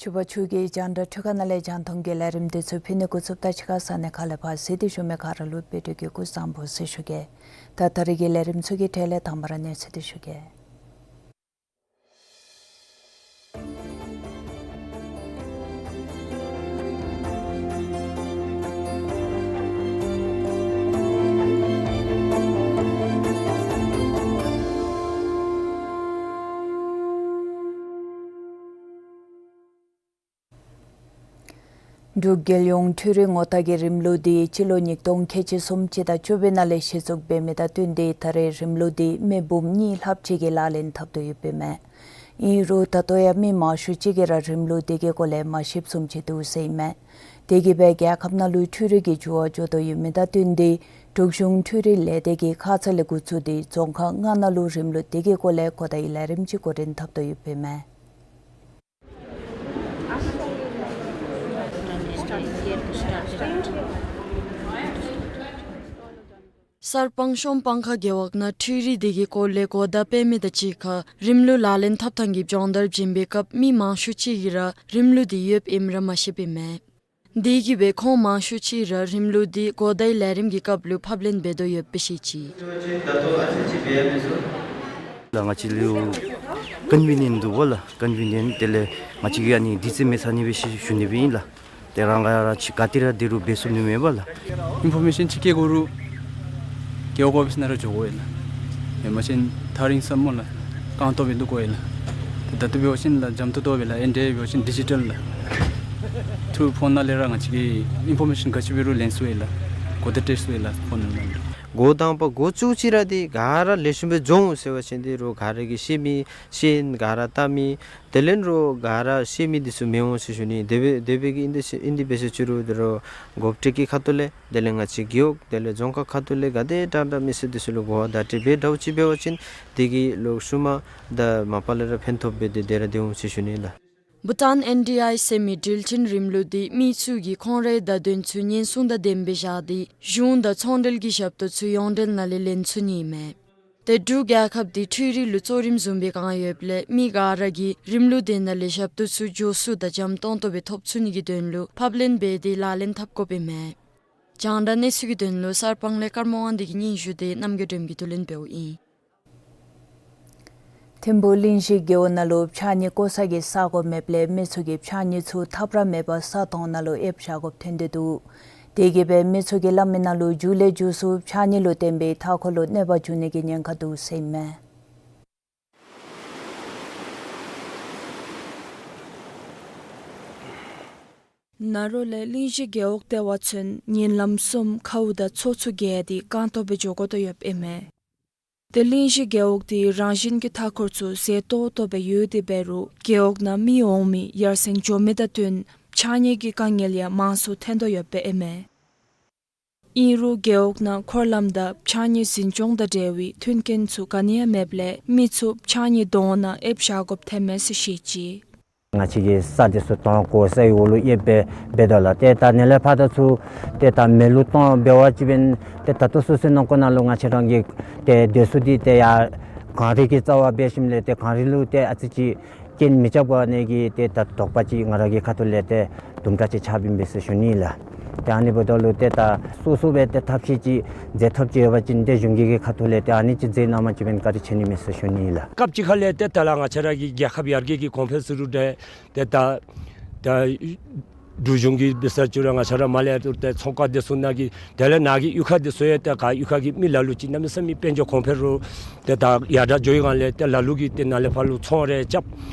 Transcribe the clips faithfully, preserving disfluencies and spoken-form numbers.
ཕྱུ་པ་ཕྱུགས་ཀྱི་རྒྱང་བསྒྲགས་འཕྲུལ་ཁང་ནང་ལས་རྒྱང་མཐོང་གི་ལས་རིམ་འདི་ཚུ་ཕུལ་ནི་འགོ་བཙུགསཔ་ད་ཕྱི་ཁ་ས་གནས་ཁག་ལས་ཕར་གཟིགས་ཏེ་བཞུགས་མི་ག་ར་ལུ་བཀྲ་ཤིས་བདེ་ལེགས་སྐུ་གཟུགས་བཟང་པོ་ཟེར་ཞུ་གེ། ད་ད་རེས་ཀྱི་ལས་རིམ་ཚུ་གི་གྲས་ལས་དང་པ་ར་གནས་ཚུལ་འདི་ཞུ་གེ། འབྲུག་རྒྱལ་ཡོངས་འཕྲུལ་རིག་ངོ་རྟགས་ཀྱི་རིམ་ལུགས་འདི་སྤྱི་ལོ་ཉིས་སྟོང་ཁལ་གཅིག་གསུམ་སྤྱི་ཟླ་བཅུ་པའི་ནང་ལས་གཞི་བཙུགས་འབད་མི་དང་བསྟུན་ཏེ་ད་རེས་རིམ་ལུགས་འདི་མི་འབུམ་གཉིས་ལྷགཔ་ཅིག་གིས་ལག་ལེན་འཐབ་དོ་ཡོདཔ་ཨིན་མས། ཨིན་རུང་ད་ལྟོ་ཡང་མི་མང་ཤོས་ཅིག་གིས་ར་རིམ་ལུགས་འདི་གི་སྐོར་ལས་མ་ཤེསཔ་བཟུམ་ཅིག་འདུག་ཟེར་ཨིན་མས། དེ་གིས་སྦེ་རྒྱལ་ཁབ་ནང་ལུ་འཕྲུལ་རིག་གི་འགྱུར་བ་འགྱོ་དོ་ཡོད་མི་དང་བསྟུན་ཏེ་འབྲུག་གཞུང་འཕྲུལ་རིག་ལས་སྡེ་གིས་ཁ་ཙ་ལས་འགོ་བཙུགས་ཏེ་རྫོང་ཁག་ལྔ་ནང་ལུ་རིམ་ལུགས་འདི་གི་སྐོར་ལས་གོ་བརྡའི་ལས་རིམ་ཅིག་འགོ་འདྲེན་འཐབ་དོ་ཡོདཔ་ཨིན་མས། གསར་སྤང་གཤོང་སྤང་ཁ་རྒེད་འོག་ནང་འཕྲུལ་རིག་འདི་གི་སྐོར་ལས་གོ་བརྡ་སྤེལ་མི་དང་གཅིག་ཁར་རིམ་ལུགས་ལག་ལེན་འཐབ་ཐངས་ཀྱི་སྦྱོང་བརྡར་བྱིན་པའི་སྐབས་མི་མང་ཤོས་ཅིག་གིས་ར་རིམ་ལུགས་འདི་ཡོདཔ་ཨིནམ་ར་མ་ཤེསཔ་ཨིན་མས། དེ་གིས་སྦེ་ཁོང་མང་ཤོས་ཅིག་ར་རིམ་ལུགས་འདི་གོ་བརྡའི་ལས་རིམ་གྱི་སྐབས་ལུ་ཕབ་ལེན་འབད་དོ་ཡོདཔ་སྦེ་བཤད་ཅི། ལགས་ང་བཅས་ལུ་ཀོན་བི་ནི་ཡེནཊ་འདུག་པ་ལགས། ཀོན་བི་ནི་ཡེནཊ་དེ་ལས་ང་བཅས་ཀྱིས་ཨ་ནི་དུས་ཚོད་མེད་ས་ནི་སྦེ་ཞུ་ཞུ་ནི་སྦེ་ཨིན་ལགས། དེ་རང་ག་ར་ཅིག་ག་ཏེ་ར་དེ་རུ་འབད་ཚུགས་ནི་མེད་པ་ལགས། ཨིན་ཕོར་མེ་ཤཱན་ཅིག་བསྐྱལ་དགོ་རུང་རྒེད་འོག་ཨོ་ཕིསི་ནང་ར་འགྱོ་དགོ་ཡི་ལགས། ཨེ་མ་ཤེས་ན་ཐག་རིང་ས་སྨོ་ལགས། རྐང་སྟོང་སྦེ་འདུག་དགོ་ཡི་ལགས། ད་ལྟོ་འབད་བ་ཅིན་ལགས་འཇམ་ཏོང་ཏོ་སྦེ་ལགས། ཨེ་འདི་འབད་བ་ཅིན་ཌི་ཇི་ཊཱལ་ལགས། ཐུ་ཕོན་ནང་ལས་ར་ང་བཅས་ཀྱིས་ཨིན་ཕོར་མེ་ཤཱན་ག་ཅི་འབད་རུང་ལེན་ཚུགས་ཡི་ལགས། གོ་བརྡ་སྤྲོད་ཚུགས་ཡི་ལགས་ཕོན་ནང་ལས། འགོ་དང་པ་འགོ་བཙུགས་ཅི་ར་འདི་ག་ར་ལེགས་ཤོམ་སྦེ་འགྱོ་འོང་ཟེར་བ་ཅིན་འདི་རུ་ག་ར་གིས་ཤེས་མི་ཤེས་ཡོན་ག་ར་ལྟ་མི་དེ་ལས་རུང་ག་ར་ཤེས་མི་འདི་ཚུ་མི་འོང་ཟེར་ཞུ་ནི། དེ་སྦེ་དེ་སྦེ་གི་ཨིན་ཏེ་ཨིན་ཏེ་འབད་ཟེར་ཅི་རུང་འདི་རུ་འགོ་ཁྲིད་ཀྱི་ཁ་ཐུག་ལས་དེ་ལས་ང་བཅས་རྒེད་འོག་དེ་ལས་རྫོང་ཁག་ཁ་ཐུག་ལས་ག་དེ་དྲག་དྲག་མི་སེར་འདི་ཚུ་ལུ་གོ་བརྡ་སྤྲོད་འབད་དྲག་ཅིག་འབད་བ་ཅིན་དེ་གིས་ལོག་ཤུལ་མ་ད་མ་པ་ལས་ར་ཕན་ཐོགས་འབད་དེ་དེ་ར་སྡོད་འོང་ཟེར་ཞུ་ནི་ལགས། བྷུ་ཊཱན་ཨེན་ཌི་ཨའི་ཟེར་མི་འགྲུལ་འཕྲིན་རིམ་ལུགས་འདི་མི་ཚུ་གིས་ཁོང་རའི་བརྡ་དོན་ཚུ་ཉེན་སྲུང་དང་ལྡནམ་སྦེ་བཞག་སྟེ་གཞུང་དང་ཚོང་འབྲེལ་གྱི་ཞབས་ཏོག་ཚུ་ཡོངས་འབྲེལ་ནང་ལས་ལེན་ཚུགས་ནི་ཨིན་མས། ཏེ་འབྲུག་རྒྱལ་ཁབ་འདི་འཕྲུལ་རིག་ལུ་གཙོ་རིམ་བཟུང་སྦེ་བཀང་ཡོདཔ་ལས་མི་ག་ར་གིས་རིམ་ལུགས་འདི་ནང་ལས་ཞབས་ཏོག་ཚུ་མགྱོགས་སུ་དང་འཇམ་ཏོང་ཏོ་སྦེ་ཐོབ་ཚུགས་ནི་གི་དོན་ལུ་ཕབ་ལེན་འབད་དེ་ལག་ལེན་འཐབ་དགོཔ་ཨིན་མས། རྒྱང་བསྒྲགས་གནས་ཚུལ་གྱི་དོན་ལུ་གསར་སྤང་ལས་ཀརྨ་དབང་འདུས་ཀྱི་སྙན་ཞུ་དེ་རྣམ་རྒྱལ་སྒྲོལམ་གྱིས་བསྡུ་ལེན་འབདཝ་ཨིན། ཐིམ་ཕུག་གླིང་བཞི་རྒེད་འོག་ནང་ལུ་ཕྱགས་སྙིགས་བཀོ་ས་གི་ས་གོ་མེདཔ་ལས་མི་ཚུ་གིས་ཕྱགས་སྙིགས་ཚུ་ཐབས་ར་མེད་པར་ས་དོང་ནང་ལུ་ཨེབ་བཞག་དགོཔ་ཐོན་ཏེ་འདུག། དེ་གིས་སྦེ་མི་ཚུ་གིས་སླབ་མི་ནང་ལུ་མཇུག་ལས་མཇུག་སུ་ཕྱགས་སྙིགས་ལུ་བརྟེན་པའི་མཐའ་འཁོར་ལུ་གནོད་པ་འབྱུང་ནི་གི་ཉེན་ཁ་འདུག་ཟེར་ཨིན་མས། ནཱ་རོ་ལས་གླིང་བཞི་རྒེད་འོག་ལྟེ་བ་ཚུན་ཉིན་ལམ་གསུམ་ཁཝ་དང་མཚོ་ཚུ་བརྒལ་ཏེ་རྐང་སྟོང་སྦེ་འགྱོ་དགོ་དོ་ཡོདཔ་ཨིན་མས། ཏེ་གླིང་བཞི་རྒེད་འོག་འདི་རང་བཞིན་གྱི་མཐའ་འཁོར་ཚུ་མཛེས་ཏོག་ཏོ་སྦེ་ཡོད་དེ་འབད་རུང་རྒེད་འོག་ནང་མི་འོང་མི་ཡར་སེང་འགྱོ་མི་དང་བསྟུན་ཕྱགས་སྙིགས་ཀྱི་དཀའ་ངལ་ཡང་མང་སུ་ཐོན་དོ་ཡོདཔ་ཨིན་མས། ཨིན་རུང་རྒེད་འོག་ནང་འཁོར་ལམ་དང་ཕྱགས་སྙིགས་འཛིན་སྐྱོང་དང་འབྲེལ་བའི་མཐུན་རྐྱེན་ཚུ་ག་ནི་ཡང་མེདཔ་ལས་མི་ཚུ་ཕྱགས་སྙིགས་དོང་ནང་ཨེབ་བཞག་དགོཔ་ཐོན་མས་ཟེར་བཤད་ཅི། ང་བཅས་ཀྱིས་ས་འདི་ཚུ་དོང་བརྐོ་སའི་འོག་ལུ་ཨེབ་སྦེ་འབད་དོ་ལགས། ཏེ་ད་ནཱ་ལས་ཕར་ད་ཚུ་ཏེ་ད་མེ་ལུ་གཏང་འབད་བ་ཅིན་འབདན་ཏེ་ད་ལྟོ་སོ་སོའི་ནང་འཁོད་ནང་ལུ་ང་བཅས་ར་གི་ཏེ་སྡོད་ས་འདི་ཏེ་ཡར་གངས་རི་གི་རྩ་བར་འབད་ཞིནམ་ལས་ཏེ་གངས་རི་ལུ་ཏེ་ཨ་ཙི་ཅིག་རྐྱེན་མི་རྐྱབ་ག་ནི་གི་ཏེ་ད་དོགས་པ་ཅིག་ང་ར་གི་ཁ་ཐུག་ལས་ཏེ་དུམ་གྲ་ཅིག་ཆགསཔ་ཨིན་པས་ཟེར་ཞུ་ནི་ལགས། ཏེ་ཨ་ནི་འབདཝ་ད་ལུ་ཏེ་ད་སོ་སོ་སྦེ་ཏེ་ཐབས་ཤེས་ཅིག་མཛད་ཐབས་ཅིག་ཡོད་པ་ཅིན་ཏེ་གཞུང་གི་གི་ཁ་ཐུག་ལས་ཏེ་ཨ་ནི་ཅིག་མཛད་གནང་བ་ཅིན་འབདན་བཀའ་དྲིན་ཆེ་ནི་མས་ཟེར་ཞུ་ནི་ལགས། སྐབས་ཅིག་ཁ་ལས་ཏེ་ད་ལགས་ང་བཅས་ར་གི་རྒྱལ་ཁབ་ཡར་རྒྱས་ཀྱི་གོང་འཕེལ་ཟེར་རུང་ཏེ་ཏེ་ད་ད་འབྲུག་གཞུང་གིས་འབད་ས་ཅིག་ར་ང་བཅས་ར་མར་ལས་ཏེ་ཚོང་ཁང་འདི་ཚུ་ནང་གི་དེ་ལས་ནཱ་གི་གཡུས་ཁ་འདི་ཚུ་ཡང་ཏེ་ག་གཡུས་ཁ་གི་མི་ལ་ལུ་ཅིག་གནམ་མེད་ས་མེད་དཔལ་འབྱོར་གོང་འཕེལ་རུང་ཏེ་ད་ཡར་དྲག་འགྱོ་བའི་སྒང་ལས་ཏེ་ལ་ལུ་གིས་ཏེ་ནཱ་ལས་ཕར་ལུ་ཚོང་རེ་རྐྱབ།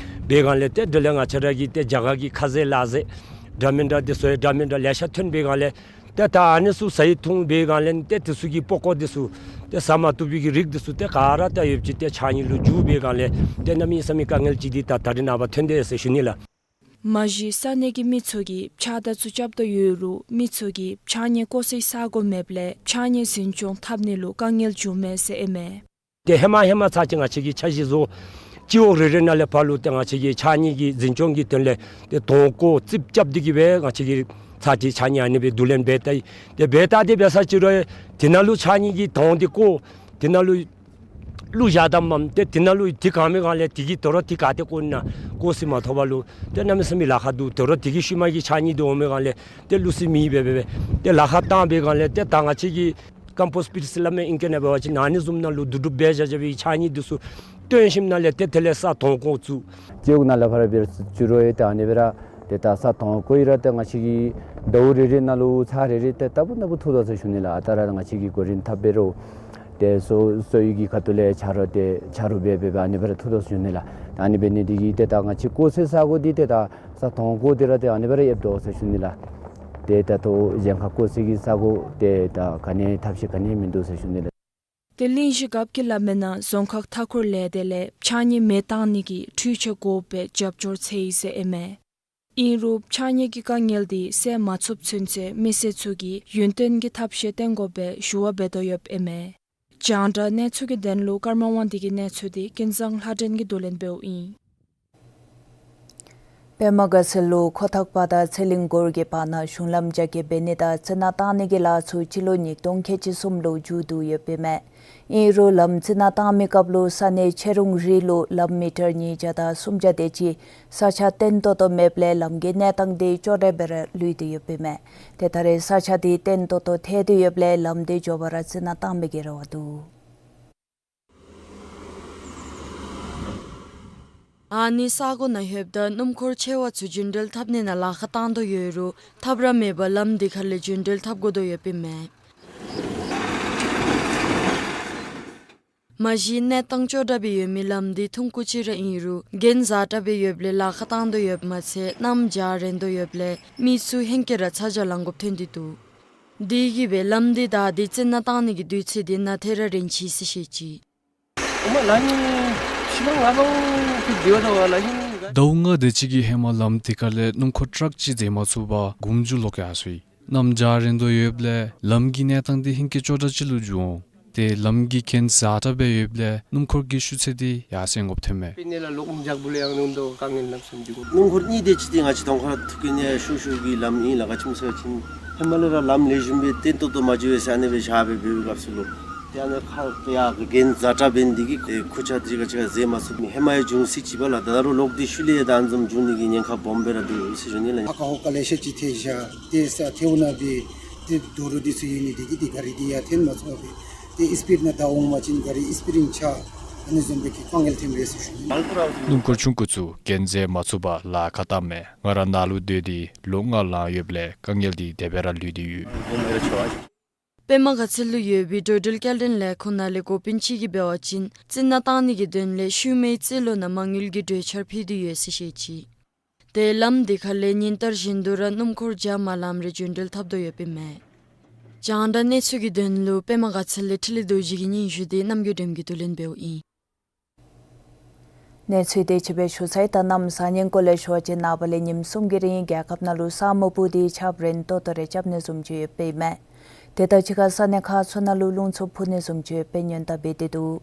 འབད་སྒང་ལས་ཏེ་དེ་ལས་ང་བཅས་ར་གི་ཏེ་རྒྱ་གར་གྱི་ཁ་ཟས་ལ་ཟས་འདྲ་མིན་འདྲ་དེ་ཚུ་ཡང་འདྲ་མིན་འདྲ་ལེ་ཤ་ཐོན་འབད་སྒང་ལས་ཏེ་ད་ཨ་ནི་ཚུ་ཟ་ཡི་འཐུང་འབད་སྒང་ལས་ཏེ་དེ་ཚུ་གི་པགས་ཀོ་དེ་ཚུ་ཏེ་ཟ་མ་བཏུབ་པའི་གི་རིགས་དེ་ཚུ་ཏེ་ག་ར་ད་ཡོདཔ་ཅིག་ཏེ་ཕྱགས་སྙིགས་ལུ་འགྱུར་འབད་སྒང་ལས་ཏེ་གནམ་མེད་ས་མེད་དཀའ་ངལ་ཅིག་འདི་ད་ད་རེས་ནངས་པ་ཐོན་དེས་ཟེར་ཞུ་ནི་ལགས། མ་གཞི་ས་གནས་ཀྱི་མི་ཚུ་གིས་ཕྱགས་བདའ་ཚུ་རྐྱབ་དོ་ཡོད་རུང་མི་ཚུ་གིས་ཕྱགས་སྙིགས་བཀོ་སའི་ས་གོ་མེདཔ་ལས་ཕྱགས་སྙིགས་འཛིན་སྐྱོང་འཐབ་ནི་ལུ་དཀའ་ངལ་བྱུངམ་མས་ཟེར་ཨིན་མས། ཏེ་ཧེ་མ་ཧེ་མ་ཚར་གཅིག་ང་བཅས་ཀྱིས་འཆར་གཞི་བཟོ། སྤྱི་འོག་རེ་རེ་ནང་ལས་ཕར་ལུ་ཏེ་ང་བཅས་ཀྱིས་ཕྱགས་སྙིགས་ཀྱི་འཛིན་སྐྱོང་གི་དོན་ལས་ཏེ་དོང་བརྐོ་རྩིགཔ་རྐྱབ་སྟེ་གི་སྦེ་ང་བཅས་ཀྱིས་ཚར་གཅིག་ཕྱགས་སྙིགས་ཨ་ནི་སྦེ་བསྡུ་ལེན་འབད་ད་ཡི། ཏེ་འབད་ད་དེ་འབད་ས་ཅིག་རུང་དེ་ནང་ལུ་ཕྱགས་སྙིགས་ཀྱི་དོང་འདི་བརྐོ། དེ་ནང་ལུ་བླུག་བཞག་ད་མས། ཏེ་དེ་ནང་ལུ་དེ་གང་མེད་སྒང་ལས་དེ་གིས་དོ་རུང་དེ་ག་ཏེ་བཀོ་ནི་ན་བཀོ་ས་མ་ཐོབ་པར་ལུ་ཏེ་གནམ་མེད་ས་མེད་ལཱ་ཁག་འདུག། དོ་རུང་དེ་གི་ཤུལ་མ་གི་ཕྱགས་སྙིགས་འདི་འོང་མི་སྒང་ལས་ཏེ་བླུག་ས་མེད་པས་སྦེ་སྦེ་ཏེ་ལཱ་ཁག་བཏང་འབད་སྒང་ལས་ཏེ་ད་ང་བཅས་ཀྱིས་ཀམ་པོསཊ་པིཊ་ཟེར་སླབ་མི་ཨིང་སྐད་ནང་འབད་བ་ཅིན་ཨ་ནི་བཟུམ་ནང་ལུ་བསྡུ་སྒྲུབ་འབད་བཞག་བཞག་པའི་ཕྱགས་སྙིགས་འདི་ཚུ་བཏོན་ཞིནམ་ལས་ཏེ་དེ་ལས་ས་དོང་བརྐོ་བཙུགས། སྤྱི་འོག་ནང་ལས་ཕར་འབད་ཅི་རུང་ཡང་ཏེ་ཨ་ནི་སྦེ་ར་ཏེ་ད་ས་དོང་བརྐོ་ཡི་ར་ཏེ་ང་བཅས་ཀྱིས་ཟླཝ་རེ་རེ་ནང་ལུ་ཚར་རེ་རེ་ཏེ་ལྟ་བུ་ལྟ་བུ་འཐུ་དོ་ཟེར་ཞུ་ནི་ལགས། ཨ་རྟག་ར་ང་བཅས་ཀྱིས་གོ་རིམ་འཐབ་འབད་རུང་ཏེ་གསོ་གསོ་བའི་གི་ཁ་ཐུག་ལས་ཆ་རོགས་ཏེ་ཆ་རོགས་འབད་འབད་འབད་ཨ་ནི་སྦེ་ར་འཐུ་དོ་ཟེར་ཞུ་ནི་ལགས། ད་ཨ་ནི་འབད་ནི་འདི་གིས་ཏེ་ད་ང་བཅས་བརྐོ་སའི་ས་གོ་འདི་ཏེ་ད་ས་དོང་བརྐོ་སྟེ་ར་ཏེ་ཨ་ནི་སྦེ་ར་ཡོདཔ་འདུག་ཟེར་ཞུ་ནི་ལགས། ཏེ་ད་ལྟོ་གཞན་ཁར་བརྐོ་སའི་གི་ས་གོ་ཏེ་ད་ག་ནི་ཐབས་ཤེས་ག་ནི་མིན་འདུག་ཟེར་ཞུ་ནི་ལགས། ཏེ་གླིང་བཞི་རྒཔོ་གིས་སླབ་མིའི་ནང་རྫོང་ཁག་མཐའ་འཁོར་ལས་སྡེ་ལས་ཕྱགས་སྙིགས་མེ་བཏང་ནི་གི་འཕྲུལ་ཆས་དགོཔ་སྦེ་རྒྱབ་སྐྱོར་འཚོལ་ཡི་ཟེར་ཨིན་མས། ཨིན་རུང་ཕྱགས་སྙིགས་ཀྱི་དཀའ་ངལ་འདི་སེལ་མ་ཚུགསཔ་ཚུན་ཚོད་མི་སེར་ཚུ་གིས་ཡུན་བརྟན་གྱི་ཐབས་ཤེས་བཏོན་དགོཔ་སྦེ་ཞུ་བ་འབད་དོ་ཡོདཔ་ཨིན་མས། རྒྱང་བསྒྲགས་གནས་ཚུལ་གྱི་དོན་ལུ་ཀརྨ་དབང་འདུས་ཀྱི་གནས་ཚུལ་འདི་ཀུན་བཟང་ལྷ་སྒྲོན་གྱིས་བསྡུ་ལེན་འབདཝ་ཨིན། པདྨ་དགའ་ཚལ་ལུ་ཁོ་ཐང་པ་དང་ཚེ་གླིང་སྒོར་གྱི་བར་ན་གཞུང་ལམ་རྒྱ་སྐྱེད་འབད་ནི་དང་རྩི་ནག་བཏང་ནི་གི་ལཱ་ཚུ་སྤྱི་ལོ་ཉིས་སྟོང་ཁལ་གཅིག་གསུམ་ལུ་མཇུག་བསྡུ་ཡོདཔ་ཨིན་མས། ཨིན་རུང་ལམ་རྩི་ནག་བཏང་མི་སྐབས་ལུ་ས་གནས་ཆེ་རུང་རི་ལུ་ལམ་མི་ཊར་ཉིས་བརྒྱ་དང་སུམ་བརྒྱ་དེ་ཅིག་ས་ཆ་བརྟན་ཏོག་ཏོ་མེདཔ་ལས་ལམ་གྱི་གནས་སྟངས་འདི་སྐྱོ་དྲགས་སྦེ་ར་ལུས་ཏེ་ཡོདཔ་ཨིན་མས། ཏེ་ད་རེས་ས་ཆ་འདི་བརྟན་ཏོག་ཏོ་ཐལ་ཏེ་ཡོདཔ་ལས་ལམ་འདི་མགྱོགས་པ་ར་རྩི་ནག་བཏང་མི་གི་རེ་བ་འདུག། ཨ་ནི་ས་གོ་ནང་ལྷོདཔ་ད་སྣུམ་འཁོར་ཆེ་བ་ཚུ་རྒྱུན་འགྲུལ་འཐབ་ནི་ནང་ལཱ་ཁག་བཏང་དོ་ཡོད་རུང་ཐབས་ར་མེད་པར་ལམ་འདི་ཁ་ལས་རྒྱུན་འགྲུལ་འཐབ་དགོ་དོ་ཡོདཔ་ཨིན་མས། མ་གཞི་གནས་སྟངས་སྐྱོ་དྲགས་སྦེ་ཡོད་མི་ལམ་འདི་ཐུང་ཀུ་ཅིག་ར་ཨིན་རུང་གྱེན་འཛེགས་དྲགས་སྦེ་ཡོདཔ་ལས་ལཱ་ཁག་བཏང་དོ་ཡོདཔ་མ་ཚད་གནམ་བྱཱར་རན་དོ་ཡོདཔ་ལས་མི་ཚུ་ཧེང་སྐལ་ར་ཚ་གྱང་ལང་དགོཔ་ཐོན་ཏེ་འདུག། དེ་གིས་སྦེ་ལམ་འདི་ད་འདི་རྩི་ནག་བཏང་ནི་གི་དུས་ཚོད་འདི་ནང་ཐད་ར་རན་ཅི་ཟེར་བཤད་ཅི། ཟླཝ་ལྔ་དེ་ཅིག་གི་ཧེ་མ་ལམ་དེ་ཁ་ལས་སྣུམ་འཁོར་ཊཱག་ཅིག་འཛེགས་མ་ཚུགས་པར་དགུ་མཇུག་ལོག་ཡར་སོ་ཡི། གནམ་བྱཱར་རན་དོ་ཡོདཔ་ལས་ལམ་གྱི་གནས་སྟངས་འདི་ཧེང་སྐལ་སྐྱོ་དྲགས་ཅིག་ལུ་འགྱུར་འོང་། ཏེ་ལམ་གྱི་གྱེན་འཛེགས་དྲགས་སྦེ་ཡོདཔ་ལས་སྣུམ་འཁོར་གྱི་ཤུགས་ཚད་འདི་ཡར་སེང་དགོཔ་ཐོན་མས། སྣུམ་འཁོར་གཉིས་དེ་ཅིག་འདི་ང་བཅས་དོང་ཁ་ཐུག་གི་ནི་ཤུལ་ཤུལ་གྱི་ལམ་ཨིན་ལགས། ག་ཅི་སྨོ་ཟེར་བ་ཅིན་ཧེ་མ་ལས་ར་ལམ་ལེགས་ཤོམ་སྦེ་བརྟན་ཏོག་ཏོ་མ་འགྱོ་བས་ཟེར་ཨ་ནི་སྦེ་བཞག་སྦེ་འབད་བའི་སྐབས་སུ་ལུ་ཏེ་ཨ་ནི་ཁ་ཡར་གྱེན་འཛེགས་དྲགས་འབད་ནི་འདི་གིས་ཨེ་ཁུར་ཆ་འདི་ག་ཅི་ག་འཛེགས་མ་ཚུགས་མི་ཧེ་མ་ཡང་བྱུང་སྲིད་ཅི་པ་ལགས། ད་རུང་ལོག་སྟེ་ཤུལ་ལས་ཡང་ད་ཨ་ནི་བཟུམ་འབྱུང་ནི་གི་ཉེན་ཁ་སྦོམ་སྦེ་ར་འདུག་ཟེར་ཞུ་ནི་ལགས། ཨ་ཁ་ཧོ་ཀ་ལེ་ཤ་ཅིག་ཐལ་བཞག། ཏེ་ས་ཐལཝ་ནང་སྦེ་ཏེ་རྡོ་རུག་འདི་ཚུ་ཡོད་ནི་འདི་གིས་ཏེ་ག་རི་འདི་ཡར་འཐེན་མ་ཚུགས་པས། ཏེ་སི་པིཌ་ནང་བདའ་འོང་པ་ཅིན་ག་རི་སི་པི་རིང་ཆག། ཨ་ནི་བཟུམ་སྦེ་གི་དཀའ་ངལ་ཐོནམ་མས་ཟེར་ཞུ་ནི། སྣུམ་འཁོར་ཆུང་ཀུ་ཚུ་གྱེན་འཛེགས་མ་ཚུགས་པར་ལཱ་ཁག་བཏངམ་མས། ང་ར་ནཱ་ལུ་སྡོད་དེ་ལོ་ལྔ་ལང་ཡོདཔ་ལས་དཀའ་ངལ་འདི་དེ་སྦེ་ར་ལུས་ཏེ་ཡོད། པདྨ་དགའ་ཚལ་ལུ་ཡོད་པའི་འགྲོ་འགྲུལ་སྐྱེལ་འདྲེན་ལས་ཁུངས་ནང་ལས་འགོ་དཔོན་ཅིག་གིས་འབད་བ་ཅིན་རྩི་ནག་བཏང་ནི་གི་དོན་ལས་ཤུལ་མའི་རྩིས་ལོ་ནང་མ་དངུལ་གྱི་གྲོས་འཆར་ཕུལ་ཏེ་ཡོད་ཟེར་བཤད་ཅི། ཏེ་ལམ་འདི་ཁ་ལས་ཉིན་ལྟར་བཞིན་དུ་ར་སྣུམ་འཁོར་རྒྱ་མ་ལམ་རེ་རྒྱུན་འགྲུལ་འཐབ་དོ་ཡོདཔ་ཨིན་མས། རྒྱང་བསྒྲགས་གནས་ཚུལ་གྱི་དོན་ལུ་པདྨ་དགའ་ཚལ་ལས་འཕྲིན་ལས་རྡོ་རྗེ་གི་སྙན་ཞུ་འདི་རྣམ་རྒྱལ་སྒྲོལམ་གྱིས་བསྡུ་ལེན་འབདཝ་ཨིན། གནས་ཚུལ་དེ་ཅིག་སྦེ་ཞུ་ཚར་ཡི། ད་གནམ་གཤིས་ཉེན་ཁ་ལས་ཞུ་བ་ཅིན་ནངས་པ་ལས་ཉིནམ་གསུམ་གྱི་རིང་རྒྱལ་ཁབ་ནང་ལུ་ས་སྨུག་སྤུབས་ཏེ་ཆརཔ་རན་ཏོག་ཏོ་རེ་རྐྱབ་ནི་བཟུམ་ཅིག་ཡོདཔ་ཨིན་མས། དེ་དང་གཅིག་ཁར་ས་གནས་ཁག་ཚུ་ནང་ལུ་རླུང་འཚུབ་འཕུ་ནི་བཟུམ་ཅིག་ཡོདཔ་སྦེ་སྔོན་བརྡ་འབད་དེ་འདུག།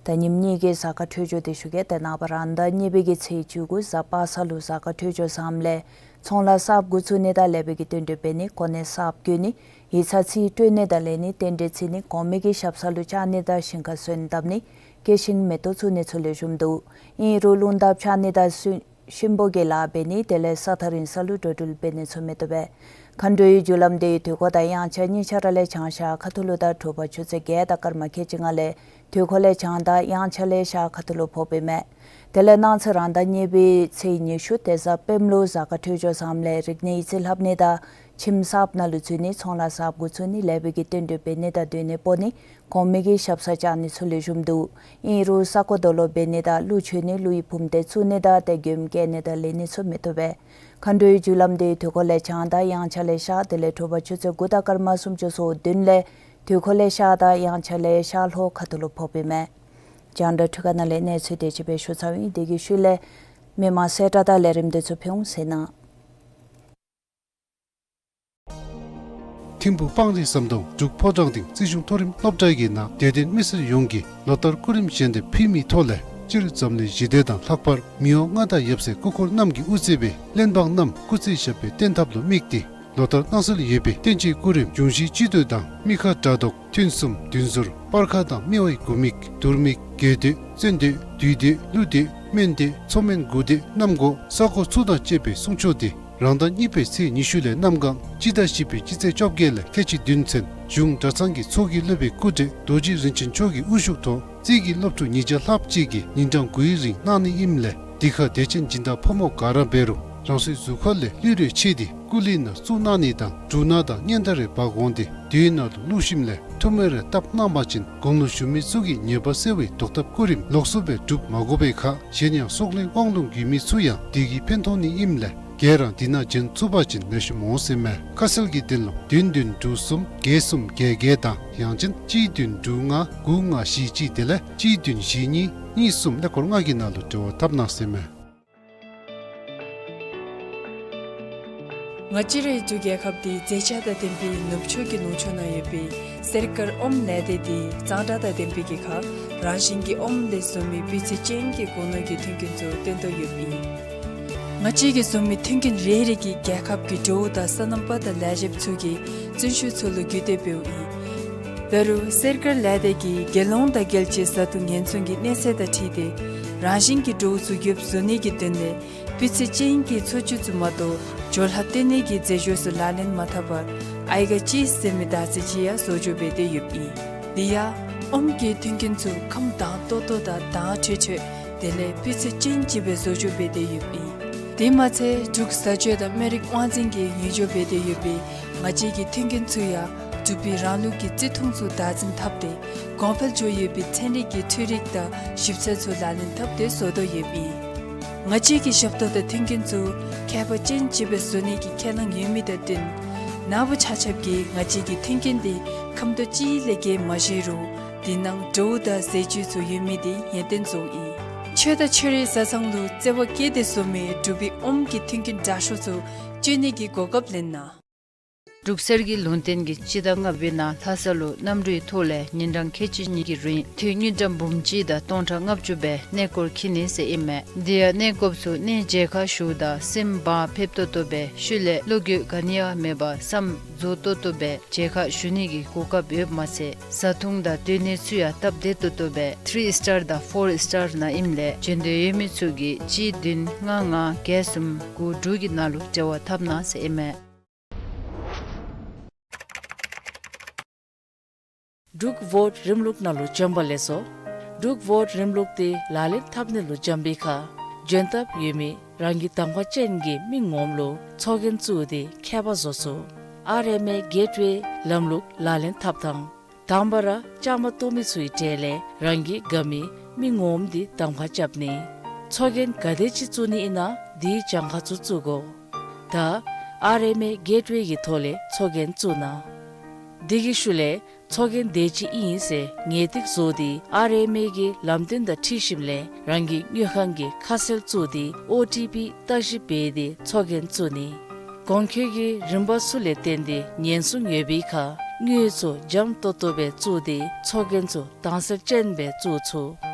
ད་ཉིནམ་གཉིས་ཀྱི་གཟའ་སྐར་འཕྲོད་སྦྱོར་དེ་ཞུ་གེ། ཏེ་ནངས་པ་རང་ཟླ་གཉིས་པའི་གི་ཚེས་བཅུ་དགུ་གཟའ་པ་སངས་ལུ་གཟའ་སྐར་འཕྲོད་སྦྱོར་བཟངམ་ལས་ཚོང་ལཱ་གསརཔ་འགོ་བཙུགས་ནི་དང་ལེགས་པའི་གི་རྟེན་འབྲེལ་འབད་ནི། གོ་གནས་གསརཔ་བསྐོ་ནི། ཡིག་ཚང་རྩིས་སྤྲོད་ནི་དང་ལེན་ནི། རྟེན་འབྲེལ་བརྩི་ནི། གོང་མའི་གི་ཞབས་ས་ལུ་བཅར་ནི་དང་ཞིང་ཁར་སོན་བཏབ་ནི། སྐྱེད་ཤིང་མེ་ཏོག་བཙུགས་ནི་ཚུ་ལེགས་ཤོམ་འདུག། ཨིན་རུང་རླུང་རྟ་འཕྱར་ནི་དང་སུ་གཤིན་པོ་གི་ལཱ་འབད་ནི་དེ་ལས་ས་ཐག་རིང་ས་ལུ་འགྲོ་འགྲུལ་འབད་ནི་ཚུ་མི་བཏུབ་པས། མཁའ་འགྲོའི་རྒྱུ་ལམ་དེ་དུས་འཁོར་དང་དབྱངས་འཆར་གཉིས་ཆ་ར་ལས་བྱང་ཤར་ཁ་ཐུག་ལུ་དང་དྲོ་པ་ཆུ་ཚོད་བརྒྱད་དང་སྐར་མ་ཁལ་གཅིག་ལྔ་ལས་དུས་འཁོར་ལས་བྱང་དང་དབྱངས་འཆར་ལས་ཤར་ཁ་ཐུག་ལུ་ཕོགཔ་ཨིན་མས། དེ་ལས་གནངས་ཚེ་རང་ཟླ་གཉིས་པའི་ཚེས་ཉི་ཤུ་ཏེ་གཟའ་སྤེནམ་ལུ་གཟའ་སྐར་འཕྲོད་སྦྱོར་བཟངམ་ལས་རིག་གནས་ཡིག་རྩིས་ལྷབ་ནི་དང་ ཁྱིམ་གསརཔ་ནང་ལུ་འཛུལ་ནི་ཚོང་ལཱ་གསརཔ་འགོ་བཙུགས་ནི་ལེགས་པའི་གི་བསྟུན་གྲོས་འབད་ནི་དང་སྡོད་གནས་སྤོ་ནི་གོང་མའི་གི་ཞབས་སར་བཅར་ནི་ཚུ་ལེགས་ཤོམ་འདུག། ཨིན་རུང་ས་གོ་རྡོ་སློག་འབད་ནི་དང་ཀླུ་མཆོད་ནི་ཀླུ་ཡི་བུམ་སྡེ་བཙུགས་ནི་དང་ཏེ་མགྱོནམ་བསྐྱལ་ནི་དང་ལེན་ནི་ཚུ་མི་བཏུབ་པས། མཁའ་འགྲོའི་རྒྱུ་ལམ་འདི་དུས་འཁོར་ལས་བྱང་དང་དབྱངས་འཆར་ལས་ཤར་དེ་ལས་དྲོ་པ་ཆུ་ཚོད་དགུ་དང་སྐར་མ་སུམ་ཅུ་སོ་བདུན་ལས་དུས་འཁོར་ལས་ཤར་དང་དབྱངས་འཆར་ལས་ཤར་ལྷོ་ཁ་ཐུག་ལུ་ཕོགཔ་ཨིན་མས། རྒྱང་བསྒྲགས་འཕྲུལ་ཁང་ནང་ལས་གནས་ཚུལ་དེ་ཅིག་སྦེ་ཞུ་ཚརཝ་ཨིན། དེ་གི་ཤུལ་ལས་མི་མང་གསལ་བསྒྲགས་དང་ལས་རིམ་དེ་ཚུ་ཕུལ་འོང་ཟེར་ན། ཐིམ་ཕུག་སྤང་རི་ཟམ་གདོང་འབྲུག་ཕོ་བྲང་སྡིངས་རྩིས་གཞུང་མཐོ་རིམ་སློབ་གྲྭ་གི་ནང་དད་ལྡན་མི་སེར་ཡོངས་ཀྱིས་ལོ་ལྟར་སྐུ་རིམ་བཞེངས་ཏེ་ཕུལ་མིའི་ཐོག་ལས་སྤྱིར་འཛམ་གླིང་ཞི་བདེ་དང་ལྷག་པར་མི་དབང་མངའ་བདག་ཡབ་སྲས་སྐུ་འཁོར་རྣམས་ཀྱིས་དབུ་གཙོས་པའི་གླེན་འབངས་རྣམས་སྐུ་ཚེ་ཞབས་པད་བརྟན་ཐབས་ལུ་དམིགས་ཏེ་ལོ་ལྟར་གནང་སྲོལ་ཡོད་པའི་བསྟན་སྤྱིའི་སྐུ་རིམ་འབྱུང་བཞིའི་སྤྱི་འདུས་དང་མི་ཁ་དགྲ་བཟློག་ཐུན་གསུམ་བདུན་ཟུར་སྤར་ཁ་དང་སྨེ་བའི་དགུ་མིག་དུར་མིག་རྒྱལ་འདུས་བཙན་འདུས་བདུད་འདུས་ཀླུ་འདུས་སྨན་འདུས་མཚོ་སྨན་དགུ་འདུས་གནམ་སྒོ་ས་སྒོ་ཚུ་དང་བཅས་པའི་གསུང་ཆོག་འདི་རང་ཟླ་གཉིས་པའི་ཚེས་ཉི་ཤུ་ལས་གནམ་གང་སྤྱི་ཟླ་བཞི་པའི་སྤྱི་ཚེས་བཅོ་བརྒྱད་ལས་ཁལ་གཅིག་བདུན་ཚུན་གཞུང་གྲྭ་ཚང་གི་ཚོགས་ཀྱི་སློབ་དཔོན་སྐུ་བགྲེས་རྡོ་རྗེ་རིན་ཆེན་མཆོག་གི་དབུ་བཞུགས་ཐོག་རྩིས་ཀྱི་སློབ་ཕྲུག་ཉིས་བརྒྱ་ལྷགཔ་ཅིག་གིས་ཉིན་གྲངས་དགུའི་རིང་གནང་ནི་ཨིནམ་ལས་འདི་ཁར་དད་ཅན་སྦྱིན་བདག་ཕོ་མོ་ག་ར་འབད་རུང་རང་སོའི་གཟུགས་ཁ་ལས་ལུས་རེ་ཕྱེ་སྟེ་སྐུ་ལུས་ནང་བཙུགས་གནང་ནི་དང་འབྲུ་སྣ་དང་སྙན་དར་རེ་འབག་འོང་སྟེ་དུས་ནང་ལུ་བླུགས་ཞིནམ་ལས་ཐུར་མ་རེ་བཏབ་གནང་པ་ཅིན་དགུང་ལོ་གཞོན་མི་ཚུ་གི་ཉེས་པ་སེལ་བའི་བཟློག་ཐབས་སྐུ་རིམ་ལོགས་སུ་སྦེ་སྒྲུབ་མ་དགོ་པའི་ཁར་གཞན་ཡང་སྲོག་ལུས་དབང་ལུང་ཡོད་མི་ཚུ་ཡང་འདི་གིས་ཕན་ཐོགས་ནི་ཨིནམ་ལས་ག་ར་འདི་ནང་བྱོན་ཚུགས་པ་ཅིན་ལེགས་ཤོམ་འོང་ཟེར་མས། ཁ་གསལ་གྱི་དོན་ལུ་བདུན་བདུན་དྲུག་གསུམ་བརྒྱད་གསུམ་བརྒྱད་བརྒྱད་དང་ཡང་ཅིན་གཅིག་བདུན་དྲུག་ལྔ་དགུ་ལྔ་བཞི་གཅིག་དེ་ལས་གཅིག་བདུན་བཞི་གཉིས་གཉིས་གསུམ་ཀླད་ཀོར་ལྔ་གི་ནང་ལུ་འབྲེལ་བ་འཐབ་གནང་ཟེར་མས། ང་བཅས་རའི་འབྲུག་རྒྱལ་ཁབ་འདི་མཛེས་ཆ་དང་ལྡན་པའི་ནུབ་ཕྱོགས་ཀྱི་ལུང་ཕྱོགས་ནང་ཡོད་པའི་གསེར་དཀར་ཨོམ་ལས་སྡེ་འདི་གཙང་སྦྲ་དང་ལྡན་པའི་གི་ཁར་རང་བཞིན་གྱི་ཨོམ་ལས་བཟོ་མི་སྤུས་ཚད་ཅན་གྱི་སྒོ་ནོར་གྱི་མཐུན་རྐྱེན་ཚུ་སྟོན་དོ་ཡོདཔ་ཨིན། ང་བཅས་ཀྱིས་བཟོ་མི་མཐུན་རྐྱེན་རེ་རེ་གིས་རྒྱལ་ཁབ་ཀྱི་འབྲུག་དང་སོ་ནམ་པ་དང་ལས་བྱེདཔ་ཚུ་གི་བརྩོན་ཤུགས་ཚུ་ལུ་རྒྱུད་སྟོན་འབདཝ་ཨིན། འབད་རུང་གསེར་དཀར་ལས་སྡེ་གིས་དགེ་སློང་དང་རྒྱལ་སྤྱིའི་བཟའ་བཏུང་ཉེན་སྲུང་གི་གནས་ཚད་དང་འཁྲིལ་ཏེ་རང་བཞིན་གྱི་འབྲུག་ཚུ་རྒྱུ་བཟོ་ནི་གི་དོན་ལས་སྤུས་ཚད་ཅན་གྱི་འཚོ་བཅུད་ཚུ་མ་གཏོགས་སྦྱོར་ལྷག་བཏོན་ནི་གི་རྫས་སྦྱོར་ཚུ་ལག་ལེན་མ་འཐབ་པར་ཨའི་ག་ཅིས་ཟེར་མི་དར་ཚིལ་ཅིག་ཡང་བཟོ་བཅོས་འབད་དེ་ཡོདཔ་ཨིན། འདི་ཡང་ཨོམ་གྱི་མཐུན་རྐྱེན་ཚུ་ཁམས་དྭངས་ཏོག་ཏོ་དང་དྭངས་འཕྲོས་འཕྲོས་དེ་ལས་སྤུས་ཚད་ཅན་ཅིག་སྦེ་བཟོ་བཅོས་འབད་དེ་ཡོདཔ་ཨིན། དེ་མ་ཚད་འབྲུག་བཟའ་སྤྱོད་དང་སྨན་རིགས་དབང་འཛིན་གྱིས་ཉོ་སྦྱོང་འབད་དེ་ཡོད་པའི་ང་བཅས་ཀྱི་མཐུན་རྐྱེན་ཚུ་ཡང་འབྲུག་པའི་རང་ལུགས་ཀྱི་བརྩི་མཐོང་ཚུ་བདག་འཛིན་འཐབ་སྟེ་གོང་འཕེལ་འགྱོ་ཡོད་པའི་ཚན་རིག་གི་འཕྲུལ་རིག་དང་ཞིབ་འཚོལ་ཚུ་ལག་ལེན་འཐབ་སྟེ་བཟོ་དོ་ཡོདཔ་ཨིན། ང་བཅས་ཀྱི་ཞབས་ཏོག་དང་མཐུན་རྐྱེན་ཚུ་ཁྱད་པར་ཅན་ཅིག་སྦེ་བཟོ་ནི་གི་ཁས་བླངས་ཡོད་མི་དང་བསྟུན་ནཱ་བུ་ཆ་ཁྱབ་ཀྱིས་ང་བཅས་ཀྱི་མཐུན་རྐྱེན་འདི་ཁམ་དོ་ཅིག་ལས་བརྒལ་མ་བཞེས་རུང་དེ་ནང་འབྲུག་དང་ཟས་བཅུད་ཚུ་ཡོད་མི་འདི་ངེས་གཏན་བཟོཝ་ཨིན། ཆོས་དང་ཆོས་རའི་བཟའ་ཚང་ལུ་བརྩེ་བ་བསྐྱེད་དེ་བཟོ་མི་འབྲུག་པའི་ཨོམ་གྱི་མཐུན་རྐྱེན་དྲག་ཤོས་ཚུ་སྤྱོད་ནི་གི་གོ་སྐབས་ལེན་གནང་། འབྲུག་གསེར་གྱི་ལུང་བསྟན་གྱིས་སྤྱི་ཟླ་ལྔ་པའི་ནང་ལྷ་ས་ལུ་གནམ་གྲུའི་ཐོག་ལས་ཉིན་གྲངས་ཁལ་གཅིག་གཉིས་ཀྱི་རིང་དུས་དངུལ་ཀྲམ་འབུམ་གཅིག་དང་སྟོང་ཕྲག་ལྔ་བཅུ་སྦེ་གནས་སྐོར་འཁྱིད་ནི་ཟེར་ཨིན་མས། འདི་ཡང་གནས་སྐོརཔ་ཚུ་གནས་མཇལ་ཁ་ཞུཝ་ད་སེམས་བག་ཕེབས་ཏོག་ཏོ་སྦེ་ཤུལ་ལས་བློ་འགྱོད་ག་ནི་ཡང་མེད་པར་བསམ་རྫོགས་ཏོག་ཏོ་སྦེ་མཇལ་ཁ་ཞུ་ནི་གི་གོ་སྐབས་ཡོདཔ་མ་ཚད་བཟའ་འཐུང་དང་སྡོད་གནས་ཚུ་ཡང་སྟབས་བདེ་ཏོག་ཏོ་སྦེ་ཐིརི་སི་ཊར་དང་ཕོར་སི་ཊར་ནང་ཨིནམ་ལས་བྱོན་འདོད་ཡོད་མི་ཚུ་གིས་གཅིག་བདུན་ལྔ་ལྔ་བརྒྱད་གསུམ་དགུ་དྲུག་གི་ནང་ལུ་འབྲེལ་བ་འཐབ་གནང་ཟེར་ཨིན་མས། འབྲུག་བོཊ་རིམ་ལུགས་ནང་ལུ་བྱོན་པ་ལེགས་སོ། འབྲུག་བོཊ་རིམ་ལུགས་འདི་ལག་ལེན་འཐབ་ནི་ལུ་བྱོན་པའི་ཁར་འབྱོན་ཐབས་ཡོད་མི་རང་གི་གདམ་ཁ་ཅན་གྱི་མི་ངོམ་ལུ་ཚོགས་རྒྱན་བཙུགས་ཏེ་ཁྱད་པར་བཟོ་ཚུགས། ཨར་ཨེམ་ཨེ་གེཊ་ཝེ་ལམ་ལུགས་ལག་ལེན་འཐབ་དང་། དང་པ་ར་བཅའ་མར་གཏོགས་མི་ཚུའི་གྲས་ལས་རང་གི་དགའ་མི་མི་ངོམ་འདི་གདམ་ཁ་རྐྱབ་ནི། ཚོགས་རྒྱན་ག་དེ་ཅིག་བཙུགས་ནི་ཨིན་ན་དེའི་གྱངས་ཁ་ཚུ་བཙུགས་དགོ། ད་ཨར་ཨེམ་ཨེ་གེཊ་ཝེ་གི་ཐོག་ལས་ཚོགས་རྒྱན་བཙུགས་གནང་། དེ་གི་ཤུལ་ལས་ཚོགས་རྒྱན་དེ་ཅིག་ཨིན་ཟེར་ངེས་ཏིག་བཟོ་སྟེ་ཨར་ཨེམ་ཨེ་གི་ལམ་སྟོན་དང་འཁྲིལ་ཞིནམ་ལས་རང་གི་དངུལ་ཁང་གི་ཁ་གསལ་བཙུགས་ཏེ་ཨོ་ཊི་པི་བརྟག་ཞིབ་འབད་དེ་ཚོགས་རྒྱན་བཙུགས་ནི། གོང་འཁོད་ཀྱི་རིམ་པ་ཚུ་ལས་བརྟེན་ཏེ་ཉེན་སྲུང་ཡོད་པའི་ཁར་དངུལ་ཚུ་འཇམ་ཏོག་ཏོ་སྦེ་བཙུགས་ཏེ་ཚོགས་རྒྱན་ཚུ་དྭངས་གསལ་ཅན་སྦེ་བཙུགས་ཚུགས།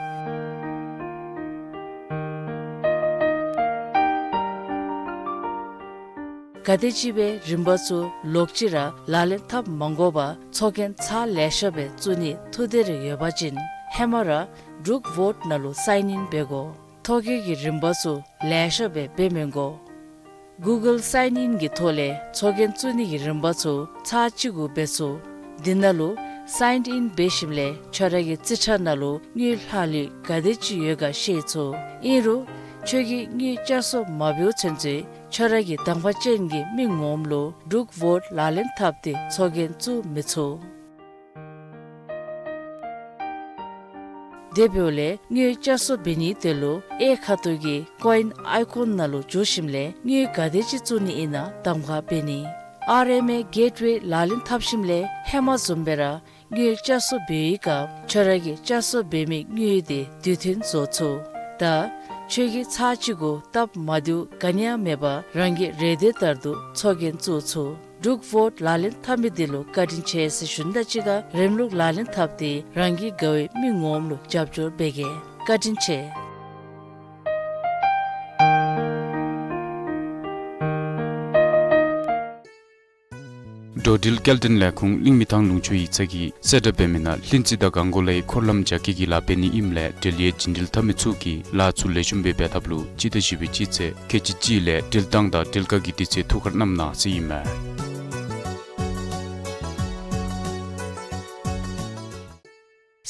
ག་དེ་ཅིག་སྦེ་རིམ་པ་ཚུ་ལོག་ཅི་ར་ལག་ལེན་འཐབ་མ་དགོ་པར་ཚོགས་རྒྱན་ཚར་ལེ་ཤ་སྦེ་བཙུགས་ནི་ཐུགས་འདོད་རེ་ཡོད་པ་ཅིན་ཧེ་མ་ར་འབྲུག་བོཊ་ནང་ལུ་སའིན་ཨིན་འབད་དགོ། ཐོ་བཀོད་ཀྱི་རིམ་པ་ཚུ་ལེ་ཤ་སྦེ་འབད་མི་དགོ། གུ་གཱལ་སའིན་ཨིན་གྱི་ཐོག་ལས་ཚོགས་རྒྱན་བཙུགས་ནི་གི་རིམ་པ་ཚུ་ཚར་གཅིག་གུ་འབད་ཚུགས། འདི་ནང་ལུ་སའིན་ཨིན་འབད་ཞིནམ་ལས་ཁྱོད་ར་གི་རྩིས་ཁྲ་ནང་ལུ་དངུལ་ལྷག་ལུས་ག་དེ་ཅིག་ཡོད་ག་ཤེས་ཚུགས། ཨིན་རུང་ ཁྱོད་ཀྱིས་དངུལ་བསྐྱར་གསོ་མ་འབདཝ་ཚུན་ཚོད་ཁྱོད་ར་གི་དང་པ་ཅན་གྱི་མི་ངོམ་ལུ་འབྲུག་ཝོཊ་ལག་ལེན་འཐབ་སྟེ་ཚོགས་རྒྱན་བཙུགས་མི་ཚུགས། དེ་འབདཝ་ལས་དངུལ་བསྐྱར་གསོ་འབད་ནི་དེ་ལུ་གཡས་ཁ་ཐུག་གི་ཀོ་ཨིན་ཨའི་ཀོན་ནང་ལུ་འཛུལ་ཞིནམ་ལས་དངུལ་ག་དེ་ཅིག་བཙུགས་ནི་ཨིན་ན་གདམ་ཁ་འབད་ནི། ཨར་ཨེམ་ཨེ་གེཊ་ཝེ་ལག་ལེན་འཐབ་ཞིནམ་ལས་ཧེ་མ་བཟུམ་སྦེ་ར་དངུལ་བསྐྱར་གསོ་འབད་བའི་སྐབས་ཁྱོད་ར་གིས་བསྐྱར་གསོ་འབད་མི་དངུལ་དེ་དུས་མཐུན་བཟོ་ཚུགས། ད་ཁྱོད་ཀྱིས་ཚར་གཅིག་གུ་སྟབས་མ་བདེཝ་ག་ནི་ཡང་མེད་པར་རང་གི་རེ་འདོད་ལྟར་དུ་ཚོགས་རྒྱན་བཙུགས་ཚུགས། འབྲུག་ཝོཊ་ལག་ལེན་འཐབ་མི་དེ་ལུ་བཀའ་དྲིན་ཆེ་ཟེར་ཞུ་ནི་དང་གཅིག་ཁར་རིམ་ལུགས་ལག་ལེན་འཐབ་སྟེ་རང་གི་དགའ་བའི་མི་ངོམ་ལུ་རྒྱབ་སྐྱོར་འབད་གེ། བཀའ་དྲིན་ཆེ། འགྲོ་འགྲུལ་སྐྱེལ་འདྲེན་ལས་ཁུངས་གླིང་མི་ཐང་ལུང་ཕྱོགས་ཡིག་ཚང་གིས་གསལ་བསྒྲགས་འབད་མི་ནང་ལྷུན་རྩེ་དང་སྒང་གོ་ལའི་འཁོར་ལམ་རྒྱ་སྐྱེད་ཀྱི་ལཱ་འབད་ནི་ཨིནམ་ལས་འབྲེལ་ཡོད་རྒྱུན་འགྲུལ་འཐབ་མི་ཚུ་གིས་ལཱ་ཚུ་ལེགས་ཤོམ་སྦེ་འབད་ཐབས་ལུ་སྤྱི་ཟླ་བཞི་པའི་སྤྱི་ཚེས་ཁལ་གཅིག་གཅིག་ལས་འགྲུལ་བཏང་དང་འགྲུལ་བཀག་གི་དུས་ཚོད་ཐུགས་ཁར་བསྣམ་གནང་ཟེར་ཨིན་མས།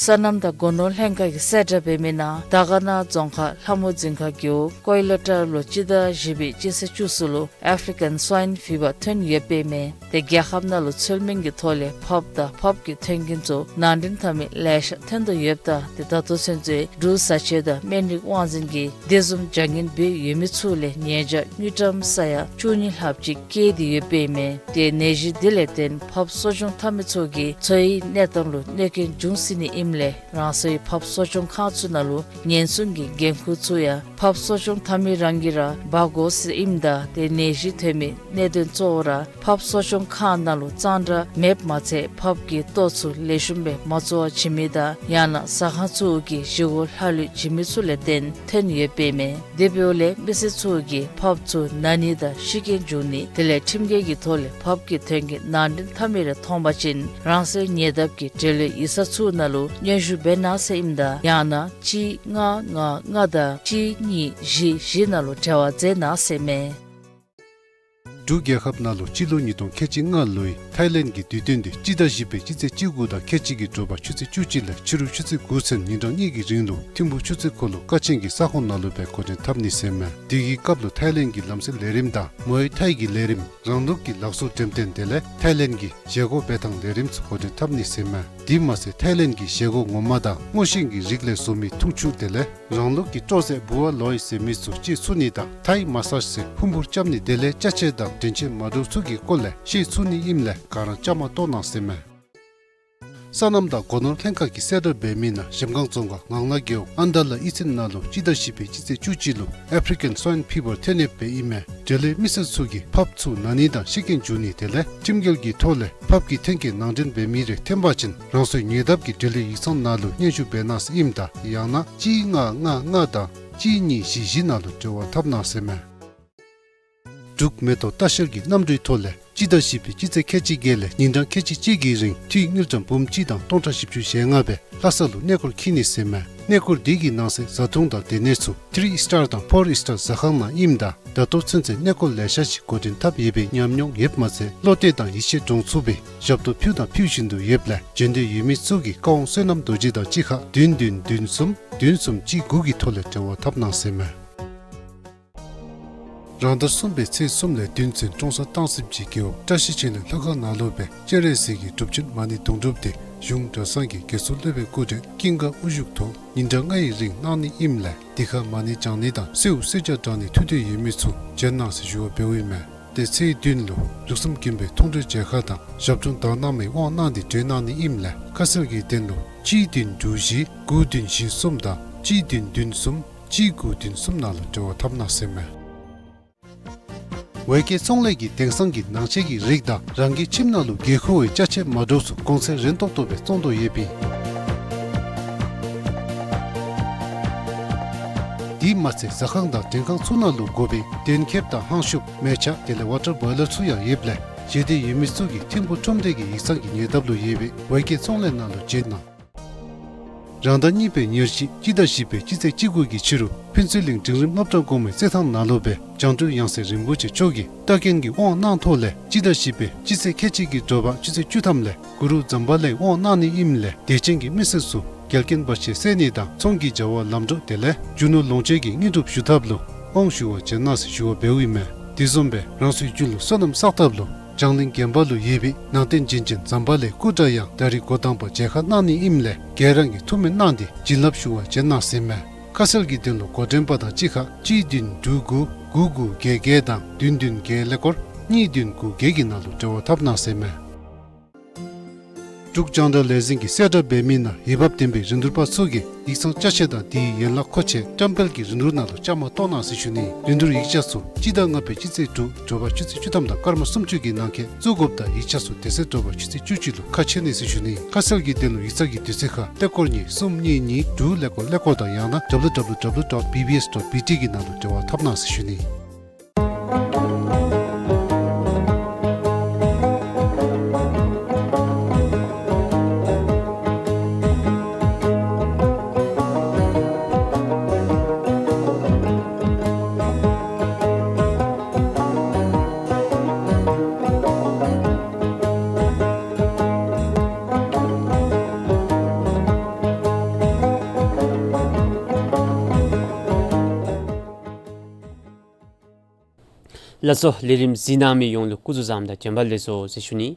སོ་ནམ་དང་སྒོ་ནོར་ལྷན་ཁག་གིས་གསལ་བསྒྲགས་འབད་མི་ནང་དར་དཀར་ན་རྫོང་ཁག་ལྷ་མོ་རྫིང་ཁ་རྒེད་འོག་ཀོའི་ལོ་ཊར་ལུ་སྤྱི་ཟླ་བཞི་པའི་སྤྱི་ཚེས་བཅུ་གསུམ་ལུ་ཨེཕ་རི་ཀན་སྭའིན་ཕི་བར་ཐོན་ཡོདཔ་ཨིན་མས། ཏེ་རྒྱལ་ཁབ་ནང་ལུ་ཚུལ་མིན་གྱི་ཐོག་ལས་ཕགཔ་དང་ཕགཔ་གི་ཐོན་སྐྱེད་ཚུ་ནང་འདྲེན་འཐབ་མི་ལེ་ཤ་ཐོན་དོ་ཡོདཔ་ད་ཏེ་ད་ལྟོ་ཚུན་ཚོད་འབྲུག་བཟའ་ཆས་དང་སྨན་རིགས་དབང་འཛིན་གྱིས་དེ་བཟུམ་བྱ་ངན་འབད་ཡོད་མི་ཚུ་ལས་ཉེས་བྱ་དངུལ་ཀྲམ་ས་ཡ་བཅུ་གཉིས་ལྷགཔ་ཅིག་བཀལ་ཏེ་ཡོདཔ་ཨིན་མས། ཏེ་ནད་གཞི་དེ་ལས་བརྟེན་ཕགཔ་གསོ་སྐྱོང་འཐབ་མི་ཚུ་གི་འཚོ་བའི་གནས་སྟངས་ལུ་གནོད་སྐྱོན་འབྱུང་སྲིད་ནི་ཨིནམ་ལས་རང་སོའི་ཕགཔ་གསོ་སྐྱོང་ཁང་ཚུ་ནང་ལུ་ཉེན་སྲུང་གི་འགན་ཁུར་ཚུ་ཡང་ཕགཔ་གསོ་སྐྱོང་འཐབ་མི་རང་གིས་ར་འབག་དགོ་ཟེར་ཨིནམ་ད་ཏེ་ནད་གཞི་ཐོན་མི་གནད་དོན་གཙོ་བོ་ར་ཕགཔ་གསོ་སྐྱོང་ཁང་ནང་ལུ་གཙང་སྦྲ་མེདཔ་མ་ཚད་ཕགཔ་གི་ལྟོ་ཚུ་ལེགས་ཤོམ་སྦེ་མ་བཙོ་བར་བྱིན་མི་དང་ཡང་ན་ཟ་ཁང་ཚུ་གིས་བཞེས་སྒོ་ལྷག་ལུས་བྱིན་མི་ཚུ་ལས་བརྟེན་ཐོན་ཡོདཔ་ཨིན་མས། དེ་འབདཝ་ལས་མི་སེར་ཚུ་གིས་ཕགཔ་ཚུ་ན་ནི་དང་ཤི་རྐྱེན་འབྱུང་ནི་དེ་ལས་ཁྲིམས་འགལ་གྱི་ཐོག་ལས་ཕགཔ་གི་ཐོན་སྐྱེད་ནང་འདྲེན་འཐབ་མི་རེ་མཐོང་པ་ཅིན་རང་སོའི་ཉེ་འདབས་ཀྱི་འབྲེལ་ཡོད་ཡིག་ཚང་ཚུ་ནང་ལུ་སྙན་ཞུ་འབད་གནང་ཟེར་ཨིནམ་ད་ཡང་ན་གཅིག་ལྔ་ལྔ་ལྔ་དང་གཅིག་གཉིས་བཞི་བཞི་ནང་ལུ་འབྲེལ་བ་མཛད་གནང་ཟེར་མས། འབྲུག་རྒྱལ་ཁབ་ནང་ལུ་སྤྱི་ལོ་ཉིས་སྟོང་ཁལ་གཅིག་ལྔ་ལོའི་ཐའི་ལེནཌ་གི་དུས་སྟོན་དེ་སྤྱི་ཟླ་བཞི་པའི་སྤྱི་ཚེས་བཅུ་དགུ་དང་ཁལ་གཅིག་གི་དྲོ་པ་ཆུ་ཚོད་བཅུ་གཅིག་ལས་ཕྱི་རུ་ཆུ་ཚོད་དགུ་ཚུན་ཉིན་གྲངས་གཉིས་ཀྱི་རིང་ལུ་ཐིམ་ཕུག་ཆུ་ཚོད་འཁོར་ལོ་ཀ་ཆེན་གྱི་ས་ཁོངས་ནང་ལུ་སྦེ་འགོ་འདྲེན་འཐབ་ནི་ཟེར་མས། དེ་གི་སྐབས་ལུ་ཐའི་ལེནཌ་གི་ལམ་སེལ་ལས་རིམ་དང་མོའེ་ཐའི་གི་ལས་རིམ་རང་ལུགས་ཀྱི་ལག་བཟོ་འགྲེམས་སྟོན་དེ་ལས་ཐའི་ལེནཌ་གི་བཞེས་སྒོ་འབད་ཐངས་ལས་རིམ་ཚུ་འགོ་འདྲེན་འཐབ་ནི་ཟེར་མས། དེ་མ་ཚད་ཐའི་ལེནཌ་གི་བཞེས་སྒོ་ངོ་མ་དང་སྔོ་ཤིང་གི་རིགས་ལས་བཟོ་མི་འཐུང་ཆུ་དེ་ལས་རང་ལུགས་ཀྱི་སྤྲོ་ཟས་བུ་ཝ་ལོའི་ཟེར་མི་ཚུ་སྤྱོད་ཚུགས་ནི་དང་ཐའི་མ་སཱཇ་ཟེར་ཕུང་པོ་རྐྱབ་ནི་དེ་ལས་ཅ་ཆས་དང་དྲན་ཤེས་མ་འདྲཝ་ཚུ་གི་སྐོར་ལས་ཤེས་ཚུགས་ནི་ཨིནམ་ལས་ག་ར་བཅའ་མར་གཏོགས་གནང་ཟེར་མས། སོ་ནམ་དང་སྒོ་ནོར་ལྷན་ཁག་གིས་གསལ་བསྒྲགས་འབད་མི་ནང་གཞལམ་སྒང་རྫོང་ཁག་ངང་ལ་རྒེད་འོག་ཨན་དར་ལ་གཡུས་ཚན་ནང་ལུ་སྤྱི་ཟླ་བཞི་པའི་སྤྱི་ཚེས་བཅུ་གཅིག་ལུ་ཨེཕ་རི་ཀན་སྭའིན་ཕི་བར་ཐོན་ཡོདཔ་ཨིན་མས། འབྲེལ་ཡོད་མི་སེར་ཚུ་གིས་ཕགཔ་ཚུ་ན་ནི་དང་ཤི་རྐྱེན་འབྱུང་ནི་དེ་ལས་ཁྲིམས་འགལ་གྱི་ཐོག་ལས་ཕགཔ་གི་ཐོན་སྐྱེད་ནང་འདྲེན་འབད་མི་རེ་ཐོན་པ་ཅིན་རང་སོའི་ཉེ་འདབས་ཀྱི་འབྲེལ་ཡོད་ཡིག་ཚང་ནང་ལུ་སྙན་ཞུ་འབད་གནང་ཟེར་ཨིནམ་ད་ཡང་ན་གཅིག་ལྔ་ལྔ་ལྔ་དང་གཅིག་གཉིས་བཞི་བཞི་ནང་ལུ་འབྲེལ་བ་འཐབ་གནང་ཟེར་མས། འབྲུག་མེ་ཏོག་ལྟ་བཤལ་གྱི་གནམ་གྲུའི་ཐོག་ལས་སྤྱི་ཟླ་བཞི་པའི་སྤྱི་ཚེས་ཁལ་གཅིག་བརྒྱད་ལས་ཉིན་གྲངས་ཁལ་གཅིག་གཅིག་གི་རིང་འཐུས་དངུལ་ཀྲམ་འབུམ་གཅིག་དང་སྟོང་ཕྲག་བཞི་བཅུ་ཞེ་ལྔ་སྦེ་ལྷ་ས་ལུ་གནས་སྐོར་འཁྱིད་ནི་ཟེར་མས། གནས་སྐོར་དེ་གི་ནང་གསེས་བཟའ་འཐུང་དང་སྡོད་གནས་ཚུ་ཐི་རི་སི་ཊར་དང་ཕོར་སི་ཊར་ཟ་ཁང་ནང་ཨིནམ་ད་ད་ལྟོ་ཚུན་ཚོད་གནས་སྐོར་ལེ་ཤ་ཅིག་འགོ་འདྲེན་འཐབ་ཡོད་པའི་ཉམས་མྱོང་ཡོདཔ་མ་ཚད་བློ་གཏད་དང་ཡིད་ཆེས་འདྲོངས་ཚུགས་པའི་ཞབས་ཏོག་ཕུལ་དང་ཕུལ་བཞིན་དུ་ཡོདཔ་ལས་འབྱོན་འདོད་ཡོད་མི་ཚུ་གིས་བཀའ་དབང་བསོད་ནམས་རྡོ་རྗེ་དང་གཅིག་ཁར་བདུན་བདུན་བདུན་གསུམ་བདུན་གསུམ་གཅིག་དགུ་གི་ཐོག་ལས་འབྲེལ་བ་འཐབ་གནང་ཟེར་མས། རང་ཟླ་གསུམ་པའི་ཚེས་གསུམ་ལས་བདུན་ཚུན་ཀྲོང་གསར་སྟང་སིབ་ཀྱི་རྒེད་འོག་བཀྲ་ཤིས་ཆོས་གླིང་ལྷ་ཁང་ནང་ལུ་སྦེ་སྤྱན་རས་གཟིགས་ཀྱི་སྒྲུབ་ཆེན་མ་ཎི་དུང་སྒྲུབ་དེ་གཞུང་གྲྭ་ཚང་གི་དགེ་ཚུལ་སློབ་དཔོན་སྐུ་མགྲོན་ཀུན་དགའ་དབུ་བཞུགས་ཐོག་ཉིན་གྲངས་ལྔའི་རིང་གནང་ནི་ཨིནམ་ལས་དེ་ཁར་མ་ཎི་བགྱང་ནི་དང་གསོལཝ་གསོལ་ཇ་དྲང་ནི་ཐུགས་འདོད་ཡོད་མི་ཚུ་བྱོན་གནང་ཟེར་ཞུ་བ་འབདཝ་ཨིན་མས། ཏེ་ཚེས་བདུན་ལུ་ལུགས་བཟང་མགོན་པོའི་མཐོང་གྲོལ་མཇལ་ཁ་དང་ཞབས་དྲུང་དར་ནག་མའི་དབང་གནང་སྟེ་གྲོལ་གནང་ནི་ཨིནམ་ལས་ཁ་གསལ་གྱི་དོན་ལུ་གཅིག་བདུན་དྲུག་བཞི་དགུ་བདུན་བཞི་གསུམ་དང་གཅིག་བདུན་བདུན་གསུམ་གཅིག་དགུ་བདུན་གསུམ་ནང་ལུ་འབྲེལ་བ་འཐབ་གནང་ཟེར་མས། ཝེ་ཀེ་ཚོང་ལས་ཀྱིས་དེང་སང་གི་ནང་ཆས་ཀྱི་རིགས་དང་རང་གི་ཁྱིམ་ནང་ལུ་དགོས་མཁོ་བའི་ཅ་ཆས་མ་འདྲཝ་ཚུ་གོང་ཚད་རན་ཏོག་ཏོ་སྦེ་བཙོང་དོ་ཡོདཔ་ཨིན། དེ་མ་ཚད་ཟ་ཁང་དང་མགྲོན་ཁང་ཚུ་ནང་ལུ་དགོ་པའི་གདན་ཁེབས་དང་ཧང་ཤུབས་མལ་ཆ་དེ་ལས་ཝ་ཊར་བོའི་ལར་ཚུ་ཡང་ཡོདཔ་ལས་བཞེས་འདོད་ཡོད་མི་ཚུ་གིས་ཐིམ་ཕུག་ཁྲོམ་སྡེ་གི་ཡིག་ཚང་གི་ཉེ་འདབས་ལུ་ཡོད་པའི་ཝེ་ཀེ་ཚོང་ལས་ནང་ལུ་བྱོན་གནང་། རང་ཟླ་གཉིས་པའི་ཉེར་བཞི་སྤྱི་ཟླ་བཞི་པའི་སྤྱི་ཚེས་བཅུ་དགུ་གི་ཕྱི་རུ་ཕུན་ཚོགས་གླིང་འབྲིང་རིམ་སློབ་གྲྭ་གོང་མའི་རྩེད་ཐང་ནང་ལུ་སྦེ་བྱང་གྲོལ་ཡང་སྲིད་རིན་པོ་ཆེ་མཆོག་གིས་ལྟ་མཁན་གྱི་དབང་གནང་ཐོག་ལས་སྤྱི་ཟླ་བཞི་པའི་སྤྱི་ཚེས་ཁལ་གཅིག་གི་དྲོ་པ་ཆུ་ཚོད་བཅུ་ཐམ་ལས་གུ་རུ་ཛམ་བྷ་ལའི་དབང་གནང་ནི་ཨིནམ་ལས་དད་ཅན་གྱི་མི་སེར་ཚུ་ འགལ་རྐྱེན་བར་ཆད་སེལ་ནི་དང་ཚོང་གི་བྱ་བ་ལམ་འགྲོ་དེ་ལས་རྒྱུ་ནོར་ལོངས་སྤྱོད་ཀྱི་དངོས་གྲུབ་ཞུ་ཐབས་ལུ་དབང་ཞུ་བར་བྱོན་གནང་ཟེར་ཞུ་བ་འབདཝ་ཨིན་མས། དེ་བཟུམ་སྦེ་རང་སོའི་རྒྱུད་ལུ་བསོད་ནམས་བསགས་ཐབས་ལུ་བྱང་གླིང་དགོན་པ་ལུ་ཡོད་པའི་ནང་རྟེན་རྗེན་ཅན་ཛམ་བྷ་ལའི་སྐུ་འདྲ་ཡང་ད་རིས་འགོ་དང་པ་མཇལ་ཁ་གནང་ནི་ཨིནམ་ལས་ག་ར་གིས་ཐུགས་སྨོན་གནང་སྟེ་བྱིན་རླབས་ཞུ་བར་བྱོན་གནང་ཟེར་ཨིན་མས། ཁ་གསལ་གྱི་དོན་ལུ་འགོ་འདྲེན་པ་དང་གཅིག་ཁར་གཅིག་བདུན་དྲུག་དགུ་དགུ་དགུ་བརྒྱད་བརྒྱད་དང་བདུན་བདུན་བརྒྱད་ཀླད་ཀོར་གཉིས་བདུན་དགུ་བརྒྱད་ཀྱི་ནང་ལུ་འབྲེལ་བ་འཐབ་གནང་ཟེར་ཨིན་མས། འབྲུག་རྒྱང་བསྒྲགས་ལས་འཛིན་གྱིས་གསལ་བསྒྲགས་འབད་མི་ནང་འོས་འབབ་ལྡན་པའི་རིན་བསྡུར་པ་ཚུ་གིས་ཡིག་ཚང་ཅ་ཆས་དང་དེའི་ཡན་ལག་མཁོ་ཆས་བཀྲམ་སྤེལ་གྱི་རིན་བསྡུར་ནང་ལུ་བཅའ་མར་གཏོགས་གནང་ཟེར་ཞུ་ནི། རིན་བསྡུར་ཡིག་ཆ་ཚུ་སྤྱི་ཟླ་ལྔ་པའི་སྤྱི་ཚེས་དྲུག་དྲོ་པ་ཆུ་ཚོད་བཅུ་ཐམ་དང་སྐར་མ་སུམ་ཅུ་གི་ནང་འཁོད་བཙུགས་དགོཔ་དང་ཡིག་ཆ་ཚུ་དེ་ཚེ་དྲོ་པ་ཆུ་ཚོད་བཅུ་གཅིག་ལུ་ཁ་ཕྱེ་ནི་ཟེར་ཞུ་ནི། ཁ་གསལ་གྱི་དོན་ལུ་ཡིག་ཚང་གི་དུས་ཚོད་ཁར་ཀླད་ཀོར་གཉིས་གསུམ་གཉིས་གཉིས་དྲུག་ཀླད་ཀོར་ཀླད་ཀོར་དང་ཡང་ན་W W W dot B B S dot B T གི་ནང་ལུ་འབྲེལ་བ་འཐབ་གནང་ཟེར་ཞུ་ནི། ལགས་སོ། ལས་རིམ་གཟིགས་གནང་མི་ཡོངས་ལུ་སྐུ་གཟུགས་བཟང་དང་བྱོན་པ་ལེགས་སོ་ཟེར་ཞུ་ནི།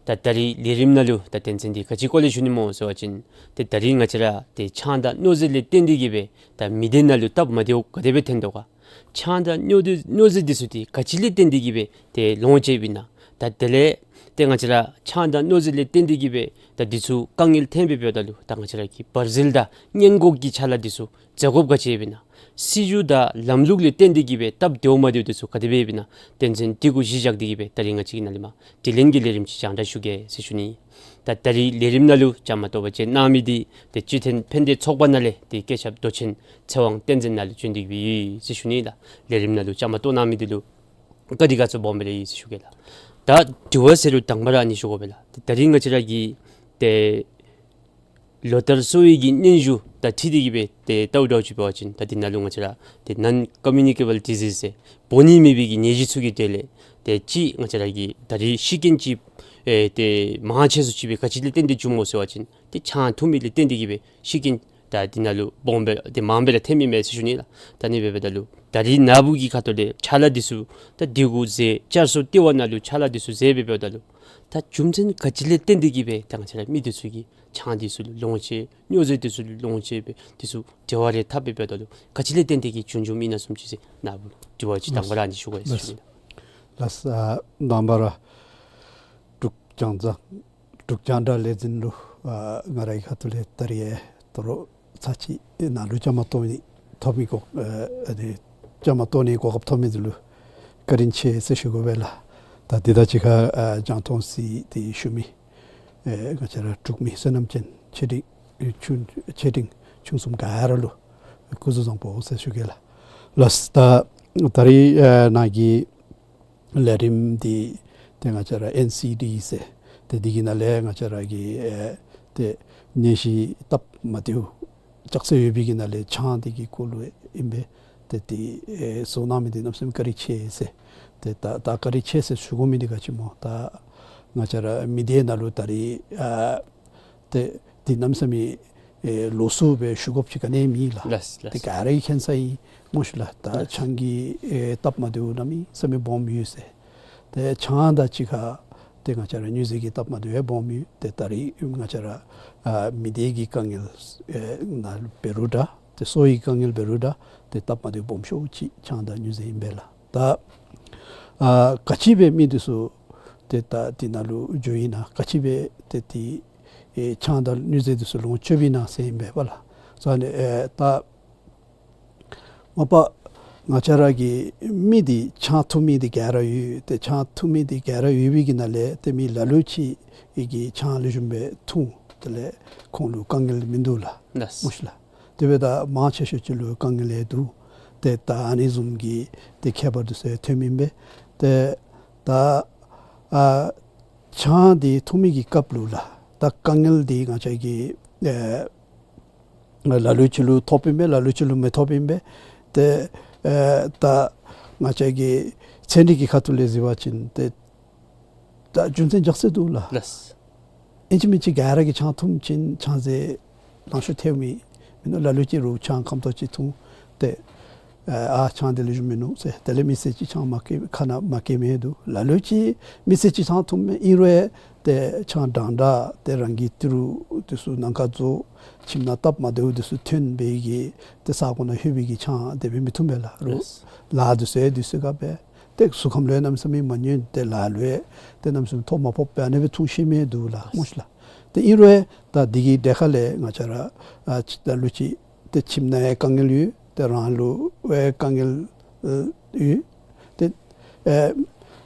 ད་ད་རིས་ལས་རིམ་ནང་ལུ་ད་དོན་ཚན་འདི་ག་ཅི་སྐོར་ལས་ཞུ་ནི་སྨོ་ཟེར་བ་ཅིན་ཏེ་ད་རིས་ང་བཅས་ར་ཏེ་ཆང་དང་སྨྱོ་རྫས་ལས་བརྟེན་ཏེ་གིས་སྦེ་ད་མི་སྡེ་ནང་ལུ་སྟབས་མ་བདེཝ་ག་དེ་སྦེ་ཐོན་དོ་ག། ཆང་དང་སྨྱོ་རྫས་སྨྱོ་རྫས་འདི་ཚུ་ཏེ་ག་ཅི་ལས་བརྟེན་ཏེ་གིས་སྦེ་ཏེ་ལོངས་སྤྱོད་པས་ན། ད་དེ་ལས་ཏེ་ང་བཅས་ར་ཆང་དང་སྨྱོ་རྫས་ལས་བརྟེན་ཏེ་གིས་སྦེ་ད་འདི་ཚུ་དཀའ་ངལ་ཐོན་སྦེ་འབདཝ་ད་ལུ་ད་ང་བཅས་ར་གི་བར་ཟིལ་དང་སྔོན་འགོག་གི་ཆ་ལ་འདི་ཚུ་མཛད་དགོཔ་ག་ཅི་ཡོདཔ་ཨིན་ན། སྲིད་བྱུས་དང་ལམ་ལུགས་ལས་བརྟེན་ཏེ་གིས་སྦེ་སྟབས་བདེཝ་མ་བདེཝ་འདི་ཚུ་ག་དེ་སྦེ་ཡོདཔ་ཨིན་ན། དོན་ཚན་འདི་གུ་གཞི་བཞག་སྟེ་གིས་སྦེ་ད་རིས་ང་བཅས་ཀྱིས་ནཱ་ལས་མར་དྲི་ལན་གྱི་ལས་རིམ་ཅིག་རྒྱང་བསྒྲགས་ཞུ་གེ་ཟེར་ཞུ་ནི། ད་ད་རིས་ལས་རིམ་ནང་ལུ་བཅའ་མར་གཏོགས་པར་བྱོན་གནང་མི་འདི་ཏེ་སྤྱི་མཐུན་ཕན་བདེ་ཚོགས་པ་ནང་ལས་ཏེ་བཀོད་ཁྱབ་མདོ་ཆེན་ཚེ་དབང་བསྟན་འཛིན་ནཱ་ལུ་བྱོན་ཏེ་གིས་སྦེ་ཡོད་ཟེར་ཞུ་ནི་ལགས། ལས་རིམ་ནང་ལུ་བཅའ་མར་གཏོགས་གནང་མི་འདི་ལུ་བཀའ་དྲིན་དགའ་ཚོར་སྦོམ་སྦེ་ར་ཡོད་ཟེར་ཞུ་གེ་ལགས། ད་དྲི་བ་ཟེར་རུང་དང་པ་ར་ཨ་ནི་ཞུ་དགོ་པས་ལགས། ད་ད་རིས་ང་བཅས་ར་གི་ཏེ་ལོ་ལྟར་གསོ་བའི་གི་སྙན་ཞུ་དང་འཁྲིལ་ཏེ་གིས་སྦེ་ཏེ་ལྟཝ་ད་ཅིག་འབད་བ་ཅིན་ད་འདི་ནང་ལུ་ང་བཅས་ར་ཏེ་ནཱོན་ཀོ་མིའུ་ནི་ཀེ་བཱལ་ཌི་ཟིསི་ཟེར་འབོ་ནི་མེད་པའི་གི་ནད་གཞི་ཚུ་གི་གྲས་ལས་ཏེ་གཅིག་ང་བཅས་ར་གི་ད་རིས་ཤི་རྐྱེན་ཅིག་ཨེ་ཏེ་མང་ཆེ་སུ་ཅིག་སྦེ་ག་ཅི་ལས་བརྟེན་ཏེ་བྱུངམ་སྨོ་ཟེར་བ་ཅིན་ཏེ་ཆང་འཐུང་མི་ལས་བརྟེན་ཏེ་གིས་སྦེ་ཤི་རྐྱེན་ད་འདི་ནང་ལུ་སྦོམ་སྦེ་ཏེ་མང་སྦེ་ར་ཐོནམ་ཨིན་མས་ཟེར་ཞུ་ནི་ལགས། ད་ཨ་ནི་འབདཝ་ད་ལུ་ད་རིས་ནཱ་བུ་གི་ཁ་ཐུག་ལས་ཅ་ལ་འདི་ཚུ་ད་འདི་གུ་ཟེར་བསྐྱར་གསོ་ལྟེ་བ་ནང་ལུ་ཅ་ལ་འདི་ཚུ་ཟེར་སྦེ་འབདཝ་ད་ལུ་ད་རྒྱུ་མཚན་ག་ཅི་ལས་བརྟེན་ཏེ་གིས་སྦེ་ད་ང་བཅས་ར་མི་འདི་ཚུ་གིས་ཆང་འདི་ཚུ་ལུ་ལོངས་སྤྱོད་སྨྱོ་རྫས་འདི་ཚུ་ལུ་ལོངས་སྤྱོད་སྦེ་འདི་ཚུ་འབྲེལ་བ་རེ་འཐབ་སྦེ་འབདཝ་ད་ལུ་ག་ཅི་ལས་བརྟེན་ཏེ་གིས་བྱུང་བྱུངམ་ཨིན་ན་བཟུམ་ཅིག་ཟེར་ནཱ་བུ་ལུ་དྲི་བ་ཅིག་དང་པ་ར་ཨ་ནི་ཞུ་དགོ་ཟེར་ཞུ་ནི། ལགས་སོ། ཨ་དང་པ་ར་འབྲུག་རྒྱང་བསྒྲགས་འབྲུག་རྒྱང་བསྒྲགས་ལས་འཛིན་ལུ་ཨ་ང་རའི་ཁ་ཐུག་ལས་ད་རིས་ཨེ་དོ་རུང་ཚར་གཅིག་ནཱ་ལུ་བཅའ་མར་གཏོགས་ནི་ཐོབ་མི་གོ་ཨ་ཨ་ནི་བཅའ་མར་གཏོགས་ནི་གོ་སྐབས་ཐོབ་མི་འདི་ལུ་བཀའ་དྲིན་ཆེ་ཟེར་ཞུ་དགོ་པས་ལགས། ད་འདི་དང་གཅིག་ཁར་ཨ་རྒྱང་མཐོང་གཟིགས་ཏེ་བཞུགས་མི་ཨེ་ང་བཅས་ར་འབྲུག་མི་བསོད་ནམས་ཅན་ཆེ་འབྲིང་ཆུང་ཆེ་འབྲིང་ཆུང་གསུམ་ག་ར་ལུ་སྐུ་གཟུགས་བཟང་པོ་ཟེར་ཞུ་གེ་ལགས། ལགས་ད་ད་རིས་ཨེ་ནཱ་གི་ལས་རིམ་འདི་ཏེ་ང་བཅས་ར་ཨེན་སི་ཌི་ཟེར་ཏེ་འདི་གི་ནང་ལས་ང་བཅས་ར་གི་ཨེ་ཏེ་ནད་གཞི་སྟབས་མ་བདེཝ་ཅོག་ཙེ་ཡོད་པའི་གི་ནང་ལས་ཆང་འདི་གི་སྐོར་ལུ་ཨིན་པས། ཏེ་འདི་ཨེ་བཟོ་གནང་མི་འདི་གནམ་མེད་ས་མེད་བཀའ་དྲིན་ཆེ་ཟེར། ཏེ་ད་ད་བཀའ་དྲིན་ཆེ་ཟེར་ཞུ་དགོ་མི་འདི་ག་ཅི་སྨོ། ད་ང་བཅས་ར་མི་སྡེ་ནང་ལུ་ད་རིས་ཨ་ཏེ་འདི་གནམ་མེད་ས་མེད་ཨེ་ལོགས་སུ་སྦེ་ཞུ་དགོཔ་ཅིག་ག་ནི་མེད་ལགས། ལགས་ལགས། ཏེ་ག་ར་གིས་མཁྱེན་ས་ཨིན་སྨོ་ཤིག་ལགས། ད་ལགས། ཆང་གི་ཨེ་སྟབས་མ་བདེཝ་གནམ་མེད་ས་མེད་སྦོམ་ཡོད་ཟེར། ཏེ་ཆང་དང་གཅིག་ཁར་ཏེ་ང་བཅས་ར་སྨྱོ་རྫས་ཀྱི་སྟབས་མ་བདེཝ་ཡང་སྦོམ་ཡོད། ཏེ་ད་རིས་ང་བཅས་ར་ཨ་མི་སྡེ་གི་དཀའ་ངལ་ཨེ་ནང་འབད་རུང་འདྲ་ཏེ་གསོ་བའི་དཀའ་ངལ་འབད་རུང་འདྲ་ཏེ་སྟབས་མ་བདེཝ་སྦོམ་ཤོས་ཅིག་ཆང་དང་སྨྱོ་རྫས་ཨིན་པས་ལགས། ད་ཨ་ག་ཅི་སྦེ་མི་འདི་ཚུ་ཏེ་ད་འདི་ནང་ལུ་འགྱོཝ་ཨིན་ན་ག་ཅི་སྦེ་ཏེ་འདི་ཨེ་ཆང་དང་སྨྱོ་རྫས་འདི་ཚུ་ལོངས་སྤྱོད་པས་ན་ཟེར་ཨིན་པས་པ་ལགས། སོ་ཨ་ནི་ཨེ་ད་མ་པ་ང་བཅས་ར་གི་མི་འདི་ཆང་འཐུང་མི་འདི་ག་ར་ཡོད། ཏེ་ཆང་འཐུང་མི་འདི་ག་ར་ཡོད་པའི་གི་ནང་ལས་ཏེ་མི་ལ་ལུ་ཅིག་གིས་ཆང་ལེགས་ཤོམ་སྦེ་འཐུང་། དེ་ལས་ཁོང་ལུ་དཀའ་ངལ་མིན་འདུག་ལགས། ལགས། སྨོ་ཤིག་ལགས། དེ་སྦེ་ད་མང་ཆེ་ཤོས་ཅིག་ལུ་དཀའ་ངལ་ཡང་འདུག། ཏེ་ད་ཨ་ནི་བཟུམ་གྱི་ཏེ་ཁྱད་པར་འདི་ཚུ་ཐོནམ་ཨིན་པས། ཏེ་ད་ཨ་ཆང་འདི་འཐུང་མི་གི་སྐབས་ལུ་ལགས་ད་དཀའ་ངལ་འདི་ང་བཅས་ཀྱིས་ཨེ་ལ་ལུ་ཅིག་ལུ་ཐོབ་ཨིན་པས། ལ་ལུ་ཅིག་ལུ་མི་ཐོབ་ཨིན་པས། ཏེ་ཨེ་ད་ང་བཅས་ཀྱི་ཚན་རིག་གི་ཁ་ཐུག་ལས་གཟིགས་པ་ཅིན་ཏེ་ད་རྒྱུ་མཚན་ཅོག་ཙེ་འདུག་ལགས། ལགས། ཨིན་ཅི་མིན་ཅི་ག་ར་གིས་ཆང་འཐུང་ཅིན་ཆང་རྫས་ ལང་ཤོར་ཐལཝ་མེད་མིན་ནུག། ལ་ལུ་ཅིག་རུང་ཆང་ཁམ་ཏོག་ཅིག་འཐུང་སྟེ་ཨ་ཆང་འདི་ལེགས་ཤོམ་མིན་ནུག་ཟེར། དེ་ལས་མི་སེར་ཅིག་ཆང་མ་བཀལ་ཁ་ནང་མ་བཀལ་མི་འདུག། ལ་ལུ་ཅིག་མི་སེར་ཅིག་ཆང་འཐུང་མས། ཨིན་རུང་ཏེ་ཆང་འདྲན་འདྲ་ཏེ་རང་གི་ཏི་རུ་འདི་ཚུ་ནང་ཁར་འཛུལ་ཁྱིམ་ནང་སྟབས་མ་བདེཝ་འདི་ཚུ་ཐོན་པའི་གི་ཏེ་ས་གོ་ནང་ལྷོད་པའི་གི་ཆང་དེ་སྦེ་མི་འཐུང་པས་ལགས། རུང་ལཱ་འདི་ཚུ་ཡང་འདི་ཚུ་ག་སྦེ་ཏེ་གཟུགས་ཁམས་ལུ་ཡང་གནམ་མེད་ས་མེད་མ་ཉན། ཏེ་ལཱ་ལུ་ཡང་ཏེ་གནམ་མེད་ས་མེད་ཐོ་མ་ཕོགཔ་སྦེ་ཨ་ནི་སྦེ་འཐུང་ཤེས་མི་འདུག་ལགས་སྨོ་ཤི་ལགས། ཏེ་ཨིན་རུང་ད་འདི་གི་གྲལ་ཁ་ལས་ང་བཅས་ར་ཨ་ཅི་ད་ལུ་ཅིག་ཏེ་ཁྱིམ་ནང་ཡང་དཀའ་ངལ་ཡོད། ཏེ་རང་ལུ་ཡང་དཀའ་ངལ་ཨེ་ཡོད། ཏེ་ཨེ་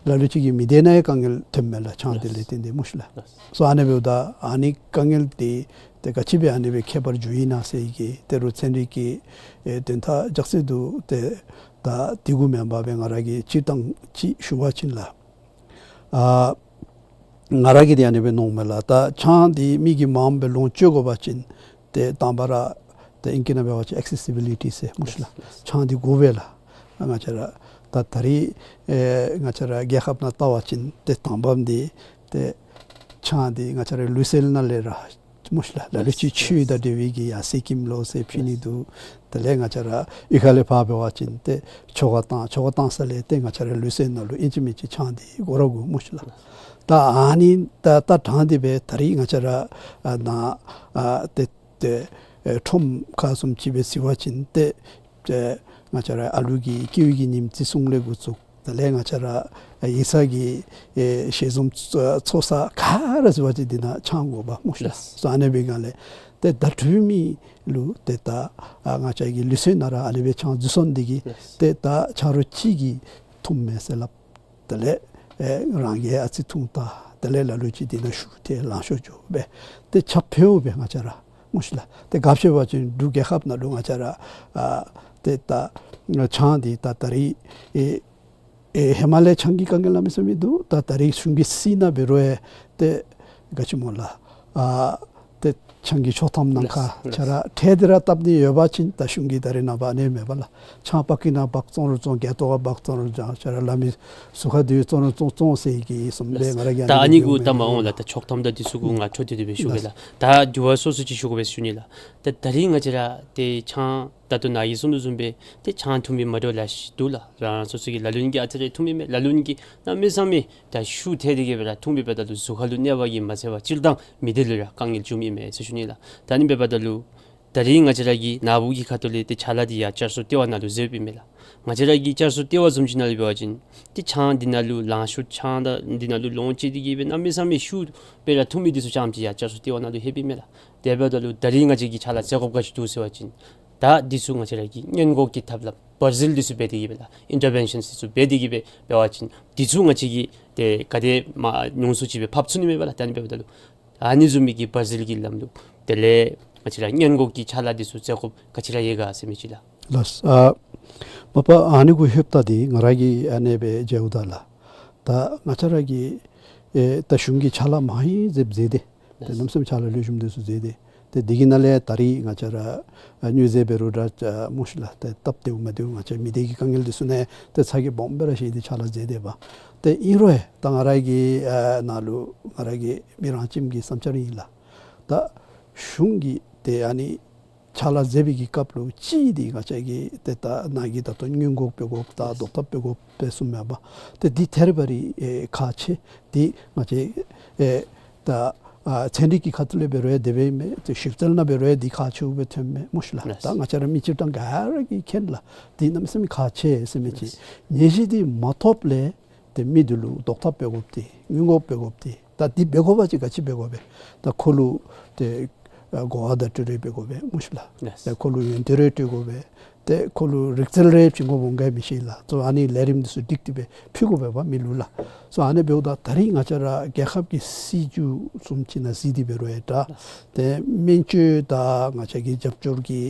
ལ་ལུ་ཅིག་གིས་མི་སྡེ་ནང་ཡང་དཀའ་ངལ་ཐོནམ་མས་ལགས། ཆང་འདི་ལས་བརྟེན་ཏེ་སྨོ་ཤི་ལགས། སོ་ཨ་ནི་འབདཝ་ད་ཨ་ནི་དཀའ་ངལ་འདི་ཏེ་ག་ཅི་སྦེ་ཨ་ནི་སྦེ་ཁྱད་པར་འགྱུར་ཡི་ན་ཟེར་གྱི་ཏེ་རུང་ཚན་རིག་གི་ཨེ་དོན་དག་རྒྱགས་ཚད་འདུག། ཏེ་ད་འདི་གུ་མེན་པར་སྦེ་ང་ར་གིས་སྤྱིར་བཏང་ཅིག་ཞུ་བ་ཅིན་ལགས། ཨ་ང་ར་གིས་འདི་ཨ་ནི་སྦེ་མནོཝ་མས་ལགས། ད་ཆང་འདི་མི་གིས་མངམ་སྦེ་ལོངས་སྤྱོད་དགོ་པ་ཅིན་ཏེ་དང་པ་ར་ཏེ་ཨིང་སྐད་ནང་འབད་བ་ཅིན་ཨེག་སེ་སི་བི་ལི་ཊི་ཟེར་སྨོ་ཤི་ལགས། ཆང་འདི་དགོ་པས་ལགས། ང་བཅས་ར་ད་ད་རིས་ཨེ་ང་བཅས་ར་རྒྱལ་ཁབ་ནང་བལྟ་བ་ཅིན་ཏེ་དང་པམ་འདི་ཏེ་ཆང་འདི་ང་བཅས་ར་ལུས་རྩལ་ནང་ལས་ར་སྨོ་ཤི་ལགས། ལ་ལུ་ཅིག་ཆོས་དང་འབྲེལ་བའི་གི་ཡ་གསེར་སྐྱེམས་ལོ་ཟེར་ཕུལ་ནི་འདུག། དེ་ལས་ང་བཅས་ར་གཡུས་ཁ་ལས་ཕར་འབད་བ་ཅིན་ཏེ་ཆོ་ག་བཏང་ཆོ་ག་བཏང་ས་ལས་ཏེ་ང་བཅས་ར་ལུས་རྩལ་ནང་ལུ་ཨིན་ཅི་མིན་ཅི་ཆང་འདི་དགོ་ར་དགོ་སྨོ་ཤི་ལགས། ད་ཨ་ནི་ད་ད་དྲང་སྟེ་སྦེ་ད་རིས་ང་བཅས་ར་ཨ་ནཱ་ཨ་ཏེ་ཏེ་ཨེ་ཁྲོམ་ཁ་བཟུམ་ཅིག་སྦེ་གཟིགས་པ་ཅིན་ཏེ་ཏེ་ང་བཅས་ར་ཨ་ལུ་གི་སྐྱེ་བའི་གི་ཉིནམ་བརྩི་སྲུང་ལས་འགོ་བཙུགས། དེ་ལས་ང་བཅས་ར་ཡིག་ཚང་གི་ཨེ་ཞལ་འཛོམས་ཚོགས་ས་ག་ར་གཟིགས་པ་ཅིན་འདི་ནང་ཆང་དགོ་པས་སྨོ་ཤི་ལགས། ལགས། སོ་ཨ་ནི་སྦེ་ག་ལས་ཏེ་ད་འབྲུག་མི་ལུ་ཏེ་ད་ཨ་ང་བཅས་ཀྱི་ལུས་རྩལ་ནང་ར་ཨ་ནི་སྦེ་ཆང་འཛུལ་སོང་། འདི་གིས་ལགས། ཏེ་ད་ཆ་རོགས་ཅིག་གིས་འཐུངམ་མས་ཟེར་སླབ། དེ་ལས་ཨེ་རང་གིས་ཨ་ཙི་འཐུང་ད། དེ་ལས་ལ་ལུ་ཅིག་འདི་ནང་ཤུགས་ཐལ་ལང་ཤོར་འགྱོ་སྦེ་ཏེ་ཆ་ཕོཝ་སྦེ་ང་བཅས་ར་སྨོ་ཤི་ལགས། ཏེ་ག་ཅི་འབད་བ་ཅིན་འབྲུག་རྒྱལ་ཁབ་ནང་ལུ་ང་བཅས་ར་ཨ་ཏེ་ད་ཆང་འདི་ད་ད་རིས་ཨེ་ཨེ་ཧེ་མ་ལས་ཆང་གི་དཀའ་ངལ་གནམ་མེད་ས་མེད་འདུག། ད་ད་རིས་གཞུང་གིས་སྲིད་ནང་འབད་རུང་ཡང་ཏེ་ག་ཅི་སྨོ་ལགས། ཨ་ཏེ་ཆང་གི་ཆོག་ཐམ་ནང་ཁར་ལགས། ཆ་རོགས་ཁྲལ་འདི་ར་བཏབ་ནི་ཡོད་པ་ཅིན་ད་གཞུང་གིས་ད་རིས་ནངས་པ་ཨ་ནི་མེད་པས་ལགས། ཆང་པ་ཀི་ནང་འབག་བཙོང་རུང་བཙོང་། སྒལ་ཏོ་ཁར་འབག་བཙོང་རུང་བཙོང་། ཆ་རོགས་ལ་མི་ཟུར་ཁར་འདི་བཙོང་རུང་བཙོང་བཙོང་ཟེར་གྱི་བཟུམ་སྦེ་ང་ར་གིས་ད་ཨ་ནི་གུ་ལྟ་མ་འོང་ལགས། ད་ཆོག་ཐམ་དང་འདི་ཚུ་གུ་ང་འཕྲོ་མཐུད་དེ་སྦེ་ཞུ་གེ་ལགས། ད་འགྱུར་བ་སོ་སོ་ཅིག་ཞུ་དགོ་པས་ཞུ་ནི་ལགས། ད་ད་རིས་ང་བཅས་ར་ཏེ་ཆང་ད་ལྟོ་ནཱ་གིས་གསུངས་དོ་བཟུམ་སྦེ་ཏེ་ཆང་འཐུང་མི་མ་འདྲཝ་ལེ་ཤ་འདུག་ལགས། རང་རང་སོ་སོ་གི་ལ་ལུ་གིས་ཨ་ཙི་རེ་འཐུང་མི་མས། ལ་ལུ་གིས་གནམ་མེད་ས་མེད་ད་ཤུགས་ཐལ་ཏེ་གི་སྦེ་ར་འཐུང་པའི་འབདཝ་ད་ལུ་གཟུགས་ཁ་ལུ་གནོད་པ་གིས་མ་ཚད་པར་སྤྱིར་བཏང་མི་སྡེ་ལུ་ར་དཀའ་ངལ་འབྱུངམ་ཨིན་མས་ཟེར་ཞུ་ནི་ལགས། ད་ཨ་ནི་འབདཝ་ད་ལུ་ད་རིས་ང་བཅས་ར་གི་ནཱ་བུ་གི་ཁ་ཐུག་ལས་ཏེ་ཅ་ལ་འདི་ཡར་བསྐྱར་གསོ་ལྟེ་བ་ནང་ལུ་བཟོཝ་ཨིན་མས་ལགས། ང་བཅས་ར་གི་བསྐྱར་གསོ་ལྟེ་བ་བཟུམ་ཅིག་ནང་ལུ་འབད་བ་ཅིན་ཏེ་ཆང་འདི་ནང་ལུ་ལང་ཤོར་ཆང་དང་འདི་ནང་ལུ་ལོངས་སྤྱོད་དེ་གི་སྦེ་གནམ་མེད་ས་མེད་ཤུགས་སྦེ་ར་འཐུང་མི་འདི་ཚུ་རྐྱངམ་ཅིག་ཡར་བསྐྱར་གསོ་ལྟེ་བ་ནང་ལུ་ལྷོདཔ་ཨིན་མས་ལགས། དེ་འབདཝ་ད་ལུ་ད་རིས་ང་བཅས་ཀྱི་ཅ་ལ་བཙལ་དགོཔ་ག་ཅི་འདུག་ཟེར་བ་ཅིན་ད་འདི་ཚུ་ང་བཅས་ར་གིས་སྔོན་འགོག་གི་ཐབས་ལམ་བར་ཟིལ་འདི་ཚུ་འབད་དེ་གི་སྦེ་ལགས། ཨིན་ཊར་བེན་ཤཱན་འདི་ཚུ་འབད་དེ་གི་སྦེ་འབད་བ་ཅིན་འདི་ཚུ་ང་བཅས་ཀྱིས་ཏེ་ག་དེ་མ་ཉུང་སུ་ཅིག་སྦེ་ཕབ་ཚུགས་ནི་མས་པ་ལགས། ད་ཨ་ནི་འབདཝ་ད་ལུ་ཨ་ནི་བཟུམ་མའི་གི་བར་ཟིལ་གྱི་ལམ་ལུགས་དེ་ལས་ང་བཅས་ར་སྔོན་འགོག་གི་ཅ་ལ་འདི་ཚུ་བཙལ་དགོཔ་ག་ཅི་ར་ཡོད་ག་ཟེར་མི་ཅིག་ལགས། ལགས། ཨ་མ་པ་ཨ་ནི་གུ་ལྷོདཔ་ད་འདི་ང་ར་གིས་ཨ་ནི་སྦེ་མཇལཝ་ད་ལགས། ད་ང་བཅས་ར་གིས་ཨེ་ད་གཞུང་གིས་ཅ་ལ་མང་ཡི་ཟེར་མཛད་དེ། ཏེ་གནམ་མེད་ས་མེད་ཅ་ལ་ལེགས་ཤོམ་འདི་ཚུ་མཛད་དེ། ཏེ་འདི་གི་ནང་ལས་ད་རིས་ང་བཅས་ར་ཨ་སྨྱོ་རྫས་འབད་རུང་འདྲ་ཨ་སྨོ་ཤི་ལགས། ཏེ་སྟབས་བདེཝ་མ་བདེཝ་ང་བཅས་མི་སྡེ་གི་དཀའ་ངལ་འདི་ཚུ་ནང་ཏེ་ཚ་གྱང་སྦོམ་སྦེ་ར་བཞེས་ཏེ་ཅ་ལ་མཛད་དེ་པ། ཏེ་ཨིན་རུང་ཡང་ད་ང་ར་གི་ཨ་ནང་ལུ་ང་ར་གི་མི་རང་ཁྱིམ་གྱི་བསམ་འཆར་ཨིན་ལགས། ད་གཞུང་གིས་ཏེ་ཨ་ནི་ཅ་ལ་མཛད་པའི་གི་སྐབས་ལུ་གཅིག་འདི་ང་བཅས་ཀྱིས་ཏེ་ད་ནཱ་གིས་ད་ལྟོ་སྔོན་འགོག་འབད་དགོཔ་དང་ཟློག་ཐབས་འབད་དགོཔ་སྦེ་གསུངམ་མས་པ། ཏེ་འདི་ཐད་རི་བ་རི་ཨེ་ཁག་ཆེ། འདི་ང་བཅས་ཨེ་ད་ཨ་ཚན་རིག་གི་ཁ་ཐུག་ལས་འབད་རུང་ཡང་དེ་སྦེ་ཨིན་མས། ཏེ་ཞིབ་འཚོལ་ནང་འབད་རུང་ཡང་འདི་ཁག་ཆེཝ་སྦེ་ཐོནམ་མས་སྨོ་ཤི་ལགས། ལགས། ད་ང་བཅས་ར་མི་སྤྱིར་བཏང་ག་ར་གིས་མཁྱེན་ལགས། འདི་གནམ་མེད་ས་མེད་ཁག་ཆེ་ཟེར་མི་ཅིག། ལགས། ནད་གཞི་འདི་མ་ཐོབ་ལས་ཏེ་མི་འདི་ལུ་ཟློག་ཐབས་འབད་དགོཔ་འདི་སྔོན་འགོག་འབད་དགོཔ་འདི། ད་འདི་འབད་དགོ་པ་ཅིན་ག་ཅི་འབད་དགོ་པས། ད་ཁོ་ལུ་ཏེ་ཨ་གོ་བ་བརྡ་སྤྲོད་རེ་འབད་དགོ་པས་སྨོ་ཤི་ལགས། ལགས། ད་ཁོ་ལུ་ཡོན་ཏན་རེ་སྤྲོད་དགོ་པས། ཏེ་ཁོ་ལུ་རིག་རྩལ་རེ་བྱིན་དགོཔ་འོང་ག་མི་ཤེས་ལགས། སོ་ཨ་ནི་ལས་རིམ་འདི་ཚུ་སྒྲིག་སྟེ་སྦེ་ཕུལ་དགོ་པས་པ་མི་ལུ་ལགས། སོ་ཨ་ནི་འབདཝ་ད་ད་རིས་ང་བཅས་ར་རྒྱལ་ཁབ་ཀྱི་སྲིད་བྱུས་བཟུམ་ཅིག་ནང་གཟིགས་ཏེ་འབད་རུང་ཡང་འདྲ། ཏེ་སྨན་བཅོས་དང་ང་བཅས་ཀྱི་རྒྱབ་སྐྱོར་གྱི་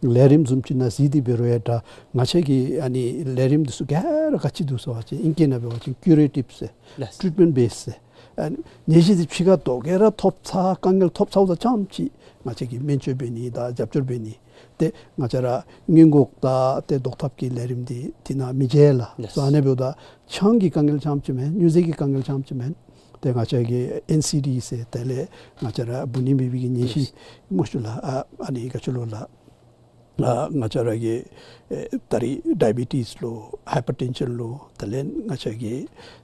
ལས་རིམ་བཟུམ་ཅིག་ནང་གཟིགས་ཏེ་འབད་རུང་ཡང་འདྲ། ང་བཅས་ཀྱི་ཨ་ནི་ལས་རིམ་འདི་ཚུ་ག་ར་ག་ཅི་འདུག་ཟེར་བ་ཅིན་ཨིང་སྐད་ནང་འབད་བ་ཅིན་ཀུ་རེ་ཊིབ་ཟེར། ལགས། ཊྲིཊ་མེནཊ་བེསི་ཟེར། ཨ་ནད་གཞི་འདི་ཕྱི་ཁར་ལྡོག་གེ་ར་ཐོབ་ཚར་དཀའ་ངལ་ཐོབ་ཚརཝ་ད་རྐྱངམ་ཅིག་ང་བཅས་ཀྱིས་སྨན་བཅོས་འབད་ནི་དང་རྒྱབ་སྐྱོར་འབད་ནི། ཏེ་ང་བཅས་ར་སྔོན་འགོག་དང་ཏེ་ཟློག་ཐབས་ཀྱི་ལས་རིམ་འདི་འདི་ནང་མི་མཇལ་ལགས། ལགས། སོ་ཨ་ནི་འབདཝ་ད་ཆང་གི་དཀའ་ངལ་རྐྱངམ་ཅིག་མེན། སྨྱོ་རྫས་ཀྱི་དཀའ་ངལ་རྐྱངམ་ཅིག་མེན། ཏེ་ང་བཅས་ཀྱི་ཨེན་སི་ཌི་ཟེར་དེ་ལས་ང་བཅས་ར་འབུ་ནི་མེད་པའི་གི་ནད་གཞི་ལགས། སྨོ་ཤིག་ལགས། ཨ་ཨ་ནི་ག་ཅི་ལོ་ལགས། ཨ་ང་བཅས་ར་གི་ཨེ་ད་རིས་ཌའི་བི་ཊིས་ལོ་ཧའི་པར་ཊེན་ཤཱན་ལོ་དེ་ལས་ང་བཅས་ཀྱི་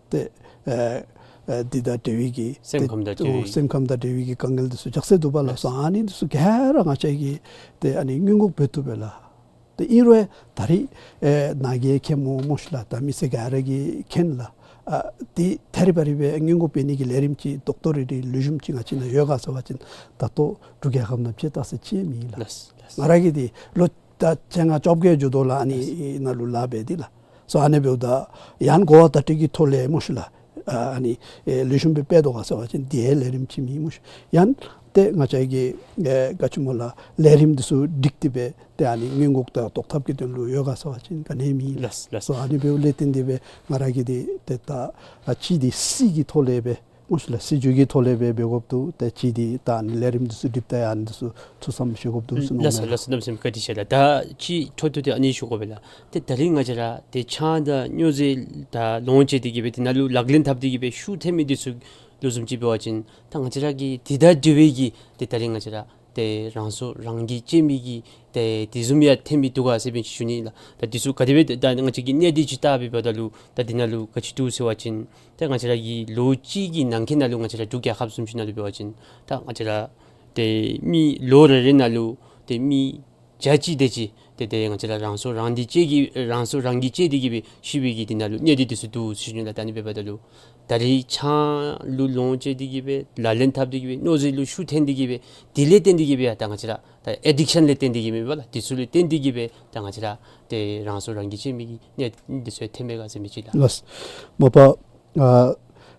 ཏེ་ཨེ་ཨེ་འདི་དང་འབྲེལ་བའི་གི་སེམས་ཏེ་ཁམས་དང་འབྲེལ་བའི་སེམས་ཁམས་དང་འབྲེལ་བའི་གི་དཀའ་ངལ་འདི་ཚུ་ཅོག་ཙེ་འདུག་པ་ལགས། ལགས། སོ་ཨ་ནི་འདི་ཚུ་ག་ར་ང་བཅས་ཀྱིས་ཏེ་ཨ་ནི་སྔོན་འགོག་འབད་བཏུབ་པས་ལགས། ཏེ་ཨིན་རུང་ད་རིས་ཨེ་ནཱ་གིས་མཁྱེན་སྨོ་སྨོ་ཤིག་ལགས། ད་མི་སེར་ག་ར་གིས་མཁྱེན་ལགས། ཨ་ཏེ་ཐད་རི་བ་རི་སྦེ་སྔོན་འགོག་འབད་ནི་གི་ལས་རིམ་ཅིག་ཏོག་ཏོ་རིལ་རི་ལེགས་ཤོམ་ཅིག་ང་བཅས་ནང་ཡོད་ག་ཟེར་བ་ཅིན་ད་ལྟོ་འབྲུག་རྒྱལ་ཁབ་ནང་ཅིག་བལྟ་ས་ཅིག་མེད་ལགས། ལགས་ལགས། ང་ར་གིས་ཏེ་ལོ་ད་བཅོ་ལྔ་བཅོ་བརྒྱད་འགྱོ་དོ་ལགས། ཨ་ནི་ལགས། ནང་ལུ་ལཱ་འབད་དེ་ལགས། སོ་ཨ་ནི་འབདཝ་ད་ཡང་གོ་བ་བརྡ་སྤྲོད་ཀྱི་ཐོག་ལས་སྨོ་ཤིག་ལགས། ཨ་ཨ་ནི་ཨེ་ལེགས་ཤོམ་སྦེ་འབད་དོ་ག་ཟེར་བ་ཅིན་དེ་ལས་རིམ་ཅིག་མེད་སྨོ་ཤིག། ཡང་ཏེ་ང་བཅས་ཀྱི་ཨེ་ག་ཅི་སྨོ་ལགས། ལས་རིམ་འདི་ཚུ་སྒྲིག་སྟེ་སྦེ་ཏེ་ཨ་ནི་སྔོན་འགོག་དང་བཟློག་ཐབས་ཀྱི་དོན་ལུ་ཡོད་ག་ཟེར་བ་ཅིན་ག་ནི་མེད། ལགས་ལགས། སོ་ཨ་ནི་འབདཝ་ལས་བརྟེན་ཏེ་སྦེ་ང་ར་གིས་ཏེ་ཏེ་ད་ཨ་གཅིག་འདི་སྲིད་ཀྱི་ཐོག་ལས་སྦེ་སྨོ་ཤིག་ལགས། སྲིད་བྱུས་ཀྱི་ཐོག་ལས་སྦེ་འབད་དགོཔ་འདུག། ཏེ་གཅིག་འདི་ད་ཨ་ནི་ལས་རིམ་འདི་ཚུ་སྒྲིག་ད་ཡང་འདི་ཚུ་ཐུགས་བསམ་བཞེས་དགོཔ་འདུག་ཟེར་མནོཝ་ལགས། ལགས་སོ་ལགས་སོ། གནམ་མེད་ས་མེད་བཀའ་དྲིན་ཆེ་ལགས། ད་གཅིག་འཕྲོ་མཐུད་དེ་ཨ་ནི་ཞུ་དགོ་པས་ལགས། ཏེ་ད་རིས་ང་བཅས་ར་ཏེ་ཆང་དང་སྨྱོ་རྫས་ད་ལོངས་སྤྱོད་དེ་གིས་སྦེ་དེ་ནང་ལུ་ལག་ལེན་འཐབ་སྟེ་གིས་སྦེ་ཤུགས་འཐེན་མི་འདི་ཚུ་ལུ་བཟུམ་ཅིག་འབད་བ་ཅིན་ད་ང་བཅས་ར་གི་དེ་དང་འབྲེལ་བའི་གི་ཏེ་ད་རིས་ང་བཅས་ར་ཏེ་རང་སྲོག་རང་གིས་བཅད་མི་གི་ཏེ་དེ་བཟུམ་ཡང་འཐེན་མི་འདུག་ག་ཟེར་བའི་ཅིག་ཞུ་ནི་ལགས། ད་འདི་ཚུ་ག་དེ་སྦེ་ད་ང་བཅས་ཀྱིས་གནད་དེ་ཅིག་བལྟ་བའི་བར་ན་ལུ་ད་དེ་ནང་ལུ་ག་ཅི་འདུག་ཟེར་བ་ཅིན་ཏེ་ང་བཅས་ར་གི་ལོ་གཅིག་གི་ནང་འཁོད་ནང་ལུ་ང་བཅས་ར་འབྲུག་རྒྱལ་ཁབ་བཟུམ་ཅིག་ནང་ལུ་འབད་བ་ཅིན་ད་ང་བཅས་ར་ཏེ་མི་ལོ་རེ་རེ་ནང་ལུ་ཏེ་མི་བརྒྱ་གཅིག་དེ་ཅིག་ཏེ་ཏེ་ང་བཅས་ར་རང་སྲོག་རང་གིས་བཅད་ཀྱི་རང་སྲོག་རང་གིས་བཅད་དེ་གིས་སྦེ་ཤི་བའི་གི་དེ་ནང་ལུ་གནད་དེ་འདི་ཚུ་འདུག་ཟེར་ཞུ་ནི་ལགས། ད་ཨ་ནི་འབདཝ་ད་ལུ་ད་རིས་ཆང་ལུ་ལོངས་སྤྱོད་དེ་གིས་སྦེ་ལག་ལེན་འཐབ་སྟེ་གིས་སྦེ་སྨྱོ་རྫས་ལུ་ཤུགས་འཐེན་ཏེ་གིས་སྦེ་དེ་ལས་བརྟེན་ཏེ་གིས་སྦེ་ཡང་ད་ང་བཅས་ར་ད་ཨེ་ཌིག་ཤཱན་ལས་བརྟེན་ཏེ་གིས་མེན་པ་ལགས། དེ་ཚུ་ལས་བརྟེན་ཏེ་གིས་སྦེ་ད་ང་བཅས་ར་ཏེ་རང་སྲོག་རང་གིས་བཅད་མི་གི་གནད་འདི་ཚུ་ཐོནམ་མས་ག་ཟེར་མི་ཅིག་ལགས། ལགས། མ་པ་ཨ་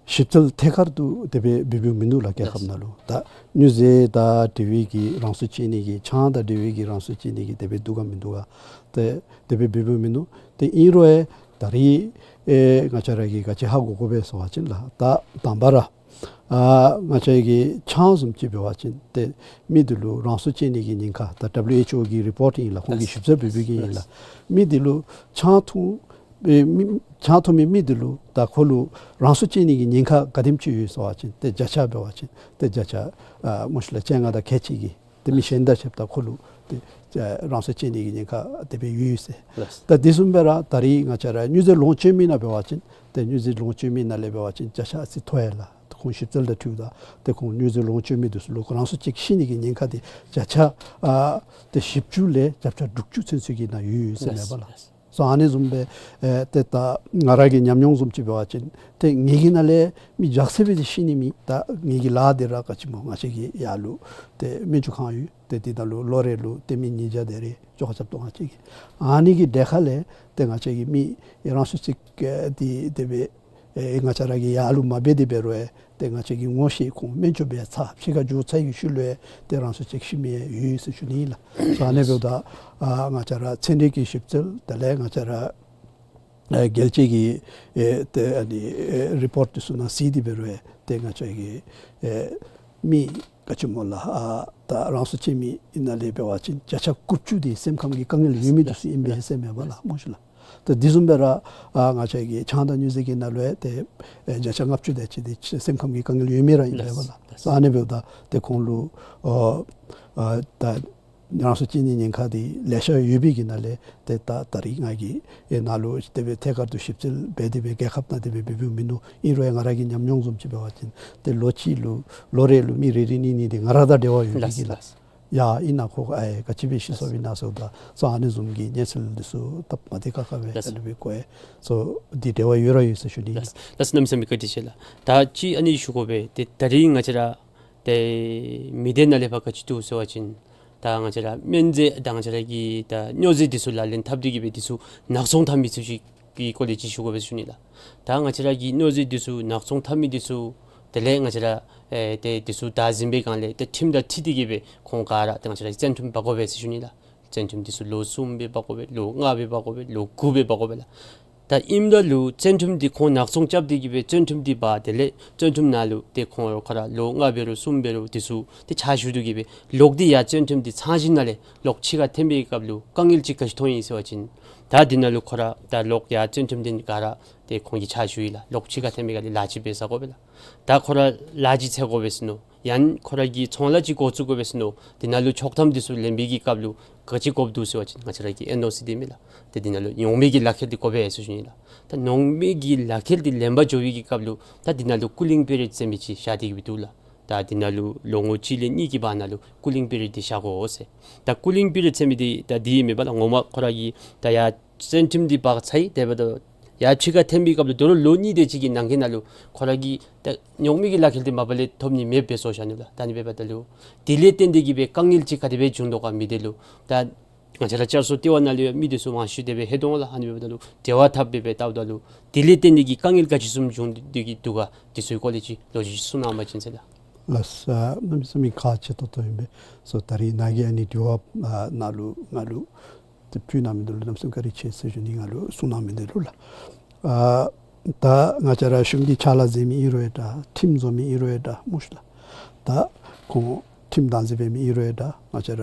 ཞིབ་འཚོལ་ཐད་ཀར་དུ་དེ་སྦེ་འབད་འབདཝ་མིན་འདུག་ལགས། རྒྱལ་ཁབ་ནང་ལུ་ད་སྨྱོ་རྫས་དང་འབྲེལ་བའི་གི་རང་སྲོག་བཅད་ནི་གི་ཆང་དང་འབྲེལ་བའི་གི་རང་སྲོག་བཅད་ནི་གི་དེ་སྦེ་འདུག་ག་མིན་འདུག་ག་ཏེ་དེ་སྦེ་འབད་འབདཝ་མིན་འདུག། ཏེ་ཨིན་རུང་ཡང་ད་རིས་ཨེ་ང་བཅས་ར་གིས་ག་ཅི་ཧ་གོ་དགོ་པས་ཟེར་བ་ཅིན་ལགས། ད་དང་པ་ར་ཨ་ང་བཅས་ཀྱི་ཆང་བཟུམ་ཅིག་འབད་བ་ཅིན་ཏེ་མི་འདི་ལུ་རང་སྲོག་བཅད་ནི་གི་ཉེན་ཁ་ད་ཌབ་ལུ་ཨེཆ་ཨོ་གི་རི་པོརཊ་ཨིན་ལགས། ཁོང་གིས་ཞིབ་འཚོལ་འབད་འབད་མི་ཨིན་ལགས། མི་འདི་ལུ་ཆང་འཐུང་ཨེ་མི་ཆང་འཐུང་མི་མི་འདི་ལུ་ད་ཁོ་ལུ་རང་སྲོག་བཅད་ནི་གི་ཉེན་ཁ་ག་དེམ་ཅིག་ཡོད་ཟེར་བ་ཅིན་ཏེ་བརྒྱ་ཆ་འབད་བ་ཅིན་ཏེ་བརྒྱ་ཆ་ཨ་སྨོ་ཤིག་ལགས་བཅོ་ལྔ་དང་ཁལ་གཅིག་གིས་ཏེ་མི་གཞན་དང་ཕྱདཔ་ད་ཁོ་ལུ་ཏེ་ཨ་རང་སྲོག་བཅད་ནི་གི་ཉེན་ཁ་དེ་སྦེ་ཡོད་ཟེར། ལགས། ད་དེ་བཟུམ་སྦེ་ར་ད་རིས་ང་བཅས་ར་སྨྱོ་རྫས་ལོངས་སྤྱོད་མི་ནང་འབད་བ་ཅིན་ཏེ་སྨྱོ་རྫས་ལོངས་སྤྱོད་མི་ནང་ལས་འབད་བ་ཅིན་བརྒྱ་ཆ་ཨ་ཙི་མཐོ་ཡི་ལགས། ཁོང་ཞིབ་འཚོལ་དང་འཁྲིལཝ་ད་ཏེ་ཁོང་སྨྱོ་རྫས་ལོངས་སྤྱོད་མི་འདི་ཚུ་ལུ་རང་སྲོག་བཅད་ཤི་ནི་གི་ཉེན་ཁ་འདི་བརྒྱ་ཆ་ཨ་ཏེ་བཞི་བཅུ་ལས་བརྒྱ་ཆ་དྲུག་ཅུ་ཚུན་ཚོད་ཀྱི་ནང་ཡོད་ཡོད་ཟེར་མས་པ་ལགས། ལགས། སོ་ཨ་ནི་བཟུམ་སྦེ་ཨེ་ཏེ་ད་ང་ར་གི་ཉམས་མྱོང་བཟུམ་ཅིག་འབད་བ་ཅིན་ཏེ་ངེ་གི་ནང་ལས་མི་བརྒྱ་ཟེར་སྦེ་ཅིག་ཤི་ནི་མེད། ད་ངེ་གི་ལཱ་འདི་ར་ག་ཅི་སྨོ་ང་བཅས་ཀྱི་ཡར་ལུ་ཏེ་སྨན་བཅོས་ཁང་ཡོད། ཏེ་འདི་ནང་ལུ་ལོ་རེ་ལུ་ཏེ་མི་ཉིས་བརྒྱ་དེ་རེ་བཅོ་ཁ་རྐྱབ་དོ་ང་བཅས་ཀྱིས། ཨ་ནི་གི་གྲལ་ཁ་ལས་ཏེ་ང་བཅས་ཀྱི་མི་རང་སྲོག་བཅད་ཨེ་འདི་དེ་སྦེ་ཨེ་ང་བཅས་ར་གིས་ཡར་ལུ་མ་འབད་དེ་འབད་རུང་ཡང་ཏེ་ང་བཅས་ཀྱིས་ངོ་ཤེས་ཁོང་སྨན་བཅོས་འབད་ཚར་ཕྱི་ཁར་འགྱོ་ཚར་བའི་ཤུལ་ལུ་ཡང་ཏེ་རང་སྲོག་བཅད་ཤི་མི་ཡང་ཡོད་ཟེར་ཞུ་ནི་ལགས། སོ་ཨ་ནི་འབདཝ་ད་ཨ་ང་བཅས་ར་ཚན་རིག་གི་ཞིབ་འཚོལ་དེ་ལས་ང་བཅས་ར་ཨེ་རྒྱལ་སྤྱི་གི་ཨེ་ཏེ་ཨ་ནི་ཨེ་རི་པོརཊ་འདི་ཚུ་ནང་གཟིགས་ཏེ་འབད་རུང་ཡང་ཏེ་ང་བཅས་ཀྱི་ཨེ་མི་ག་ཅི་སྨོ་ལགས་ཨ་ད་རང་སྲོག་བཅད་མི་ཨིན་ན་ལས་འབད་བ་ཅིན་བརྒྱ་ཆ་དགུ་བཅུ་དེ་སེམས་ཁམས་ཀྱི་དཀའ་ངལ་ཡོད་མི་འདི་ཚུ་ཨིན་པས་ཟེར་མས་པ་ལགས། སྨོ་ཤིག་ལགས། ད་འདི་བཟུམ་སྦེ་ར་ཨ་ང་བཅས་ཀྱི་ཆང་དང་སྨྱོ་རྫས་ཀྱི་ནང་ལུ་ཡང་ཏེ་ཨེ་བརྒྱ་ཆ་ལྔ་བཅུ་དེ་ཅིག་འདི་སེམས་ཁམས་ཀྱི་དཀའ་ངལ་ཡོད་མི་ར་ཨིན་པས་པ་ལགས། ལགས། སོ་ཨ་ནི་འབདཝ་ད་ཏེ་ཁོང་ལུ་ཨ་ཨ་ད་རང་སྲོག་བཅད་ནི་ཉེན་ཁ་འདི་ལེ་ཤ་ཡོད་པའི་གི་ནང་ལས་ཏེ་ད་ད་རིས་ང་གིས་ཨེ་ནཱ་ལུ་དེ་སྦེ་ཐད་ཀར་དུ་ཞིབ་འཚོལ་འབད་དེ་སྦེ་རྒྱལ་ཁབ་ནང་དེ་སྦེ་འབད་འབདཝ་མིན་འདུག། ཨིན་རུང་ཡང་ང་ར་གི་ཉམས་མྱོང་བཟུམ་ཅིག་འབད་བ་ཅིན་ཏེ་ལོ་གཅིག་ལུ་ལོ་རེ་ལུ་མི་རེ་རེ་གཉིས་གཉིས་འདི་ང་ར་དང་འབྲེལ་བ་ཡོད་པའི་གི་ལགས། ལགས། ཡ་ཨིན་ན་ཁོ་ཨེ་ག་ཅི་སྦེ་ཤི་སོཔ་ཨིན་ན་ཟེརཝ་ད་སོ་ཨ་ནི་བཟུམ་གྱི་གནས་ཚུལ་འདི་ཚུ་སྟབས་མ་བདེ་ཁག་ཁ་སྦེ་ལགས། ཨ་ནི་སྦེ་གོ་ཡི། སོ་འདི་འབྲེལ་བ་ཡོད་ར་ཡོད་ཟེར་ཞུ་ནི་ཨིན། ལགས། ལགས་སོ་གནམ་མེད་ས་མེད་བཀའ་དྲིན་ཆེ་ལགས། ད་ཅི་ཨ་ནི་ཞུ་དགོ་པས། ཏེ་ད་རིས་ང་བཅས་ར་ཏེ་མི་སྡེ་ནང་ལས་ཕར་ག་ཅི་འདུག་ཟེར་བ་ཅིན་ད་ང་བཅས་ར་སྨན་རྫས་དང་ང་བཅས་ར་གི་ད་སྨྱོ་རྫས་འདི་ཚུ་ལག་ལེན་འཐབ་སྟེ་གིས་སྦེ་འདི་ཚུ་ནག་ཚོང་འཐབ་མི་ཚུ་ཅིག་གི་སྐོར་ལས་ཅིག་ཞུ་དགོ་པས་ཟེར་ཞུ་ནི་ལགས། ད་ང་བཅས་ར་གི་སྨྱོ་རྫས་འདི་ཚུ་ནག་ཚོང་འཐབ་མི་འདི་ཚུ་དེ་ལས་ང་བཅས་ར་ཨེ་ཏེ་འདི་ཚུ་བདའ་ཟིན་པའི་སྒང་ལས་ཏེ་ཁྲིམས་དང་འཁྲིལ་ཏེ་གིས་སྦེ་ཁོང་ག་ར་ཏེ་ང་བཅས་ར་བཙོན་ཁྲིམས་འབག་དགོ་པས་ཟེར་ཞུ་ནི་ལགས། བཙོན་ཁྲིམས་འདི་ཚུ་ལོ་གསུམ་སྦེ་འབག་དགོ་པས། ལོ་ལྔ་སྦེ་འབག་དགོ་པས། ལོ་དགུ་སྦེ་འབག་དགོ་པས་ལགས། ད་ཨིནམ་ད་ལུ་བཙོན་ཁྲིམས་འདི་ཁོང་ནག་ཚོང་རྐྱབ་སྟེ་གི་སྦེ་བཙོན་ཁྲིམས་འདི་འབག་དེ་ལས་བཙོན་ཁྲིམས་ནང་ལུ་ཏེ་ཁོང་ཁོ་ར་ལོ་ལྔ་འབད་རུང་གསུམ་འབད་རུང་དེ་ཚུ་ཏེ་ཕྱག་ཞུ་སྟེ་གི་སྦེ་ལོག་སྟེ་ཡར་བཙོན་ཁྲིམས་འདི་ཚང་ཞིནམ་ལས་ལོག་ཕྱི་ཁར་འཐོན་པའི་སྐབས་ལུ་དཀའ་ངལ་ཅིག་ག་ཅི་མཐོང་ཡི་ཟེར་བ་ཅིན་ད་འདི་ནང་ལུ་ཁོ་ར་ད་ལོག་ཡར་བཙོན་ཁྲིམས་འདི་ག་ར་ཏེ་ཁོང་གིས་ཕྱག་ཞུ་ཡི་ལགས། ལོག་ཕྱི་ཁར་འཐོན་པའི་སྐབས་ལུ་ལཱ་ཅིག་འབད་ས་དགོ་པས་ལགས། ད་ཁོ་ར་ལཱ་ཅིག་འཚོལ་དགོ་པས་ཟེར་མནོ། ཡང་ཁོ་ར་གི་ཚོང་ལཱ་ཅིག་འགོ་བཙུགས་དགོ་པས་ཟེར་མནོ། དེ་ནང་ལུ་ཆོག་ཐམ་འདི་ཚུ་ལེན་པའི་གི་སྐབས་ལུ་ག་ཅི་དགོཔ་འདུག་ཟེར་བ་ཅིན་ང་བཅས་ར་གི་ཨེན་ཨོ་སི་འདི་མས་ལགས། ཏེ་འདི་ནང་ལུ་ཉོག་མེད་ཀྱི་ལག་ཁྱེར་འདི་དགོ་པས་ཟེར་ཞུ་ནི་ལགས། ད་ཉོག་མེད་ཀྱི་ལག་ཁྱེར་འདི་ལེན་པར་འགྱོ་བའི་གི་སྐབས་ལུ་ད་འདི་ནང་ལུ་ཀུ་ལིང་པི་རི་ཡོཌ་ཟེར་མི་ཅིག་བཞག་སྟེ་གི་སྦེ་འདུག་ལགས། ད་འདི་ནང་ལུ་ལོ་ངོ་གཅིག་ལས་གཉིས་ཀྱི་བར་ན་ལུ་ཀུ་ལིང་པི་རི་ཡོཌ་འདི་བཞག་དགོ་ཟེར། ད་ཀུ་ལིང་པི་རི་ཡོཌ་ཟེར་མི་འདི་ད་འདི་མེན་པ་ལགས། ངོ་མ་ཁོ་ར་གིས་ད་ཡར་བཙོན་ཁྲིམས་འདི་འབག་ཚར་ཡི། དེ་འབདཝ་ད་ཡར་ཕྱི་ཁར་འཐོན་པའི་སྐབས་ལུ་དོ་རུང་ལོ་གཉིས་དེ་ཅིག་གི་ནང་འཁོད་ནང་ལུ་ཁོ་ར་གིས་ད་ཉོག་མེད་ཀྱི་ལག་ཁྱེར་འདི་མ་པ་ལས་ཐོབ་ནི་མེདཔ་སྦེ་བཟོ་བཞག་ནུག་ལགས། ད་ཨ་ནི་འབདཝ་ད་ལུ་དེ་ལས་བརྟེན་ཏེ་གི་སྦེ་དཀའ་ངལ་ཅིག་ག་དེ་སྦེ་བྱུང་དོ་ག་མི་སྡེ་ལུ། ད་ང་བཅས་ར་བསྐྱར་གསོ་ལྟེ་བ་ནང་ལུ་ཡང་མི་འདི་ཚུ་མང་ཤོས་དེ་སྦེ་ལྷོད་དོ་ལགས། ཨ་ནི་འབདཝ་ད་ལུ་འབྲེལ་བ་འཐབ་སྦེ་སྦེ་བལྟཝ་ད་ལུ་དེ་ལས་བརྟེན་ཏེ་གི་དཀའ་ངལ་ག་ཅི་བཟུམ་བྱུང་སྟེ་གི་འདུག་ག་དེ་ཚུའི་སྐོར་ལས་ཅིག་ལོ་རྒྱུས་ཅིག་གསུང་གནང་བ་ཅིན་ཟེར་ལགས། ལགས་སོ། གནམ་མེད་ས་མེད་ཁག་ཆེ་ཏོག་ཏོ་ཨིན་པས། སོ་ད་རིས་ནཱ་གིས་ཨ་ནི་དྲི་བ་ཨ་ནང་ལུ་ང་ལུ་ཏེ་ཕུལ་གནང་མི་འདི་ལུ་གནམ་མེད་ས་མེད་བཀའ་དྲིན་ཆེ་ཟེར་ཞུ་ནི། ང་ལུ་གསུང་གནང་མི་འདི་ལུ་ལགས། ཨ་ད་ང་བཅས་ར་གཞུང་གི་ཕྱག་ལཱ་མཛད་མི་ཨིན་རུང་ཡང་འདྲ། ཁྲིམས་བཟོ་མི་ཨིན་རུང་ཡང་འདྲ་སྨོ་ཤ་ལགས། ད་ཁོང་ཁྲིམས་བདག་འཛིན་འབད་མི་ཨིན་རུང་ཡང་འདྲ། ང་བཅས་ར་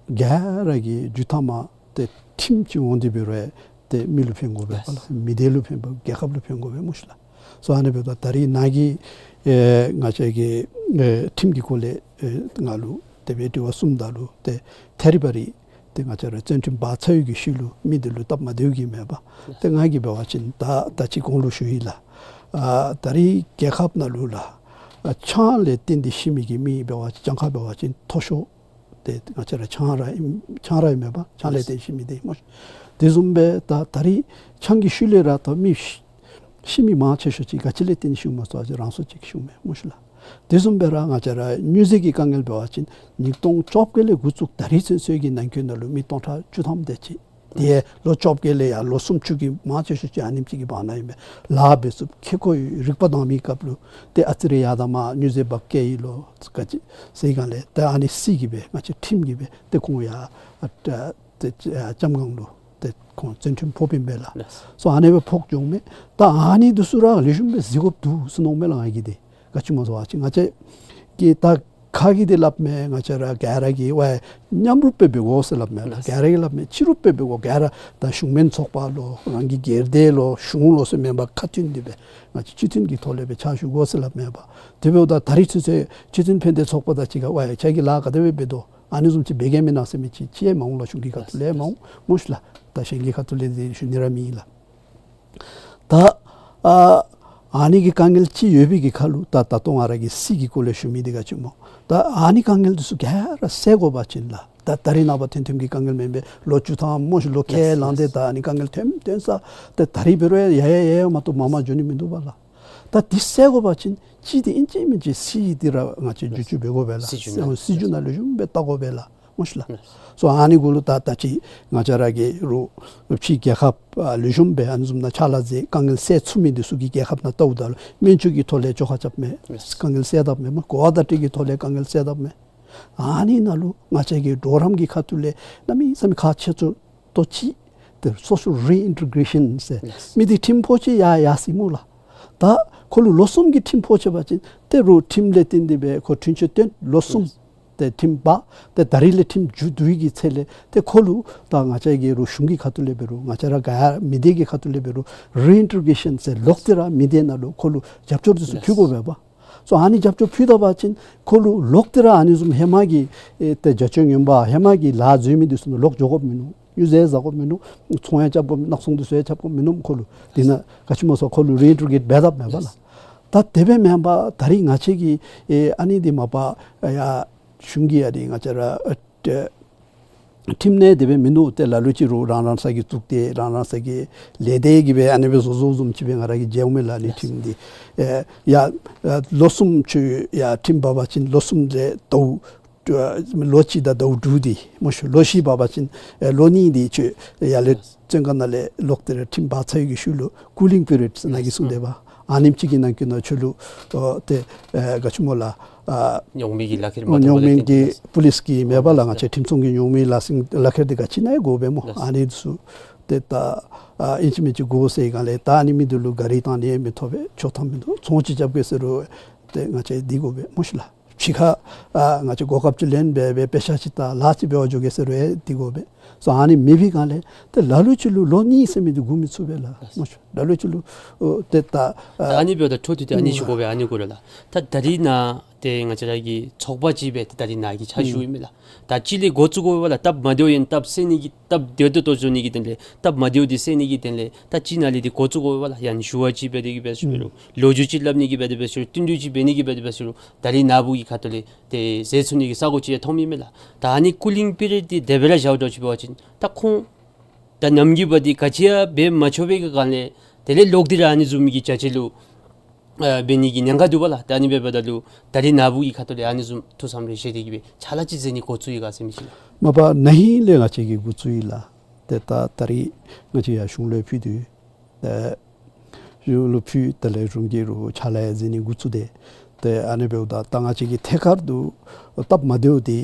ག་ར་གི་མཇུག་མཐའ་མ་ཏེ་ཁྲིམས་ཅིག་འོང་སྟེ་འབད་རུང་ཡང་ཏེ་མི་ལུ་ཕན་དགོ་པས་པ་ལགས། མི་སྡེ་ལུ་ཕན་པ་རྒྱལ་ཁབ་ལུ་ཕན་དགོ་པས་སྨོ་ཤ་ལགས། སོ་ཨ་ནི་འབདཝ་ད་ད་རིས་ནཱ་གིས་ཨེ་ང་བཅས་ཀྱི་ཨེ་ཁྲིམས་ཀྱི་སྐོར་ལས་ཨེ་ང་ལུ་དེ་སྦེ་དྲི་བ་གསུངམ་ད་ལུ་ཏེ་ཐད་རི་བ་རི་ཏེ་ང་བཅས་ར་བཙོན་ཁྲིམས་འབག་ཚར་བའི་གི་ཤུལ་ལུ་མི་འདི་ལུ་སྟབས་མ་བདེཝ་གིས་མེན་པ། ཏེ་ང་གིས་འབད་བ་ཅིན་ད་ད་ཅི་གོང་ལུ་ཞུ་ཡི་ལགས། ཨ་ད་རིས་རྒྱལ་ཁབ་ནང་ལུ་ལགས་ཨ་ཆང་ལས་བརྟེན་ཏེ་ཤི་མི་གི་མི་འབད་བ་ཅིན་གྱངས་ཁ་འབད་བ་ཅིན་མཐོ་ཤོས་ཏེ་ང་བཅས་ར་ཆང་ར་ཨིན། ཆང་ར་ཨིན་མས་པ། ཆང་ལས་བརྟེན་ཤི་མི་འདི་སྨོ་ཤ། དེ་བཟུམ་སྦེ་ད་ད་རིས་ཆང་གི་ཤུལ་ལས་ར་ད་མི་ཤི་ཤི་མི་མང་ཆེ་ཤོས་ཅིག་ག་ཅི་ལས་བརྟེན་ཤིཝ་སྨོ་ཟེར་བ་ཅིན་རང་སྲོག་བཅད་ཤིཝ་མས་སྨོ་ཤ་ལགས། དེ་བཟུམ་སྦེ་ར་ང་བཅས་ར་མྱུར་ཟས་ཀྱི་དཀའ་ངལ་འབད་བ་ཅིན་ཉིས་སྟོང་བཅོ་བརྒྱད་ལས་འགོ་བཙུགས་ད་རིས་ཚུན་ཚོད་ཀྱི་ནང་འཁོད་ནང་ལུ་མི་སྟོང་ཕྲག་བཅུ་ཐམ་དེ་ཅིག། དེ་ལོ་བཅོ་བརྒྱད་ལས་ཡར་ལོ་སུམ་ཅུ་གི་མང་ཆེ་ཤོས་ཅིག་ཨ་ནེམ་ཅིག་གི་བར་ན་ཨིན་པས། ལཱ་འབད་ཚུགསཔ་ཁེ་ཀོ་ཡོད། རིག་པ་དྭངས་མའི་སྐབས་ལུ་ཏེ་ཨ་ཙི་རེ་ཡར་དང་མར་མྱུར་ཟས་འབག་སྐྱེལ་ཡི་ལོ་ག་ཅི་ཟེར་གང་ལས་ཏེ་ཨ་ནི་སྲིད་ཀྱིས་སྦེ་ང་བཅས་ཁྲིམས་ཀྱིས་སྦེ་ཏེ་ཁོང་ཡར་ཨ་ཏེ་ཨ་ལྕམ་སྒང་ལུ་ཏེ་ཁོང་བཙོན་ཁྲིམས་ཕོགཔ་ཨིན་པས་ལགས། ལགས། སོ་ཨ་ནི་སྦེ་ཕོག་འགྱོཝ་མས། ད་ཨ་ནི་འདི་ཚུ་ར་ལེགས་ཤོམ་སྦེ་གཟིགས་དགོཔ་འདུག་ཟེར་མནོཝ་མས་ལགས་ང་གིས་ཏེ། ག་ཅི་སྨོ་ཟེར་བ་ཅིན་ང་བཅས་ཀྱིས་ད་ཁ་གིས་འདི་སླབ་མས། ང་བཅས་ར་ག་ར་གིས་ཝའི་མཉམ་རུབ་སྦེ་འབད་དགོ་ཟེར་སླབ་མས་ལགས། ག་ར་གིས་སླབ་མས་ཕྱི་རུབ་སྦེ་འབད་དགོ། ག་ར་ད་གཞུང་མིན་ཚོགས་པ་ལོ་རང་གི་སྒེར་སྡེ་ལོ་གཞུང་ལོ་ཟེར་མེན་པར་ཁ་མཐུན་ཏེ་སྦེ་ང་བཅས་སྤྱི་མཐུན་གྱི་ཐོག་ལས་སྦེ་ཕྱག་ཞུ་དགོ་ཟེར་སླབ་མས་པ། དེ་འབདཝ་ད་ད་རིས་ཚུན་ཚོད་སྤྱི་མཐུན་ཕན་བདེ་ཚོགས་པ་དང་གཅིག་ཁར་ཝའི་ཁྱེད་ཀྱིས་ལཱ་ག་དེ་སྦེ་འབད་དོ་ཨ་ནི་བཟུམ་ཅིག་འབད་གེ་མེན་ན་ཟེར་མི་ཅིག་ཅིག་ཡང་མ་འོང་ལགས། གཞུང་གི་ཁ་ཐུག་ལས་མ་འོང་སྨོ་ཤ་ལགས། ད་གཞན་གྱི་ཁ་ཐུག་ལས་འདི་ཞུ་ནི་ར་མེད་ལགས། ད་ཨ་ཨ་ནི་གི་དཀའ་ངལ་ཅིག་ཡོད་པའི་གི་ཁར་ལུ་ད་ད་ལྟོ་ང་ར་གིས་སྲིད་ཀྱི་སྐོར་ལས་ཞུ་མི་འདི་ག་ཅི་སྨོ། ད་ཨ་ནི་དཀའ་ངལ་འདི་ཚུ་ག་ར་སེལ་དགོ་པ་ཅིན་ལགས། ད་ད་རིས་ནངས་པ་ཐོན་ཐོནམ་གི་དཀའ་ངལ་མེན་པས། ལོ་བཅུ་ཐམ་སྨོ་ཤ་ལོ་ཁལ་ལངས་ཏེ་ད་ཨ་ནི་དཀའ་ངལ་ཐོན་ཐོན་ས་ཏེ་ད་རིས་འབད་རུང་ཡར་ཡར་ཡར་ཡར་མ་གཏོགས་མར་མར་འགྱོ་ནི་མིན་འདུག་པ་ལགས། ད་འདི་སེལ་དགོ་པ་ཅིན་ཅིག་འདི་ཨིན་ཅི་མིན་ཅི་སྲིད་འདི་ར་ང་བཅས་བསྒྱུར་བཅོས་འབད་དགོ་པས་ལགས། སྲིད་བྱུས་ནང་སྲིད་བྱུས་ནང་ལེགས་ཤོམ་སྦེ་བལྟ་དགོ་པས་ལགས། སྨོ་ཤ་ལགས། སོ་ཨ་ནི་གུ་ལུ་ད་ད་ཅི་ང་བཅས་ར་གི་རུང་ཕྱི་རྒྱལ་ཁབ་ཨ་ལེགས་ཤོམ་སྦེ་ཨ་ནི་བཟུམ་ནང་ཕྱག་ལཱ་མཛད་དཀའ་ངལ་སེལ་ཚུགས་མི་འདི་ཚུ་གི་རྒྱལ་ཁབ་ནང་བལྟཝ་ད་ལུ་སྨན་བཅོས་ཀྱི་ཐོག་ལས་བཅོ་ཁ་རྐྱབ་མས། དཀའ་ངལ་སེལ་དཔ་མས་སྨོ། གོ་བ་བརྡ་སྤྲོད་ཀྱི་ཐོག་ལས་དཀའ་ངལ་སེལ་དཔ་མས། ཨ་ནི་ནང་ལུ་ང་བཅས་ཀྱི་གྲོགས་རམ་གྱི་ཁ་ཐུག་ལས་གནམ་མེད་ས་མེད་ཁག་ཆེ་ཏོག་ཏོ་ཅིག་ཏེ་social reintegration ཟེར་མི་འདི་ཁྲིམས་ཕོག་ཅི་ཡར་ཡར་སོ་ཡི་སྨོ་ལགས། ད་ཁོ་ལུ་ལོ་གསུམ་གྱི་ཁྲིམས་ཕོག་ཅི་པ་ཅིན་ཏེ་རུང་ཁྲིམས་ལས་བརྟེན་ཏེ་སྦེ་ཁོ་འཁྲུན་ཆོད་བཏོན་ལོ་གསུམ་ཏེ་ཁྲིམས་འབག་ཏེ་ད་རིས་ལས་ཁྲིམས་མཇུག་བསྡུ་བའི་གི་ཚེ་ལས་ཏེ་ཁོ་ལུ་ད་ང་བཅས་ཀྱི་རུང་གཞུང་གི་ཁ་ཐུག་ལས་འབད་རུང་ང་བཅས་ར་ག་ཡ་མི་སྡེ་གི་ཁ་ཐུག་ལས་འབད་རུང་reintegration ཟེར་ལོག་སྟེ་ར་མི་སྡེ་ནང་ལུ་ཁོ་ལུ་རྒྱབ་སྐྱོར་འདི་ཚུ་ཕུལ་དགོ་པས་པ། སོ་ཨ་ནི་རྒྱབ་སྐྱོར་ཕུལ་ད་པ་ཅིན་ཁོ་ལུ་ལོག་སྟེ་ར་ཨ་ནི་བཟུམ་ཧེ་མ་གི་ཨེ་ཏེ་རྒྱ་ཆོས་ངན་པ་ཧེ་མ་གི་ལཱ་འཛོལ་མི་འདི་ཚུ་ནང་ལོག་འགྱོ་དགོཔ་མིན་ནུག། མྱུར་ཟས་ཟ་དགོཔ་མིན་ནུག། ཚོང་ཡང་རྐྱབ་དགོཔ་མིན་ནུག། ནགས་ཚོང་འདི་ཚུ་ཡང་རྐྱབ་དགོཔ་མིན་ནུག། ཁོ་ལུ་འདི་ནང་ག་ཅི་སྨོ་ཟེར་ཁོ་ལུ་reintegrate འབད་དཔ་མས་པ་ལགས། ད་དེ་སྦེ་མེན་པར་ད་རིས་ང་བཅས་ཀྱི་ཨེ་ཨ་ནི་འདི་མ་པ་ཡ་གཞུང་གི་ཡ་འདི་ང་བཅས་ར་ཨེ་ཁྲིམས་ནང་དེ་སྦེ་མིན་འདུག། ཏེ་ལ་ལུ་ཅིག་རུང་རང་རང་སོ་གི་གཙུག་སྡེ་རང་རང་སོ་གི་ལས་སྡེ་གིས་སྦེ་ཨ་ནི་སྦེ་བཟོ་བཟོཝ་བཟུམ་ཅིག་སྦེ་ང་ར་གིས་མཇལཝ་མས་ལགས། ཨ་ནི་ཁྲིམས་འདི་ཨེ་ཡ་ལོ་གསུམ་ཅིག་ཡ་ཁྲིམས་འབག་པ་ཅིན་ལོ་གསུམ་ལས་ཟླཝ་ལོ་གཅིག་དང་ཟླཝ་དྲུག་འདི་སྨོ་ཤ་ལོ་བཞི་འབག་པ་ཅིན་ཨེ་ལོ་གཉིས་འདི་ཁྱོད་ཡར་ལས་བཙོན་ཁང་ནང་ལས་ལོག་སྟེ་ར་ཁྲིམས་འབག་ཚར་བའི་གི་ཤུལ་ལུ་cooling period ཟེར་ནཱ་གིས་གསུངས་ཏེ་འབད་ཨ་ནེམ་ཅིག་གི་ནང་འཁོད་ནང་ཁྱོད་ལུ་ཨོ་ཏེ་ཨེ་ག་ཅི་སྨོ་ལགས། ཨ་ཉོག་མེད་ཀྱི་ལག་ཁྱེར་མ་ཐོབ་ཉོག་མེད་ཀྱི་པོ་ལིསི་གིས་མེན་པ་ལགས། ང་བཅས་ཁྲིམས་སྲུང་གི་ཉོག་མེད་ལག་ཁྱེར་ལག་ཁྱེར་འདི་ག་ཅི་ནང་ཡང་དགོ་པས་སྨོ། ཨ་ནི་ཚུ་ ཏེ་ད་ཨ་ཨིན་ཅི་མིན་ཅི་དགོ་ཟེར་སྒང་ལས་ད་ཨ་ནི་མི་འདི་ལུ་གཱ་རི་བཏང་ནི་ཡང་མི་ཐོབ་པས། ཆོག་ཐམ་མིན་འདུག། ཚོང་ཅིག་རྐྱབ་དགོ་ཟེར་རུང་ཏེ་ང་བཅས་འདི་དགོ་པས་སྨོ་ཤི་ལགས། ཕྱི་ཁར་ཨ་ང་བཅས་གོ་སྐབས་ཅིག་ལེན་འབད་སྦེ་དཔེ་ཆ་ཅིག་ལྟ་ལཱ་ཅིག་འབད་བར་འགྱོ་གེ་ཟེར་རུང་འདི་དགོ་པས། སོ་ཨ་ནི་མེད་པའི་སྒང་ལས་ཏེ་ལ་ལུ་ཅིག་ལུ་ལོ་གཉིས་ཟེར་མི་འདི་སྒུག་མི་ཚུགས་པས་ལགས་སྨོ་ཤི། ལ་ལུ་ཅིག་ལུ་ཨོ་ཏེ་ད་ད་ཨ་ནི་འབདཝ་ད་འཕྲོ་མཐུད་དེ་ཨ་ནི་ཞུ་དགོ་པས། ཨ་ནི་གུ་ར་ལགས། ད་ད་རིས་ནཱ་ཏེ་ང་བཅས་ར་གི་ཚོགས་པ་ཅིག་སྦེ་ཏེ་ད་རིས་ནཱ་གི་ཕྱག་ཞུ་ཨིན་མས་ལགས། ད་ཅི་ལས་འགོ་བཙུགས་དགོ་པས་ལགས། སྟབས་མ་བདེཝ་ཡང་སྟབས་བསལ་ནི་གི་སྟབས་བདེ་ཏོག་ཏོ་བཟོ་ནི་གི་དོན་ལས་སྟབས་མ་བདེཝ་འདི་བསལ་ནི་གི་དོན་ལས་ད་ཅི་ནཱ་ལས་འདི་འགོ་བཙུགས་དགོ་པས་ལགས། ཡང་ཞུ་བ་ཅིག་འབད་དེ་གི་འབད་ཞུ་རུང་ལོ་རྒྱུས་ཅིག་སླབ་ནི་གི་འབད་དེ་འབད་ཞུ་རུང་བསྟུན་གྲོས་ཅིག་འབད་ནི་གི་འབད་དེ་འབད་ཞུ་རུང་ད་རིས་ནཱ་བུ་གི་ཁ་ཐུག་ལས་ཏེ་ཟེར་ཚུགས་ནི་གི་ས་གོ་ཅིག་ཡང་མཐོངམ་ཨིན་མས་ལགས། ད་ཨ་ནི་ཀུ་ལིང་པི་རིཌ་འདི་དེ་སྦེ་ར་བཞག་འགྱོ་ཅི་འབད་བ་ཅིན་ད་ཁོང་ད་ནམ་གྱི་བར་འདི་ག་ཅི་ཡང་འབད་མ་ཆོག་པའི་གི་སྒང་ལས་དེ་ལས་ལོག་སྟེ་ར་ཨ་ནི་བཟུམ་མའི་གི་བྱ་སྤྱོད་ལུ་ཨ་འབད་ནི་གི་ཉེན་ཁ་འདུག་པ་ལགས། ད་ཨ་ནི་འབདཝ་ད་ལུ་ད་རིས་ནཱ་བུ་གི་ཁ་ཐུག་ལས་ཨ་ནི་བཟུམ་ཐུགས་བསམ་རེ་བཞེས་ཏེ་གི་སྦེ་ཕྱག་ལཱ་ཅིག་མཛད་ནི་འགོ་བཙུགས་ཡི་ག་ཟེར་མི་ཅིག་ལགས། མ་པ་ན་ཧིང་ལས་ང་བཅས་ཀྱིས་འགོ་བཙུགས་ཡི་ལགས། ཏེ་ད་ད་རིས་ང་བཅས་ཡར་གཞུང་ལུ་ཕུལ་དོ། ཏེ་གཞུང་ལུ་ཕུལ་དེ་ལས་གཞུང་གིས་རུང་ཕྱག་ལཱ་མཛད་ནི་འགོ་བཙུགས་ཏེ། ཏེ་ཨ་ནི་འབདཝ་ད་ད་ང་བཅས་ཀྱི་ཐད་ཀར་དུ་སྟབས་མ་བདེཝ་འདི་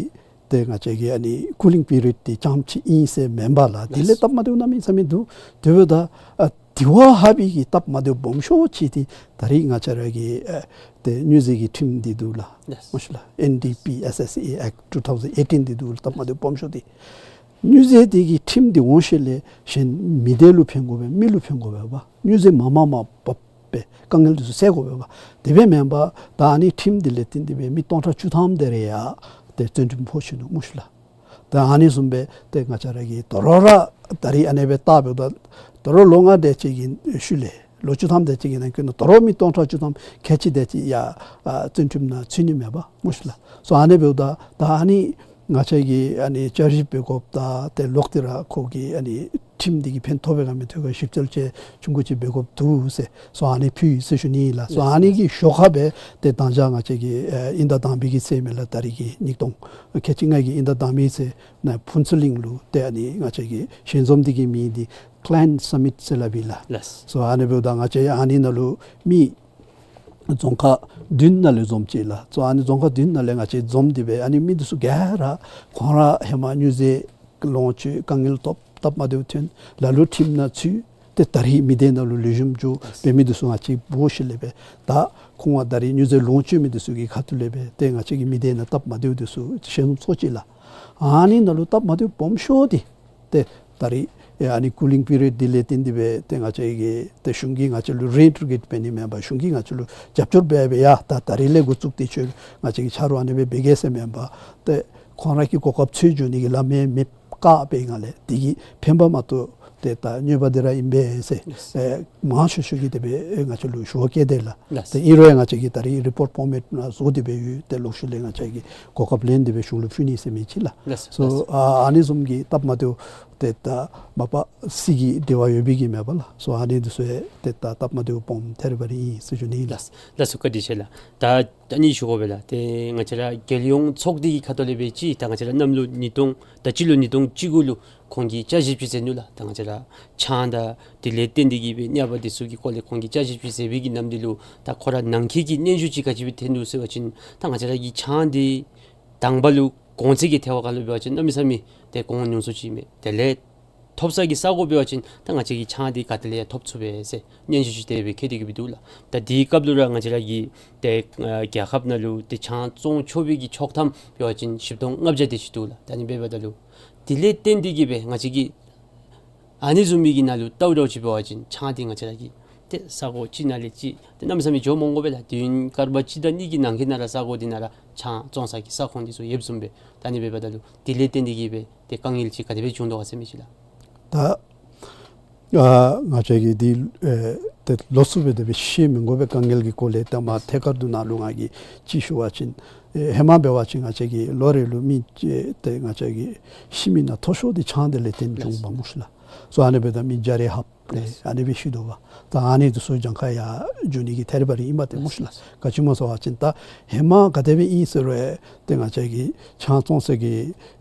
ཏེ་ང་བཅས་ཀྱི་ཨ་ནི་ཀུ་ལིང་པི་རིཌ་འདི་རྐྱངམ་ཅིག་ཨིན་ཟེར་མེན་པ་ལགས། དེ་ལས་སྟབས་མ་བདེཝ་གནམ་མེད་ས་མེད་འདུག། དེ་འབདཝ་ད་ཨ་དེ་བ་ཧ་པའི་གི་སྟབས་མ་བདེཝ་སྦོམ་ཤོས་ཅིག་འདི་ད་རིས་ང་བཅས་ར་གི་ཨ་ཏེ་སྨྱོ་རྫས་ཀྱི་ཁྲིམས་འདི་འདུག་ལགས། ལགས། སྨོ་ཤི་ལགས། ཨེན་ཌི་པི་ཨེསི་ཨེསི་ཨེ་ཨེཀཊ་ཊུ་ཐའུ་ཟེན་ཨེ་ཊིན་འདི་འདུག་ལགས། སྟབས་མ་བདེཝ་སྦོམ་ཤོས་འདི། སྨྱོ་རྫས་འདི་གི་ཁྲིམས་འདི་འོང་ཞིནམ་ལས་གཞན་མི་སྡེ་ལུ་ཕན་དགོ་པས། མི་ལུ་ཕན་དགོ་པས་པ། སྨྱོ་རྫས་མ་མ་མ་འབག་སྦེ་དཀའ་ངལ་འདི་ཚུ་སེལ་དགོ་པས་པ། དེ་སྦེ་མེན་པར་ད་ཨ་ནི་ཁྲིམས་འདི་ལས་བརྟེན་ཏེ་སྦེ་མི་སྟོང་ཕྲག་བཅུ་ཐམ་དེ་རེ་ཡང་ཏེ་བཙོན་ཁྲིམས་ཕོག་ཞིནམ་ལས་སྨོ་ཤི་ལགས། ད་ཨ་ནི་བཟུམ་སྦེ་ཏེ་ང་བཅས་ར་གིས་དོ་རུང་ར་ད་རིས་ཨ་ནེ་སྦེ་བལྟ་འབདཝ་ད་དོ་རུང་ལོ་ལྔ་དེ་ཅིག་གི་ཤུལ་ལས་ལོ་བཅུ་ཐམ་དེ་ཅིག་གི་ནང་འཁོད་ནང་དོ་རུང་མི་སྟོང་ཕྲག་བཅུ་ཐམ་ཁལ་གཅིག་དེ་ཅིག་ཡང་ཨ་བཙོན་ཁྲིམས་ནང་ཚུད་ནི་མས་པ་སྨོ་ཤི་ལགས། སོ་ཨ་ནི་འབདཝ་ད་ད་ཨ་ནི་ང་བཅས་ཀྱིས་ཨ་ནི་བསྐྱར་ཞིབ་འབད་དགོཔ་དང་ཏེ་ལོག་སྟེ་ར་ཁོ་གི་ཨ་ནི་ཁྲིམས་འདི་གིས་ཕན་ཐོགས་པས་ག་མི་ཐོགས་ག་ཞིབ་འཚོལ་ཅིག་ཆུང་ཀུ་ཅིག་འབད་དགོཔ་འདུག་ཟེར། སོ་ཨ་ནི་ཕུལ་ཡི་ཟེར་ཞུ་ནི་ཨིན་ལགས། སོ་ཨ་ནི་གི་ཞོར་ཁར་སྦེ་ཏེ་ད་ཅི་ང་བཅས་ཀྱི་ཨ་དབྱིན་ཟླ་དང་པའི་གི་ཚེས་མས་ལགས། ད་རིས་ཀྱི་ཉིས་སྟོང་ཁལ་གཅིག་ལྔ་གི་དབྱིན་ཟླ་དང་པའི་ཚེས་ནང་ཕུན་ཚོགས་གླིང་ལུ་ཏེ་ཨ་ནི་ང་བཅས་ཀྱི་ཞལ་འཛོམས་འདི་གི་མིང་འདི་ཀེ་ལེན་སམ་མིཊ་ཟེར་སླབ་ཨིན་ལགས། ལགས། སོ་ཨ་ནི་འབདཝ་ད་ང་བཅས་ཨ་ནི་ནང་ལུ་མི་རྫོང་ཁག་བདུན་ནང་ལས་འཛོམས་ཅི་ལགས། སོ་ཨ་ནི་རྫོང་ཁག་བདུན་ནང་ལས་ང་བཅས་འཛོམས་ཏེ་སྦེ་ཨ་ནི་མི་འདི་ཚུ་ག་ར་ཁོང་ར་ཧེ་མ་སྨྱོ་རྫས་ལོངས་སྤྱོད་དཀའ་ངལ་ཐོབ་སྟབས་མ་བདེཝ་ཐོན་ལ་ལུ་ཁྲིམས་ནང་ཚུད་ཏེ་ད་རིས་མི་སྡེ་ནང་ལུ་ལེགས་ཤོམ་འགྱོ་སྦེ་མི་འདི་ཚུ་ང་བཅས་འབོ་ཞིནམ་ལས་སྦེ་ད་ཁོང་ད་རིས་སྨྱོ་རྫས་ལོངས་སྤྱོད་མི་འདི་ཚུ་གི་ཁ་ཐུག་ལས་སྦེ་ཏེ་ང་བཅས་ཀྱི་མི་སྡེ་ནང་སྟབས་མ་བདེཝ་འདི་ཚུ་ཞལ་འཛོམས་ཚོགས་ཅི་ལགས། ཨ་ནི་ནང་ལུ་སྟབས་མ་བདེཝ་སྦོམ་ཤོས་འདི་ཏེ་ད་རིས་ཨེ་ཨ་ནི་ཀུ་ལིང་པི་རིཌ་འདི་ལས་བརྟེན་ཏེ་སྦེ་ཏེ་ང་བཅས་ཀྱིས་ཏེ་གཞུང་གིས་ང་བཅས་ལུ་རི་ཨིན་ཊི་གྲེཊ་འབད་ནི་མེན་པར་གཞུང་གིས་ང་བཅས་ལུ་རྒྱབ་སྐྱོར་འབད་སྦེ་ཡ་ད་ད་རིས་ལས་འགོ་བཙུགས་ཏེ་ཁྱོད་ང་བཅས་ཀྱིས་ཆ་རོགས་ཨ་ནེ་སྦེ་འབད་གེ་ཟེར་མེན་པར་ཏེ་ཁོང་ར་གིས་གོ་སྐབས་འཚོལ་འགྱོ་ནི་གི་ལམ་ཡང་མེདཔ་བཀག་པའི་སྒང་ལས་དེ་གིས་ཕན་པ་མ་གཏོགས་ཏེ་ད་གནོད་པ་འདི་ར་ཨིན་པས་ཟེར་ལགས། ཨེ་མང་ཤོས་ཤོས་ཀྱིས་དེ་སྦེ་ཨེ་ང་བཅས་ལུ་ཞུ་བ་བསྐྱལ་ཏེ་ལགས། ལགས། ཏེ་ཨིན་རུང་ཡང་ང་བཅས་ཀྱིས་ད་རིས་རི་པོརཊ་ཕོར་མེཊ་ནང་བཟོ་སྟེ་སྦེ་ཡོད། ཏེ་ལོག་ཤུལ་ལས་ང་བཅས་ཀྱིས་གོ་སྐབས་ལེན་ཏེ་སྦེ་གཞུང་ལུ་ཕུལ་ནི་ཟེར་མི་ཅིག་ལགས། ལགས། སོ་ལགས། ཨ་ཨ་ནི་བཟུམ་གྱི་སྟབས་མ་བདེཝ་ཏེ་ད་མ་པ་སྲིད་ཀྱི་འབྲེལ་བ་ཡོད་པའི་གི་མེན་པ་ལགས། སོ་ཨ་ནི་འདི་ཚུ་ཡང་ཏེ་ད་སྟབས་མ་བདེཝ་སྦོམ་ཐེབས་ར་བ་ར་ཨིན་ཟེར་ཞུ་ནི་ཨིན་ལགས། ལགས་སོ་བཀའ་དྲིན་ཆེ་ལགས། ད་ད་ཨ་ནི་ཞུ་དགོ་པས་ལགས། ཏེ་ང་བཅས་ར་རྒྱལ་ཡོངས་ཚོགས་སྡེ་གི་ཁ་ཐུག་ལས་སྦེ་ཅིག་ད་ང་བཅས་ར་གནམ་ལོ་ཉིས་སྟོང་ད་སྤྱི་ལོ་ཉིས་སྟོང་བཅུ་དགུ་ལུ་ཁོང་གིས་བསྐྱར་ཞིབ་ཅིག་མཛད་ནུག་ལགས། ད་ང་བཅས་ར་ཆང་དང་དེ་ལས་བརྟེན་ཏེ་གི་སྦེ་གནོད་པ་འདི་ཚུ་གི་སྐོར་ལས་ཁོང་གིས་བསྐྱར་ཞིབ་ཅིག་མཛད་པའི་གི་ནམ་དུས་ལུ་ད་ཁོ་ར་ནང་འཁོད་ཀྱི་སྙན་ཞུ་ཅིག་ག་ཅི་སྦེ་ཐོན་ནུག་ཟེར་བ་ཅིན་ད་ང་བཅས་ར་གི་ཆང་འདི་དང་པ་ལུ་གོང་ཚད་ཀྱི་ཐད་ཁར་ལུ་འབད་བ་ཅིན་གནམ་མེད་ས་མེད་ཏེ་གོང་ཉུང་སུ་ཅིག་མས། དེ་ལས་ཐོབ་ས་གི་ས་གོ་འབད་བ་ཅིན་ད་ང་བཅས་ཀྱིས་ཆང་འདི་ག་ཏེ་ལས་ཡང་ཐོབ་ཚུགས་པས་ཟེར་སྙན་ཞུ་ཅིག་དེ་སྦེ་བཀོད་དེ་གི་སྦེ་འདུག་ལགས། ད་དེའི་སྐབས་ལུ་ར་ང་བཅས་ར་གི་ཏེ་ཨ་རྒྱལ་ཁབ་ནང་ལུ་ཏེ་ཆང་བཙོང་ཆོག་པའི་གི་ཆོག་ཐམ་འབད་བ་ཅིན་བཞི་སྟོང་ལྔ་བརྒྱ་དེ་ཅིག་འདུག་ལགས། ད་ཨ་ནི་འབདཝ་ད་ལུ་དེ་ལས་བརྟེན་ཏེ་གི་སྦེ་ང་བཅས་ཀྱིས་ཨ་ནི་བཟུམ་མའི་གི་ནང་ལུ་བལྟཝ་ད་ཅིག་འབད་བ་ཅིན་ཆང་འདི་ང་བཅས་ར་གི་ཏེ་ས་གོ་གཅིག་ནང་ལས་གཅིག་ཏེ་གནམ་མེད་ས་མེད་འགྱོ་མི་དགོ་པས་ལགས། དུས་ཡུན་སྐར་མ་གཅིག་དང་གཉིས་ཀྱི་ནང་འཁོད་ནང་ར་ས་གོ་འདི་ནང་ར་ཆང་བཙོང་ས་གི་ས་ཁོངས་འདི་ཚུ་ཡོདཔ་བཟུམ་སྦེ་ད་ཨ་ནི་འབདཝ་ད་ལུ་དེ་ལས་བརྟེན་ཏེ་གི་སྦེ་ཏེ་དཀའ་ངལ་ཅིག་ག་དེ་སྦེ་བྱུང་དོ་ག་ཟེར་མི་ཅིག་ལགས། ད་ཨ་ང་བཅས་ཀྱིས་འདི་ཨེ་ཏེ་ལོགས་སུ་སྦེ་དེ་སྦེ་བཤད་མི་དགོ་པས། དཀའ་ངལ་གྱི་སྐོར་ལས་ད་མ་ཐད་ཀར་དུ་ནཱ་ལུ་ང་གིས་ཅིག་ཞུ་བ་ཅིན་ཨེ་ཧེ་མ་འབད་བ་ཅིན་ང་བཅས་ཀྱི་ལོ་རེ་ལུ་མི་ཨེ་ཏེ་ང་བཅས་ཀྱི་ཤི་མི་ནང་མཐོ་ཤོས་འདི་ཆང་དེ་ལས་བརྟེན་བྱུང་བ་སྨོ་ཤི་ལགས། སོ་ཨ་ནི་འབདཝ་ད་མི་བརྒྱ་རེ་ལྷགཔ་ལས་ཨ་ནི་སྦེ་ཤི་དོ་བ། ད་ཨ་ནི་འདི་ཚུ་གྱངས་ཁ་ཡར་འགྱོ་ནི་གི་ཐད་རི་བ་རི་ཨིནམ་ཏེ་སྨོ་ཤི་ལགས། ག་ཅི་སྨོ་ཟེར་བ་ཅིན་ད་ཧེ་མ་ག་དེ་སྦེ་ཨིན་ཟེར་རུང་ཏེ་ང་བཅས་ཀྱི་ཆང་བཙོང་ས་གི་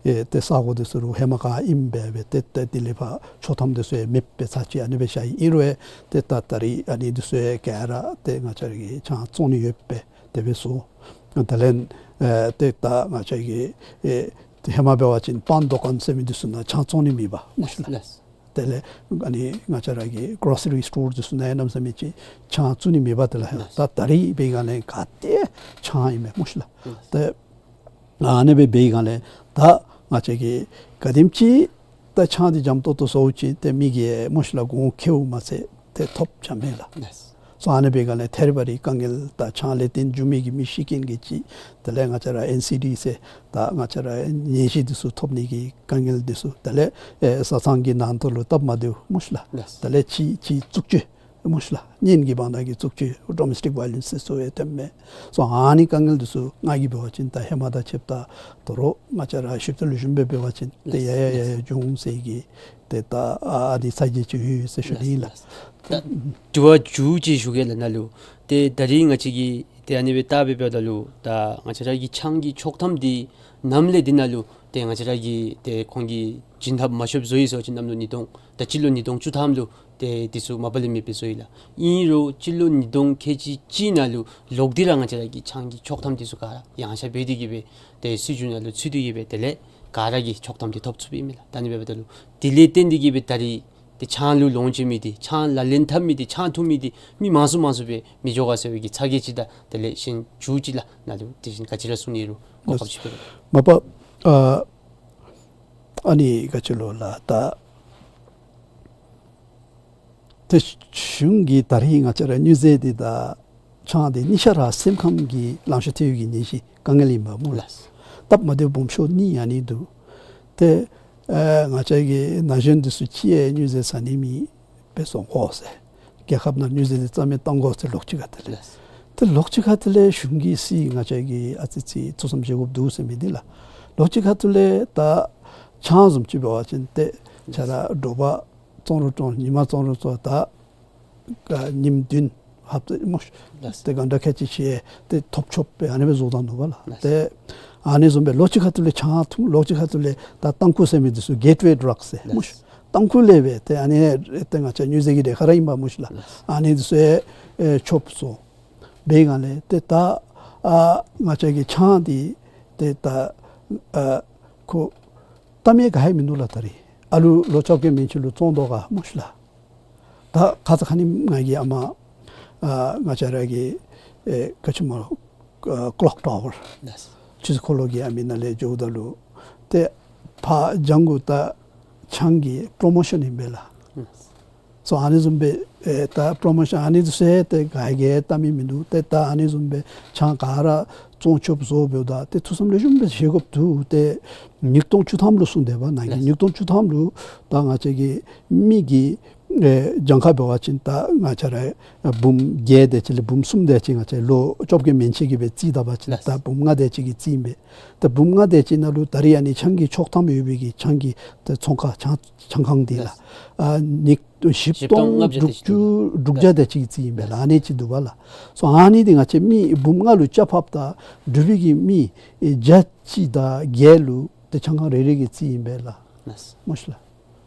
ཨེ་ཏེ་ས་གོ་འདི་ཚུ་རུང་ཧེ་མ་ག་ཨིནམ་སྦེ་སྦེ་ཏེ་ཏེ་དེ་ལས་ཕར་ཆོག་ཐམ་འདི་ཚུ་ཡང་མེདཔ་སྦེ་ཚར་ཅིག་ཨ་ནི་སྦེ་ཤར་ཡི། ཨིན་རུང་ཏེ་ད་ད་རིས་ཨ་ནི་འདི་ཚུ་ཡང་ག་ར་ཏེ་ང་བཅས་ཀྱིས་ཆང་བཙོང་ནི་ཡོདཔ་སྦེ་དེ་སྦེ་བཟོ། དེ་ལས་ཨེ་ཏེ་ད་ང་བཅས་ཀྱི་ཨེ་ཧེ་མ་འབད་བ་ཅིན་པཱན་དོ་ཀཱན་ཟེར་མི་འདི་ཚུ་ནང་ཆང་བཙོང་ནི་མེད་པ་སྨོ་ཤི་ལགས། ལགས། དེ་ལས་ཨ་ནི་ང་བཅས་ར་གི་གོ་རོ་སི་རི་སི་ཊོར་འདི་ཚུ་ནང་ཡང་གནམ་མེད་ས་མེད་ཅིག་ཆང་བཙུགས་ནི་མེད་པ། དེ་ལས་ད་ད་རིས་འབད་བའི་སྒང་ལས་ག་ཏེ་ཆང་ཨིན་མས་སྨོ་ཤིག་ལགས། ཏེ་ཨ་ནི་སྦེ་འབད་བའི་སྒང་ལས་ད་ང་བཅས་ཀྱིས་ག་དེམ་ཅིག་ད་ཆང་འདི་འཇམ་ཏོང་ཏོ་བཟོ་བ་ཅིན་ཏེ་མི་གིས་སྨོ་ཤིག་ལགས་གོང་ཁེཝ་མ་ཚད་ཏེ་ཐོབ་ཆ་མེད་ལགས། སོ་ཨ་ནི་འབད་བའི་སྒང་ལས་ཐད་རི་བ་རི་དཀའ་ངལ་དང་ཆང་ལས་བརྟེན་འགྱོ་མི་གི་མི་ཤི་རྐྱེན་གྱི་ཅིག་དེ་ལས་ང་བཅས་ར་ཨེན་སི་ཌི་ཟེར་ད་ང་བཅས་ར་ནད་གཞི་འདི་ཚུ་ཐོབ་ནི་གི་དཀའ་ངལ་འདི་ཚུ་དེ་ལས་ཨེ་བཟའ་ཚང་གི་ནང་དོ་ལུ་སྟབས་མ་བདེཝ་སྨོ་ཤིག་ལགས། དེ་ལས་ཅིག་ཅིག་རྩུབ་སྤྱོད་སྨོ་ཤིག་ལགས། གཉེན་གྱི་བར་ན་གི་རྩུབ་སྤྱོད་ཌོ་མེས་ཊིག་ཝའི་ལེནསི་ཟེར་སོང་ཡང་ཐོནམ་མས། སོ་ཨ་ནི་དཀའ་ངལ་འདི་ཚུ་ང་གིས་འབད་བ་ཅིན་ད་ཧེ་མ་དང་ཕྱདཔ་ད་དོ་རུང་ང་བཅས་ར་ཞིབ་ཏུ་ལེགས་ཤོམ་སྦེ་འབད་བ་ཅིན་ཏེ་ཡང་ཡང་ཡང་ཡང་འབྱུང་ཟེར་གྱི་ཏེ་ད་ཨ་ཨ་ནི་ཚ་གྱང་ཅིག་ཡོད་ཟེར་ཞུ་ནི་ཨིན་ལགས། ད་དྲི་བ་མཇུག་ཅིག་ཞུ་གེ་ལགས་ནཱ་ལུ། ཏེ་ད་རིས་ང་བཅས་ཀྱིས་ཏེ་ཨ་ནི་སྦེ་བལྟ་སྦེ་འབདཝ་ད་ལུ་ད་ང་བཅས་ར་གི་ཆང་གི་ཆོག་ཐམ་འདི་ནམ་ལས་འདི་ནང་ལུ་ཏེ་ང་བཅས་ར་གིས་ཏེ་ཁོང་གིས་བྱིན་ཐབས་མ་ཤོབ་བཟོ་ཡི་ཟེར་བ་ཅིན་གནམ་ལོ་ཉིས་སྟོང་ད་སྤྱི་ལོ་ཉིས་སྟོང་བཅུ་ཐམ་ལུ་ཏེ་འདི་ཚུ་མ་པ་ལས་མེདཔ་སྦེ་བཟོ་ཡི་ལགས། ཨིན་རུང་སྤྱི་ལོ་ཉིས་སྟོང་ཁལ་གཅིག་གཅིག་ནང་ལུ་ལོག་སྟེ་ར་ང་བཅས་ར་གི་ཆང་གི་ཆོག་ཐམ་འདི་ཚུ་ག་ར་ཡངས་ཆག་འབད་དེ་གི་སྦེ་ཏེ་སྲིད་བྱུས་ནང་ལུ་ཚུད་དེ་གི་སྦེ་དེ་ལས་ག་ར་གིས་ཆོག་ཐམ་འདི་ཐོབ་ཚུགསཔ་ཨིན་མས་ལགས། ད་ཨ་ནི་འབདཝ་ད་ལུ་དེ་ལས་བརྟེན་ཏེ་གི་སྦེ་ད་རིས་ཏེ་ཆང་ལུ་ལོངས་སྤྱོད་མི་འདི་ཆང་ལག་ལེན་འཐབ་མི་འདི་ཆང་འཐུང་མི་འདི་མི་མང་སུ་མང་སུ་སྦེ་མི་འགྱོ་ག་ཟེར་བའི་གི་ཚ་གྱང་ཅིག་དང་དེ་ལས་གཞན་མཇུག་ཅིག་ལགས་ནཱ་ལུ་དེ་བཞིན་ག་ཅི་ར་གསུང་ནི་རུང་གོ་སྐབས་ཅིག་སྦེ། མ་པ་ཨ་ཨ་ནི་ག་ཅི་ལོ་ལགས། ད་ཏེ་གཞུང་གིས་ད་རིས་ང་བཅས་ར་སྨྱོ་རྫས་འདི་དང་ཆང་འདི་གཉིས་ཆ་ར་སེམས་ཁམས་ཀྱི་ལང་ཤོར་ཐལ་བའི་གི་ནད་གཞི་དཀའ་ངལ་ཨིན་པས་སྨོ་ལགས། སྟབས་མ་བདེཝ་སྦོམ་ཤོས་གཉིས་ཨ་ནི་འདུག། ཏེ་ཨེ་ང་བཅས་ཀྱི་ན་གཞོན་འདི་ཚུ་ཅིག་ཡང་སྨྱོ་རྫས་ཟ་ནི་མེདཔ་སྦེ་བཟོ་དགོ་ཟེར། རྒྱལ་ཁབ་ནང་སྨྱོ་རྫས་འདི་རྩ་མེད་བཏང་དགོ་ཟེར་ལོགས་ཅིག་ཁ་ཐུག་ལས། ཏེ་ལོགས་ཅིག་ཁ་ཐུག་ལས་གཞུང་གིས་སྲིད་ང་བཅས་ཀྱིས་ཨ་ཙི་ཙི་ཐུགས་བསམ་བཞེས་དགོཔ་འདུག་ཟེར་མི་འདི་ལགས། ལོགས་ཅིག་ཁ་ཐུག་ལས་ད་ཆང་བཟུམ་ཅིག་འབད་བ་ཅིན་ཏེ་ཆ་ར་དྲོ་པ་བཙོང་རུང་བཙོང་ཉིན་མ་བཙོང་རུང་བཙོང་ད་ཉིནམ་བདུན་ཧབ་ཏ་སྨོ་ཤིག་ལགས། ཏེ་གང་འདྲ་ཁལ་གཅིག་ཅིག་ཏེ་ཐོབ་ཆོགཔ་སྦེ་ཨ་ནི་སྦེ་བཟོ་བཏང་ནུག་པ་ལགས། ལགས། ཏེ་ཨ་ནི་བཟུམ་སྦེ་ལོགས་ཅིག་ཁ་ཐུག་ལས་ཆང་འཐུང་ལོགས་ཅིག་ཁ་ཐུག་ལས་ད་ཏམ་ཁུ་ཟེར་མི་འདི་ཚུ་གེཊ་ཝེ་ཌྲག་ཟེར་སྨོ་ཤིག། ལགས། ཏམ་ཁུ་ལས་སྦེ་ཏེ་ཨ་ནི་ཏེ་ང་བཅས་སྨྱོ་རྫས་ཀྱི་གྲས་ཁ་ར་ཨིན་པས་སྨོ་ཤིག་ལགས། ལགས། ཨ་ནི་འདི་ཚུ་ཡང་ཨེ་ཆོགཔ་བཟོ་བའི་སྒང་ལས་ཏེ་ད་ཨ་ང་བཅས་ཀྱི་ཆང་འདི་ཏེ་ད་ཨ་ཁོ་གཏམ་ཡང་ག་ཡང་མིན་འདུག་ལགས། ད་རིས་ཨ་ལུ་ལོ་བཅོ་བརྒྱད་མན་ཆད་ལུ་བཙོང་དོ་ག་སྨོ་ཤིག་ལགས། ད་ཁ་ཙ་ཁ་ཉིནམ་ང་གིས་ཨ་མ་ཨ་ང་བཅས་ར་གི་ཨེ་ག་ཅི་སྨོ་ཨ་ཀློག་ཊ་ཝར་ལགས། ཆུ་ཚོད་འཁོར་ལོ་གི་ཨ་མི་ནང་ལས་འགྱོཝ་ད་ལུ་ཏེ་ཕར་ལྗང་གུ་ད་ཆང་གི་པྲོ་མོ་ཤཱན་ཨིན་པས་ལགས། ལགས། སོ་ཨ་ནི་བཟུམ་སྦེ་ཨེ་ད་པྲོ་མོ་ཤཱན་ཨ་ནི་འདི་ཚུ་ཡང་ཏེ་ག་གིས་བལྟ་མི་མིན་འདུག། ཏེ་ད་ཨ་ནི་བཟུམ་སྦེ་ཆང་ག་ར་བཙོང་ཆོགཔ་བཟོ་འབདཝ་ད་ཏེ་ཐུགས་བསམ་ལེགས་ཤོམ་སྦེ་བཞེས་དགོཔ་འདུག། ཏེ་ཉིས་སྟོང་བཅུ་ཐམ་ལུ་གསུངས་དེས་པ། ནཱ་གི་ལགས། ཉིས་སྟོང་བཅུ་ཐམ་ལུ་ད་ང་བཅས་ཀྱི་མི་གི་ཨེ་གྱངས་ཁ་འབད་བ་ཅིན་ད་ང་བཅས་ར་འབུམ་བརྒྱད་དེ་ཅིག་ལས་འབུམ་གསུམ་དེ་ཅིག་ང་བཅས་ལོ་བཅོ་བརྒྱད་མན་ཆད་ཀྱི་སྦེ་རྩིས་བལྟ་བ་ཅིན་ལགས། ད་འབུམ་ལྔ་དེ་ཅིག་གི་རྩིས་ཨིན་པས། ད་འབུམ་ལྔ་དེ་ཅིག་ནང་ལུ་ད་རིས་ཨ་ནི་ཆང་གི་ཆོག་ཐམ་ཡོད་པའི་གི་ཆང་གི་ཏེ་ཚོང་ཁང་ཆང་ཆང་ཁང་འདི་ལགས། ལགས། ཨ་ཉིས་བཞི་བཞི་སྟོང་སྟོང་ལྔ་བརྒྱ་དེ་དྲུག་ཅུ་དྲུག་བརྒྱ་དེ་ཅིག་གི་རྩིས་ཨིན་པས་ལགས། ཨ་ནི་ཅིག་འདུག་པ་ལགས། སོ་ཨ་ནི་འདི་ང་བཅས་མི་འབུམ་ལྔ་ལུ་ཆ་ཕབ་ད་འབྲུག་པའི་གི་མི་ཨེ་བརྒྱ་གཅིག་དང་བརྒྱད་ལུ་ཏེ་ཆང་ཁང་རེ་རེ་གི་རྩིས་ཨིན་པས་ལགས། ལགས། སྨོ་ཤིག་ལགས།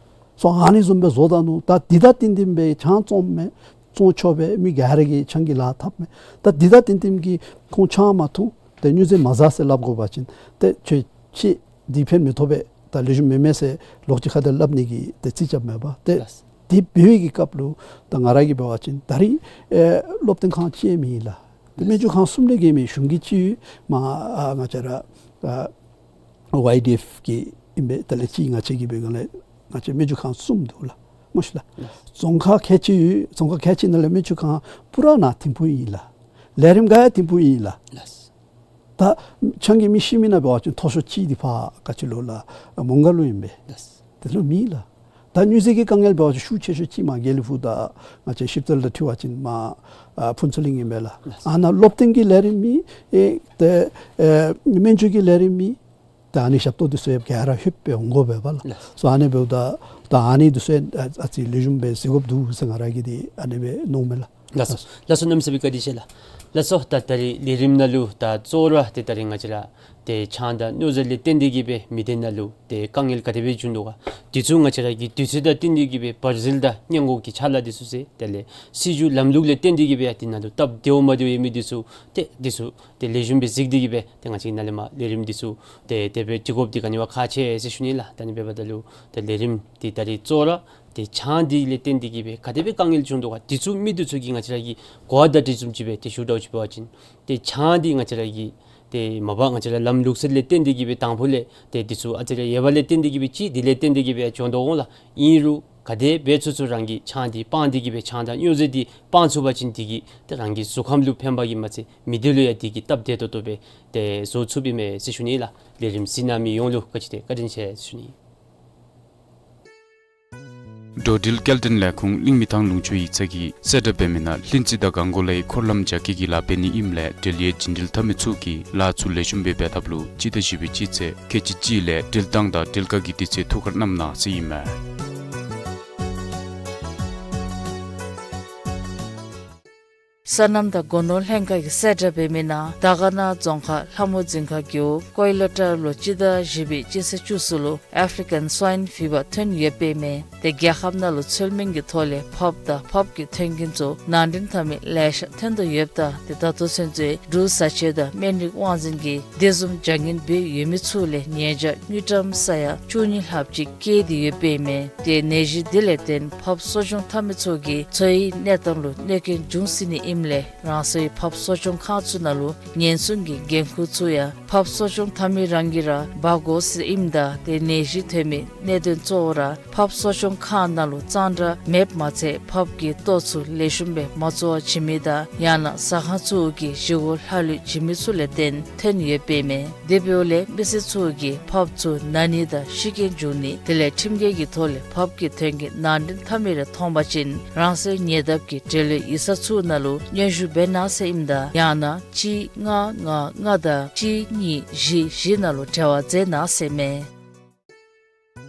སོ་ཨ་ནི་བཟུམ་སྦེ་བཟོ་ད་ནུག། ད་འདི་དང་བསྟུན་བསྟུནམ་སྦེ་ཆང་བཙོང་མི་བཙོང་ཆོག་པས། མི་ག་ར་གིས་ཆང་གི་ལཱ་འཐབ་མས། ད་འདི་དང་བསྟུན་བསྟུནམ་གྱིས་ཁོང་ཆང་མ་འཐུང་ཏེ་སྨྱོ་རྫས་མ་ཟ་ཟེར་སླབ་དགོ་པ་ཅིན་ཏེ་ཁྱོད་ཁྱོད་འདི་ཕན་མི་ཐོགས་པས། ད་ལེགས་ཤོམ་མེན་མས་ཟེར་ལོགས་ཅིག་ཁ་ཐུག་སླབ་ནི་གི་ཏེ་རྩིས་རྐྱབ་མས་པ། ཏེ་ལགས། འདི་འབད་བའི་གི་སྐབས་ལུ་ད་ང་ར་གིས་འབད་བ་ཅིན་ད་རིས་ཨེ་སློབ་སྟོན་ཁང་ཅིག་ཡང་མེད་ལགས། ཏེ་ལགས། སྨན་བཅོས་ཁང་གསུམ་ལས་བརྒལ་མེད། གཞུང་གི་ཅིག་མ་ཨ་ང་བཅས་ར་ཨ་ཝའི་ཌི་ཨེཕ་གི་ཨིན་པས། དེ་ལས་ཅིག་ང་བཅས་ཀྱི་འབད་སྒང་ལས་ང་བཅས་སྨན་བཅོས་ཁང་གསུམ་འདུག་ལགས། སྨོ་ཤིག་ལགས། ལགས། རྫོང་ཁག་ཁལ་གཅིག་ཡོད། རྫོང་ཁག་ཁལ་གཅིག་ནང་ལས་སྨན་བཅོས་ཁང་པུ་ར་ནང་ཐིམ་ཕུག་ཨིན་ལགས། ལས་རིམ་ག་ཡང་ཐིམ་ཕུག་ཨིན་ལགས། ལགས། ད་ཆང་གིས་མི་ཤི་མི་ནང་འབད་བ་ཅིན་མཐོ་ཤོས་ཅིག་འདི་ཕར་ག་ཅི་ལོ་ལགས་མོང་སྒར་ལུ་ཨིན་པས། ལགས། དེ་ལུ་མེད་ལགས། ད་སྨྱོ་རྫས་ཀྱི་དཀའ་ངལ་འབད་བ་ཅིན་ཤུགས་ཆེ་ཤོས་ཅིག་མར་དགེ་ལེགས་ཕུག་དང་ང་བཅས་ཤིབ་ཏལ་དང་འཁྲིལ་བ་ཅིན་མར་ཨ་ཕུན་ཚོགས་གླིང་ཨིན་པས་ལགས། ལགས། ཨ་ནཱ་སློབ་སྟོན་གྱི་ལས་རིམ་མེད། ཨེ་ཏེ་ཨེ་སྨན་བཅོས་ཀྱི་ལས་རིམ་མེད། ད་ཨ་ནི་ཞབས་ཏོག་འདི་ཚུ་ཡང་ག་ར་ལྷོདཔ་སྦེ་འོང་དགོ་པས་པ་ལགས། ལགས། སོ་ཨ་ནི་འབདཝ་ད་ད་ཨ་ནི་འདི་ཚུ་ཡང་ཨ་ཨ་ཙི་ལེགས་ཤོམ་སྦེ་གཟིགས་དགོཔ་འདུག་ཟེར་ང་ར་གིས་འདི་ཨ་ནི་སྦེ་མནོཝ་མས་ལགས། ལགས་སོ། ལགས་སོ། གནམ་མེད་ས་མེད་བཀའ་དྲིན་ཆེ་ལགས། ལགས་སོ། ད་ད་རིས་ལས་རིམ་ནང་ལུ་ད་གཙོ་བོ་ར་ཏེ་ད་རིས་ང་བཅས་ར་ཏེ་ཆང་དང་སྨྱོ་རྫས་ལས་བརྟེན་ཏེ་གི་སྦེ་མི་སྡེ་ནང་ལུ་ཏེ་དཀའ་ངལ་ག་དེ་སྦེ་བྱུང་དོ་ག། དེ་ཚུ་ང་བཅས་ར་གི་དུས་ཚོད་དང་བསྟུན་ཏེ་གི་སྦེ་བར་ཟིལ་དང་སྔོན་འགོག་གི་ཕྱག་ལཱ་འདི་ཚུ་མཛད། དེ་ལས་སྲིད་བྱུས་ལམ་ལུགས་ལས་བརྟེན་ཏེ་གི་སྦེ་ཡང་དེ་ནང་ལུ་སྟབས་བདེཝ་མ་བདེཝ་ཡོད་མི་འདི་ཚུ་ཏེ་འདི་ཚུ་ཏེ་ལེགས་ཤོམ་སྦེ་གཟིགས་ཏེ་གི་སྦེ་ཏེ་ང་བཅས་ནཱ་ལས་མར་ལས་རིམ་འདི་ཚུ་ཏེ་དེ་སྦེ་སྒྲིག་དགོཔ་འདི་ག་ནི་བ་ཁག་ཆེ་ཟེར་ཞུ་ནི་ལགས། ད་ཨ་ནི་འབདཝ་ད་ལུ་ཏེ་ལས་རིམ་འདི་ད་རིས་གཙོ་བོ་ར་ ཏེ་ཆང་འདི་ལས་བརྟེན་ཏེ་གི་སྦེ་ག་དེ་སྦེ་དཀའ་ངལ་བྱུང་དོ་ག་འདི་ཚུ་མི་འདི་ཚུ་གིས་ང་བཅས་ར་གི་གོ་བ་བརྡ་སྤྲོད་བཟུམ་ཅིག་སྦེ་ཏེ་ཞུ་དོ་ཅིག་འབད་བ་ཅིན་ཏེ་ཆང་འདི་ང་བཅས་ར་གི་ཏེ་མ་པ་ང་བཅས་ར་ལམ་ལུགས་སྲོལ་ལས་བརྟེན་ཏེ་གི་སྦེ་དང་ཕུ་ལས་ཏེ་འདི་ཚུ་ཨ་ཙི་རེ་ཡོད་པ་ལས་བརྟེན་ཏེ་གི་སྦེ་ཅིག་འདི་ལས་བརྟེན་ཏེ་གི་སྦེ་བྱུང་དོ་འོང་ལགས། ཨིན་རུང་ག་དེ་སྦེ་ཚུ་ཚུ་རང་གིས་ཆང་འདི་སྤང་སྟེ་གི་སྦེ་ཆང་དང་སྨྱོ་རྫས་འདི་སྤང་ཚུགས་པ་ཅིན་འདི་གིས་ཏེ་རང་གི་གཟུགས་ཁམས་ལུ་ཕན་པ་གིས་མ་ཚད་མི་སྡེ་ལུ་ཡང་འདི་གིས་སྟབས་བདེ་ཏོག་ཏོ་སྦེ་ཏེ་བཟོ་ཚུགསཔ་ཨིན་མས་ཟེར་ཞུ་ནི་ལགས། ལས་རིམ་གཟིགས་གནང་མི་ཡོངས་ལུ་བཀའ་དྲིན་ཆེ་ཟེར་ཞུ་ནི། འགྲོ་འགྲུལ་སྐྱེལ་འདྲེན་ལས་ཁུངས་གླིང་མི་ཐང་ལུང་ཕྱོགས་ཡིག་ཚང་གིས་གསལ་བསྒྲགས་འབད་མི་ནང་ལྷུན་རྩེ་དང་སྒང་གོ་ལའི་འཁོར་ལམ་རྒྱ་སྐྱེད་ཀྱི་ལཱ་འབད་ནི་ཨིནམ་ལས་འབྲེལ་ཡོད་རྒྱུན་འགྲུལ་འཐབ་མི་ཚུ་གིས་ལཱ་ཚུ་ལེགས་ཤོམ་སྦེ་འབད་ཐབས་ལུ་སྤྱི་ཟླ་བཞི་པའི་སྤྱི་ཚེས་ཁལ་གཅིག་གཅིག་ལས་འགྲུལ་བཏང་དང་འགྲུལ་བཀག་གི་དུས་ཚོད་ཐུགས་ཁར་བསྣམ་གནང་ཟེར་ཨིན་མས། སོ་ནམ་དང་སྒོ་ནོར་ལྷན་ཁག་གིས་གསལ་བསྒྲགས་འབད་མི་ནང་དར་དཀར་ན་རྫོང་ཁག་ལྷ་མོ་རྫིང་ཁ་རྒེད་འོག་ཀོའི་ལོ་ཊར་ལུ་སྤྱི་ཟླ་བཞི་པའི་སྤྱི་ཚེས་བཅུ་གསུམ་ལུ་ཨེཕ་རི་ཀན་སྭའིན་ཕི་བར་ཐོན་ཡོདཔ་ཨིན་མས། ཏེ་རྒྱལ་ཁབ་ནང་ལུ་ཚུལ་མིན་གྱི་ཐོག་ལས་ཕགཔ་དང་ཕགཔ་གི་ཐོན་སྐྱེད་ཚུ་ནང་འདྲེན་འཐབ་མི་ལེ་ཤ་ཐོན་དོ་ཡོདཔ་ད་ཏེ་ད་ལྟོ་ཚུན་ཚོད་འབྲུག་བཟའ་ཆས་དང་སྨན་རིགས་དབང་འཛིན་གྱིས་དེ་བཟུམ་བྱ་ངན་འབད་ཡོད་མི་ཚུ་ལས་ཉེས་བྱ་དངུལ་ཀྲམ་ས་ཡ་བཅུ་གཉིས་ལྷགཔ་ཅིག་བཀལ་ཏེ་ཡོདཔ་ཨིན་མས། ཏེ་ནད་གཞི་འདི་ལས་བརྟེན་ཕགཔ་གསོ་སྐྱོང་འཐབ་མི་ཚུ་གི་འཚོ་བའི་གནས་སྟངས་ལུ་གནོད་སྐྱོན་འབྱུང་སྲིད་ནི་ཨིནམ་ལས་རང་སོའི་ཕགཔ་གསོ་སྐྱོང་ཁང་ཚུ་ནང་ལུ་ཉེན་སྲུང་གི་འགན་ཁུར་ཚུ་ཡང་ཕགཔ་གསོ་སྐྱོང་འཐབ་མི་རང་གིས་ར་འབག་དགོ་ཟེར་ཨིནམ་ད་ཏེ་ནད་གཞི་ཐོན་མི་གནད་དོན་གཙོ་བོ་ར་ཕགཔ་གསོ་སྐྱོང་ཁང་ནང་ལུ་གཙང་སྦྲ་མེདཔ་མ་ཚད་ཕགཔ་གི་ལྟོ་ཚུ་ལེགས་ཤོམ་སྦེ་མ་བཙོ་བར་བྱིན་མི་དང་ཡང་ན་ཟ་ཁང་ཚུ་གིས་བཞེས་སྒོ་ལྷག་ལུས་བྱིན་མི་ཚུ་ལས་བརྟེན་ཐོན་ཡོདཔ་ཨིན་མས། དེ་འབདཝ་ལས་མི་སེར་ཚུ་གིས་ཕགཔ་ཚུ་ན་ནི་དང་ཤི་རྐྱེན་འབྱུང་ནི་དེ་ལས་ཁྲིམས་འགལ་གྱི་ཐོག་ལས་ཕགཔ་གི་ཐོན་སྐྱེད་ནང་འདྲེན་འཐབ་མི་རེ་མཐོང་པ་ཅིན་རང་སོའི་ཉེ་འདབས་ཀྱི་འབྲེལ་ཡོད་ཡིག་ཚང་ཚུ་ནང་ལུ་སྙན་ཞུ་འབད་གནང་ཟེར་ཨིནམ་ད་ཡང་ན་གཅིག་ལྔ་ལྔ་ལྔ་དང་གཅིག་གཉིས་བཞི་བཞི་ནང་ལུ་འབྲེལ་བ་མཛད་གནང་ཟེར་མས།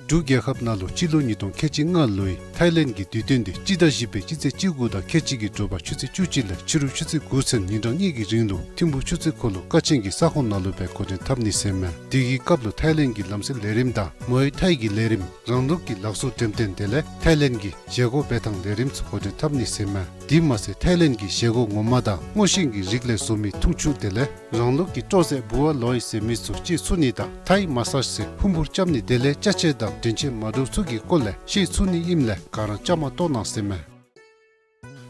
འབྲུག་རྒྱལ་ཁབ་ནང་ལུ་སྤྱི་ལོ་ཉིས་སྟོང་ཁལ་གཅིག་ལྔ་ལོའི་ཐའི་ལེནཌ་གི་དུས་སྟོན་འདི་སྤྱི་ཟླ་བཞི་པའི་སྤྱི་ཚེས་བཅུ་དགུ་དང་ཁལ་གཅིག་གི་དྲོ་པ་ཆུ་ཚོད་བཅུ་གཅིག་ལས་ཕྱི་རུ་ཆུ་ཚོད་དགུ་ཚུན་ཉིན་གྲངས་གཉིས་ཀྱི་རིང་ལུ་ཐིམ་ཕུག་ཆུ་ཚོད་འཁོར་ལོ་ཀ་ཆེན་གྱི་ས་ཁོངས་ནང་ལུ་སྦེ་འགོ་འདྲེན་འཐབ་ནི་ཟེར་མས། དེ་གི་སྐབས་ལུ་ཐའི་ལེནཌ་གི་ལམ་སེལ་ལས་རིམ་དང་མོའེ་ཐའི་གི་ལས་རིམ་རང་ལུགས་ཀྱི་ལག་བཟོ་འགྲེམས་སྟོན་དེ་ལས་ཐའི་ལེནཌ་གི་བཞེས་སྒོ་འབད་ཐངས་ལས་རིམ་ཚུ་འགོ་འདྲེན་འཐབ་ནི་ཟེར་མས། དེ་མ་ཚད་ཐའི་ལེནཌ་གི་བཞེས་སྒོ་ངོ་མ་དང་སྔོ་ཤིང་གི་རིགས་ལས་བཟོ་མི་འཐུང་ཆུ་དེ་ལས་རང་ལུགས་ཀྱི་སྤྲོ་ཟས་བུ་ཝ་ལོའི་ཟེར་མི་ཚུ་སྤྱོད་ཚུགས་ནི་དང་ཐའི་མ་སཱཇ་ཟེར་ཕུང་པོ་རྐྱབ་ནི་དེ་ལས་ཅ་ཆས་དང་དྲན་ཆས་མ་འདྲཝ་ཚུ་གི་སྐོར་ལས་ཤེས་ཚུགས་ནི་ཨིནམ་ལས་ག་ར་བཅའ་མར་གཏོགས་གནང་ཟེར་མས།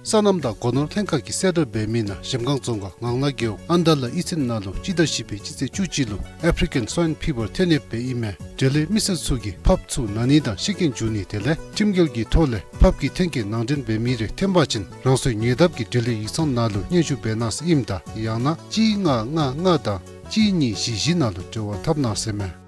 སོ་ནམ་དང་སྒོ་ནོར་ལྷན་ཁག་གིས་གསལ་བསྒྲགས་འབད་མི་ནང་གཞལམ་སྒང་རྫོང་ཁག་ངང་ན་རྒེད་འོག་ཨན་དཱ་ལ་གཡུས་ཚན་ནང་ལུ་སྤྱི་ཟླ་བཞི་པའི་སྤྱི་ཚེས་བཅུ་གཅིག་ལུ་ཨེཕ་རི་ཀན་སྭའིན་ཕི་བར་ཐོན་ཡོདཔ་ཨིན་མས། འབྲེལ་ཡོད་མི་སེར་ཚུ་གིས་ཕགཔ་ཚུ་ན་ནི་དང་ཤི་རྐྱེན་འབྱུང་ནི་དེ་ལས་ཁྲིམས་འགལ་གྱི་ཐོག་ལས་ཕགཔ་གི་ཐོན་སྐྱེད་ནང་འདྲེན་འབད་མི་རེ་ཐོན་པ་ཅིན་རང་སོའི་ཉེ་འདབས་ཀྱི་འབྲེལ་ཡོད་ཡིག་ཚང་ནང་ལུ་སྙན་ཞུ་འབད་གནང་ཟེར་ཨིནམ་ད་ཡང་ན་གཅིག་ལྔ་ལྔ་ལྔ་དང་གཅིག་གཉིས་བཞི་བཞི་ནང་ལུ་འབྲེལ་བ་འཐབ་གནང་ཟེར་མས།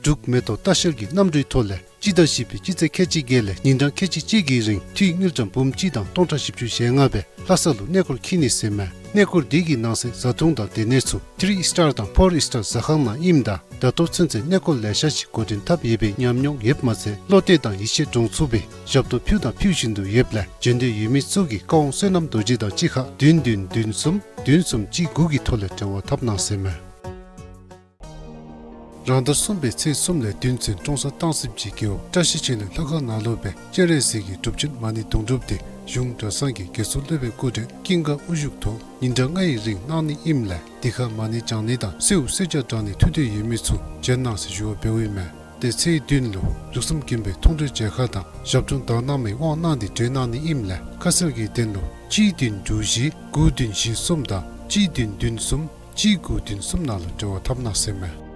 འབྲུག་མེ་ཏོག་ལྟ་བཤལ་གྱི་གནམ་གྲུའི་ཐོག་ལས་སྤྱི་ཟླ་བཞི་པའི་སྤྱི་ཚེས་ཁལ་གཅིག་བརྒྱད་ལས་ཉིན་གྲངས་ཁལ་གཅིག་གཅིག་གི་རིང་འཐུས་དངུལ་ཀྲམ་འབུམ་གཅིག་དང་སྟོང་ཕྲག་བཞི་བཅུ་ཞེ་ལྔ་སྦེ་ལྷ་ས་ལུ་གནས་སྐོར་འཁྱིད་ནི་ཟེར་མས། གནས་སྐོར་འདི་གི་ནང་གསེས་བཟའ་འཐུང་དང་སྡོད་གནས་ཚུ་ཐི་རི་སི་ཊར་དང་ཕོར་སི་ཊར་ཟ་ཁང་ནང་ཨིནམ་ད་ད་ལྟོ་ཚུན་ཚོད་གནས་སྐོར་ལེ་ཤ་ཅིག་འགོ་འདྲེན་འཐབ་ཡོད་པའི་ཉམས་མྱོང་ཡོདཔ་མ་ཚད་བློ་གཏད་དང་ཡིད་ཆེས་འདྲོངས་ཚུགས་པའི་ཞབས་ཏོག་ཕུལ་དང་ཕུལ་བཞིན་དུ་ཡོདཔ་ལས་འབྱོན་འདོད་ཡོད་མི་ཚུ་གིས་བཀའ་དབང་བསོད་ནམས་རྡོ་རྗེ་དང་གཅིག་ཁར་བདུན་བདུན་བདུན་གསུམ་བདུན་གསུམ་གཅིག་དགུ་གི་ཐོག་ལས་འབྲེལ་བ་འཐབ་གནང་ཟེར་མས། རང་ཟླ་གསུམ་པའི་ཚེས་གསུམ་ལས་བདུན་ཚུན་ཀྲོང་གསར་སྟང་སིབ་ཀྱི་རྒེད་འོག་བཀྲ་ཤིས་ཆོས་གླིང་ལྷ་ཁང་ནང་ལུ་སྦེ་སྤྱན་རས་གཟིགས་ཀྱི་སྒྲུབ་ཆེན་མ་ཎི་དུང་སྒྲུབ་འདི་གཞུང་གྲྭ་ཚང་གི་དགེ་ཚུལ་སློབ་དཔོན་སྐུ་བགྲེས་ཀུན་དགའ་དབུ་བཞུགས་ཐོག་ཉིན་གྲངས་ལྔའི་རིང་གནང་ནི་ཨིནམ་ལས་དེ་ཁར་མ་ཎི་བགྲང་ནི་དང་གསོལཝ་གསོལ་ཇ་བགྲང་ནི་ཐུགས་འདོད་ཡོད་མི་ཚུ་བྱོན་གནང་ཟེར་ཞུ་བ་འབདཝ་ཨིན་མས། ཏེ་ཚེས་བདུན་ལུ་ལུགས་བསམ་དགོན་པའི་མཐོང་གྲོལ་མཇལ་ཁ་དང་ཞབས་དྲུང་བདག་སྣང་མའི་དབང་གནང་འདི་གྲོལ་གནང་ནི་ཨིནམ་ལས་ཁ་གསལ་གྱི་དོན་ལུ་གཅིག་བདུན་དྲུག་བཞི་དགུ་བདུན་བཞི་གསུམ་དང་གཅིག་བདུན་བདུན་གསུམ་གཅིག་དགུ་བདུན་གསུམ་ནང་ལུ་འབྲེལ་བ་འཐབ་གནང་ཟེར་མས།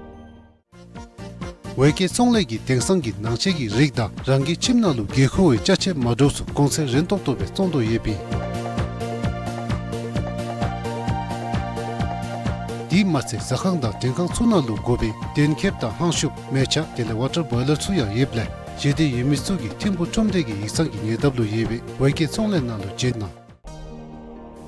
ཝེ་ཀེ་ཚོང་ལས་ཀྱིས་དེང་སང་གི་ནང་ཆས་ཀྱི་རིགས་དང་རང་གི་ཁྱིམ་ནང་ལུ་དགོས་མཁོ་བའི་ཅ་ཆས་མ་འདྲཝ་ཚུ་གོང་ཚད་རན་ཏོག་ཏོ་སྦེ་བཙོང་དོ་ཡོདཔ་ཨིན། དེ་མ་ཚད་ཟ་ཁང་དང་མགྲོན་ཁང་ཚུ་ནང་ལུ་དགོ་པའི་གདན་ཁེབས་དང་ལྷང་ཤུབས་མེ་ཆ་དེ་ལས་ཝ་ཊར་བོའི་ལར་ཚུ་ཡང་ཡོདཔ་ལས་བཞེས་འདོད་ཡོད་མི་ཚུ་གིས་ཐིམ་ཕུག་ཁྲོམ་སྡེ་གི་ཡིག་ཚང་གི་ཉེ་འདབས་ལུ་ཡོད་པའི་ཝེ་ཀེ་ཚོང་ལས་ནང་ལུ་བྱོན་གནང་།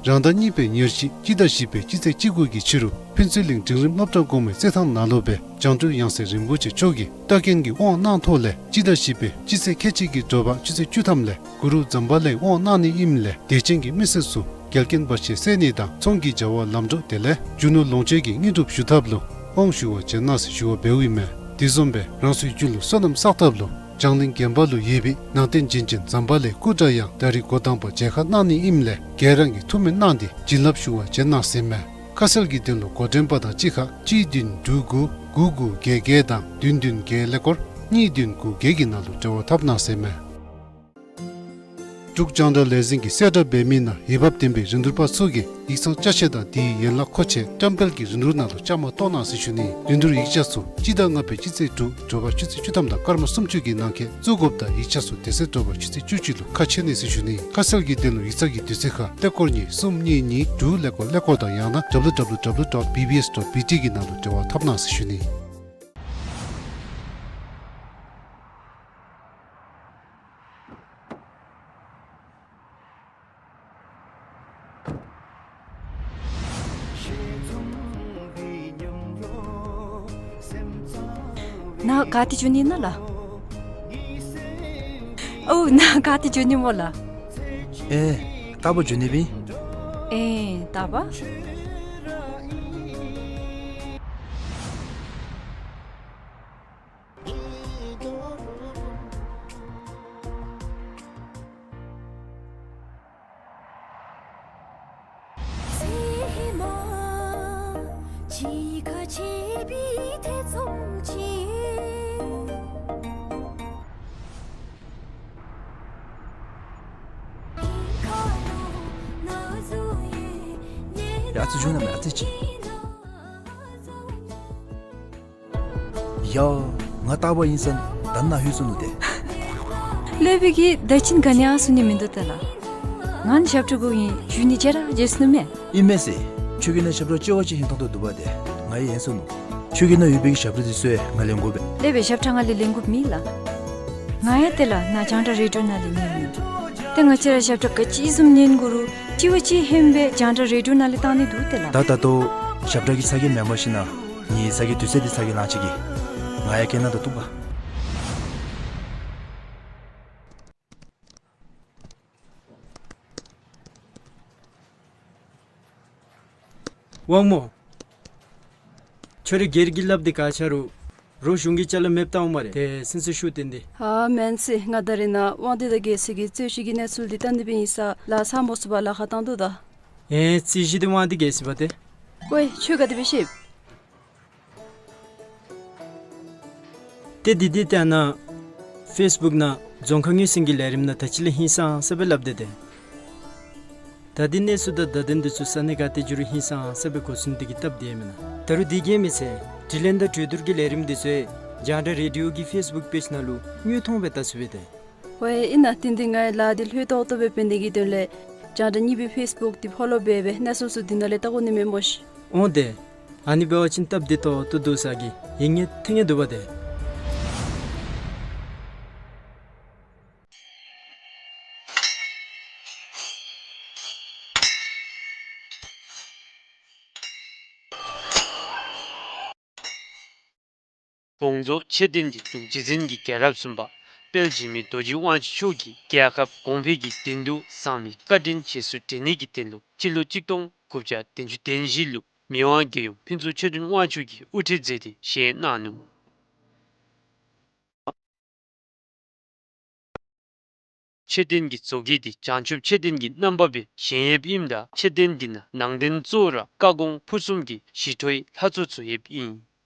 རང་ཟླ་གཉིས་པའི་ཉེར་བཞི་སྤྱི་ཟླ་བཞི་པའི་སྤྱི་ཚེས་བཅུ་དགུ་གི་ཕྱི་རུ་ཕུན་ཚོགས་གླིང་འབྲིང་རིམ་སློབ་གྲྭ་གོང་མའི་རྩེད་ཐང་ནང་ལུ་སྦེ་བྱང་གྲོལ་ཡང་སྲིད་རིན་པོ་ཆེ་མཆོག་གིས་བཀའ་བཀྱོན་གྱི་དབང་གནང་ཐོག་ལས་སྤྱི་ཟླ་བཞི་པའི་སྤྱི་ཚེས་ཁལ་གཅིག་གི་དྲོ་པ་ཆུ་ཚོད་བཅུ་ཐམ་ལས་གུ་རུ་ཛམ་བྷ་ལའི་དབང་གནང་ནི་ཨིནམ་ལས་དད་ཅན་གྱི་མི་སེར་ཚུ་འགལ་རྐྱེན་བར་ཆད་སེལ་ནི་དང་ཚོང་གི་བྱ་བ་ལམ་འགྲོ་དེ་ལས་རྒྱུ་ནོར་ལོངས་སྤྱོད་ཀྱི་དངོས་གྲུབ་ཞུ་ཐབས་ལུ་དབང་ཞུ་བར་བྱོན་གནང་ཟེར་ཞུ་བ་འབདཝ་ཨིན་མས། དེ་བཟུམ་སྦེ་རང་སོའི་རྒྱུད་ལུ་བསོད་ནམས་བསགས་ཐབས་ལུ་བྱང་གླིང་དགོན་པ་ལུ་ཡོད་པའི་ནང་རྟེན་བྱིན་ཅན་ཛམ་བྷ་ལའི་སྐུ་འདྲ་ཡང་ད་རིས་འགོ་དང་པ་མཇལ་ཁ་གནང་ནི་ཨིནམ་ལས་ག་ར་གིས་ཐུགས་སྨོན་གནང་སྟེ་བྱིན་རླབས་ཞུ་བར་བྱོན་གནང་ཟེར་མས། ཁ་གསལ་གྱི་དོན་ལུ་འགོ་འདྲེན་པ་དང་གཅིག་ཁར་གཅིག་བདུན་དྲུག་དགུ་དགུ་དགུ་བརྒྱད་བརྒྱད་དང་བདུན་བདུན་བརྒྱད་ཀླད་ཀོར་ གཉིས་བདུན་དགུ་བརྒྱད་ཀྱི་ནང་ལུ་འབྲེལ་བ་འཐབ་གནང་ཟེར་མས། འབྲུག་རྒྱང་བསྒྲགས་ལས་འཛིན་གྱིས་གསལ་བསྒྲགས་འབད་མི་ནང་འོས་འབབ་ལྡན་པའི་རིན་བསྡུར་པ་ཚུ་གིས་ཡིག་ཚང་ཅ་ཆས་དང་དེའི་ཡན་ལག་མཁོ་ཆས་བཀྲམ་སྤེལ་གྱི་རིན་བསྡུར་ནང་ལུ་བཅའ་མར་གཏོགས་གནང་ཟེར་ཞུ་ནི། རིན་བསྡུར་ཡིག་ཆ་ཚུ་སྤྱི་ཟླ་ལྔ་པའི་སྤྱི་ཚེས་དྲུག་དྲོ་པ་ཆུ་ཚོད་བཅུ་ཐམ་དང་སྐར་མ་སུམ་ཅུ་གི་ནང་འཁོད་བཙུགས་དགོཔ་དང་ཡིག་ཆ་ཚུ་དེ་ཚེ་དྲོ་པ་ཆུ་ཚོད་བཅུ་གཅིག་ལུ་ཁ་ཕྱེ་ནི་ཟེར་ཞུ་ནི། ཁ་གསལ་གྱི་དོན་ལུ་ཡིག་ཚང་གི་དུས་ཚོད་ཁར་ཀླད་ཀོར་གཉིས་གསུམ་གཉིས་གཉིས་དྲུག་ཀླད་ཀོར་ཀླད་ཀོར་དང་ཡང་ན་W W W dot B B S dot B T གི་ནང་ལུ་འབྲེལ་བ་འཐབ་གནང་ཟེར་ཞུ་ནི། ནཱ་ག་ཏེ་འགྱོ་ནི་ཨིན་ན་ལགས། ཨོ་ནཱ་ག་ཏེ་འགྱོ་ནི་སྨོ་ལགས། ཨེ་རྟག་པར་འགྱོ་ནི་སྦེ། ཨེ་རྟག་པར། ཡ་ཨ་ཙི་བྱོན་གནང་མས། ཨ་ཙི་ཅིག། ཡ་ང་རྟག་པར་ཨིན་ས་ད་ནཱ་ལྷོད་སོ་ནུག་ཏེ། ལྷོད་པའི་གི་ད་ཅི་ག་ནི་ཡང་གསུང་ནི་མིན་འདུག་ཏེ་ལགས། ང་ནི་ཞབས་ཁྲ་གུ་ཨིན་ཞུ་ནི་བརྗེད་ར་བརྗེད་སོ་ནུག་མས། ཨིན་མས་ཟེར། ཁྱོད་ཀྱིས་ནཱ་ཞབས་ཁྲ་ལྕི་བ་ཅིག་ཧིང་ཐང་དོ་འདུག་པ་ཏེ། ང་ཡང་ཡེངས་སོ་ནུག། ཁྱོད་ཀྱིས་ནཱ་ཡོད་པའི་གི་ཞབས་ཁྲ་འདི་ཚུ་ང་ལེན་དགོ་པས། ལྷོད་པའི་ཞབས་ཁྲ་ང་ལས་ལེན་དགོཔ་མེད་ལགས། ང་ཡང་ཏེ་ལགས་ནཱ་རྒྱང་བསྒྲགས་རེ་ཌིའོ་ནང་ལས་ཉན་མི་ཨིན། ཏེ་ང་བཅས་ར་ཞབས་ཁྲ་ག་ཅི་བཟུམ་ཉན་དགོ་རུང་ལྕི་བ་ཅིག་ཧན་སྦེ་རྒྱང་བསྒྲགས་རེ་ཌིའོ་ནང་ལས་བཏང་ནི་འདུག་ཏེ་ལགས། ད་ད་ལྟོ་ཞབས་ཁྲ་གི་ཚ་གྱང་མེན་པར་ཞིན་ན་ངེའི་ཚ་གྱང་དུས་ཚོད་འདི་ཚ་གྱང་ལང་ཅི་གི། ང་ཡང་སྐད་ནང་དུ་གཏུགས་པ། དབང་མོ། ཁྱོད་རའི་སྒེར་གྱི་ལགཔ་འདི་ག་ཆ་རུང་རོགས་གཞུང་གི་ཅ་ལ་མེདཔ་བཏང་འོང་སྨ་རེ། ཏེ་སེམས་སུ་ཤུགས་བཏོན་ཏེ། ཨ་མེན་ཟེར། ང་ད་རེས་ནཱ་དབང་འདུས་དང་རྒྱལ་སྲས་ཀྱི་རྩོད་གཞི་གི་གནས་ཚུལ་འདི་བལྟ་ནི་སྦེ་ཨིན་ས་ལཱ་ཚང་མ་ཚུ་བར་ལཱ་ཁག་བཏང་དོ་ད། ཨེ་རྩོད་གཞི་འདི་དབང་འདུས་རྒྱལ་སྲས་པ་ཏེ། ཀོ་ཁྱོད་ག་དེ་སྦེ་ཤེས། ཏེ་འདི་འདི་ལྟ་ན་ཕེསི་བུཀ་ནང་རྫོང་ཁ་ངོས་ཟིན་གྱི་ལས་རིམ་ནང་ད་ཅི་ལས་ཧིང་སངས་ས་སྦེ་སླབ་སྟེ་ཏེ། ད་འདི་གནས་ཚུལ་དང་བརྡ་དོན་འདི་ཚུ་ས་གནས་ག་ཏེ་འགྱོ་རུང་ཧིང་སངས་ས་སྦེ་གོ་ཚུགས་ནི་འདི་གིས་སྟབས་བདེ་མེན་ན། ད་རུང་འདི་གིས་མི་ཚད་དྲི་ལན་དང་གྲོས་བསྡུར་གྱི་ལས་རིམ་འདི་ཚུ་རྒྱང་བསྒྲགས་རེ་ཌིའོ་གི་ཕེསི་བུཀ་པེཇ་ནང་ལུ་དངོས་མཐོང་སྦེ་བལྟ་ཚུགས་པས་ཏེ། ཝའེ་ཨིན་ན་ཏེ་འདི་ང་ཡང་ལཱ་འདི་ལྷོད་ཏོག་ཏོ་སྦེ་འབད་ནི་གི་དོན་ལས་རྒྱང་བསྒྲགས་གཉིས་པའི་ཕེསི་བུཀ་འདི་ཕོ་ལོ་འབད་སྦེ་གནས་ཚུལ་ཚུ་འདི་ནང་ལས་བལྟ་དགོ་ནི་མས་སྨོ་ཤིག། འོང་ཏེ། ཨ་ནི་འབད་བ་ཅིན་སྟབས་བདེ་ཏོག་ཏོ་འདུག་ས་གི་ཡིག་ངོས་འཐོན་ནི་འདུག་པ་ཏེ། དགོངས་རྫོགས་མཆོད་རྟེན་གྱི་འབྲུག་རྗེ་བཙུན་གྱི་རྒྱལ་རབས་གསུམ་པ་དཔལ་འཇིགས་མེད་རྡོ་རྗེ་དབང་ཕྱུག་མཆོག་གིས་རྒྱལ་ཁབ་གོང་འཕེལ་གྱི་དོན་དུ་གསང་བའི་བཀའ་དྲིན་རྗེས་སུ་དྲན་ནི་གི་དོན་ལུ་སྤྱི་ལོ་གཅིག་སྟོང་དགུ་བརྒྱ་བདུན་ཅུ་དོན་བཞི་ལུ་མི་དབང་རྒྱལ་ཡུམ་ཕུན་ཚོགས་ཆོས་སྒྲོན་དབང་ཕྱུག་གིས་དབུ་ཁྲིད་མཛད་དེ་བཞེངས་གནང་ནུག། མཆོད་རྟེན་གྱི་བཟོ་བཀོད་འདི་བྱང་ཆུབ་མཆོད་རྟེན་གྱི་རྣམ་པ་སྦེ་བཞེངས་ཡོདཔ་ཨིནམ་ད་མཆོད་རྟེན་འདི་ནང་ནང་རྟེན་གཙོ་བོ་ར་བཀའ་དགོངས་ཕུར་གསུམ་གྱི་ཞི་ཁྲོའི་ལྷ་ཚོགས་ཚུ་ཡོདཔ་ཨིན།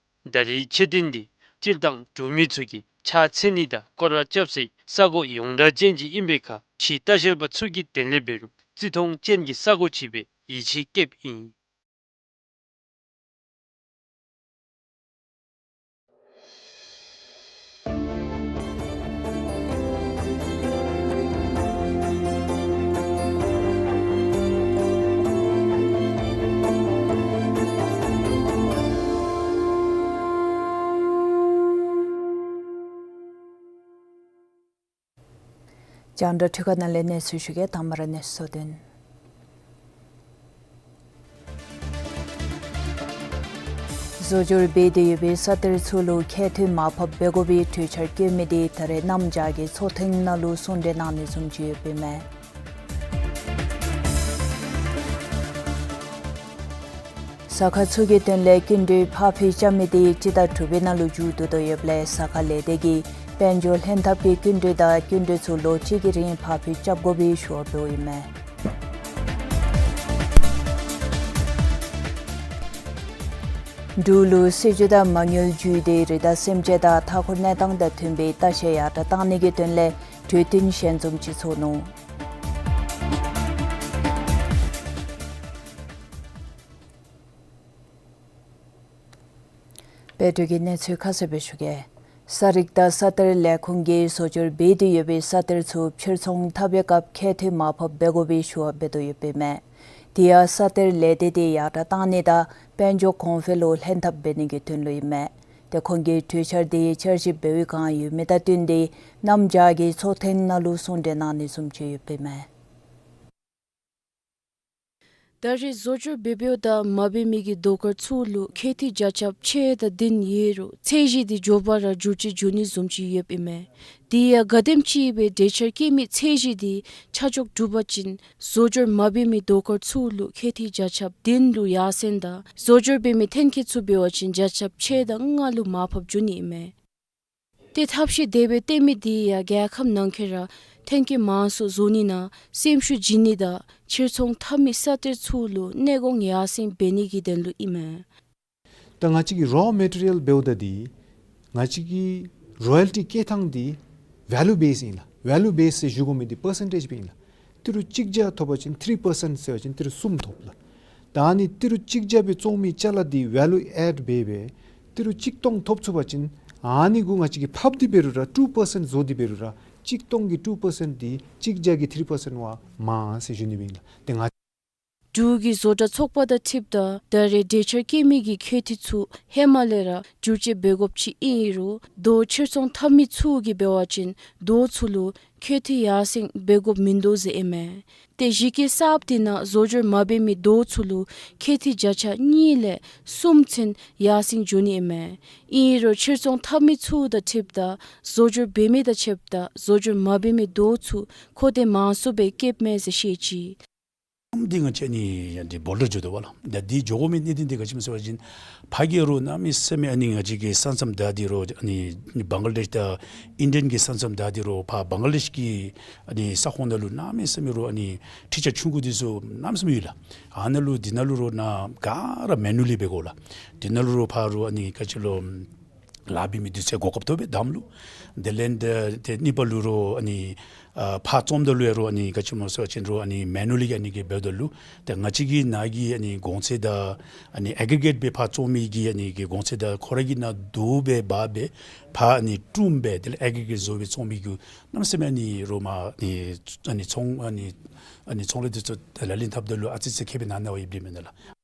ད་རེས་མཆོད་རྟེན་འདི་སྤྱིར་བཏང་འབྲུག་མི་ཚུ་གིས་ཕྱག་འཚལ་ནི་དང་སྐོར་ར་རྐྱབ་སའི་ས་གོ་ཡོངས་གྲགས་ཅན་ཅིག་ཨིན་པའི་ཁར་ཕྱིའི་ལྟ་བཤལ་པ་ཚུ་གི་དོན་ལས་འབད་རུང་བརྩི་མཐོང་ཅན་གྱི་ས་གོ་ཅིག་སྦེ་ཡིད་ཆེས་བསྐྱེདཔ་ཨིན། རྒྱང་བསྒྲགས་འཕྲུལ་ཁང་ནང་ལས་གནས་ཚུལ་ཞུ་གེ། དང་པ་ར་གནས་ཚུལ་དོན། བཟོ་སྦྱོར་འབད་དེ་ཡོད་པའི་ས་གཏེར་ཚུ་ལུ་ཁྱད་ཐོན་མར་ཕབ་འབད་དགོ་པའི་གྲོས་འཆར་བཀོད་མི་དེ་ད་རེས་གནམ་བྱཱར་གྱི་ཚོགས་ཐེངས་ནང་ལུ་གསུང་གྲོས་གནང་ནི་བཟུམ་ཅིག་ཡོདཔ་ཨིན་མས། ས་ཁ་ཚུ་གི་དོན་ལས་སྐྱིན་འགྲུལ་ཕར་འཕུལ་རྐྱབ་མི་དེ་སྤྱི་ཟླ་དྲུག་པའི་ནང་ལུ་མཇུག་བསྡུ་དོ་ཡོདཔ་ལས་ས་ཁ་ལས་སྡེ་གིས་དཔལ་འབྱོར་ལྷན་ཐབས་ཀྱི་སྐྱིན་འགྲུལ་དང་སྐྱིན་འགྲུལ་ཚུ་ལོ་གཅིག་གི་རིང་ཕར་འཕུལ་རྐྱབ་དགོ་པའི་ཞུ་བ་འབདཝ་ཨིན་མས། འབྲུག་ལུ་སྲིད་བྱུས་དང་མ་དངུལ་བརྒྱུད་དེ་རི་དྭགས་སེམས་ཅན་དང་མཐའ་འཁོར་གནས་སྟངས་དང་མཐུན་པའི་ལྟ་བཤལ་ཡར་དྲགས་བཏང་ནི་གི་དོན་ལས་གྲོས་བསྟུན་ཞལ་འཛོམས་ཅིག་ཚོགས་ནུག། དཔལ་འབྱོར་གྱི་གནས་ཚུལ་ཁ་གསལ་སྦེ་ཞུ་གེ། ས་རིག་དང་ས་གཏེར་ལས་ཁུངས་ཀྱིས་བཟོ་སྦྱོར་འབད་དེ་ཡོད་པའི་ས་གཏེར་ཚུ་ཕྱིར་ཚོང་འཐབ་པའི་སྐབས་ཁྱད་ཐོན་མར་ཕབ་འབད་དགོ་པའི་ཞུ་བ་འབད་དོ་ཡོདཔ་ཨིན་མས། དེ་ཡང་ས་གཏེར་ལས་སྡེ་དེ་ཡར་དྲགས་བཏང་ནི་དང་དཔལ་འབྱོར་གོང་འཕེལ་ལུ་ལྷན་ཐབས་འབད་ནི་གི་དོན་ལུ་ཨིན་མས། ཏེ་ཁོང་གིས་གྲོས་འཆར་དེ་བསྐྱར་ཞིབ་འབད་བའི་བསྒང་ཡོད་མི་དང་བསྟུན་ཏེ་གནམ་བྱཱར་གྱི་ཚོགས་ཐེངས་ནང་ལུ་གསུང་གྲོས་གནང་ནི་བཟུམ་ཅིག་ཡོདཔ་ཨིན་མས། ད་རེས་བཟོ་སྦྱོར་འབད་འབདཝ་ད་མ་འབད་མི་གི་རྡོ་དཀར་ཚུ་ལུ་ཁྱད་ཐོན་རྒྱ་ཁྱབ་ཆེ་དྲགས་ལྡན་ཡོད་རུང་ཚད་གཞི་དེ་མགྱོགས་པ་ར་འགྱུར་བཅོས་འགྱོ་ནི་བཟུམ་ཅིག་ཡོདཔ་ཨིན་མས། དེ་ཡང་ག་དེམ་ཅིག་སྦེ་གྲོས་འཆར་བཀོད་མི་ཚད་གཞི་དེ་ཆ་འཇོག་གྲུབ་པ་ཅིན་བཟོ་སྦྱོར་མ་འབད་མི་རྡོ་དཀར་ཚུ་ལུ་ཁྱད་ཐོན་རྒྱ་ཁྱབ་ལྡན་ལུ་ཡར་སེང་དང་བཟོ་སྦྱོར་འབད་མི་ཐོན་སྐྱེད་ཚུ་འབད་བ་ཅིན་རྒྱ་ཁྱབ་ཆེ་དྲགས་ལྔ་ལུ་མར་ཕབ་འགྱོ་ནི་ཨིན་མས། ཏེ་ཐབས་ཤེས་དེ་སྦེ་སྟོན་མི་དེ་ཡང་རྒྱལ་ཁབ་ནང་འཁོད་ར་ཐོན་སྐྱེད་མང་སུ་བཟོ་ནི་ནང་སེམས་ཤུགས་བྱིན་ནི་དང་ཕྱིར་ཚོང་འཐབ་མི་ས་གཏེར་ཚུ་ལུ་གནས་སྐོང་ཡར་སེང་འབད་ནི་གི་དོན་ལུ་ཨིན་མས། ད་ང་བཅས་ཀྱི་རོ་མེ་ཊི་རི་ཡལ་འབདཝ་ད་འདི་ང་བཅས་ཀྱི་རོ་ཡལ་ཊི་བཀལ་ཐངས་འདི་ཝེ་ལུ་བེསི་ཨིན་ལགས། ཝེ་ལུ་བེསི་ཟེར་ཞུ་དགོ་མི་འདི་པར་སེན་ཊེཇ་སྦེ་ཨིན་ལགས། ཏི་རུ་གཅིག་བརྒྱ་ཐོབ་པ་ཅིན་ཐི་རི་པར་སེནཊ་ཟེར་བ་ཅིན་ཏི་རུ་གསུམ་ཐོབ་ལགས། ད་ཨ་ནི་ཏི་རུ་གཅིག་བརྒྱ་སྦེ་བཙོང་མི་ཅ་ལ་འདི་ཝེ་ལུ་ཨེཌ་འབད་སྦེ་ཏི་རུ་གཅིག་སྟོང་ཐོབ་ཚུགས་པ་ཅིན་ཨ་ནི་གུ་ང་བཅས་ཀྱིས་ཕབ་སྟེ་འབད་རུང་ར་ཊུ་པར་སེནཊ་བཟོ་སྟེ་འབད་རུང་ར་གཅིག་སྟོང་གི་ཊུ་པར་སེནཊ་འདི་གཅིག་བརྒྱ་གི་ཐི་རི་པར་སེནཊ་བ་མང་ཟེར་ཞུ་ནི་སྦེ་ཨིན་ལགས། ཏེ་ང་འབྲུག་གི་བཟོ་གྲྭ་ཚོགས་པ་དང་འཁྲིལཝ་ད་ད་རེས་གྲོས་འཆར་བཀོད་མི་གི་ཁྱད་ཐོན་ཚུ་ཧེ་མ་ལས་ར་འགྱུར་བཅོས་འབད་དགོཔ་ཅིག་ཨིན་རུང་རྡོ་ཕྱིར་ཚོང་འཐབ་མི་ཚུ་གིས་འབད་བ་ཅིན་རྡོ་ཚུ་ལུ་ཁྱད་ཐོན་ཡར་སེང་འབད་དགོཔ་མིན་འདུག་ཟེར་ཨིན་མས། ཏེ་གཞི་བཀོད་གསརཔ་དེ་ནང་བཟོ་སྦྱོར་མ་འབད་མི་རྡོ་ཚུ་ལུ་ཁྱད་ཐོན་བརྒྱ་ཆ་གཉིས་ལས་གསུམ་ཚུན་ཡར་སེང་འགྱོ་ནི་ཨིན་མས། ཨིན་རུང་ཕྱིར་ཚོང་འཐབ་མི་ཚུ་དང་འཁྲིལཝ་ད་བཟོ་སྦྱོར་འབད་མི་དང་ཕྱདཔ་ད་བཟོ་སྦྱོར་མ་འབད་མི་རྡོ་ཚུ་མཁོ་འདོད་མང་སུ་སྦེ་བསྐྱེདཔ་མས་ཟེར་བཤད་ཅི། ཨམ་འདི་ང་བཅས་ནི་ཡང་འདི་བོལ་ཌར་འགྱོ་དོ་བ་ལགས། ད་འདི་འགྱོ་དགོ་མི་གནད་དོན་འདི་ག་ཅི་སྨོ་ཟེར་བ་ཅིན་ཕར་གི་རོགས་གནམ་མེད་ས་མེད་ཨ་ནི་ང་བཅས་ཀྱི་ས་མཚམས་བདའ་སྟེ་རོགས་ཨ་ནི་བང་ལ་དེཤ་དང་ཨིན་ཌི་ཡན་གྱི་ས་མཚམས་བདའ་སྟེ་རོགས་ཕར་བང་ལ་དེཤ་གི་ཨ་ནི་ས་ཁོངས་ནང་ལུ་གནམ་མེད་ས་མེད་རོགས་ཨ་ནི་འཕྲུལ་ཆས་ཆུང་ཀུ་འདི་ཚུ་གནམ་མེད་ས་མེད་ཡོད་ལགས། ཨ་ནཱ་ལུ་འདི་ནང་ལུ་རོགས་ནཱ་ག་ར་མེ་ནུ་ལི་འབད་དགོ་ལགས། འདི་ནང་ལུ་རོགས་ཕར་རོགས་ཨ་ནི་ག་ཅི་ལོ་ལཱ་འབད་མི་དུས་ཚོད་འགོར་དགོཔ་ཐོབ་པས་དང་པ་ལུ། དེ་ལས་ཏེ་ཏེ་གཉིས་པ་ལུ་རོགས་ཨ་ནི་ཨ་ཕར་བཙོངམ་ད་ལུ་ཡང་རོགས་ཨ་ནི་ག་ཅི་སྨོ་ཟེར་བ་ཅིན་རོགས་ཨ་ནི་མེ་ནུ་ལི་གི་ཨ་ནི་གི་འབདཝ་ད་ལུ་ཏེ་ང་བཅས་ཀྱི་ནཱ་གི་ཨ་ནི་གོང་ཚད་དང་ཨ་ནི་ཨེག་རི་གེཊ་སྦེ་ཕར་བཙོང་མི་གི་ཨ་ནི་གི་གོང་ཚད་དང་ཁོ་ར་གི་ནང་བསྡུ་སྦེ་འབག་སྦེ་ཕར་ཨ་ནི་བཀྲུམ་སྦེ་དེ་ལས་ཨེག་རི་གེཊ་བཟོ་སྦེ་བཙོང་མི་གི་གནམ་མེད་ས་མེད་ཨ་ནི་རོགས་མར་ཨ་ནི་ཨ་ནི་ཚོང་ཨ་ནི་ཨ་ནི་ཚོང་ལས་དེ་ཚུ་ལག་ལེན་འཐབ་ད་ལུ་ཨ་ཙི་ཙི་ཁེ་ཕན་གནང་གནང་བ་ཡོདཔ་ཨིན་མས་ལགས།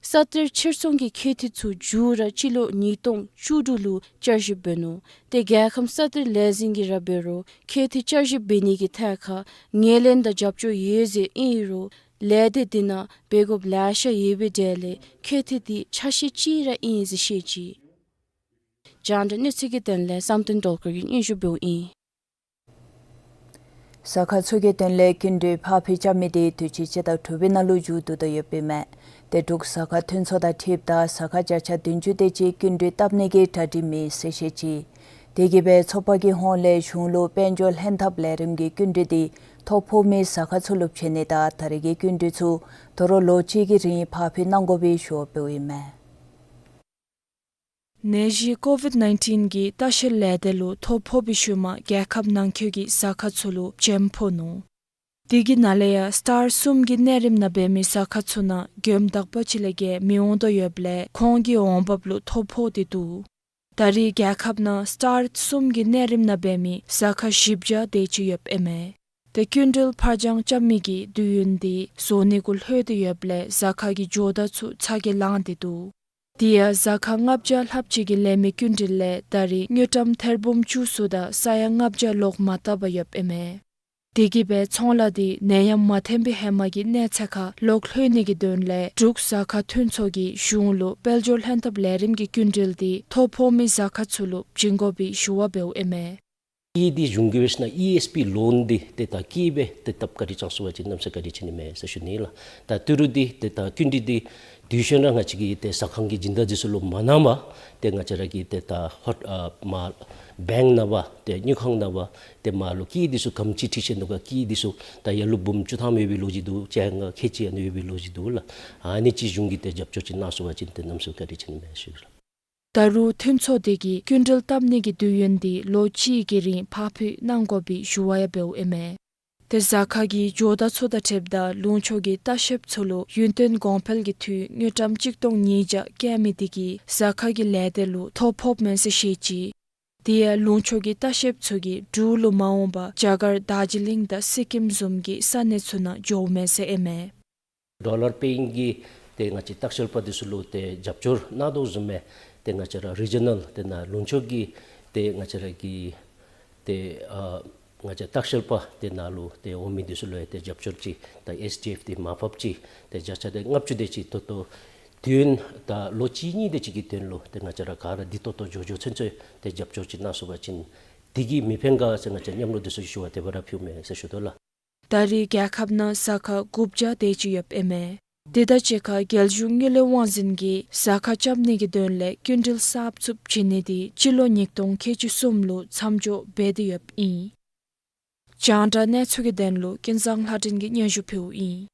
ས་གཏེར་ཕྱིར་ཚོང་གི་ཁྱད་ཐོན་ཚུ་མཇུག་ར་སྤྱི་ལོ་ཉིས་སྟོང་བཅུ་དྲུག་ལུ་བསྐྱར་ཞིབ་འབད་ནུག། ཏེ་རྒྱལ་ཁབ་ས་གཏེར་ལས་འཛིན་གྱིས་ར་འབད་རུང་ཁྱད་ཐོན་བསྐྱར་ཞིབ་འབད་ནི་གི་ཐད་ཁར་ངོས་ལེན་དང་རྒྱབ་སྐྱོར་ཡོད་ཟེར་ཨིན་རུང་ལས་སྡེ་དེ་ནང་འབད་དགོཔ་ལེ་ཤ་ཡོད་པའི་གྲས་ལས་ཁྱད་ཐོན་དེ་ཆ་ཤས་ཅིག་ར་ཨིན་ཟེར་བཤད་ཅི། རྒྱང་བསྒྲགས་གནས་ཚུལ་གྱི་དོན་ལས་བསམ་གཏན་སྒྲོལ་དཀར་གྱིས་སྙན་ཞུ་འབདཝ་ཨིན། ཟ་ཁང་ཚུ་གི་དོན་ལས་སྐྱིན་འགྲུལ་ཕར་འཕུལ་རྐྱབ་མི་དེ་དུས་ཅི་སྤྱི་ཟླ་དྲུག་པའི་ནང་ལུ་མཇུག་བསྡུ་དོ་ཡོདཔ་ཨིན་མས། ཏེ་འབྲུག་ཟ་ཁང་མཐུན་ཚོགས་དང་འཁྲིལཝ་ད་ཟ་ཁང་བརྒྱ་ཆ་བདུན་ཅུ་དེ་ཅིག་སྐྱིན་འགྲུལ་བཏབ་ནི་གི་གྲ་སྒྲིག་མེད་ཟེར་བཤད་ཅི། དེ་གིས་སྦེ་ཚོགས་པ་གི་ཧོངས་ལས་གཞུང་ལུ་དཔལ་འབྱོར་ལྷན་ཐབས་ལས་རིམ་གྱི་སྐྱིན་འགྲུལ་དེ་ཐོ་ཕོག་མི་ཟ་ཁང་ཚུ་ལུ་བྱིན་ནི་དང་ད་རེས་ཀྱི་སྐྱིན་འགྲུལ་ཚུ་དོ་རུང་ལོ་གཅིག་གི་རིང་ཕར་འཕུལ་གནང་དགོ་པའི་ཞུ་བ་འབདཝ་ཨིན་མས། ནད་གཞི་ཀོ་ཝིཌ་ནའིན་ཊིན་གྱི་ལྟ་བཤལ་ལས་སྡེ་ལུ་ཐོ་ཕོག་པའི་ཤུལ་མ་རྒྱལ་ཁབ་ནང་འཁོད་ཀྱི་ཟ་ཁང་ཚུ་ལུ་བྱེམ་ཕོག་ནུག། དེ་གི་ནང་ལས་ཡང་སི་ཊར་གསུམ་གྱི་གནས་རིམ་ནང་འབད་མི་ཟ་ཁང་ཚུ་ནང་མགྱོནམ་དག་པ་ཅིག་ལས་བརྒལ་མི་འོང་དོ་ཡོདཔ་ལས་ཁོང་གི་འོང་འབབ་ལུ་ཐོ་ཕོག་སྟེ་འདུག། ད་རེས་རྒྱལ་ཁབ་ནང་སི་ཊར་གསུམ་གྱི་གནས་རིམ་ནང་འབད་མི་ཟ་ཁང་བཞི་བརྒྱ་དེ་ཅིག་ཡོདཔ་ཨིན་མས། ཏེ་སྐྱིན་འགྲུལ་ཕར་འགྱངས་རྐྱབ་མི་གི་དུས་ཡུན་དེ་བཟོ་ནི་གུ་ལྷོད་དེ་ཡོདཔ་ལས་ཟ་ཁང་གི་ཇོ་བདག་ཚུ་ཚ་གྱང་ལངས་ཏེ་འདུག། དེ་ཡང་ཟ་ཁང་ལྔ་བརྒྱ་ལྷགཔ་ཅིག་གིས་ལེན་མི་སྐྱིན་འགྲུལ་ལས་ད་རེས་དངུལ་ཀྲམ་ཐེར་འབུམ་བཅུ་གསུམ་དང་ས་ཡ་ལྔ་བརྒྱ་ལོག་མ་བཏབ་པར་ཡོདཔ་ཨིན་མས། དེ་གིས་སྦེ་ཚོང་ལཱ་དེ་ནད་ཡམས་མ་ཐོན་པའི་ཧེ་མ་གི་གནས་ཚད་ཁར་ལོག་ལྷོད་ནི་གི་དོན་ལས་འབྲུག་ཟ་ཁང་མཐུན་ཚོགས་ཀྱིས་གཞུང་ལུ་དཔལ་འབྱོར་ལྷན་ཐབས་ལས་རིམ་གྱི་སྐྱིན་འགྲུལ་དེ་ཐོ་ཕོག་མི་ཟ་ཁང་ཚུ་ལུ་བྱིན་དགོ་པའི་ཞུ་བ་འབདཝ་ཨིན་མས། ཀི་འདི་གཞུང་གིས་འབད་ཞིན་ན་ཨི་ཨེསི་པི་ལོན་འདི་ཏེ་ད་ཀི་སྦེ་ཏེ་བཏབ་བཀའ་དྲིན་བསྐྱང་ཚུགས་པ་ཅིན་གནམ་མེད་ས་མེད་བཀའ་དྲིན་ཆེ་ནི་མས་ཟེར་ཞུ་ནི་ལགས། ད་ཏི་རུ་འདི་ཏེ་ད་སྐྱིན་འགྲུལ་འདི་དུས་ཚོད་ར་ང་བཅས་ཀྱི་ཏེ་ཟ་ཁང་གི་སྦྱིན་བདག་འདི་ཚུ་ལུ་མ་གནང་པར་ཏེ་ང་བཅས་ར་གི་ཏེ་ད་ཧོ་ཨ་མར་བེངཀ་ནང་པ་ཏེ་དངུལ་ཁང་ནང་པ་ཏེ་མར་ལུ་ཀི་འདི་ཚུ་ག་དེམ་ཅིག་འཁྲི་ཤེས་ནུག་ག། ཀི་འདི་ཚུ་ད་ཡར་ལུ་འབུམ་བཅུ་ཐམ་ཡོད་པའི་ལོ་རྒྱུས་འདུག། ཅ་ཡང་ཁལ་གཅིག་ཨ་ནི་ཡོད་པའི་ལོ་རྒྱུས་འདུག་ལགས། ཨ་ནི་ཅིག་གཞུང་གིས་ཏེ་རྒྱབ་སྐྱོར་ཅིག་གནང་ཚུགས་པ་ཅིན་ཏེ་གནམ་མེད་ས་མེད་བཀའ་དྲིན་ཆེ་ནི་མས་ཟེར་ཞུ་ལགས། ད་རུང་ཐོན་ཚོགས་དེ་གིས་སྐྱིན་འགྲུལ་བཏབ་ནི་གི་དུས་ཡུན་འདི་ལོ་གཅིག་གི་རིང་ཕར་འཕུལ་གནང་དགོ་པའི་ཞུ་བ་ཡང་འབདཝ་ཨིན་མས། ཏེ་ཟ་ཁང་གི་ཇོ་བདག་ཚུ་དང་འཁྲིལཝ་ད་ལུང་ཕྱོགས་ཀྱི་ལྟ་བཤལཔ་ཚུ་ལུ་ཡུན་བརྟན་གོང་འཕེལ་གྱི་འཐུས་དངུལ་ཀྲམ་གཅིག་སྟོང་ཉིས་བརྒྱ་བཀལ་མི་དེ་གིས་ཟ་ཁང་གི་ལས་སྡེ་ལུ་ཐོ་ཕོགཔ་མས་ཟེར་བཤད་ཅི། དེ་ཡང་ལུང་ཕྱོགས་ཀྱི་ལྟ་བཤལཔ་ཚུ་གིས་འབྲུག་ལུ་མ་འོངས་པར་རྒྱ་གར་དར་ཇི་ལིང་དང་སི་ཀིམ་བཟུམ་གྱི་ས་གནས་ཚུ་ནང་འགྱོཝ་མས་ཟེར་ཨིན་མས། ཌོ་ལར་པེ་ཡིང་གི་ཏེ་ང་བཅས་ལྟ་བཤལ་པ་འདི་ཚུ་ལུ་ཏེ་རྒྱབ་སྐྱོར་གནང་དོ་བཟུམ་སྦེ་ཏེ་ང་བཅས་ར་རི་ཇི་ནཱལ་ཏེ་ནཱ་ལུང་ཕྱོགས་ཀྱི་ཏེ་ང་བཅས་ར་གི་ཏེ་ཨ་ང་བཅས་ལྟ་བཤལ་པ་ཏེ་ནཱ་ལུ་ཏེ་འོང་མི་འདི་ཚུ་ལུ་ཡང་ཏེ་རྒྱབ་སྐྱོར་ཅིག་ད་ཨེསི་ཌི་ཨེཕ་འདི་མར་ཕབ་ཅིག་ཏེ་བརྒྱ་ཆ་ཏེ་ལྔ་བཅུ་དེ་ཅིག་ད་ལྟོ་དུས་ཡུན་ད་ལོ་གཅིག་གཉིས་དེ་ཅིག་གི་དོན་ལུ་ཏེ་ང་བཅས་ར་ག་ར་བདེ་ཏོག་ཏོ་འགྱོ་འགྱོ་ཚུན་ཚོད་ཏེ་རྒྱབ་སྐྱོར་ཅིག་གནང་ཚུགས་པ་ཅིན་དེ་གིས་མི་ཕན་ག་ཟེར་ང་བཅས་མཉམ་རོགས་འདི་ཚུ་ཞུ་བ་དེ་སྦེ་ར་ཕུལཝ་མས་ཟེར་ཞུ་དོ་ལགས། ད་རེས་རྒྱལ་ཁབ་ནང་ཟ་ཁང་དགུ་བརྒྱ་དེ་ཅིག་ཡོདཔ་ཨིན་མས། དེ་དང་གཅིག་ཁར་རྒྱལ་གཞུང་དངུལ་ལས་དབང་འཛིན་གྱིས་ཟ་ཁང་རྐྱབ་ནི་གི་དོན་ལས་སྐྱིན་འགྲུལ་གསརཔ་ཚུདཔ་བྱིན་ནི་དེ་སྤྱི་ལོ་ཉིས་སྟོང་ཁལ་གཅིག་གསུམ་ལུ་མཚམས་འཇོག་འབད་དེ་ཡོདཔ་ཨིན། རྒྱང་བསྒྲགས་གནས་ཚུལ་གྱི་དོན་ལུ་ཀུན་བཟང་ལྷ་སྒྲོན་གྱིས་སྙན་ཞུ་ཕུལཝ་ཨིན།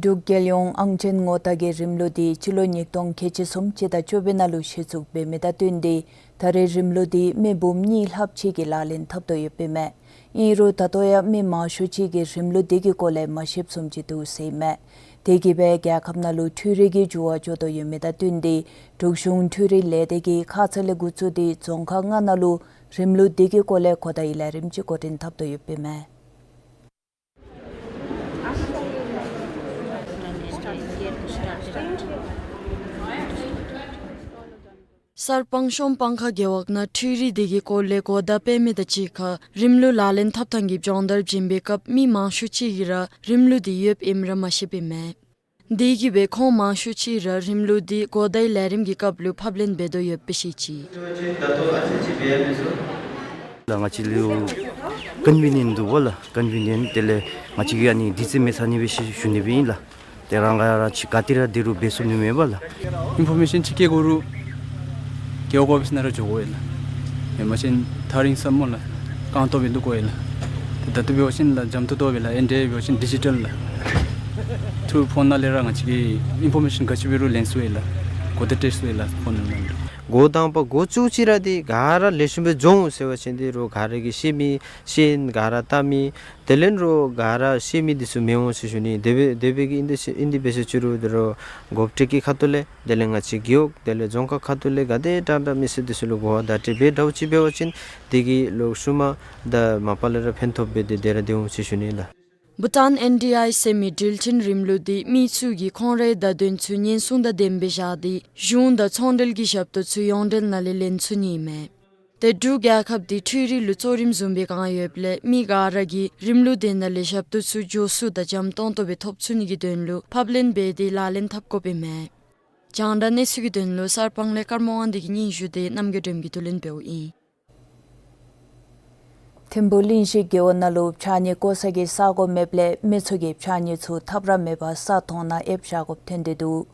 འབྲུག་རྒྱལ་ཡོངས་ཨང་ཅན་ངོ་རྟགས་ཀྱི་རིམ་ལུགས་འདི་སྤྱི་ལོ་ཉིས་སྟོང་ཁལ་གཅིག་གསུམ་སྤྱི་ཟླ་བཅུ་པའི་ནང་ལུ་གཞི་བཙུགས་འབད་མི་དང་བསྟུན་ཏེ་ད་རེས་རིམ་ལུགས་འདི་མི་འབུམ་གཉིས་ལྷགཔ་ཅིག་གིས་ལག་ལེན་འཐབ་དོ་ཡོདཔ་ཨིན་མས། ཨིན་རུང་ད་ལྟོ་ཡང་མི་མང་ཤོས་ཅིག་གིས་རིམ་ལུགས་འདི་གི་སྐོར་ལས་མ་ཤེསཔ་བཟུམ་ཅིག་འདུག་ཟེར་ཨིན་མས། དེ་གིས་སྦེ་རྒྱལ་ཁབ་ནང་ལུ་འཕྲུལ་རིག་གི་འགྱུར་བ་འགྱོ་དོ་ཡོད་མི་དང་བསྟུན་ཏེ་འབྲུག་གཞུང་འཕྲུལ་རིག་ལས་སྡེ་གིས་ཁ་ཙ་ལས་འགོ་བཙུགས་ཏེ་རྫོང་ཁག་ལྔ་ནང་ལུ་རིམ་ལུགས་འདི་གི་སྐོར་ལས་གོ་བརྡའི་ལས་རིམ་ཅིག་འགོ་འདྲེན་འཐབ་དོ་ཡོདཔ་ཨིན་མས། གསར་སྤང་གཤོང་སྤང་ཁ་རྒེད་འོག་ནང་འཕྲུལ་རིག་འདི་གི་སྐོར་ལས་གོ་བརྡ་སྤེལ་མི་དང་གཅིག་ཁར་རིམ་ལུགས་ལག་ལེན་འཐབ་ཐངས་ཀྱི་སྦྱོང་བརྡར་བྱིན་པའི་སྐབས་མི་མང་ཤོས་ཅིག་གིས་ར་རིམ་ལུགས་འདི་ཡོདཔ་ཨིནམ་ར་མ་ཤེསཔ་ཨིན་མས། དེ་གིས་སྦེ་ཁོང་མང་ཤོས་ཅིག་ར་རིམ་ལུགས་འདི་གོ་བརྡའི་ལས་རིམ་གྱི་སྐབས་ལུ་ཕབ་ལེན་འབད་དོ་ཡོདཔ་སྦེ་བཤད་ཅི། ལགས་ང་བཅས་ལུ་ཀོན་བི་ནི་ཡེནཊ་འདུག་པ་ལགས། ཀོན་བི་ནི་ཡེནཊ་དེ་ལས་ང་བཅས་ཀྱིས་ཨ་ནི་དུས་ཚོད་མེད་ས་ནི་སྦེ་ཞུ་ཞུ་ནི་སྦེ་ཨིན་ལགས། དེ་རང་ག་ར་ཅིག་ག་ཏེ་ར་དེ་རུ་འབད་ཚུགས་ནི་མེད་པ་ལགས། ཨིན་ཕོར་མེ་ཤཱན་ཅིག་བསྐྱལ་དགོ་རུང་རྒེད་འོག་ཨོ་ཕིསི་ནང་ར་འགྱོ་དགོ་ཡི་ལགས། ཨིན་མ་ཤེས་ན་ཐག་རིང་ས་སྨོ་ལགས། རྐང་སྟོང་སྦེ་འདུག་གོ་ཡི་ལགས། ད་ལྟོ་འབད་བ་ཅིན་ལགས་འཇམ་ཏོང་ཏོ་སྦེ་ལགས། ཨིན་དེ་འབད་བ་ཅིན་ཌི་ཇི་ཊཱལ་ལགས། ཐུ་ཕོན་ནང་ལས་ར་ང་བཅས་ཀྱིས་ཨིན་ཕོར་མེ་ཤཱན་ག་ཅི་འབད་རུང་ལེན་ཚུགས་ཡི་ལགས། གོ་བརྡ་སྤྲོད་ཚུགས་ཡི་ལགས་ཕོན་ནང་ལས། འགོ་དང་པ་འགོ་བཙུགས་ཅི་ར་འདི་ག་ར་ལེགས་ཤོམ་སྦེ་འགྱོ་འོང་ཟེར་བ་ཅིན་འདི་རུ་ག་ར་གིས་ཤེས་མི་ཤེས་ཨིན། ག་ར་བལྟ་མི་དེ་ལས་རུང་ག་ར་ཤེས་མི་འདི་ཚུ་མི་འོང་ཟེར་ཞུ་ནི། དེ་སྦེ་དེ་སྦེ་གི་ཨིན་དེ་ཨིན་དེ་འབད་ཟེར་ཅི་རུང་འདི་རུ་འགོ་ཁྲིད་ཀྱི་ཁ་ཐུག་ལས་དེ་ལས་ང་བཅས་རྒེད་འོག་དེ་ལས་རྫོང་ཁག་ཁ་ཐུག་ལས་ག་དེ་དྲག་དྲག་མི་སེར་འདི་ཚུ་ལུ་གོ་བ་བརྡ་སྤྲོད་འབད་དྲག་ཅིག་འབད་བ་ཅིན་དེ་གིས་ལོག་ཤུལ་མ་ད་མ་པ་ལས་ར་ཕན་ཐོགས་འབད་དེ་དེ་ར་སྡོད་འོང་ཟེར་ཞུ་ནི་ལགས། བྷུ་ཊཱན་ཨེན་ཌི་ཨའི་ཟེར་མི་འགྲུལ་འཕྲིན་རིམ་ལུགས་འདི་མི་ཚུ་གིས་ཁོང་རའི་བརྡ་དོན་ཚུ་ཉེན་སྲུང་དང་ལྡནམ་སྦེ་བཞག་སྟེ་གཞུང་དང་ཚོང་འབྲེལ་གྱི་ཞབས་ཏོག་ཚུ་ཡོངས་འབྲེལ་ནང་ལས་ལེན་ཚུགས་ནི་ཨིན་མས། ཏེ་འབྲུག་རྒྱལ་ཁབ་འདི་འཕྲུལ་རིག་ལུ་གཙོ་རིམ་བཟུང་སྦེ་བཀང་ཡོདཔ་ལས་མི་ག་ར་གིས་རིམ་ལུགས་དེ་ནང་ལས་ཞབས་ཏོག་ཚུ་མགྱོགས་སུ་དང་འཇམ་ཏོང་ཏོ་སྦེ་ཐོབ་ཚུགས་ནི་གི་དོན་ལུ་ཕབ་ལེན་འབད་དེ་ལག་ལེན་འཐབ་དགོཔ་ཨིན་མས། རྒྱང་བསྒྲགས་གནས་ཚུལ་གྱི་དོན་ལུ་གསར་སྤང་ལས་ཀརྨ་དབང་འདུས་ཀྱི་སྙན་ཞུ་དེ་རྣམ་རྒྱལ་སྒྲོལམ་གྱིས་བསྡུ་ལེན་འབདཝ་ཨིན། ཐིམ་ཕུ་གླིང་བཞི་རྒེད་འོག་ནང་ལུ་ཕྱགས་སྙིགས་བཀོ་ས་གི་ས་གོ་མེདཔ་ལས་མི་ཚུ་གིས་ཕྱགས་སྙིགས་ཚུ་ཐབས་ར་མེད་པར་ས་དོང་ནང་ཨེབ་བཞག་དགོཔ་ཐོན་ཏེ་འདུག།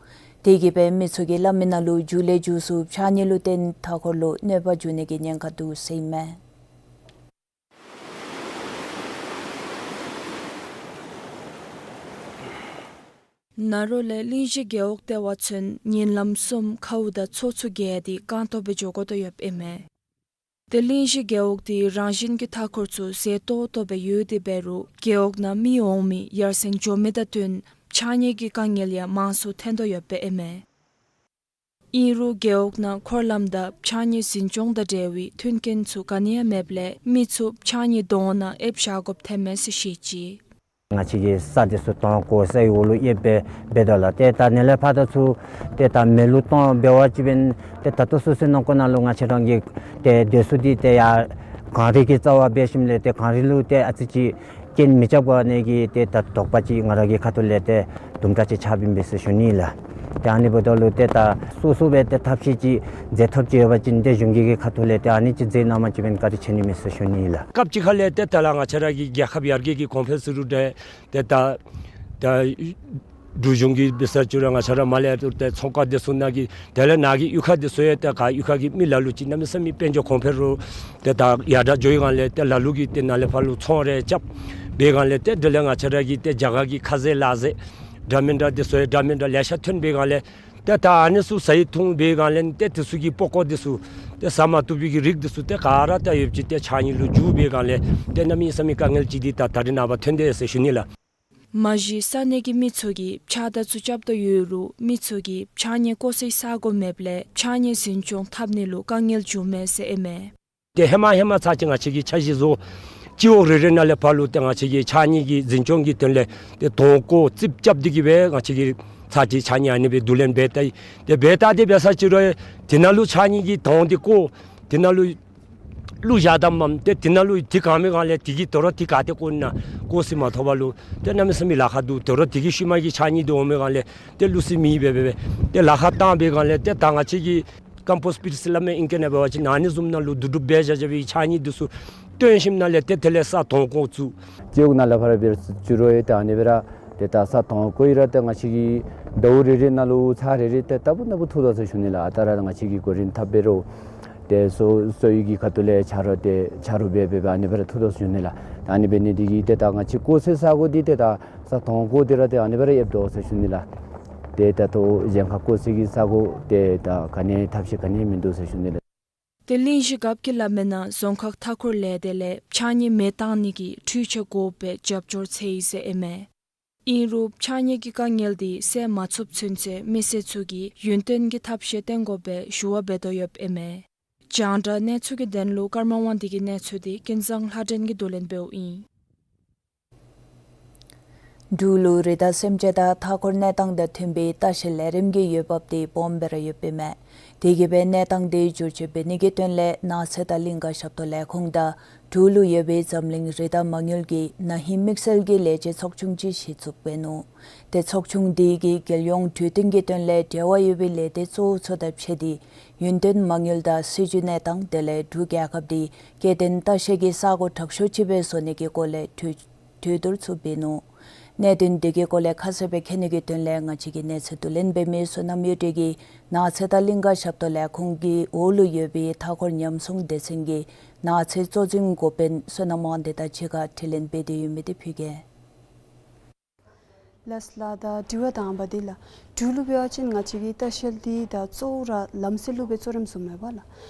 དེ་གིས་སྦེ་མི་ཚུ་གིས་སླབ་མི་ནང་ལུ་མཇུག་ལས་མཇུག་སུ་ཕྱགས་སྙིགས་ལུ་བརྟེན་མཐའ་འཁོར་ལུ་གནོད་པ་འབྱུང་ནི་གི་ཉེན་ཁ་འདུག་ཟེར་ཨིན་མས། ནཱ་རོ་ལས་གླིང་བཞི་རྒེད་འོག་ལྟེ་བ་ཚུན་ཉིན་ལམ་གསུམ་ཁཝ་དང་མཚོ་ཚུ་བརྒལ་ཏེ་རྐང་སྟོང་སྦེ་འགྱོ་དགོ་དོ་ཡོདཔ་ཨིན་མས། ཏེ་གླིང་བཞི་རྒེད་འོག་འདི་རང་བཞིན་གྱི་མཐའ་འཁོར་ཚུ་ཟད་ཏོག་ཏོ་སྦེ་ཡོད་དེ་འབད་རུང་རྒེད་འོག་ནང་མི་འོང་མི་ཡར་སེང་འགྱོ་མི་དང་བསྟུན་ཕྱགས་སྙིགས་ཀྱི་དཀའ་ངལ་ཡང་མང་སུ་ཐོན་དོ་ཡོདཔ་ཨིན་མས། ཨིན་རུང་རྒེད་འོག་ནང་འཁོར་ལམ་དང་ཕྱགས་སྙིགས་འཛིན་སྐྱོང་དང་འབྲེལ་བའི་མཐུན་རྐྱེན་ཚུ་ག་ནི་ཡང་མེདཔ་ལས་མི་ཚུ་ཕྱགས་སྙིགས་དོང་ནང་ཨེབ་བཞག་དགོཔ་ཐོན་མས་ཟེར་བཤད་ཅི། ང་བཅས་ཀྱིས་ས་འདི་ཚུ་དོང་བརྐོ་སའི་འོག་ལུ་ཨེབ་སྦེ་འབད་དོ་ལགས། ཏེ་ད་ནཱ་ལས་ཕར་ད་ཚུར་ཏེ་ད་མེ་ལུ་གཏང་འབད་བ་ཅིན་འབདན་ཏེ་ད་ལྟོ་སོ་སོའི་ནང་འཁོད་ནང་ལུ་ང་བཅས་རང་གི་ཏེ་སྡོད་ས་འདི་ཏེ་ཡར་གངས་རི་གི་རྩ་བར་འབད་ཞིནམ་ལས་ཏེ་གངས་རི་ལུ་ཏེ་ཨ་ཙི་ཅིག་རྐྱེན་མི་རྐྱབ་ག་ནི་གི་ཏེ་ད་དོགས་པ་ཅིག་ང་ར་གི་ཁ་ཐུག་ལས་ཏེ་དུམ་གྲ་ཅིག་ཆགསཔ་ཨིན་པས་ཟེར་ཞུ་ནི་ལགས། ཏེ་ཨ་ནི་འབདཝ་ད་ལུ་ཏེ་ད་སོ་སོ་སྦེ་ཏེ་ཐབས་ཤེས་ཅིག་མཛད་ཐབས་ཅིག་ཡོད་པ་ཅིན་ཏེ་གཞུང་གི་གི་ཁ་ཐུག་ལས་ཏེ་ཨ་ནི་ཅིག་མཛད་གནང་པ་ཅིན་བཀའ་དྲིན་ཆེ་ནི་མས་ཟེར་ཞུ་ནི་ཨིན་ལགས། སྐབས་ཅིག་ཁ་ལས་ཏེ་ད་ལགས་ང་བཅས་ར་གི་རྒྱལ་ཁབ་ཡར་རྒྱས་ཀྱི་གོང་འཕེལ་ཟེར་རུང་ཏེ་ཏེ་ད་ད་འབྲུག་གཞུང་གིས་འབད་ས་ཅིག་རུང་ང་བཅས་ར་མར་ལས་ཏེ་ཚོང་ཁང་འདི་ཚུ་ནང་གི་དེ་ལས་ནཱ་གི་གཡུས་ཁ་འདི་ཚུ་ཡང་ཏེ་ག་གཡུས་ཁ་གི་མི་ལ་ལུ་ཅིག་གནམ་མེད་ས་མེད་དཔལ་འབྱོར་གོང་འཕེལ་རུང་ཏེ་ད་ཡར་དྲག་འགྱོ་བའི་སྒང་ལས་ཏེ་ལ་ལུ་གིས་ཏེ་ནཱ་ལས་ཕར་ལུ་ཚོང་རེ་རྐྱབ་པའི་སྒང་ལས་ཏེ་དེ་ལས་ང་བཅས་ར་གི་ཏེ་རྒྱ་གར་གྱི་ཁ་ཟས་ལ་ཟས་འདྲ་མིན་འདྲ་འདི་ཚུ་ཡང་འདྲ་མིན་འདྲ་ལེ་ཤ་ཐོན་པའི་སྒང་ལས་ཏེ་ད་ཨ་ནི་ཚུ་ཟ་ཡི་འཐུང་པའི་སྒང་ལས་ཏེ་དེ་ཚུ་གི་པགས་ཀོ་འདི་ཚུ་ཏེ་ཟ་མ་བཏུབ་པའི་གི་རིགས་འདི་ཚུ་ཏེ་ག་ར་ད་ཡོདཔ་ཅིག་ཏེ་ཕྱགས་སྙིགས་ལུ་འགྱུར་བའི་སྒང་ལས་ཏེ་གནམ་མེད་ས་མེད་དཀའ་ངལ་ཅིག་འདི་ད་ད་རེས་ནངས་པ་ཐོན་དེས་ཟེར་ཞུ་ནི་ལགས། མ་གཞི་ས་གནས་ཀྱི་མི་ཚུ་གིས་ཕྱགས་བདའ་ཚུ་རྐྱབ་དོ་ཡོད་རུང་མི་ཚུ་གིས་ཕྱགས་སྙིགས་བཀོ་སའི་ས་གོ་མེདཔ་ལས་ཕྱགས་སྙིགས་འཛིན་སྐྱོང་འཐབ་ནི་ལུ་དཀའ་ངལ་འབྱུངམ་མས་ཟེར་ཨིན་མས། ཏེ་ཧེ་མ་ཧེ་མ་ཚར་གཅིག་ང་བཅས་ཀྱིས་འཆར་གཞི་བཟོ། སྤྱི་འོག་རེ་རེ་ནང་ལས་ཕར་ལུ་ཏེ་ང་བཅས་ཀྱིས་ཕྱགས་སྙིགས་ཀྱི་འཛིན་སྐྱོང་གི་དོན་ལས་ཏེ་དོང་བརྐོ་རྩིགཔ་རྐྱབ་སྟེ་གི་སྦེ་ང་བཅས་ཀྱིས་ཚར་གཅིག་ཕྱགས་སྙིགས་ཨ་ནི་སྦེ་བསྡུ་ལེན་འབད་ད་ཡི། ཏེ་འབད་ད་དེ་འབད་ས་ཅིག་རུང་དེ་ནང་ལུ་ཕྱགས་སྙིགས་ཀྱི་དོང་འདི་བརྐོ། དེ་ནང་ལུ་བླུག་བཞག་དོ་མས། ཏེ་དེ་ནང་ལུ་དེ་གང་མི་གང་ལས་དེ་གི་དོ་རུང་དེ་ག་ཏེ་བརྐོ་ནི་ན་བརྐོ་ས་མ་ཐོབ་པ་ལུ་ཏེ་གནམ་མེད་ས་མེད་ལཱ་ཁག་འདུག། དོ་རུང་དེ་གི་ཤུལ་མ་གི་ཕྱགས་སྙིགས་འདི་འོང་མི་གང་ལས་ཏེ་བླུག་ས་མེད་པར་སྦེ་སྦེ་ཏེ་ལཱ་ཁག་བཏང་པའི་སྒང་ལས་ཏེ་ད་ང་བཅས་ཀྱིས་ཀམ་པོསཊ་པིཊ་ཟེར་སླབ་མི་ཨིང་སྐད་ནང་འབད་བ་ཅིན་ཨ་ནི་བཟུམ་ནང་ལུ་བསྡུ་སྒྲུབ་འབད་བཞག་བཞག་པའི་ཕྱགས་སྙིགས་འདི་ཚུ་བཏོན་ཞིནམ་ལས་ཏེ་དེ་ལས་ས་དོང་བརྐོ་བཅུག། སྤྱི་འོག་ནང་ལས་ཕར་འབད་རུང་ཅིག་རུང་ཡང་ཏེ་ཨ་ནི་སྦེ་ར་ཏེ་ད་ས་དོང་བརྐོ་ཡི་ར་ཏེ་ང་བཅས་ཀྱིས་ཟླཝ་རེ་རེ་ནང་ལུ་ཚར་རེ་རེ་ཏེ་ལྟ་བུ་ལྟ་བུ་འཐུ་དོ་ཟེར་ཞུ་ནི་ལགས། ཨ་རྟག་ར་ང་བཅས་ཀྱིས་གོ་རིམ་འཐབ་འབད་རུང་ཏེ་གསོ་གསོ་བའི་གི་ཁ་ཐུག་ལས་ཆ་རོགས་ཏེ་ཆ་རོགས་འབད་འབད་འབད་ཨ་ནི་སྦེ་ར་འཐུ་དོ་ཟེར་ཞུ་ནི་ལགས། ཨ་ནི་འབད་ནི་འདི་གིས་ཏེ་ད་ང་བཅས་བརྐོ་སའི་ས་གོ་འདི་ཏེ་ད་ས་དོང་བརྐོ་སྟེ་ར་ཏེ་ཨ་ནི་སྦེ་ར་ཡོདཔ་འདུག་ཟེར་ཞུ་ནི་ལགས། ཏེ་ད་ལྟོ་གཞན་ཁར་བརྐོ་སའི་གི་ས་གོ་ཏེ་ད་ག་ནི་ཐབས་ཤེས་ག་ནི་མིན་འདུག་ཟེར་ཞུ་ནི་ལགས། ཏེ་གླིང་བཞི་རྒཔོ་གིས་སླབ་མིའི་ནང་རྫོང་ཁག་མཐའ་འཁོར་ལས་སྡེ་ལས་ཕྱགས་སྙིགས་མེ་བཏང་ནི་གི་འཕྲུལ་ཆས་དགོ་པའི་རྒྱབ་སྐྱོར་འཚོལ་ཡི་ཟེར་ཨིན་མས། ཨིན་རུང་ཕྱགས་སྙིགས་ཀྱི་དཀའ་ངལ་འདི་སེལ་མ་ཚུགསཔ་ཚུན་ཚོད་མི་སེར་ཚུ་གིས་ཡུན་བརྟན་གྱི་ཐབས་ཤེས་བཏོན་དགོ་པའི་ཞུ་བ་འབད་དོ་ཡོདཔ་ཨིན་མས། རྒྱང་བསྒྲགས་གནས་ཚུལ་གྱི་དོན་ལུ་ཀརྨ་དབང་འདུས་ཀྱི་གནས་ཚུལ་འདི་ཀུན་བཟང་ལྷ་སྒྲོན་གྱིས་བསྡུ་ལེན་འབདཝ་ཨིན། འབྲུག་ལུ་རི་དྭགས་སེམས་ཅན་དང་མཐའ་འཁོར་གནས་སྟངས་དང་མཐུན་པའི་ལྟ་བཤལ་ལས་རིམ་གྱི་འོས་འབབ་འདི་སྦོམ་སྦེ་ར་ཡོདཔ་ཨིན་མས། དེ་གིས་སྦེ་གནས་སྟངས་འདི་བསྒྱུར་བཅོས་འབད་ནི་གི་དོན་ལས་ནགས་ཚལ་དང་གླིང་ཀ་ཞབས་ཏོག་ལས་ཁུངས་དང་འབྲུག་ལུ་ཡོད་པའི་འཛམ་གླིང་རི་དྭགས་མ་དངུལ་གྱིས་ན་ཧིང་དམིགས་བསལ་གྱི་ལས་བྱེད་ཚོགས་ཆུང་ཅིག་གཞི་བཙུགས་འབད་ནུག། ཏེ་ཚོགས་ཆུང་འདི་གིས་རྒྱལ་ཡོངས་འཕྲོད་བསྟེན་གྱི་དོན་ལས་འབྲེལ་བ་ཡོད་པའི་ལས་སྡེ་གཙོ་བོ་ཚུ་དང་ཕྱད་དེ་ཡུན་བརྟན་མ་དངུལ་དང་སྲིད་བྱུས་གནས་སྟངས་དེ་ལས་འབྲུག་རྒྱལ་ཁབ་འདི་སྐྱེ་ལྡན་ལྟ་བཤལ་གྱི་ས་གོ་དྲག་ཤོས་ཅིག་སྦེ་བཟོ་ནི་གི་སྐོར་ལས་གྲོས་གྲོས་བསྡུར་ཚུ་འབད་ནུག། གནད་དོན་འདི་གི་སྐོར་ལས་ཁ་གསལ་སྦེ་མཁྱེན་ནི་གི་དོན་ལས་ང་བཅས་ཀྱི་གནས་ཚུལ་བསྡུ་ལེན་འབད་མི་བསོད་ནམས་གཡུ་སྒྲོན་གྱིས་ནགས་ཚལ་དང་གླིང་ཀ་ཞབས་ཏོག་ལས་ཁུངས་ཀྱི་འོག་ལུ་ཡོད་པའི་མཐའ་འཁོར་ཉམས་སྲུང་སྡེ་ཚན་གྱི་ནགས་ཚལ་གཙོ་འཛིན་འགོ་དཔོན་བསོད་ནམས་དབང་འདུས་དང་གཅིག་ཁར་དྲི་ལན་འབད་དེ་ཡོད་མི་འདི་ཕུལ་གེ། ལགས་ལགས། ད་དྲི་བ་དང་པ་འདི་ལགས། འབྲུག་ལུ་འབད་བ་ཅིན་ང་བཅས་ཀྱི་ལྟ་བཤལ་འདི་ད་གཙོ་བོ་ར་ལམ་སེལ་ལུ་སྦེ་གཙོ་རིམ་བཟུངམ་མས་པ་ལགས།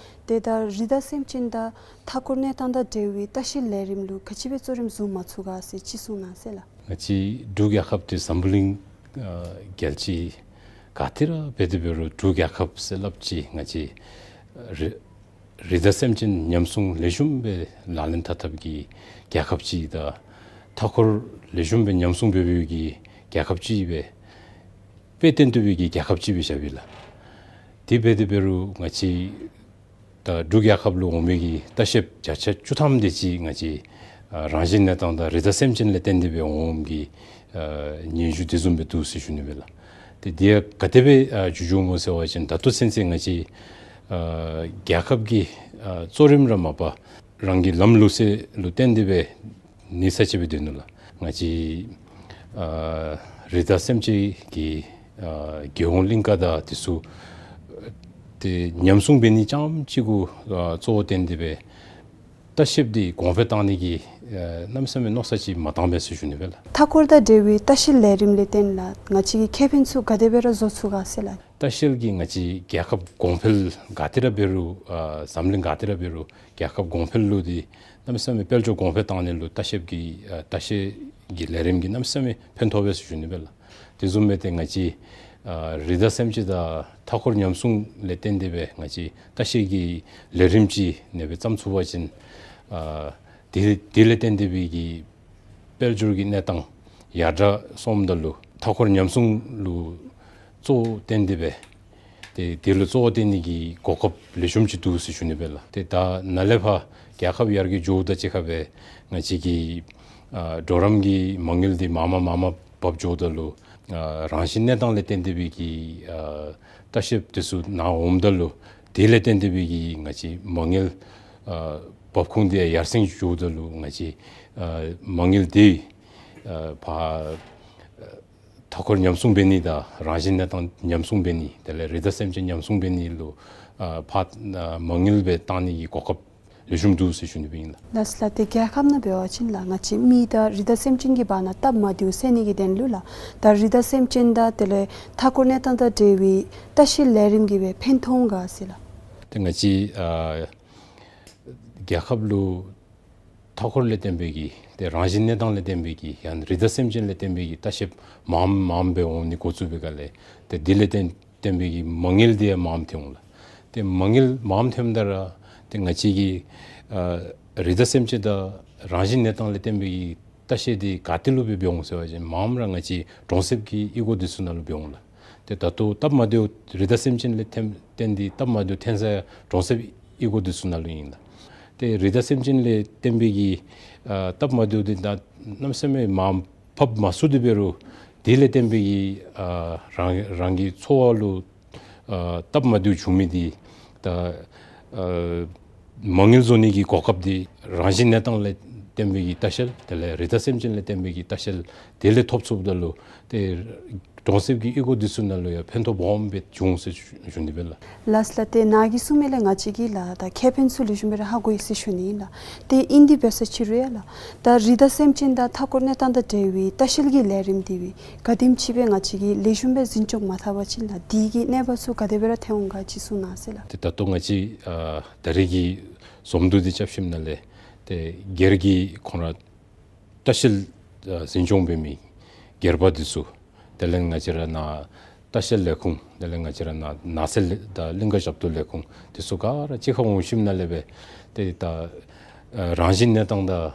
ཏེ་ད་རི་དྭགས་སེམས་ཅན་དང་མཐའ་འཁོར་གནས་སྟངས་དང་འབྲེལ་བའི་ལྟ་བཤལ་ལས་རིམ་ལུ་ག་ཅི་སྦེ་གཙོ་རིམ་བཟུང་མ་ཚུགས་ག་ཟེར་ཅིག་གསུང་གནང་ཟེར་ལགས། ང་བཅས་འབྲུག་རྒྱལ་ཁབ་འདི་འཛམ་བུ་གླིང་ཨ་རྒྱལ་སྤྱི་ག་ཏེ་ར་འབད་དེ་འབད་རུང་འབྲུག་རྒྱལ་ཁབ་ཟེར་སླབ་ཅི། ང་བཅས་རི་རི་དྭགས་སེམས་ཅན་ཉམས་སྲུང་ལེགས་ཤོམ་སྦེ་ལག་ལེན་འཐབ་འཐབ་ཀྱི་རྒྱལ་ཁབ་ཅིག་དང་མཐའ་འཁོར་ལེགས་ཤོམ་སྦེ་ཉམས་སྲུང་འབད་བའི་གི་རྒྱལ་ཁབ་ཅིག་སྦེ་དཔེ་སྟོན་བཏུབ་པའི་གི་རྒྱལ་ཁབ་ཅིག་སྦེ་བཞག་པས་ལགས། དེ་འབད་དེ་འབད་རུང་ང་བཅས་ད་འབྲུག་རྒྱལ་ཁབ་ལུ་འོང་མི་གི་ལྟ་བཤལཔ་བརྒྱ་ཆ་བཅུ་ཐམ་དེ་ཅིག་ང་བཅས་ཨ་རང་བཞིན་གནས་སྟངས་དང་རི་དྭགས་སེམས་ཅན་ལས་བརྟེན་ཏེ་སྦེ་འོངམ་གི་ཨ་སྙན་ཞུ་དེ་བཟུམ་སྦེ་འདུག་ཟེར་ཞུ་ནི་སྦེ་ལགས། ཏེ་དེ་ཡང་ག་དེ་སྦེ་ཨ་འགྱོ་འགྱོཝ་སྨོ་ཟེར་བ་ཅིན་ད་ལྟོ་ཚུན་ཚོད་ང་བཅས་ཨ་རྒྱལ་ཁབ་ཀྱི་ཨ་གཙོ་རིམ་ར་མ་པ་རང་གི་ལམ་ལུགས་སྲོལ་ལུ་བརྟེན་ཏེ་སྦེ་གནས་ས་ཅིག་སྦེ་སྡོད་ནུག་ལགས། ང་བཅས་ཨ་རི་དྭགས་སེམས་ཅན་གྱི་ཨ་རྒྱལ་ཡོངས་གླིང་ཀ་དང་དེ་ཚུ་ཏེ་ཉམས་སྲུང་འབད་ནི་རྐྱངམ་ཅིག་གུ་ཨ་གཙོ་བོ་བཏོན་ཏེ་སྦེ་ལྟ་བཤལཔ་འདི་གོང་འཕེལ་བཏང་ནི་གི་ཨ་གནམ་མེད་ས་མེད་མནོ་བསམ་ཅིག་མ་བཏང་པས་ཟེར་ཞུ་ནི་སྦེ་ལགས། མཐའ་འཁོར་དང་འབྲེལ་བའི་ལྟ་བཤལ་ལས་རིམ་ལས་བརྟེན་ལགས་ང་བཅས་ཀྱི་ཁེ་ཕན་ཚུ་ག་དེ་སྦེ་ར་བཟོ་ཚུགས་ག་ཟེར་ལགས། ལྟ་བཤལ་གྱིས་ང་བཅས་རྒྱལ་ཁབ་གོང་འཕེལ་ག་ཏེ་ར་འབད་རུང་ཨ་འཛམ་གླིང་ག་ཏེ་ར་འབད་རུང་རྒྱལ་ཁབ་གོང་འཕེལ་ལུ་འདི་གནམ་མེད་ས་མེད་དཔལ་འབྱོར་གོང་འཕེལ་བཏང་ནི་ལུ་ལྟ་བཤལ་གྱི་ཨ་ལྟ་བཤལ་གྱི་ལས་རིམ་གྱིས་གནམ་མེད་ས་མེད་ཕན་ཐོགས་པས་ཟེར་ཞུ་ནི་སྦེ་ལགས། དེ་བཟུམ་སྦེ་ཏེ་ང་བཅས་ཨ་རི་དྭགས་སེམས་ཅན་དང་མཐའ་འཁོར་ཉམས་སྲུང་ལས་བརྟེན་ཏེ་སྦེ་ང་བཅས་ལྟ་བཤལ་གྱི་ལས་རིམ་ཅིག་ཨ་ནེ་སྦེ་བརྩམ་ཚུགས་པ་ཅིན་ཨ་དེ་དེ་ལས་བརྟེན་ཏེ་སྦེ་གི་དཔལ་འབྱོར་གྱི་གནས་སྟངས་ཡར་དྲག་སོངམ་ད་ལུ་མཐའ་འཁོར་ཉམས་སྲུང་ལུ་གཙོ་བོ་བཏོན་ཏེ་སྦེ་ཏེ་དེ་ལུ་གཙོ་བོ་བཏོན་ནི་གི་གོ་སྐབས་ལེགས་ཤོམ་ཅིག་འདུག་ཟེར་ཞུ་ནི་སྦེ་ལགས། ཏེ་ད་ནཱ་ལས་ཕར་རྒྱལ་ཁབ་ཡར་རྒྱས་འགྱོཝ་དང་གཅིག་ཁར་སྦེ་ང་བཅས་ཀྱི་ཨ་གྲོགས་རམ་གྱི་མ་དངུལ་འདི་མར་མར་མར་མར་འབབ་འགྱོཝ་ད་ལུ་ ཨ་རང་བཞིན་གནས་སྟངས་ལས་བརྟེན་ཏེ་སྦེ་གི་ཨ་ལྟ་བཤལཔ་དེ་ཚུ་ནཱ་འོངམ་ད་ལུ་དེ་ལས་བརྟེན་ཏེ་སྦེ་གི་ང་བཅས་མ་དངུལ་ཨ་འབབ་ཁུངས་དེ་ཡར་སེང་འགྱོཝ་ད་ལུ་ང་བཅས་ཨ་མ་དངུལ་དེ་ཨ་ཕར་མཐའ་འཁོར་ཉམས་སྲུང་འབད་ནི་དང་རང་བཞིན་གནས་སྟངས་ཉམས་སྲུང་འབད་ནི་དེ་ལས་རི་དྭགས་སེམས་ཅན་ཉམས་སྲུང་འབད་ནི་ལུ་ཨ་ཕར་ཨ་མ་དངུལ་སྦེ་བཏང་ནི་གི་གོ་སྐབས་ལེགས་ཤོམ་འདུག་ཟེར་ཞུ་ནི་སྦེ་ཨིན་ལགས། ལགས་ལགས། ཏེ་རྒྱལ་ཁབ་ནང་འབད་བ་ཅིན་ལགས་ང་བཅས་མི་དང་རི་དྭགས་སེམས་ཅན་གྱི་བར་ན་སྟབས་མ་བདེཝ་སེལ་ནི་གི་དོན་ལུ་ལགས་ད་རི་དྭགས་སེམས་ཅན་དང་དེ་ལས་མཐའ་འཁོར་གནས་སྟངས་དང་འབྲེལ་བའི་ལྟ་བཤལ་ལས་རིམ་གྱིས་སྦེ་ཕན་ཐོགས་འོང་ག་ཟེར་ལགས། ཏེ་ང་བཅས་ཨ་རྒྱལ་ཁབ་ལུ་མཐའ་འཁོར་ལས་བརྟེན་པའི་གི་ཏེ་རང་བཞིན་གནས་སྟངས་ལས་བརྟེན་པའི་གི་ཡང་རི་དྭགས་སེམས་ཅན་ལས་བརྟེན་པའི་གི་ལྟ་བཤལཔ་མངམ་མངམ་སྦེ་འོང་ནི་འགོ་བཙུགས་པའི་སྒང་ལས་ཏེ་དེ་ལས་བརྟེན་བརྟེན་པའི་གི་མ་དངུལ་དེ་ཡང་མངམ་ཐོན་འོང་ལགས། ཏེ་མ་དངུལ་མངམ་ཐོནམ་ད་ར་ཏེ་ང་བཅས་ཀྱི་ཨ་རི་དྭགས་སེམས་ཅན་དང་རང་བཞིན་གནས་སྟངས་ལས་བརྟེན་པའི་གི་ལྟ་བཤལ་དེ་ག་ཏེ་ལུ་སྦེ་འབད་འོང་ཟེར་བ་ཅིན་མངམ་ར་ང་བཅས་གྲོང་གསེབ་ཀྱི་གཡུས་སྒོ་དེ་ཚུ་ནང་ལུ་འབད་འོང་ལགས། ཏེ་ད་ལྟོ་སྟབས་མ་བདེཝ་རི་དྭགས་སེམས་ཅན་ལས་བརྟེན་བརྟེན་ཏེ་སྟབས་མ་བདེཝ་ཐོན་ས་ཡང་གྲོང་གསེབ་གཡུས་སྒོ་དེ་ཚུ་ནང་ལུ་ཨིན་ལགས། ཏེ་རི་དྭགས་སེམས་ཅན་ལས་བརྟེན་པའི་གི་ཨ་སྟབས་མ་བདེཝ་དེ་ད་གནམ་མེད་ས་མེད་མར་ཕབ་མ་ཚུགས་ཏེ་འབད་རུང་དེ་ལས་བརྟེན་པའི་གི་ཨ་རང་རང་གི་འཚོ་བ་ལུ་ཨ་སྟབས་མ་བདེཝ་བྱུང་མི་དེ་ད་ཨ་མ་དངུལ་བཟོ་ནི་གི་གོ་སྐབས་དེ་རང་བཞིན་གནས་སྟངས་ལས་བརྟེན་པའི་གི་ལྟ་བཤལ་དེ་ལས་རི་དྭགས་སེམས་ཅན་ལས་བརྟེན་པའི་གི་ལྟ་བཤལ་དེ་ལས་ཐོབ་ཚུགསཔ་ད་ལུ་ཏེ་གྲོང་གསེབ་ཀྱི་གཡུས་སྒོ་དེ་ཚུ་ནང་ལུ་ཡང་ཕན་ཐོགས་སྦོམ་སྦེ་འབྱུང་ཟེར་ཞུ་ཞུ་ནི་སྦེ་ལགས། ལགས་ལགས། ཏེ་ནཱ་གིས་གསུངས་མི་ལས་ང་བཅས་ཀྱིས་ལགས་ད་ཁེ་ཕན་ཚུ་ལེགས་ཤོམ་སྦེ་ར་ཧ་གོ་ཡི་ཟེར་ཞུ་ནི་ཨིན་ལགས། ཏེ་ཨིན་དེ་འབད་ས་ཅིག་རུང་ཡང་ལགས་ད་རི་དྭགས་སེམས་ཅན་དང་མཐའ་འཁོར་གནས་སྟངས་དང་འབྲེལ་བའི་ལྟ་བཤལ་གྱི་ལས་རིམ་དེ་སྦེ་ག་དེམ་ཅིག་སྦེ་ང་བཅས་ཀྱིས་ལེགས་ཤོམ་སྦེ་འཛིན་སྐྱོང་མ་འཐབ་པ་ཅིན་ལགས་དེ་གི་གནོད་པ་ཚུ་ག་དེ་སྦེ་ར་ཐོན་འོང་ག་ཅིག་གསུང་གནང་ཟེར་ལགས། ཏེ་ད་ལྟོ་ང་བཅས་ཨ་ད་རེས་ཀྱི་འཛོམས་འདུ་འདི་རྐྱབ་ཞིནམ་ལས་ཏེ་སྒེར་གྱི་ཁོང་ར་ལྟ་བཤལ་ཨ་འཛིན་སྐྱོང་འབད་མི་སྒེར་པ་འདི་ཚུ་དེ་ལས་ང་བཅས་ར་ནཱ་ལྟ་བཤལ་ལས་ཁུངས་དེ་ལས་ང་བཅས་ར་ནཱ་ནགས་ཚལ་དང་གླིང་ག་ཞབས་ཏོག་ལས་ཁུངས་འདི་ཚུ་ག་ར་གཅིག་ཁར་འོང་ཞིནམ་ལས་སྦེ་ཏེ་ད་ཨ་རང་བཞིན་གནས་སྟངས་དང་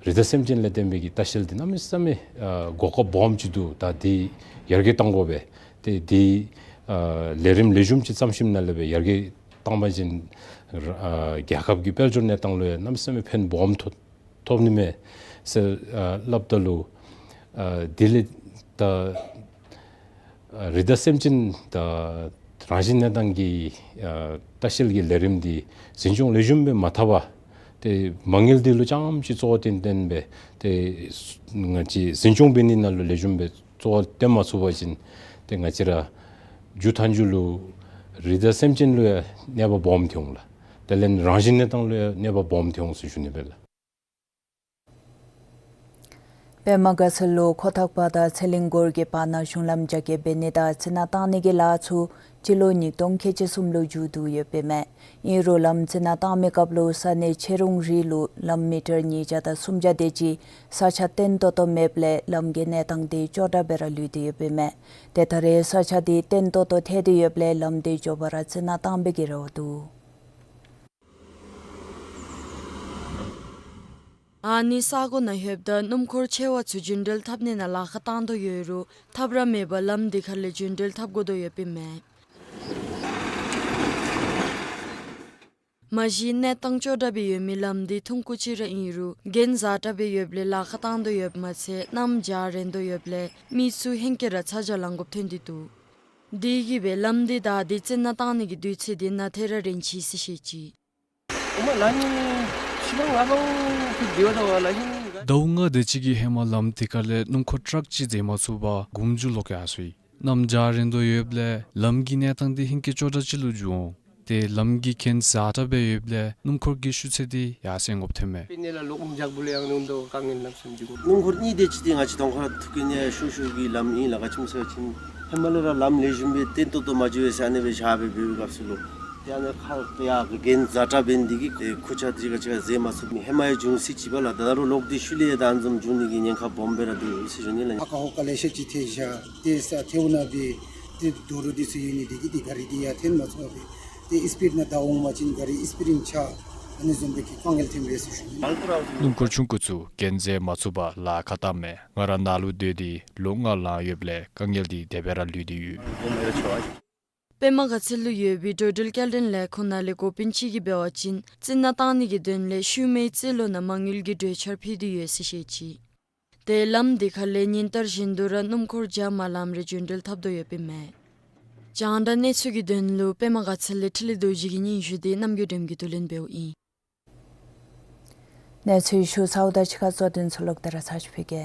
རི་དྭགས་སེམས་ཅན་ལས་བརྟེན་པའི་གི་ལྟ་བཤལ་འདི་གནམ་མེད་ས་མེད་ཨ་གོ་སྐབས་སྦོམ་ཅིག་འདུག། ད་འདི་ཡར་རྒྱས་གཏང་དགོ་པས། ཏེ་འདི་ཨ་ལས་རིམ་ལེགས་ཤོམ་ཅིག་བརྩམས་ཞིནམ་ལས་སྦེ་ཡར་རྒྱས་བཏང་པ་ཅིན་ཨ་རྒྱལ་ཁབ་ཀྱི་དཔལ་འབྱོར་གནས་སྟངས་ལུ་ཡང་གནམ་མེད་ས་མེད་ཕན་སྦོམ་ཐོགས་ཐོབ་ནི་མས་ཟེར་ཨ་སླབ་ད་ལུ་ཨ་དེ་ལས་ད་ཨ་རི་དྭགས་སེམས་ཅན་དང་རང་བཞིན་གནས་སྟངས་ཀྱི་ཨ་ལྟ་བཤལ་གྱི་ལས་རིམ་འདི་འཛིན་སྐྱོང་ལེགས་ཤོམ་སྦེ་མ་འཐབ་པར་ཏེ་མ་དངུལ་འདི་ལུ་རྐྱངམ་ཅིག་གཙོ་བོ་བཏོན་བཏོན་སྦེ་ཏེ་ང་བཅས་འཛིན་སྐྱོང་འབད་ནི་ནང་ལུ་ལེགས་ཤོམ་སྦེ་གཙོ་བོ་བཏོན་མ་ཚུགས་པ་ཅིན་ཏེ་ང་བཅས་ར་མཇུག་མཐའ་མཇུག་ལུ་རི་དྭགས་སེམས་ཅན་ལུ་ཡང་གནོད་པ་སྦོམ་ཐོན་འོང་ལགས། དེ་ལས་རང་བཞིན་གནས་སྟངས་ལུ་ཡང་གནོད་པ་སྦོམ་ཐོན་འོང་ཟེར་ཞུ་ནི་སྦེ་ལགས། པདྨ་དགའ་ཚལ་ལུ་ཁོ་ཐང་པ་དང་ཚེ་གླིང་སྒོར་གྱི་བར་ན་གཞུང་ལམ་རྒྱ་སྐྱེད་འབད་ནི་དང་རྩི་ནག་བཏང་ནི་གི་ལཱ་ཚུ་སྤྱི་ལོ་ཉིས་སྟོང་ཁལ་གཅིག་གསུམ་ལུ་མཇུག་བསྡུ་ཡོདཔ་ཨིན་མས། ཨིན་རུང་ལམ་རྩི་ནག་བཏང་མི་སྐབས་ལུ་ས་གནས་ཆེ་རུང་རི་ལུ་ལམ་མི་ཊར་ཉིས་བརྒྱ་དང་སུམ་བརྒྱ་དེ་ཅིག་ས་ཆ་བརྟན་ཏོག་ཏོ་མེདཔ་ལས་ལམ་གྱི་གནས་སྟངས་དེ་སྐྱོ་དྲགས་སྦེ་ར་ལུས་ཏེ་ཡོདཔ་ཨིན་མས། ཏེ་ད་རེས་ས་ཆ་དེ་བརྟན་ཏོག་ཏོ་ཐལ་ཏེ་ཡོདཔ་ལས་ལམ་དེ་མགྱོགས་པ་ར་རྩི་ནག་བཏང་པའི་གི་རེ་བ་འདུག། ཨ་ནི་ས་གོ་ནང་ལྷོདཔ་ད་སྣུམ་འཁོར་ཆེ་བ་ཚུ་རྒྱུན་འགྲུལ་འཐབ་ནི་ནང་ལཱ་ཁག་བཏང་དོ་ཡོད་རུང་ཐབས་ར་མེད་པར་ལམ་འདི་ཁ་ལས་རྒྱུན་འགྲུལ་འཐབ་དགོ་དོ་ཡོདཔ་ཨིན་མས། མ་གཞི་གནས་སྟངས་སྐྱོ་དྲགས་སྦེ་ཡོད་མི་ལམ་འདི་ཐུང་ཀུ་ཅིག་ར་ཨིན་རུང་གྱེན་ཛ་དྲགས་སྦེ་ཡོདཔ་ལས་ལཱ་ཁག་བཏང་དོ་ཡོདཔ་མ་ཚད་གནམ་བྱཱར་རན་དོ་ཡོདཔ་ལས་མི་ཚུ་ཧེང་སྐལ་ར་ཚ་གྱང་ལང་དགོཔ་ཐོན་ཏེ་འདུག། དེ་གིས་སྦེ་ལམ་འདི་ད་འདི་རྩི་ནག་བཏང་ནི་གི་དུས་ཚོད་འདི་ནང་ཐད་ར་རན་ཅི་ཟེར་བཤད་ཅི། ཨོ་མ་ལ་ནི་ཕྱི་མ་ང་ལོ་ཁུ་དེ་བ་ད་བ་ལ་ཧིན། ཟླཝ་ལྔ་དེ་ཅིག་གི་ཧེ་མ་ལམ་དེ་ཁ་ལས་སྣུམ་འཁོར་ཊཱག་ཅིག་འཛེགས་མ་ཚུགས་པར་དགུང་མཇུག་ལོག་ཡར་སོ་ཡི། གནམ་བྱཱར་རན་དོ་ཡོདཔ་ལས་ལམ་གྱི་གནས་སྟངས་དེ་ཧེང་སྐལ་སྐྱོ་དྲགས་ཅིག་ལུ་འགྱུར་འོང་། ཏེ་ལམ་གྱི་གྱེན་ཛ་དྲགས་སྦེ་ཡོདཔ་ལས་སྣུམ་འཁོར་གྱི་ཤུགས་ཚད་དེ་ཡར་སེང་དགོཔ་ཐོན་མས། པེ་ནེ་ལ་ལོག་འཇག་བུ་ལས་ཡང་ནུང་དོ་དཀའ་ངལ་ལམ་སེང་འགྱུར་འོང་། སྣུམ་འཁོར་གཉིས་དེ་ཅིག་དེ་ང་བཅས་དོང་ཁ་ཐུག་གི་ནི་ཤུ་ཤུ་གི་ལམ་ཨིན་ལགས། ག་ཅི་སྨོ་ཟེར་བ་ཅིན་ཧེ་མ་ལས་ར་ལམ་ལེགས་ཤོམ་སྦེ་བརྟན་ཏོག་ཏོ་མ་འགྱོ་བས་ཟེར་ཨ་ནི་སྦེ་བཞག་སྦེ་འབད་བའི་སྐབས་སུ་ལུ་ཏེ་ཨ་ནི་ཁ་ཏེ་ཡར་གྱེན་ཛ་དྲགས་འབད་ནི་དེ་གིས་ཏེ་ཁུར་ཆ་དེ་ཅིག་ག་ཅི་ག་འཛེགས་མ་ཚུགས་མི་ཧེ་མ་ཡང་འབྱུང་སྲིད་ཅི་པ་ལགས། ད་རུང་ལོག་སྟེ་ཤུལ་ལས་ཡང་ད་ཨ་ནི་བཟུམ་འབྱུང་ནི་གི་ཉེན་ཁ་སྦོམ་སྦེ་ར་འདུག་ཟེར་ཞུ་ནི་ལགས། ཨ་ཀ་ཧོ་ཀ་ལེ་ཤ་ཅིག་ཐལ་བཞག་ཏེ་ས་ཐལཝ་ནང་སྦེ་ཏེ་རྡོ་རུག་དེ་ཚུ་ཡོད་ནི་དེ་གིས་ཏེ་ག་རི་དེ་ཡར་འཐེན་མ་ཚུགས་པས། ཏེ་ཨིས་པིཌ་ནང་བདའ་འོང་པ་ཅིན་ག་རི་ཨིས་པིཌ་རིང་ཆག། ཨ་ནི་བཟུམ་སྦེ་གི་དཀའ་ངལ་ཐོན་པས་ཟེར་ཞུ་ནི། སྣུམ་འཁོར་ཆུང་ཀུ་ཚུ་གྱེན་འཛེགས་མ་ཚུགས་པར་ལཱ་ཁག་བཏངམ་མས། ང་ར་ནཱ་ལུ་སྡོད་དེ་ལོ་ལྔ་ལང་ཡོདཔ་ལས་དཀའ་ངལ་འདི་དེ་སྦེ་ར་ལུས་ཏེ་ཡོད། པདྨ་དགའ་ཚལ་ལུ་ཡོད་པའི་འགྲོ་འགྲུལ་སྐྱེལ་འདྲེན་ལས་ཁུངས་ནང་ལས་འགོ་དཔོན་ཅིག་གིས་འབད་བ་ཅིན་རྩི་ནག་བཏང་ནི་གི་དོན་ལས་ཤུལ་མའི་རྩིས་ལོ་ནང་མ་དངུལ་གྱི་གྲོས་འཆར་ཕུལ་ཏེ་ཡོད་ཟེར་བཤད་ཅི། ཏེ་ལམ་འདི་ཁ་ལས་ཉིན་ལྟར་བཞིན་དུ་ར་སྣུམ་འཁོར་རྒྱ་མ་ལམ་རེ་རྒྱུན་འགྲུལ་འཐབ་དོ་ཡོདཔ་ཨིན་མས། རྒྱང་བསྒྲགས་གནས་ཚུལ་གྱི་དོན་ལུ་པདྨ་དགའ་ཚལ་ལས་འཕྲིན་ལས་རྡོ་རྗེ་གི་སྙན་ཞུ་འདི་རྣམ་རྒྱལ་སྒྲོལམ་གྱིས་བསྡུ་ལེན་འབདཝ་ཨིན། གནས་ཚུལ་ཞུ་ཚརཝ་ད་ཕྱི་ཁ་གཙོ་དོན་ཚུ་ལོག་སྟེ་ར་ཚར་ཅིག་ཕུལ་གེ།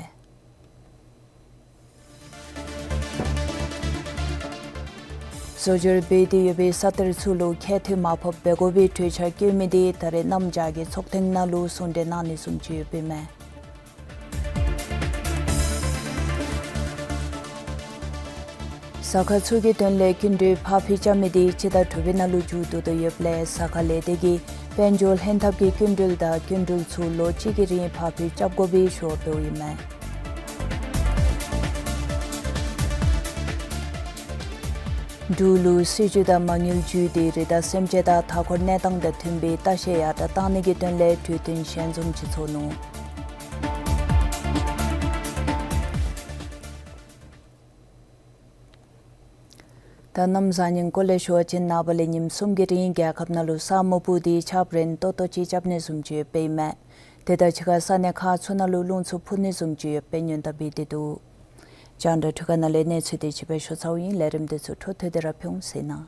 བཟོ་སྦྱོར་འབད་དེ་ཡོད་པའི་ས་གཏེར་ཚུ་ལུ་ཁྱད་ཐོན་མ་ཕོགཔ་འབད་དགོ་པའི་གྲོས་འཆར་བཀོད་མི་འདི་ད་རེས་གནམ་བྱཱར་གྱི་ཚོགས་ཐེངས་ནང་ལུ་གསུང་གྲོས་གནང་ནི་བཟུམ་ཅིག་ཡོདཔ་ཨིན་མས། ཟ་ཁང་ཚུ་གི་དོན་ལས་སྐྱིན་འགྲུལ་ཕར་འགྱངས་མི་འདི་སྤྱི་ཟླ་དྲུག་པའི་ནང་ལུ་མཇུག་བསྡུ་དོ་ཡོདཔ་ལས་ཟ་ཁང་ལས་སྡེ་གིས་དཔལ་འབྱོར་ལྷན་ཐབས་ཀྱི་སྐྱིན་འགྲུལ་དང་སྐྱིན་འགྲུལ་ཚུ་ལོ་གཅིག་གི་རིང་ཕར་འགྱངས་རྐྱབ་དགོ་པའི་ཞུ་བ་འབདཝ་ཨིན་མས། འབྲུག་ལུ་སྲིད་བྱུས་དང་མ་དངུལ་བརྒྱུད་དེ་རི་དྭགས་སེམས་ཅན་དང་མཐའ་འཁོར་གནས་སྟངས་དང་མཐུན་པའི་ལྟ་བཤལ་ཡར་དྲགས་གཏང་ནི་གི་དོན་ལས་གྲོས་བསྟུན་ཞལ་འཛོམས་ཅིག་ཚོགས་ནུག། ད་གནམ་བཟང་ངན་སྐོར་ལས་ཞུ་བ་ཅིན་ནངས་པ་ལས་ཉིནམ་གསུམ་གྱི་རིང་རྒྱལ་ཁབ་ནང་ལུ་ས་སྨུག་པོ་འདི་ཆརཔ་རན་ཏོག་ཏོ་ཅིག་རྐྱབ་ནི་བཟུམ་ཅིག་ཡོདཔ་ཨིན་མས། དེ་དང་གཅིག་ཁར་ས་གནས་ཁག་ཚུ་ནང་ལུ་རླུང་འཚུབ་འཕུ་ནི་བཟུམ་ཅིག་ཡོདཔ་སྙན་གྲགས་འབད་དེ་འདུག། རྒྱང་བསྒྲགས་འཕྲུལ་ཁང་ནང་ལས་གནས་ཚུལ་འདི་ཅིག་སྦེ་ཞུ་ཚརཝ་ཨིན། ལས་རིམ་འདི་ཚུ་འཕྲོ་མཐུད་དེ་ར་ཕུལ་འོང་ཟེར་ཨིན།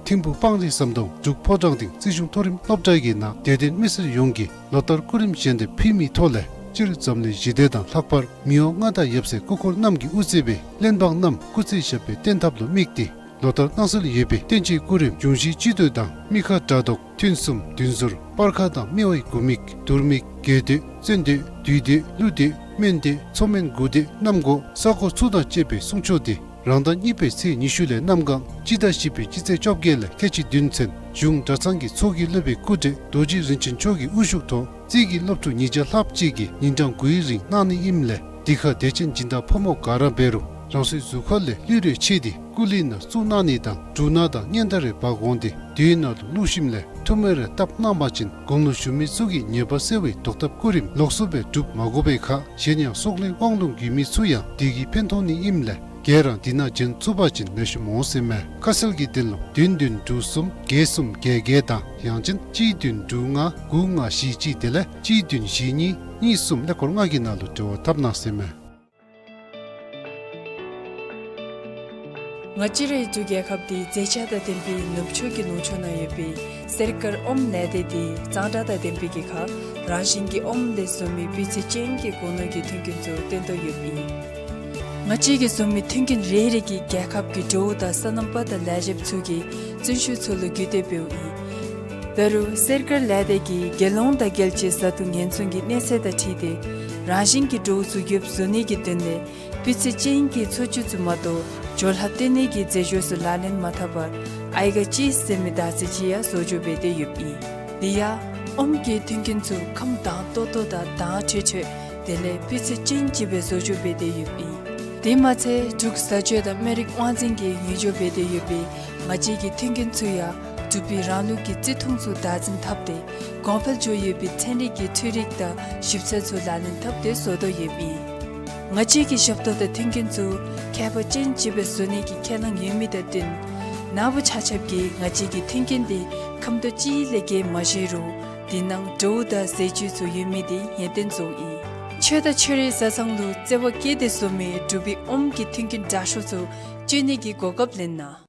ཐིམ་ཕུག་སྤང་རི་ཟམ་གདོང་འབྲུག་ཕོ་བྲང་སྡིངས་རྩིས་གཞུང་མཐོ་རིམ་སློབ་གྲྭའི་ནང་དད་ལྡན་མི་སེར་ཡོངས་ཀྱིས་ལོ་ལྟར་སྐུ་རིམ་བཞེངས་ཏེ་ཕུལ་མིའི་ཐོག་ལས་སྤྱིར་འཛམ་གླིང་ཞི་བདེ་དང་ལྷག་པར་མི་དབང་མངའ་བདག་ཡབ་སྲས་སྐུ་འཁོར་རྣམས་ཀྱིས་དབུ་གཙོས་པའི་གླེན་འབངས་རྣམས་སྐུ་ཚེ་ཞབས་པད་བརྟན་ཐབས་ལུ་དམིགས་ཏེ་ལོ་ལྟར་གནང་སྲོལ་ཡོད་པའི་བསྟན་སྤྱོད་སྐུ་རིམ་འབྱུང་བཞིའི་སྤྱི་ཏོག་དང་མི་ཁ་དགྲ་བཟློག་ཐུན་གསུམ་བདུན་ཟོར་སྤར་ཁ་དང་སྨེ་བའི་དགུ་མིག་དུར་མིག་དགོས་འདོད་བཙན་འདོད་བདུད་འདོད་ཀླུ་འདོད་སྨན་འདོད་མཚོ་སྨན་དགུ་འདོད་གནམ་སྒོ་ས་སྒོ་ཚུ་དང་བཅས་པའི་གསུང་ཆོག་འདི་རང་ཟླ་གཉིས་པའི་ཚེས་ཉི་ཤུ་ལས་གནམ་གང་སྤྱི་ཟླ་བཞི་པའི་སྤྱི་ཚེས་བཅོ་བརྒྱད་ལས་ཁལ་གཅིག་བདུན་ཚུན་གཞུང་གྲྭ་ཚང་གི་ཚོགས་ཀྱི་སློབ་དཔོན་སྐུ་བགྲེས་རྡོ་རྗེ་རིན་ཆེན་མཆོག་གི་དབུ་བཞུགས་ཐོག་རྩིས་ཀྱི་སློབ་ཕྲུག་ཉིས་བརྒྱ་ལྷགཔ་ཅིག་གིས་ཉིན་གྲངས་དགུའི་རིང་གནང་ནི་ཨིནམ་ལས་འདི་ཁར་དད་ཅན་སྦྱིན་བདག་ཕོ་མོ་ག་ར་འབད་རུང་རང་སོའི་གཟུགས་ཁར་ལས་ལུས་རེ་ཕྱེ་སྟེ་སྐུ་ལུས་ནང་བཙུགས་གནང་ནི་དང་འབྲུ་སྣ་དང་སྙན་དར་རེ་འབག་འོང་སྟེ་དུས་ནང་ལུ་བླུགས་ཞིནམ་ལས་ཐུར་མ་རེ་བཏབ་གནང་པ་ཅིན་དགུང་ལུ་བཞུགས་མི་ཚུ་གི་ཉེས་པ་སེལ་བའི་ཟློག་ཐབས་སྐུ་རིམ་ལོགས་སུ་སྦེ་སྒྲུབ་མ་དགོ་པའི་ཁར་གཞན་ཡང་སྲོག་ལུས་དབང་ལུང་ཡོད་མི་ཚུ་ཡང་འདི་གིས་ཕན་ཐོགས་ནི་ཨིནམ་ལས་ག་ར་འདི་ནང་བྱོན་ཚུགས་པ་ཅིན་ལེགས་ཤོམ་འོང་ཟེར་མས། ཁ་གསལ་གྱི་དོན་ལུ་བདུན་བདུན་དྲུག་གསུམ་བརྒྱད་གསུམ་བརྒྱད་བརྒྱད་དང་ཡང་ཅིན་གཅིག་བདུན་དྲུག་ལྔ་དགུ་ལྔ་བཞི་གཅིག་དེ་ལས་གཅིག་བདུན་བཞི་གཉིས་གཉིས་གསུམ་ཀླད་ཀོར་ལྔ་གི་ནང་ལུ་འབྲེལ་བ་འཐབ་གནང་ཟེར་མས། ང་བཅས་རའི་འབྲུག་རྒྱལ་ཁབ་འདི་མཛེས་ཆ་དང་ལྡན་པའི་ནུབ་ཕྱོགས་ཀྱི་ལུང་ཕྱོགས་ནང་ཡོད་པའི་གསེར་དཀར་ཨོམ་ལས་སྡེ་འདི་གཙང་སྦྲ་དང་ལྡན་པའི་གི་ཁར་རང་བཞིན་གྱི་ཨོམ་ལས་བཟོ་མི་སྤུས་ཚད་ཅན་གྱི་སྒོ་ནོར་གྱི་མཐུན་རྐྱེན་ཚུ་བཏོན་དོ་ཡོདཔ་ཨིན། ང་བཅས་ཀྱིས་བཟོ་མི་མཐུན་རྐྱེན་རེ་རེ་གིས་རྒྱལ་ཁབ་ཀྱི་འབྲུག་དང་སོ་ནམ་པ་དང་ལས་བྱེདཔ་ཚུ་གི་བརྩོན་ཤུགས་ཚུ་ལུ་གུས་བཏུད་འབདཝ་ཨིན། འབད་རུང་གསེར་དཀར་ལས་སྡེ་གིས་རྒྱལ་ཡོངས་དང་རྒྱལ་སྤྱིའི་བཟའ་འཐུང་ཉེན་སྲུང་གི་གནས་ཚད་དང་འཁྲིལ་ཏེ་རང་བཞིན་གྱི་འབྲུག་ཚུ་ཡོདཔ་བཟོ་ནི་གི་དོན་ལས་སྤུས་ཚད་ཅན་གྱི་འཚོ་བཅུད་ཚུ་མ་གཏོགས་སྦྱོར་ལྷག་བཏོན་ནི་གི་རྫས་སྦྱོར་ཚུ་ལག་ལེན་མ་འཐབ་པར་ཨའི་ག་ཅིས་ཟེར་མི་དར་ཚིལ་ཅིག་ཡང་བཟོ་བཅོས་འབད་དེ་ཡོདཔ་ཨིན། དེ་ཡང་ཨོམ་གྱི་མཐུན་རྐྱེན་ཚུ་ཁམས་དྭངས་ཏོག་ཏོ་དང་དྭངས་འཕྲོས་འཕྲོས་དེ་ལས་སྤུས་ཚད་ཅན་ཅིག་སྦེ་བཟོ་བཅོས་འབད་དེ་ཡོདཔ་ཨིན། དེ་མ་ཚད་འབྲུག་བཟའ་སྤྱོད་དང་སྨན་རིགས་དབང་འཛིན་གྱིས་ངོས་སྦྱོར་འབད་དེ་ཡོད་པའི་ང་བཅས་ཀྱི་མཐུན་རྐྱེན་ཚུ་ཡང་འབྲུག་པའི་རང་ལུགས་ཀྱི་བརྩི་མཐོང་ཚུ་བདག་འཛིན་འཐབ་སྟེ་གོང་འཕེལ་འགྱོ་ཡོད་པའི་ཚན་རིག་གི་འཕྲུལ་རིག་དང་ཞིབ་འཚོལ་ཚུ་ལག་ལེན་འཐབ་སྟེ་བཟོ་དོ་ཡོདཔ་ཨིན། ང་བཅས་ཀྱི་ཞབས་ཏོག་དང་མཐུན་རྐྱེན་ཚུ་ཁྱད་པར་ཅན་ཅིག་སྦེ་བཟོ་ནི་གི་ཁས་བླངས་ཡོད་མི་དང་བསྟུན་ནཱ་བུ་ཆ་ཁྱབ་ཀྱིས་ང་བཅས་ཀྱི་མཐུན་རྐྱེན་འདི་ཁམ་དོ་ཅིག་ལས་བརྒལ་མ་བཞེས་རུང་དེ་ནང་འབྲུག་དང་ཟས་བཅུད་ཚུ་ཡོད་མི་འདི་ངེས་བསྟན་བཟོཝ་ཨིན། ཆོས་དང་ཆོས་རིག་བཟའ་ཚང་ལུ་བརྩེ་བ་བསྐྱེད་དེ་བཟོ་མི་འབྲུག་པའི་ཨོམ་གྱི་མཐུན་རྐྱེན་དྲག་ཤོས་ཚུ་སྤྱོད་ནི་གི་གོ་སྐབས་ལེན་གནང་།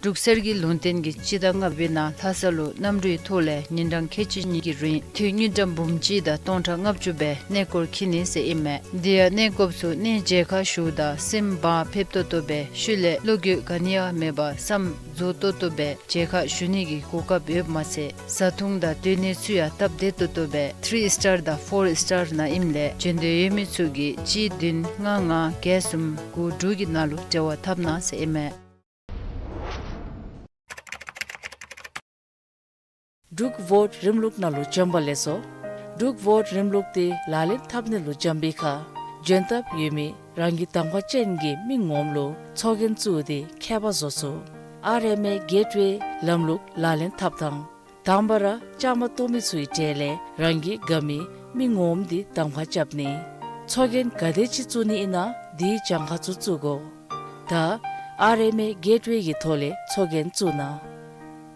འབྲུག་གསེར་གྱི་ལུང་བསྟན་གྱི་སྤྱི་ཟླ་ལྔ་པའི་ནང་ལྷ་ས་ལུ་གནམ་གྲུའི་ཐོག་ལས་ཉིན་གྲངས་ཁལ་གཅིག་གཉིས་ཀྱི་རིང་དུས་དངུལ་ཀྲམ་འབུམ་གཅིག་དང་སྟོང་ཕྲག་ལྔ་བཅུ་སྦེ་གནས་སྐོར་འཁྱིད་ནི་ཟེར་ཨིན་མས། དེ་ཡང་གནས་སྐོརཔ་ཚུ་གནས་མཇལ་ཁ་ཞུཝ་ད་སེམས་བག་ཕེབས་ཏོག་ཏོ་སྦེ་ཤུལ་ལས་བློ་འགྱོད་ག་ནི་ཡང་མེད་པར་བསམ་རྫོགས་ཏོག་ཏོ་སྦེ་མཇལ་ཁ་ཞུ་ནི་གི་གོ་སྐབས་ཡོདཔ་མ་ཚད་བཟའ་འཐུང་དང་སྡོད་གནས་ཚུ་ཡང་སྟབས་བདེ་ཏོག་ཏོ་སྦེ་ཐིརི་སི་ཊར་དང་ཕོར་སི་ཊར་ནང་ཨིནམ་ལས་བྱོན་འདོད་ཡོད་མི་ཚུ་གིས་གཅིག་བདུན་ལྔ་ལྔ་བརྒྱད་གསུམ་དགུ་དྲུག་གི་ནང་ལུ་འབྲེལ་བ་འཐབ་གནང་ཟེར་ཨིན་མས། འབྲུག་བོཊ་རིམ་ལུགས་ནང་ལུ་བྱོན་པ་ལེགས་སོ། འབྲུག་བོཊ་རིམ་ལུགས་དེ་ལག་ལེན་འཐབ་ནི་ལུ་བྱོན་པའི་ཁར་འབྱོན་ཐབས་ཡོད་མི་རང་གི་གདམ་ཁ་ཅན་གྱི་མི་ངོམ་ལུ་ཚོགས་རྒྱན་བཙུགས་ཏེ་ཁྱད་པར་བཟོ་ཚུགས། ཨར་ཨེམ་ཨེ་གེཊ་ཝེ་ལམ་ལུགས་ལག་ལེན་འཐབ་ཐངས། དང་པ་ར་བཅའ་མར་གཏོགས་མི་ཚུ་གི་གྲས་ལས་རང་གིས་དགའ་མི་མི་ངོམ་དེ་གདམ་ཁ་རྐྱབ་ནི། ཚོགས་རྒྱན་ག་དེ་ཅིག་བཙུགས་ནི་ཨིན་ན་དེའི་གྱངས་ཁ་ཚུ་བཙུགས་དགོ། ད་ཨར་ཨེམ་ཨེ་གེཊ་ཝེ་གི་ཐོག་ལས་ཚོགས་རྒྱན་བཙུགས་གནང་།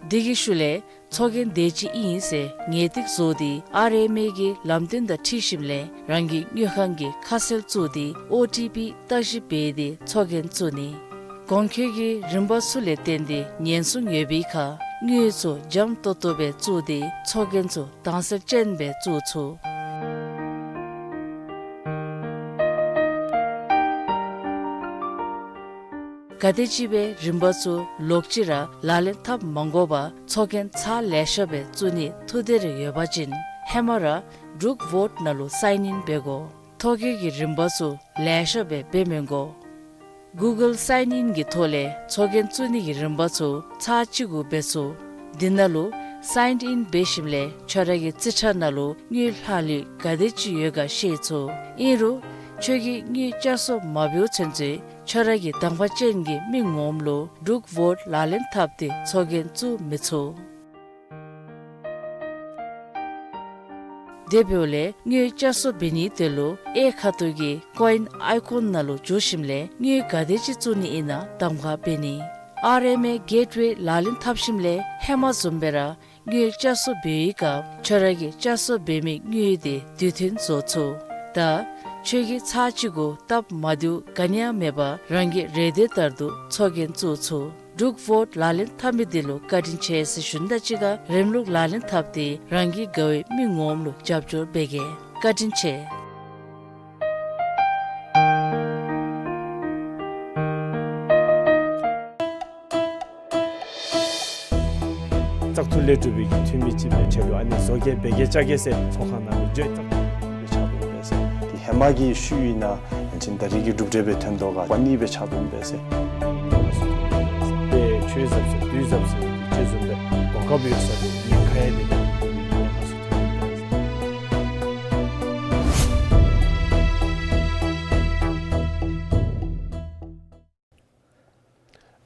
དེ་གི་ཤུལ་ལས་ཚོགས་རྒྱན་དེ་ཅིག་ཨིན་ཟེར་ངེས་ཏིག་བཟོ་སྟེ་ཨར་ཨེམ་ཨེ་གི་ལམ་སྟོན་དང་འཁྲིལ་ཞིནམ་ལས་རང་གི་དངུལ་ཁང་གི་ཁ་གསལ་བཙུགས་ཏེ་ཨོ་ཊི་པི་བརྟག་ཞིབ་འབད་དེ་ཚོགས་རྒྱན་བཙུགས་ནི། གོང་འཁོད་ཀྱི་རིམ་པ་ཚུ་ལས་བརྟེན་ཏེ་ཉེན་སྲུང་ཡོད་པའི་ཁར་དངུལ་ཚུ་འཇམ་ཏོག་ཏོ་སྦེ་བཙུགས་ཏེ་ཚོགས་རྒྱན་ཚུ་དྭངས་གསལ་ཅན་སྦེ་བཙུགས་ཚུགས། ག་དེམ་ཅིག་སྦེ་རིམ་པ་ཚུ་ལོག་ཅི་ར་ལག་ལེན་འཐབ་མ་དགོ་པར་ཚོགས་རྒྱན་ཚར་ལེ་ཤ་སྦེ་བཙུགས་ནི་ཐུགས་འདོད་རེ་ཡོད་པ་ཅིན་ཧེ་མ་ར་འབྲུག་བོཊ་ནང་ལུ་སའིན་ཨིན་འབད་དགོ། ཐོ་བཀོད་ཀྱི་རིམ་པ་ཚུ་ལེ་ཤ་སྦེ་འབད་མི་དགོ། གུ་གཱལ་སའིན་ཨིན་གྱི་ཐོག་ལས་ཚོགས་རྒྱན་བཙུགས་ནི་གི་རིམ་པ་ཚུ་ཚར་གཅིག་གུ་འབད་ཚུགས། དེ་ནང་ལུ་སའིན་ཨིན་འབད་ཞིནམ་ལས་ཁྱོད་ར་གི་རྩིས་ཁྲ་ནང་ལུ་དངུལ་ལྷག་ལུས་ག་དེ་ཅིག་ཡོད་ག་ཤེས་ཚུགས། ཨིན་རུང་ཁྱོད་ཀྱིས་དངུལ་བསྐྱར་གསོ་མ་འབདཝ་ཚུན་ཚོད་ཁྱོད་ར་གི་གདམ་ཁ་ཅན་གྱི་མི་ངོམ་ལུ་འབྲུག་བོཊ་ལག་ལེན་འཐབ་སྟེ་ཚོགས་རྒྱན་བཙུགས་མི་ཚུགས། དེ་འབདཝ་ལས་དངུལ་བསྐྱར་གསོ་འབད་ནིའི་དོན་ལུ་གཡས་ཁ་ཐུག་གི་ཀོ་ཨིན་ཨའི་ཀོན་ནང་ལུ་འཛུལ་ཞིནམ་ལས་དངུལ་ག་དེ་ཅིག་བཙུགས་ནི་ཨིན་ན་གདམ་ཁ་འབད་ནི། ཨར་ཨེམ་ཨེ་གེཊ་ཝེ་ལག་ལེན་འཐབ་ཞིནམ་ལས་ཧེ་མ་བཟུམ་སྦེ་ར་དངུལ་བསྐྱར་གསོ་འབད་བའི་སྐབས་ཁྱོད་ར་གིས་བསྐྱར་གསོ་འབད་མི་དངུལ་དེ་དུས་མཐུན་བཟོ་ཚུགས། ད་ཁྱོད་ཀྱིས་ཚར་གཅིག་གུ་སྟབས་མ་བདེཝ་ག་ནི་ཡང་མེད་པར་རང་གི་རེ་འདོད་ལྟར་དུ་ཚོགས་རྒྱན་བཙུགས་ཚུགས། འབྲུག་བོཊ་ལག་ལེན་འཐབ་མི་དེ་ལུ་བཀའ་དྲིན་ཆེ་ཟེར་ཞུ་ནི་དང་གཅིག་ཁར་རིམ་ལུགས་ལག་ལེན་འཐབ་སྟེ་རང་གི་དགའ་བའི་མི་ངོམ་ལུ་རྒྱབ་སྐྱོར་འབད་གེ། བཀའ་དྲིན་ཆེ། བཙག་འཐུ་ལས་གྲུབ་པའི་གི་འཐུས་མི་ཅིག་སྦེ་ཁྲལ་ལུ་ཨ་ནི་བཟོ་གེ་འབད་གེ་བཅའ་གེ་ཟེར་ཚོགས་ཁང་ནང་ལུ་བརྗོད་བཙག་འཐུ་ལས་ཕྱག་དོན་འབད་ཟེར། དེ་ཧེ་མ་གི་ཤུལ་ཨིན་ན་ཡང་ཅིན་ད་རེས་ཀྱི་གྲུབ་འབྲས་སྦེ་ཐོན་དོ་ག་པ་ནི་སྦེ་ཕྱག་དོན་འབད་ཟེར། དཔེ་ཆོས་ཟབ་ཟེར་དུས་ཟབ་ཟེར་ཅིག་བཟུམ་སྦེ་གོ་སྐབས་ཡོད་ས་ལུ་ཉེན་ཁ་ཡང་མེད་པར་ཉེན་ཁ་ཚུ་ཐོན་འབད་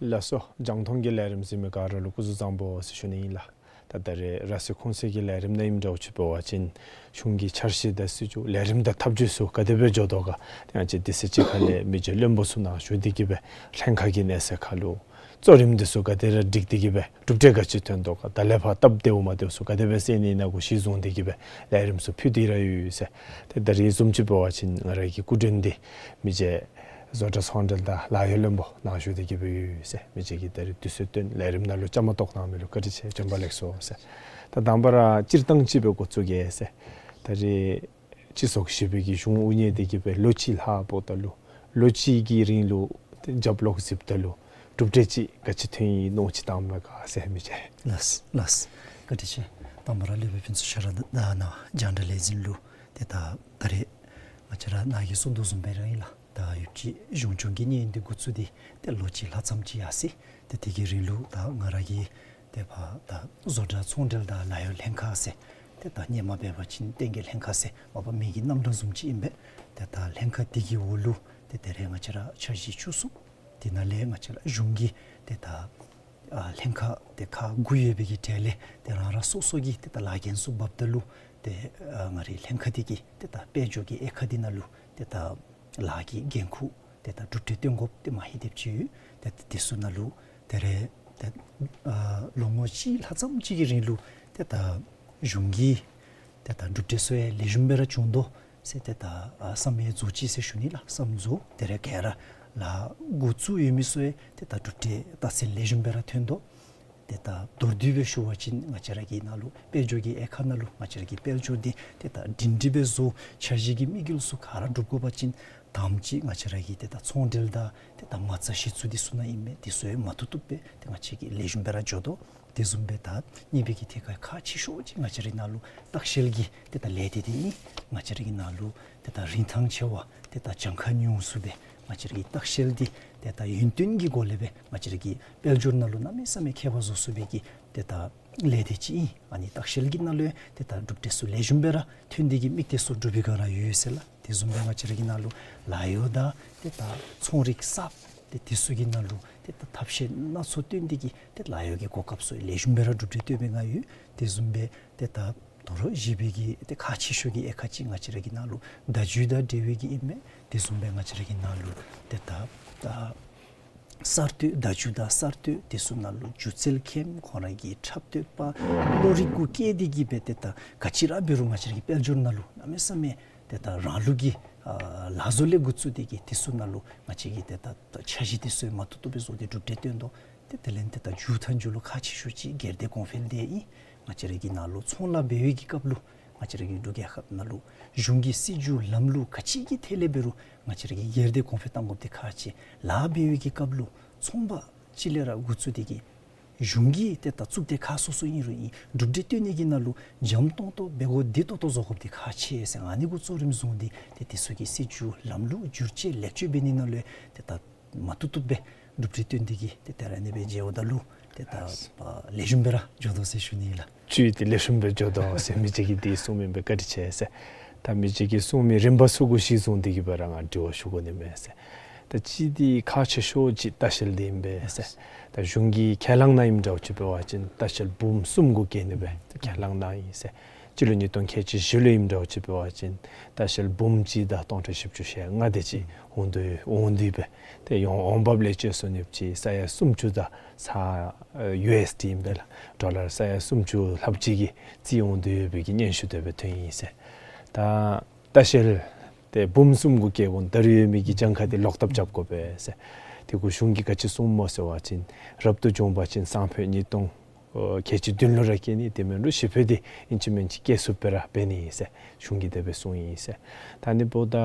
ཟེར། ལགས་སོ། རྒྱང་མཐོང་གི་ལས་རིམ་གཟིགས་མི་ག་ར་ལུ་སྐུ་གཟུགས་བཟང་པོ་ཟེར་ཞུ་ནི་ཨིན་ལགས། ད་ད་རེས་ར་སི་ཁོངས་སི་གི་ལས་རིམ་ནང་ཨིནམ་འདྲཝ་ཅིག་འབད་བ་ཅིན་གཞུང་གི་འཆར་གཞི་དང་སྲིད་བྱུས་ལས་རིམ་དང་ཐབས་བྱུས་ཚུ་ག་དེ་སྦེ་འགྱོ་དོ་ག། དེ་ཡང་ཅིན་དེ་ཚེ་གཅིག་ཁ་ལས་མི་རྗེ་བློན་པོ་ཚུ་ནང་ཞུ་སྟེ་གི་སྦེ་ལྷན་ཁག་གི་གནས་ཚད་ཁར་ལུ་གཙོ་རིམ་དེ་ཚུ་ག་དེ་ར་སྒྲིག་སྟེ་གི་སྦེ་གྲུབ་འབྲས་ག་ཅི་ཐོན་དོ་ག། ད་ལས་ཕར་སྟབས་བདེཝ་མ་བདེཝ་ཚུ་ག་དེ་སྦེ་སེལ་ནི་ཨིན་ན་གུ་གཞི་བཟུང་སྟེ་གི་སྦེ་ལས་རིམ་ཚུ་ཕུལ་ཏེ་ར་ཡོད་ཟེར། ཏེ་ད་རེས་བཟུམ་ཅིག་འབད་བ་ཅིན་ང་ར་གི་སྐུ་མགྲོན་འདི་མི་རྗེ་བཟོ་གྲྭ་ཚོང་འབྲེལ་དང་ལཱ་གཡོག་བློན་པོ་ནང་ཞུ་སྟེ་གི་སྦེ་ཡོད་ཟེར། མི་རྗེ་གིས་ད་རེས་དུས་ཚོད་བཏོན་ལས་རིམ་ནང་ལུ་བཅའ་མར་གཏོགས་གནང་མི་ལུ་བཀའ་དྲིན་ཆེ། བྱོན་པ་ལེགས་སོ་ཟེར། ད་དང་པ་ར་སྤྱིར་བཏང་ཅིག་སྦེ་འགོ་བཙུགས་གེ་ཟེར། ད་རེས་སྤྱི་ཚོགས་བཞི་པའི་གི་གཞུང་དབུ་བརྙེས་ཏེ་གི་སྦེ་ལོ་གཅིག་ལྷག་འབདཝ་ད་ལུ་ལོ་གཅིག་གི་རིང་ལུ་རྒྱབ་ལོག་གཟིགསཔ་ད་ལུ་གྲུབ་འབྲས་ཅིག་ག་ཅི་ཐོན་ཡི་མནོ་ཅིག་བཏངམ་མས་ག་ཟེར་མི་རྗེ། ལགས་ལགས། བཀའ་དྲིན་ཆེ། དང་པ་ར་ལས་བྱེདཔ་ཕུན་ཚོགས་ཤེས་རབ་ད་ནཱ་རྒྱང་བསྒྲགས་ལས་འཛིན་ལུ་ཏེ་ད་ད་རེས་ང་བཅས་ར་ནཱ་གིས་གསུང་དོ་བཟུམ་སྦེ་ར་ཨིན་ལགས། ད་ཡུདཔ་ཅིག་གཞུང་སྐྱོང་གི་གནས་ཡུན་འདི་འགོ་བཙུགས་ཏེ་ཏེ་ལོ་གཅིག་ལྷག་ཙམ་ཅིག་ཡར་སོ་ཡི། ཏེ་དེ་གི་རིང་ལུ་ད་ང་ར་གིས་ཏེ་ཕར་ད་བཟོ་གྲྭ་ཚོང་འབྲེལ་དང་ལཱ་གཡོག་ལྷན་ཁག་ཟེར་ཏེ་ད་སྔོན་མ་འབད་བ་ཅིན་བསྟན་རྒྱས་ལྷན་ཁག་ཟེར་མ་པ་མིང་གི་རྣམ་གྲངས་བཟུམ་ཅིག་ཨིན་པས། ཏེ་ད་ལྷན་ཁག་འདི་གི་འོག་ལུ་ཏེ་ད་རེས་ང་བཅས་ར་འཆར་གཞི་བཅུ་གསུམ་དེ་ནང་ལས་ང་བཅས་ར་གཞུང་གི་ཏེ་ད་ཨ་ལྷན་ཁག་ཏེ་ཁག་དགུ་ཡོད་པའི་གི་གྲས་ལས་ཏེ་རང་རང་སོ་སོ་གི་ཏེ་ད་ལཱ་འགན་ཚུ་འབགཔ་ད་ལུ་ཏེ་ཨ་ང་རའི་ལྷན་ཁག་འདི་གི་ཏེ་ད་དཔལ་འབྱོར་གྱི་དབྱེ་ཁག་འདི་ནང་ལུ་ཏེ་ད་ལཱ་གི་འགན་ཁུར་ཏེ་ད་གྲུབ་འབྲས་སྟོན་དགོཔ་ཏེ་མ་ཧེ་དེམ་ཅིག་ཡོད། ཏེ་དེ་ཚུ་ནང་ལུ་ད་རེས་ཏེ་ཨ་ལོ་ངོ་གཅིག་ལྷག་ཙམ་ཅིག་གི་རིང་ལུ་ཏེ་ད་གཞུང་གི་ཏེ་ད་གྲུབ་འབྲས་ཚུ་ཡང་ལེགས་ཤོམ་སྦེ་ར་བྱུང་དོ་ཟེར་ཏེ་ད་ཨ་བསམ་ཡས་རྫོགས་ཅི་ཟེར་ཞུ་ནི་ལགས། བསམ་རྫོགས། ད་རེས་ག་ར་ ལཱ་འགོ་བཙུགས་ཡོད་མི་ཚུ་ཡང་ཏེ་ད་གྲུབ་འབྲས་རྟགས་མཚན་ལེགས་ཤོམ་སྦེ་ར་ཐོན་དོ། ཏེ་ད་མདོར་བསྡུས་སྦེ་ཞུ་བ་ཅིན་ང་བཅས་ར་གི་ནང་ལུ་དཔལ་འབྱོར་གྱི་དབྱེ་ཁག་ནང་ལུ་ང་བཅས་ར་གི་དཔལ་འབྱོར་འདི་ཏེ་ད་སྒྲིང་སྒྲི་སྦེ་བཟོ་འཆར་གཞི་གི་དམིགས་ཡུལ་ཚུ་ག་ར་འགྲུབ་དགོ་པ་ཅིན་དང་པ་ཅིག་ང་བཅས་ར་གི་ཏེ་ད་ཚོང་འབྲེལ་དང་ཏེ་ད་མ་རྩ་གཞི་བཙུགས་འདི་ཚུ་ནང་ཨིན་མས། འདི་ཚུ་ཡང་མ་ཐུབ་ཐུབ་སྦེ་ཏེ་ང་བཅས་ཀྱིས་ལེགས་ཤོམ་སྦེ་ར་འགྱོ་དོ། དེ་བཟུམ་སྦེ་ད་གཉིས་པའི་གི་ཐད་ཁར་ཁག་ཆེ་ཤོས་ཅིག་ང་བཅས་རའི་ནང་ལུ་ལྟ་བཤལ་གྱི་ཏེ་ད་ལས་སྡེ་འདི་ཨིན། ང་བཅས་ར་གི་ནང་ལུ་ཏེ་ད་རིན་ཐང་ཆེ་བ་ཏེ་ད་གྱངས་ཁ་ཉུང་སུ་སྦེ་ང་བཅས་ར་གི་ལྟ་བཤལ་འདི་ཏེ་ད་ཡུན་བརྟན་གྱི་སྒོ་ལས་སྦེ་ང་བཅས་ར་གི་དཔལ་འབྱོར་ནང་ལུ་གནམ་མེད་ས་མེད་ཁྱད་པར་བཟོ་ཚུགས་པའི་གི་ཏེ་ད་ལས་སྡེ་ཅིག་ཨིན། ཨ་ནི་ལྟ་བཤལ་གྱི་ནང་ལུ་ཡང་ཏེ་ད་གྲུབ་འབྲས་ཚུ་ལེགས་ཤོམ་སྦེ་ར་ཐོན་ཏེ་གི་དམིགས་གཏད་ཚུ་འགྲུབ་པའི་སྒང་ར་ཡོད་ཟེར་ལགས། དེ་བཟུམ་སྦེ་ང་བཅས་ར་གི་ནང་ལུ་ལཱ་གཡོག་དང་ཏེ་ད་ཚོང་རིགས་གསརཔ་ཏེ་དེ་ཚུ་གི་ནང་ལུ་ཏེ་ད་ཐབས་ཤེས་སྣ་ཚོགས་བཏོན་ཏེ་གི་ཏེ་ལཱ་གཡོག་གི་གོ་སྐབས་ཚུ་ལེགས་ཤོམ་སྦེ་ར་གྲུབ་འབྲས་ཐོན་པའི་སྒང་ཡོད། དེ་བཟུམ་སྦེ་ཏེ་ད་དོ་རུང་བཞི་པའི་གི་ཏེ་ཁག་ཆེ་ཤོས་ཀྱི་དབྱེ་ཁག་ཅིག་ང་བཅས་ར་གི་ནང་ལུ་བརྡ་བརྒྱུད་དང་འབྲེལ་བའི་གི་ཨིན་མས། དེ་བཟུམ་སྦེ་ང་བཅས་ར་གི་ནང་ལུ་ཏེ་ད་ད་གསར་གཏོད་བརྡ་བརྒྱུད་དང་གསར་གཏོད་དེ་ཚུ་ནང་ལུ་སྒྱུ་རྩལ་མཁན་ཁོང་ར་གི་འཁྲབ་སྟོན་པ་བློ་རིག་གུ་བཀལ་ཏེ་གི་སྦེ་ཏེ་ད་ག་ཅི་ར་འབད་རུང་ང་བཅས་ར་གི་དཔལ་འབྱོར་ནང་ལུ་གནམ་མེད་ས་མེད་ཏེ་ད་རང་ལུགས་ཀྱི་ཨ་ལག་བཟོ་ལས་འགོ་བཙུགས་ཏེ་གི་དེ་ཚུ་ནང་ལུ་ང་བཅས་ཀྱི་ཏེ་ད་ད་འཆར་གཞི་དེ་ཚུ་མ་ཐུབ་ཐུབ་སྦེ་བཟོ་སྟེ་གྲུབ་འབྲས་བཏོན་དོ། ཏེ་དེ་ལས་ཏེ་ད་མཇུག་མཐའ་མཇུག་ལུ་ཁག་ཆེ་ཤོས་ཅིག་སྒེར་སྡེ་གོང་འཕེལ་འདི་ཨིན། ང་བཅས་ར་གི་ནང་ལུ་ཚོང་ལཱ་འབད་བའི་གི་སྐབས་ལུ་ང་བཅས་ར་གི་འབྲུག་རྒྱལ་ཁབ་ནང་ལུ་གཞུང་གི་སྲིད་བྱུས་ལམ་ལུགས་ག་ཅི་གི་ཐད་ལས་འབད་རུང་ང་བཅས་ར་གི་སྒེར་སྡེ་གོང་འཕེལ་གཏང་དགོཔ་འདི་ཁག་ཆེ། ལཱ་འབད་བའི་གི་སྐབས་ལུ་ཚོང་པ་ཅིག་ལས་ར་འགོ་བཙུགས་ཏེ་གི་གཞུང་གི་ཏེ་ད་གཙུག་སྡེ་ཁག་སོ་སོ་ཨིན་རུང་ཨིན། གྲུབ་འབྲས་བཏོན་ནི་གི་ནང་ལུ་འཇམ་ཏོང་ཏོ་འབད་དགོ་བདེ་ཏོག་ཏོ་བཟོ་དགོཔ་འདི་ཁག་ཆེ་ཟེར། ཨ་ནི་གུ་གཙོ་རིམ་བཟུང་སྟེ་ཏེ་དེ་ཚུ་གི་སྲིད་བྱུས་ལམ་ལུགས་བསྒྱུར་བཅོས་ལེགས་བཅོས་འབད་ནི་ནང་ལུ་ཏེ་ད་མ་ཐུབ་ཐུབ་སྦེ་གྲུབ་འབྲས་བཏོན་ཏེ་གི་ཏེ་ད་ར་ཨ་ནི་སྦེ་མཇལཝ་ད་ལུ་ཏེ་ད་ཨ་ལེགས་ཤོམ་སྦེ་ར་འགྱོ་དོ་ཟེར་ཞུ་ནི་ལགས། བཅུད་འདི་ལེགས་ཤོམ་སྦེ་འགྱོ་དོ་ཟེར་མི་ཅིག་གིས་འདི་གསུངམ་ཨིན་པས། བཀའ་དྲིན་ཆེ་ཟེར། ད་མི་ཅིག་གིས་གསུངས་མི་རིམ་པ་ཚུ་གུ་གཞི་བཟུང་སྟེ་གི་སྦེ་ར་ང་དྲི་བ་ཞུ་དགོ་ནི་མས་ཟེར། ད་གཅིག་འདི་ཁག་ཆེ་ཤོས་ཅིག་ལྟ་བཤལ་འདི་ཨིན་པས་ཟེར། ད་གཞུང་གི་ཁས་བླངས་ནང་ཨིནམ་འདྲཝ་ཅིག་འབད་བ་ཅིན་ལྟ་བཤལ་འབུམ་གསུམ་གུ་བཀལ་ནི་སྦེ་ཁས་བླངས་གནང་ཡི་ཟེར། སྤྱི་ལོ་ཉིས་སྟོང་ཁལ་གཅིག་བཞི་ལུ་ཨིནམ་འདྲཝ་ཅིག་འབད་བ་ཅིན་ལྟ་བཤལ་འབུམ་གཅིག་དང་སྟོང་ཕྲག་བཞི་བཅུ་ཞེ་ལྔ་དེ་ཅིག་འོང་དོ་འོང་དོ་ཡོདཔ་སྦེ། ཏེ་ཡོང་འོང་འབབ་ལས་བཅད་སོང་ནི་ཅིག་ས་ཡ་སུམ་ཅུ་དང་ས་ཡུ་ཨེསི་ཌི་ཨིན་པས་ལགས། ཌོ་ལར་ས་ཡ་སུམ་ཅུ་ལྷགཔ་ཅིག་གི་རྩིས་འོང་དོ་ཡོད་པའི་གི་སྙན་ཞུ་དེ་སྦེ་ཐོན་ཡི་ཟེར། ད་ལྟ་བཤལ་ཏེ་འབུམ་གསུམ་གུ་བཀལཝ་ད་རུང་ཡོད་མི་གི་གྱངས་ཁ་དེ་ལོག་བཏབ་རྐྱབ་དགོ་པས་ཟེར། དེ་གུ་གཞུང་གིས་ག་ཅི་གསུངམ་སྨོ་ཟེར་བ་ཅིན་རབ་ཏུ་བྱུང་བ་ཅིན་སང་ཕོད་ཉིས་སྟོང་ཨོ་ཁལ་གཅིག་བདུན་ལུ་ར་བཀལ་ནི། དེ་མེན་རུང་ཞིབ་ཕོད་དེ་ཨིན་ཅི་མིན་ཅི་བཀལ་ཚུགསཔ་སྦེ་ར་འབད་ནི་ཨིན་ཟེར་གཞུང་གིས་དེ་སྦེ་གསུངས་ཡི་ཟེར། ད་ཨ་ནི་འབདཝ་ད་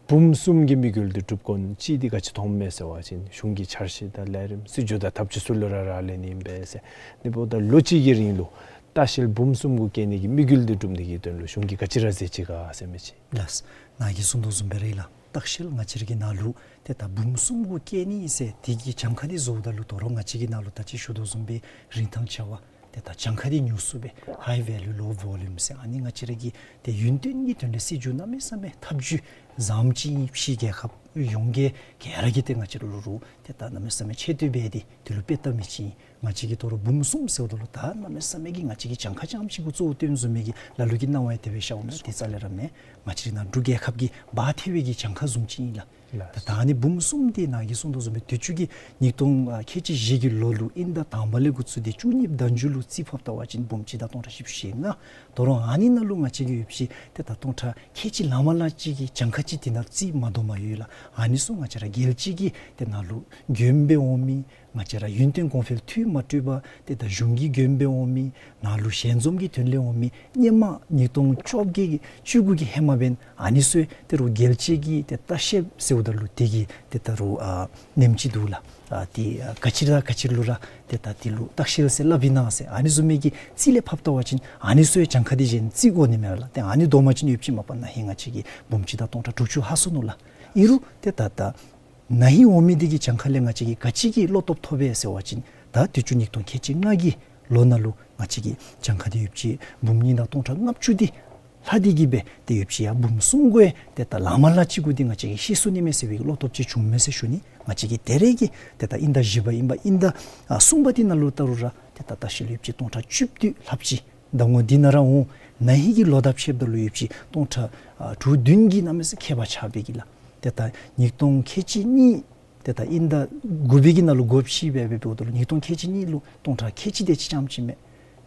འབུམ་གསུམ་གྱི་དམིགས་ཡུལ་འདི་འགྲུབ་དགོ་ནི་ཅིག་འདི་ག་ཅི་མཐོངམ་མས་ཟེར་བ་ཅིན་གཞུང་གི་འཆར་གཞི་དང་ལས་རིམ་སྲིད་བྱུས་དང་ཐབས་ཇུས་ཚུ་ལུ་ར་རག་ལས་ནི་ཨིན་པས་ཟེར། ཨ་ནི་འབདཝ་ད་ལོ་གཅིག་གི་རིང་ལུ་ལྟ་བཤལ་འབུམ་གསུམ་གུ་བཀལ་ནི་གི་དམིགས་ཡུལ་འདི་འགྲུབ་ནི་གི་དོན་ལུ་གཞུང་གིས་ག་ཅི་ར་མཛད་ཅི་ག་ཟེར་མི་ཅིག། ལགས། ནཱ་གིས་གསུངས་དོ་བཟུམ་སྦེ་ར་ཨིན་ལགས། ལྟ་བཤལ་ང་བཅས་ར་གི་ནང་ལུ་ཏེ་ད་འབུམ་གསུམ་གུ་བཀལ་ནི་ཨིན་ཟེར་དེ་གི་གྱངས་ཁ་འདི་བཟོཝ་ད་ལུ་དོ་རུང་ང་བཅས་ཀྱི་ནང་ལུ་ད་ཅི་ཞུ་དོ་བཟུམ་སྦེ་རིན་ཐང་ཆེ་བ་ཏེ་ད་གྱངས་ཁ་འདི་ཉུང་སུ་སྦེ་high value low volume ཟེར་ཨ་ནི་ང་བཅས་ར་གི་ཏེ་ཡུན་བརྟན་གྱི་དོན་ལས་སྲིད་བྱུས་གནམ་མེད་ས་མེད་ཐབས་ཇུས་བཟངམ་ཅིག་ཨིན། ཕྱི་རྒྱལ་ཁབ་ཡོངས་ཀྱི་ག་ར་གིས་ཏེ་ང་བཅས་ར་ལུ་རུང་ཏེ་ད་གནམ་མེད་ས་མེད་ཆེ་བསྟོད་འབད་དེ་དེ་ལུ་དཔེ་བལྟ་མི་ཅིག་ཨིན། ང་བཅས་ཀྱིས་དོ་རུང་འབུམ་གསུམ་ཟེརཝ་ད་ལུ་ད་གནམ་མེད་ས་མེད་ཀྱི་ང་བཅས་ཀྱིས་གྱངས་ཁ་རྐྱངམ་ཅིག་གུ་གཙོ་བོ་བཏོན་བཟུང་མི་གི་ལ་ལུ་གི་སྣང་བ་ཡང་དེ་སྦེ་ཤརཝ་མས། དེ་རྩ་ལས་ར་མེན། ང་བཅས་ར་ནཱ་འབྲུག་རྒྱལ་ཁབ་ཀྱི་འབག་ཐེབས་པའི་གི་གྱངས་ཁ་བཟུམ་ཅིག་ཨིན་ལགས། ལགས། ད་ད་ཨ་ནི་འབུམ་གསུམ་འདི་ནཱ་གིས་གསུངས་དོ་བཟུམ་སྦེ་དུས་ཅི་གི་ཉིས་སྟོང་ཁལ་གཅིག་བཞི་གི་ལོ་ལུ་དབྱིན་ཟླ་དང་པ་ལས་འགོ་བཙུགས་ཏེ་བཅུ་གཉིས་ཟླ་མཇུག་ལུ་རྩིས་ཕབ་བལྟ་བ་ཅིན་འབུམ་གཅིག་དང་སྟོང་ཕྲག་བཞི་བཅུ་ཞེ་ལྔ། དོ་རུང་ཨ་ནི་ནང་ལུ་ང་བཅས་ཀྱི་ཡོད་པ་ཅིན་ཏེ་ད་སྟོང་ཕྲག་ཁལ་གཅིག་ལང་མ་ལང་ཅིག་གི་གྱངས་ཁ་ཅིག་དེ་ནང་རྩིས་མ་བསྡོམས་པར་ཡོད་ལགས། ཨ་ནི་ཚུ་ང་བཅས་ར་རྒྱལ་སྤྱི་གི་ཏེ་ནཱ་ལུ་མགྱོནམ་སྦེ་འོང་མི་ང་བཅས་ར་ཡུན་བརྟན་གོང་འཕེལ་འཐུས་མ་སྤྲོད་པར་ཏེ་ད་གཞུང་གིས་མགྱོནམ་སྦེ་འོང་མི་ནཱ་ལུ་ཞལ་འཛོམས་ཀྱི་དོན་ལས་འོང་མི་སྔོན་མ་ཉིས་སྟོང་བཅོ་བརྒྱད་ཀྱི་བཅུ་དགུ་གི་ཧེ་མ་འབདན་ཨ་ནི་ཚུ་ཡང་ཏེ་རུང་རྒྱལ་སྤྱི་གི་ཏེ་ལྟ་བཤལཔ་ཟེརཝ་ད་ལུ་དེ་གི་ཏེ་ད་རུང་ཨ་ནེམ་ཅིག་འདུག་ལགས། ཨ་ཏེ་ཨ་ག་ཅི་ར་ག་ཅི་ལུ་ར་ཏེ་ད་དེ་ལུ་ལྟ་བཤལ་ཟེར་སླབ་ཨིན་ན་ཟེར་ཨ་ནི་བཟུམ་མའི་གི་རྩིས་ལས་ཕབ་བལྟ་བ་ཅིན་ཨ་ནི་ཚུ་ཡང་གྱངས་ཁ་འདི་གཞན་རྩིས་དགོ་ནི་མས་ལགས། ཏེ་ཨ་ནི་བསྡོམས་པ་ཅིན་ཡོད་པ་ཅིན་མ་པ་ན་ཧིང་ང་བཅས་ཀྱིས་འབུམ་གཅིག་དང་སྟོང་ཕྲག་དྲུག་ཅུ་ལྷག་སོ་ནུག་ལགས། ཨིན་རུང་ཏེ་ད་ད་ན་ཧིང་འོང་མི་འདི་གི་གྱངས་ཁ་ལས་ང་བཅས་ཀྱིས་ག་ཅི་གི་བློ་སྟོབས་ཐོབ་པས་ཟེར་བ་ཅིན་ད་དུས་ཅི་ཉིས་སྟོང་ཁལ་གཅིག་ལྔ་གི་ལོ་ནང་ལུ་ང་བཅས་ཀྱི་གྱངས་ཁ་འདི་ཡོད་པ་ཅིན་འབུམ་གཉིས་དང་སྟོང་ཕྲག་ལྔ་བཅུ་འདི་ལྷག་སྟེ་གི་སྦེ་ཏེ་ཡོད་པ་ཅིན་ཡང་འབུམ་གསུམ་གུ་ཡང་ཏེ་ད་ལང་མ་ལང་ཅིག་གུ་འདི་ང་བཅས་ཀྱིས་ཤེས་ཚུགས་ནི་མས་ཟེར་བའི་བློ་སྟོབས་ཅིག་བྱུངམ་མས་ཟེར་ཞུ་ནི། ང་བཅས་ཀྱིས་ད་རེས་ཀྱི་ཏེ་ད་དབྱིན་ཟླ་བཞི་པ་ཨིན་པ་དབྱིན་ཟླ་ཨ་གསུམ་པ་འདི་ནང་ལུ་བལྟ་རུང་ར་ཏེ་ད་ལྟ་བཤལ་ཡོད་པ་ཅིན་སྟོང་ཕྲག་བཅུ་བདུན་ལྷགཔ་ཅིག་ཟླ་ངོ་འདི་ནང་ར་འོང་། ན་ཧིང་གི་ལོ་དང་ཕྱདཔ་ད་ལུ་ཡོད་པ་ཅིན་སྟོང་ཕྲག་ཨ་དྲུག་བདུན་གྱི་གནམ་མེད་ས་ཁྱད་པར་ཆགས་པའི་གི་ལགས། ཏེ་ད་ཉིས་སྟོང་ཁལ་གཅིག་གཉིས་ཏེ་ད་དབྱིན་ཟླ་དགུ་པའི་གི་ནང་ལུ་འགོ་ཕྱིས་སྦེ་སྦེ་འབདཝ་ད་ལུ་ཉིས་སྟོང་ཁལ་གཅིག་གཉིས་ལུ་སྟོང་ཕྲག་ཁལ་གཅིག་དེ་ཅིག་རྐྱངམ་ཅིག་མས།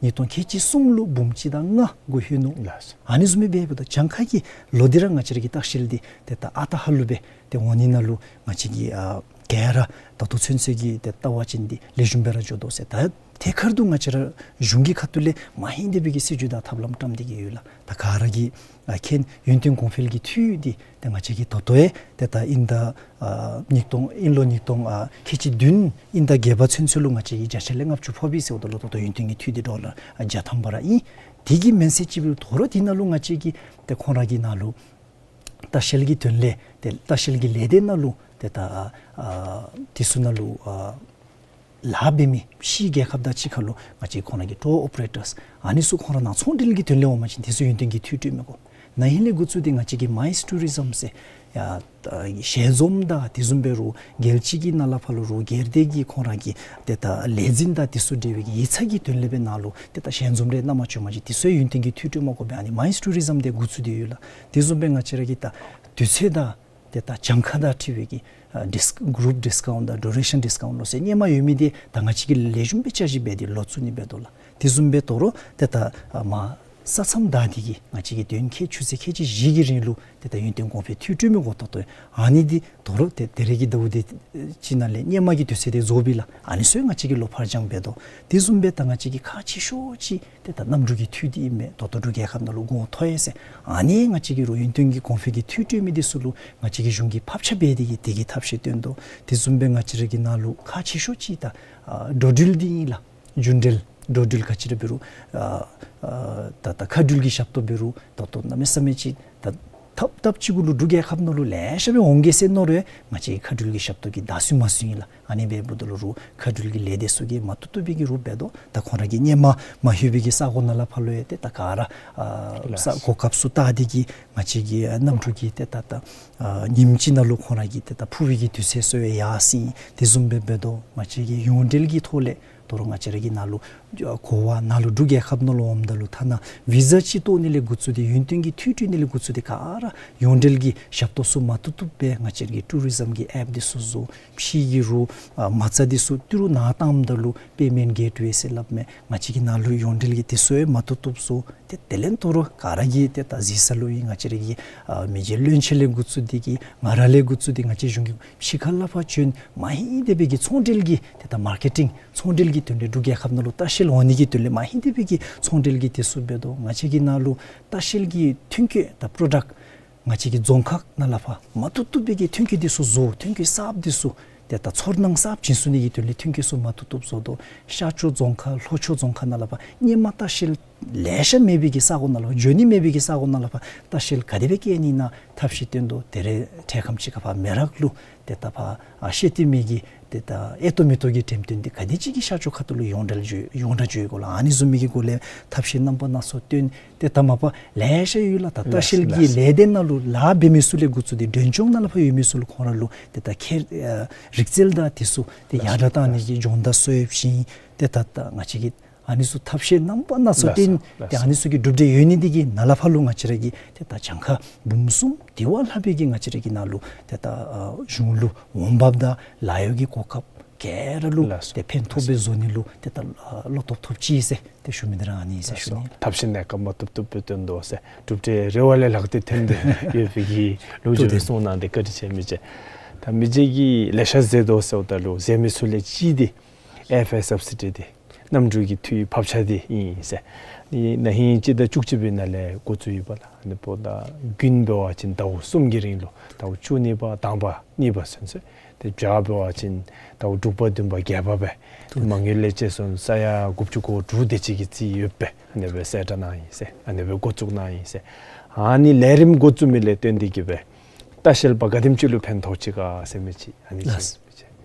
ཉིས་སྟོང་ཁལ་གཅིག་གསུམ་ལུ་འབུམ་གཅིག་དང་ལྔ་འགོ་ལྷོད་ནུག། ལགས་སོ། ཨ་ནི་བཟུམ་སྦེ་འབདཝ་ད་གྱངས་ཁ་གི་ལོ་འདི་ར་ང་བཅས་ར་གི་ལྟ་བཤལ་འདི་ཏེ་ད་ཨ་རྟག་ཧ་ལུགས་སྦེ་ཏེ་འོང་ནི་ནང་ལུ་ང་བཅས་ཀྱིས་ཨ་ག་ར་ད་ལྟོ་ཚུན་ཚོད་ཀྱི་ཏེ་ལྟ་བ་ཅིན་འདི་ལེགས་ཤོམ་སྦེ་ར་འགྱོ་དོ་ཟེར། ད་ཐད་ཀར་དུ་ང་བཅས་ར་གཞུང་གི་ཁ་ཐུག་ལས་མ་ཧེང་དེ་སྦེ་གི་སྲིད་བྱུས་དང་ཐབས་ལམ་བཀྲམ་སྟེ་གི་ཡོད་ལགས། ད་ག་ར་གིས་ཨ་མཁྱེན། ཡུན་བརྟན་གོང་འཕེལ་གྱི་འཐུས་འདི་ཏེ་ང་བཅས་ཀྱིས་ད་ལྟོ་ཡང་ཏེ་ད་དབྱིན་ཟླ་ཨ་ཉིས་སྟོང་དབྱིན་ལོ་ཉིས་སྟོང་ཨ་ཁལ་གཅིག་བདུན་དབྱིན་ཟླ་བརྒྱད་པ་ཚུན་ཚོད་ལུ་ང་བཅས་ཀྱིས་བརྒྱ་ཆ་ལས་ལྔ་བཅུ་ཕོག་པས་ཟེརཝ་ད་ལུ་ད་ལྟོ་ཡུན་བརྟན་གྱི་འཐུས་འདི་ཌོ་ལར་ཨ་བརྒྱ་ཐམ་པ་ར་ཨིན། དེ་གི་མེན་ཟེར་ཅིག་འབདཝ་ད་ལུ་ད་རུང་དེ་ནང་ལུ་ང་བཅས་ཀྱིས་ཏེ་ཁོང་ར་གི་ནང་ལུ་ལྟ་བཤལ་གྱི་དོན་ལས་ཏེ་ལྟ་བཤལ་གྱི་ལས་སྡེ་ནང་ལུ་ཏེ་ད་ཨ་དེ་ཚུ་ནང་ལུ་ཨ་ལཱ་འབད་མི་ཕྱིའི་རྒྱལ་ཁབ་དང་གཅིག་ཁར་ལུ་ང་བཅས་ཁོང་ར་གི་ཊུར་ཨོ་པ་རེ་ཊརསི་ཨ་ནི་ཚུ་ཁོང་ར་ནང་ཚོང་འབྲེལ་གྱི་དོན་ལས་འོང་པ་ཅིན་དེ་ཚུ་ཡུན་བརྟན་གྱི་འཐུས་སྤྲོད་མི་དགོ། ན་ཧིང་ལས་འགོ་བཙུགས་ཏེ་ང་བཅས་ཀྱིས་མའིསི་ཊུ་རི་ཛམ་ཟེར་ཡ་ཞལ་འཛོམས་དང་དེ་བཟུམ་འབད་རུང་རྒྱལ་སྤྱི་གི་ནང་ལས་ཕར་ལུ་རུང་སྒེར་སྡེ་གི་ཁོང་ར་གི་ཏེ་ད་ལས་འཛིན་དང་དེ་ཚུ་འབྲེལ་བའི་གི་ཡིག་ཚང་གི་དོན་ལས་སྦེ་ནཱ་ལུ་ཏེ་ད་ཞལ་འཛོམས་རེ་གནང་པ་ཅིན་ང་བཅས་དེ་ཚུ་ཡུན་བརྟན་གྱི་འཐུས་སྤྲོད་མི་དགོ་པས། ཨ་ནི་མའིསི་ཊུ་རི་ཛམ་འདི་འགོ་བཙུགས་ཏེ་ཡོད་ལགས། དེ་བཟུམ་སྦེ་ང་བཅས་ར་གི་ད་དུས་ཚོད་དང་ཏེ་ད་གྱངས་ཁ་དང་འཁྲིལ་བའི་གི་ཨ་ཌིསི་གུ་རུབ་ཌིསི་ཀའུནཊ་དང་ཌུ་རེ་ཤཱན་ཌིསི་ཀའུནཊ་ལོ་ཟེར་སྔོན་མ་ཡོད་མི་འདི་ད་ང་བཅས་ཀྱིས་ལེགས་ཤོམ་སྦེ་བསྐྱར་ཞིབ་འབད་དེ་ལོག་བཙུགས་ནི་འབད་དོ་ལགས། དེ་བཟུམ་སྦེ་ད་རུང་ཏེ་ད་ཨ་མ་ས་མཚམས་བདའ་སྟེ་གི་ང་བཅས་ཀྱིས་དོན་ཁལ་ཆུ་ཚོད་ཁལ་གཅིག་བཞི་གི་རིང་ལུ་ཏེ་ད་ཡུན་བརྟན་གོང་འཕེལ་འཐུས་སྤྲོད་མི་དགོ་ད་ལྟོ་ཨ་ནི་འདི་ད་རུང་ཏེ་ད་རེས་ཀྱི་ཟླཝ་འདི་ཅིག་ནང་ལས་སྔོན་མ་གི་དུས་ཚོད་འདི་རྫོགས་པས་ལགས། ཨ་ནི་ཚུ་ང་བཅས་ཀྱིས་ལོག་ཕར་འགྱངས་འབད་དོ། དེ་བཟུམ་སྦེ་ད་ང་བཅས་ཀྱིས་ཁག་ཆེ་ཤོས་ཅིག་ཏེ་ད་གནམ་གྲུ་གི་འཐུས་འདི་ཨིན་མས། ད་ལྟོ་འབྲུག་རྒྱལ་ཁབ་ནང་ལུ་གོང་མཐོ་ཡི་ཟེར། ཨ་ནི་ང་བཅས་ཀྱིས་རུང་ཡུན་བརྟན་གྱི་གོང་འཕེལ་གྱི་འཐུས་སྤྲོད་མི་འདི་ཚུ་ལུ་ང་བཅས་ཀྱིས་གཞུང་གི་ཕབ་ཆ་འབད་དེ་གི་དེ་གི་ཐབས་ཤེས་བཏོན་དོ། དེ་བཟུམ་སྦེ་ང་བཅས་ར་གི་ནང་ལུ་ཁག་ཆེ་ཤོས་ཅིག་ད་ཨ་འགྲོ་འགྲུལ་འདི་ཨིན་ལགས། རྒྱུན་འགྲུལ་འགྲོ་འགྲུལ་ག་ཅི་ར་འབད་རུང་ཨ་ཨ་ད་ད་མཁའ་འགྲུལ་གྱི་ཞབས་ཏོག་འབད་རུང་ད་ལྟོ་གནམ་མེད་ས་མེད་ཅིག་ད་ཐབས་ཐབས་ཅིག་གུ་ལུ་འབྲུག་རྒྱལ་ཁབ་ནང་ལུ་ལེ་ཤ་སྦེ་འོང་གེ་ཟེར་མནོ་རུང་ང་བཅས་མཁའ་འགྲུལ་གྱི་ཞབས་ཏོག་གི་ད་སུ་མ་སུ་ཨིན་ལགས། ཨ་ནི་འབདཝ་ད་ལུ་རུང་མཁའ་འགྲུལ་གྱི་ལས་སྡེ་ཚུ་གིས་མ་བཏུབ་བཏུབ་སྦེ་གི་རུང་འབད་དོ། ད་ཁོང་ར་གིས་སྔོན་མ་མ་ལྷོད་པའི་གི་ས་གོ་ནང་ལས་ཕར་ལུ་ཡང་ཏེ་ད་ག་ར་ཨ་ས་གོ་སྐབས་ཚུ་བལྟ་སྟེ་གི་ང་བཅས་ཀྱི་ཨ་གནམ་གྲུ་གི་ཏེ་ད་ད་ཨ་ཉིནམ་གཅིག་ནང་ལུ་ཁོང་ར་གི་ཏེ་ད་འཕུར་བའི་གི་དུས་ཚོད་ཚུ་ཡང་ཡར་སོང་ཡི། དེ་བཟུམ་སྦེ་འབད་དོ། ང་བཅས་ཀྱི་ཡོངས་འབྲེལ་གྱི་ཐོག་ལས་ད་རུང་ང་བཅས་ར་གི་ནང་ལུ་ཨ་གོ་བ་ནཱ་ལུ་འབྲུག་རྒྱལ་ཁབ་ནང་ལུ་འོངམ་ད་ལུ་ཐ་ན་བི་ཟ་ཅིག་བཏོག་ནི་ལས་འགོ་བཙུགས་ཏེ་ཡུན་བརྟན་གྱི་འཐུས་སྤྲོད་ནི་ལས་འགོ་བཙུགས་ཏེ་ག་ར་ཡོངས་འབྲེལ་གྱི་ཞབས་ཏོག་ཚུ་མ་བཏུབ་བཏུབ་སྦེ་ང་བཅས་ཀྱི་ཊུ་རི་ཛམ་གྱི་ཨེཔ་འདི་ཚུ་བཟོ། ཕྱི་གི་རུང་ཨ་མ་རྩ་འདི་ཚུ་ཏི་རུ་ནཱ་བཏངམ་ད་ལུ་པེ་མེནཊ་གེཊ་ཝེ་ཟེར་སླབ་མས། ང་བཅས་ཀྱི་ནང་ལུ་ཡོངས་འབྲེལ་གྱི་དེ་ཚུ་ཡང་མ་བཏུབ་བཏུབ་བཟོ། ཏེ་དེ་ལས་ད་རུང་ག་ར་གིས་ཏེ་ད་གཟིགས་ས་ལུ་ཨིན། ང་བཅས་ར་གི་ཨ་མི་རྗེ་བློན་ཆེན་ལས་འགོ་བཙུགས་ཏེ་གི་ང་ར་ལས་འགོ་བཙུགས་ཏེ་ང་བཅས་གཞུང་གི་ཕྱི་ཁ་ལས་ཕར་བྱོན་མ་ཧེང་དེ་སྦེ་གི་ཚོང་འབྲེལ་གྱི་ཏེ་ད་མར་ཀེ་ཊིང་ཚོང་འབྲེལ་གྱི་དོན་ལས་འབྲུག་རྒྱལ་ཁབ་ནང་ལུ་ལྟ་བཤལ་འོང་ནི་གི་དོན་ལས་མ་ཧེང་དེ་སྦེ་གི་ཚོང་འབྲེལ་གྱི་དེ་ཚུ་འབད་དོ། ང་བཅས་ཀྱི་ནང་ལུ་ལྟ་བཤལ་གྱི་ཐོན་སྐྱེད་ད་པྲོ་ཌཀཊ་ང་བཅས་ཀྱི་རྫོང་ཁག་ནང་ལས་ཕར་མ་བཏུབ་བཏུབ་སྦེ་གི་ཐོན་སྐྱེད་འདི་ཚུ་བཟོ། ཐོན་སྐྱེད་གསརཔ་འདི་ཚུ་ཏེ་ད་ཚོར་སྣང་གསརཔ་བྱིན་ཚུགས་ནི་གི་དོན་ལས་ཐོན་སྐྱེད་ཚུ་མ་བཏུབ་བཏུབ་བཟོ་དོ། ཤར་ཕྱོགས་རྫོང་ཁག་ལྷོ་ཕྱོགས་རྫོང་ཁག་ནང་ལས་ཕར་སྔོན་མ་ལྟ་བཤལ་ལེ་ཤ་མེད་པའི་གི་ས་གོ་ནང་ལས་ཕར་འགྱོ་ནི་མེད་པའི་གི་ས་གོ་ནང་ལས་ཕར་ལྟ་བཤལ་ག་དེ་སྦེ་བསྐྱལ་ནི་ཨིན་ན་ཐབས་ཤེས་བཏོན་དོ། ད་རེས་འཕྲལ་ཁམས་ཅིག་ཁར་ཕར་མེ་རག་ལུ་ཏེ་ད་ཕར་ཨ་ཤེས་ལྟ་མི་གི་ཏེ་ད་ཨེ་ཏོག་མེ་ཏོག་གི་འགྲེམས་སྟོན་འདི་ག་དེ་ཅིག་གི་ཤར་ཕྱོགས་ཁ་ཐུག་ལུ་ཡོངས་གྲགས་འགྱོ་ཡོངས་གྲགས་འགྱོ་ཡི་གོ་ལགས། ཨ་ནི་བཟུམ་མའི་གི་སྒོ་ལས་ཐབས་ཤེས་རྣམ་པ་སྣ་ཚོགས་བཏོན། ཏེ་ད་མ་པ་ལེ་ཤ་ཡོད་ལགས། ད་ལྟ་བཤལ་གྱི་ལས་སྡེ་ནང་ལུ་ལཱ་འབད་མི་ཚུ་ལས་འགོ་བཙུགས་ཏེ་མགྲོན་ཆོས་ནང་ལས་ཕར་ཡོད་མི་ཚུ་ལུ་ཁོང་ར་ལུ་ཏེ་ད་ཁྱད་ཨ་རིག་རྩལ་དང་དེ་ཚུ་ཏེ་ཡར་དྲག་བཏང་ནི་གི་སྦྱོང་བརྡར་ཚུ་ཡང་བྱིན། ཏེ་ད་ད་ང་བཅས་ཀྱིས་ཨ་ནི་ཚུ་ཐབས་ཤེས་རྣམ་པ་སྣ་ཚོགས་བཏོན། ཏེ་ཨ་ནི་ཚུ་གི་གྲུབ་འབྲས་ཡོད་ནི་འདི་གི་ནང་ལས་ཕར་ལུ་ང་བཅས་ར་གིས་ཏེ་ད་གྱངས་ཁ་འབུམ་གསུམ་དེ་བ་ལྷག་པའི་གི་ང་བཅས་ར་གི་ནང་ལུ་ཏེ་ད་ཨ་གཞུང་ལུ་འོང་འབབ་དང་ལཱ་གཡོག་གི་གོ་སྐབས་ག་ར་ལུ་ཏེ་ཕན་ཐོགས་སྦེ་བཟོ་ནི་ལུ་ཏེ་ད་བློ་སྟོབས་ཐོབ་ཅི་ཟེར་ཏེ་ཞུ་མི་འདི་ར་ཨ་ནི་ཟེར་ཞུ་ནི། ཐབས་ཤེས་གནས་སྐབས་མ་བཏུབ་བཏུབ་སྦེ་བཏོན་དོ་ཟེར། གྲུབ་འབྲས་རེ་བ་ལས་ལྷག་སྟེ་ཐོན་ཏེ་ཡོད་པའི་གི་ལོ་རྒྱུས་རེ་གསུངས་གནང་སྟེ་བཀའ་དྲིན་ཆེ་མི་རྗེ། ད་མི་རྗེ་གིས་ལེ་ཤ་མཛད་དོ་ཟེརཝ་ད་ལུ་མཛད་མི་ཚུ་ལས་གཅིག་འདི་ཨེ་ཨེཕ་ཨེ་སབ་སི་ཌི་འདི་གནམ་གྲུ་གི་འཐུས་ཕབ་ཆ་འདི་ཨིན་ཟེར། ཨ་ནི་ན་ཧིང་སྤྱི་ཟླ་བཅུ་གཅིག་པའི་ནང་ལས་འགོ་བཙུགས་ཡོདཔ་ལགས། ཨ་ནི་འབདཝ་ད་དགུན་འབད་བ་ཅིན་ཟླཝ་གསུམ་གྱི་རིང་ལུ་ཟླཝ་བཅུ་གཉིས་པ་དང་པ་གཉིས་པ་ཚུན་ཚོད། ཏེ་བྱཱར་འབད་བ་ཅིན་ཟླཝ་དྲུག་པ་བདུན་པ་བརྒྱད་པ་སྦེ་ཏེ་མ་དངུལ་ལས་བཅད་སོང་ས་ཡ་དགུ་བཅུ་གོ་དྲུག་དེ་ཅིག་གི་རྩིས་ཡོདཔ་སྦེ་ཨ་ནི་སྦེ་གསལ་བསྒྲགས་གནང་ཡི་ཟེར། ཨ་ནི་སྦེ་འགོ་བཙུགས་གནང་ཡི་ཟེར། ཨ་ནི་ལས་རིམ་འགོ་བཙུགས་མི་ལས་བརྟེན་ཏེ་གི་སྦེ་ལྟ་བཤལ་པ་ག་དེམ་ཅིག་ལུ་ཕན་ཐོགས་ཅི་ག་ཟེར་མི་ཅིག་ཨ་ནི་ཅིག་ལགས།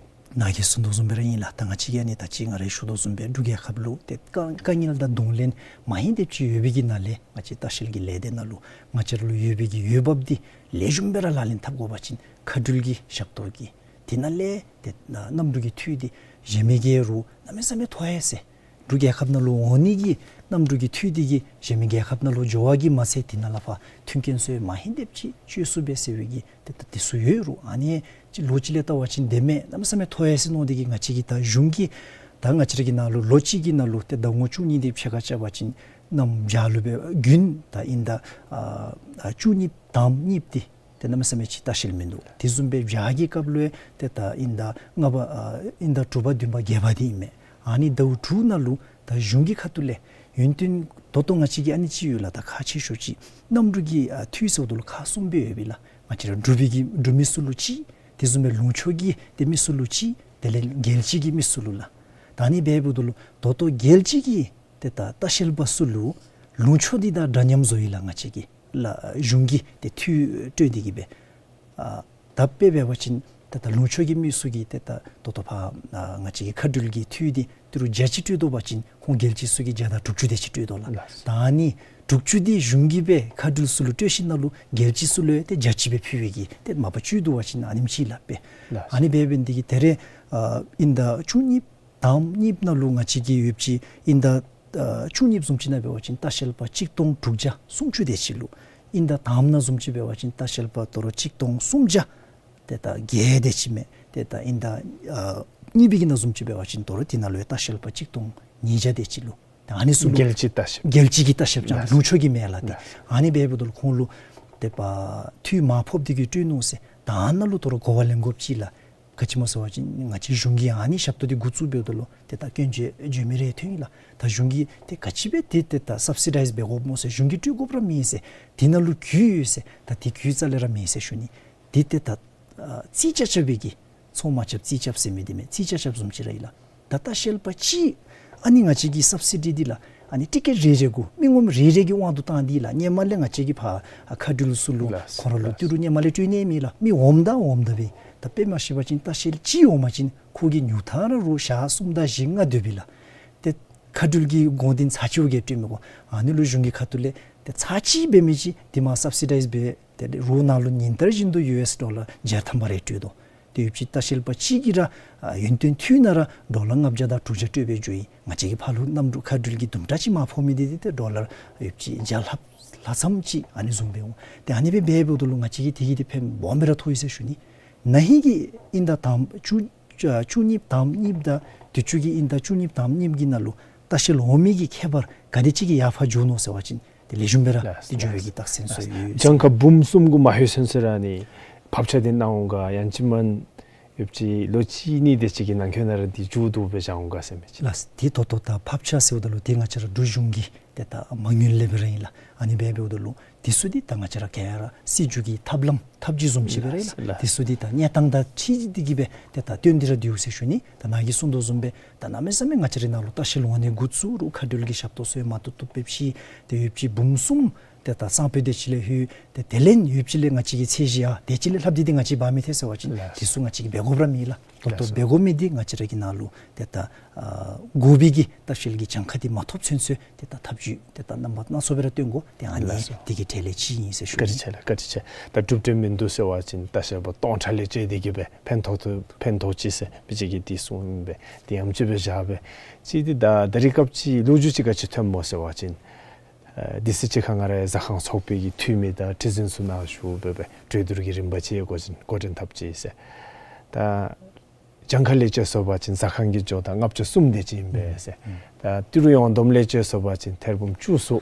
ནཱ་གིས་གསུངས་དོ་བཟུམ་སྦེ་ར་ཨིན་ལགས། ད་ང་བཅས་ཀྱིས་ཨ་ནི་ད་ཅི་ང་ར་ཞུ་དོ་བཟུམ་སྦེ་འབྲུག་རྒྱལ་ཁབ་ལུ་ཏེ་དཀའ་དཀའ་ངལ་དང་གདོང་ལེན་མ་ཧིང་དེ་ཅིག་ཡོད་པའི་གི་ནང་ལས་ང་བཅས་ལྟ་བཤལ་གྱི་ལས་སྡེ་ནང་ལུ་ང་བཅས་ར་ལུ་ཡོད་པའི་གི་འོས་འབབ་འདི་ལེགས་ཤོམ་སྦེ་ར་ལག་ལེན་འཐབ་དགོ་པ་ཅིན་མཁའ་འགྲུལ་གྱི་ཞབས་ཏོག་གི་དེ་ནང་ལས་ཏེ་གནམ་གྲུ་གི་འཐུས་འདི་གཞན་མི་གིས་རུང་གནམ་མེད་ས་མེད་མཐོ་ཡི་ཟེར། འབྲུག་རྒྱལ་ཁབ་ནང་ལུ་འོང་ནི་གི་གནམ་གྲུ་གི་འཐུས་འདི་གིས་གཞན་མི་རྒྱལ་ཁབ་ནང་ལུ་འགྱོ་བ་གིས་མ་ཚད་དེ་ནང་ལས་ཕར་མཐུན་རྐྱེན་ཚུ་མ་ཧིང་དེ་ཅིག་སྤྱོད་ཚུགས་པས་ཟེར་བའི་གི་ཏེ་ད་དེ་ཚུ་ཡོད་རུང་ཨ་ནི་ཅིག་ལོ་གཅིག་ལས་བལྟ་བ་ཅིན་དེ་མེན་གནམ་མེད་ས་མེད་མཐོ་ཡི་ཟེར་མནོ་སྟེ་གི་ང་བཅས་ཀྱིས་ད་གཞུང་གི་ ད་ང་བཅས་ར་གི་ནང་ལུ་ལོ་གཅིག་གི་ནང་ལུ་ཏེ་ཟླཝ་ངོ་བཅུ་གཉིས་འདི་ཕྱེད་ཀ་རྐྱབ་པ་ཅིན་གནམ་བྱཱར་ལུ་སྦེ་དགུན་ད་དབྱིན་ཟླ་ཨ་ཨ་བཅུ་གཉིས་དང་གཉིས་འདི་ཏེ་གནམ་མེད་ས་མེད་ཅིག་ལྟ་བཤལ་མིན་འདུག། དེ་བཟུམ་སྦེ་བྱཱར་གྱི་སྐབས་ལུ་ཡང་ཏེ་ད་དབྱིན་ཟླ་ལྔ་པ་ཨ་དབྱིན་ཟླ་དྲུག་པ་བདུན་པ་བརྒྱད་པ་འདི་ཨིན་མས། ཨ་ནི་ཟླཝ་དྲུག་ནང་ལུ་ད་གཞུང་གི་ཁ་ཐུག་ལས་ཡུན་བརྟན་ད་ལྟོ་ང་བཅས་ཀྱི་ཨ་ནི་ཅིག་ཡོད་ལགས། ད་ཁག་ཆེ་ཤོས་ཅིག་གནམ་གྲུ་གི་ཨ་འཐུས་ཟེརཝ་ད་ལུ་ཁག་གསུམ་སྦེ་ཡོད་པས་ལགས། ང་བཅས་ར་འབྲུག་པའི་གི་འབྲུག་མི་ཚུ་ལུ་གཅིག། དེ་བཟུམ་སྦེ་ལུང་ཕྱོགས་ཀྱི་ཏེ་མི་ཚུ་ལུ་གཅིག། དེ་ལས་རྒྱལ་སྤྱི་གི་མི་ཚུ་ལུ་ལགས། ད་ཨ་ནི་འབདཝ་ད་ལུ་ད་ལྟོ་རྒྱལ་སྤྱི་གི་ཏེ་ད་ལྟ་བཤལ་པ་ཚུ་ལུ་ལུང་ཕྱོགས་འདི་དང་འདྲ་མཉམ་བཟོ་ཡི་ལགས། ང་བཅས་ཀྱིས་ལགས་གཞུང་གིས་ཏེ་འཐུས་སྤྲོད་དེ་གིས་སྦེ་ཨ་ད་དཔེ་འབད་བ་ཅིན་ཏེ་ད་ལུང་ཕྱོགས་ཀྱི་མི་ཚུ་གིས་ཏེ་ད་ད་ལྟོ་ཕར་ཨ་ང་བཅས་ཀྱི་མཁའ་འགྲུལ་གྱི་འཐུས་འདི་ཏི་རུ་བརྒྱ་ཅིག་སྤྲོད་དོ་བ་ཅིན་ཁོང་རྒྱལ་སྤྱི་ཚུ་གིས་བརྒྱ་དང་དྲུག་ཅུ་དེ་ཅིག་སྤྲོད་དོ་ལགས། ལགས། ད་ཨ་ནི་དྲུག་ཅུ་འདི་གཞུང་གིས་སྦེ་མཁའ་འགྲུལ་ཚུ་ལུ་སྤྲོད་ཞིནམ་ལས་རྒྱལ་སྤྱི་ཚུ་ལུ་ཡང་ཏེ་བརྒྱ་ཅིག་སྦེ་ཕུལ་བའི་གི་ཏེ་མ་པ་བཅུད་བསྡུ་བ་ཅིན་ཨ་ནེམ་ཅིག་ལགས་པས། ལགས། ཨ་ནི་འབད་འབད་ནི་དེ་གིས་ད་རེས་ཨ་དབྱིན་ཟླ་བཅུ་གཉིས་དང་གཉིས་ནང་ལུ་ང་བཅས་ཀྱི་ཡོདཔ་ཅིག་དབྱིན་ཟླ་ཨ་བཅུ་གཉིས་བཟུམ་ཅིག་ནང་འབད་བ་ཅིན་ལྟ་བཤལ་པ་གཅིག་སྟོང་དྲུག་བརྒྱ་སུམ་ཅུ་དེ་ཅིག་ལུ། དབྱིན་ཟླ་དང་པ་ནང་བཟུམ་ཅིག་འབད་བ་ཅིན་ལྟ་བཤལ་པ་དོ་རུང་གཅིག་སྟོང་སུམ་བརྒྱ་ཏེ་ད་བརྒྱད་དེ་ཅིག་མས། ཏེ་ད་དབྱིན་ཟླ་ཨ་གཉིས་པའི་གི་ནང་བཟུམ་ཅིག་འབད་བ་ཅིན་དོ་རུང་དེ་ནང་ལུ་ཡང་ལྟ་བཤལ་པ་གཅིག་སྟོང་ཉིས་བརྒྱ་དེ་ཅིག་ལུ། ད་ཨ་ནི་ཚུ་ལུ་རྒྱལ་སྤྱི་ལྟ་བཤལ། རྒྱལ་སྤྱི་གི་ལྟ་བཤལ་ཅིག་ལགས། ལུང་ཕྱོགས་ཀྱི་མེན་ལགས་ཏེ། ལགས། ཨ་ནི་འབདཝ་ད་ལུ་ཁོང་ལུ་ཏེ་ཕར་འཐུས་མར་ཕབ་སྟེ་གིས་སྤྲོད་ནུག་ཟེར། ད་ཨ་ནཱ་ལུ་དོ་རུང་གོ་བ་ལེན་དགོཔ་ཅིག་ལགས། ག་ཅི་སྨོ་ཟེར་བ་ཅིན་ང་བཅས་གཞུང་གིས་ཨ་ནི་ཞབས་ཏོག་འདི་འགོ་བཙུགས་འབདཝ་ད་ལུ་ཏེ་ད་སྐྱོན་བརྗོད་བརྗོད་མི་རེ་ཐོན་ཡི་ལགས། ད་གཞུང་གིས་ཏེ་ག་ཅི་སྦེ་ཏེ་ཏེ་ད་སབ་སི་ཌའིཛ་འབད་དགོཔ་སྨོ་ཟེར། གཞུང་གིས་སྤྲོད་དགོཔ་ར་མེད་ཟེར། དེ་ནང་ལུ་རྒྱུས་ཡོད་ཟེར། ད་དེ་རྒྱུས་རྩ་ལས་ར་མེད་ཟེར་ཞུ་ནི། དེ་ཏེ་ད་ཨ་རྩིས་རྐྱབ་རྐྱབ་པའི་གི་ཚོང་མ་རྐྱབ་རྩིས་རྐྱབ་ཟེར་མི་འདི་མས། རྩིས་རྐྱབ་རྐྱབ་བཟུམ་ཅིག་ར་ཨིན་ལགས། ད་ལྟ་བཤལ་པ་གཅིག་ཨ་ནི་ང་བཅས་ཀྱི་སབ་སི་ཌི་འདི་ལགས་ཨ་ནི་ཊི་ཀེཊ་རེ་རེ་གུ་མི་ངོམ་རེ་རེ་གི་དབང་དུ་བཏང་སྟེ་ལགས། ཧེ་མ་ལས་ང་བཅས་ཀྱིས་ཕར་ཨ་མཁའ་འགྲུལ་ཚུ་ལུ་ལགས། ཁོང་ར་ལུ་ལགས། ཏི་རུ་ཧེ་མ་ལས་སྤྲོད་ནི་མེད་ལགས། མི་འོངམ་ད་འོངམ་ད་སྦེ། ད་དཔེ་མ་བཤད་པ་ཅིན་ལྟ་བཤལ་གཅིག་འོང་པ་ཅིན་ཁོ་གིས་ཉུང་མཐའ་ར་རོགས་ཞག་གསུམ་དང་ཞག་ལྔ་སྡོད་པས་ལགས། ཏེ་མཁའ་འགྲུལ་གྱི་དགོངས་དོན་ཚར་གཅིག་གུ་སྤྲོད་མི་དགོ། ཨ་ནི་ལུ་གཞུང་གི་ཁ་ཐུག་ལས་ཏེ་ཚར་གཅིག་འབད་མི་ཅིག་དེ་མར་སབ་སི་ཌའིཛ་འབད། ཏེ་རོགས་ནང་ལུ་ཉིན་ལྟར་བཞིན་དུ་ཡུ་ཨེསི་ཌོ་ལར་བརྒྱ་ཐམ་པ་རེ་སྤྲོད་དོ། ཏེ་ཡོདཔ་ཅིག་ལྟ་བཤལ་པ་གཅིག་གིས་ར་ཨ་ཡུན་བརྟན་འཐུས་ནང་ར་ཌོ་ལར་ལྔ་བརྒྱ་དང་དྲུག་བརྒྱ་སྤྲོད་སྦེ་འགྱོ་ཡི། ང་བཅས་ཀྱི་ཕར་ལུ་གནམ་གྲུ་མཁའ་འགྲུལ་གྱི་དུམ་གྲ་ཅིག་མར་ཕབ་མི་འདི་འདི་ཏེ་ཌོ་ལར་ཡོདཔ་ཅིག་བརྒྱ་ལྷག་ལྷག་ཙམ་ཅིག་ཨ་ནི་བཟུམ་སྦེ་འོང་། ཏེ་ཨ་ནི་སྦེ་འབད་འབདཝ་ད་ལུ་ང་བཅས་ཀྱིས་དེ་གིས་ཏེ་ཕན་སྦོམ་སྦེ་ར་ཐོགས་ཡི་ཟེར་ཞུ་ནི། ན་ཧིང་གི་དབྱིན་ཟླ་དང་བཅུ་ཨ་བཅུ་གཉིས་དང་གཉིས་དང་དུས་ཅི་གི་དབྱིན་ཟླ་བཅུ་གཉིས་དང་གཉིས་ཀྱི་ནང་ལུ་ལྟ་བཤལ་འོང་མི་གི་ཁྱད་པར་ག་དེ་ཅིག་གི་ཡར་འཕར་འགྱོ་ནུག་ཟེར་བ་ཅིན་ཏེ་ལེགས་ཤོམ་སྦེ་ར་ལགས། ཏེ་འགྱོ་བའི་གི་རྟགས་མཚན་ཚུ་ལགས། ཡོད། གྱངས་ཁ་འབུམ་གསུམ་གུ་མ་ལྷོད་ཚུན་ཚོད་ར་ཨ་ནི་བབས་ཆག་འདི་ནཱ་འོང་ག་ཡང་ཅིན་མེན་ཡོདཔ་ཅིག་ལོ་གཅིག་གཉིས་དེ་ཅིག་གི་ནང་འཁོད་ནང་ར་འདི་མཇུག་བསྡུ་སྦེ་བཞག་འོང་ག་ཟེར་མི་ཅིག་ལགས། ཏེ་ད་ལྟོ་ད་བབས་ཆག་ཟེརཝ་ད་ལུ་ཏེ་ང་བཅས་ར་འབྲུག་གཞུང་གི་ཏེ་ད་མ་དངུལ་ལས་སྦེ་ར་ཨིན་ལགས། ཨ་ནི་སྦེ་འབདཝ་ད་ལུ་དེ་ཚུ་འདི་ད་ང་བཅས་ར་ག་ར་སྲིད་བྱུས་ཀྱི་ཐབས་ལམ་ཐབས་བྱུས་བཟུམ་ཅིག་སྦེ་ར་ཨིན་ལགས། ལགས། དེ་ཚུ་འདི་ད་གནས་སྟངས་དང་འཁྲིལ་ཏེ་གིས་སྦེ་ཏེ་ད་བཏོན་ཏེ་ར་སྡོད་ཟེར་ཞུ་ནི། ད་ནཱ་གིས་གསུངས་དོ་བཟུམ་སྦེ་ད་གནམ་མེད་ས་མེད་ང་བཅས་རའི་ནང་ལུ་ལྟ་བཤལ་འོང་ནི་འགོ་བཙུགས་རུང་མཁའ་འགྲུལ་གྱི་ཞབས་ཏོག་ཚུ་ཡང་མ་བཏུབ་བཏུབ་སྦེ་ཕྱེ། ཏེ་ཡོདཔ་ཅིག་འབུམ་གསུམ་ཏེ་ད་གཙང་པོ་དེ་ཅིག་ལས་ལྷོད། ཏེ་དེ་ལས་ཡོདཔ་ཅིག་ལས་ང་བཅས་ཀྱི་ཚད་གཞི་ཡང་དེ་ཅིག་ལས་ལྷགཔ་འདི་ཏེ་ང་བཅས་འབག་མི་ཐལ་ཟེར་བ་ཅིན་ལགས། དེ་ཚུ་ང་བཅས་ཀྱིས་འབད་དགོཔ་ར་མེད་ལགས། ད་ལྟོ་ལགས། འབད་དགོ་མི་འདི་ང་བཅས་ར་གི་ནང་ལུ་ཏེ་ད་ཨ་དགོ་པའི་གི་ལྟ་བཤལ་གྱི་གྱངས་ཁ་འདི་མ་ཐོབ་ཚུན་ཚོད་ཏེ་ད་ཐབས་བྱུས་ཏེ་ད་རྣམ་པ་སྣ་ཚོགས་སྦེ་ར་སྟོན་དགོ། ཏེ་ཨ་ནི་ལགས་སོ། དེ་གི་གྲས་ལས་གཅིག་ཨིན་ཟེར་ཞུ་ནི། བཀའ་དྲིན་ཆེ་ལགས། བཀའ་དྲིན་ཆེ། ད་གྲུབ་འབྲས་མིན་འདུག་ཟེར་བ་ཅིན་ལྟ་བཤལ་པ་སྟོང་ཕྲག་ལས་བཅད་དེ་གིས་སྦེ་ཕན་ཐོགས་ཐོགས་ཕན་ཐོགས་ཅི་ཟེར་མི་ཅིག་གིས་དེ་གསུངམ་ཨིན་པས། དེ་ཡང་ཅིག་སྦེ་བཞག་སྦེ་ཅིག་འདི་ད་ད་རིས་སྐབས་ཅིག་ལོ་རྒྱུས་ཅིག་ག་ཅི་ཐོནམ་སྨོ་ཟེར་བ་ཅིན་ཨ་དེ་ཚེ་ཅིག་ཁར་ང་རའི་ཟ་ཁང་ཚོགས་པའི་གི་འཐུས་མི་དང་ཁྲི་འཛིན་ཚུ་ནཱ་བཞུགས་སྦེ་སྦེ་གྲོས་བསྡུར་གྱི་རིམ་པ་ཅིག་འགོ་འདྲེན་འགོ་འདྲེན་འཐབ་ཅི་ཟེར། ད་གྱངས་ཁ་ལས་བཅད་སོང་པ་ཅིན་ཟ་ཁང་གི་ཇོ་བདག་ལྔ་བཅུ་གསུམ་དེ་ཅིག་ཨིན་པས་ཟེར། ཨུམ། ད་ཏི་རུ་ཡོངས་བསྡོམས་ལས་བཅད་སོང་པ་ཅིན་ཐེར་འབུམ་བཅུ་སོ་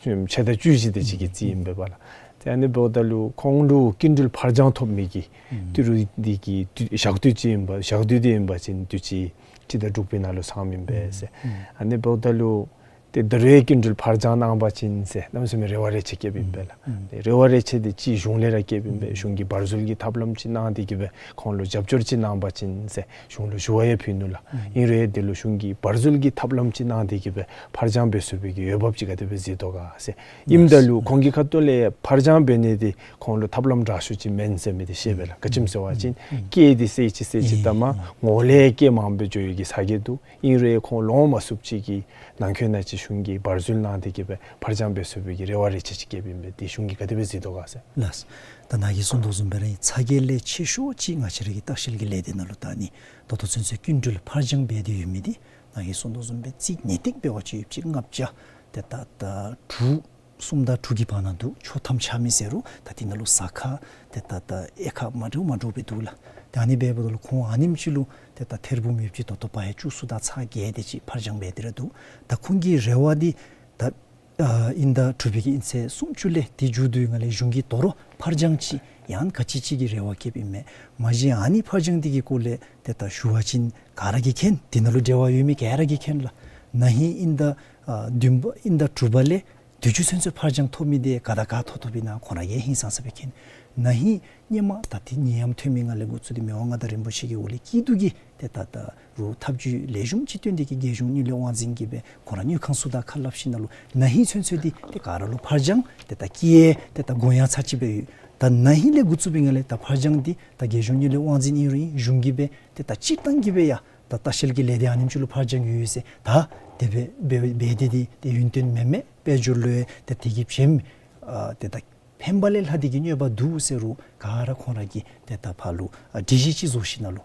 ཕྱེད་དང་བཅུ་བཞི་དེ་ཅིག་གི་རྩིས་ཨིན་པས་པ་ལགས། ཏེ་ཨ་ནི་འབདཝ་ད་ལུ་ཁོང་ལུ་སྐྱིན་འགྲུལ་ཕར་འགྱངས་ཐོབ་མི་གི་ཨུམ་ཏི་རུ་འདི་གི་དུས་ཞག་དུས་ཅིག་ཨིན་པ། ཞག་དུས་འདི་ཨིན་པ་ཅིན་དུས་ཅི་ཁྲི་དང་དྲུག་པའི་ནང་ལུ་ཚངམ་ཨིན་པས་ཟེར། ཨུམ། ཨ་ནི་འབདཝ་ད་ལུ་ཏེ་ད་རུང་སྐྱིན་འགྲུལ་ཕར་འགྱངས་གནང་པ་ཅིན་ཟེར་གནམ་མེད་ས་མེད་རེ་བ་རེ་ཆེ་བསྐྱེདཔ་ཨིན་པས་ལགས། ཨུམ། ཏེ་རེ་བ་རེ་ཆེ་དེ་ཅིག་གཞུང་ལས་ར་བསྐྱེདཔ་ཨིན་པས། གཞུང་གིས་བར་འཛུལ་གྱི་ཐབས་ལམ་ཅིག་གནང་སྟེ་གིས་སྦེ་ཁོང་ལུ་རྒྱབ་སྐྱོར་ཅིག་གནང་པ་ཅིན་ཟེར་གཞུང་ལུ་ཞུ་བ་ཡང་ཕུལ་ནུག་ལགས། ཨུམ། ཨིན་རུང་དེ་ལུ་གཞུང་གིས་བར་འཛུལ་གྱི་ཐབས་ལམ་ཅིག་གནང་སྟེ་གིས་སྦེ་ཕར་འགྱངས་འབད་ཚུགས་པའི་གི་འོས་འབབ་ཅིག་ག་དེ་སྦེ་གཟིགས་དོ་ག་ཟེར། ཨིནམ་ད་ལུ་ཁོང་གི་ཁ་ཐུག་ལས་ཕར་འགྱངས་འབད་ནི་དེ་ཁོང་ལུ་ཐབས་ལམ་དྲག་ཤོས་ཅིག་མེན་ཟེར་མི་དེ་ཤེས་པས་ལགས། ག་ཅི་སྨོ་ཟེར་བ་ཅིན་ཨུམ་སྐྱེད་དེ་སེ་ཅིག་སེ་ཅིག་ཨེ་ད་མ་ངོ་ལས་སྐྱེད་མངམ་སྦེ་འགྱོ་ཡི་གི་ས་གོ་འདུག། ཨིན་རུང་ཁོང་ལོང་མ་ཚུགསཔ་ཅིག་གི་ནང་འཁོད་ནང་ཅིག་གཞུང་གིས་བར་འཛུལ་གནང་སྟེ་གིས་སྦེ་ཕར་འགྱངས་འབད་ཚུགས་པའི་གི་རེ་བ་རེ་ཆེ་ཅིག་བསྐྱེདཔ་ཨིན་པས། དེ་གཞུང་གིས་ག་དེ་སྦེ་གཟིགས་དོ་ག་ཟེར། ལགས། ད་ནཱ་གིས་གསུངས་དོ་བཟུམ་སྦེ་ར་ཚ་གྱང་ལས་ཆེ་ཤོས་ཅིག་ང་བཅས་ར་གི་ལྟ་བཤལ་གྱི་ལས་སྡེ་ནང་ལུ་ད་ཨ་ནི་ད་ལྟོ་ཚུན་ཚོད་སྐྱིན་འགྲུལ་ཕར་འགྱངས་འབད་དེ་ཡོད་མི་འདི་ནཱ་གིས་གསུངས་དོ་བཟུམ་སྦེ་རྩིས་ངེས་ཏིག་འབད་བ་ཅིན་ཡོདཔ་ཅིག་ལྔ་བརྒྱ་ཏེ་ད་ད་དྲུག་ གསུམ་དང་དྲུག་གི་བར་ན་འདུག། ཆོག་ཐམ་ཆགས་མི་ཟེར་རུང་ད་དེ་ནང་ལུ་ཟ་ཁ་ཏེ་ད་ད་དབྱེ་ཁ་མ་འདྲཝ་མ་འདྲཝ་སྦེ་འདུག་ལགས། ཏེ་ཨ་ནི་འབདཝ་ད་ལུ་ཁོང་ཨ་ནེམ་ཅིག་ལུ་ཏེ་ད་ཐེར་འབུམ་ཡོདཔ་ཅིག་ད་ལྟོ་ཕར་ཡང་བཅུ་གསུམ་དང་ཚག་བརྒྱད་དེ་ཅིག་ཕར་འགྱངས་འབད་དེ་ར་འདུག། ད་ཁོང་གི་རེ་བ་འདི་ད་ཨ་དབྱིན་ཟླ་དྲུག་པའི་གི་དབྱིན་ཚེས་སུམ་ཅུ་ལས་དེ་མཇུག་བསྡུ་བའི་སྒང་ལས་གཞུང་གིས་དོ་རུང་ཕར་འགྱངས་ཅིག་ཡང་ག་ཅི་ཅིག་གི་རེ་བ་བསྐྱེདཔ་ཨིན་མས། མ་གཞི་ཨ་ནི་ཕར་འགྱངས་འདི་གི་སྐོར་ལས་ཏེ་ད་ཞུ་བ་ཅིན་ག་ར་གིས་མཁྱེན། དེ་ནང་ལུ་འབྲེལ་བ་ཡོད་མི་ག་ར་གིས་མཁྱེན་ལགས། ན་ཧིང་དབྱིན་ཟླ་ཨ་བདུན་པ་དབྱིན་ཟླ་དྲུག་པ་ལས་དུས་ཅི་ཚུན་ཚོད་ཕར་འགྱངས་ཐོབ་མི་འདི་ག་དང་ག་ཐོབ་ཐོབ་ཨིན་ན་ཁོང་ར་གིས་ཧིང་སངས་ས་སྦེ་མཁྱེན། ན་ཧིང་སྔོན་མ་ད་ཏེ་ནད་ཡམས་ཐོན་མི་སྒང་ལས་འགོ་བཙུགས་ཏེ་མི་དབང་མངའ་བདག་རིན་པོ་ཆེ་གི་འོག་ལས་སྐྱིད་སྡུག་གི་ཏེ་ད་ད་རུང་ཐབས་བྱུས་ལེགས་ཤོམ་ཅིག་བཏོན་ཏེ་གིས་རྒྱལ་གཞུང་དངུལ་ལས་དབང་འཛིན་གྱིས་སྦེ་ཁོང་ར་དངུལ་ཁང་ཚུ་དང་ཁ་སླབ་ཞིནམ་ལས་ན་ཧིང་ཚུན་ཚོད་འདི་ཏེ་ག་ར་ལུ་ཕར་འགྱངས་ཏེ་ད་བཀལ་ཏེ་ད་དགོངས་ཡངས་ཚར་ཅིག་སྦེ་ཡོད། ད་ན་ཧིང་ལས་འགོ་བཙུགས་པའི་སྒང་ལས་ད་ཕར་འགྱངས་འདི་ད་རྒྱལ་གཞུང་དངུལ་ལས་དབང་འཛིན་ཨིན་རུང་ཨིན་གཞུང་གིས་སྦེ་ཏེ་ད་སྤྱིར་བཏང་གིས་སྦེ་ཡང་ད་ལྟ་བཤལ་གྱི་ལས་སྡེ་ཨ་ནེམ་ཅིག་ལུ་ཕར་འགྱངས་ཡོད་ཟེར་ད་དེ་སྦེ་འབད་འབད་དེ་འདི་ཏེ་ཡུན་བརྟན་མེན་མས། དཔལ་འབྱོར་ལུ་ཏེ་དེ་གིས་བྱེམ་ཨ་ཏེ་ད་ཕན་པ་ལས་ལྷག་སྟེ་གིས་གནོད་པ་འདུག་ཟེར་རུང་ག་ར་ཁོང་ར་གིས་ཏེ་ད་ཕར་ལུ་ཨ་སྒྲིག་གཞི་ཅིག་བཟོ་ཞིནམ་ལས་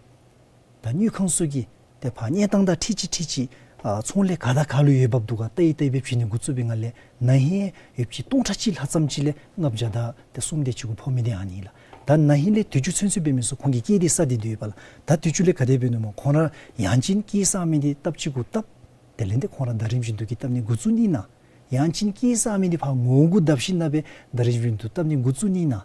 ད་དངུལ་ཁང་ཚུ་གིས་ཏེ་ཕར་གནས་སྟངས་དང་འཁྲིལ་ཅིག་འཁྲིལ་ཅིག་ཨ་ཚོང་ལས་ག་དང་ག་ལུ་ཡོདཔ་འདུག་ག་བལྟ་ཡི་བལྟ་ཡི་སྦེ་བྱིན་ནི་འགོ་བཙུགས་པའི་སྒང་ལས་ན་ཧིང་ཡོདཔ་ཅིག་སྟོང་ཕྲག་གཅིག་ལྷག་ཙམ་ཅིག་ལས་ལྔ་བརྒྱ་དང་ཏེ་གསུམ་དེ་ཅིག་གུ་ཕོག་མི་འདི་ཨ་ནི་ལགས། ད་ན་ཧིང་ལས་དུས་ཅི་ཚུན་ཚོད་འབད་མི་ཚུ་ཁོང་གིས་བཀལ་ཏེ་ས་འདི་འདི་ཡོདཔ་ལགས། ད་དུས་ཅི་ལས་ག་དེ་འབད་ནུག་སྨོ། ཁོང་ར་ཡང་ཅིན་བཀལ་ས་མི་འདི་སྟབས་གཅིག་གུ་བཏབ། དེ་ལས་ཏེ་ཁོང་ར་ཟླ་རིམ་བཞིན་དུ་གིས་བཏབ་ནི་འགོ་བཙུགས་ནི་ན། ཡང་ཅིན་བཀལ་ས་མི་འདི་ཕར་ངོ་རྒོལ་བཏབ་ཞིནམ་ལས་སྦེ་ཟླ་རིམ་བཞིན་དུ་བཏབ་ནི་འགོ་བཙུགས་ནི་ན།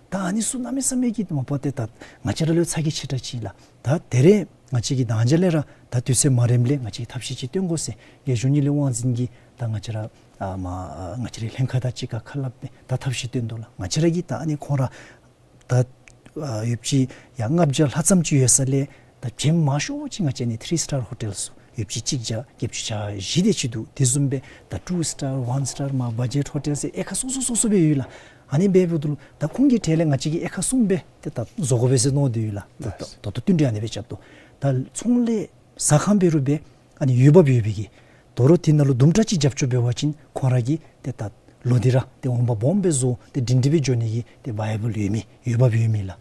ད་ཨ་ནི་ཚུ་གནམ་མེད་ས་མེད་ཀྱི་མ་པ་ཏེ་ད་ང་བཅས་ར་ལུ་ཚ་གྱང་ཆེ་དྲགས་ཅིག་ལགས། ད་ད་རེས་ང་བཅས་ཀྱིས་ད་ཅི་ལས་ར་ད་དུས་ཚོད་མ་རནམ་ལས་ང་བཅས་ཀྱིས་ཐབས་ཤེས་ཅིག་སྟོན་དགོ་ཟེར་རྒྱལ་གཞུང་དངུལ་ལས་དབང་འཛིན་གྱིས་ད་ང་བཅས་ར་ཨ་མ་ཨ་ང་བཅས་རའི་ལྷན་ཁག་དང་གཅིག་ཁར་ཁ་སླབ་སྦེ་ད་ཐབས་ཤེས་སྟོན་དོ་ལགས། ང་བཅས་ར་གིས་ད་ཨ་ནི་ཁོང་ར་ད་ཨ་ཡོདཔ་ཅིག་ཡང་ལྔ་བརྒྱ་ལྷག་ཙམ་ཅིག་ཡོད་ས་ལས་ད་བྱེམ་མང་ཤོས་ཅིག་ང་བཅས་ནི་ཐི་རི་སི་ཊར་ཧོ་ཊེལ་ཚུ་ཡོདཔ་ཅིག་གཅིག་བརྒྱ་བརྒྱད་ཅུ་གྱ་བཞི་དེ་ཅིག་འདུག། དེ་བཟུམ་སྦེ་ད་ཊུ་སི་ཊར་ཝན་སི་ཊར་མར་བ་ཇེཊ་ཧོ་ཊེལ་ཟེར་དབྱེ་ཁ་སོ་སོ་སོ་སོ་སྦེ་ཡོད་ལགས། ཨ་ནི་འབདཝ་ད་ལུ་ད་ཁོང་གི་གྲས་ལས་ང་བཅས་ཀྱིས་དབྱེ་ཁ་གསུམ་སྦེ་ཏེ་ད་བཟོ་དགོ་པས་ཟེར་མནོ་སྟེ་ཡོད་ལགས། ད་ད་ད་ལྟོ་བསྟུན་གྲོས་ཨ་ནི་སྦེ་རྐྱབ་དོ། ད་ཚོང་ལས་ཟ་ཁང་འབད་རུང་སྦེ་ཨ་ནི་འོས་འབབ་ཡོད་པའི་གི་དོ་རུང་དེ་ནང་ལུ་དུམ་གྲ་ཅིག་རྒྱབ་སྐྱོར་འབད་བ་ཅིན་ཁོང་ར་གིས་ཏེ་ད་ལོག་སྟེ་ར་ཏེ་འོང་འབབ་སྦོམ་སྦེ་བཟོ་སྟེ་སྒྲིང་སྒྲི་སྦེ་འགྱོ་ནི་གི་ཏེ་བ་ཡེ་བཱལ་ཡོད་མི་འོས་འབབ་ཡོད་མི་ལགས།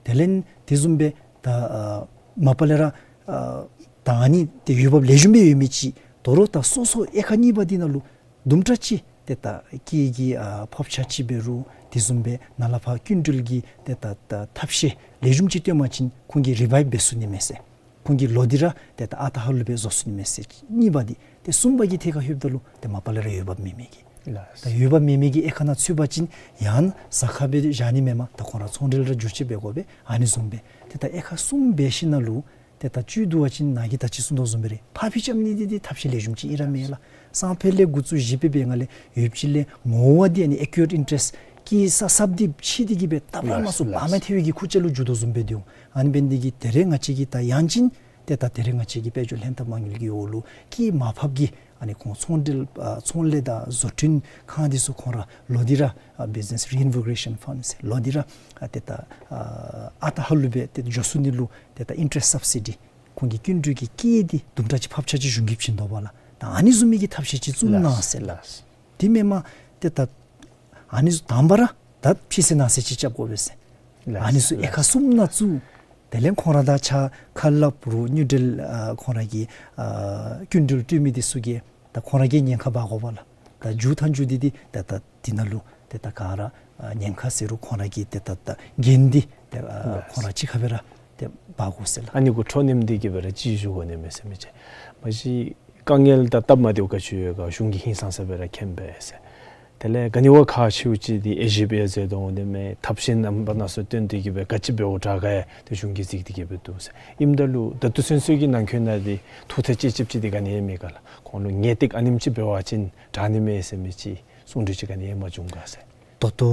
དེ་ལས་དེ་བཟུམ་སྦེ་ད་ཨ་མ་པ་ལས་ར་ཨ་ད་ཨ་ནི་ཏེ་འོས་འབབ་ལེགས་ཤོམ་སྦེ་ཡོད་མི་ཅིག་དོ་རུང་ད་སོ་སོ་དབྱེ་ཁ་གཉིས་པ་འདི་ནང་ལུ་དུམ་གྲ་ཅིག་ཏེ་ད་སྐྱེད་ཀྱི་ཨ་ཕོགཔ་ཆག་ཅིག་འབད་རུང་དེ་བཟུམ་སྦེ་ནཱ་ལས་ཕར་སྐྱིན་འགྲུལ་གྱི་ཏེ་ད་ད་ཐབས་ཤེས་ལེགས་ཤོམ་ཅིག་སྟོན་པ་ཅིན་ཁོང་གིས་རི་བའིབ་འབད་ཚུགས་ནི་མས་ཟེར། ཁོང་གིས་ལོག་སྟེ་ར་ཏེ་ད་ཨ་རྟག་ཧ་ལུགས་སྦེ་བཟོ་ཚུགས་ནི་མས་ཟེར་གཉིས་པ་འདི། ཏེ་གསུམ་པ་གི་ཐད་ཁར་ལྷོདཔ་ད་ལུ་ཏེ་མ་པ་ལས་ར་འོས་འབབ་མེད་མི་གི་ལགས། ད་འོས་འབབ་མེད་མི་གི་དབྱེ་ཁ་ནང་ཚུད་པ་ཅིན་ཡང་ཟ་ཁང་སྦེ་བཞག་ནི་མེན་པར་ད་ཁོང་ར་ཚོང་འབྲེལ་ར་འགྱུར་བཅོས་འབད་དགོ་པས། ཨ་ནི་བཟུམ་སྦེ་ཏེ་ད་དབྱེ་ཁ་གསུམ་འབད་ཞིནམ་ལས་ཏེ་ད་བཅུད་བསྡུ་བ་ཅིན་ནཱ་གིས་ད་ཅི་གསུངས་དོ་བཟུམ་སྦེ་ར་ཕར་ཕྱིར་རྐྱབ་ནི་འདི་འདི་ཐབས་ཤེས་ལེགས་ཤོམ་ཅིག་ཨིན་ར་མེན་ལགས། སང་ཕོད་ལས་འགོ་བཙུགས་གཞི་སྦེ་འབད་བའི་སྒང་ལས་ཡོདཔ་ཅིག་ལས་ངོ་བོ་འདི་ཨ་ནི་ཨེ་ཀུ་ཨར་ཊི་ཨིན་ཊ་རེསཊ་ཀྱི་ས་སབ་འདི་ཕྱེ་སྟེ་གིས་སྦེ་ད་བ་མ་སུ་བ་མ་ཐལ་བའི་གི་ཁུར་ཆ་ལུ་འགྱུར་དོ་བཟུམ་སྦེ་འདུག། ཨ་ནི་འབད་ནི་འདི་གིས་ད་རེས་ང་བཅས་ཀྱིས་ད་ཡང་ཅིན་ཏེ་ད་ད་རེས་ང་བཅས་ཀྱི་དཔལ་འབྱོར་ལྷན་ཐབས་མ་དངུལ་གྱི་འོག་ལུ་ཀྱི་མར་ཕབ་ཀྱི་ཨ་ནི་ཁོང་ཚོང་འབྲེལ་ཨ་ཚོང་ལས་དང་བཟོ་སྐྲུན་ཁང་འདི་ཚུ་ཁོང་ར་ལོག་སྟེ་ར་ཨ་བིཛ་ནེསི་རི་ཨིན་བི་གོ་རེ་ཤཱན་ཕཱནཌ་ཟེར་ལོག་སྟེ་ར་ཨ་ཏེ་ད་ཨ་ཨ་རྟག་ཧ་ལུགས་སྦེ་ཏེ་འགྱོ་ཚུགས་ནི་ལུ་ཏེ་ད་ཨིན་ཊ་རེསཊ་སབ་སི་ཌི་ཁོང་གི་སྐྱིན་འགྲུལ་གྱི་ཀྱི་འདི་དུམ་གྲ་ཅིག་ཕབ་ཆག་ཅིག་གཞུང་གིས་བྱིན་དོ་བ་ལགས། ད་ཨ་ནི་བཟུམ་མའི་གི་ཐབས་ཤེས་ཅིག་བཙུགས་གནང་ཟེར་ལགས། དེ་མེན་པར་ཏེ་ད་ཨ་ནི་ཚུ་དང་པ་ར་ད་ཕྱིས་སེ་ནང་སེ་ཅིག་རྐྱབ་དགོ་པས་ཟེར། ལགས། ཨ་ནི་ཚུ་དབྱེ་ཁ་གསུམ་ནང་བཙུགས། དེ་ལས་ཁོང་ར་དང་ཕྱག་ཁ་སླབ་རུང་དངུལ་འབྲེལ་ཨ་ཁོང་ར་གི་ཨ་སྐྱིན་འགྲུལ་སྤྲོད་མི་འདི་ཚུ་གིས་ད་ཁོང་ར་གིས་ཉེན་ཁ་འབག་དགོ་པས་ལགས། ད་མཇུག་མཐའ་མཇུག་འདི་འདི་ད་ད་འདི་ནང་ལུ་ཏེ་ད་ག་ར་ཨ་ཉེན་ཁ་ཟེར་རུང་ཁོང་ར་གི་ཏེ་ད་ད་འགན་འདི་ཏེ་ཨ་ཁོང་ར་གཅིག་ཁར་སྦེ་ར་ཏེ་འབག་དགོ་ཟེར་ལགས། ཨ་ནི་གུ་འཕྲོ་མཉམ་འདི་གིས་སྦེ་ར་ཅིག་ཞུ་དགོ་ནི་མས་ཟེར་མི་ཅིག། མ་གཞི་དཀའ་ངལ་དང་སྟབས་མ་བདེཝ་ག་ཅི་ཡོད་ག་གཞུང་གིས་ཧིང་སངས་ས་སྦེ་ར་མཁྱེན་པས་ཟེར། དེ་ལས་ག་ནི་བ་ཁག་ཆེཝ་ཅིག་འདི་ཨེ་ཤི་པེ་ཟེར་དོ་འོང་དེ་མས། ཐབས་ཤེས་རྣམ་པ་སྣ་ཚོགས་བཏོན་ཏེ་གིས་སྦེ་ག་ཅི་འབདཝ་དྲག་ག་ཡང་ཏེ་གཞུང་གིས་གཟིགས་ཏེ་གིས་སྦེ་འདུག་ཟེར། ཨིནམ་ད་ལུ་ད་ལྟོ་ཚུན་ཚོད་ཀྱི་ནང་འཁོད་ནང་འདི་ཐུགས་ཐག་བཅད་བཅདཔ་ཅིག་འདི་ག་ནི་ཡང་མེད་ག་ལགས། ཁོང་ལུ་ངེས་ཏིག་ཨ་ནེམ་ཅིག་འབད་བ་ཅིན་དྲག་ནི་མས་ཟེར་མི་ཅིག་གསུང་གྲོས་ཅིག་ག་ནི་ཡང་མ་བྱུང་ག་ཟེར། ད་ལྟོ་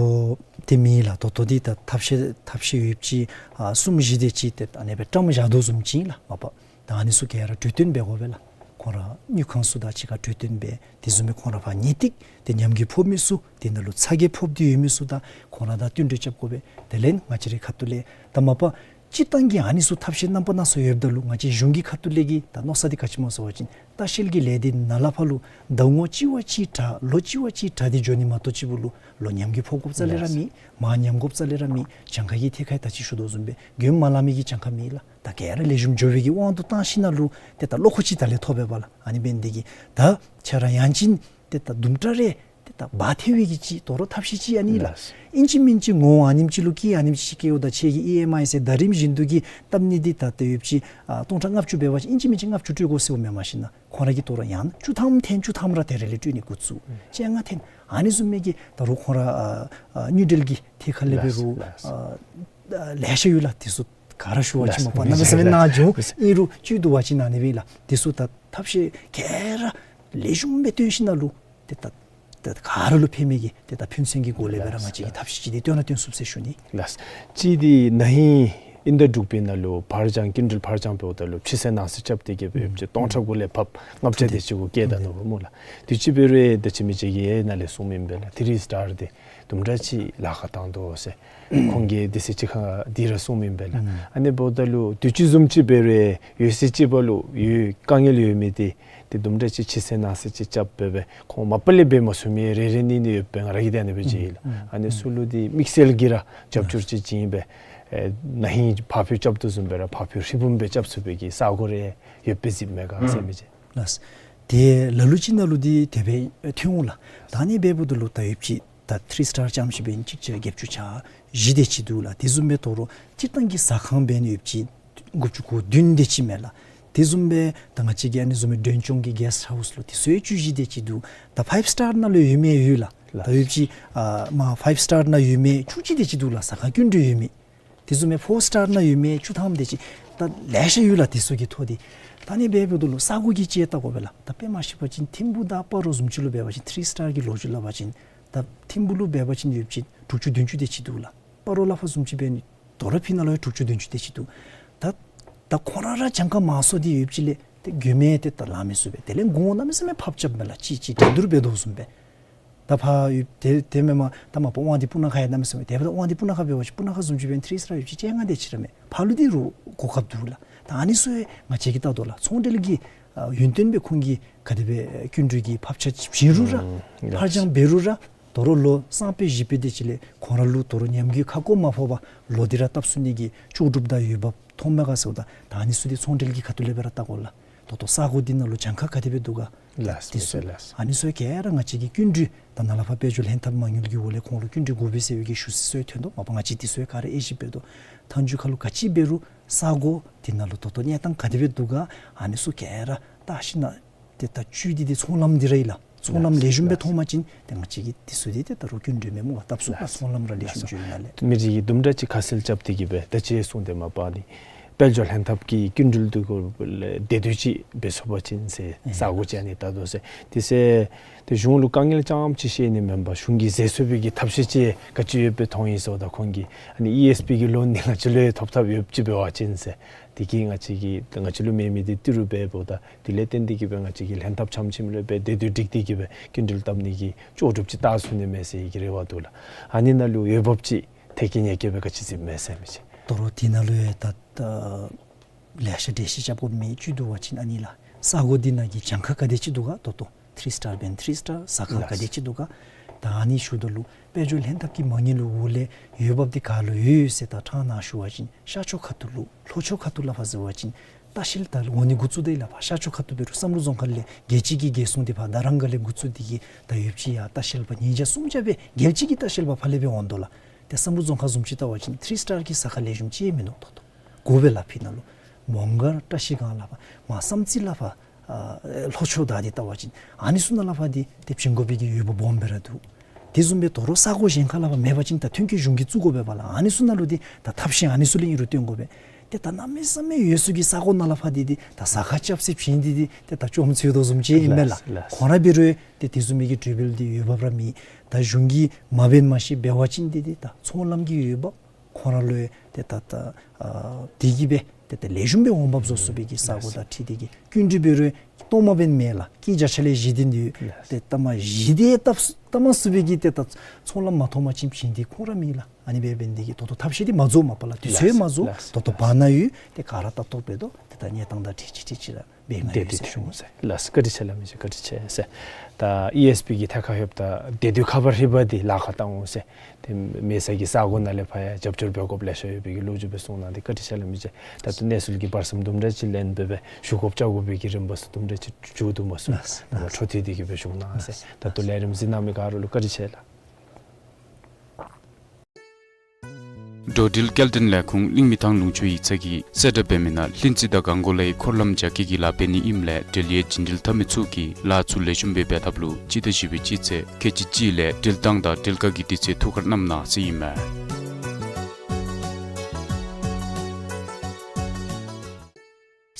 འདི་མེད་ལགས། ད་ལྟོ་འདི་ད་ཐབས་ཤེས་ཐབས་ཤེས་ཡོདཔ་ཅིག་ཨ་གསུམ་བཞི་དེ་ཅིག་ཏེ་ཨ་ནི་སྦེ་བཀྲམ་བཞག་དོ་བཟུམ་ཅིག་ལགས་མ་པ། ད་ཨ་ནི་ཚུ་ག་ར་གྲོས་བསྟུན་འབད་དགོ་པས་ལགས། ཁོང་ར་དངུལ་ཁང་ཚུ་དང་གཅིག་ཁར་གྲོས་བསྟུན་འབད། དེ་བཟུམ་སྦེ་ཁོང་ར་ཕར་ངེས་ཏིག་ཏེ་ཉམས་རྒུད་ཕོག་མི་ཚུ་དེ་ནང་ལུ་ཚ་གྱང་ཕོག་སྟེ་ཡོད་མི་ཚུ་དང་ཁོང་ར་དང་བསྟུན་གྲོས་རྐྱབ་དགོ་པས། དེ་ལས་ང་བཅས་རའི་ཁ་ཐུག་ལས་ད་མ་པ་སྤྱིར་བཏང་གི་ཨ་ནི་ཚུ་ཐབས་ཤེས་རྣམ་པ་སྣ་ཚོགས་ཡོདཔ་ད་ལུ་ང་བཅས་གཞུང་གི་ཁ་ཐུག་ལས་ཀྱི་ད་མནོ་ས་འདི་ག་ཅི་སྨོ་ཟེར་བ་ཅིན་ལྟ་བཤལ་གྱི་ལས་སྡེ་ནང་ལས་ཕར་ལུ་ཟླ་ངོ་གཅིག་བ་གཅིག་དྲག་ལོ་གཅིག་བ་གཅིག་དྲག་སྟེ་འགྱོ་ནི་མ་གཏོགས་གཅིག་པུ་ལུ་ལོ་ཉམས་རྒུད་ཕོག་དགོཔ་རྩ་ལས་ར་མེད། མར་ཉམས་དགོཔ་རྩ་ལས་ར་མེད། གྱངས་ཁ་གི་ཐད་ཁར་ད་ཅི་ཞུ་དོ་བཟུམ་སྦེ་གྱོན་མ་ལང་མི་གི་གྱངས་ཁ་མེད་ལགས། ད་ག་ར་ལེགས་ཤོམ་འགྱོ་བའི་གི་དབང་དུ་བཏང་ཞིནམ་ལས་ཏེ་ད་བློ་ཁོག་ཅིག་ད་ལས་ཐོབ་པས་པ་ལགས། ཨ་ནི་འབད་ནི་འདི་གིས་ད་ཁྱེད་ར་ཡང་ཅིན་ཏེ་ད་དུམ་གྲ་རེ་ཏེ་ ད་འབག་ཐལ་བའི་གི་ཅིག་དོ་རུང་ཐབས་ཤེས་ཅིག་ཨ་ནི་ལགས། ལགས། ཨིན་ཅི་མིན་ཅི་ངོ་ཨ་ནེམ་ཅིག་ལུ་སྐྱིད་ཨ་ནེམ་ཅིག་སྐྱེཝ་ད་ཁྱེད་ཀྱི་ཨི་ཨེམ་ཨའི་ཟེར་ཟླ་རིམ་བཞིན་དུ་གི་བཏབ་ནི་འདི་ད་ལྟོ་ཡོདཔ་ཅིག་ཨ་སྟོང་ཕྲག་ལྔ་བཅུ་འབད་བ་ཅིན་ཨིན་ཅི་མིན་ཅི་ལྔ་བཅུ་སྤྲོད་དགོ་ཟེརཝ་མེན། མ་གཞི་ན་ཁོང་ར་གིས་དོ་རུང་ཡང་བཅུ་ཐམ་འཐེན་བཅུ་ཐམ་ར་དེ་རེ་ལས་སྤྲོད་ནི་འགོ་བཙུགས། བཅོ་ལྔ་འཐེན། ཨ་ནི་བཟུམ་མའི་གི་ད་རུང་ཁོང་ར་ཨ་ཨ་དངུལ་འབྲེལ་གྱི་ཐད་ཁར་ལས་འབད་རུང་ལགས། ལགས། ཨ་ལེ་ཤ་ཡོད་ལགས། དེ་ཚུ་ག་ར་ཞུ་བ་ཅིན་ལགས། མ་པ་གནམ་མེད་ས་མེད་ནཱ་འགྱོ་ཨིན་རུང་བཅུད་བསྡུ་བ་ཅིན་ཨ་ནི་སྦེ་ལགས། དེ་ཚུ་ད་ཐབས་ཤེས་ག་ར་ལེགས་ཤོམ་སྦེ་བཏོན་ཞིནམ་ལས་ཏེ་ད་ད་ག་ར་ལུ་ཕན་མི་གི་ཏེ་ད་ཕན་སེམས་ཀྱི་སྒོ་ལས་སྦེ་ར་ལགས། ང་བཅས་ཀྱིས་ཐབས་ཤེས་ཅིག་འདི་སྟོན་ན་སྟོན་ཚུགས་ཟེར་ཞུ་ནི། ལགས། གཅིག་འདི་ན་ཧིང་དབྱིན་ཟླ་དྲུག་པའི་ནང་ལུ་ཕར་འགྱངས་སྐྱིན་འགྲུལ་ཕར་འགྱངས་འབདཝ་ད་ལུ་ཕྱི་སེལ་ནང་སེལ་རྐྱབ་སྟེ་གི་སྦེ་ཡོདཔ་ཅིག་སྟོང་ཕྲག་དགུ་ལས་ཕབ་ལྔ་བརྒྱ་དེ་ཅིག་གུ་བཀལ་ད་ནུག་སྨོ་ལགས། དུས་ཅི་འབད་རུང་ད་ཅི་མི་ཅིག་གིས་ནཱ་ལས་གསུངམ་ཨིན་པས་ལགས། ཐི་རི་སི་ཊར་འདི་དུམ་གྲ་ཅིག་ལཱ་ཁག་བཏང་དོ་ཟེར། ཁོང་གིས་དེ་ཚེ་ཅིག་ཁར་འདི་ར་གསུངམ་ཨིན་པས་ལགས། ཨ་ནི་འབདཝ་ད་ལུ་དུས་ཅི་བཟུམ་ཅིག་འབད་རུང་ཡོད་ཚད་ཅིག་འབད་རུང་ཡོད་དཀའ་ངལ་ཡོད་མི་འདི་ཏེ་དུམ་གྲ་ཅིག་ཕྱི་སེལ་ནང་སེལ་ཅིག་རྐྱབ་སྦེ་སྦེ་ཁོང་མ་པ་ལས་འབད་མ་ཚུགས་མི་རེ་རེ་གཉིས་གཉིས་ཡོདཔ་སྦེ་ང་ར་གིས་ཏེ་ཨ་ནི་སྦེ་མཇལ་ཡི་ལགས། ཨ་ནི་ཚུ་ལུ་འདི་དམིགས་བསལ་གྱིས་ར་རྒྱབ་སྐྱོར་ཅིག་བྱིན་སྦེ་ཨེ་ན་ཧིང་ཕར་འགྱངས་རྐྱབ་དོ་བཟུམ་སྦེ་ར་ཕར་འགྱངས་ཧྲིལ་བུམ་སྦེ་རྐྱབ་ཚུགས་པའི་གི་ས་གོ་རེ་ཡོདཔ་སྦེ་གཟིགསཔ་མས་ག་ཟེར་མི་ཅིག། ལགས། ཏེ་ལ་ལུ་ཅིག་ནང་ལུ་འདི་དེ་སྦེ་ཐོན་འོང་ལགས། ད་ཨ་ནི་འབདཝ་ད་ལུ་ད་ཡོདཔ་ཅིག་ད་ཐི་རི་སི་ཊར་རྐྱངམ་ཅིག་འབད་ན་གཅིག་བརྒྱད་ཅུ་གྱ་བཞི་དེ་ཅིག་འདུག་ལགས། དེ་བཟུམ་སྦེ་དོ་རུང་སྤྱིར་བཏང་གི་ཟ་ཁང་འབད་ན་ཡོདཔ་ཅིག་དགུ་བཅུ་གོ་བདུན་དེ་ཅིག་མས་ལགས། དེ་བཟུམ་སྦེ་ད་ང་བཅས་ཀྱི་ཨ་ནི་བཟུམ་མའི་མགྲོན་སྐྱོང་གི་གེསཊ་ཧའུསི་ལུ་དེ་ཚུ་ཡང་བཅུ་བཞི་དེ་ཅིག་འདུག། ད་ཕའིབ་སི་ཊར་ནང་ལུ་ཡོད་མི་ཡོད་ལགས། ལགས། ད་ཡོདཔ་ཅིག་ཨ་མ་ཕའིབ་སི་ཊར་ནང་ཡོད་མི་བཅུ་གཅིག་དེ་ཅིག་འདུག་ལགས། ཟ་ཁང་སྐྱིན་འགྲུལ་ཡོད་མི། དེ་བཟུམ་མའི་ཕོར་སི་ཊར་ནང་ཡོད་མི་བཅུ་ཐམ་དེ་ཅིག་ད་ལེ་ཤ་ཡོད་ལགས། དེ་ཚུ་གི་ཐོ་འདི་ད་ཨ་ནི་འབདཝ་ད་ལུ་ས་གོ་གི་ཅིག་ལྟ་དགོ་པས་ལགས། ད་དཔེ་མ་ཤེས་པ་ཅིན་ཐིམ་ཕུག་དང་སྤ་རོ་བཟུམ་ཅིག་ལུ་འབད་བ་ཅིན་ཐི་རི་སི་ཊར་གྱི་ལོ་རྒྱུས་སླབ་པ་ཅིན་ད་ཐིམ་ཕུག་ལུ་འབད་བ་ཅིན་ཡོདཔ་ཅིག་དྲུག་ཅུ་བདུན་ཅུ་དེ་ཅིག་འདུག་ལགས། སྤ་རོ་ལ་ཕར་བཟུམ་ཅིག་འབད་ནི་དོ་རུང་ཕི་ནང་ལུ་ཡང་དྲུག་ཅུ་བདུན་ཅུ་དེ་ཅིག་འདུག། ད་ད་ཁོང་ར་ར་གྱངས་ཁ་མང་སུ་འདི་ཡོདཔ་ཅིག་ལས་ཏེ་མགྱོནམ་ཏེ་ད་ལང་མི་ཚུགས་པས། དེ་ལས་གོང་གནམ་མེད་ས་མེད་ཕབ་རྐྱབ་མས་ལགས། གཅིག་གཅིག་འགྲན་བསྡུར་འབད་དོ་བཟུམ་སྦེ། ད་ཕར་ཡོད་དེ་དེ་མེན་མས། ད་མ་པ་དབང་འདུས་སྤུ་ན་ཁ་ཡང་གནམ་མེད་ས་མེད། དེ་འབདཝ་ད་དབང་འདུས་སྤུ་ན་ཁ་འབད་བ་ཅིན་སྤུ་ན་ཁ་བཟུམ་ཅིག་འབད་ན་ཐི་རི་སི་ཊར་ཡོདཔ་ཅིག་བཅོ་ལྔ་དེ་ཅིག་ར་མས། ཕར་ལུ་འདི་རུང་གོ་སྐབས་འདུག་ལགས། ད་ཨ་ནི་ཚུ་ཡང་ང་བཅས་ཀྱིས་ལྟ་དོ་ལགས། ཚོང་འབྲེལ་གྱི་ཨ་ཡུན་བརྟན་སྦེ་ཁོང་གིས་ག་དེ་སྦེ་སྐྱིན་འགྲུལ་གྱི་ཕབ་ཆ་བྱིན་རུང་ར་ཨུམ་ཕར་འགྱངས་འབད་རུང་ར་དོ་རུང་ལོ་སང་ཕོད་གཞེས་ཕོད་དེ་ཅིག་ལས་ཁོང་ར་ལུ་དོ་རུང་ཉམས་རྒུད་ཁ་སྐོམ་མ་ཕོག་པར་ལོག་སྟེ་ར་བཏབ་ཚུགས་ནི་གི་ལྕོགས་གྲུབ་དང་འོས་འབབ་མཐོངམ་མས་ག་ཟེརཝ་ད་ད་ཨ་ནི་ཚུ་འདི་ཚོང་འབྲེལ་གྱི་ཁ་ཐུག་ལས་སྦེ་ར་བལྟ་དགོ་ལགས། ད་ལྟོ་ས་གོ་འདི་ནང་ལུ་གྱངས་ཁ་ག་དེ་སྦེ་འདུག་ག། ལགས། དེ་ཚུ་ལགས། ཨ་ནི་ཚུ་ག་ར་ང་བཅས་ཀྱིས་སྐྱིན་འགྲུལ་ད་ནཱ་ལས་ཕར་དཔལ་འབྱོར་ལྷན་ཐབས་མ་དངུལ་གྱི་འོག་ལས་ཁོང་ལུ་སྐྱིན་འགྲུལ་དགོ་པས་ཟེར་བའི་གི་ཞུ་ཚིག་ཚུ་ཡང་ཐོན་དོ། མ་པ་ང་བཅས་དེ་ཚུ་ག་ར་དབྱེ་ཞིབ་འབད་དོ། མཐའ་མཇུག་ཁར་ལུ་ག་ཅི་འབད་རུང་ས་གོ་འདི་ནང་ལུ་ད་ལྟོ་གནས་སྟངས་ག་དེ་སྦེ་འདུག་ག། ཨ་ནི་ཚུ་ག་ར་བལྟ་ཞིནམ་ལས་ཏེ་ད་བཅུད་འདི་ཏེ་ཚོང་ལམ་འདི་ར་ཨིན་ལགས། ཚོང་ལམ་ལེགས་ཤོམ་སྦེ་མཐོང་པ་ཅིན་ཏེ་ང་བཅས་ཀྱིས་དེ་ཚུ་འདི་ཏེ་ད་རུང་སྐྱིན་འགྲུལ་མེད་སྨོ་ལགས། བཏབ་ཚུགས་ལགས། ཚོང་ལམ་ར་ལེགས་ཤོམ་ཅིག་ཡོད་ན་ལས། མི་རིགས་ཀྱི་དུམ་གྲ་ཅིག་ཁ་གསལ་རྐྱབ་སྟེ་གི་སྦེ་ད་ཅི་གསུངས་ཏེ་མ་པ་ནི་དཔལ་འབྱོར་ལྷན་ཐབས་ཀྱི་སྐྱིན་འགྲུལ་འདི་གུ་ལས་བདེ་སྡུག་ཅིག་འབད་ཚུགས་པ་ཅིན་ཟེར་ཨེ་ས་གོ་ཅིག་ཨ་ནི་ད་དོ་ཟེར། དེ་ཟེར་ཏེ་གཞུང་ལུ་དཀའ་ངལ་རྐྱངམ་ཅིག་བཤད་ནི་མེན་པར་གཞུང་གིས་མཛད་ཚུགས་པའི་གི་ཐབས་ཤེས་ཅིག་ག་ཅི་ཡོདཔ་སྦེ་མཐོང་ཡི་ཟེརཝ་ད་ཁོང་གིས་ཨ་ནི་ཨི་ཨེསི་པི་གི་ལོན་འདི་ང་བཅས་ལུ་ཡང་ཐོབ་ཐབས་ཡོདཔ་ཅིག་འབད་བ་ཅིན་ཟེར། དེ་གིས་ང་བཅས་ཀྱིས་ང་བཅས་ལུ་མེད་མི་འདི་ཏི་རུ་འབད་འབདཝ་ད་དེ་ལས་བརྟེན་ཏེ་གི་སྦེ་ང་བཅས་ཀྱིས་ལྷན་ཐབས་ཆམ་ཆིམ་ལུ་སྦེ་བདེ་སྡུག་སྒྲིག་སྟེ་གི་སྦེ་སྐྱིན་འགྲུལ་བཏབ་ནི་གི་ལྕོགས་གྲུབ་ཅིག་བལྟ་ཚུགས་ནི་མས་ཟེར་གྱི་རེ་བ་འདུག་ལགས། ཨ་ནི་ནང་ལུ་འོས་འབབ་ཅིག་ཐད་ཀྱི་ཉེ་སྐྱེས་སྦེ་ག་ཅི་གཟིགསཔ་མས་ཟེར་མི་ཅིག། ད་རུང་དེ་ནང་ལུ་ཡང་ད་ལེ་ཤ་འགྲེལ་བཤད་རྐྱབ་དགོ་མི་བཅུད་བསྡུ་བ་ཅིན་ཨ་ནི་ལགས། ས་གོ་འདི་ནང་གི་གྱངས་ཁ་ག་དེ་ཅིག་འདུག་ག། ད་ལྟོ་ཐི་རི་སི་ཊར་འབད་ན་ཐི་རི་སི་ཊར་ཟ་ཁང་ག་དེ་ཅིག་འདུག་ག། ད་ཨ་ནི་ཞུཝ་ད་ལུ་དཔལ་འབྱོར་ལྷན་ཐབས་ཀྱི་མ་དངུལ་ལུ་འོག་ལས་འོས་འབབ་འདི་ག་ལུ་ཡོད་ཟེར་ད་ཕྲང་ནཱ་ཞུ་བ་ཅིན་ཤར་ཕྱོགས་ཁ་ཐུག་ལུ་ལྷོ་ཕྱོགས་ཁ་ཐུག་ལུ་ཕར་ཟེར་བ་ཅིན་ལྟ་བཤལ་ད་འོང་ནི་འགོ་བཙུགས་ད་ཡི་ལགས། ཕར་ཤར་ཕྱོགས་ཁ་ཐུག་འབད་རུང་བསམ་གྲུབ་རྫོང་ཁག་ལས་རྒྱལ་སྤྱི་གི་རྒྱལ་སྲུང་འདི་ཕར་རྡ་རམ་སྒར་ལས་འགོ་བཙུགས་ཏེ་གི་ད་ཡོདཔ་ཅིག་ཡང་ལྟ་བཤལ་པ་ཉིས་བརྒྱ་སུམ་བརྒྱ་སྦེ་རྒྱལ་སྤྱི་གི་ལྟ་བཤལ་པ་ཕར་ལས་སྦེ་འོང་དོ་ལགས། ཏེ་བསམ་གྲུབ་རྫོང་ཁག་བཟུམ་ཅིག་བལྟ་བ་ཅིན་ཐི་རི་སི་ཊར་གྱི་ཟ་ཁང་ལེགས་ཤོམ་ཅིག་མིན་འདུག། ད་ལྟོ་དགོ་པས་ལགས། ཕི་ནང་ལུ་མོང་སྒར་བཀྲ་ཤིས་སྒང་ལས་ཕར་མར་བསམ་རྩེ་ལས་ཕར་ཨ་ལྷོ་ཕྱོགས་ད་འདི་བལྟ་བ་ཅིན་ཨ་ནི་ཚུ་ནང་ལས་ཕར་འདི་ཏེ་བྱིན་དགོ་པའི་གི་འོས་འབབ་སྦོམ་སྦེ་ར་འདུག། དེ་བཟུམ་སྦེ་ད་རུང་ས་གོ་གཞན་ཁ་ལས་ཕར་མེད་པ་ཅིན་ད་ཐོན་སྐྱེད་གཞུང་གིས་བཙུགས་དགོ་པས་པ་ལགས། ཨ་ནི་ཚུ་ནང་ལུ་འདི་ད་ཐབས་ཤེས་ཨ་ནི་ཚུ་ལས་ཨིན་རུང་བཏོན་དགོ་པས། ཏེ་ད་གནམ་མེད་ས་མེད་ཡོད་ཚད་ཀྱི་ས་གོ་ནང་ལས་ཕར་འདི་འདི་ད་ཟ་ཁང་རྐྱབ་སའི་བྱིན་འདི་འདི་ཏེ་ད་ཅོག་འཐདཔ་འདུག་བཟུམ་ཅིག་ཨིན་མས་ལགས། ལགས། ཁོང་ར་འབད་རུང་ཏེ་དེ་བཟུམ་མའི་གི་གྲོས་འབུལ་འདི་འོས་འབབ་ར་མེད། ད་གཞུང་གིས་མ་འབད་མ་ཤེས་འབད་བ་ཅིན་འདི་འདི་ད་ཚོང་ལམ་གྱི་འོས་འབབ་ཁོང་ར་ལུ་ཡང་ཏེ་ད་ད་ཨ་དེ་གིས་སྦེ་ཏེ་ཏེ་ལེགས་ཤོམ་སྦེ་འོང་འབབ་བཟོ་ཚུགས་པའི་གི་ས་གོ་དང་འཁྲིལ་ཏེ་གི་སྐྱིན་འགྲུལ་འབད་རུང་སྟོངམ་འབད་མེད་ལགས། སྐྱིད་བརྒྱ་ཆ་ལས་བཞི་དེ་འདི་ཏེ་ལྟ་མ་བཞི་དེ་བཏབ་བཏབ་མ་ཚུགས་པའི་གི་ཏེ་ད་ཚོང་ལམ་མ་ཐོབ་པ་ཅིན་བྱིན་འདི་ཁོང་ར་མེད་ལགས། ཨ་ནི་འབད་འབད་ནི་དེ་གིས་ད་ལྟོ་ཐབས་ཤེས་འདི་མ་རྫོགས་མ་པ་ལགས། དུས་ཚོད་མ་རྫོགས། ད་ལྟོ་བར་ན་ཡོད། ཏེ་ག་ར་ད་ལྟོ་འབད་དོ། ཏེ་ད་གནས་སྟངས་དང་འཁྲིལ་ཅིག་འཁྲིལ་ཅིག་ར་འབད་ང་ཡོད་ཟེར་ཞུ་ནི། ལགས། བཀའ་དྲིན་ཆེ་ལགས། མི་ཅིག་བཀའ་དྲིན་ཆེ་ཟེར། ད་ཨི་ཨེསི་པི་གི་ཐད་ཁར་ལྷོདཔ་ད་བདེ་སྡུག་ཁ་པར་ཧྲིལ་པ་འདི་ལཱ་ཁག་བཏང་འོང་ཟེར། ཏེ་མེད་ས་གི་ས་གོ་ནང་ལས་ཕར་ཡང་རྒྱབ་སྐྱོར་འབད་དགོཔ་ལེ་ཤ་ཡོད་པའི་གི་ལོ་རྒྱུས་སྦེ་གསུངས་གནང་སྟེ་བཀའ་དྲིན་ཆེ་ལགས། མི་ཅིག་ད་ལྟོ་གནས་ཚུལ་གྱི་བར་མཚམས་དུམ་གྲ་ཅིག་ལེན་སྦེ་སྦེ་ཞུ་དགོཔ་བཅར་དགོ་པའི་གི་རིམ་པ་ཚུ་དུམ་གྲ་ཅིག་འགྱོ་དོ་སྨོ་ཟེར། ལགས། ད་ལྟོ་ལས་རིམ་གཟིགས་གནང་མི་ག་ར་ལུ་འཚམས་འདྲི་ཞུ་ནི། ཨ་རོགས་ལུ་བཀའ་དྲིན་ཆེ་ལགས། འགྲོ་འགྲུལ་སྐྱེལ་འདྲེན་ལས་ཁུངས་གླིང་མི་ཐང་ལུང་ཕྱོགས་ཡིག་ཚང་གིས་གསལ་བསྒྲགས་འབད་མི་ནང་ལྷུན་རྩེ་དང་གངས་སྐོར་ལའི་འཁོར་ལམ་རྒྱ་སྐྱེད་ཀྱི་ལཱ་འབད་ནི་ཨིནམ་ལས་འབྲེལ་ཡོད་རྒྱུན་འགྲུལ་འཐབ་མི་ཚུ་གིས་ལཱ་ཚུ་ལེགས་ཤོམ་སྦེ་འབད་ཐབས་ལུ་སྤྱི་ཟླ་བཞི་པའི་སྤྱི་ཚེས་ཁལ་གཅིག་གཅིག་ལས་འགྲུལ་བཏང་དང་འགྲུལ་བཀག་གི་དུས་ཚོད་ཐུགས་ཁར་བསྣམ་གནང་ཟེར་ཨིན་མས།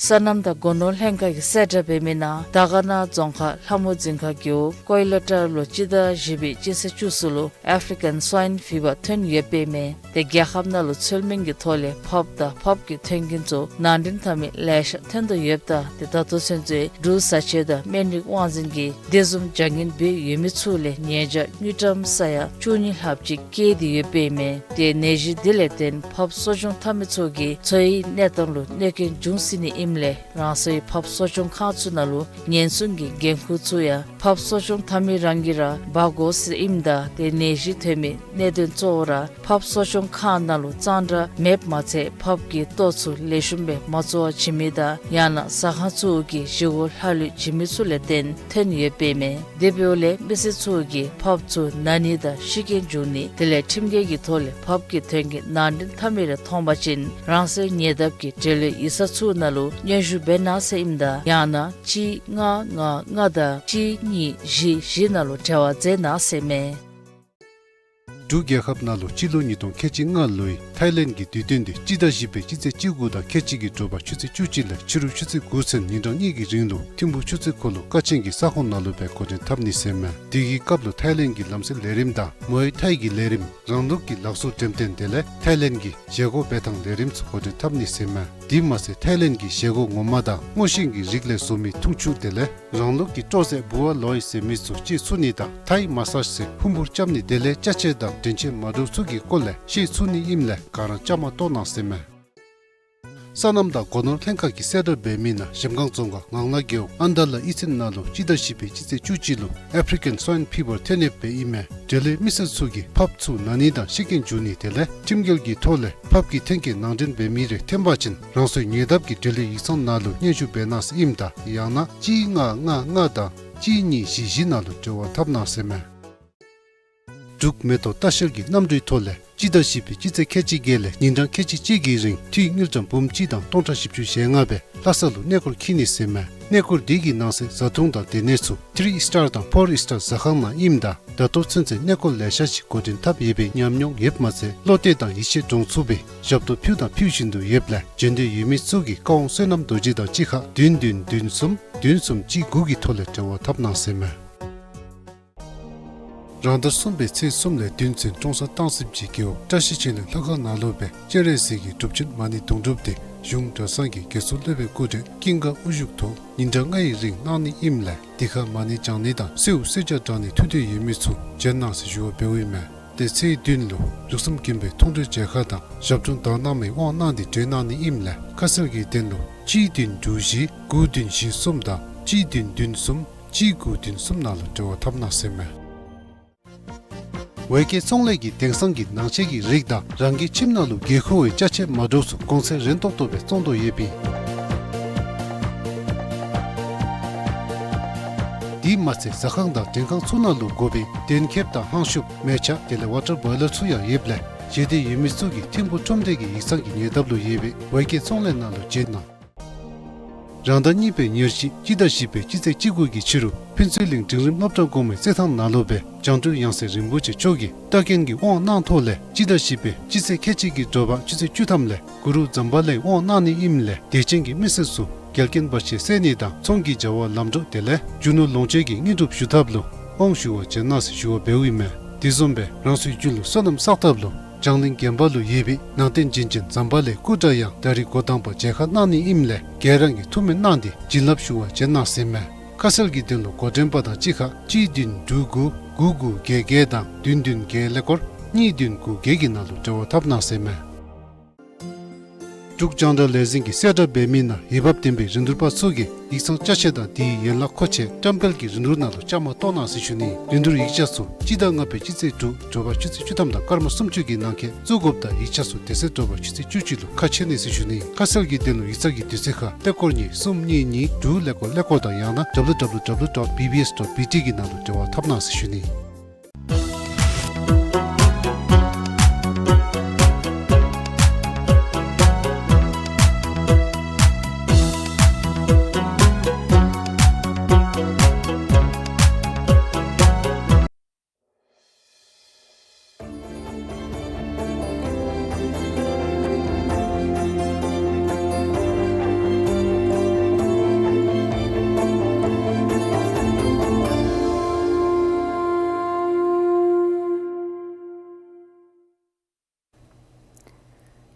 སོ་ནམ་དང་སྒོ་ནོར་ལྷན་ཁག་གིས་གསལ་བསྒྲགས་འབད་མི་ནང་དར་དཀར་ན་རྫོང་ཁག་ལྷ་མོ་རྫིང་ཁ་རྒེད་འོག་ཀོའི་ལ་ཊར་ལུ་སྤྱི་ཟླ་བཞི་པའི་སྤྱི་ཚེས་བཅུ་གསུམ་ལུ་ཨེཕ་རི་ཀན་སྭའིན་ཕི་བར་ཐོན་ཡོདཔ་ཨིན་མས། ཏེ་རྒྱལ་ཁབ་ནང་ལུ་ཚུལ་མིན་གྱི་ཐོག་ལས་ཕགཔ་དང་ཕགཔ་གི་ཐོན་ཁུངས་ཚུ་ནང་འདྲེན་འཐབ་མི་ལེ་ཤ་ཐོན་དོ་ཡོདཔ་ད་ཏེ་ད་ལྟོ་ཚུན་ཚོད་འབྲུག་བཟའ་ཆས་དང་སྨན་རིགས་དབང་འཛིན་གྱིས་དེ་བཟུམ་བྱ་ངན་འབད་ཡོད་མི་ཚུ་ལས་ཉེས་བྱ་དངུལ་ཀྲམ་ས་ཡ་བཅུ་གཉིས་ལྷགཔ་ཅིག་བཀལ་ཏེ་ཡོདཔ་ཨིན་མས། ཏེ་ནད་གཞི་འདི་ལས་བརྟེན་ཕགཔ་གསོ་སྐྱོང་འཐབ་མི་ཚུ་གི་འཚོ་བའི་གནས་སྟངས་ལུ་གནོད་སྐྱོན་འབྱུང་སྲིད་ནི་ཨིནམ་ལས་རང་སོའི་ཕགཔ་གསོ་སྐྱོང་ཁང་ཚུ་ནང་ལུ་ཉེན་སྲུང་གི་འགན་ཁུར་ཚུ་ཡང་ཕགཔ་གསོ་སྐྱོང་འཐབ་མི་རང་གིས་ར་འབག་དགོ་ཟེར་ཨིནམ་ད་ཏེ་ནད་གཞི་ཐོན་མི་གནད་དོན་གཙོ་བོ་ར་ཕགཔ་གསོ་སྐྱོང་ཁང་ནང་ལུ་གཙང་སྦྲ་མེདཔ་མ་ཚད་ཕགཔ་གི་ལྟོ་ཚུ་ལེགས་ཤོམ་སྦེ་མ་བཙོ་བར་བྱིན་མི་དང་ཡང་ན་ཟ་ཁང་ཚུ་གི་བཞེས་སྒོ་ལྷག་ལུས་བྱིན་མི་ཚུ་ལས་བརྟེན་ཐོན་ཡོདཔ་ཨིན་མས། དེ་འབདཝ་ལས་མི་སེར་ཚུ་གིས་ཕགཔ་ཚུ་ན་ནི་དང་ཤི་རྐྱེན་འབྱུང་ནི་དེ་ལས་ཁྲིམས་འགལ་གྱི་ཐོག་ལས་ཕགཔ་གི་ཐོན་སྐྱེད་ནང་འདྲེན་འཐབ་མི་རེ་མཐོང་པ་ཅིན་རང་སོའི་ཉེ་འདབས་ཀྱི་འབྲེལ་ཡོད་ཡིག་ཚང་ཚུ་ནང་ལུ་སྙན་ཞུ་འབད་གནང་ཟེར་ཨིནམ་ད་ཡང་ན་གཅིག་ལྔ་ལྔ་ལྔ་དང་གཅིག་གཉིས་བཞི་བཞི་ནང་ལུ་འབྲེལ་བ་མཛད་གནང་ཟེར་མས། འབྲུག་རྒྱལ་ཁབ་ནང་ལུ་སྤྱི་ལོ་ཉིས་སྟོང་ཁལ་གཅིག་ལྔ་ལོའི་ཐའི་ལེནཌ་གི་དུས་སྟོན་འདི་སྤྱི་ཟླ་བཞི་པའི་སྤྱི་ཚེས་བཅུ་དགུ་དང་ཁལ་གཅིག་གི་དྲོ་པ་ཆུ་ཚོད་བཅུ་གཅིག་ལས་ཕྱི་རུ་ཆུ་ཚོད་དགུ་ཚུན་ཉིན་གྲངས་གཉིས་ཀྱི་རིང་ལུ་ཐིམ་ཕུག་ཆུ་ཚོད་དགུ་ལུ་ཀ་ཆེན་གྱི་ས་ཁོངས་ནང་ལུ་སྦེ་འགོ་འདྲེན་འཐབ་ནི་ཟེར་མས། དེ་གི་སྐབས་ལུ་ཐའི་ལེནཌ་གི་ལམ་སེལ་ལས་རིམ་དང་མོའེ་ཐའི་གི་ལས་རིམ་རང་ལུགས་ཀྱི་ལག་བཟོ་འགྲེམས་སྟོན་དེ་ལས་ཐའི་ལེནཌ་གི་བཞེས་སྒོ་འབད་ཐངས་ལས་རིམ་ཚུ་འགོ་འདྲེན་འཐབ་ནི་ཟེར་མས། དེ་མ་ཚད་ཐའི་ལེནཌ་གི་བཞེས་སྒོ་ངོ་མ་དང་སྔོ་ཤིང་གི་རིགས་ལས་བཟོ་མི་འཐུང་ཆུ་དེ་ལས་རང་ལུགས་ཀྱི་སྤྲོ་རྩེད་བུ་བ་ལོའི་ཟེར་མི་ཚུ་ཅིག་ཚུགས་ནི་དང་ཐའི་མ་སཱཇ་ཟེར་ཕུང་པོ་རྐྱབ་ནི་དེ་ལས་ཅ་ཆས་དང་དྲན་ཆས་མ་འདྲཝ་ཚུ་གི་སྐོར་ལས་ཤེས་ཚུགས་ནི་ཨིནམ་ལས་ག་ར་བཅའ་མར་གཏོགས་གནང་ཟེར་མས། སོ་ནམ་དང་སྒོ་ནོར་ལྷན་ཁག་གིས་གསལ་བསྒྲགས་འབད་མི་ནང་གཞལམ་སྒང་རྫོང་ཁག་ངང་ལག་རྒེད་འོག་ཨན་དཱ་ལ་གཡུས་ཚན་ནང་ལུ་སྤྱི་ཟླ་བཞི་པའི་སྤྱི་ཚེས་བཅུ་གཅིག་ལུ་ཨེཕ་རི་ཀན་སྭའིན་ཕི་བར་ཐོན་ཡོདཔ་ཨིན་མས། འབྲེལ་ཡོད་མི་སེར་ཚུ་གིས་ཕགཔ་ཚུ་ན་ནི་དང་ཤི་རྐྱེན་འབྱུང་ནི་དེ་ལས་ཁྲིམས་འགལ་གྱི་ཐོག་ལས་ཕགཔ་གི་ཐོན་སྐྱེད་ནང་འདྲེན་འབད་མི་རེ་ཐོན་པ་ཅིན་རང་སོའི་ཉེ་འདབས་ཀྱི་འབྲེལ་ཡོད་ཡིག་ཚང་ནང་ལུ་སྙན་ཞུ་འབད་གནང་ཟེར་ཨིནམ་ད་ཡང་ན་གཅིག་ལྔ་ལྔ་ལྔ་དང་གཅིག་གཉིས་བཞི་བཞི་ནང་ལུ་འབྲེལ་བ་འཐབ་གནང་ཟེར་མས། འབྲུག་མེ་ཏོག་ལྟ་བཤལ་གྱི་གནམ་གྲུའི་ཐོག་ལས་སྤྱི་ཟླ་བཞི་པའི་སྤྱི་ཚེས་ཁལ་གཅིག་བརྒྱད་ལས་ཉིན་གྲངས་ཁལ་གཅིག་གཅིག་གི་རིང་འཐུས་དངུལ་ཀྲམ་འབུམ་གཅིག་དང་སྟོང་ཕྲག་བཞི་བཅུ་ཞེ་ལྔ་སྦེ་ལྷ་ས་ལུ་གནས་སྐོར་འཁྱིད་ནི་ཟེར་མས། གནས་སྐོར་འདི་གི་ནང་གསེས་བཟའ་འཐུང་དང་སྡོད་གནས་ཚུ་ཐི་རི་ཨིས་ཊར་དང་ཕོར་ཨིས་ཊར་ཟ་ཁང་ནང་ཨིནམ་ད་ད་ལྟོ་ཚུན་ཚོད་གནས་སྐོར་ལེ་ཤ་ཅིག་འགོ་འདྲེན་འཐབ་ཡོད་པའི་ཉམས་མྱོང་ཡོདཔ་མ་ཚད་བློ་གཏད་དང་ཡིད་ཆེས་འདྲོངས་ཚུགས་པའི་ཞབས་ཏོག་ཕུལ་དང་ཕུལ་བཞིན་དུ་ཡོདཔ་ལས་འབྱོན་འདོད་ཡོད་མི་ཚུ་གིས་བཀའ་དབང་བསོད་ནམས་རྡོ་རྗེ་དང་གཅིག་ཁར་བདུན་བདུན་བདུན་གསུམ་བདུན་གསུམ་གཅིག་དགུ་གི་ཐོག་ལས་འབྲེལ་བ་འཐབ་གནང་ཟེར་མས། རང་ཟླ་གསུམ་པའི་ཚེས་གསུམ་ལས་བདུན་ཚུན་ཀྲོང་གསར་སྟང་སིབ་ཀྱི་རྒེད་འོག་བཀྲ་ཤིས་ཆོས་གླིང་ལྷ་ཁང་ནང་ལུ་སྦེ་སྤྱན་རས་གཟིགས་ཀྱི་སྒྲུབ་ཆེན་མ་ཎི་དུང་སྒྲུབ་འདི་གཞུང་གྲྭ་ཚང་གི་དགེ་ཚུལ་སློབ་དཔོན་སྐུ་བགྲེས་ཀུན་དགའ་དབུ་བཞུགས་ཐོག་ཉིན་གྲངས་ལྔའི་རིང་གནང་ནི་ཨིནམ་ལས་དེ་ཁར་མ་ཎི་བགྱང་ནི་དང་གསོལཝ་གསོལ་ཇ་དྲང་ནི་ཐུགས་འདོད་ཡོད་མི་ཚུ་བྱོན་གནང་ཟེར་ཞུ་བ་འབདཝ་ཨིན་མས། ཏེ་ཚེས་བདུན་ལུ་ལུགས་བསམ་དགོན་པའི་མཐོང་གྲོལ་མཇལ་ཁ་དང་ཞབས་དྲུང་དག་སྣང་མའི་དབང་གནང་སྟེ་གྲོལ་གནང་ནི་ཨིནམ་ལས་ཁ་གསལ་གྱི་དོན་ལུ་གཅིག་བདུན་དྲུག་བཞི་དགུ་བདུན་བཞི་གསུམ་དང་གཅིག་བདུན་བདུན་གསུམ་གཅིག་དགུ་བདུན་གསུམ་ནང་ལུ་འབྲེལ་བ་འཐབ་གནང་ཟེར་མས། ཝེ་ཀེ་ཚོང་ལས་ཀྱིས་དེང་སང་གི་ནང་ཆས་ཀྱི་རིགས་དང་རང་གི་ཁྱིམ་ནང་ལུ་དགོས་མཁོ་བའི་ཅ་ཆས་མ་འདྲཝ་ཚུ་གོང་ཚད་རན་ཏོག་ཏོ་སྦེ་བཙོང་དོ་ཡོདཔ་ཨིན། དེ་མ་ཚད་ཟ་ཁང་དང་མགྲོན་ཁང་ཚུ་ནང་ལུ་དགོ་པའི་གདན་ཁེབས་དང་ཧང་ཤུབས་མེ་ཆ་དེ་ལས་ཝ་ཊར་བོའི་ལར་ཚུ་ཡང་ཡོདཔ་ལས་བཞེས་འདོད་ཡོད་མི་ཚུ་གིས་ཐིམ་ཕུག་ཁྲོམ་སྡེ་གི་ཡིག་ཚང་གི་ཉེ་འདབས་ལུ་ཡོད་པའི་ཝེ་ཀེ་ཚོང་ལས་ནང་ལུ་བྱོན་གནང་། རང་ཟླ་གཉིས་པའི་ཉེར་བཞི་སྤྱི་ཟླ་བཞི་པའི་སྤྱི་ཚེས་བཅུ་དགུ་གི་ཕྱི་རུ་ཕུན་ཚོགས་གླིང་འབྲིང་རིམ་སློབ་གྲྭ་གོང་མའི་རྩེད་ཐང་ནང་ལུ་སྦེ་བྱང་གྲོལ་ཡང་སྲིད་རིན་པོ་ཆེ་མཆོག་གིས་བཀའ་བཀྱོན་གྱི་དབང་གནང་ཐོག་ལས་སྤྱི་ཟླ་བཞི་པའི་སྤྱི་ཚེས་ཁལ་གཅིག་གི་དྲོ་པ་ཆུ་ཚོད་བཅུ་ཐམ་ལས་གུ་རུ་ཛམ་བྷ་ལའི་དབང་གནང་ནི་ཨིནམ་ལས་དད་ཅན་གྱི་མི་སེར་ཚུ་འགལ་རྐྱེན་བར་ཆད་སེལ་ནི་དང་ཚོང་གི་བྱ་བ་ལམ་འགྲོ་དེ་ལས་རྒྱུ་ནོར་ལོངས་སྤྱོད་ཀྱི་དངོས་གྲུབ་ཞུ་ཐབས་ལུ་དབང་ཞུ་བར་བྱོན་གནང་ཟེར་ཞུ་བ་འབདཝ་ཨིན་མས། དེ་བཟུམ་སྦེ་རང་སོའི་རྒྱུད་ལུ་བསོད་ནམས་བསགས་ཐབས་ལུ་བྱང་གླིང་དགོན་པ་ལུ་ཡོད་པའི་ནང་རྟེན་བྱིན་ཅན་ཛམ་བྷ་ལའི་སྐུ་འདྲ་ཡང་ད་རིས་འགོ་དང་པ་མཇལ་ཁ་གནང་ནི་ཨིནམ་ལས་ག་ར་གིས་ཐུགས་སྨོན་གནང་སྟེ་བྱིན་རླབས་ཞུ་བར་བྱོན་གནང་ཟེར་མས། ཁ་གསལ་གྱི་དོན་ལུ་འགོ་འདྲེན་པ་དང་གཅིག་ཁར་གཅིག་བདུན་དྲུག་དགུ་དགུ་དགུ་བརྒྱད་བརྒྱད་དང་བདུན་བདུན་བརྒྱད་ཀླད་ཀོར་གཉིས་བདུན་དགུ་བརྒྱད་ཀྱི་ནང་ལུ་འབྲེལ་བ་འཐབ་གནང་ཟེར་མས། འབྲུག་རྒྱང་བསྒྲགས་ལས་འཛིན་གྱིས་གསལ་བསྒྲགས་འབད་མི་ནང་འོས་འབབ་ལྡན་པའི་རིན་བསྡུར་པ་ཚུ་གིས་ཡིག་ཚང་ཅ་ཆས་དང་དེའི་ཡན་ལག་མཁོ་ཆས་བཀྲམ་སྤེལ་གྱི་རིན་བསྡུར་ནང་ལུ་བཅའ་མར་གཏོགས་གནང་ཟེར་ཞུ་ནི། རིན་བསྡུར་ཡིག་ཆ་ཚུ་སྤྱི་ཟླ་ལྔ་པའི་སྤྱི་ཚེས་དྲུག་དྲོ་པ་ཆུ་ཚོད་བཅུ་ཐམ་དང་སྐར་མ་སུམ་ཅུ་གི་ནང་འཁོད་བཙུགས་དགོཔ་དང་ཡིག་ཆ་ཚུ་དེ་ཚེ་དྲོ་པ་ཆུ་ཚོད་བཅུ་གཅིག་ལུ་ཁ་ཕྱེ་ནི་ཟེར་ཞུ་ནི། ཁ་གསལ་གྱི་དོན་ལུ་ཡིག་ཚང་གི་དུས་ཚོད་ཁར་ཀླད་ཀོར་གཉིས་གསུམ་གཉིས་གཉིས་དྲུག་ཀླད་ཀོར་ཀླད་ཀོར་དང་ཡང་ན་W W W dot B B S dot B T གི་ནང་ལུ་འབྲེལ་བ་འཐབ་གནང་ཟེར་ཞུ་ནི།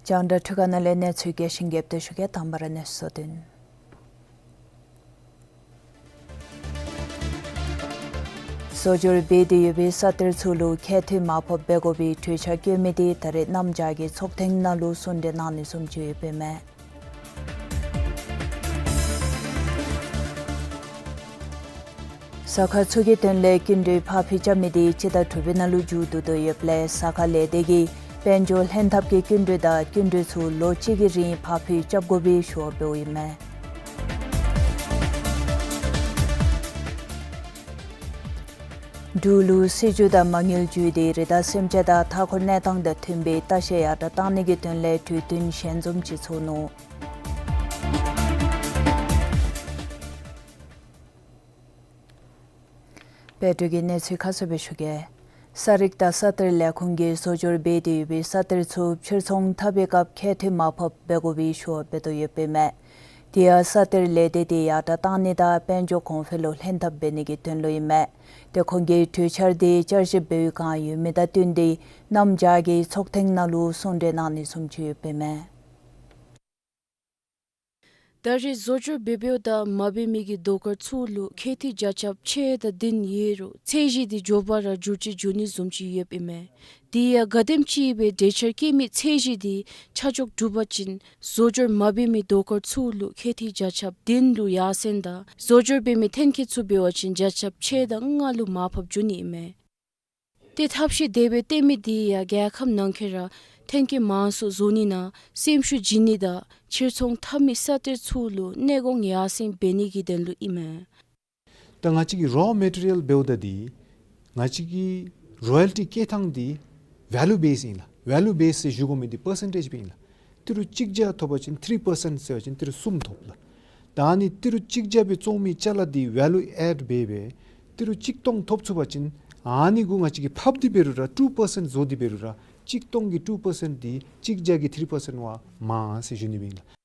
རྒྱང་བསྒྲགས་འཕྲུལ་ཁང་ནང་ལས་གནས་ཚུལ་རྒྱས་ཤིང་རྒྱསཔ་སྦེ་ཞུ་གེ། དང་པ་ར་གནས་ཚུལ་བསྡུས་དོན། བཟོ་སྦྱོར་འབད་དེ་ཡོད་པའི་ས་གཏེར་ཚུ་ལུ་ཁྱད་ཐོན་མར་ཕབ་འབད་དགོ་པའི་གྲོས་འཆར་བཀོད་མི་དེ་ད་རེས་གནམ་བྱཱར་གྱི་ཚོགས་ཐེངས་ནང་ལུ་གསུང་གྲོས་གནང་ནི་བཟུམ་ཅིག་ཡོདཔ་ཨིན་མས། ཟ་ཁང་ཚུ་གི་དོན་ལས་སྐྱིན་འགྲུལ་ཕར་འགྱངས་རྐྱབ་མི་དེ་སྤྱི་ཟླ་དྲུག་པའི་ནང་ལུ་མཇུག་བསྡུ་དོ་ཡོདཔ་ལས་ཟ་ཁང་ལས་སྡེ་གིས་དཔལ་འབྱོར་ལྷན་ཐབས་ཀྱི་སྐྱིན་འགྲུལ་དང་སྐྱིན་འགྲུལ་ཚུ་ལོ་གཅིག་གི་རིང་ཕར་འགྱངས་རྐྱབ་དགོ་པའི་ཞུ་བ་འབདཝ་ཨིན་མས། འབྲུག་ལུ་སྲིད་བྱུས་དང་མ་དངུལ་བརྒྱུད་དེ་རི་དྭགས་སེམས་ཅན་དང་མཐའ་འཁོར་གནས་སྟངས་དང་མཐུན་པའི་ལྟ་བཤལ་ཡར་དྲགས་གཏང་ནི་གི་དོན་ལས་གྲོས་བསྟུན་ཞལ་འཛོམས་ཅིག་ཚོགས་ནུག། དཔལ་འབྱོར་གྱི་གནས་ཚུལ་ཁ་གསལ་སྦེ་ཞུ་གེ། ས་རིག་དང་ས་གཏེར་ལས་ཁུངས་ཀྱིས་བཟོ་སྦྱོར་འབད་དེ་ཡོད་པའི་ས་གཏེར་ཚུ་ཕྱིར་ཚོང་འཐབ་པའི་སྐབས་ཁྱད་ཐོན་མར་ཕབ་འབད་དགོ་པའི་ཞུ་བ་འབད་དོ་ཡོདཔ་ཨིན་མས། དེ་ཡང་ས་གཏེར་ལས་སྡེ་དེ་ཡར་དྲགས་གཏང་ནི་དང་དཔལ་འབྱོར་གོང་འཕེལ་ལུ་ལྷན་ཐབས་འབད་ནི་གི་དོན་ལུ་ཨིན་མས། ཏེ་ཁོང་གིས་གྲོས་འཆར་དེ་བསྐྱར་ཞིབ་འབད་བའི་བསྒང་ཡོད་མི་དང་བསྟུན་ཏེ་གནམ་བྱཱར་གྱི་ཚོགས་ཐེངས་ནང་ལུ་གསུང་གྲོས་གནང་ནི་བཟུམ་ཅིག་ཡོདཔ་ཨིན་མས། ད་རེས་བཟོ་སྦྱོར་འབད་འབདཝ་ད་མ་འབད་མི་གི་རྡོ་དཀར་ཚུ་ལུ་ཁྱད་ཐོན་རྒྱ་ཁྱབ་ཆེ་དྲགས་ལྡན་ཡོད་རུང་ཚད་གཞི་དེ་མགྱོགས་པ་ར་འགྱུར་བཅོས་འགྱོ་ནི་བཟུམ་ཅིག་ཡོདཔ་ཨིན་མས། དེ་ཡང་ག་དེམ་ཅིག་སྦེ་གྲོས་འཆར་བཀོད་མི་ཚད་གཞི་དེ་ཆ་འཇོག་གྲུབ་པ་ཅིན་བཟོ་སྦྱོར་མ་འབད་མི་རྡོ་དཀར་ཚུ་ལུ་ཁྱད་ཐོན་རྒྱ་ཁྱབ་ལྡན་ལུ་ཡར་སེང་དང་བཟོ་སྦྱོར་འབད་མི་ཐོན་སྐྱེད་ཚུ་འབད་བ་ཅིན་རྒྱ་ཁྱབ་ཆེ་དྲགས་ལྔ་ལུ་མར་ཕབ་འགྱོ་ནི་ཨིན་མས། ཏེ་ཐབས་ཤེས་དེ་སྦེ་སྟོན་མི་དེ་ཡང་རྒྱལ་ཁབ་ནང་འཁོད་ར་ཐོན་སྐྱེད་མང་སུ་བཟོ་ནི་ནང་སེམས་ཤུགས་བྱིན་ནི་དང་ཕྱིར་ཚོང་འཐབ་མི་ས་གཏེར་ཚུ་ལུ་གནས་སྐོར་ཡར་སེང་འབད་ནི་གི་དོན་ལུ་ཨིན་མས། ད་ང་བཅས་ཀྱི་རོ་མེ་ཊི་རི་ཡལ་འབདཝ་ད་འདི་ང་བཅས་ཀྱི་རོ་ཡལ་ཊི་བཀལ་ཐངས་འདི་ཝེ་ལུ་བེསི་ཨིན་ལགས། ཝེ་ལུ་བེསི་ཟེར་ཞུ་དགོ་མི་འདི་པར་སེན་ཊེཇ་སྦེ་ཨིན་ལགས། ཏི་རུ་གཅིག་བརྒྱ་ཐོབ་པ་ཅིན་ཐི་རི་པར་སེནཊ་ཟེར་བ་ཅིན་ཏི་རུ་གསུམ་ཐོབ་ལགས། ད་ཨ་ནི་ཏི་རུ་གཅིག་བརྒྱ་སྦེ་བཙོང་མི་ཅ་ལ་འདི་ཝེ་ལུ་ཨེཌ་འབད་སྦེ་ཏི་རུ་གཅིག་སྟོང་ཐོབ་ཚུགས་པ་ཅིན་ཨ་ནི་གུ་ང་བཅས་ཀྱིས་ཕབ་སྟེ་འབད་རུང་ར་ཊུ་པར་སེནཊ་བཟོ་སྟེ་འབད་རུང་ར་གཅིག་སྟོང་གི་ཊུ་པར་སེནཊ་འདི་གཅིག་བརྒྱ་གི་ཐི་རི་པར་སེནཊ་བ་མང་ཟེར་ཞུ་ནི་སྦེ་ཨིན་ལགས།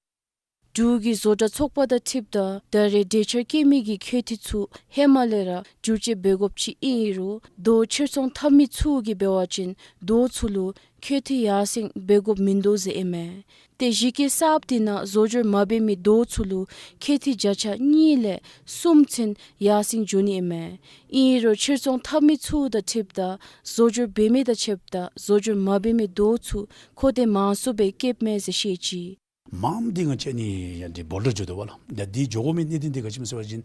འབྲུག་གི་བཟོ་གྲྭ་ཚོགས་པ་དང་འཁྲིལཝ་ད་ད་རེས་གྲོས་འཆར་བཀོད་མི་གི་ཁྱད་ཐོན་ཚུ་ཧེ་མ་ལས་ར་འགྱུར་བཅོས་འབད་དགོཔ་ཅིག་ཨིན་རུང་རྡོ་ཕྱིར་ཚོང་འཐབ་མི་ཚུ་གིས་འབད་བ་ཅིན་རྡོ་ཚུ་ལུ་ཁྱད་ཐོན་ཡར་སེང་འབད་དགོཔ་མིན་འདུག་ཟེར་ཨིན་མས། ཏེ་གཞི་བཀོད་གསརཔ་དེ་ནང་བཟོ་སྦྱོར་མ་འབད་མི་རྡོ་ཚུ་ལུ་ཁྱད་ཐོན་བརྒྱ་ཆ་གཉིས་ལས་གསུམ་ཚུན་ཡར་སེང་འགྱོ་ནི་ཨིན་མས། ཨིན་རུང་ཕྱིར་ཚོང་འཐབ་མི་ཚུ་དང་འཁྲིལཝ་ད་བཟོ་སྦྱོར་འབད་མི་དང་ཕྱདཔ་ད་བཟོ་སྦྱོར་མ་འབད་མི་རྡོ་ཚུ་མཁོ་འདོད་མང་སུ་སྦེ་བསྐྱེདཔ་མས་ཟེར་བཤད་ཅི། མངམ་འདི་ང་བཅས་ནི་ཡང་འདི་བོལ་ཌར་འགྱོ་དོ་བ་ལགས། ད་འདི་འགྱོ་དགོ་མི་གནད་དོན་འདི་ག་ཅི་སྨོ་ཟེར་བ་ཅིན་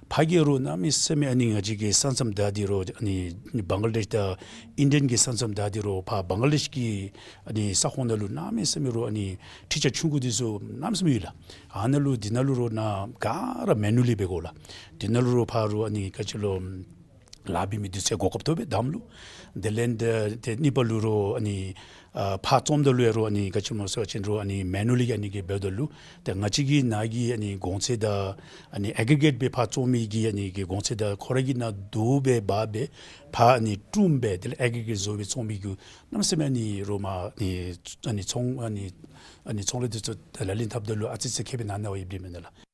ཕར་གི་རོ་གནམ་མེད་ས་མེད་ཨ་ནི་ང་བཅས་ཀྱི་ས་མཚམས་བདའ་སྟེ་རོ་ཨ་ནི་བང་ག་ལ་དེཤ་དང་ཨིན་ཌི་ཡན་གྱི་ས་མཚམས་བདའ་སྟེ་རོ་ཕར་བང་ག་ལ་དེཤ་གི་ཨ་ནི་ས་ཁོངས་ནང་ལུ་གནམ་མེད་ས་མེད་རོ་ཨ་ནི་འཕྲུལ་ཆས་ཆུང་ཀུ་འདི་ཚུ་གནམ་མེད་ས་མེད་ཡོད་ལགས། ཨ་ནཱ་ལུ་འདི་ནང་ལུ་རོ་ནཱ་ག་ར་མེ་ནུ་ལི་འབད་དགོ་ལགས། འདི་ནང་ལུ་རོ་ཕར་རོ་ཨ་ནི་ག་ཅི་ལོ་ལཱ་འབད་མི་དུས་ཚོད་འགོར་དགོཔ་ཐོབ་པས་དང་པ་ལུ། དེ་ལས་ཏེ་ཏེ་གཉིས་པ་ལུ་རོ་ཨ་ནི་ཨ་ཕར་བཙོངམ་ད་ལུ་ཡང་རོ་ཨ་ནི་ག་ཅི་སྨོ་ཟེར་བ་ཅིན་རོ་ཨ་ནི་མེ་ནུ་ལི་ཨ་ནི་གི་འབདཝ་ད་ལུ་ཏེ་ང་བཅས་ཀྱི་ནཱ་གི་ཨ་ནི་གོང་ཚད་དང་ཨ་ནི་ཨེག་རི་གེཊ་སྦེ་ཕར་བཙོང་མི་གི་ཨ་ནི་གི་གོང་ཚད་དང་ཁོ་ར་གི་ནཱ་རྡོ་སྦེ་འབག་སྦེ་ཕར་ཨ་ནི་བཀྲུམ་སྦེ་དེ་ལས་ཨེག་རི་གེཊ་བཟོ་སྦེ་བཙོང་མི་གི་གནམ་མེད་ས་མེད་ཨ་ནི་རོ་མར་ཨ་ནི་ཨ་ནི་ཚོང་ཨ་ནི་ཨ་ནི་ཚོང་ལས་འདི་ཚུ་ལག་ལེན་འཐབ་ད་ལུ་ཨ་ཙི་ཙི་ཁེ་ཕན་ནང་ན་བ་ཡོདཔ་འདི་མེན་ན་ལགས།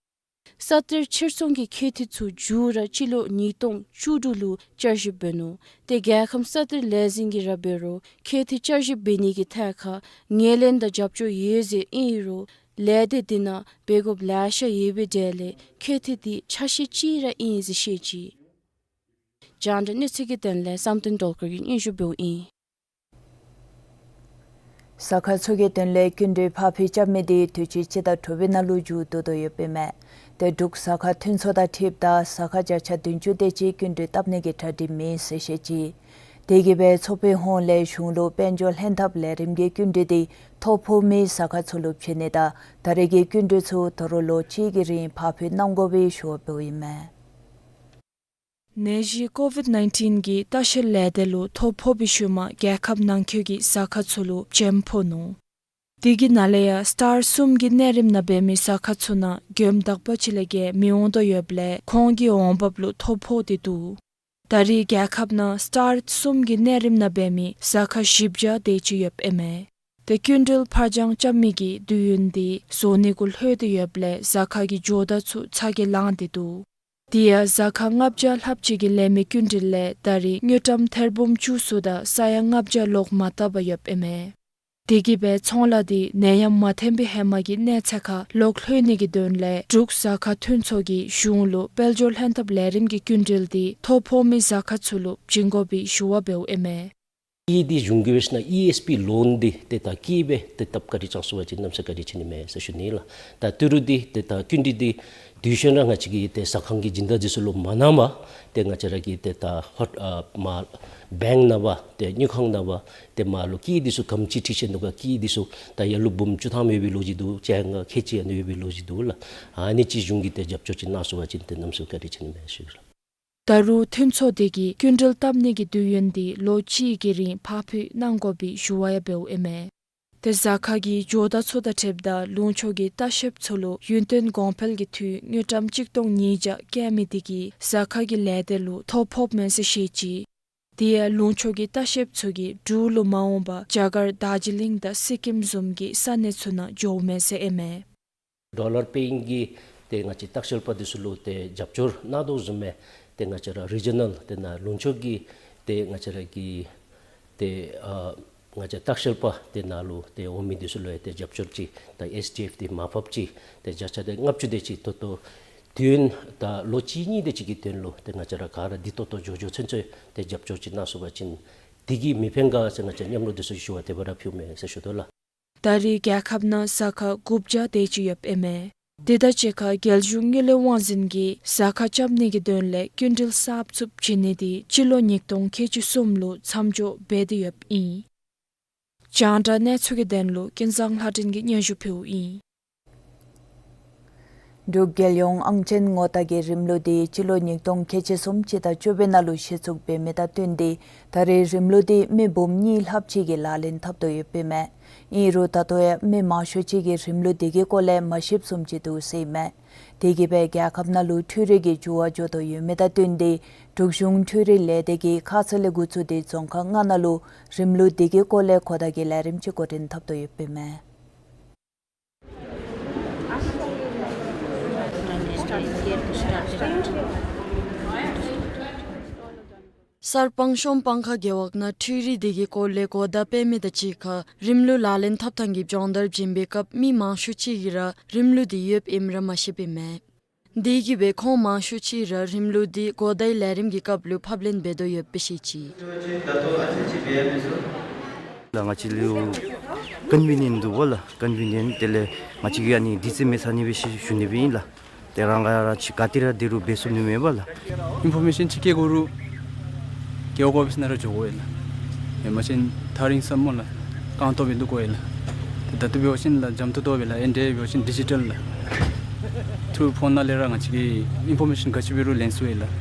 ས་གཏེར་ཕྱིར་ཚོང་གི་ཁྱད་ཐོན་ཚུ་མཇུག་ར་སྤྱི་ལོ་ཉིས་སྟོང་བཅུ་དྲུག་ལུ་བསྐྱར་ཞིབ་འབད་ནུག། ཏེ་རྒྱལ་ཁམས་ས་གཏེར་ལས་འཛིན་གྱིས་ར་འབད་རུང་ཁྱད་ཐོན་བསྐྱར་ཞིབ་འབད་ནི་གི་ཐད་ཁར་ངོས་ལེན་དང་རྒྱབ་སྐྱོར་ཡོད་ཟེར་ཨིན་རུང་ལས་སྡེ་དེ་ནང་འབད་དགོཔ་ལེ་ཤ་ཡོད་པའི་གྲས་ལས་ཁྱད་ཐོན་དེ་ཆ་ཤས་ཅིག་ར་ཨིན་ཟེར་བཤད་ཅི། རྒྱང་བསྒྲགས་གནས་ཚུལ་གྱི་དོན་ལས་བསམ་གཏན་སྒྲོལ་དཀར་གྱིས་སྙན་ཞུ་འབདཝ་ཨིན། ཟ་ཁང་ཚུ་གི་དོན་ལས་སྐྱིན་འགྲུལ་ཕར་འགྱངས་རྐྱབ་མི་དེ་དུས་ཅི་སྤྱི་ཟླ་དྲུག་པའི་ནང་ལུ་མཇུག་བསྡུ་དོ་ཡོདཔ་ཨིན་མས། ཏེ་འབྲུག་ཟ་ཁང་མཐུན་ཚོགས་དང་འཁྲིལཝ་ད་ཟ་ཁང་བརྒྱ་ཆ་བདུན་ཅུ་དེ་ཅིག་སྐྱིན་འགྲུལ་བཏབ་ནི་གི་གྲ་སྒྲིག་མེད་ཟེར་བཤད་ཅི། དེ་གིས་སྦེ་ཚོགས་པའི་ཧོངས་ལས་གཞུང་ལུ་དཔལ་འབྱོར་ལྷན་ཐབས་ལས་རིམ་གྱི་སྐྱིན་འགྲུལ་དེ་ཐོ་ཕོག་མི་ཟ་ཁང་ཚུ་ལུ་བྱིན་ནི་དང་ད་རེས་ཀྱི་སྐྱིན་འགྲུལ་ཚུ་དོ་རུང་ལོ་གཅིག་གི་རིང་ཕར་འགྱངས་གནང་དགོ་པའི་ཞུ་བ་འབདཝ་ཨིན་མས། ནད་གཞི་ཀོ་ཝིཌ་ནའིན་ཊིན་གྱིས་ལྟ་བཤལ་ལས་སྡེ་ལུ་ཐོ་ཕོག་པའི་ཤུལ་མ་རྒྱལ་ཁབ་ནང་འཁོད་ཀྱི་ཟ་ཁང་ཚུ་ལུ་བྱེམ་ཕོག་ནུག། དེ་གི་ནང་ལས་ཡང་སི་ཊར་གསུམ་གྱི་གནས་རིམ་ནང་འབད་མི་ཟ་ཁང་ཚུ་ནང་མགྱོནམ་དག་པ་ཅིག་ལས་བརྒལ་མི་འོང་དོ་ཡོདཔ་ལས་ཁོང་གི་འོང་འབབ་ལུ་ཐོ་ཕོག་སྟེ་འདུག། ད་རེས་རྒྱལ་ཁབ་ནང་སི་ཊར་གསུམ་གྱི་གནས་རིམ་ནང་འབད་མི་ཟ་ཁང་བཞི་བརྒྱ་དེ་ཅིག་ཡོདཔ་ཨིན་མས། ཏེ་སྐྱིན་འགྲུལ་ཕར་འགྱངས་རྐྱབ་མི་གི་དུས་ཡུན་དེ་རྫོགས་ནི་གུ་ལྷོད་དེ་ཡོདཔ་ལས་ཟ་ཁང་གི་ཇོ་བདག་ཚུ་ཚ་གྱང་ལངས་ཏེ་འདུག། དེ་ཡང་ཟ་ཁང་ལྔ་བརྒྱ་ལྷགཔ་ཅིག་གིས་ལེན་མི་སྐྱིན་འགྲུལ་ལས་ད་རེས་དངུལ་ཀྲམ་ཐེར་འབུམ་བཅུ་གསུམ་དང་ས་ཡ་ལྔ་བརྒྱ་ལོག་མ་བཏབ་པར་ཡོདཔ་ཨིན་མས། དེ་གིས་སྦེ་ཚོང་ལཱ་འདི་ནད་ཡམས་མ་ཐོན་པའི་ཧེ་མ་གི་གནས་ཚད་ཁར་ལོག་ལྷོད་ནི་གི་དོན་ལས་འབྲུག་གཟའ་སྐར་མཐུན་ཚོགས་ཀྱིས་གཞུང་ལུ་དཔལ་འབྱོར་ལྷན་ཐབས་ལས་རིམ་གྱི་སྐྱིན་འགྲུལ་འདི་ཐོ་ཕོག་མི་གཟའ་སྐར་ཚུ་ལུ་བྱིན་དགོ་པའི་ཞུ་བ་འབདཝ་ཨིན་མས། ཀྱི་འདི་གཞུང་གིས་འབད་ཞིན་ན་ཨི་ཨེསི་པི་ལོན་འདི་ཏེ་ད་ཀྱི་སྦེ་ཏེ་བཏབ་བཀའ་དྲིན་བསྐྱང་ཚུགས་པ་ཅིན་གནམ་མེད་ས་མེད་བཀའ་དྲིན་ཆེ་ནི་མས་ཟེར་ཞུ་ནི་ལགས། ད་ཏི་རུ་འདི་ཏེ་ད་སྐྱིན་འགྲུལ་འདི་དུས་ཤོང་ར་ང་བཅས་ཀྱི་ཏེ་ཟ་ཁང་གི་སྦྱིན་བདག་འདི་ཚུ་ལུ་མ་གནང་པར་ཏེ་ང་བཅས་ར་གི་ཏེ་ད་ཧོ་ཨ་མར་བེངཀ་ནང་པ་ཏེ་དངུལ་ཁང་ནང་པ་ཏེ་མར་ལུ་ཀྱི་འདི་ཚུ་གམ་ཅིག་འཁྲི་ཤེས་ནུག་ག། ཀྱི་འདི་ཚུ་ད་ཡར་ལུ་འབུམ་བཅུ་ཐམ་ཡོད་པའི་ལོ་རྒྱུས་འདུག། བཅོ་ལྔ་ཁལ་གཅིག་ཡང་ཡོད་པའི་ལོ་རྒྱུས་འདུག་ལགས། ཨ་ནི་ཅིག་གཞུང་གིས་ཏེ་རྒྱབ་སྐྱོར་ཅིག་གནང་ཚུགས་པ་ཅིན་ཏེ་གནམ་མེད་ས་མེད་བཀའ་དྲིན་ཆེ་ནི་མས་ཟེར་ཞུ་ལགས། ད་རུང་མཐུན་ཚོགས་འདི་གིས་སྐྱིན་འགྲུལ་བཏབ་ནི་གི་དུས་ཡུན་འདི་ལོ་གཅིག་གི་རིང་ཕར་འཕུལ་གནང་དགོ་པའི་ཞུ་བ་ཡང་འབདཝ་ཨིན་མས། ཏེ་གཟའ་སྐར་གྱི་ཇོ་བདག་ཚུ་དང་འཁྲིལཝ་ད་ལུང་ཕྱོགས་ཀྱི་ལྟ་བཤལཔ་ཚུ་ལུ་ཡུན་བརྟན་གོང་འཕེལ་གྱི་འཐུས་དངུལ་ཀྲམ་གཅིག་སྟོང་ཉིས་བརྒྱ་བཀལ་མི་འདི་གིས་གཟའ་སྐར་གྱི་ལས་སྡེ་ལུ་ཐོ་ཕོགཔ་མས་ཟེར་བཤད་ཅི། དེ་ཡང་ལུང་ཕྱོགས་ཀྱི་ལྟ་བཤལཔ་ཚུ་གིས་འབྲུག་ལུ་མ་འོངས་པར་རྒྱ་གར་དར་ཇི་ལིང་དང་སི་ཀིམ་བཟུམ་གྱི་ས་གནས་ཚུ་ནང་འགྱོཝ་མས་ཟེར་ཨིན་མས། ཌོ་ལར་པེ་ཡིང་གི་ཏེ་ང་བཅས་ལྟ་བཤལ་པ་འདི་ཚུ་ལུ་ཏེ་རྒྱབ་སྐྱོར་གནང་དོ་བཟུམ་སྦེ་ཏེ་ང་བཅས་ར་རི་ཇི་ནཱལ་ཏེ་ནཱ་ལུང་ཕྱོགས་ཀྱི་ཏེ་ང་བཅས་ར་གི་ཏེ་ཨ་ང་བཅས་ལྟ་བཤལ་པ་ཏེ་ནཱ་ལུ་ཏེ་འོང་མི་འདི་ཚུ་ལུ་ཡང་ཏེ་རྒྱབ་སྐྱོར་ཅིག་ད་ཨེསི་ཌི་ཨེཕ་འདི་མར་ཕབ་ཅིག་ཏེ་བརྒྱ་ཆ་ཏེ་ལྔ་བཅུ་དེ་ཅིག་ད་ལྟོ་དུས་ཡུན་ད་ལོ་གཅིག་གཉིས་དེ་ཅིག་གི་དོན་ལུ་ཏེ་ང་བཅས་ར་ག་ར་འདི་ད་ལྟོ་འགྱོ་འགྱོ་ཚུན་ཚོད་ཏེ་རྒྱབ་སྐྱོར་ཅིག་གནང་ཚུགས་པ་ཅིན་འདི་གིས་མི་ཕན་ག་ཟེར་ང་བཅས་མཉམ་རོགས་འདི་ཚུ་ཞུ་བ་དེ་སྦེ་ར་ཕུལཝ་མས་ཟེར་ཞུ་དོ་ལགས། ད་རེས་རྒྱལ་ཁབ་ནང་གཟའ་སྐར་དགུ་བརྒྱ་དེ་ཅིག་ཡོདཔ་ཨིན་མས། དེ་དང་གཅིག་ཁར་རྒྱལ་གཞུང་དངུལ་ལས་དབང་འཛིན་གྱིས་གཟའ་སྐར་རྐྱབ་ནི་གི་དོན་ལས་སྐྱིན་འགྲུལ་གསརཔ་ཚུ་བྱིན་ནི་འདི་སྤྱི་ལོ་ཉིས་སྟོང་ཁལ་གཅིག་གསུམ་ལུ་མཚམས་འཇོག་འབད་དེ་ཡོདཔ་ཨིན། རྒྱང་བསྒྲགས་གནས་ཚུལ་གྱི་དོན་ལུ་ཀུན་བཟང་ལྷ་སྒྲོན་གྱིས་སྙན་ཞུ་ཕུལཝ་ཨིན། འབྲུག་རྒྱལ་ཡོངས་ཨང་ཅན་ངོ་རྟགས་ཀྱི་རིམ་ལུགས་འདི་སྤྱི་ལོ་ཉིས་སྟོང་ཁལ་གཅིག་གསུམ་སྤྱི་ཟླ་བཅུ་པའི་ནང་ལུ་གཞི་བཙུགས་འབད་མི་དང་བསྟུན་ཏེ་ད་རེས་རིམ་ལུགས་འདི་མི་འབུམ་གཉིས་ལྷགཔ་ཅིག་གིས་ལག་ལེན་འཐབ་དོ་ཡོདཔ་ཨིན་མས། ཨིན་རུང་ད་ལྟོ་ཡང་མི་མང་ཤོས་ཅིག་གིས་རིམ་ལུགས་འདི་གི་སྐོར་ལས་མ་ཤེསཔ་བཟུམ་ཅིག་འདུག་ཟེར་ཨིན་མས། དེ་གིས་སྦེ་རྒྱལ་ཁབ་ནང་ལུ་འཕྲུལ་རིག་གི་འགྱུར་བ་འགྱོ་དོ་ཡོད་མི་དང་བསྟུན་ཏེ་འབྲུག་གཞུང་འཕྲུལ་རིག་ལས་སྡེ་གིས་ཁ་ཙ་ལས་འགོ་བཙུགས་ཏེ་རྫོང་ཁག་ལྔ་ནང་ལུ་རིམ་ལུགས་འདི་གི་སྐོར་ལས་གོ་བརྡ་གི་ལས་རིམ་ཅིག་འགོ་འདྲེན་འཐབ་དོ་ཡོདཔ་ཨིན་མས། གསར་སྤང་གཤོམ་སྤང་ཁ་རྒེད་འོག་ནང་འཕྲུལ་རིག་འདི་གི་སྐོར་ལས་གོ་བརྡ་སྤེལ་མི་དང་གཅིག་ཁར་རིམ་ལུགས་ལག་ལེན་འཐབ་ཐངས་ཀྱི་སྦྱོང་བརྡར་བྱིན་པའི་སྐབས་མི་མང་ཤོས་ཅིག་གིས་ར་རིམ་ལུགས་འདི་ཡོདཔ་ཨིནམ་ར་མ་ཤེསཔ་ཨིན་མས། དེ་གིས་སྦེ་ཁོང་མང་ཤོས་ཅིག་ར་རིམ་ལུགས་འདི་གོ་བརྡའི་ལས་རིམ་གྱི་སྐབས་ལུ་ཕབ་ལེན་འབད་དོ་ཡོདཔ་སྦེ་བཤད་ཅི། ལགས་ང་བཅས་ལུ་ཀོན་ཝི་ནི་ཡེནཊ་འདུག་པ་ལགས། ཀོན་ཝི་ནི་ཡེནཊ་དེ་ལས་ང་བཅས་ཀྱིས་ཨ་ནི་དུས་ཚོད་མེད་ས་ནི་སྦེ་ཞུ་ཞུ་ནི་སྦེ་ཨིན་ལགས། དེ་རང་ག་ར་ཅིག་ག་ཏེ་ར་དེ་རུ་འབད་ཚུགས་ནི་མེད་པ་ལགས། ཨིན་ཕོར་མེ་ཤཱན་ཅིག་བསྐྱལ་དགོ་རུང་རྒེད་འོག་ཨོ་ཕིསི་ནང་ར་འགྱོ་དགོ་ཡི་ལགས། ཨིན་མ་ཤེས་ཐག་རིང་ས་སྨོ་ལགས། རྐང་སྟོང་སྦེ་འདུག་དགོ་ཡི་ལགས། ཏེ་ད་ལྟོ་འབད་བ་ཅིན་ལགས་འཇམ་ཏོང་ཏོ་སྦེ་ལགས། ཨེ་འདི་འབད་བ་ཅིན་ཌི་ཇི་ཊལ་ལགས། ཐུ་ཕོན་ནང་ལས་ར་ང་བཅས་ཀྱིས་ཨིན་ཕོར་མེ་ཤཱན་ག་ཅི་འབད་རུང་ལེན་ཚུགས་ཡི་ལགས།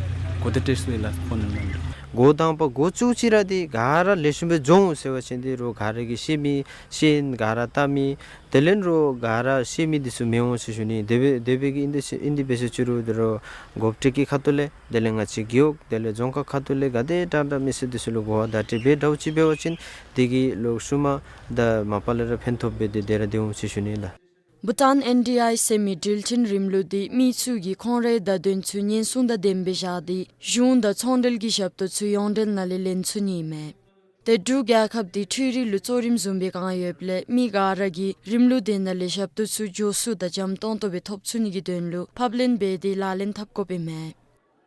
གོ་བརྡ་སྤྲོད་ཚུགས་ཡི་ལགས་ཕོན་ནང་ལས། འགོ་དང་པ་འགོ་བཙུགས་ཅི་ར་འདི་ག་ར་ལེགས་ཤོམ་སྦེ་འགྱོ་འོང་ཟེར་བ་ཅིན་འདི་རུང་ག་ར་གིས་ཤེས་མི་ཤེས་ཨིན། ག་ར་བལྟ་མི་དེ་ལས་རུང་ག་ར་ཤེས་མི་འདི་ཚུ་མི་འོང་ཟེར་ཞུ་ནི། དེ་སྦེ་དེ་སྦེ་གི་ཨིན་འདི་ཨིན་འདི་འབད་ཟེར་ཅི་རུང་འདི་རུང་འགོ་ཁྲིད་ཀྱི་ཁ་ཐུག་ལས་དེ་ལས་ང་བཅས་རྒེད་འོག་དེ་ལས་རྫོང་ཁག་ཁ་ཐུག་ལས་ག་དེ་དྲག་དྲག་མི་སེར་འདི་ཚུ་ལུ་གོ་བ་བརྡ་སྤྲོད་འབད་འདྲཝ་ཅིག་འབད་བ་ཅིན་འདི་གི་ལོག་ཤུལ་མ་དང་མ་པ་ལས་ར་ཕན་ཐོགས་འབད་དེ་དེ་ར་སྡོད་འོང་ཟེར་ཞུ་ནི་ལགས། བྷུ་ཊཱན་ཨེན་ཌི་ཨའི་ཟེར་མི་འགྲུལ་འཕྲིན་རིམ་ལུགས་འདི་མི་ཚུ་གིས་ཁོང་རའི་བརྡ་དོན་ཚུ་ཉེན་སྲུང་དང་ལྡནམ་སྦེ་བཞག་སྟེ་གཞུང་དང་ཚོང་འབྲེལ་གྱི་ཞབས་ཏོག་ཚུ་ཡོངས་འབྲེལ་ནང་ལས་ལེན་ཚུགས་ནི་ཨིན་མས། ཏེ་འབྲུག་རྒྱལ་ཁབ་འདི་འཕྲུལ་རིག་ལུ་གཙོ་རིམ་བཟུང་བའི་བསྒང་ཡོདཔ་ལས་མི་ག་ར་གིས་རིམ་ལུགས་འདི་ནང་ལས་ཞབས་ཏོག་ཚུ་མགྱོགས་སུ་དང་འཇམ་ཏོང་ཏོ་སྦེ་ཐོབ་ཚུགས་ནི་གི་དོན་ལུ་ཕབ་ལེན་འབད་དེ་ལག་ལེན་འཐབ་དགོཔ་ཨིན་མས།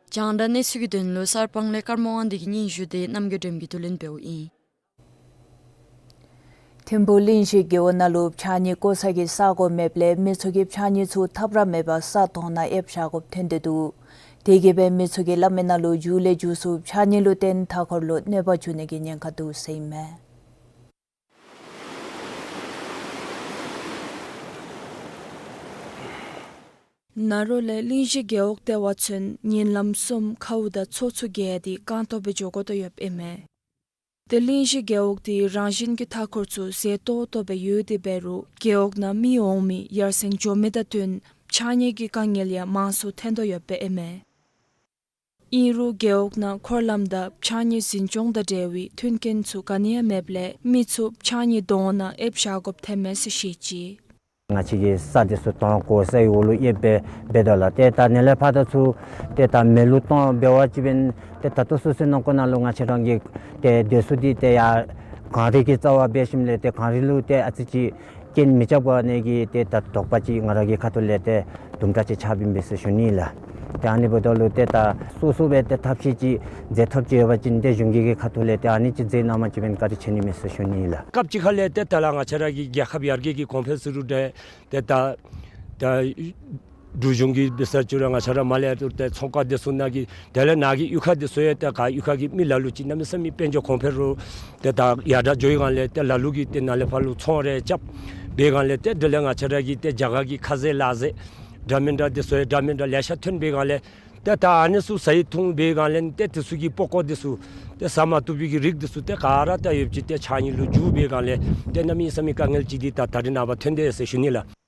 རྒྱང་བསྒྲགས་གནས་ཚུལ་གྱི་དོན་ལུ་གསར་སྤང་ལས་ཀརྨ་དབང་འདུས་ཀྱི་སྙན་ཞུ་དེ་རྣམ་རྒྱལ་སྒྲོལམ་གྱིས་བསྡུ་ལེན་འབདཝ་ཨིན། ཐིམ་ཕུག་གླིང་བཞི་རྒེད་འོག་ནང་ལུ་ཕྱགས་སྙིགས་བཀོ་ས་གི་ས་སྒོ་མེདཔ་ལས་མི་ཚུ་གིས་ཕྱགས་སྙིགས་ཚུ་ཐབས་ར་མེད་པར་ས་དོང་ནང་ཨེབ་བཞག་དགོཔ་ཐོན་ཏེ་འདུག། དེ་གིས་སྦེ་མི་ཚུ་གིས་སླབ་མི་ནང་ལུ་མཇུག་ལས་མཇུག་སུ་ཕྱགས་སྙིགས་ལུ་བརྟེན་མཐའ་འཁོར་ལུ་གནོད་པ་འབྱུང་ནི་གི་ཉེན་ཁ་འདུག་ཟེར་ཨིན་མས། ནཱ་རོ་ལས་གླིང་བཞི་རྒེད་འོག་ལྟེ་བ་ཚུན་ཉིན་ལམ་གསུམ་ཁཝ་དང་མཚོ་ཚུ་བརྒལ་ཏེ་རྐང་སྟོང་སྦེ་འགྱོ་དགོ་དོ་ཡོདཔ་ཨིན་མས། ཏེ་གླིང་བཞི་རྒེད་འོག་འདི་རང་བཞིན་གྱི་མཐའ་འཁོར་ཚུ་ཟད་ཏོག་ཏོ་སྦེ་ཡོད་དེ་འབད་རུང་རྒེད་འོག་ནང་མི་འོང་མི་ཡར་སེང་འགྱོ་མི་དང་བསྟུན་ཕྱགས་སྙིགས་ཀྱི་དཀའ་ངལ་ཡང་མང་སུ་ཐོན་དོ་ཡོདཔ་ཨིན་མས། ཨིན་རུང་རྒེད་འོག་ནང་འཁོར་ལམ་དང་ཕྱགས་སྙིགས་འཛིན་སྐྱོང་དང་འབྲེལ་བའི་མཐུན་རྐྱེན་ཚུ་ག་ནི་ཡང་མེདཔ་ལས་མི་ཚུ་ཕྱགས་སྙིགས་དོང་ནང་ཨེབ་བཞག་དགོཔ་ཐོནམ་མས་ཟེར་བཤད་ཅི། ང་བཅས་ཀྱིས་ས་འདི་ཚུ་དོང་བརྐོ་སའི་འོག་ལུ་ཨེབ་སྦེ་འབད་དོ་ལགས། ཏེ་ད་ནཱ་ལས་ཕར་ད་ཚུར་ཏེ་ད་མེ་ལུ་གཏང་འབད་བ་ཅིན་འབདན་ཏེ་ད་ལྟོ་སོ་སོའི་ནང་འཁོད་ནང་ལུ་ང་བཅས་རང་གི་ཏེ་སྡོད་ས་འདི་ཏེ་ཡར་ གངས་རི་གི་རྩ་བར་འབད་ཞིནམ་ལས་ཏེ་གངས་རི་ལུ་ཏེ་ཨ་ཙི་ཅིག་རྐྱེན་མི་རྐྱབ་པ་ནི་གི་ཏེ་ད་དོགས་པ་ཅིག་ང་ར་གི་ཁ་ཐུག་ལས་ཏེ་དུམ་གྲ་ཅིག་ཆགསཔ་ཨིན་པས་ཟེར་ཞུ་ནི་ལགས། ཏེ་ཨ་ནི་འབདཝ་ད་ལུ་ཏེ་ད་སོ་སོ་སྦེ་ཏེ་ཐབས་ཤེས་ཅིག་མཛད་ཐབས་ཅིག་ཡོད་པ་ཅིན་ཏེ་གཞུང་གི་གི་ཁ་ཐུག་ལས་ཏེ་ཨ་ནི་ཅིག་མཛད་གནང་པ་ཅིན་བཀའ་དྲིན་ཆེ་ནི་མས་ཟེར་ཞུ་ནི་ལགས། སྐབས་ཅིག་ཁ་ལས་ཏེ་ད་ལགས་ང་བཅས་ར་གི་རྒྱལ་ཁབ་ཡར་རྒྱས་ཀྱི་གོང་འཕེལ་ཟེར་རུང་འདྲ་ཏེ་ད་ད་འབྲུག་གཞུང་གིས་འབད་ས་ཅིག་རུང་ང་བཅས་ར་མར་ལས་ཏེ་ཚོང་ཁང་འདི་ཚུ་ནང་གི་དེ་ལས་ནཱ་གི་གཡུས་ཁ་འདི་ཚུ་ཡང་ཏེ་ག་གཡུས་ཁ་གི་མི་ལ་ལུ་ཅིག་གནམ་མེད་ས་མེད་དཔལ་འབྱོར་གོང་འཕེལ་རུང་ཏེ་ད་ཡར་དྲག་འགྱོ་བའི་སྒང་ལས་ཏེ་ལ་ལུ་གིས་ཏེ་ནཱ་ལས་ཕར་ལུ་ཚོང་རེ་རྐྱབ་པའི་སྒང་ལས་ཏེ་དེ་ལས་ང་བཅས་ར་གི་ཏེ་རྒྱ་གར་གྱི་ཁ་ཟས་ལག་ཟས་འདྲ་མིན་འདྲ་འདི་ཚུ་ཡང་འདྲ་མིན་འདྲ་ལེ་ཤ་ཐོན་པའི་སྒང་ལས་ཏེ་ད་ཨ་ནི་ཚུ་ཟ་ཡི་འཐུང་པའི་སྒང་ལས་ཏེ་དེ་ཚུ་གི་པགས་ཀོ་འདི་ཚུ་ཏེ་ཟ་མ་བཏུབ་པའི་གི་རིགས་འདི་ཚུ་ཏེ་ག་ར་ད་ཡོདཔ་ཅིག་ཏེ་ཕྱགས་སྙིགས་ལུ་འགྱུར་བའི་སྒང་ལས་ཏེ་གནམ་མེད་ས་མེད་དཀའ་ངལ་ཅིག་འདི་ད་ད་རེས་ནངས་པ་ཐོན་དེས་ཟེར་ཞུ་ནི་ལགས།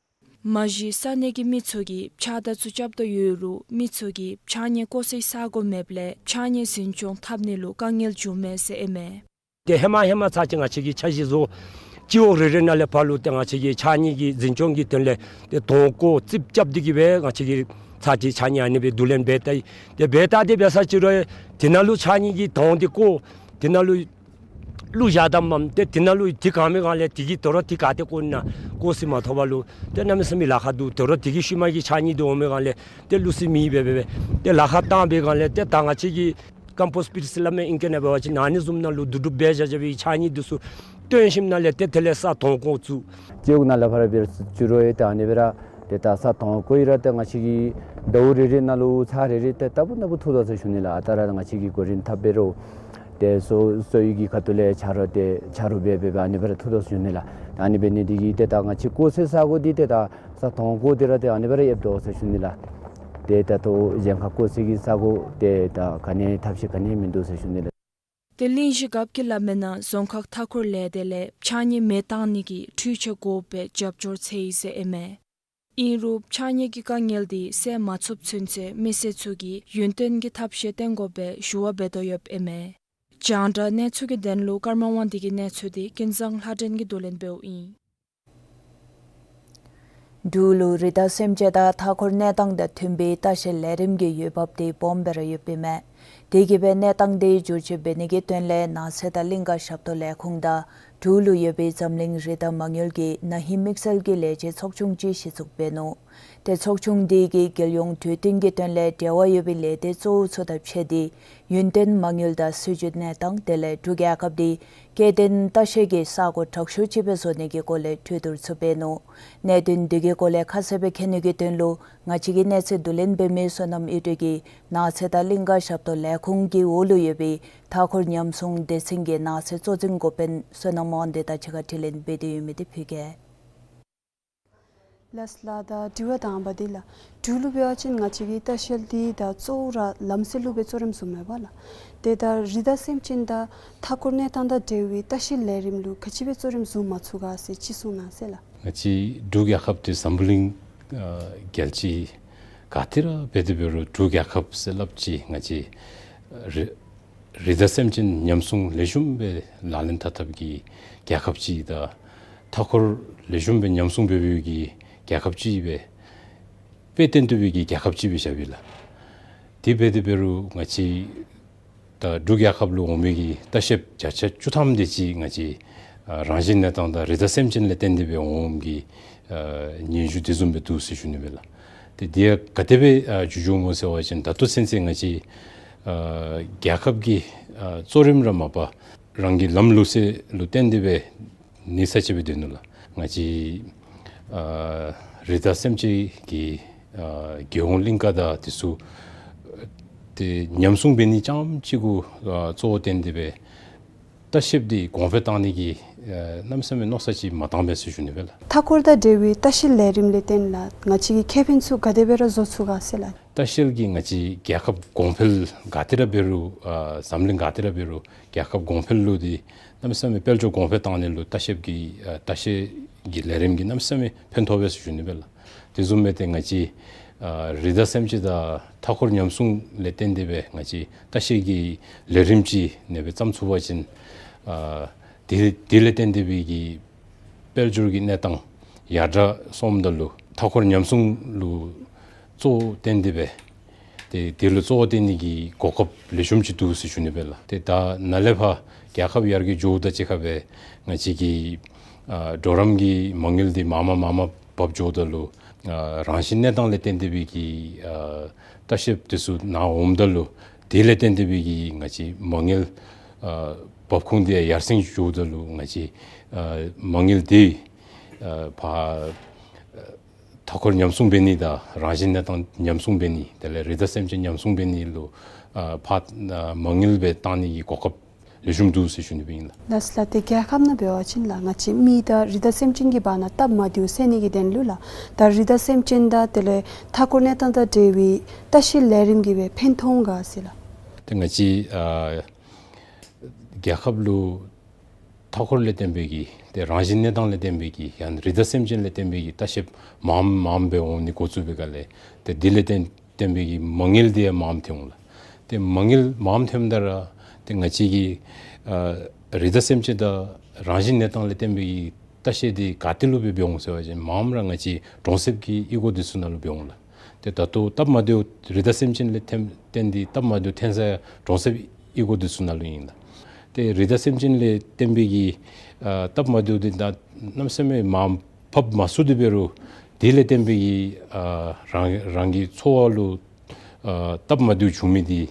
མ་གཞི་ས་གནས་ཀྱི་མི་ཚུ་གིས་ཕྱགས་བདའ་ཚུ་རྐྱབ་དོ་ཡོད་རུང་མི་ཚུ་གིས་ཕྱགས་སྙིགས་བཀོག་སའི་ས་གོ་མེདཔ་ལས་ཕྱགས་སྙིགས་འཛིན་སྐྱོང་འཐབ་ནི་ལུ་དཀའ་ངལ་བྱུངམ་མས་ཟེར་ཨིན་མས། ཏེ་ཧེ་མ་ཧེ་མ་ཚར་ཅིག་ང་བཅས་ཀྱི་འཆར་གཞི་བཟོ་སྤྱི་འོག་རེ་རེ་ནང་ལས་ཕར་ལུ་ཏེ་ང་བཅས་ཀྱི་ཕྱགས་སྙིགས་ཀྱི་འཛིན་སྐྱོང་གི་དོན་ལས་ཏེ་དོང་བརྐོ་རྩིགཔ་རྐྱབ་སྟེ་གི་སྦེ་ང་བཅས་ཀྱིས་ཚར་ཅིག་ཕྱགས་སྙིགས་ཨ་ནི་སྦེ་བསྡུ་ལེན་འབད་ད་ཡི། ཏེ་འབད་ད་དེ་འབད་ས་ཅིག་རུང་དེ་ནང་ལུ་ཕྱགས་སྙིགས་ཀྱི་དོང་འདི་བརྐོ་དེ་ནང་ལུ་བླུག་བཞག་དམ་མམ་ཏེ་དེ་ནང་ལུ་དེ་གང་མི་གང་ལས་དེ་གི་དོ་རུང་དེ་ག་ཏེ་བཀོ་ན་བཀོ་ས་མ་ཐོབ་པ་ལུ་ཏེ་གནམ་མེད་ས་མེད་ལཱ་ཁག་འདུག། དོ་རུང་དེ་གི་ཤུལ་མ་གི་ཕྱགས་སྙིགས་འདི་འོང་མི་གང་ལས་ཏེ་བླུག་ས་མེད་པས་སྦེ་སྦེ་ཏེ་ལཱ་ཁག་བཏང་པའི་སྒང་ལས་ཏེ་ད་ང་བཅས་ཀྱིས་ཀམ་པོསཊ་པིཊ་ཟེར་སླབ་མི་ཨིང་སྐད་ནང་འབད་བ་ཅིན་ཨ་ནི་བཟུམ་ནང་ལུ་བསྡུ་སྒྲུབ་འབད་བཞག་བཞག་པའི་ཕྱགས་སྙིགས་འདི་ཚུ་བཏོན་ཞིནམ་ལས་ཏེ་དེ་ལས་ས་དོང་བརྐོ་བཙུགས། སྤྱི་འོག་ནང་ལས་ཕར་འབད་རུང་ཅིག་རུང་ཡང་ཏེ་ཨ་ནི་སྦེ་ར་ཏེ་ད་ས་དོང་བརྐོ་ཡི་ར་ཏེ་ང་བཅས་ཀྱི་ཟླཝ་རེ་རེ་ནང་ལུ་ཚར་རེ་རེ་ཏེ་ལྟ་བུ་ལྟ་བུ་ཐུག་དོ་ཟེར་ཞུ་ནི་ལགས། ཨ་རྟག་ར་ང་བཅས་ཀྱིས་གོ་རིམ་འཐབ་འབད་རུང་ཏེ་གསོ་གསོ་བའི་གི་ཁ་ཐུག་ལས་ཆ་རོགས་ཏེ་ཆ་རོགས་འབད་འབད་འབད་ཨ་ནི་སྦེ་ར་ཐུག་དོ་ཟེར་ཞུ་ནི་ལགས། ཨ་ནི་འབད་ནི་འདི་གིས་ཏེ་ད་ང་བཅས་བཀོག་སའི་ས་གོ་འདི་ཏེ་ད་ས་དོང་བརྐོ་སྟེ་ར་ཏེ་ཨ་ནི་སྦེ་ར་ཡོདཔ་འདུག་ཟེར་ཞུ་ནི་ལགས། ཏེ་ད་ལྟོ་གཞན་ཁར་བཀོག་སའི་གི་ས་གོ་ཏེ་ད་ག་ནི་ཐབས་ཤེས་ག་ནི་མིན་འདུག་ཟེར་ཞུ་ནི་ལགས། ཏེ་གླིང་བཞི་རྒཔོ་གིས་སླབ་མིའི་ནང་རྫོང་ཁག་མཐའ་འཁོར་ལས་སྡེ་ལས་ཕྱགས་སྙིགས་མེ་བཏང་ནི་གི་འཕྲུལ་ཆས་དགོ་པའི་རྒྱབ་སྐྱོར་འཚོལ་ཡི་ཟེར་ཨིན་མས། ཨིན་རུང་ཕྱགས་སྙིགས་ཀྱི་དཀའ་ངལ་འདི་སེལ་མ་ཚུགསཔ་ཚུན་ཚོད་མི་སེར་ཚུ་གིས་ཡུན་བརྟན་གྱི་ཐབས་ཤེས་བཏོན་དགོ་པའི་ཞུ་བ་འབད་དོ་ཡོདཔ་ཨིན་མས། རྒྱང་བསྒྲགས་གནས་ཚུལ་གྱི་དོན་ལུ་ཀརྨ་དབང་འདུས་ཀྱི་གནས་ཚུལ་འདི་ཀུན་བཟང་ལྷ་སྒྲོན་གྱིས་བསྡུ་ལེན་འབདཝ་ཨིན། འབྲུག་ལུ་རི་དྭགས་སེམས་ཅན་དང་མཐའ་འཁོར་གནས་སྟངས་དང་མཐུན་པའི་ལྟ་བཤལ་ལས་རིམ་གྱི་འོས་འབབ་འདི་སྦོམ་སྦེ་ར་ཡོདཔ་ཨིན་མས། དེ་གིས་སྦེ་གནས་སྟངས་འདི་བསྒྱུར་བཅོས་འབད་ནི་གི་དོན་ལས་ནགས་ཚལ་དང་གླིང་ཀ་ཞབས་ཏོག་ལས་ཁུངས་དང་འབྲུག་ལུ་ཡོད་པའི་འཛམ་གླིང་རི་དྭགས་མ་དངུལ་གྱིས་ན་ཧིང་དམིགས་བསལ་གྱི་ལས་བྱེད་ཚོགས་ཆུང་ཅིག་གཞི་བཙུགས་འབད་ནུག། ཏེ་ཚོགས་ཆུང་འདི་གིས་རྒྱལ་ཡོངས་འཕྲོད་བསྟེན་གྱི་དོན་ལས་འབྲེལ་བ་ཡོད་པའི་ལས་སྡེ་གཙོ་བོ་ཚུ་དང་ཕྱད་དེ་ཡུན་བརྟན་མ་དངུལ་དང་སྲིད་བྱུས་གནས་སྟངས་དེ་ལས་འབྲུག་རྒྱལ་ཁབ་འདི་སྐྱེ་ལྡན་ལྟ་བཤལ་གྱི་ས་གོ་དྲག་ཤོས་ཅིག་སྦེ་བཟོ་ནི་གི་སྐོར་ལས་གྲོས་བསྡུར་ཚུ་འབད་ནུག། གནད་དོན་འདི་གི་སྐོར་ལས་ཁ་གསལ་སྦེ་མཁྱེན་ནི་གི་དོན་ལུ་ང་བཅས་ཀྱི་གནས་ཚུལ་བསྡུ་ལེན་འབད་མི་བསོད་ནམས་གཡུ་སྒྲོན་གྱིས་ནགས་ཚལ་དང་གླིང་ཀ་ཞབས་ཏོག་ལས་ཁུངས་ཀྱི་འོག་ལུ་ཡོད་པའི་མཐའ་འཁོར་ཉམས་སྲུང་སྡེ་ཚན་གྱི་ནགས་ཚལ་གཙོ་འཛིན་འགོ་དཔོན་བསོད་ནམས་དབང་འདུས་དང་གཅིག་ཁར་དྲི་ལན་འབད་དེ་ཡོད་མི་འདི་ཕུལ་གེ། ལགས་ལགས། ད་དྲི་བ་དང་པ་འདི་ལགས། འབྲུག་ལུ་འབད་བ་ཅིན་ང་བཅས་ཀྱི་ལྟ་བཤལ་འདི་ད་གཙོ་བོ་ར་ལམ་སེལ་ལུ་སྦེ་གཙོ་རིམ་བཟུངམ་མས་པ་ལགས། ཏེ་ད་རི་དྭགས་སེམས་ཅན་དང་མཐའ་འཁོར་གནས་སྟངས་དང་འབྲེལ་བའི་ལྟ་བཤལ་ལས་རིམ་ལུ་ག་ཅི་སྦེ་གཙོ་རིམ་བཟུང་མ་ཚུགས་ག་ཟེར་ཅིག་གསུང་གནང་ཟེར་ལགས། ང་བཅས་འབྲུག་རྒྱལ་ཁབ་འདི་འཛམ་བུ་གླིང་ཨ་རྒྱལ་སྤྱི་ག་ཏེ་ར་འབད་དེ་འབད་རུང་འབྲུག་རྒྱལ་ཁབ་ཟེར་སླབ་ཅི། ང་བཅས་རི་རི་དྭགས་སེམས་ཅན་ཉམས་སྲུང་ལེགས་ཤོམ་སྦེ་ལག་ལེན་འཐབ་འཐབ་ཀྱི་རྒྱལ་ཁབ་ཅིག་དང་མཐའ་འཁོར་ལེགས་ཤོམ་སྦེ་ཉམས་སྲུང་འབད་འབདཝ་གི་རྒྱལ་ཁབ་ཅིག་སྦེ་དཔེ་སྟོན་བཏུབ་པའི་གི་རྒྱལ་ཁབ་ཅིག་སྦེ་བཞགཔ་ཨིན་ལགས། དེ་འབད་དེ་འབད་རུང་ང་བཅས་ད་འབྲུག་རྒྱལ་ཁབ་ལུ་འོང་མི་གི་ལྟ་བཤལཔ་བརྒྱ་ཆ་བཅུ་ཐམ་དེ་ཅིག་ང་བཅས་ཨ་རང་བཞིན་གནས་སྟངས་དང་རི་དྭགས་སེམས་ཅན་ལས་བརྟེན་ཏེ་སྦེ་འོངམ་གི་ཨ་སྙན་ཞུ་དེ་བཟུམ་སྦེ་འདུག་ཟེར་ཞུ་ནི་སྦེ་ལགས། ཏེ་དེ་ཡང་ག་དེ་སྦེ་ཨ་འགྱོ་འགྱོཝ་སྨོ་ཟེར་བ་ཅིན་ད་ལྟོ་ཚུན་ཚོད་ང་བཅས་ཨ་རྒྱལ་ཁབ་ཀྱི་ཨ་གཙོ་རིམ་ར་མ་པ་རང་གི་ལམ་ལུགས་སྲོལ་ལུ་བརྟེན་ཏེ་སྦེ་གནས་ས་ཅིག་སྦེ་སྡོད་ནུག་ལགས། ང་བཅས་ཨ་རི་དྭགས་སེམས་ཅན་གྱི་ཨ་རྒྱལ་ཡོངས་གླིང་ཀ་དང་དེ་ཚུ་ཏེ་ཉམས་སྲུང་འབད་ནི་རྐྱངམ་ཅིག་གུ་ཨ་གཙོ་བོ་བཏོན་ཏེ་སྦེ་ལྟ་བཤལཔ་འདི་གོང་འཕེལ་བཏང་ནི་གི་ཨ་གནམ་མེད་ས་མེད་མནོ་བསམ་ཅིག་མ་བཏང་པས་ཟེར་ཞུ་ནི་སྦེ་ལགས། མཐའ་འཁོར་དང་འབྲེལ་བའི་ལྟ་བཤལ་ལས་རིམ་ལས་བརྟེན་ལགས་ང་བཅས་ཀྱི་ཁེ་ཕན་ཚུ་ག་དེ་སྦེ་ར་བཟོ་ཚུགས་ག་ཟེར་ལགས། ལྟ་བཤལ་གྱིས་ང་བཅས་རྒྱལ་ཁབ་གོང་འཕེལ་ག་ཏེ་ར་འབད་རུང་ཨ་འཛམ་གླིང་ག་ཏེ་ར་འབད་རུང་རྒྱལ་ཁབ་གོང་འཕེལ་ལུ་འདི་གནམ་མེད་ས་མེད་དཔལ་འབྱོར་གོང་འཕེལ་བཏང་ནི་ལུ་ལྟ་བཤལཔ་གི་ཨ་ལྟ་བཤལ་གྱི་ལས་རིམ་གྱིས་གནམ་མེད་ས་མེད་ཕན་ཐོགས་པས་ཟེར་ཞུ་ནི་སྦེ་ལགས། དེ་བཟུམ་སྦེ་ཏེ་ང་བཅས་ཨ་རི་དྭགས་སེམས་ཅན་དང་མཐའ་འཁོར་ཉམས་སྲུང་ལས་བརྟེན་ཏེ་སྦེ་ང་བཅས་ལྟ་བཤལ་གྱི་ལས་རིམ་ཅིག་ཨ་ནེ་སྦེ་བརྩམ་ཚུགས་པ་ཅིན་ཨ་དེ་དེ་ལས་བརྟེན་ཏེ་སྦེ་གི་དཔལ་འབྱོར་གྱི་གནས་སྟངས་ཡར་དྲག་སོངམ་ད་ལུ་མཐའ་འཁོར་ཉམས་སྲུང་ལུ་གཙོ་བོ་བཏོན་ཏེ་སྦེ་ ཏེ་དེ་ལུ་གཙོ་བོ་བཏོན་ནི་གི་གོ་སྐབས་ལེགས་ཤོམ་ཅིག་འདུག་ཟེར་ཞུ་ནི་སྦེ་ལགས། ཏེ་ད་ནཱ་ལས་ཕར་རྒྱལ་ཁབ་ཡར་རྒྱས་འགྱོཝ་དང་གཅིག་ཁར་སྦེ་ང་བཅས་ཀྱི་ཨ་གྲོགས་རམ་གྱི་མ་དངུལ་འདི་མར་མར་མར་མར་འབབ་འགྱོཝ་ད་ལུ་ཨ་རང་བཞིན་གནས་སྟངས་ལས་བརྟེན་ཏེ་སྦེ་གི་ཨ་ལྟ་བཤལཔ་དེ་ཚུ་ནཱ་འོངམ་ད་ལུ་དེ་ལས་བརྟེན་ཏེ་སྦེ་གི་ང་བཅས་མ་དངུལ་ཨ་འབབ་ཁུངས་འདི་ཡར་སེང་འགྱོཝ་ད་ལུ་ང་བཅས་ཨ་མ་དངུལ་འདི་ཨ་ཕར་མཐའ་འཁོར་ཉམས་སྲུང་འབད་ནི་དང་རང་བཞིན་གནས་སྟངས་ཉམས་སྲུང་འབད་ནི་དེ་ལས་རི་དྭགས་སེམས་ཅན་ཉམས་སྲུང་འབད་ནི་ལུ་ཨ་ཕར་ཨ་མ་དངུལ་སྦེ་བཏང་ནི་གི་གོ་སྐབས་ལེགས་ཤོམ་འདུག་ཟེར་ཞུ་ནི་སྦེ་ཨིན་ལགས། ལགས་སོ་ལགས། ཏེ་རྒྱལ་ཁབ་ནང་འབད་བ་ཅིན་ལགས་ང་བཅས་མི་དང་རི་དྭགས་སེམས་ཅན་གྱི་བར་ན་སྟབས་མ་བདེཝ་སེལ་ནི་གི་དོན་ལུ་ལགས་ད་རི་དྭགས་སེམས་ཅན་དང་དེ་ལས་མཐའ་འཁོར་གནས་སྟངས་དང་འབྲེལ་བའི་ལྟ་བཤལ་ལས་རིམ་གྱིས་སྦེ་ཕན་ཐོགས་ག་ཟེར་ལགས། ཏེ་ང་བཅས་ཨ་རྒྱལ་ཁབ་ལུ་མཐའ་འཁོར་ལས་བརྟེན་པའི་གི་ཏེ་རང་བཞིན་གནས་སྟངས་ལས་བརྟེན་པའི་གི་ཡང་རི་དྭགས་སེམས་ཅན་ལས་བརྟེན་པའི་གི་ལྟ་བཤལཔ་མངམ་མངམ་སྦེ་འོང་ནི་འགོ་བཙུགས་པའི་སྒང་ལས་ཏེ་དེ་ལས་བརྟེན་བརྟེན་པའི་གི་མ་དངུལ་འདི་ཡང་མངམ་ཐོན་འོང་ལགས། ཏེ་མ་དངུལ་མངམ་ཐོནམ་ད་ར་ཏེ་ང་བཅས་ཀྱི་ཨ་རི་དྭགས་སེམས་ཅན་དང་རང་བཞིན་གནས་སྟངས་ལས་བརྟེན་པའི་གི་ལྟ་བཤལ་འདི་ག་ཏེ་ལུ་སྦེ་འབད་འོང་ཟེར་བ་ཅིན་མངམ་ར་ང་བཅས་གྲོང་གསེབ་ཀྱི་གཡུས་སྒོ་འདི་ཚུ་ནང་ལུ་འབད་འོང་ལགས། ཏེ་ད་ལྟོ་སྟབས་མ་བདེཝ་རི་དྭགས་སེམས་ཅན་ལས་བརྟེན་བརྟེན་ཏེ་སྟབས་མ་བདེཝ་ཐོན་ས་ཡང་གྲོང་གསེབ་གཡུས་སྒོ་འདི་ཚུ་ནང་ལུ་ཨིན་ལགས། ཏེ་རི་དྭགས་སེམས་ཅན་ལས་བརྟེན་པའི་གི་ཨ་སྟབས་མ་བདེཝ་འདི་ད་གནམ་མེད་ས་མེད་མར་འབབ་མ་ཚུགས་ཏེ་འབད་རུང་དེ་ལས་བརྟེན་པའི་གི་ཨ་རང་རང་གི་འཚོ་བ་ལུ་ཨ་སྟབས་མ་བདེཝ་བྱུང་མི་འདི་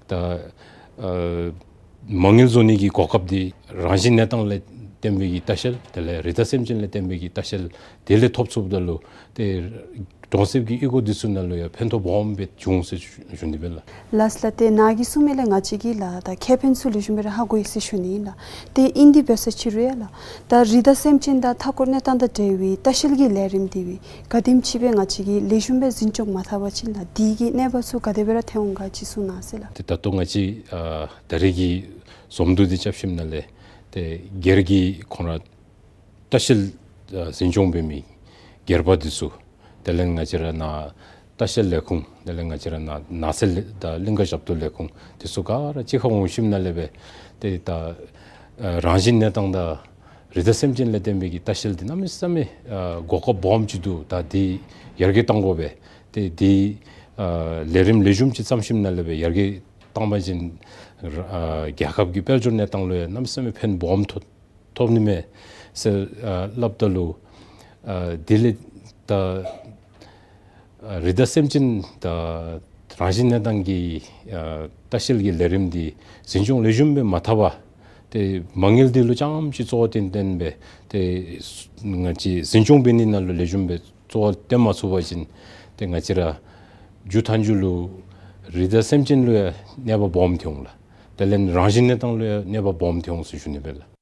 ད་ཨ་མ་དངུལ་བཟོ་ནི་གི་གོ་སྐབས་འདི་རང་བཞིན་གནས་སྟངས་ལས་བརྟེན་པའི་གི་ལྟ་བཤལ་དེ་ལས་རི་དྭགས་སེམས་ཅན་ལས་བརྟེན་པའི་གི་ལྟ་བཤལ་དེ་ལས་ཐོབ་ཚུགསཔ་ད་ལུ་ཏེ་གྲོང་གསེབ་ཀྱི་གཡུས་སྒོ་འདི་ཚུ་ནང་ལུ་ཡང་ཕན་ཐོགས་སྦོམ་སྦེ་འབྱུང་ཟེར་ཞུ་ཞུ་ནི་སྦེ་ལགས། ལགས་སོ་ལགས། ཏེ་ནཱ་གིས་གསུངས་མི་ལས་ང་བཅས་ཀྱིས་ལགས་ད་ཁེ་ཕན་ཚུ་ལེགས་ཤོམ་སྦེ་ར་ཧ་གོ་ཡི་ཟེར་ཞུ་ནི་ཨིན་ལགས། ཏེ་ཨིན་དེ་འབད་ས་ཅིག་རུང་ཡང་ལགས་ད་རི་དྭགས་སེམས་ཅན་དང་མཐའ་འཁོར་གནས་སྟངས་དང་འབྲེལ་བའི་ལྟ་བཤལ་གྱི་ལས་རིམ་འདི་སྦེ་ག་དེམ་ཅིག་སྦེ་ང་བཅས་ཀྱིས་ལེགས་ཤོམ་སྦེ་འཛིན་སྐྱོང་མ་འཐབ་པ་ཅིན་ལགས་དེ་གི་གནོད་པ་ཚུ་ག་དེ་སྦེ་ར་ཐོན་འོང་ག་ཅིག་གསུང་གནང་ཟེར་ལགས། ཏེ་ད་ལྟོ་ང་བཅས་ཨ་ད་རེས་ཀྱི་འཛོམས་འདུ་འདི་རྐྱབ་ཞིནམ་ལས་ཏེ་སྒེར་གྱི་ཁོང་ར་ལྟ་བཤལ་ཨ་འཛིན་སྐྱོང་འབད་མི་སྒེར་པ་འདི་ཚུ་དེ་ལས་ང་བཅས་ར་ནཱ་ལྟ་བཤལ་ལས་ཁུངས་དེ་ལས་ང་བཅས་ར་ནཱ་ནགས་ཚལ་དང་གླིང་ག་ཞབས་ཏོག་ལས་ཁུངས་འདི་ཚུ་ག་ར་གཅིག་ཁར་འོང་ཞིནམ་ལས་སྦེ་ཏེ་ད་ཨ་རང་བཞིན་གནས་སྟངས་དང་རི་དྭགས་སེམས་ཅན་ལས་བརྟེན་པའི་གི་ལྟ་བཤལ་འདི་གནམ་མེད་ས་མེད་ཨ་གོ་སྐབས་སྦོམ་ཅིག་འདུག། ད་འདི་ཡར་རྒྱས་གཏང་དགོ་པས། ཏེ་འདི་ཨ་ལས་རིམ་ལེགས་ཤོམ་ཅིག་བརྩམས་ཞིནམ་ལས་སྦེ་ཡར་རྒྱས་བཏང་པ་ཅིན་ཨ་རྒྱལ་ཁབ་ཀྱི་དཔལ་འབྱོར་གནས་སྟངས་ལུ་ཡང་གནམ་མེད་ས་མེད་ཕན་སྦོམ་ཐོགས་ཐོབ་ནི་མས་ཟེར་ཨ་སླབ་ད་ལུ་ཨ་དེ་ལས་ད་ཨ་རི་དྭགས་སེམས་ཅན་དང་རང་བཞིན་གནས་སྟངས་ཀྱི་ཨ་ལྟ་བཤལ་གྱི་ལས་རིམ་འདི་འཛིན་སྐྱོང་ལེགས་ཤོམ་སྦེ་མ་འཐབ་པར་ཏེ་མ་དངུལ་འདི་ལུ་རྐྱངམ་ཅིག་གཙོ་བོ་བཏོན་བཏོན་སྦེ་ཏེ་ང་བཅས་འཛིན་སྐྱོང་འབད་ནི་ནང་ལུ་ལེགས་ཤོམ་སྦེ་གཙོ་བོ་བཏོན་མ་ཚུགས་པ་ཅིན་ཏེ་ང་བཅས་ར་མཇུག་མཐའ་མཇུག་ལུ་རི་དྭགས་སེམས་ཅན་ལུ་ཡང་གནོད་པ་སྦོམ་ཐོན་འོང་ལགས། དེ་ལས་རང་བཞིན་གནས་སྟངས་ལུ་ཡང་གནོད་པ་སྦོམ་ཐོན་འོང་ཟེར་ཞུ་ནི་སྦེ་ལགས།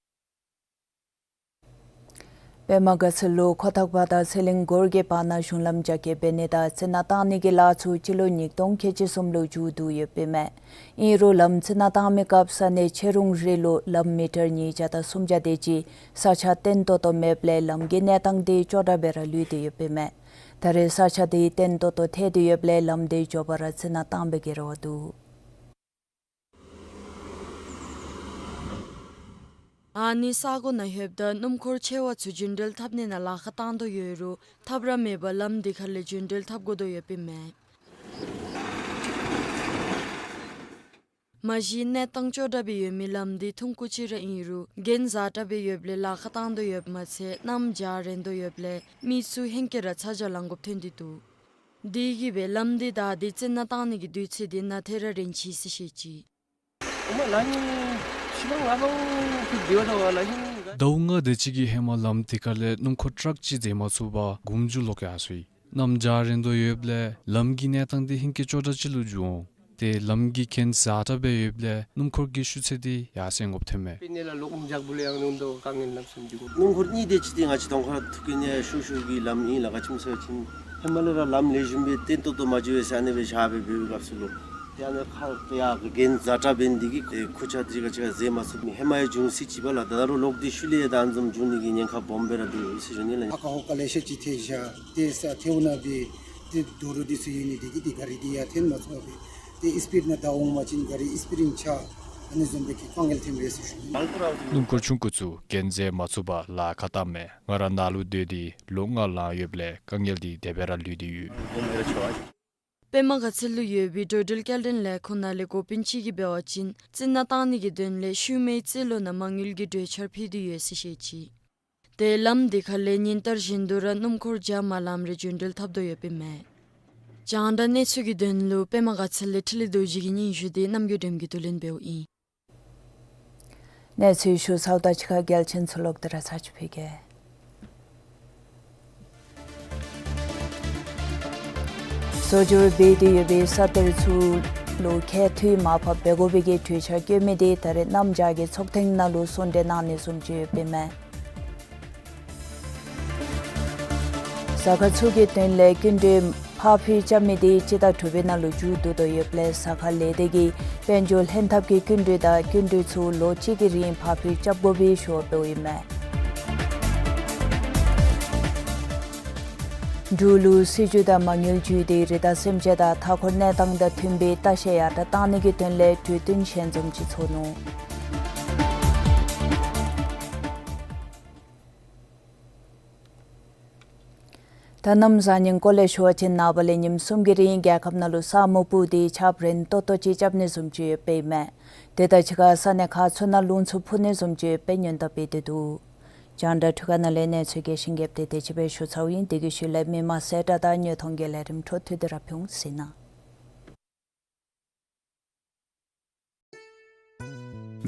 པདྨ་དགའ་ཚལ་ལུ་ཁོ་ཐག་པ་དང་ཚེ་གླིང་སྒོར་གྱི་བར་ན་གཞུང་ལམ་རྒྱ་སྐྱེད་འབད་ནི་དང་རྩི་ནག་བཏང་ནི་གི་ལཱ་ཚུ་སྤྱི་ལོ་ཉིས་སྟོང་ཁལ་གཅིག་གསུམ་ལུ་མཇུག་བསྡུ་ཡོདཔ་ཨིན་མས། ཨིན་རུང་ལམ་རྩི་ནག་བཏང་མི་སྐབས་ས་གནས་ཆེ་རུང་རི་ལུ་ལམ་མི་ཊར་ཉིས་བརྒྱ་དང་སུམ་བརྒྱ་དེ་ཅིག་ས་ཆ་བརྟན་ཏོག་ཏོ་མེདཔ་ལས་ལམ་གྱི་གནས་སྟངས་དེ་སྐྱོ་དྲགས་སྦེ་ར་ལུས་ཏེ་ཡོདཔ་ཨིན་མས། ད་རེས་ས་ཆ་དེ་བརྟན་ཏོག་ཏོ་ཐལ་ཏེ་ཡོདཔ་ལས་ལམ་དེ་མགྱོགས་པ་ར་རྩི་ནག་བཏང་པའི་གི་རེ་བ་འདུག། ཨ་ནི་ས་གོ་ནང་ལྷོདཔ་ད་སྣུམ་འཁོར་ཆེ་བ་ཚུ་རྒྱུན་འགྲུལ་འཐབ་ནི་ནང་ལཱ་ཁག་བཏང་དོ་ཡོད་རུང་ཐབས་ར་མེད་པར་ལམ་འདི་ཁ་ལས་རྒྱུན་འགྲུལ་འཐབ་དགོ་དོ་ཡོདཔ་ཨིན་མས། མ་གཞི་གནས་སྟངས་སྐྱོ་དྲགས་སྦེ་ཡོད་མི་ལམ་འདི་ཐུང་ཀུ་ཅིག་ར་ཨིན་རུང་གྱེན་འཛེགས་དྲགས་སྦེ་ཡོདཔ་ལས་ལཱ་ཁག་བཏང་དོ་ཡོདཔ་མ་ཚད་གནམ་འཇའ་རིང་དོ་ཡོདཔ་ལས་མི་ཚུ་ཧེང་སྐལ་ར་ཚ་གྱང་ལང་དགོཔ་ཐོན་ཏེ་འདུག། དེ་གིས་སྦེ་ལམ་འདི་ད་འདི་རྩི་ནག་བཏང་ནི་གི་དུས་ཚོད་འདི་ནང་ཐད་ར་རན་ཅི་ཟེར་བཤད་ཅི། ཟླཝ་ལྔ་དེ་ཅིག་གི་ཧེ་མ་ལམ་དེ་ཁ་ལས་སྣུམ་འཁོར་ཊཱག་ཅིག་འཛེགས་མ་ཚུགས་པར་དགུང་མཇུག་ལོག་ཡར་སོ་ཡི། གནམ་འཇའ་རིང་དོ་ཡོདཔ་ལས་ལམ་གྱི་གནས་སྟངས་དེ་ཧེང་སྐལ་སྐྱོ་དྲགས་ཅིག་ལུ་འགྱུར་འོང་། ཏེ་ལམ་གྱི་གྱེན་འཛེགས་དྲགས་སྦེ་ཡོདཔ་ལས་སྣུམ་འཁོར་གྱི་ཤུགས་ཚད་དེ་ཡར་སེང་དགོཔ་ཐོན་མས། སྣུམ་འཁོར་གཉིས་དེ་ཅིག་དེ་ང་བཅས་གདོང་ཁར་ཐུག་གེ་ནི་ཤུལ་ཤུལ་གྱི་ལམ་ཨིན་ལགས། ག་ཅི་སྨོ་ཟེར་བ་ཅིན་ཧེ་མ་ལས་ར་ལམ་ལེགས་ཤོམ་སྦེ་བརྟན་ཏོག་ཏོ་མ་འགྱོ་བས་ཟེར་ཨ་ནི་སྦེ་བཞག་སྦེ་འབད་བའི་སྐབས་སུ་ལུ་ཏེ་ཨ་ནི་ཁ་ཡར་གྱེན་འཛེགས་དྲགས་འབད་ནི་དེ་གིས་ཁུར་ཆ་དེ་ཅིག་ག་ཅི་ག་འཛེགས་མ་ཚུགས་མི་ཧེ་མ་ཡང་བྱུང་སྲིད་ཅི་པ་ལགས། ད་ད་རུང་ལོག་སྟེ་ཤུལ་ལས་ཡང་ད་ཨ་ནི་བཟུམ་འབྱུང་ནི་གི་ཉེན་ཁ་སྦོམ་སྦེ་ར་འདུག་ཟེར་ཞུ་ནི་ལགས། ཧ་ཁ་ཧོ་ཁ་ལེ་ཤ་ཅིག་ཐལ་བཞག། ཏེ་ས་ཐལཝ་ནང་སྦེ་ཏེ་རྡོ་རུག་འདི་ཚུ་ཡོད་ནི་དེ་གིས་ཏེ་ག་རི་འདི་ཡར་འཐེན་མ་ཚུགས་པས། ཏེ་ཨིས་པིཌ་ནང་བདའ་འོང་པ་ཅིན་ག་རི་ཨིས་པིཌ་རིང་ཆགས། ཨ་ནི་བཟུམ་སྦེ་གི་དཀའ་ངལ་ཐོན་པས་ཟེར་ཞུ་ནི། སྣུམ་འཁོར་ཆུང་ཀུ་ཚུ་གྱེན་འཛེགས་མ་ཚུགས་པར་ལཱ་ཁག་བཏངམ་མས། ང་ར་ནཱ་ལུ་སྡོད་དེ་ལོ་ལྔ་ལང་ཡོདཔ་ལས་དཀའ་ངལ་འདི་དེ་སྦེ་ར་ལུས་ཏེ་ཡོད། པདྨ་དགའ་ཚལ་ལུ་ཡོད་པའི་འགྲོ་འགྲུལ་སྐྱེལ་འདྲེན་ལས་ཁུངས་ནང་ལས་འགོ་དཔོན་ཅིག་གིས་འབད་བ་ཅིན་རྩི་ནག་བཏང་ནི་གི་དོན་ལས་ཤུལ་མའི་རྩིས་ལོ་ནང་མ་དངུལ་གྱི་གྲོས་འཆར་ཕུལ་ཏེ་ཡོད་ཟེར་བཤད་ཅི། ཏེ་ལམ་དེ་ཁ་ལས་ཉིན་ལྟར་བཞིན་དུ་ར་སྣུམ་འཁོར་རྒྱ་མ་ལམ་རེ་འགྲོ་འགྲུལ་འཐབ་དོ་ཡོདཔ་ཨིན་མས། རྒྱང་བསྒྲགས་གནས་ཚུལ་གྱི་དོན་ལུ་པདྨ་དགའ་ཚལ་ལས་འཕྲིན་ལས་རྡོ་རྗེ་གི་སྙན་ཞུ་དེ་རྣམ་རྒྱལ་སྒྲོལམ་གྱིས་བསྡུ་ལེན་འབདཝ་ཨིན། གནས་ཚུལ་ཞུ་ཚརཝ་ད་གཅིག་ཁར་རྒྱལ་ཆེན་ཚུ་ལོག་སྟེ་ར་ཚར་གཅིག་ཕུལ་གེ། གསོ་སྦྱོར་འབད་དེ་ཡོད་པའི་ས་གཏེར་ཚུ་ལུ་ཁྱད་འཐུས་མར་ཕབ་འབད་དགོ་པའི་གི་གྲོས་འཆར་བཀོད་མི་དེ་ད་རེས་གནམ་བྱཱར་གྱི་ཚོགས་ཐེངས་ནང་ལུ་གསུང་གྲོས་གནང་ནི་བཟུམ་ཅིག་ཡོདཔ་ཨིན་མས། ཟ་ཁང་ཚུ་གི་དོན་ལས་སྐྱིན་འགྲུལ་ཕར་འཕུལ་རྐྱབ་མི་དེ་སྤྱི་ཟླ་དྲུག་པའི་ནང་ལུ་མཇུག་བསྡུ་དོ་ཡོདཔ་ལས་ཟ་ཁང་ལས་སྡེ་གིས་དཔལ་འབྱོར་ལྷན་ཐབས་ཀྱི་སྐྱིན་འགྲུལ་དང་སྐྱིན་འགྲུལ་ཚུ་ལོ་གཅིག་གི་རིང་ཕར་འཕུལ་རྐྱབ་དགོ་པའི་ཞུ་བ་འབདཝ་ཨིན་མས། འབྲུག་ལུ་སྲིད་བྱུས་དང་མ་དངུལ་བརྒྱུད་དེ་རི་དྭགས་སེམས་ཅན་དང་མཐའ་འཁོར་གནས་སྟངས་དང་མཐུན་པའི་ལྟ་བཤལ་ཡར་དྲགས་གཏང་ནི་གི་དོན་ལས་གྲོས་བསྟུན་ཞལ་འཛོམས་ཅིག་ཚོགས་ནུག། ད་གནམ་བཟང་ངན་སྐོར་ལས་ཞུ་བ་ཅིན་ནངས་པ་ལས་ཉིནམ་གསུམ་གྱི་རིང་རྒྱལ་ཁབ་ནང་ལུ་ས་སྨུག་སྤུབས་ཏེ་ཆརཔ་རན་ཏོག་ཏོ་ཅིག་རྐྱབ་ནི་བཟུམ་ཅིག་ཡོདཔ་ཨིན་མས། དེ་དང་གཅིག་ཁར་ས་གནས་ཁག་ཚུ་ནང་རླུང་འཚུབ་འཕུ་ནི་བཟུམ་ཅིག་ཡོདཔ་སྙན་ཐོ་སྤེལ་ཏེ་འདུག། རྒྱང་བསྒྲགས་འཕྲུལ་ཁང་ནང་ལས་གནས་ཚུལ་རྒྱས་ཤིང་རྒྱསཔ་དེ་དེ་ཅིག་སྦེ་ཞུ་ཚརཝ་ཨིན། དེ་གི་ཤུལ་ལས་མི་མང་གསལ་བསྒྲགས་དང་ཉོ་ཐོང་གི་ལས་རིམ་འཕྲོ་མཐུད་དེ་ར་ཕུལ་ཟེར་ན།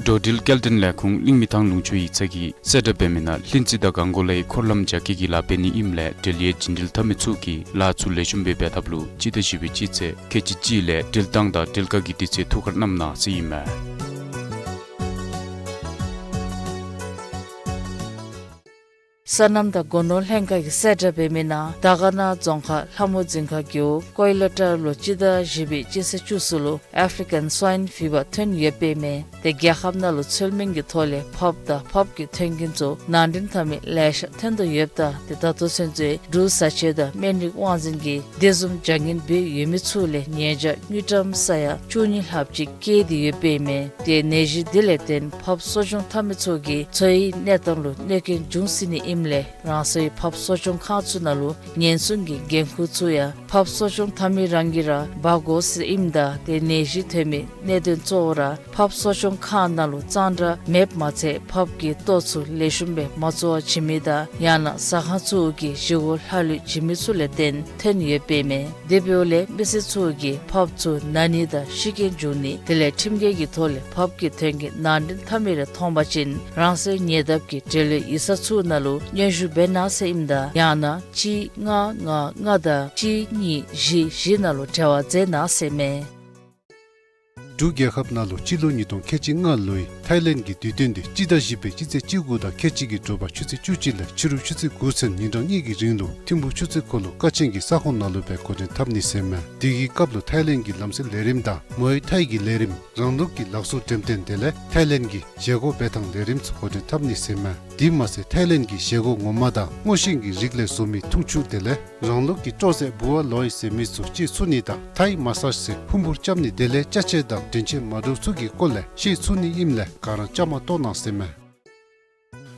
འགྲོ་འགྲུལ་སྐྱེལ་འདྲེན་ལས་ཁུངས་གླིང་མི་ཐང་ལུང་ཕྱོགས་ཡིག་ཚང་གིས་གསལ་བསྒྲགས་འབད་མི་ནང་ལྷུན་རྩེ་དང་གངས་སྐོར་ལའི་འཁོར་ལམ་རྒྱ་སྐྱེད་ཀྱི་ལཱ་འབད་ནི་ཨིནམ་ལས་འབྲེལ་ཡོད་རྒྱུན་འགྲུལ་འཐབ་མི་ཚུ་གིས་ལཱ་ཚུ་ལེགས་ཤོམ་སྦེ་འབད་ཐབས་ལུ་སྤྱི་ཟླ་བཞི་པའི་སྤྱི་ཚེས་ཁལ་གཅིག་གཅིག་ལས་འགྲུལ་བཏང་དང་འགྲུལ་བཀག་གི་དུས་ཚོད་ཐུགས་ཁར་བསྣམ་གནང་ཟེར་ཨིན་མས། སོ་ནམ་དང་སྒོ་ནོར་ལྷན་ཁག་གིས་གསལ་བསྒྲགས་འབད་མི་ནང་དར་དཀར་ན་རྫོང་ཁག་ལྷ་མོ་རྫིང་ཁ་རྒེད་འོག་ཀོའི་ལ་ཀྲ་ལུ་སྤྱི་ཟླ་བཞི་པའི་སྤྱི་ཚེས་བཅུ་གསུམ་ལུ་ཨེཕ་རི་ཀན་སྭའིན་ཕི་བར་ཐོན་ཡོདཔ་ཨིན་མས། དེ་རྒྱལ་ཁབ་ནང་ལུ་ཚུལ་མིན་གྱི་ཐོག་ལས་ཕགཔ་དང་ཕགཔ་གི་ཐོན་སྐྱེད་ཚུ་ནང་འདྲེན་འཐབ་མི་ལེ་ཤ་ཐོན་དོ་ཡོདཔ་ད་དེ་ད་ལྟོ་ཚུན་ཚོད་འབྲུག་བཟའ་ཆས་དང་སྨན་རིགས་དབང་འཛིན་གྱིས་དེ་བཟུམ་བྱ་ངན་འབད་ཡོད་མི་ཚུ་ལས་ཉེས་བྱ་དངུལ་ཀྲམ་ས་ཡ་བཅུ་གཉིས་ལྷགཔ་ཅིག་བཀལ་ཏེ་ཡོདཔ་ཨིན་མས། དེ་ནད་གཞི་དེ་ལས་བརྟེན་ཕགཔ་གསོ་སྐྱོང་འཐབ་མི་ཚུ་གིས་འཚོ་བའི་གནས་སྟངས་ལུ་གནོད་སྐྱོན་འབྱུང་སྲིད་ནི་ཨིནམ་ལས་རང་སོའི་ཕགཔ་གསོ་སྐྱོང་ཁང་ཚུ་ནང་ལུ་ཉེན་སྲུང་གི་འགན་ཁུར་ཚུ་ཡང་ཕགཔ་གསོ་སྐྱོང་འཐབ་མི་རང་གིས་ར་འབག་དགོ་ཟེར་ཨིནམ་ད་དེ་ནད་གཞི་ཐོན་མི་གནད་དོན་གཙོ་བོ་ར་ཕགཔ་གསོ་སྐྱོང་ཁང་ནང་ལུ་གཙང་སྦྲ་མེདཔ་མ་ཚད་ཕགཔ་གི་ལྟོ་ཚུ་ལེགས་ཤོམ་སྦེ་མ་བཙོ་བར་བྱིན་མི་དང་ཡང་ན་ཟ་ཁང་ཚུ་གི་བཞེས་སྒོ་ལྷག་ལུས་བྱིན་མི་ཚུ་ལས་བརྟེན་ཐོན་ཡོདཔ་ཨིན་མས། དེ་འབདཝ་ལས་མི་སེར་ཚུ་གིས་ཕགཔ་ཚུ་ན་ནི་དང་ཤི་རྐྱེན་འབྱུང་ནི་དེ་ལས་ཁྲིམས་འགལ་གྱི་ཐོག་ལས་ཕགཔ་གི་ཐོན་སྐྱེད་ནང་འདྲེན་འཐབ་མི་རེ་མཐོང་པ་ཅིན་རང་སོའི་ཉེ་འདབས་ཀྱི་འབྲེལ་ཡོད་ཡིག་ཚང་ཚུ་ནང་ལུ་སྙན་ཞུ་འབད་གནང་ཟེར་ཨིནམ་ད་ཡང་ན་གཅིག་ལྔ་ལྔ་ལྔ་དང་གཅིག་གཉིས་བཞི་བཞི་ནང་ལུ་འབྲེལ་བ་མཛད་གནང་ཟེར་མས། འབྲུག་རྒྱལ་ཁབ་ནང་ལུ་སྤྱི་ལོ་ཉིས་སྟོང་ཁལ་གཅིག་ལྔ་ལོའི་ཐའི་ལེནཌ་གི་དུས་སྟོན་དེ་སྤྱི་ཟླ་བཞི་པའི་སྤྱི་ཚེས་བཅུ་དགུ་དང་ཁལ་གཅིག་གི་དྲོ་པ་ཆུ་ཚོད་བཅུ་གཅིག་ལས་ཕྱི་རུ་ཆུ་ཚོད་དགུ་ཚུན་ཉིན་གྲངས་གཉིས་ཀྱི་རིང་ལུ་ཐིམ་ཕུག་ཆུ་ཚོད་འཁོར་ལོ་ཀ་ཆེན་གྱི་ས་ཁོངས་ནང་ལུ་སྦེ་འགོ་འདྲེན་འཐབ་ནི་ཟེར་མས། དེ་གི་སྐབས་ལུ་ཐའི་ལེནཌ་གི་ལམ་སེལ་ལས་རིམ་དང་མུའེ་ཐའི་གི་ལས་རིམ་རང་ལུགས་ཀྱི་ལག་བཟོ་འགྲེམས་སྟོན་དེ་ལས་ཐའི་ལེནཌ་གི་བཞེས་སྒོ་འབད་ཐངས་ལས་རིམ་ཚུ་འགོ་འདྲེན་འཐབ་ནི་ཟེར་མས། དེ་མ་ཚད་ཐའི་ལེནཌ་གི་བཞེས་སྒོ་ངོ་མ་དང་སྔོ་ཤིང་གི་རིགས་ལས་བཟོ་མི་འཐུང་ཆུ་དེ་ལས་རང་ལུགས་ཀྱི་སྤྲོ་ཟས་བུ་ཝ་ལོའི་ཟེར་མི་ཚུ་ཅིག་འཚོལ་ནི་དང་ཐའི་མ་སཱཇ་ཟེར་ཕུང་པོ་རྐྱབ་ནི་དེ་ལས་ཅ་ཆས་དང་དྲན་ཆས་མ་འདྲཝ་ཚུ་གི་སྐོར་ལས་ཤེས་ཚུགས་ནི་ཨིནམ་ལས་ག་ར་བཅའ་མར་གཏོགས་གནང་ཟེར་མས།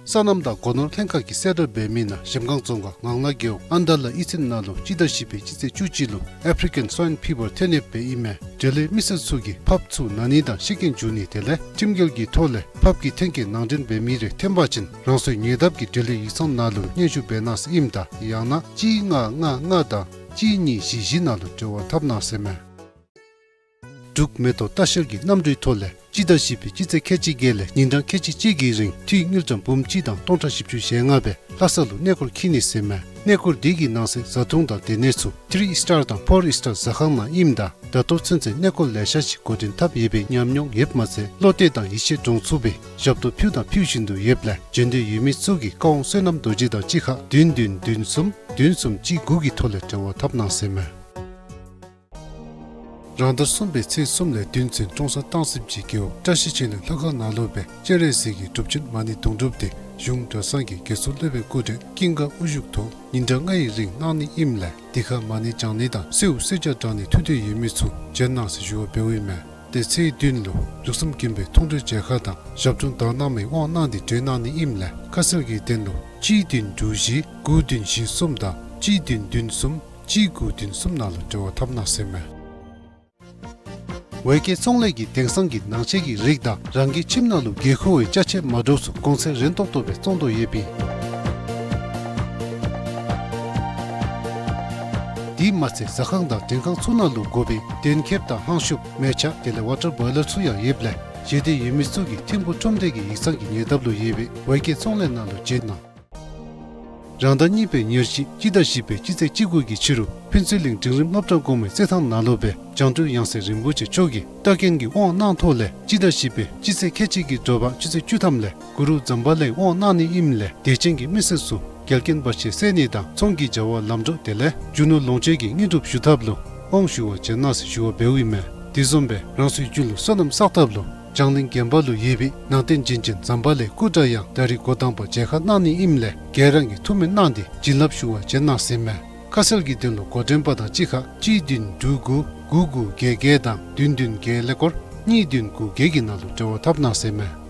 སོ་ནམ་དང་སྒོ་ནོར་ལྷན་ཁག་གིས་གསལ་བསྒྲགས་འབད་མི་ནང་གཞལམ་སྒང་རྫོང་ཁག་ངང་ལ་རྒེད་འོག་ཨན་དཱ་ལ་ཨི་ཚན་ནང་ལུ་སྤྱི་ཟླ་བཞི་པའི་སྤྱི་ཚེས་བཅུ་གཅིག་ལུ་ཨེཕ་རི་ཀན་སྭའིན་ཕི་བར་ཐོན་ཡོདཔ་ཨིན་མས། འབྲེལ་ཡོད་མི་སེར་ཚུ་གིས་ཕགཔ་ཚུ་ན་ནི་དང་ཤི་རྐྱེན་འབྱུང་ནི་དེ་ལས་ཁྲིམས་འགལ་གྱི་ཐོག་ལས་ཕགཔ་གི་ཐོན་སྐྱེད་ནང་འདྲེན་འབད་མི་རེ་ཐོན་པ་ཅིན་རང་སོའི་ཉེ་འདབས་ཀྱི་འབྲེལ་ཡོད་ཡིག་ཚང་ནང་ལུ་སྙན་ཞུ་འབད་གནང་ཟེར་ཨིནམ་ད་ཡང་ན་གཅིག་ལྔ་ལྔ་ལྔ་དང་གཅིག་གཉིས་བཞི་བཞི་ནང་ལུ་འབྲེལ་བ་འཐབ་གནང་ཟེར་མས། འབྲུག་མེ་ཏོག་ལྟ་བཤལ་གྱི་གནམ་གྲུའི་ཐོག་ལས་སྤྱི་ཟླ་བཞི་པའི་སྤྱི་ཚེས་ཁལ་གཅིག་བརྒྱད་ལས་ཉིན་གྲངས་ཁལ་གཅིག་གཅིག་གི་རིང་འཐུས་དངུལ་ཀྲམ་འབུམ་གཅིག་དང་སྟོང་ཕྲག་བཞི་བཅུ་ཞེ་ལྔ་སྦེ་ལྷ་ས་ལུ་གནས་སྐོར་འཁྱིད་ནི་ཟེར་མས། གནས་སྐོར་འདི་གི་ནང་གསེས་བཟའ་འཐུང་དང་སྡོད་གནས་ཚུ་ཐི་རི་སི་ཊར་དང་ཕོར་སི་ཊར་ཟ་ཁང་ནང་ཨིནམ་ད་ད་ལྟོ་ཚུན་ཚོད་གནས་སྐོར་ལེ་ཤ་ཅིག་འགོ་འདྲེན་འཐབ་ཡོད་པའི་ཉམས་མྱོང་ཡོདཔ་མ་ཚད་བློ་གཏད་དང་ཡིད་ཆེས་འདྲོངས་ཚུགས་པའི་ཞབས་ཏོག་ཕུལ་དང་ཕུལ་བཞིན་དུ་ཡོདཔ་ལས་འབྱོན་འདོད་ཡོད་མི་ཚུ་གིས་བཀའ་དབང་བསོད་ནམས་རྡོ་རྗེ་དང་གཅིག་ཁར་བདུན་བདུན་བདུན་གསུམ་བདུན་གསུམ་གཅིག་དགུ་གི་ཐོག་ལས་འབྲེལ་བ་འཐབ་གནང་ཟེར་མས། རང་ཟླ་གསུམ་པའི་ཚེས་གསུམ་ལས་བདུན་ཚུན་ཀྲོང་གསར་སྟང་སིབ་ཀྱི་རྒེད་འོག་བཀྲ་ཤིས་ཆོས་གླིང་ལྷ་ཁང་ནང་ལུ་སྦེ་སྤྱན་རས་གཟིགས་ཀྱི་སྒྲུབ་ཆེན་མ་ཎི་དུང་སྒྲུབ་དེ་གཞུང་གྲྭ་ཚང་གི་དགེ་ཚུལ་སློབ་དཔོན་སྐུ་བགྲེས་ཀུན་དགའ་དབུ་བཞུགས་ཐོག་ཉིན་གྲངས་ལྔའི་རིང་གནང་ནི་ཨིནམ་ལས་དེ་ཁར་མ་ཎི་བགྱང་ནི་དང་གསོལཝ་གསོལ་ཇ་དྲང་ནི་ཐུགས་འདོད་ཡོད་མི་ཚུ་བྱོན་གནང་ཟེར་ཞུ་བ་འབདཝ་ཨིན་མས། ཏེ་ཚེས་བདུན་ལུ་ལུགས་བཟང་དགོན་པའི་མཐོང་གྲོལ་མཇལ་ཁ་དང་ཞབས་དྲུང་དག་སྣང་མའི་དབང་གནང་སྟེ་གྲོལ་གནང་ནི་ཨིནམ་ལས་ཁ་གསལ་གྱི་དོན་ལུ་གཅིག་བདུན་དྲུག་བཞི་དགུ་བདུན་བཞི་གསུམ་དང་གཅིག་བདུན་བདུན་གསུམ་གཅིག་དགུ་བདུན་གསུམ་ནང་ལུ་འབྲེལ་བ་འཐབ་གནང་ཟེར་མས། ཝེ་ཀེ་ཚོང་ལས་ཀྱིས་དེང་སང་གི་ནང་ཆས་ཀྱི་རིགས་དང་རང་གི་ཁྱིམ་ནང་ལུ་དགོས་མཁོ་བའི་ཅ་ཆས་མ་འདྲཝ་ཚུ་གོང་ཚད་རན་ཏོག་ཏོ་སྦེ་བཙོང་དོ་ཡོདཔ་ཨིན། དེ་མ་ཚད་ཟ་ཁང་དང་མགྲོན་ཁང་ཚུ་ནང་ལུ་དགོ་པའི་གདན་ཁེབས་དང་ཧང་ཤུབས་མལ་ཆ་དེ་ལས་ཝ་ཊར་བོའི་ལར་ཚུ་ཡང་ཡོདཔ་ལས་ཞི་བདེ་ཡོད་མི་ཚུ་གིས་ཐིམ་ཕུག་ཁྲོམ་སྡེ་གི་ཡིག་ཚང་གི་ཉེ་འདབས་ལུ་ཡོད་པའི་ཝེ་ཀེ་ཚོང་ལས་ནང་ལུ་བྱོན་གནང་། རང་ཟླ་གཉིས་པའི་ཉེར་གཅིག་སྤྱི་ཟླ་བཞི་པའི་སྤྱི་ཚེས་བཅུ་དགུ་གི་ཕྱི་རུ་ཕུན་ཚོགས་གླིང་འབྲིང་རིམ་སློབ་གྲྭ་གོང་མའི་རྩེད་ཐང་ནང་ལུ་སྦེ་བྱང་གྲོལ་ཡང་སྲིད་རིན་པོ་ཆེ་མཆོག་གིས་ལྟ་མཁན་གྱི་དབང་གནང་ཐོག་ལས་སྤྱི་ཟླ་བཞི་པའི་སྤྱི་ཚེས་ཁལ་གཅིག་གི་དྲོ་པ་ཆུ་ཚོད་བཅུ་ཐམ་ལས་གུ་རུ་ཛམ་བྷ་ལའི་དབང་གནང་ནི་ཨིནམ་ལས་དད་ཅན་གྱི་མི་སེར་ཚུ་འགལ་རྐྱེན་བར་ཆད་སེལ་ནི་དང་ཚོང་གི་བྱ་བ་ལམ་འགྲོ་དེ་ལས་རྒྱུ་ནོར་ལོངས་སྤྱོད་ཀྱི་དངོས་གྲུབ་ཞུ་ཐབས་ལུ་དབང་ཞུ་བར་བྱོན་གནང་ཟེར་ཞུ་བ་འབདཝ་ཨིན་མས། དེ་བཟུམ་སྦེ་རང་སོའི་རྒྱུད་ལུ་བསོད་ནམས་བསག་ཐབས་ལུ་བྱང་གླིང་དགོན་པ་ལུ་ཡོད་པའི་ནང་རྟེན་བྱིན་ཅན་ཛམ་བྷ་ལའི་སྐུ་འདྲ་ཡང་ད་རིས་འགོ་དང་པ་མཇལ་ཁ་གནང་ནི་ཨིནམ་ལས་ག་ར་གིས་ཐུགས་སྨོན་གནང་སྟེ་བྱིན་རླབས་ཞུ་བར་བྱོན་གནང་ཟེར་མས། ཁ་གསལ་གྱི་དོན་ལུ་འགོ་འདྲེན་པ་དང་གཅིག་ཁར་གཅིག་བདུན་དྲུག་དགུ་དགུ་དགུ་བརྒྱད་བརྒྱད་དང་བདུན་བདུན་བརྒྱད་ཀླད་ཀོར་གཉིས་བདུན་དགུ་བརྒྱད་ཀྱི་ནང་ལུ་འབྲེལ་བ་འཐབ་གནང་ཟེར་མས།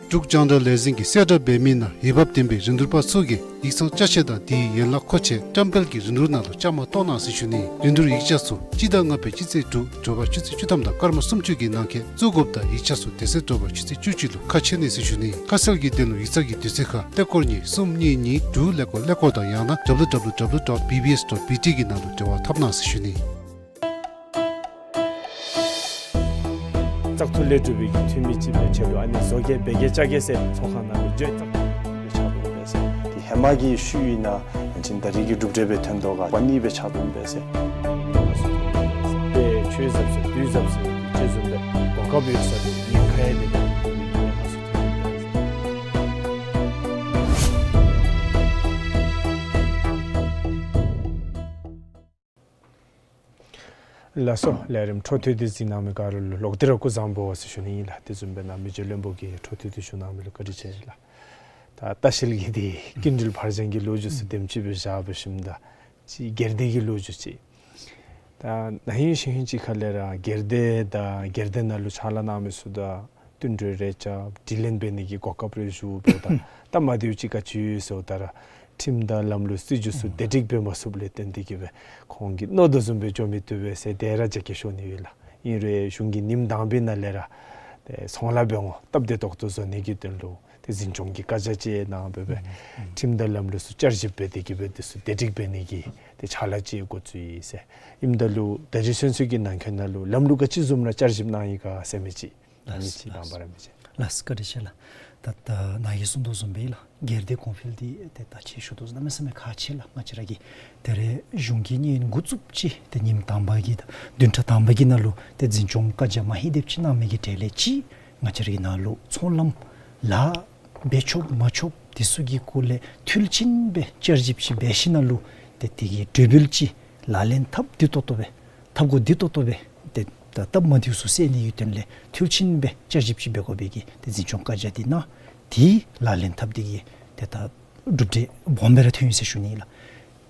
འབྲུག་རྒྱང་བསྒྲགས་ལས་འཛིན་གྱིས་གསལ་བསྒྲགས་འབད་མི་ནང་འོས་འབབ་ལྡན་པའི་རིན་བསྡུར་པ་ཚུ་གིས་ཡིག་ཚང་ཅ་ཆས་དང་དེའི་ཡན་ལག་མཁོ་ཆས་བཀྲམ་སྤེལ་གྱི་རིན་བསྡུར་ནང་ལུ་བཅའ་མར་གཏོགས་གནང་ཟེར་ཞུ་ནི། རིན་བསྡུར་ཡིག་ཆ་ཚུ་སྤྱི་ཟླ་ལྔ་པའི་སྤྱི་ཚེས་དྲུག་དྲོ་པ་ཆུ་ཚོད་བཅུ་ཐམ་དང་སྐར་མ་སུམ་ཅུ་གི་ནང་འཁོད་བཙུགས་དགོཔ་དང་ཡིག་ཆ་ཚུ་དེ་ཚེ་དྲོ་པ་ཆུ་ཚོད་བཅུ་གཅིག་ལུ་ཁ་ཕྱེ་ནི་ཟེར་ཞུ་ནི། ཁ་གསལ་གྱི་དོན་ལུ་ཡིག་ཚང་གི་དུས་ཚོད་ཁར་ཀླད་ཀོར་གཉིས་གསུམ་གཉིས་གཉིས་དྲུག་ཀླད་ཀོར་ཀླད་ཀོར་དང་ཡང་ན་W W W dot B B S dot B T གི་ནང་ལུ་འབྲེལ་བ་འཐབ་གནང་ཟེར་ཞུ་ནི། བཙག་འཐུ་ལས་གྲུབ་པའི་འཐུས་མི་ཅིག་སྦེ་ཆེད་དུ་ཨ་ནི་བཟོ་གེ་འབད་གེ་བཅའ་གེ་ཟེར་ཚོགས་ཁང་ནང་ལུ་བརྗོད་བཙག་འཐུ་ལས་ཆགས་འོང་པས་ཟེར། དེ་ཧེ་མ་གི་ཤུལ་ཨིན་ན་ཡང་ཅིན་ད་རིས་ཀྱི་གྲུབ་འབྲས་སྦེ་ཐོན་དོ་ག་པ་ནི་སྦེ་ཆགས་འོང་པས་ཟེར། དཔེ་ཆོས་ཟབ་ཟེར་དུས་ཟབ་ཟེར་ཅིག་བཟུམ་སྦེ་གོ་སྐབས་ཡོད་ས་དེ་ཉེན་ཁ་ཡང་དེ་དེ་ཉེན་ཁ་སུ་ཐོན་པས་ཟེར། ལགས་སོ། ལས་རིམ་འཕྲོ་མཐུད་དེ་གཟིགས་གནང་མི་ག་ར་ལུ་ལོག་སྟེ་ར་སྐུ་གཟུགས་བཟང་པོ་ཟེར་ཞུ་ནི་ཨིན་ལགས། དེ་བཟུམ་སྦེ་ནཱ་མི་རྗེ་བློན་པོ་གིས་འཕྲོ་མཐུད་དེ་ཞུ་གནང་མི་ལུ་བཀའ་དྲིན་ཆེ་ལགས། ད་ལྟ་བཤལ་གྱི་དེ་ཀུན་འགྲུལ་ཕར་འགྱངས་ཀྱི་ལོ་རྒྱུས་ཚུ་དེམ་ཅིག་སྦེ་བཞག་འབད་ཞིནམ་ད་ཅིག་སྒེར་སྡེ་གི་ལོ་རྒྱུས་ཅིག། ད་ན་ཧིང་ཤིང་ཧིང་ཅིག་ཁ་ལས་ར་སྒེར་སྡེ་དང་སྒེར་སྡེ་ནང་ལུ་ཕྱག་ལཱ་གནང་མི་ཚུ་དང་བསྟུན་གྲོས་རེ་རྐྱབ་དྲི་ལན་འབད་ནི་གི་གོ་སྐབས་རེ་ཞུ་འབདཝ་ད་ད་མ་བདེཝ་ཅིག་ག་ཅི་ཡོད་ཟེརཝ་ད་ར་ཁྲིམས་དང་ལམ་ལུགས་སྲིད་བྱུས་ཚུ་ཨུམ་བདེ་སྒྲིག་འབད་མ་ཚུགསཔ་ལས་བརྟེན་ཏེ་གིས་སྦེ་ཁོང་གིས་མནོ་དོ་བཟུམ་སྦེ་འགྱོ་མི་བཏུབ་པས་ཟེར་དེ་ར་རྒྱ་སྐད་ཤོར་ནི་ཡོད་ལགས། ཨིན་རུང་གཞུང་གིས་ཉིནམ་དང་པའི་ནང་ལས་ར་ཏེ་ཚོང་ལཱ་འབད་འོང་སྟབས་བདེ་ཏོག་ཏོ་བཟོ་ནི་གི་དོན་ལུ་ཏེ་འཛིན་སྐྱོང་གི་བཀའ་རྒྱ་ཅིག་གནང་སྦེ་སྦེ་ཨུམ་ཨུམ་ཁྲིམས་དང་ལམ་ལུགས་ཚུ་བསྐྱར་ཞིབ་འབད་དེ་གིས་སྦེ་དེ་ཚུ་བདེ་སྒྲིག་འབད་ནི་གི་ཏེ་ཕྱག་ལཱ་ཅིག་འགོ་བཙུགས་ཡི་ཟེར། ཨིནམ་ད་ལུ་ད་རིས་ཚུན་ཚོད་ཀྱི་ནང་འཁོད་ནང་ལུ་ལམ་ལུགས་ག་ཅི་བཟུམ་ར་བསྐྱར་ཞིབ་གནང་ཡི་ག་ཟེར་མི་ཅིག་ལགས་སོ། ལགས་སོ། ལགས་སོ། བཀའ་དྲིན་ཆེ་ལགས། ད་ད་ནཱ་གིས་གསུངས་དོ་བཟུམ་སྦེ་ལགས། སྒེར་སྡེ་གོང་འཕེལ་འདི་ཏེ་ད་ཅི་ཞུ་དོ་བཟུམ་གནམ་མེད་ས་མེད་ཁག་ཆེ་ལགས། ང་བཅས་ར་གིས་ད་རེས་གཞུང་གིས་ཉིནམ་འགོ་བཙུགསཔ་ཅིག་ཏེ་ཉིནམ་དང་པ་གི་ད་བདུན་ཕྲག་དང་པ་གི་ནང་ལུ་ཏེ་འཛིན་སྐྱོང་བཀའ་རྒྱ་མ་ཧེ་དེབ་ཅིག་གནང་མི་གི་གྲས་ལས་ཅིག་ང་བཅས་ར་གི་ནང་ལུ་ཚོང་ལམ་ལཱ་འབད་ཆོག་མ་ཆོག་དེ་ཚུ་གི་སྐོར་ལས་འཐུས་ལྷུན་སྦེ་བསྐྱར་ཞིབ་ཅིག་འབད་ཞིནམ་ལས་ཏེ་དེ་གི་གྲོས་འབུལ་ཅིག་ལག་ལེན་འཐབ་བདེ་ཏོག་ཏོ་སྦེ་འཐབ་དགོ་བདེ་ཏོག་ཏོ་སྦེ་ཏེ་ད་སྟབས་མ་བདེཝ་ཚུ་སེལ་ནི་གི་དོན་ལས་འཐུས་ལྷུན་སྦེ་བསྐྱར་ཞིབ་ཅིག་འབད་དགོ་པའི་གི་ཏེ་འཛིན་སྐྱོང་བཀའ་རྒྱ་འདི་གནང་། དེ་ལག་ལེན་འཐབ་སྟེ་གིས་ཏེ་ད་གྲུབ་འབྲས་སྦོམ་སྦེ་ར་ཐོན་ཡི་ཟེར་ཞུ་ནི་ལགས།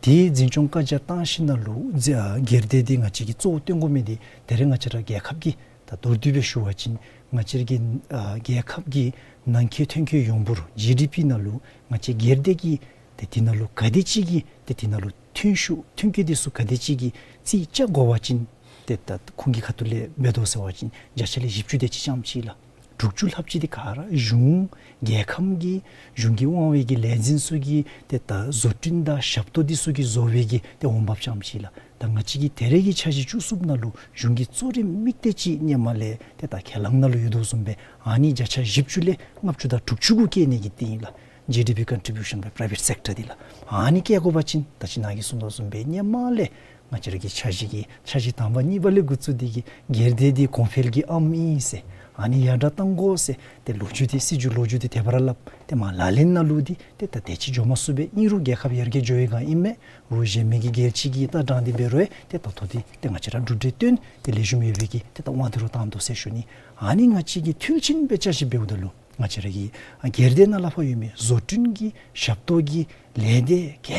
དེ་འཛིན་སྐྱོང་བཀའ་རྒྱ་བཏང་ཞིནམ་ལས་སྒེར་སྡེ་འདི་ང་བཅས་ཀྱིས་གཙོ་བོ་བཏོན་དགོ་མི་འདི་ད་རེས་ང་བཅས་ར་རྒྱལ་ཁབ་ཀྱི་ད་མདོར་བསྡུས་སྦེ་ཞུ་བ་ཅིན་ང་བཅས་ཀྱི་ཨ་རྒྱལ་ཁབ་ཀྱི་ནང་འཁོད་ཐོན་སྐྱེད་ཡོངས་འབོར་ཇི་ཌི་པི་ནང་ལུ་ང་བཅས་སྒེར་སྡེ་གི་ཏེ་དེ་ནང་ལུ་ག་དེ་ཅིག་གི་ཏེ་དེ་ནང་ལུ་ཐོན་ཤུགས་ཐོན་སྐྱེད་འདི་ཚུ་ག་དེ་ཅིག་གི་རྩིས་རྐྱབ་དགོ་པ་ཅིན་ཏེ་ད་ཁོང་གི་ཁ་ཐུག་ལས་འབད་དོ་ཟེར་བ་ཅིན་བརྒྱ་ཆ་ལས་བཞི་བཅུ་དེ་ཅིག་རྐྱངམ་ཅིག་ལགས། དྲུག་ཅུ་ལྷགཔ་ཅིག་འདི་ག་ར་གཞུང་རྒྱལ་ཁམས་ཀྱི་གཞུང་གི་དབང་བའི་གི་ལས་འཛིན་ཚུ་གི་ཏེ་ད་བཟོ་སྐྲུན་དང་ཞབས་ཏོག་འདི་ཚུ་གིས་བཟོ་བའི་གི་ཏེ་འོང་འབབ་རྐྱངམ་ཅིག་ལགས། ད་ང་བཅས་ཀྱི་ད་རེས་ཀྱི་འཆར་གཞི་བཅུ་གསུམ་ནང་ལུ་གཞུང་གི་གཙོ་རིམ་དམིགས་གཏད་ཅིག་ཧེ་མ་ལས་ཏེ་ད་ཁས་བླངས་ནང་ལུ་ཡོད་དོ་བཟུམ་སྦེ་ཨ་ནི་བརྒྱ་ཆ་བཞི་བཅུ་ལས་ལྔ་བཅུ་དང་དྲུག་ཅུ་གུ་བཀལ་ནི་གི་དེ་ཨིན་ལགས། ཇི་ཌི་པི་ཀོན་ཊི་བིའུ་ཤཱན་བའི་པ་རའི་ཝེཊ་སེཀ་ཊར་འདི་ལགས། ཨ་ནི་བཀལ་དགོ་པ་ཅིན་ད་ཅི་ནཱ་གིས་གསུངས་དོ་བཟུམ་སྦེ་ཧེ་མ་ལས་ང་བཅས་ར་གི་འཆར་གཞི་གི་འཆར་གཞི་དང་པ་གཉིས་པ་ལས་འགོ་བཙུགས་ཏེ་གིས་སྒེར་སྡེ་འདི་གོང་འཕེལ་གྱི་ཨམ་ཨིན་ཟེར་ཨ་ནི་ཡར་དྲག་གཏང་དགོ་ཟེར་ཏེ་ལོ་རྒྱུས་འདི་སྲིད་བྱུས་ལོ་རྒྱུས་འདི་དེ་སྦེ་ར་སླབ། ཏེ་མ་ལག་ལེན་ནང་ལུ་འདི་ཏེ་ད་དེ་ཅིག་འགྱོ་མ་ཚུགས་པས། ཨིན་རུང་རྒྱལ་ཁབ་ཡར་རྒྱས་འགྱོ་བའི་སྒང་ཨིན་མས། རུང་གཞན་མི་གི་སྒེར་གཅིག་གིས་ལྟ་སྟངས་འདི་འབད་རུང་ཏེ་ད་ལྟོ་འདི་ཏེ་ང་བཅས་ར་གྲུབ་འབྲས་བཏོན་ཏེ་ལེགས་ཤོམ་ཡོད་པའི་གི་ཏེ་ད་དབང་འདི་རུ་བཏང་དོ་ཟེར་ཞུ་ནི། ཨ་ནི་ང་བཅས་ཀྱིས་འཐུས་ལྷུན་སྦེ་བསྐྱར་ཞིབ་འབདཝ་ད་ལུ་ང་བཅས་ར་གི་ཨ་སྒེར་སྡེ་ནང་ལས་ཕར་ཡོད་མི་བཟོ་སྐྲུན་གྱི་ཞབས་ཏོག་གི་ལས་སྡེ་ག་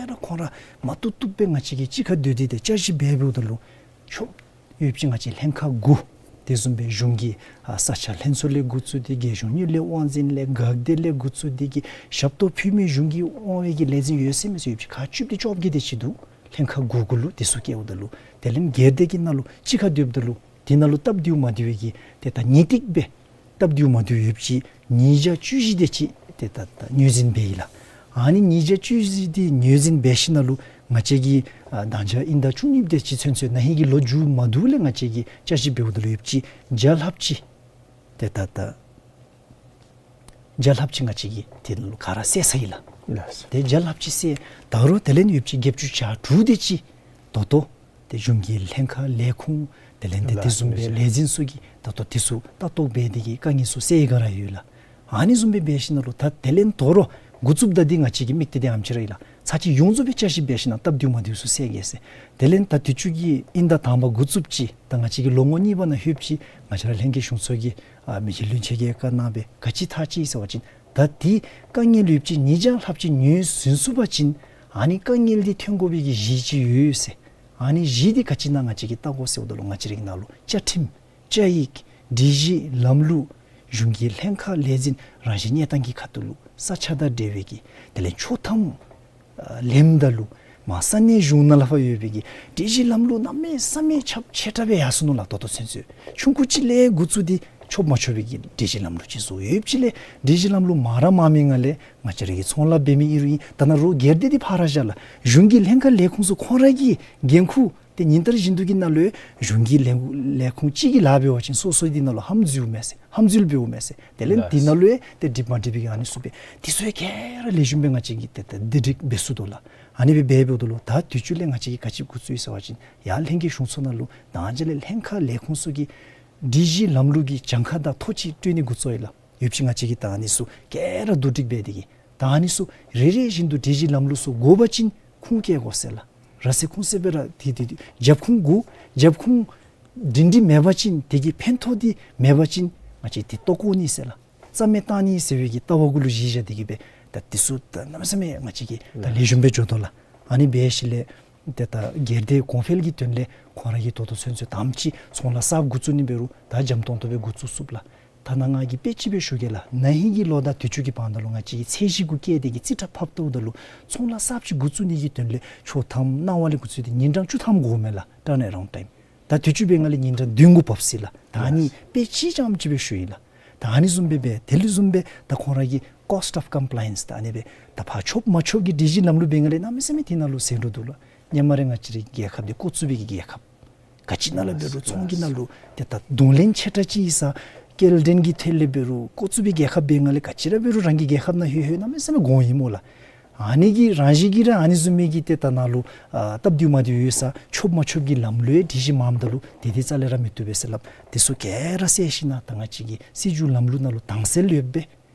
ར་ཁོང་ར་མ་བཏུབ་བཏུབ་སྦེ་ང་བཅས་ཀྱིས་གཅིག་ཁར་སྡོད་དེ་ཏེ་བསྐྱར་ཞིབ་འབད་འབདཝ་ད་ལུ་ཆོག་ཡོདཔ་ཅིག་ང་བཅས་ལྷན་ཁག་དགུ་དེ་བཟུམ་སྦེ་གཞུང་གི་ཨ་ས་ཆ་ལྷན་ཚོགས་ལས་འགོ་བཙུགས་ཏེ་རྒྱལ་གཞུང་གཉེར་ལས་དབང་འཛིན་ལས་འགག་སྡེ་ལས་འགོ་བཙུགས་ཏེ་གིས་ཞབས་ཏོག་ཕུལ་མི་གཞུང་གི་དབང་བའི་གི་ལས་འཛིན་ཡོད་ཚད་མེད་ཚད་ཡོདཔ་ཅིག་ཁག་བཅུ་བདུན་བཅོ་བརྒྱད་དེ་ཅིག་འདུག། ལྷན་ཁག་དགུ་གུ་ལུ་དེ་ཚུ་བཀལཝ་ད་ལུ་དེ་ལས་སྒེར་སྡེ་གི་ནང་ལུ་གཅིག་ཁར་སྡོདཔ་ད་ལུ་དེ་ནང་ལུ་སྟབས་བདེཝ་མ་བདེ་བའི་གི་ཏེ་ད་ངེས་ཏིག་སྦེ་སྟབས་བདེཝ་མ་བདེཝ་ཡོདཔ་ཅིག་ཉིས་བརྒྱ་བཅུ་བཞི་དེ་ཅིག་ཏེ་ད་ད་ངོས་འཛིན་འབད་ཡི་ལགས། ཨ་ནི་ཉིས་བརྒྱ་བཅུ་བཞི་དེ་ངོས་འཛིན་འབད་ཞིནམ་ལས་ང་བཅས་ཀྱིས་ཨ་ད་ཅི་དབྱིན་ཟླ་བཅུ་གཉིས་དེ་ཅིག་ཚུན་ཚོད་ན་ཧིང་གི་ལོ་མཇུག་མ་བསྡུ་ལས་ང་བཅས་ཀྱིས་བསྐྱར་ཞིབ་འབདཝ་ད་ལུ་ཡོདཔ་ཅིག་བརྒྱ་ལྷགཔ་ཅིག་ཏེ་ད་ད་བརྒྱ་ལྷགཔ་ཅིག་ང་བཅས་ཀྱིས་དེ་ལུ་ག་ར་བསལ་ཚར་ཡི་ལགས། ལགས་སོ། ཏེ་བརྒྱ་ལྷགཔ་ཅིག་བསལ་ད་རུང་དེ་ལས་ཡོདཔ་ཅིག་བརྒྱད་ཅུ་གྱ་དྲུག་དེ་ཅིག་ད་ལྟོ་ཏེ་གཞུང་གི་ལྷན་ཁག་ལས་ཁུངས་དེ་ལས་ཏེ་དེ་བཟུམ་སྦེ་ལས་འཛིན་ཚུ་གིས་ད་ལྟོ་དེ་ཚུ་ལྟ་རྟོག་འབད་དེ་གིས་དཀའ་ངལ་ཚུ་སེལ་ཡི་ག་ར་ཡོད་ལགས། ཨ་ནི་བཟུམ་སྦེ་འབད་ཞིནམ་ལས་ད་དེ་ལས་ད་རུང་འགོ་བཙུགསཔ་ད་འདི་ང་བཅས་ཀྱི་དམིགས་གཏད་འདི་ཨ་ནེམ་ཅིག་ར་ཨིན་ལགས། ཚར་གཅིག་ཡོངས་རྫོགས་སྦེ་བསྐྱར་ཞིབ་འབད་ཞིནམ་ལས་སྟབས་བདེཝ་མ་བདེཝ་ཚུ་སེལ་གེ་ཟེར། དེ་ལས་ད་དུས་ཅི་གི་དབྱིན་ཟླ་དང་པ་འགོ་བཙུགསཔ་ཅིག་ད་ང་བཅས་ཀྱི་ལོ་ངོ་གཉིས་པ་ནང་ལྷོདཔ་ཅིག་ང་བཅས་ར་ལྷན་རྒྱས་གཞུང་ཚོགས་ཀྱི་ཨ་མི་རྗེ་བློན་ཆེན་གྱིས་བཀའ་གནང་སྦེ་ག་ཅི་ཐག་བཅད་ཡི་ཟེར་བ་ཅིན་ད་འདི་དཀའ་ངལ་ཡོདཔ་ཅིག་ཉིས་བརྒྱ་ལྷགཔ་ཅིག་ངོས་ཟིན་ཚུགས་པ་ཅིན་ཨ་ནི་དཀའ་ངལ་འདི་ཐོན་དགོ་པའི་གི་གཞི་ཅིག་ཡོད་ཟེར། ཨ་ནི་གཞི་འདི་ག་ཅི་ཨིན་ན་ང་བཅས་ཀྱིས་བལྟ་དགོ་ཟེརཝ་ད་ལུ་ང་བཅས་རའི་ནང་ལུ་བཅའ་ཁྲིམས་བཅའ་ཡིག་སྒྲིག་གཞི་ལམ་ལུགས་གཞུང་གི་ལྷན་ཁག་ལས་འཛིན་རང་བཞིན་གནས་སྟངས་ཀྱི་ཁ་ཐུག་ལུ་ས་ཆ་དང་འབྲེལ་བའི་གི་དེ་ལས་ཆོག་ཐམ་ཨ་ལེནམ་ད་ལུ་མར་ས་གནས་གཞུང་ནང་ལས་ཕར་ཡོད་པའི་གི་སྒྲིག་གཞི་ལམ་ལུགས་གནམ་མེད་ས་མེད་ཁྱབ་ཆེ་དྲགས་སྦེ་ཡར་སོ་ནུག་ལགས། ད་ལྟོ་ཚུན་ཚོད་ཆུང་ཀུ་ཅིག་ལས་འགོ་བཙུགས་ཏེ་ཆོག་མ་ཆོག་པའི་གི་སྒྲིག་གཞི་ལམ་ལུགས་ཅིག་བཟོ་ཡོདཔ་ཅིག་ལས་སྒྲིག་གཞི་ལམ་ལུགས་མང་ར་མང་མི་ནང་ལས་ང་བཅས་ར་གི་ཚོང་ལཱ་འབད་མི་ཨིན་རུང་ཨིན། ད་ནཱ་རོགས་སྒེར་སྡེ་འདི་ཕར་ར་བཞག་ལགས། གཞུང་གི་ལྷན་ཁག་ལས་ཁུངས་ཚུ་ཁོང་ར་གི་འགན་ཁུར་ཏེ་ཉིན་ལྟར་བཞིན་དུ་གི་ནང་ལུ་གཞུང་གི་ལས་ལས་ཁུངས་གཅིག་གིས་ལཱ་འབད་བ་ཅིན་སོ་སོ་འདི་ནང་ལུ་ཧམ་འཛུལ་མས་ཟེར། ཧམ་འཛུལ་འབདཝ་མས་ཟེར། དེ་ལས་འདི་ནང་ལུ་ཡང་ཏེ་འགྲིག་མ་འགྲིག་པའི་ཨ་ནི་ཚུ་སྦེ་དེ་ཚུ་ཡང་ག་ར་ལེགས་ཤོམ་སྦེ་ང་བཅས་ཀྱིས་ཏེ་ཏེ་བདེ་སྒྲིག་འབད་ཚུགས་དོ་ལགས། ཨ་ནི་སྦེ་འབད་འབདཝ་ད་ལུ་ད་དུས་ཅི་ལས་ང་བཅས་ཀྱིས་ག་ཅི་འགོ་བཙུགས་ཡི་ཟེར་བ་ཅིན་ཡར་ལྷན་རྒྱས་གཞུང་ཚོགས་ནང་ལུ་ད་ཅི་ལས་ལྷན་ཁག་ལས་ཁུངས་ཚུ་གི་སྒྲིག་གཞི་ལམ་ལུགས་ཀྱི་གྱངས་ཁ་དང་ཐོ་ཅིག་སྤྲོད་ནི་འགོ་བཙུགས་ཡི་ལགས། ཡོདཔ་ཅིག་ང་བཅས་ཀྱིས་ད་ཨ་ནི་ཚུ་ག་ར་བསྡུ་སྒྲིག་འབད་དེ་གིས་ད་ཨ་ནི་ཚུ་རེ་རེ་བཞིན་དུ་སྒྲིག་གཞི་ལམ་ལུགས་ཚུ་དགོ་པ་ཅིན་ཁུངས་བཀལ་དགོ་ཟེར་ལགས། ར་སེ་ཁུངས་ཟེར་སྦེ་ར་དེ་དེ་དེ་རྒྱབ་ཁུངས་དགོ། རྒྱབ་ཁུངས་སྒྲིང་སྒྲི་མེད་པ་ཅིན་དེ་གི་ཕན་ཐོགས་འདི་མེད་པ་ཅིན་ང་བཅས་དེ་བཏོག་བཀོ་ནི་ཟེར་ལགས། རྩ་མེད་བཏང་ནི་ཟེར་བའི་གི་ལྟ་བ་གུ་ལུ་གཞི་བཞག་སྟེ་གིས་སྦེ་ད་དེ་ཚུ་ད་གནམ་མེད་ས་མེད་ང་བཅས་ཀྱིས་ད་ལེགས་ཤོམ་སྦེ་འགྱོ་དོ་ལགས། ཨ་ནི་འབད་ཞིནམ་ལས་ཏེ་ད་སྒེར་སྡེ་གོང་འཕེལ་གྱི་དོན་ལས་ཁོང་ར་གིས་ད་ལྟོ་ཚུན་ཚོད་དམ་ཅིག་ཚོང་ལཱ་གསརཔ་འགོ་བཙུགས་ནི་འབད་རུང་ད་འཇམ་ཏོང་ཏོ་སྦེ་འགོ་བཙུགས་ཚུགསཔ་ལགས། ད་ནཱ་ང་གིས་དཔེ་ཅིག་སྦེ་ཞུ་གེ་ལགས། ན་ཧིང་གི་ལོ་དང་དུས་ཅི་གི་བར་ན་ལུ་ང་བཅས་ཀྱིས་ཚད་གཞི་གུ་བཀལ་ཏེ་གིས་རྩིས་ཁྲ་ཕབ་བལྟཝ་ད་ལུ་ཚོང་ལཱ་གསརཔ་ཅིག་འགོ་བཙུགས་ནི་གི་དོན་ལས་ཆོག་ཐམ་གནང་བ་ལས་འགོ་བཙུགས་ཏེ་ཉིན་གྲངས་བཅུ་ཐམ་འགོརཝ་མས་ལགས། Turnaround time། ད་དུས་ཅི་འབད་ནི་ལས་ཉིན་གྲངས་བདུན་གུ་བབས་ཅི་ལགས། ད་ཨ་ནི་དཔེ་ཅིག་རྐྱངམ་ཅིག་སྦེ་ཞུ་ཡི་ལགས། ད་ཨ་ནི་བཟུམ་སྦེ་འབད་དེ་ལས་བཟུམ་སྦེ་ད་ཁོང་ར་གི་cost of compliance་ད་ཨ་ནི་སྦེ་ད་ཕར་ཆོགཔ་མ་ཆོགཔ་ཀྱི་སྒྲིག་གཞི་ལམ་ལུགས་འབད་ནི་ལས་གནམ་མེད་ས་མེད་དེ་ནང་ལུ་ཟད་འགྲོ་འདུག་ལགས། ཧེ་མ་ར་ང་བཅས་རའི་རྒྱལ་ཁབ་འདི་བཀོད་ཚོང་པའི་གི་རྒྱལ་ཁབ་ག་ཅི་ནང་ལུ་འབད་རུང་ཚོང་གི་ནང་ལུ་ཏེ་ད་གདོང་ལེན་ཆེ་དྲགས་ཅིག་ཡོད་ས། སྐྱེལ་འདྲེན་གྱི་ཐད་ལས་འབད་རུང་བཀོད་ཚོང་པའི་རྒྱལ་ཁབ་འབད་ནི་ལས་ག་ཅི་ར་འབད་རུང་རང་གི་རྒྱལ་ཁབ་ནང་ལྷོད་ལྷོད་གནམ་མེད་ས་མེད་གོང་ཨིན་སྨོ་ལགས། ཨ་ནི་གི་རང་བཞིན་གྱིས་ར་ཨ་ནི་བཟུམ་མའི་གི་ཏེ་ད་ནཱ་ལུ་ཨ་སྟབས་བདེཝ་མ་བདེཝ་ཡོད་ས་ཆོགཔ་མ་ཆོགཔ་ཀྱི་ལམ་ལུགས་སྒྲིག་གཞི་མངམ་ད་ལུ་དེ་དེ་རྩ་ལས་ར་མི་བཏུབ་པས་ཟེར་སླབ། དེ་ཚུ་ག་ར་བསལ་ཞིནམ་ད་ང་བཅས་ཀྱི་སྲིད་བྱུས་ལམ་ལུགས་ནང་ལུ་དྭངས་གསལ་ཡོདཔ་སྦེ་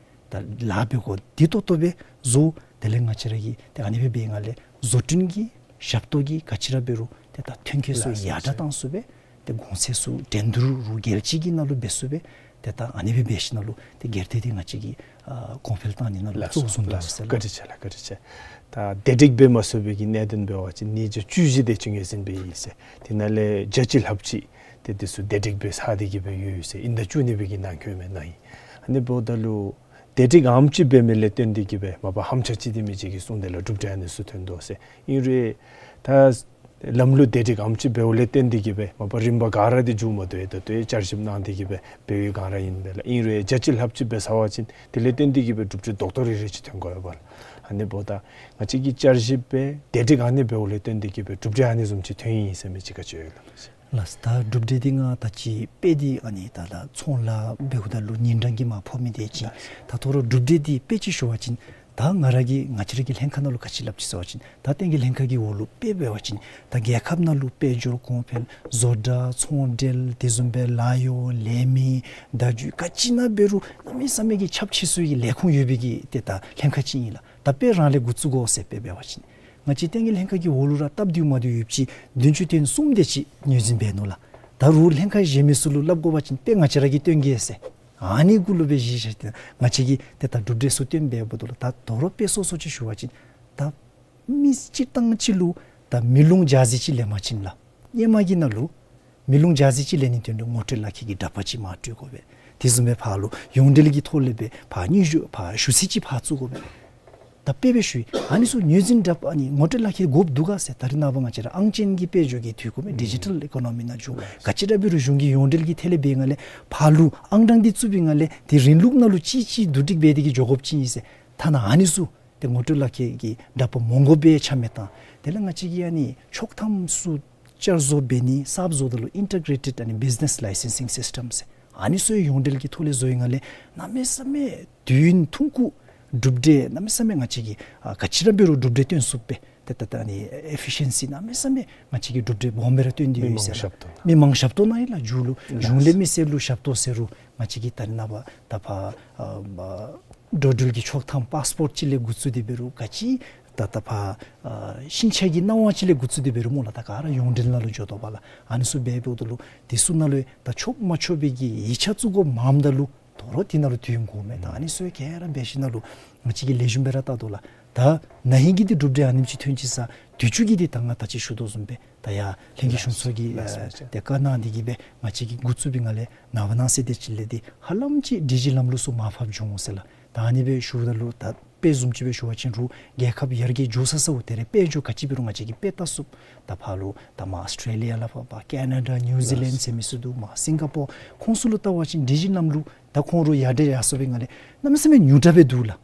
ད་ལཱ་འབད་དགོ་བདེ་ཏོག་ཏོ་སྦེ་བཟོ། དེ་ལས་ང་བཅས་ར་གིས་ཏེ་ཨ་ནི་སྦེ་འབད་ནི་ལས་བཟོ་སྐྲུན་གྱི་ཞབས་ཏོག་གི་ག་ཅི་ར་འབད་རུང་ཏེ་ད་ཐོན་སྐྱེད་ཚུ་ཡར་དྲགས་བཏང་ཚུགས་པས། ཏེ་གོང་ཚད་ཚུ་འགྲན་བསྡུར་རུ་རྒྱལ་སྤྱི་གི་ནང་ལུ་འབད་ཚུགས་པས། ཏེ་ད་ཨ་ནི་སྦེ་འབད་ཞིནམ་ལས་ཏེ་སྒེར་སྡེ་འདི་ང་བཅས་ཀྱིས་ཨ་གོང་འཕེལ་བཏང་ནི་ནང་ལུ་གཙོ་བོ་བཟུང་དོ་ཟེར་ལགས། བཀའ་དྲིན་ཆེ་ལགས། བཀའ་དྲིན་ཆེ། ད་བདེ་སྒྲིག་འབད་མ་ཚུགས་པའི་གི་གནད་དོན་འབད་བ་ཅིན་ཉིས་བརྒྱ་བཅུ་བཞི་དེ་ཅིག་ངོས་འཛིན་འབད་ཡི་ཟེར། དེ་ནང་ལས་བརྒྱ་ཅིག་ལྷགཔ་ཅིག་ཏེ་དེ་ཚུ་བདེ་སྒྲིག་འབད་ཚར་ཏེ་གིས་སྦེ་ཡོད་ཡོད་ཟེར། དབྱིན་ཟླ་བཅུ་གཉིས་པའི་གི་ནང་འཁོད་མས་ནཱ་ཨིན། ཨ་ནི་འབདཝ་ད་ལུ་བདེ་སྒྲིག་ཨ་ནེམ་ཅིག་འབད་མི་ལས་བརྟེན་ཏེ་གིས་སྦེ་མ་པ་ཧམ་ཆ་ཅིག་འདི་མི་ཅིག་གིས་གསུངས་དེ་ལས་གྲུབ་འབྲས་ཨ་ནི་ཚུ་ཐོན་དོ་ཟེར། ཨིན་རུང་ད་ལམ་ལུགས་བདེ་སྒྲིག་ཨ་ནེམ་ཅིག་འབདཝ་ལས་བརྟེན་ཏེ་གིས་སྦེ་མ་པ་རིམ་པ་ག་ར་འདི་མཇུག་མ་བསྡུ་བར་ད་ལྟོ་བསྐྱར་ཞིབ་གནང་སྟེ་གིས་སྦེ་འབད་བའི་སྒང་ར་ཨིན་པས་ལགས། ཨིན་རུང་བརྒྱ་ཅིག་ལྷགཔ་ཅིག་འབད་ཚར་བ་ཅིན་དེ་ལས་བརྟེན་ཏེ་གིས་སྦེ་གྲུབ་འབྲས་རྡོག་རྡོག་རེ་རེ་ཅིག་ཐོན་དགོ་པས་ལགས། ཨ་ནི་འབདཝ་ད་ང་བཅས་ཀྱིས་བསྐྱར་ཞིབ་འབད་བདེ་སྒྲིག་ཨ་ནི་འབདཝ་ལས་བརྟེན་ཏེ་གིས་སྦེ་གྲུབ་འབྲས་ཨ་ནི་བཟུམ་ཅིག་ཐོན་ཡི་ཟེར་མི་ཅིག་ག་ཅི་ཡོད་ལགས། ལགས། ད་གྲུབ་འབྲས་འདི་ང་ད་ཅི་དཔེ་འདི་ཨ་ནི་ད་ལྟོ་ཚོང་ལཱ་འབདཝ་ད་ལུ་ཉིན་གྲངས་ཀྱིས་མ་ཕོག་མི་དེ་ཅིག། ད་ད་རུང་གྲུབ་འབྲས་འདི་དཔེ་ཅིག་ཞུ་བ་ཅིན་ད་ང་ར་གིས་ང་བཅས་ར་གི་ལྷན་ཁག་ནང་ལུ་ག་ཅི་སླབ་ཅི་ཟེར་བ་ཅིན་ད་བསྟན་རྒྱས་ལྷན་ཁག་གི་འོག་ལུ་དཔེ་འབད་བ་ཅིན་ད་རྒྱལ་ཁབ་ནང་ལུ་དཔལ་འབྱོར་གོང་འཕེལ་བཟོ་གྲྭ་ཚོང་འབྲེལ་དེ་བཟུམ་སྦེ་ལཱ་གཡོག་ལས་མི་བརྡ་བརྒྱུད་ག་ཅི་ནང་འབད་རུང་གནམ་མེད་ས་མེད་ཀྱི་ཁྱབ་ཆེ་སུ་གི་ལས་ཁུངས་ཡོད་པའི་གི་ཏེ་ད་ལྷན་ཁག་ཅིག་ཨིན་ལགས། ད་དཔེ་རང་ལས་འགོ་བཙུགས་དགོ་ཟེར་དཔེ་འབད་བ་ཅིན་ང་བཅས་བསྟན་རྒྱས་ལྷན་ཁག་གི་འོག་ལུ་ར་སྟབས་བདེཝ་མ་བདེཝ་ཡོདཔ་ཅིག་བདུན་ཅུ་དོན་གསུམ་དེ་ཅིག་ངོས་འཛིན་འབད་ནུག་ལགས། ད་རུང་ལྷན་ཁག་གཞན་མི་ཚུ་ལུ་སླབ་དགོ་པ་ཅིན་དཔེ་ང་བཅས་ར་གིས་སྟོན་གེ་ཟེར། ཨ་ནི་གུ་ལུ་སྦེ་གཞི་བཞག་སྟེ་ང་བཅས་ཀྱིས་ཏེ་ད་གྲུབ་འབྲས་ཚུ་སྟོན་འབདཝ་ད་ལུ་ད་ད་རུང་དཔེ་སོ་སོ་ཅིག་ཞུ་བ་ཅིན་ད་མི་སྤྱིར་བཏང་ཅིག་ལུ་ད་མེ་རླུང་འཇའ་ཟེར་ཅིག་ལེན་པ་ཅིན་ལགས། ཧེ་མ་གི་ནང་ལུ་མེ་རླུང་འཇའ་ཟེར་ཅིག་ལེན་ནིའི་དོན་ལུ་ངོ་སྤྲོད་ལག་ཁྱེར་གྱི་འདྲ་པར་ཅིག་མར་སྤྲོད་དགོ་པས། དེ་བཟུམ་སྦེ་ཕར་ལུ་ཡོངས་འབྲེལ་གྱི་ཐོག་ལས་སྦེ་ཕར་སྙན་ཞུ་ཕར་ཞུ་ཚིག་ཅིག་ཕར་བཙུགས་དགོ་པས། ད་ ད་དཔེ་སྦེ་ཞུ་ཡི། ཨ་ནི་ཚུ་ངོས་འཛིན་འདྲ་པ་ཨ་ནི་ངོ་སྤྲོད་ལག་ཁྱེར་དགོཔ་འདུག་ག་ཟེར། ད་རེས་ནངས་པ་ང་བཅས་ར་ཨང་ཅན་གྱི་དཔལ་འབྱོར་གྱི་དུས་ཁོ་མེ་ཌི་ཇི་ཊལ་ཨི་ཀོ་ནོ་མི་ནང་འགྱོ། ག་ཅི་ར་འབད་རུང་གཞུང་གི་ཡོངས་འབྲེལ་གྱི་ཐད་ལས་འབད་ང་ལས་ཕར་ལུ་ཨང་གྲངས་འདི་བཙུགས་པའི་ང་ལས་དེ་རིང་ལུགས་ནང་ལུ་ཅིག་ཅིག་བསྡུ་སྒྲིག་འབད་དེ་གིས་འགྱོ་དགོཔ་ཅིག་ཨིན་ཟེར། ཐ་ན་ཨ་ནི་ཚུ་ཏེ་ངོ་སྤྲོད་ལག་ཁྱེར་གྱི་འདྲ་པ་མོང་གོ་སྦེ་ཆ་མེད་བཏང་། དེ་ལས་ང་བཅས་ཀྱི་ཨ་ནི་ཆོག་ཐམ་ཚུ་བསྐྱར་བཟོ་འབད་ནི་གསརཔ་བཟོཝ་ད་ལུ་ཨིན་ཊི་གྲེ་ཊེཌ་ཨ་ནི་བིཛི་ནེསི་ལའི་སེན་སིང་སིསི་ཊམ་ཟེར། ཨ་ནི་ཚུ་ཡོངས་འབྲེལ་གྱི་ཐོག་ལས་བཟོ་ཡི་ང་ལས་གནམ་མེད་ས་མེད་དུས་ཡུན་ཐུང་ཀུ་གྲུབ་འབྲས་གནམ་མེད་ས་མེད་ང་བཅས་ཀྱིས་ཨ་ག་ཅི་ར་འབད་རུང་གྲུབ་འབྲས་སྟོན་ཚུགསཔ་སྦེ་ཏེ་ད་ད་ཨ་ནི་ཨེ་ཕི་ཤེན་སི་གནམ་མེད་ས་མེད་ང་བཅས་ཀྱིས་གྲུབ་འབྲས་སྦོམ་སྦེ་ར་སྟོན་ཏེ་ཡོད་ཟེར་ལགས། མི་མང་ཞབས་ཏོག་གནང་ཡི་ལགས། མཇུག་ལུ་གཞུང་ལས་མི་སེར་ལུ་ཞབས་ཏོག་ཟེར་རུང་ང་བཅས་ཀྱིས་ད་རེས་ནངས་པ་ད་ཕར་ཨ་འགྲོ་འགྲུལ་གྱི་ཆོག་ཐམ་པཱསི་པོརཊ་ཅིག་ལས་འགོ་བཙུགས་ཏེ་འབད་རུང་ག་ཅི་ད་ད་ཕར་ཨ་ཤིང་ཆ་གི་སྣང་བ་ཅིག་ལས་འགོ་བཙུགས་ཏེ་འབད་རུང་སྨོ་ལགས། ད་ག་ར་ཡོངས་འབྲེལ་ནང་ལུ་འགྱོ་དོ་བ་ལགས། ཨ་ནི་ཚུ་འབད་འབདཝ་ད་ལུ་དེ་ཚུ་ནང་ལུ་ད་ཆོག་མ་ཆོག་པའི་གི་ཡིག་ཆ་བཙུགས་དགོཔ་མངམ་ད་ལུ་དོ་རུང་དེ་ནང་ལུ་དུས་ཡུན་འགོརཝ་མས། ད་ཨ་ནི་ཚུ་ག་ར་འབད་ཞིནམ་ལས་ང་བཅས་ཀྱིས་ལེགས་ཤོམ་སྦེ་ར་བལྟ་དོ་ལགས། ད་ན་ཧིང་གི་འདི་གྲུབ་འབྲས་ཨ་ནེམ་ཅིག་ཐོན་ཅི་ས། དུས་ཅི་གི་འདི་ད་ང་ད་ཅི་ཞུ་དོ་བཟུམ་སྦེ་ད་ཡར་ལྷན་རྒྱས་གཞུང་ཚོགས་ཀྱིས་ལགས་སོ། ཨ་ཏེ་བཀའ་གནང་འདི་གིས་སྦེ་ང་བཅས་ཀྱིས་འགོ་བཙུགས་པའི་ང་ལས་ནངས་པ་གནངས་ཚེ་དེ་ཅིག་ལས་འདི་ཧ་ལམ་ཅིག་སྒྲིག་གཞི་ལམ་ལུགས་ཚུ་མར་ཕབ་འགྱོ་འོང་ཟེར་ལགས། ད་ཨ་ནི་སྦེ་ཞུཝ་ད་ལུ་ད་དཔེ་བཟུམ་ཅིག་སྦེ་ཞུ་བ་ཅིན་རུང་རྒྱལ་ཁབ་ཡར་རྒྱས་འགྱོ་ས་ས་འོ་དེ་རེ་དཔལ་འབྱོར་ག་ཅི་འབད་རུང་ང་བཅས་ཀྱིས་དཔེ་བལྟ་ཚུགསཔ། ད་ཕར་ལུ་ད་མར་ཨཱོས་ཊེ་ལི་ཡ་ལས་ཕར་ཕར་ཀེ་ན་ཌ་ནིའུ་ཛི་ལེནཌ་ཟེར་མི་ཚུ་འདུག། མར་སིང་ག་པོར་ཁོང་ཚུ་ལུ་བལྟ་བ་ཅིན་སྒྲིག་གཞི་ལམ་ལུགས་ད་ཁོང་རུང་ཡར་དྲག་ཡར་སོང་པའི་ང་ལས་གནམ་མེད་ས་མེད་ཉུང་དྲགས་སྦེ་འདུག་ལགས།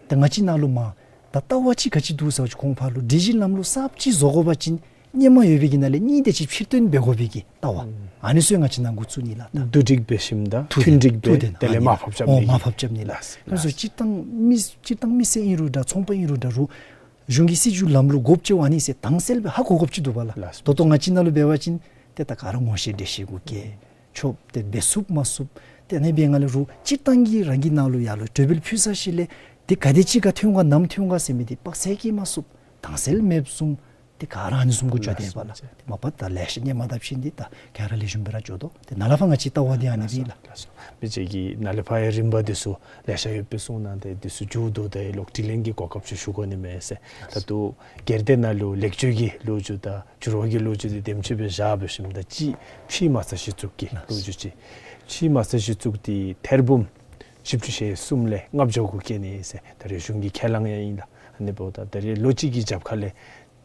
ད་ང་བཅས་ནང་ལུ་མར་ད་ལྟ་བ་ཅིག་ག་ཅི་འདུག་ཟེར་བ་ཅིན་ཁོང་ཕར་ལུ་སྒྲིག་གཞི་ལམ་ལུགས་གསརཔ་ཅིག་བཟོ་དགོ་པ་ཅིན་སྔོན་མ་ཡོད་པའི་གི་ནང་ལས་གཉིས་དེ་ཅིག་ཕྱིར་བཏོན་འབད་དགོ་པའི་གི་ལྟ་བ། ཨ་ནི་ཚུ་ཡང་ང་བཅས་ནང་འགོ་བཙུགས་ནི་ལགས། ད་བསྡུ་སྒྲིག་འབད་ཞིནམ་ད་མཐུན་སྒྲིག་འབད་དེ་ལས་མར་ཕབ་རྐྱབ་ནི། མར་ཕབ་རྐྱབ་ནི་ལགས། ལགས་སོ། ཨ་ནི་ཚུ་སྤྱིར་བཏང་མི་སྤྱིར་བཏང་མི་སེར་ཨིན་རུང་འདྲ་ཚོང་པ་ཨིན་རུང་འདྲ་རུང་གཞུང་གི་སྲིད་བྱུས་ལམ་ལུགས་དགོཔ་ཅིག་ཨ་ནི་ཟེར་དྭངས་གསལ་སྦེ་ཧ་གོ་དགོཔ་ཅིག་འདུག་པ་ལགས། ལགས་སོ། ད་ལྟོ་ང་བཅས་ནང་ལུ་འབད་བ་ཅིན་ཏེ་ད་ག་ར་ངོ་ཤེས་འདྲིས་ཤེས་གུ་བཀལ། ཆོགཔ་དེ་འབད་ཚུགས་མ་ཚུགས། ཏེ་ཨ་ནི་འབད་ང་ལས་རུང་སྤྱིར་བཏང་གི་རང་གི་ནང་ལུ་ཡར་ལུ་གྲོས་འབུལ་ཕུལ་ཚར་ཞིནམ་ལས་དེ་ག་དེ་ཅིག་ཁར་ཐོན་ག་ནམ་ཐོན་ག་ཟེར་མི་དེ་དཔག་ཚད་བཀལ་མ་ཚུགས། དྭངས་གསལ་མེདཔ་བཟུམ། ཏེ་ག་ར་ཨ་ནི་བཟུམ་གུ་འགྱོ་དེས་པ་ལགས། ཏེ་མ་པ་ད་ལེ་ཤ་སྔོན་མ་དང་ཕྱད་ནི་ད་ག་ར་ལེགས་ཤོམ་སྦེ་ར་འགྱོ་དོ། ཏེ་ནཱ་ལས་ཕར་ང་བཅས་ལྟ་བ་འདི་ཨ་ནི་ཨིན་ལགས། ལགས་སོ། མི་རྗེ་གིས་ནཱ་ལས་ཕར་ཡང་རིམ་པ་འདི་ཚུ་ལེ་ཤ་ཡོད་པའི་གསུང་གནང་སྟེ་འདི་ཚུ་མཇུག་བསྡུ་ད་ལོག་དྲི་ལན་གྱི་གོ་སྐབས་ཅིག་ཞུ་དགོ་ནི་མས་ཟེར། ད་ལྟོ་སྒེར་སྡེ་ནང་ལུ་ལེགས་བཅོས་ཀྱི་ལོ་རྒྱུས་དང་འགྱུར་བ་གི་ལོ་རྒྱུས་འདི་དེམ་ཅིག་སྦེ་བཞག་འབད་ཞིནམ་ད་ཅིག་ཕྱི་མ་རྩ་གཞི་བཙུགས་ཀྱི་ལོ་རྒྱུས་ཅིག། ཕྱི་མ་རྩ་གཞི་བཙུགས་ཏེ་ཐེར་འབུམ་བཞི་བཅུ་ཞེ་གསུམ་ལས་ལྔ་བརྒྱ་གུ་བསྐྱལ་ནི་ཟེར་ད་རེས་གཞུང་གི་ཁས་བླངས་ཡང་ཨིན་ལགས། ཨ་ནི་འབདཝ་ད་ད་རེས་ལོ་གཅིག་གི་རྒྱབ་ཁ་ལས་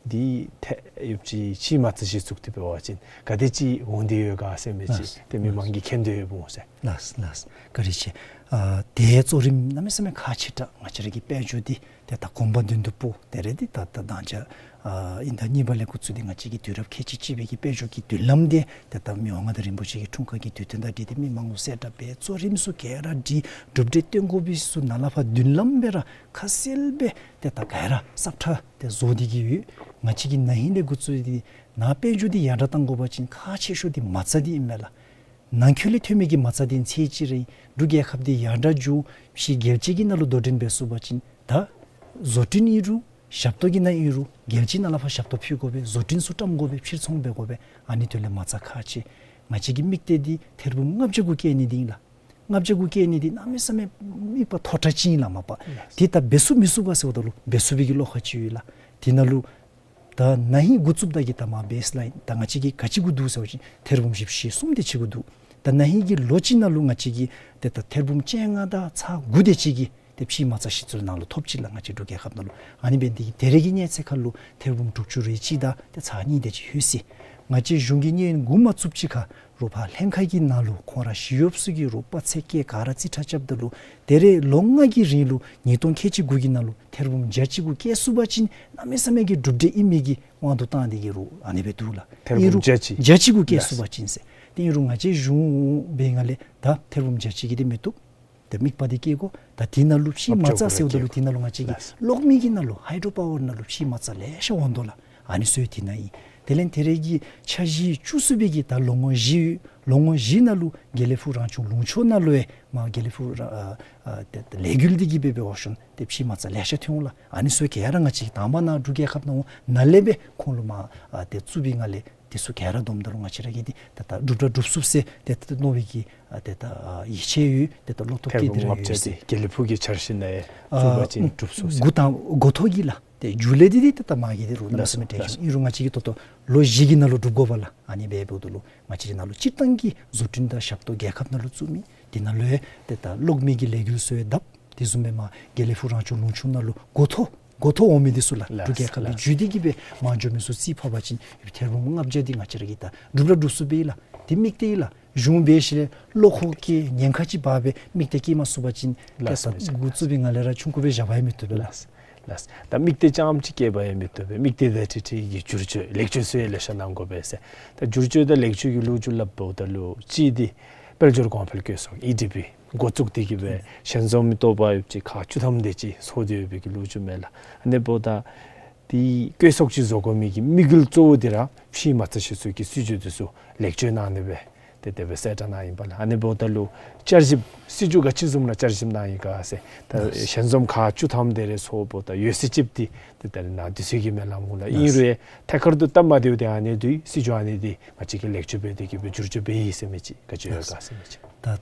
འདི་ཐེ་ཡོདཔ་ཅིག་ཕྱི་མ་རྩ་གཞི་བཙུགས་ཏེ་འབད་བ་ཅིན་ག་དེ་ཅིག་འོང་སྟེ་ཡོད་ག་ཟེར་མི་ཅིག་ལགས། ཏེ་མི་མང་གིས་མཁྱེན་ཏེ་ཡོདཔ་འོང་ཟེར། ལགས་ལགས། བཀའ་དྲིན་ཆེ། ཨ་ཏེ་གཙོ་རིམ་གནམ་མེད་ས་མེད་ཁག་ཆེ་དྲགས། ང་བཅས་ར་གི་དཔལ་འབྱོར་འདི་ཏེ་ད་གོམ་པ་མདུན་དུ་སྤོ་དེ་རེ་འདི་ད་ད་དང་ཅ་ཨ་དབྱིན་ཟླ་གཉིས་པ་ལས་འགོ་བཙུགས་ཏེ་ང་བཅས་ཀྱིས་དུས་རབས་ཁལ་གཅིག་གཅིག་པའི་གི་དཔལ་འབྱོར་གྱི་མདུན་ལམ་འདི་ཏེ་ད་མི་དབང་མངའ་བདག་རིན་པོ་ཆེ་གི་འཁྲུངས་སྐར་གྱི་དུས་སྟོན་དང་འབྲེལ་ཏེ་མི་མང་པོ་གསལ་བསྒྲགས་འབད་གཙོ་རིམ་ཚུ་ག་ར་སྒྲིག་གྲུབ་འབྲས་སྟོན་དགོ་པའི་ཚུ་ནཱ་ལས་ཕར་མདུན་ལམ་སྦེ་ར་ཁ་གསལ་སྦེ་ཏེ་ད་ག་ར་སབ་ཁྲ་ཏེ་བཟོ་སྟེ་གི་ཡོད། ང་བཅས་ཀྱིས་ན་ཧིང་ལས་འགོ་བཙུགས་ཏེ་ནཱ་དཔལ་འབྱོར་འདི་ཡར་དྲག་གཏང་དགོ་པ་ཅིན་ཁག་ཆེ་ཤོས་འདི་མ་རྩ་འདི་ཨིན་མས་ལགས། ནང་འཁོད་ལས་ཐོན་མི་གི་མ་རྩ་འདི་ཚད་ཅིག་ར་ཨིན། འབྲུག་རྒྱལ་ཁབ་འདི་ཡར་དྲག་འགྱོ་ཕྱི་རྒྱལ་སྤྱི་གི་ནང་ལུ་དོ་འགྲན་འབད་ཚུགས་པ་ཅིན་ད་བཟོ་སྐྲུན་ཨིན་རུང་ཞབས་ཏོག་གི་ནང་ཨིན་རུང་རྒྱལ་སྤྱི་ནང་ལས་ཕར་ཞབས་ཏོག་ཕུལ་དགོ་པས། བཟོ་སྐྲུན་ཚུ་བཀྲམ་དགོ་པས། ཕྱིར་ཚོང་འབད་དགོ་པས། ཨ་ནི་དོན་ལས་མ་རྩ་ཁག་ཆེ། ང་བཅས་ཀྱི་དམིགས་གཏད་འདི་ཐེར་འབུམ་ལྔ་བརྒྱ་གུ་བསྐྱལ་ནི་འདི་ཨིན་ལགས། ལྔ་བརྒྱ་གུ་བསྐྱལ་ནི་འདི་གནམ་མེད་ས་མེད་དམིགས་པ་མཐོ་དྲགས་ཅིག་ཨིན་ལགས་མ་པ། ལགས། འདི་ད་འབད་ཚུགས་མི་ཚུགས་ག་ཟེརཝ་ད་ལུ་འབད་ཚུགས་པའི་གི་བློ་ཁ་ཅིག་ཡོད་ལགས། དེ་ནང་ལུ་ད་ན་ཧིང་འགོ་བཙུགསཔ་ད་གི་ད་མར་བེསི་ལའིན་ད་ང་བཅས་ཀྱིས་ག་ཅི་གུ་འདུག་ཟེར་བ་ཅིན་ཐེར་འབུམ་བཞི་བཅུ་ཞེ་གསུམ་དེ་ཅིག་གུ་འདུག། ད་ན་ཧིང་གི་ལོ་གཅིག་ནང་ལུ་ང་བཅས་ཀྱིས་ཏེ་ད་ཐེར་འབུམ་བཅོ་ལྔ་དང་ཚག་དགུ་དེ་ཅིག་གི་ཏེ་ཕྱི་མ་རྩ་གཞི་བཙུགས་ནང་ལུ་ཐོབ་ཅི་ལགས། ང་བཅས་འབྲུག་རྒྱལ་ཁབ་ནང་ལུ་ཨ་ནི་འབད་ནི་དེ་གིས་ད་རེས་ཀྱི་གནས་ཚད་ཁར་ལུ་ཐེར་འབུམ་དྲུག་ཅུ་རེ་གཅིག་དང་ཏེ་ཚག་གཉིས་དེ་ཅིག་ལྷོད་ཅི། ང་བཅས་གཞུང་གིས་གནས་ཡུན་འགོ་མ་བཙུགས་ཅིག་ཁར་རུང་ཕར་ལྷན་ཁག་གི་ནང་ལུ་ཁོང་ར་ཞི་གཡོགཔ་ཚུ་གིས་རུང་དཔག་ཚད་བཀལ་ག་ར་རྩིས་ཁྲ་རྐྱབ་ད་ལུ་ད་རེས་ལོ་ལྔ་གི་རིང་ལུ་ཉིས་སྟོང་ཁལ་གཅིག་དགུ་གི་ནང་ལུ་ཐེར་འབུམ་བརྒྱ་གཅིག་གུ་བསྐྱལ་ཚུགས་པ་ཅིན་གནམ་མེད་ས་མེད་ཀྱི་གྲུབ་འབྲས་ཨིན་མི་གི་དབང་དུ་བཏང་སྟེ་གི་རུང་ཨ་ནི་སྦེ་འདུག་ལགས། ཐེར་འབུམ་ཨིན་རུང་བརྒྱ་གཅིག། བརྒྱ་གཅིག་གུ་བསྐྱལ་ཚུགས་པ་ཅིན་ཟེར། ཏེ་ཨིན་རུང་ང་བཅས་གཞུང་འབད་ང་ལས་ད་ཐེར་འབུམ་བརྒྱ་གཅིག་གི་དེ་མི་བཏུབ། ཏེ་དམིགས་པ་འདི་བསྐྱེད་དགོ། ད་དེ་ནང་ལུ་ཕྱི་མ་རྩ་ཟེརཝ་ད་ལུ་དེ་ནང་ལུ་ང་བཅས་ཀྱི་གློག་མེ་གི་ནང་ལུ་ཧའི་ཌྲོ་པ་ཝར་ནང་ལུ་ཕྱི་མ་རྩ་ལེ་ཤ་འོང་དོ་ལགས། ཨ་ནི་ཚུ་དེ་ནང་ཨིན། དེ་ལས་ད་རེས་ཀྱི་འཆར་གཞི་བཅུ་གསུམ་པའི་གི་ད་ལོ་ངོ་བཞི་ལོ་ངོ་བཞི་ནང་ལུ་དགེ་ལེགས་ཕུག་རང་བྱུང་ལུང་ཕྱོགས་ནང་ལུ་ཡང་མར་དགེ་ལེགས་ཕུག་ར་ཨ་ཨ་ཏེ་ཏེ་ལས་འགུལ་འདི་གིས་འབད་འབད་བ་ཤོན་ཏེ་ཕྱི་མ་རྩ་ལེ་ཤ་ཐོན་འོང་ལགས། ཨ་ནི་ཚུ་ག་ར་ང་བཅས་ཀྱིས་དང་པ་ནཱ་འབྲུག་རྒྱལ་ཁབ་ནང་འོང་ནཱ་ལས་སྦེ་ཁོང་ལུ་མར་ཨ་ཏེ་བཙུགས་པའི་ང་ལས་དེ་ཚུ་ག་ར་བསྡོམས་ད་རུང་ང་བཅས་ར་གིས་འདི་ད་ད་འགྲུབ་ར་འགྲུབ་ཚུགས་ཟེར་ཏེ་ཏེ་མནོ་བའི་གི་ཨ་ཏེ་ད་ཨ་ཡིད་ཆེས་ཡོད། ཏེ་ད་བློ་སྟོབས་ཐེར་བསྐྱེད་འབུམ་དེ་ར་ལྔ་བརྒྱ་ཡོད་ཟེར། དེ་དགེ་ལེགས་ཕུག་གི་འཆར་གཞི་ནང་ཨ་བཙུགས་པ་ཅིན་འགྲུབ་ཚུགས་ཟེར། འགོ་དང་འགོ་ཐོག་གི་ལགས། ཏེ་མཇུག་ལས་འདི་འདི་ད་ད་མ་གི་འདི་རུང་གནམ་མེད་ས་མེད་ལེགས་ཤོམ་ཨིན་རུང་ང་བཅས་ཀྱིས་ད་ལྟོ་ལོ་བཞི་གི་ནང་ལུ་འགྲུབ་དགོ་པས་ལགས། ཨ་ནི་འབད་འབདཝ་ད་ལུ་ང་བཅས་ཀྱི་ནང་ལུ་སྤྱིར་བཏང་གི་བཟོ་སྐྲུན་དང་ཞབས་ཏོག་རྒྱལ་ཁབ་ནང་ལུ་བཙུགས་མི་དེ་ནང་ལུ་ཡང་ཏེ་ད་གློག་མེ་གི་ལས་འགུལ་ཚུ་ཡང་བརྡབ། དེ་བཟུམ་སྦེ་མར་དགེ་ལེགས་ཕུག་རང་སྐྱོང་ལུང་ཕྱོགས་ནང་ལུ་འགོ་ཐོག་འགོ་ཐོག་འོང་མི་འདི་ཚུ་ལགས། ལགས། འབྲུག་རྒྱལ་ཁབ་ཀྱི་ལགས། བརྒྱུད་དེ་གི་སྦེ་མར་འགྱོ་མི་ཚུ་རྩིས་ཕབ་པ་ཅིན་ཐེར་འབུམ་ལྔ་བརྒྱ་འདི་ང་བཅས་ར་གིས་ད་སྒྲུབ་ར་སྒྲུབ་ཚུགས་པས་ལགས། དེ་དམིགས་གཏད་ཨིན་ལགས། གཞུང་འབད་ཞིནམ་ལས་བློ་ཁོག་བསྐྱེད་ཉེན་ཁ་ཅིག་འབག་སྦེ་དམིགས་གཏད་བསྐྱེད་མ་ཚུགས་པ་ཅིན་ལགས། ཏེ་ད་འགོ་བཙུགས་པའི་སྒང་ལས་ར་ཆུང་ཀུ་སྦེ་བཞག་པ་ཡང་མི་བཏུབ་པས་ལགས། ལགས། ད་དམིགས་གཏད་རྐྱངམ་ཅིག་བསྐྱེད་པ་ཡང་མི་བཏུབ་པས། དམིགས་གཏད་དང་འཁྲིལ་འཁྲིལ་གྱི་བསྒྱུར་བཅོས་ལེགས་བཅོས་ཚུ་ཡང་ལེ་ཤ་གནང་དགོ་པས་ཟེར། ད་བསྒྱུར་བཅོས་དང་ལེགས་བཅོས་ཀྱི་ལོ་རྒྱུས་སླབ་འབདཝ་ད་ལུ་གཅིག་འདི་དཔལ་འབྱོར་གོང་འཕེལ་བཀོད་ཚོགས་ཨི་ཌི་པི་འགོ་བཙུགས་ཏེ་གི་སྦེ་ཞལ་འཛོམས་མི་ཏོག་པ་ཡོདཔ་ཅིག་ཁག་བཅུ་ཐམ་དེ་ཅིག་ཚོགས་ཏེ་ཡོད་པའི་གི་ལོ་རྒྱུས་མས་ལགས། ཨ་ནི་འབདཝ་ད་དེ་བཀོད་ཚོགས་ཅིག་བཟོ་དགོ་མི་གི་དམིགས་ཡུལ་གཙོ་བོ་འདི་ར་ཕྱིའི་མ་རྩ་གཞི་བཙུགས་ཀྱི་སྲིད་བྱུས་འདི་ཚུ་ལེགས་བཅོས་གནང་ནི་སྦེ་ཏེ་དེ་སྦེ་གསལ་བསྒྲགས་གནང་ཡི་པས་ལགས། ཨ་ནི་འབདཝ་ད་ལུ་བསྐྱར་ཞིབ་སྲིད་བྱུས་ག་ཅི་བཟུམ་ལུ་བསྐྱར་ཞིབ་གནང་ཡི་ག་ཟེར། ད་ལགས། ཞལ་འཛོམས་ཁག་བཅུ་ཐམ་དེ་རེ་ཚོགསཔ་ད་ཡོད་ཚད་ཅིག་འདི་ཏེ་ད་རེས་ནཱ་དུས་ཚོད་ཀྱི་སྨོན་ལམ་གུ་ལགས། ཨིན་རུང་ཐད་ཀར་དུ་སྟབས་མ་བདེཝ་འདི་ཨ་ནི་འདི་སྲིད་བྱུས་ཨ་ནི་འདི་ང་བཅས་ཀྱིས་ལེགས་བཅོས་འབད་དེ་གི་སྦེ་བསྒྱུར་བཅོས་འབད་ཡི་ཟེར་མི་ཅིག་ག་ཅི་ཡོད་ག་ཟེར་མི་ཅིག། ད་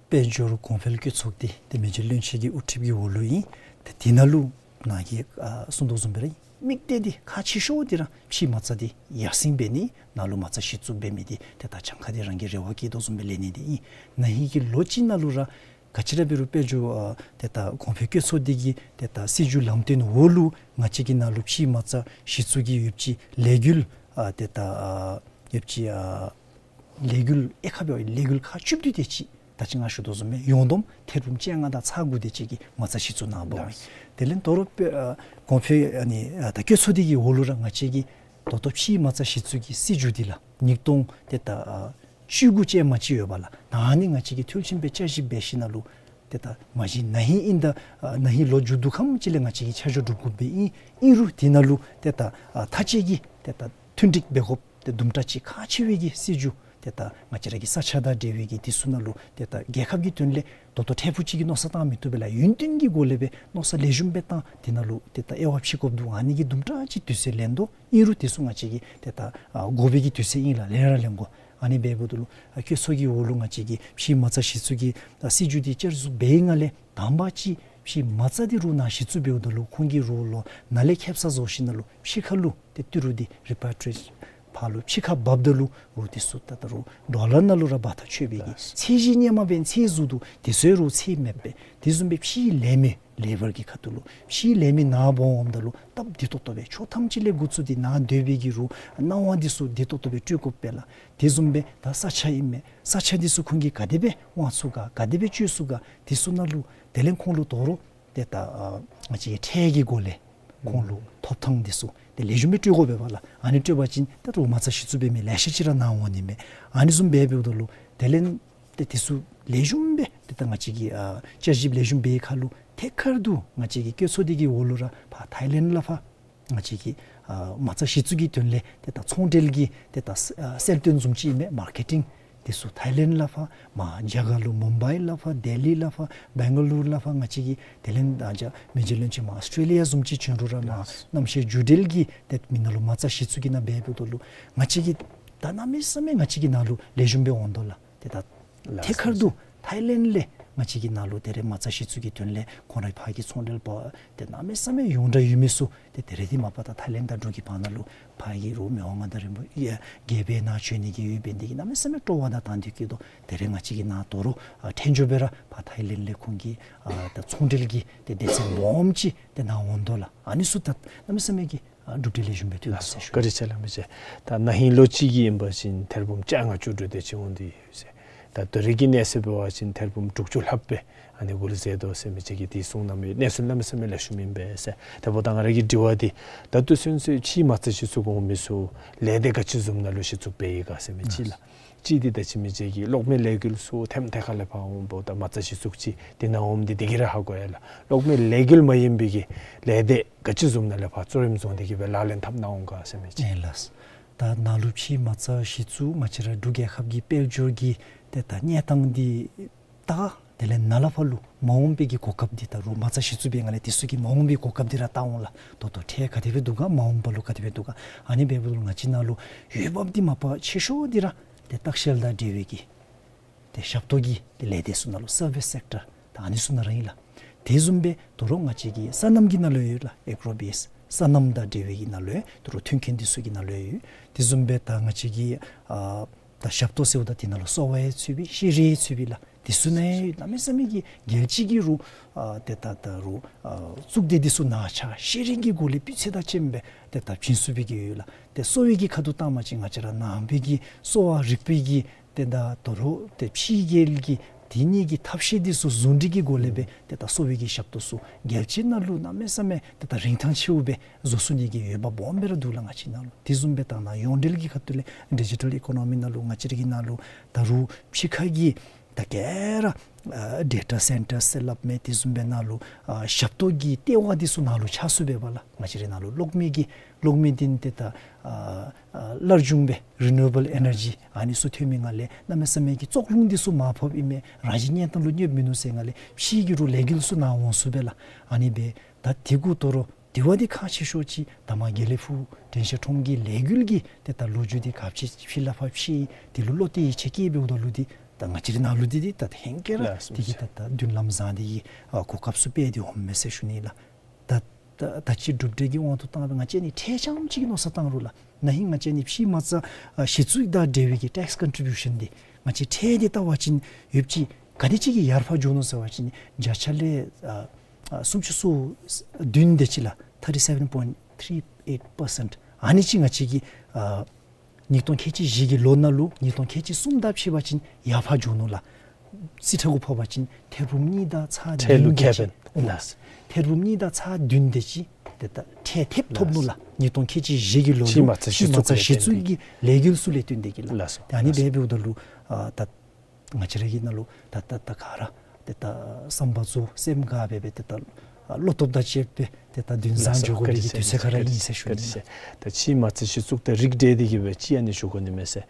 དཔལ་འབྱོར་གོང་འཕེལ་བཀོད་ཚོགས་འདི་ཏེ་མི་རྗེ་བློན་ཆེན་གྱི་དབུ་ཁྲིདཔ་ཀྱི་འོག་ལུ་ཨིན། ཏེ་དེ་ནང་ལུ་ནཱ་གིས་ཨ་གསུངས་དོ་བཟུམ་སྦེ་ར་ཨིན། དམིགས་གཏད་འདི་ཁག་ཆེ་ཤོས་འདི་ར་ཕྱིའི་མ་རྩ་འདི་ཡར་སེང་འབད་ནི་ནང་ལུ་མ་རྩ་གཞི་བཙུགས་འབད་མི་འདི་ཏེ་ད་གྱངས་ཁ་འདི་རང་གིས་རེ་བ་བསྐྱེད་དོ་བཟུམ་སྦེ་ལེན་ནི་འདི་ཨིན། ན་ཧིང་གི་ལོ་གཅིག་ནང་ལུ་ར་ག་ཅི་ར་འབད་རུང་དཔལ་འབྱོར་ཨ་ཏེ་ད་གོང་འཕེལ་བཀོད་ཚོགས་འདི་གི་ཏེ་ད་སྲིད་བྱུས་ལམ་སྟོན་འོག་ལུ་ང་བཅས་ཀྱི་ནང་ལུ་ཕྱིའི་མ་རྩ་གཞི་བཙུགས་ཀྱི་ཡོདཔ་ཅིག་ལས་འགུལ་ཨ་ཏེ་ད་ཨ་ཡོདཔ་ཅིག་ཨ་ལས་འགུལ་ཨེ་ཁ་འབད་བ་ལས་འགུལ་ཁག་བཅུ་བདུན་དེ་ཅིག་ད་ཅི་ང་ཞུ་དོ་བཟུམ་སྦེ་ཡོངས་བསྡོམས་ཐེར་འབུམ་བཅོ་ལྔ་དང་ཚག་དགུ་དེ་ཅིག་གི་མ་རྩ་གཞི་བཙུགས་གནང་བ་ཨིན། དེ་ལས་དོ་རུང་ཨ་གོང་འཕེལ་ཨ་ནི་ཨ་ད་བཀོད་ཚོགས་འདི་གི་འོག་ལུ་ར་ང་བཅས་ཀྱིས་ད་ལྟོ་ཕྱིའི་མ་རྩ་གཞི་བཙུགས་ཀྱི་སྲིད་བྱུས་འདི་ལགས་ཉིས་སྟོང་ཏེ་ད་ཨ་བཅུ་དགུ་ཅན་མ་ཅིག་ཡོད་པ་ལགས། ད་ཨ་ནི་ང་བཅས་ཀྱིས་འཐུས་ཚང་སྦེ་བསྐྱར་ཞིབ་འབད་ཞིནམ་ལས་ཏེ་ད་མ་གཞི་ན་ཧིང་ཨིན་ད་ཨ་ན་ཧིང་ལོ་མཇུག་བསྡུ་ཁམས་ཅིག་ལས་ང་བཅས་ཀྱིས་ཆ་འཇོག་གྲུབ་དགོཔ་སྦེ་ཨིན། ཨིན་རུང་དེ་ནང་ལུ་ཏེ་ད་ཨ་མཐའ་དཔྱད་ཀྱི་ཏེ་ད་མཐུན་འགྲིག་འབད་དགོཔ་ཏེ་དུམ་གྲ་ཅིག་ཁག་ཆེ་བའི་གི་སྲིད་བྱུས་ཏེ་ད་ང་བཅས་ར་གི་ས་ཆ་དང་འབྲེལ་བའི་གི་དེ་ཚུ་ནང་ལུ་ཏེ་ད་རྒྱལ་ཁབ་ཀྱི་དོན་ལས་ད་ལྟོ་ཐེ་ཕུག་ཅིག་གི་མནོ་བསམ་བཏང་མི་བཏུབ་པས་ལགས། ཡུན་བརྟན་གྱི་སྒོ་ལས་སྦེ་མནོ་བསམ་ལེགས་ཤོམ་སྦེ་བཏང་དེ་ནང་ལུ་ཏེ་ད་དབྱེ་བ་ཕྱེ་དགོཔ་འདུག། ཨ་ནི་གི་དུམ་གྲ་ཅིག་དུས་ཚོད་ལེན་དོ། ཨིན་རུང་དེ་ཚུ་ང་བཅས་ཀྱིས་ཏེ་ད་ཨ་དགོ་པའི་གི་དུས་ཚོད་ཨིན་ལགས། ལེན་ར་ལེན་དགོ། ཨ་ནི་འབདཝ་ད་ལུ་ཨ་བཀོད་ཚོགས་ཀྱི་འོག་ལུ་ང་བཅས་ཀྱིས་ཕྱིའི་མ་རྩ་གཞི་བཙུགས་ཀྱི་ཨ་སྲིད་བྱུས་འདི་བསྐྱར་བཟོ་འབད་བའི་སྒང་ལས་དང་པ་ཅིག་ཕྱིའི་མ་རྩ་འདི་རོགས་ནཱ་གཞི་བཙུགས་འབདཝ་ད་ལུ་ཁོང་གིས་རོགས་ལུ་ནཱ་ལས་ཁེ་སང་བཟོ་ཞིནམ་ལས་ཕྱི་ཁ་ལུ་ཏེ་ཏི་རུ་འདི་རི་པ་ཊི་རི་ཡེ་ཊི་ཕར་ལུ་ཕྱི་ཁར་འབགཔ་ད་ལུ་རོགས་དེ་ཚུ་ད་ད་རོགས་ཌོ་ལར་ནང་ལུ་ར་འབག་ཐག་ཆོད་པའི་གི་ཚད་གཞི་སྔོན་མ་འབད་ཚད་བཟུང་དོ། དེ་ཚུ་རོགས་ཚད་མེདཔ་སྦེ་དེ་བཟུམ་སྦེ་ཕྱིའི་ལས་མི་ལེ་བར་གྱི་ཁ་ཐུག་ལུ་ཕྱིའི་ལས་མི་ནཱ་འབག་འོངམ་ད་ལུ་སྟབས་བདེ་ཏོག་ཏོ་སྦེ་ཕྱོགས་ཐམས་ཅད་ལས་འགོ་བཙུགས་ཏེ་ནཱ་སྡོད་པའི་གི་རོགས་གནང་བ་འདི་ཚུ་བདེ་ཏོག་ཏོ་སྦེ་སྤྲོད་དགོཔ་སྦེ་ལགས། དེ་བཟུམ་སྦེ་ད་ས་ཆ་ཨིན་མས། ས་ཆ་འདི་ཚུ་ཁོང་གིས་ག་དེ་སྦེ་དབང་ཚུགས་ག་ག་དེ་སྦེ་སྤྱོད་ཚུགས་ག་དེ་ཚུ་ནང་ལུ་དེ་ལས་ཁོང་ལུ་དོ་རུང་ཏེ་ད་ཨ་ང་བཅས་ཀྱིས་ཁྲལ་གྱི་སྒོ་ལས་ཁོང་ལུ་ཐོབ་ཐང་འདི་ཚུ་ཏེ་ལེགས་ཤོམ་སྦེ་སྤྲོད་དགོ་པས་ལགས། ཨ་ནི་སྤྲོད་པ་ཅིན་ད་རོགས་མ་རྩ་གཞི་བཙུགས་འབད་མི་ལེ་ཤ་ཅིག་ར་ནཱ་འོང་ནི་མས། ཨ་ནི་བཟུམ་སྦེ་འབདཝ་ད་ལུ་དེ་ལས་ཏེ་དེ་ཚུ་ལེགས་ཤོམ་སྦེ་ཏེ་ད་ང་བཅས་ཀྱིས་ཨ་བསྐྱར་ཞིབ་ལེགས་ཤོམ་འབད་བའི་ཁར་ལུ་ཐད་ཀར་དུ་ང་བཅས་ཀྱི་བཀོད་ཚོགས་འདི་གི་འོག་ལུ་ར་ཕར་ཐའི་ལེནཌ་ལས་ཕར་ང་བཅས་ཀྱི་ཨ་མ་རྩ་གཞི་བཙུགས་ཀྱི་དོན་ལས་ཏེ་ད་ཚོང་འབྲེལ་གྱི་ཏེ་ད་ཨ་གསལ་སྟོན་བཟུམ་ཅིག་ཨིན་མས། མར་ཀེ་ཊིང་འདི་ཚུ་ཐའི་ལེནཌ་ལས་ཕར་མར་རྒྱ་གར་ལུ་མུམ་བའི་ལས་ཕར་ལྡི་ལི་ལས་ཕར་བེང་ག་ལུ་ལས་ཕར་ང་བཅས་ཀྱི་དེ་ལས་ད་ཅི་མི་རྗེ་བློན་ཆེན་མར་ཨོསི་ཊྲེ་ལི་ཡ་བཟུམ་ཅིག་བྱོན་རུང་ར་མར་གནམ་གཤིས་འགྱུར་འགྲོས་ཀྱི་ཏེ་མི་ནང་ལུ་མ་རྩ་གཞི་བཙུགས་ཀྱི་ནང་འབད་འབདཝ་ད་ལུ་ང་བཅས་ཀྱིས་ད་གནམ་མེད་ས་མེད་ང་བཅས་ཀྱི་ནང་ལུ་ལེགས་ཤོམ་སྦེ་འོང་དོ་ལགས། ཏེ་ད་ཐད་ཀར་དུ་ཐའི་ལེནཌ་ལས་ང་བཅས་ཀྱི་ནང་ལུ་དེ་རེ་མ་རྩ་གཞི་བཙུགས་ཀྱི་དོན་ལས་ཁོང་རའི་ཕར་གྱི་ཚོང་འབྲེལ་པ་ཏེ་གནམ་མེད་ས་མེད་ཡོངས་གྲགས་ཡོད་མི་ཚུ་ཏེ་དེ་རེ་འདི་མ་པ་ད་ཐའི་ལེནཌ་དང་འབྲུག་གི་བར་ན་ལུ་ཕར་གྱི་རོགས་མི་དབང་མངའ་བདག་རིན་པོ་ཆེ་རྒྱལ་པོ་ནཱ་བྱོན་ནི་གི་ཡོདཔ་འབད་ནི་དེ་གིས་གནམ་མེད་ས་མེད་སྤྲོ་བ་དང་དང་འདོད་བསྐྱེད་དོ། དེ་རེ་ང་བཅས་ཀྱི་ནཱ་དོ་རུང་ཨ་ཐད་འགྱོ་སྦེ་ར་ཕར་ཐའི་ལེནཌ་ལས་ཁོང་གི་ཨ་ད་ཚོང་འབྲེལ་གྱི་ཏེ་སྡེ་ཚན་སྦོམ་ཅིག་ཏེ་ནཱ་འོང་དོ་ལགས། ཨ་ནི་ཚུ་ད་གནམ་མེད་ས་མེད་ཀྱི་ཨ་གྲུབ་འབྲས་ལེགས་ཤོམ་སྦེ་ཐོན་ཡི་ཟེར་ཞུ། བཀའ་དྲིན་ཆེ་ལགས་མི་རྗེ། ད་ན་ཧིང་ལོ་གཅིག་གི་ཨིན་པ་ཅིན་ཐེར་འབུམ་བཅོ་ལྔ་བཅུ་དྲུག་དེ་ཅིག་འོང་སྟེ་ཡོད་ཟེར། ད་དེ་རིང་གི་གནས་ཚད་འབད་བ་ཅིན་ཐེར་འབུམ་དྲུག་ཅུ་ལྷགཔ་སྦེ་ཨ་ནི་འགུལ་ཟེར་དོ་ཟེར་མི་ཅིག་གིས་དེ་གསུངས་གནང་མི་གནས་ཚུལ་གནམ་མེད་ས་མེད་ལེགས་ཤོམ་ཨིན་པས་ཟེར། དེ་འབདཝ་ད་ང་ར་གི་དྲི་བ་འདི་ད་ལྟོ་ཚུན་ཚོད་ཕྱིའི་མ་རྩ་གཞི་བཙུགས་འོང་མི་ཚུ་ལས་སྡེ་ག་ཅི་བཟུམ་ནང་ལུ་གཞི་བཙུགས་འབད་ཡི་ག་ཟེར་མི་ཅིག་ལགས། གཅིག་འདི་ད་ཅི་མི་རྗེ་གིས་གློག་མེ་ལས་འགུལ་ཚུ་ཐེམ་ཐེ་ཁ་ལས་ཕར་འོངམ་ད་མ་རྩ་གཞི་བཙུགས་ཅིག་འདི་ནང་འོངམ་འདི་དེ་གིས་ར་ཧ་གོ་ཡི་ལགས། གློག་མེ་ལས་འགུལ་མ་ཡིན་པའི་གི་ལས་སྡེ་ག་ཅི་བཟུམ་ནང་ལས་ཕར་གཙོ་རིམ་བཟུང་སྟེ་གི་སྦེ་ལག་ལེན་འཐབ་གནང་འོང་ག་ཟེར་མི་ཅིག། ཨིན་ལགས། ད་ནཱ་ལུ་ཕྱིའི་མ་རྩ་གཞི་བཙུགས་ང་བཅས་ར་འབྲུག་རྒྱལ་ཁབ་ཀྱི་དཔལ་འབྱོར་གྱི་ཏེ་ད་གནས་སྟངས་འདི་ད་དེ་ལས་ནཱ་ལས་ཕར་ལུ་མ་འོངས་པའི་གི་གོ་སྐབས་འདི་ད་རུང་མ་རྩ་གཞི་བཙུགས་པའི་སྒང་ལས་དེ་ཚུ་གི་མ་འོངས་པའི་གོ་སྐབས་འདི་ར་བལྟ་འོང་ལགས། ད་ལྟོ་འཕྲལ་ག་དེ་སྦེ་འདུག་ག་མ་འོངས་པ་ལུ་ག་དེ་སྦེ་འདུག་ག། ཨ་ནི་འབདཝ་ད་ལུ་ང་བཅས་ནཱ་ལུ་འོས་འབབ་འདི་མ་པ་ཆེ་ཤོས་འདི་ར་ཏེ་ལྟ་བཤལ་དང་འབྲེལ་བའི་གི་ཏེ་ཞབས་ཏོག་གི་ཏེ་ལས་སྡེ་ཚུ་ནང་ལུ་སར་བིསི་སེཀ་ཊར་ད་ཨ་ནི་ཚུ་ནང་ར་ཨིན་ལགས། དེ་བཟུམ་སྦེ་དོ་རུང་ང་བཅས་ཀྱི་སོ་ནམ་གྱི་ནང་ལུ་ཡོད་ལགས། ཨེག་རོ་བེསི་སོ་ནམ་དང་འབྲེལ་བའི་གི་ནང་ལུ་ཡོད། དོ་རུང་མཐུན་རྐྱེན་འདི་ཚུ་གི་ནང་ལུ་ཡོད། དེ་བཟུམ་སྦེ་ད་ང་བཅས་ཀྱི་ཨ་ ད་ཞབས་ཏོག་ཟེརཝ་ད་དེ་ནང་ལུ་གསོ་བ་ཡང་ཚུད་པས་ཤེས་རིག་ཡང་ཚུད་པས་ལགས། དེ་ཚུ་ནང་གནམ་མེད་ས་མེད་ཀྱི་རྒྱལ་སྤྱི་གི་རུང་ཨ་ཏེ་ད་ད་རུང་ཨ་གཙུག་སྡེ་འདི་ཚུ་ནང་ཆ་ཤེས་རིག་གི་སྒོ་ལས་སྤུས་ཚད་དང་ཅན་སྦེ་ཏེ་ད་བྱིན་ཚུགས་པའི་གི་ཡོད་ལགས། ཏེ་གསོ་བའི་གི་ཁ་ཐུག་བཏང་བ་ཅིན་ང་བཅས་ར་ནང་པའི་གི་གསོ་བ་རིག་པའི་གི་ཏེ་ད་དོ་རུང་ཏེ་ཕྱི་རྒྱལ་གྱི་དེ་ནི་གི་ཐབས་ཤེས་འདི་ཚུ་ཟུང་འབྲེལ་གྱི་སྒོ་ལས་སྦེ་ཏེ་ད་གསོ་བའི་གི་ཞབས་ཏོག་ཚུ་རྒྱལ་སྤྱི་ནང་ལུ་གནམ་མེད་ས་མེད་ཏེ་ད་རིན་ཐང་ཆེཝ་སྦེ་བཟོ་ཚུགས་ནི་གི་འོས་འབབ་སྦོམ་སྦེ་ར་འདུག་ལགས་ང་བཅས་ནང་ལུ། དེ་བཟུམ་སྦེ་ད་ནཱ་ཡོངས་འབྲེལ་གྱི་ཁ་ཐུག་ལས་ཌི་ཇི་ཊལ་ཨི་ཀོ་ནོ་མི་ནང་ལུ་ང་བཅས་ར་གི་ནང་ལུ་ད་རུང་ཕྱི་ཁ་གི་ད་ག་ར་ཨ་ཌེ་ཊ་སེན་ཊར་ཟེར་སླབ་མས། དེ་བཟུམ་སྦེ་ནང་ལུ་ཨ་ཞབས་ཏོག་གི་ལྟེ་བ་འདི་ཚུ་ནང་ལུ་ཆགས་ཚུགས་པས་པ་ལགས། ང་བཅས་ར་ནང་ལུ་གློག་མེ་གི་གློག་མེ་འདི་ཏེ་ད་ཨ་ཨ་སླར་འབྱུང་བའི་རི་ནིའུ་ཨེ་བཱལ་ཨེ་ནར་ཇི་ཨ་ནི་ཚུ་ཐོན་མི་ནང་ལས་གནམ་མེད་ས་མེད་ཀྱི་བཙོག་རླུང་འདི་ཚུ་མར་ཕབ་ཨིན་མས། རང་བཞིན་གནས་སྟངས་ལུ་གནོདཔ་མིན་ནུག་ཟེར་ནང་ལས་ཕྱི་གི་རུང་ལས་འགུལ་ཚུ་ནང་འོང་ཚུགས་པས་ལགས། ཨ་ནི་སྦེ་ད་དེ་གུ་དོ་རུང་དེ་བ་འདི་ཁག་ཆེ་ཤོས་ཅིག་ད་མར་དགེ་ལེགས་ཕུག་དྲན་ཤེས་ཁྲོམ་གྱི་ལས་འགུལ་གྱི་ཏེ་ད་ལོ་རྒྱུས་འདི་ག་ཅི་ཕྱི་ལས་ཕར་ཕྱེ་དེ་ལུ་བློ་གཏད་ཡིད་ཆེས་བསྐྱེད་འབདཝ་ད་ལུ་འདི་ད་ང་བཅས་ར་ནང་ལུ་འདི་འདི་ད་ཧེང་སྐལ་ར་ལགས་སོ། དེ་གི་ད་ད་མདུན་ལམ་བཟང་སྟེ་གི་ཨ་གོ་སྐབས་ཚུ་སྤེལ་ཏེ་འོངམ་མས་ཟེར་ཞུ་ནི་ལགས། ད་ད་ད་ཅི་གྲུབ་འབྲས་ཀྱི་དབང་དུ་བཏང་སྦེ་ང་བཅས་ནི་ཁྲལ་རྐྱངམ་ཅིག་གི་མནོ་བསམ་བཏང་རུང་ལགས། ན་ཧིང་ང་བཅས་ནི་ཕྱེ་མ་རྩ་ཨ་གཞི་བཙུགས་དང་འབྲེལ་བའི་གི་ཊེགསི་ཀོན་ཊི་བིའུ་ཤཱན་འདི་ང་བཅས་ཁྲལ་འདི་བལྟ་བ་ཅིན་ཡོདཔ་ཅིག་ག་དེ་ཅིག་གིས་ཡར་ཕར་འགྱོ་ནུག་ཟེར་བ་ཅིན་བརྒྱ་ཆ་ལས་ཨ་ཨ་སུམ་ཅུ་སོ་བདུན་དེ་ཅིག་ལགས། ཐར་ཊི་སེ་བཱན་པོའིནཊ་ཐི་རི་ཨེཊ་པར་སེནཊ། ཨ་ནི་ཅིག་ང་བཅས་ཀྱི་ཨ་ཉིས་སྟོང་ཁལ་གཅིག་བཞི་གི་ལོ་ནང་ལུ་ཉིས་སྟོང་ཁལ་གཅིག་གསུམ་དང་ཕྱད་པ་ཅིན་ཡར་ཕར་འགྱོ་ནུག་ལགས། རྩིས་ཁྲ་གུ་ཕབ་པ་ཅིན་ཐེར་འབུམ་གཉིས་དང་ཚག་ཁྲལ་ལུ་བདུན་དེ་ཁེ་ཅིག་ཕན་ལགས། ཐེར་འབུམ་གཉིས་དང་ཚག་བདུན་དེ་ཅིག་ཏེ་ད་ཁྲལ་ཐེབས་ཐོབ་ནུག་ལགས། ལགས། ཉིས་སྟོང་ཁལ་གཅིག་བཞི་གི་ལོ་ཕྱེ་ལུ་མ་རྩ་ཕྱེ་མ་རྩ་གཞི་བཙུགས་ཀྱི་ལས་འགུལ་ཚུ་ལས་བརྟེན་ཏེ་གི་ལགས། ལགས་སོ། ཏེ་ཨ་ནི་ལགས་སོ། སྦེ་འབདཝ་ད་ལུ་ཨ་ད་ང་བཅས་ར་གི་ནང་ལུ་ད་ད་ད་ག་ར་ཏེ་ད་བསམ་པ་རྫོགས་སེམས་དགའ་སྦེ་སྦེ་ཏེ་ད་བློ་སྟོབས་དང་བཅས་པའི་ཏེ་ད་མདུན་བཟང་འགྱོ་དགོ་པའི་གི་དུས་ཚོད་ཁར་ར་ཨིན་ཟེར་ཞུ་ནི་ལགས། ད་ཕྱེ་མ་རྩ་གཞི་བཙུགས་ད་རིགས་འགྲེ་འདི་གིས་སྦེ་ཅིག་ཨ་ནི་ཞུ་དགོ་ནི་མས་ཟེར།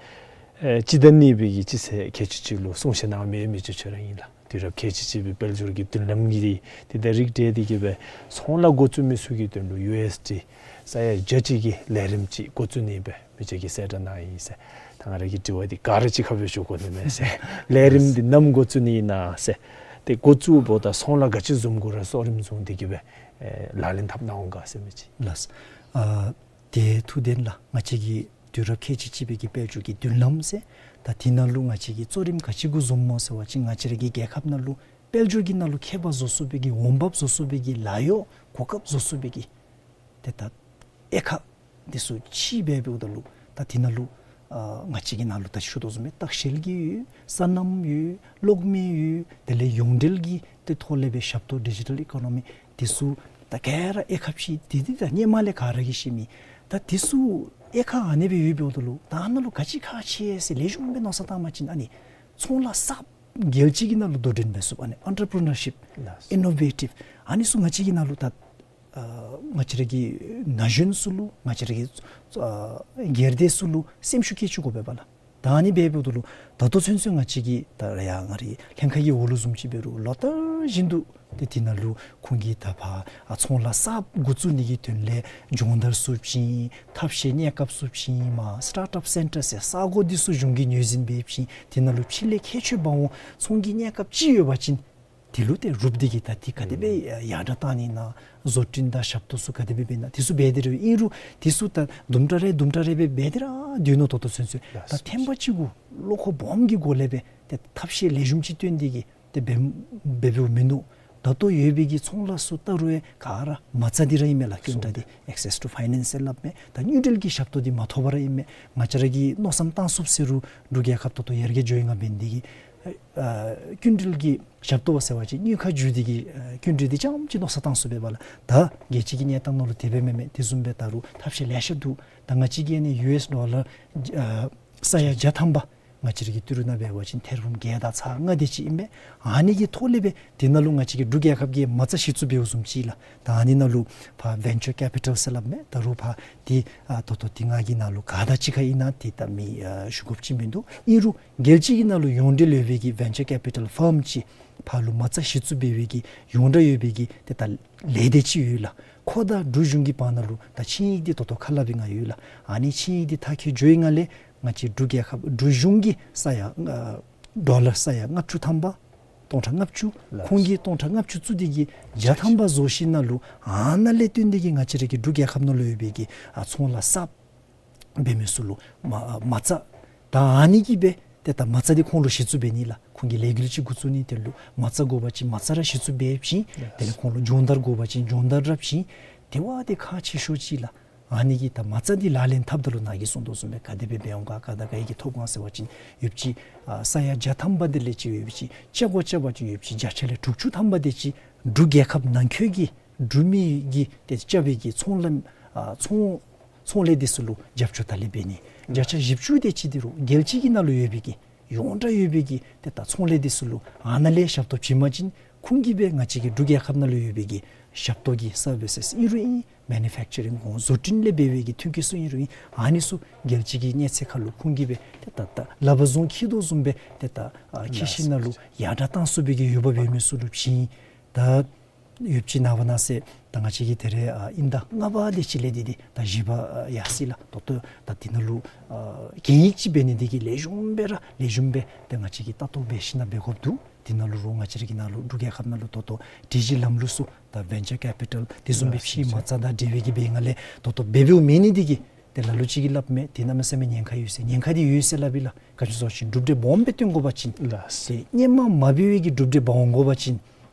ཨེ་སྤྱི་ཟླ་གཉིས་པའི་གི་སྤྱི་ཚེས་ཁལ་གཅིག་གཅིག་ལུ་གསུང་བཤད་གནང་མི་མི་རྗེ་ཁྱོད་ར་ཨིན་ལགས། དུས་རབས་ཁལ་གཅིག་གཅིག་པའི་དཔལ་འབྱོར་གྱི་མདུན་ལམ་གྱི་འདི་ད་རིགས་འགྲེ་འདི་གིས་སྦེ་ཚོང་ལཱ་འགོ་བཙུགས་མི་ཚུ་གི་དོན་ལུ་ཡུ་ཨེསི་ཌི་ས་ཡ་བརྒྱ་ཅིག་གི་ལས་རིམ་ཅིག་འགོ་བཙུགས་ནི་སྦེ་མི་རྗེ་གིས་གསལ་བསྒྲགས་གནང་ཡི་ཟེར། ད་ང་ར་གི་དྲི་བ་འདི་ག་ར་གཅིག་ཁར་སྦེ་ཞུ་དགོ་ནི་མས་ཟེར། ལས་རིམ་འདི་ནམ་འགོ་བཙུགས་ནི་ཨིན་ན་ཟེར། ཏེ་འགོ་བཙུགསཔ་ད་ཚོང་ལཱ་ག་ཅི་བཟུམ་གུ་ར་གཙོ་རིམ་བཟུང་སྟེ་གི་སྦེ་ཨེ་ལག་ལེན་འཐབ་གནང་འོང་ག་ཟེར་མི་ཅིག། ལགས། ཨ་ཏེ་ཐུགས་བདེན་ལགས། ང་བཅས་ཀྱི་དུས་རབས་ཁལ་གཅིག་གཅིག་པའི་གི་དཔལ་འབྱོར་གྱི་མདུན་ལམ་ཟེར་ད་དེ་ནང་ལུ་ང་བཅས་ཀྱིས་གཙོ་རིམ་ག་ཅི་གུ་བཟུངམ་སྨོ་ཟེར་བ་ཅིན་ང་བཅས་ར་གི་རྒྱལ་ཁབ་ནང་ལུ་དཔལ་འབྱོར་གྱི་ནང་ལུ་ཁྱད་པར་བཟོ་ཚུགས་པའི་གི་འོང་འབབ་བཟོ་ཚུགས་པའི་གི་ལཱ་གཡོག་གོ་སྐབས་བཟོ་ཚུགས་པའི་གི་ཏེ་ད་དབྱེ་ཁག་འདི་ཚུ་ཕྱེ་སྦེ་འབདཝ་ད་ལུ་ད་དེ་ནང་ལུ་ཨ་ང་བཅས་ཀྱི་ནང་ལུ་ད་ཞུ་དོ་བཟུམ་སྦེ་ལྟ་བཤལ་གྱི་ཡོད། སོ་ནམ་ཡོད། གློག་མེ་ཡོད། དེ་ལས་ཡོངས་འབྲེལ་གྱི་ཏེ་ཐོག་ལས་སྦེ་ཞབས་ཏོག་ཌི་ཇི་ཊལ་ཨི་ཀོ་ནོ་མི་འདི་ཚུ་ད་ག་ར་དབྱེ་ཁག་ཕྱེ། དེ་འདི་ད་སྔོན་མ་ལས་ག་ར་གིས་ཤེས་མི་ད་འདི་ཚུ་དབྱེ་ཁག་ཨ་ནི་སྦེ་ཡོདཔ་འབདཝ་ད་ལུ་ད་ཨ་ནཱ་ལུ་ག་ཅི་ཁག་ཆེ་ཟེར་ལེགས་ཤོམ་སྦེ་མནོ་བསམ་བཏང་བ་ཅིན་ཨ་ནི་ཚོང་ལཱ་གསརཔ་རྒྱལ་སྤྱི་གི་ནང་ལུ་དོ་འགྲན་འབད་ཚུགསཔ་ཨ་ནི་ཨེན་ཊར་པི་རི་ནར་ཤིཔ་ལགས། ཨིན་ནོ་ཝེ་ཊིབ་ཨ་ནི་ཚུ་ང་བཅས་ཀྱི་ནང་ལུ་ད་ཨ་ང་བཅས་ར་གི་ན་གཞོན་ཚུ་ལུ་ང་བཅས་ར་གི་ཨ་སྒེར་སྡེ་ཚུ་ལུ་སེམས་ཤུགས་བསྐྱེད་བཅུག་དགོ་པས་པ་ལགས། ད་ཨ་ནི་སྦེ་འབདཝ་ད་ལུ་ད་ལྟོ་ཚུན་ཚོད་ང་བཅས་ཀྱི་ད་ར་ཡ་ང་རའི་ལྷན་ཁག་གི་འོག་ལུ་བཟུམ་ཅིག་འབད་རུང་ལོ་ལྟར་བཞིན་དུ་ཏེ་དེ་ནང་ལུ་ཁོང་གིས་ད་ཕར་ཨ་ཚོང་ལཱ་གསརཔ་འགོ་བཙུགས་ནི་གི་དོན་ལས་སྦྱོང་བརྡར་ཚུ་བྱིན། ཐབས་ཤེས་གནས་སྐབས་ཚུ་བྱིན། མར་སི་ཊཱརཊ་ཨཔ་སེན་ཊར་ཟེར་ས་གོ་འདི་ཚུ་གཞུང་གིས་ངོས་འཛིན་འབད་བྱིན། དེ་ནང་ལུ་ཕྱི་ལས་ཁྱད་ཆོས་འབག་འོང་ཚོང་གི་གནས་སྐབས་ཅིག་ཡོད་པ་ཅིན་དེ་ལུ་ཏེ་རུབ་སྟེ་གི་ད་འདི་ག་དེ་སྦེ་ཡར་དྲག་བཏང་ནི་ཨིན་ན། བཟོ་སྐྲུན་དང་ཞབས་ཏོག་ཚུ་ག་དེ་སྦེ་འབད་ནི་ཨིན་ན། དེ་ཚུ་འབད་དེ་ར་ཨིན་རུང་དེ་ཚུ་ད་དུམ་གྲ་རེ་དུམ་གྲ་རེ་སྦེ་འབད་དེ་ར་སྡོད་ནུག། ད་ལྟོ་ཚུན་ཚོད་ད་ཐེངས་པ་གཅིག་གུ་བློ་ཁོག་སྦོམ་གྱི་སྒོ་ལས་སྦེ་ཏེ་ཐབས་ཤེས་ལེགས་ཤོམ་ཅིག་བཏོན་ཏེ་གི་ཏེ་འབད་འབད་འབདཝ་མིན་ནུག། ད་ལྟོ་ཡོད་པའི་གི་ཚོང་ལཱ་ཚུ་ལྟ་རུང་ཡང་ག་ར་མ་རྩ་འདི་ར་ཨིན་མས་ལགས། སྐྱོན་བྲལ་འདི་ཨེག་སེས་ཊུ་ཕའི་ནེནསི་ཟེར་སླབ་མས། ད་དངུལ་འབྲེལ་གྱི་ཞབས་ཏོག་འདི་མ་ཐོབ་པར་ཨིན་མས། ང་བཅས་ར་གིས་མནོ་བསམ་བཏང་ཚུགས་ཟེར་རུང་འབྲུག་རྒྱལ་ཁབ་ད་ལྟོ་ཡར་རྒྱས་འགྱོ་ཡི་ང་འབད་ནི་འདི་གིས་ཨ་སྐྱིན་འགྲུལ་གྱི་ཞབས་ཏོག་ཟེར་བ་ཅིན་དངུལ་ཁང་བརྒྱུད་དེ་གི་ཨ་སྐྱིན་འགྲུལ་འདི་རྐྱངམ་ཅིག་མནོ་བསམ་བཏང་ཚུགས་པས་པ་ལགས། ད་རྒྱལ་སྤྱི་གི་གནས་སྟངས་ནང་ལུ་དེ་སྦེ་མེན་མས། དེ་བཟུམ་སྦེ་ད་རུང་ཐབས་ཤེས་ལེ་ཤ་འདུག། ད་ང་བཅས་ཀྱི་ཨ་ནི་ཡུ་ཨེསི་ཌོ་ལར་ཨ་ས་ཡ་བརྒྱ་ཐམ་པ་ང་བཅས་ར་གི་ཏི་རུ་ནང་འབད་བ་ཅིན་ཐེར་འབུམ་བརྒྱད་དང་ཚག་ལྔ་དེ་ཅིག་ཨིན་པས། ཨ་ནི་གི་ཐོག་ལས་སྦེ་དེ་ནང་ལུ་ང་བཅས་ཀྱི་འབྲུག་རྒྱལ་ཁབ་ཀྱིས་མ་རྩ་གཞི་བཙུགས་འབདཝ་བཟུམ་ཅིག་ལགས། ད་ཨ་ནི་ནང་ལུ་ཕར་ཝེན་ཅར་ཀེ་པི་ཊལ་ཟེར་སླབ་མས། ད་རུང་ཕར་འདི་ཨ་ད་ལྟོ་འདི་ང་གི་ནང་ལུ་ག་དང་གཅིག་ཁར་ཨིན་ན་འདི་ད་མི་ཨ་ཞུ་དགོཔ་ཅིག་མིན་འདུག། ཨིན་རུང་རྒྱལ་སྤྱི་གི་ནང་ལུ་ཡོངས་འབྲེལ་ཡོད་པའི་གི་ཝེན་ཅར་ཀེ་པི་ཊལ་ཕརམ་ཅིག་ཕར་ལུ་མ་རྩ་གཞི་བཙུགས་འབད་བའི་གི་ཡོངས་གྲགས་ཡོད་པའི་གི་ཏེ་ད་ལས་སྡེ་ཅིག་ཡོད་ལགས། ཁོ་དང་འབྲུག་གཞུང་གི་བར་ན་ལུ་ད་ཆིངས་ཡིག་འདི་ད་ལྟོ་ཁ་སླབ་པའི་ནང་ཡོད་ལགས། ཨ་ནི་ཆིངས་ཡིག་འདི་མཐར་འཁྱོལ་འགྱོ་བའི་ནང་ལས་ང་བཅས་འབྲུག་རྒྱལ་ཁབ་འབྲུག་གཞུང་གིས་ས་ཡ་ཨ་ཌོ་ལར་ས་ཡ་ལྔ་བཅུ་ཐམ་པ་སྟོང་ཕྲག་ལྔ་བཅུ། ལགས། ཁོང་གིས་སྟོང་ཕྲག་ལྔ་བཅུ་བཙུགས་ཏེ་གི་བརྒྱ་ཐམ་པ་བཟོ་ཞིནམ་ལས་ཨ་ནཱ་ལས་བརྟེན་ཏེ་གི་ང་བཅས་ར་གི་འབྲུག་རྒྱལ་ཁབ་ནང་ལུ་ཡོད་པའི་གི་ཨ་ཚོང་ལཱ་གསརཔ་འབད་མི་ཚུ་ལུ་མ་མ་རྩ་ ད་ཨ་ནི་གིས་སྦེ་ཏེ་ད་མ་རྩ་འདི་ཁོང་ལུ་གཞི་བཙུགས་འབད་ནི་ལགས། ཁོང་གིས་ལས་འགུལ་ཅིག་འགོ་བཙུགས་ནི་དེ་ལུ་མ་རྩ་དགོ་པ་ཅིན་མ་རྩ་ར་གཞི་བཙུགས་འབད་ཞིནམ་དེ་ལས་ཁོང་ལུ་སྦྱོང་བརྡར་དགོ་པ་ཅིན་སྦྱོང་བརྡར་རྐྱབ་ཞིནམ་དེ་བ་དེ་ཁག་ཆེ་ཤོས་ཅིག་ལགས། ཨ་ནི་གིས་ད་མ་རྩ་འདི་ལག་ལེན་འཐབ་ད་ལུ་ནཱ་གིས་གསུངས་དོ་བཟུམ་སྦེ་ག་དེ་སྦེ་འབད་འོང་ག་ག་དང་ག་གིས་ཐོབ་འོང་ག་ཟེར་བ་ཅིན་ཡོདཔ་ཅིག་ཨ་ས་ཡ་བརྒྱ་ཐམ་པ་དེ་ལས་ཅིག་ཡོདཔ་ཅིག་ཆ་དགོ་ཆ་བ་ཅིན་ཡོདཔ་ཅིག་བརྒྱ་ཆ་ལས་དྲུག་ཅུ་ཐམ་པ་དེ་ཅིག་འབྲུག་རྒྱལ་ཁབ་ནང་འཁོད་ཀྱི་འབྲུག་མི་གིས་ཏེ་རྐྱབ་པའི་གི་ཚོང་ལམ་ཨ་ཚོང་ཚོང་ལས་དེ་ཚུ་ལུ་རྒྱབ་སྐྱོར་ད་ལས་འབད་ནི། བརྒྱ་ཆ་བཞི་བཅུ་དེ་ཅིག་འདི་རུང་རྒྱལ་སྤྱི་གི་ནང་ལུ་ཡོད་པའི་གི་ཡོངས་གྲགས་ཡོད་པའི་གི་ཏེ་ད་ཚོང་ལས་དེ་ཚུ་ལུ་ཨ་ནཱ་ལས་ཞབས་ཏོག་བྱིན་པ་ཅིན་ཁོང་གིས་སྦེ་ང་བཅས་ཀྱི་འབྲུག་རྒྱལ་ཁབ་ནང་ལུ་ཡོད་པའི་གི་ཞབས་ཏོག་གི་སར་བི་སེས་ཨིན་རུང་ཨིན་མེ་ནུ་ཕེཀ་ཅ་རིང་ཁོང་བཟོ་སྐྲུན་ལས་འབད་བའི་གི་ཐོན་སྐྱེད་ཚུ་ཨིན་རུང་ཨིན་ཨ་ནི་ཚུ་རྒྱལ་སྤྱི་གི་གནས་ཚད་ཁར་ལུ་ཁོང་གིས་སྦེ་ཏེ་ད་ད་ལག་པ་བཟུང་འཁྱིད་དོ་བཟུམ་སྦེ་ཏེ་ད་ཨ་འཁྱིད་ཞིནམ་ལས་ཡར་དྲག་བཏང་ཚུགས་པའི་གི་འོས་འབབ་ཡོད་མི་ཚུ་ལུ་བྱིན། ད་ཡོདཔ་ཅིག་ནངས་པ་གནངས་ཚེ་ད་ང་བཅས་ཀྱིས་ད་རེས་ཨ་དབྱིན་ཟླ་ལྔ་པ་དེ་ཅིག་ལས་ཏེ་འདི་ད་བཞི་པ་ཨ་ཡར་སོ་ཡི་ལགས། ད་ལྟོ་ད་འདི་ནང་ལུ་ཨ་གན་ཡིག་ཅིག་འབད་ནི་འདི་གིས་ལེགས་ཤོམ་སྦེ་ར་ལེགས་ཤོམ་སྦེ་ད་ང་བཅས་ཀྱིས་ལྟ་རྟོག་འབད་ཞིནམ་ལས་འབད་དགོཔ་འདུག། འདི་ནང་ལུ་རུང་ང་བཅས་ར་གི་ནང་ལུ་འབྲུག་རྒྱལ་ཁབ་ནང་ལུ་ད་ལྟོ་སྒྲིག་གཞི་ལམ་ལུགས་ཚུ་ད་ཝེན་ཅར་ཀེ་པི་ཊལ་དེ་བཟུམ་སྦེ་ཕྱི་མ་རྩ་དང་འབྲེལ་བའི་གི་འབད་ནི་ལས་ད་ལྟོ་འབད་འབདཝ་མེད་ནི་འདི་གིས་ཏེ་ལ་ལུ་ཅིག་གིས་སླབ་མས། ཏེ་གནམ་མེད་ས་མེད་ཉེན་ཁ་ཡོད་ཟེར། ཉེན་ཁ་འདི་ཡོད་ཟེར་སླབ་ཨིན་ལགས། ག་ཅི་ཟེར་བ་ཅིན་གྲུབ་འབྲས་སྦོམ་སྦེ་ཐོན་དགོ་པ་ཅིན་ཏེ་སྔོན་མ་མ་འབད་བའི་གི་གྲུབ་འབྲས་འབད་འོང་དགོ་པ་ཅིན་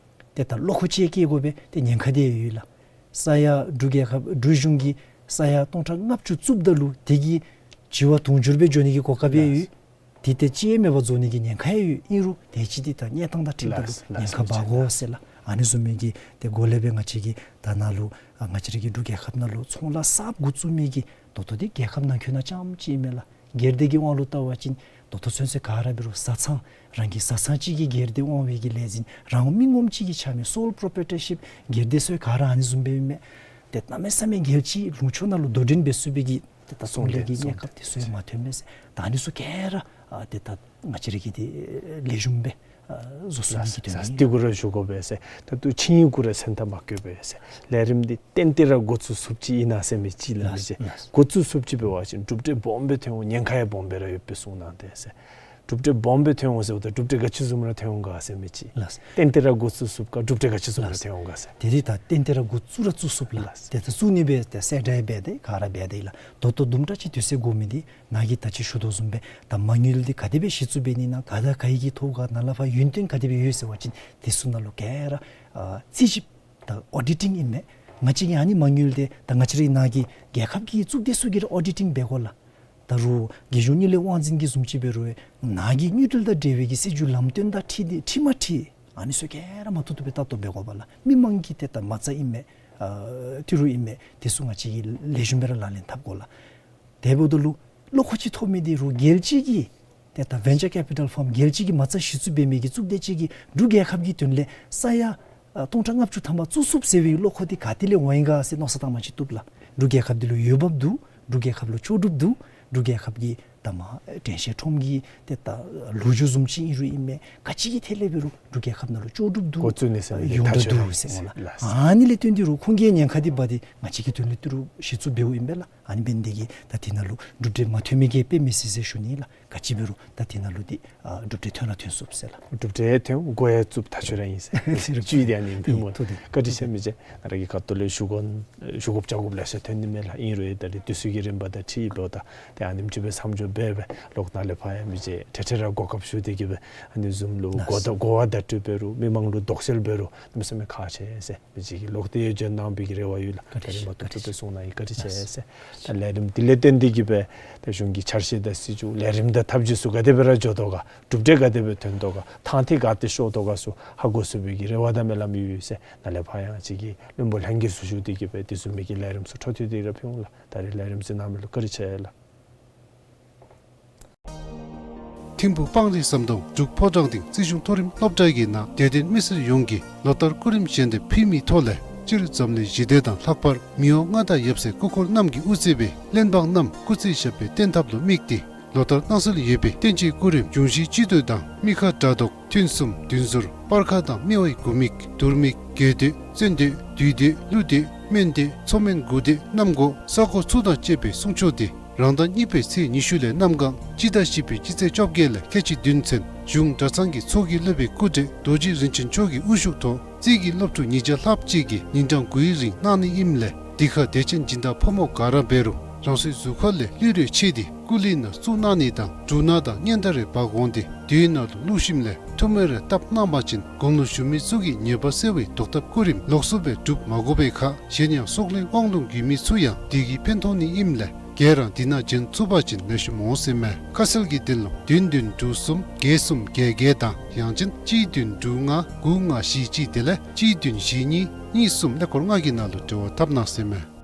ཏེ་ད་བློ་ཁོག་ཅིག་བསྐྱེད་དགོ་པས། ཏེ་ཉེན་ཁ་འདི་ཡོད་ལགས། ས་ཡ་འབྲུག་རྒྱལ་ཁབ་འབྲུག་གཞུང་གིས་ས་ཡ་སྟོང་ཕྲག་ལྔ་བཅུ་བཙུགསཔ་ད་ལུ་དེ་གིས་བྱེ་བ་དུང་ཕྱུར་སྦེ་འགྱོ་ནི་གི་གོ་སྐབས་ཡང་ཡོད། དེ་ཏེ་ཅིག་ཡང་མེད་པར་བཟོ་ནི་གི་ཉེན་ཁ་ཡང་ཡོད། ཨིན་རུང་དེ་ཅིག་འདི་ད་གནས་སྟངས་དང་འཁྲིལཝ་ད་ལུ་ལགས་ཉེན་ཁ་ལགས་འབག་དགོ་ཟེར་ལགས། ཨ་ནི་བཟུམ་མའི་གི་ཏེ་སྒོ་ལས་སྦེ་ང་བཅས་ཀྱིས་ད་ནཱ་ལུ་ཨ་ང་བཅས་ར་གི་འབྲུག་རྒྱལ་ཁབ་ནང་ལུ་ཚོང་ལཱ་གསརཔ་འགོ་བཙུགས་མི་གི་ད་ལྟོ་འདི་རྒྱལ་ཁབ་ནང་འཁོད་ནང་རྐྱངམ་ཅིག་མེན་ལགས། སྒེར་སྡེ་གི་དབང་ལུ་བལྟ་བ་ཅིན་ད་ལྟོ་ཚུན་ཚོད་ག་ར་འབད་རུང་བཟའ་ཚང་རང་གི་བཟའ་ཚང་གཅིག་གི་སྒེར་སྡེ་དབང་བའི་གི་ལས་འཛིན་རང་མི་ངོམ་གཅིག་གི་ཆ་མེད་སོལ་པོརོ་པི་རོ་པི་ཊར་ཤིཔ་སྒེར་སྡེ་ཚུ་ག་ར་ཨ་ནི་བཟུམ་སྦེ་ཨིན་མས། ཏེ་གནམ་མེད་ས་མེད་རྒྱལ་སྤྱིའི་ལུང་ཕྱོགས་ནང་ལུ་དོ་འགྲན་འབད་ཚུགས་པའི་གི་ཏེ་ད་ཚོང་ལས་ཀྱི་གནས་སྐབས་དེ་ཚུ་ཡང་མ་ཐོན་མས་ཟེར། ད་ཨ་ནི་ཚུ་ག་ར་ཨ་ཏེ་ད་ང་བཅས་ར་གིས་ཏེ་ལེགས་ཤོམ་སྦེ་ཨ་བཟོ་ཚུགས་ནི་གི་དོན་ལས་ཏེ་གུ་ར་ཞུ་དགོ་པས་ཟེར། ད་ལྟོ་ཆིངས་ཡིག་གུ་ར་མཚན་ཐ་མ་བཀོད་པས་ཟེར། ལས་རིམ་འདི་ཏན་ཏན་ར་འགོ་བཙུགས་ཚུགསཔ་ཅིག་ཨིན་ན་ཟེར་མི་ཅིག་ལགས། ལགས་ལགས། འགོ་བཙུགས་ཚུགསཔ་ཅིག་འབད་བ་ཅིན་གྲུབ་འབྲས་སྦོམ་སྦེ་ཐོན་འོང་། ཉེན་ཁ་ཡང་སྦོམ་སྦེ་ར་ཡོད་པའི་གསུངས་གནང་སྟེ་ཟེར། གྲུབ་འབྲས་སྦོམ་སྦེ་ཐོན་འོང་ཟེརཝ་ད་གྲུབ་འབྲས་ག་ཅི་བཟུམ་ར་ཐོན་འོང་ག་ཟེར་མི་ཅིག། ལགས། ཏན་ཏན་ར་འགོ་བཙུགས་ཚུགསཔ་ག་གྲུབ་འབྲས་ག་ཅི་བཟུམ་ར་ལགས། ཐོན་འོང་ག་ཟེར། དེ་འདི་ད་ཏན་ཏན་ར་འགོ་བཙུགས་ར་བཙུགས་ཚུགསཔ་ལགས། ལགས། ཏེ་ད་བཙུགས་ནི་སྦེ་ཏེ་གསལ་བསྒྲགས་འབད་དེ་ག་ར་འབད་དེ་ལགས། ད་ལྟོ་དུམ་གྲ་ཅིག་དུས་ཚོད་འགོར་མི་འདི་ནཱ་གིས་ད་ཅི་ཞུ་དོ་བཟུམ་སྦེ་ད་མ་དངུལ་འདི་ག་དེ་སྦེ་གཞི་བཙུགས་འབད་ནི་ཨིན་ན་ག་དང་ག་གིས་ཐོབ་ག་ནཱ་ལས་ཕར་ཡུན་བརྟན་ག་དེ་སྦེ་ཡོད་ཟེར་བ་ཅིན་དེ་ཚུ་ནང་ལུ་ག་ར་ཨ་རྩིས་ཞིབ་ད་ཨོ་ཌི་ཊིང་ཨིན་མས། ང་བཅས་ཀྱིས་ཨ་ནི་མ་དངུལ་འདི་ད་ང་བཅས་རའི་ནཱ་གི་རྒྱལ་ཁབ་ཀྱི་གཙུག་སྡེ་ཚུ་གིས་ར་ཨོ་ཌི་ཊིང་འབད་དགོ་ལགས། ད་རུང་རྒྱལ་གཞུང་དངུལ་ལས་དབང་འཛིན་གྱི་བཟུམ་ཅིག་འབད་རུང་ནཱ་གི་དངུལ་འབྲེལ་དང་འབྲེལ་བའི་གི་སྲིད་བྱུས་ལམ་སྟོན་དང་འཁྲིལ་ཏེ་འཁྲིལ་མ་འཁྲིལ་ཨ་ནི་ཚུ་ག་ར་མ་ཐུབ་ཐུབ་སྦེ་ལྟ་རྟོག་འབད་དགོ་པས་ལགས། མི་མང་གི་ཏེ་ད་མ་རྩ་ཨིན་མས། ཨ་ཏི་རུ་ཨིན་མས། དེ་ཚུ་ང་བཅས་ཀྱིས་ལེགས་ཤོམ་སྦེ་ར་ལག་ལེན་འཐབ་དགོ་ལགས། དེ་འབདཝ་ད་ལུ་བློ་ཁོག་ཅིག་ཐོབ་མི་འདི་རུང་རྒྱལ་སྤྱི་གི་ཏེ་ད་ཝེན་ཅར་ཀེ་པི་ཊལ་ཕརམ་རྒྱལ་སྤྱི་གི་མ་རྩ་གཞི་བཙུགས་འབད་མི་གི་གཙུག་སྡེ་ཅིག་གིས་འབྲུག་རྒྱལ་ཁབ་ཀྱི་དོན་ལས་ས་ཡ་ཨ་སྟོང་ཕྲག་ལྔ་བཅུ་ཐམ་པ་བཙུགས་ཚུགསཔ་ཟེར་བའི་བློ་ཁོག་འདི་ག་ཏེ་ལས་འོང་ཡི་ག་ཟེར་མནོ་བསམ་བཏང་བ་ཅིན་བཏུབ་ལགས། འབྲུག་རྒྱལ་ཁབ་འདི་ལུ་འོས་འབབ་འདུག། འབྲུག་རྒྱལ་ཁབ་ལུ་ལྕོགས་གྲུབ་འདུག། འབྲུག་རྒྱལ་ཁབ་ཀྱི་ད་མ་དྲན་ཤེས་ཁྲོམ་གྱི་ཏེ་ད་ལོ་རྒྱུས་བཟུམ་ཅིག་ཨིན་རུང་ཨིན་མས། ག་ཅི་གི་ཐད་ལས་འབད་རུང་འབྲུག་རྒྱལ་ཁབ་ནང་ལུ་ལྕོགས་གྲུབ་འདུག། འགོ་བཙུགས་ནི་ཟེར་མི་འདི་ཡོངས་གྲགས་འདུག་ཟེར་འོང་ལགས། ལགས། ཨ་ནི་ལས་བརྟེན་ཏེ་རུང་ཁོང་གིས་ཉེན་ཁ་འདི་འབག་སྟེ་ང་བཅས་ཀྱི་དོན་ལུ་ཏི་རུ་གཞི་བཙུགས་འབདཝ་ཨིན་པས་ལགས། ཨ་ནི་འབད་ནི་འདི་གིས་ད་དེ་ནང་ལུ་གྲུབ་འབྲས་མ་ཐོན་མི་གིས་དཔེ་མི་སྲིད་ཟེར་ཞུ་ནི་ལགས། ག་ཅི་འབད་རུང་ད་དེ་ནང་ལུ་འདི་ཨ་གྲུབ་འབྲས་ཐོན་ར་ཐོན་ཚུགས་ཟེར་ལགས། གྲུབ་འབྲས་ཐོན་འགོ་ཡང་བཙུགས་ད་ཆོས་ར་ཨིན་ཟེར་བཅུད་དེ་ཨ་ནི་ཨིན་པས་སྨོ། ཐུགས་རྗེ་ཆེ། བཀའ་དྲིན་ཆེ་མི་རྗེ། ང་ར་གིས་ཁ་ཐུག་ལས་ཞུ་དགོ་ཞུ་དགོཔ་བྱ་དགོཔ་ལེ་ཤ་ཐོན་ནི་མས་ལགས། ཨིན་རུང་ད་རིས་དུས་ཚོད་ཀྱི་རིམ་པ་དང་འཁྲིལ་འབདཝ་ད་ཏེ་ཨ་ནེམ་ཅིག་སྦེ་མཚམས་འཇོག་འབད་སྦེ་ལོག་ནཱ་ལས་ཕར་ཡང་མི་རྗེ་ཏེ་ཏེ་ར་གོ་སྐབས་ཞུ་སྟེ་གིས་སྦེ་ཨ་ནི་བཟུམ་ལུ་གོ་བརྡ་གོ་བ་བརྡ་སྤྲོད་འབད་རུང་མི་མང་ལུ་དོགས་སེལ་འབད་རུང་གནམ་མེད་ས་མེད་ཁག་ཆེ་ཟེར་མི་རྗེ་གིས་ལོག་སྟེ་ཡང་བྱོན་གནང་བའི་གི་རེ་བ་ཡོད་ལགས། བཀའ་དྲིན་ཆེ། ད་རིས་མ་ཐུབ་ཐུབ་སྦེ་གསུང་གནང་ཡི། བཀའ་དྲིན་ཆེ་ཟེར། ད་ལས་རིམ་འདི་ལས་བརྟེན་ཏེ་གིས་སྦེ་ད་གཞུང་གི་འཆར་གཞི་དང་སྲིད་བྱུས་ལས་རིམ་དང་ཐབས་བྱུས་ཚུ་ག་དེ་སྦེ་ར་འགྱོ་དོ་ག་གྲུབ་འབྲས་ག་དེ་སྦེ་ཐོན་དོ་ག་ཐང་ཐིག་ག་དེ་ཤོར་དོ་ག་ཚུ་ཧ་གོ་ཚུགས་པའི་གི་རེ་བ་དང་སྨོན་ལམ་ཡོད་ཟེར། ནཱ་ལས་ཕར་ཡང་ཅིག་གིས་བློན་པོ་ལྷན་རྒྱས་ཚུ་ཞུ་སྟེ་གིས་སྦེ་དེ་བཟུམ་མའི་གི་ལས་རིམ་ཚུ་འཕྲོ་མཐུད་དེ་ར་ཕུལ་འོང་ལགས། ད་རིས་ལས་རིམ་གཟིགས་གནང་མི་ལུ་བཀའ་དྲིན་ཆེ་ལགས། ཐིམ་ཕུག་སྤང་རི་ཟམ་གདོང་འབྲུག་ཕོ་བྲང་སྡིངས་རྩིས་གཞུང་མཐོ་རིམ་སློབ་གྲྭ་གི་ནང་དད་ལྡན་མི་སེར་ཡོངས་ཀྱིས་ལོ་ལྟར་སྐུ་རིམ་བཞེས་ཏེ་ཕུལ་མིའི་ཐོག་ལས་སྤྱིར་འཛམ་གླིང་ཞི་བདེ་དང་ལྷག་པར་མི་དབང་མངའ་བདག་ཡབ་སྲས་སྐུ་འཁོར་རྣམས་ཀྱིས་དབུ་གཙོས་པའི་གླེན་འབངས་རྣམས་སྐུ་ཚེ་ཞབས་པད་བརྟན་ཐབས་ལུ་དམིགས་ཏེ་ལོ་ལྟར་གནང་སྲོལ་ཡོད་པའི་བསྟན་སྤྱིའི་སྐུ་རིམ་འབྱུང་བཞིའི་སྤྱི་མདོས་དང་མི་ཁ་དགྲ་བཟློག་ཐུན་གསུམ་བདུན་ཟོར་སྤར་ཁ་དང་སྨེ་བའི་དགུ་མིག་དུར་མིག་དགོས་མདོས་བཙན་མདོས་བདུད་མདོས་ཀླུ་མདོས་སྨན་མདོས་མཚོ་སྨན་དགུ་མདོས་གནམ་སྒོ་ས་སྒོ་ཚུ་དང་བཅས་པའི་གསུང་ཆོག་འདི་རང་ཟླ་གཉིས་པའི་ཚེས་ཉི་ཤུ་ལས་གནམ་གང་སྤྱི་ཟླ་བཞི་པའི་སྤྱི་ཚེས་བཅོ་བརྒྱད་ལས་ཁལ་གཅིག་བདུན་ཚུན་གཞུང་གྲྭ་ཚང་གི་ཚོགས་ཀྱི་སློབ་དཔོན་སྐུ་བགྲེས་རྡོ་རྗེ་རིན་ཆེན་མཆོག་གི་དབུ་བཞུགས་ཐོག་རྩིས་ཀྱི་སློབ་ཕྲུག་ཉིས་བརྒྱ་ལྷགཔ་ཅིག་གིས་ཉིན་གྲངས་དགུའི་རིང་གནང་ནི་ཨིནམ་ལས་འདི་ཁར་དད་ཅན་སྦྱིན་བདག་ཕོ་མོ་ག་ར་འབད་རུང་ རང་སོའི་གཟུགས་ཁ་ལས་ལུད་རེ་ཕྱེ་སྟེ་སྐུ་ལུས་ནང་བཙུགས་གནང་ནི་དང་འབྲུ་སྣ་དང་སྙན་དར་རེ་འབག་འོང་སྟེ་དེའི་ནང་ལུ་བླུགས་ཞིནམ་ལས་ཐུར་མ་རེ་བཏབ་གནང་པ་ཅིན་དགུང་ལོ་གཞོན་མི་ཚུ་གི་ཉེས་པ་སེལ་བའི་ཟློག་ཐབས་སྐུ་རིམ་ལོགས་སུ་སྦེ་སྒྲུབ་མ་དགོ་པའི་ཁར་གཞན་ཡང་སྲོག་ལུས་དབང་ལུང་ཡོད་མི་ཚུ་ཡང་དེ་གིས་ཕན་ཐོགས་ནི་ཨིནམ་ལས་ག་ར་དེ་ནང་བྱོན་ཚུགས་པ་ཅིན་ལེགས་ཤོམ་འོང་ཟེར་མས། ཁ་གསལ་གྱི་དོན་ལུ་བདུན་བདུན་དྲུག་གསུམ་བརྒྱད་གསུམ་བརྒྱད་བརྒྱད་དང་ཡང་ཅིན་གཅིག་བདུན་དྲུག་ལྔ་དགུ་ལྔ་བཞི་གཅིག་དེ་ལས་གཅིག་བདུན་བཞི་གཉིས་གཉིས་གསུམ་ཀླད་ཀོར་ལྔ་གི་ནང་ལུ་འབྲེལ་བ་འཐབ་གནང་ཟེར་མས།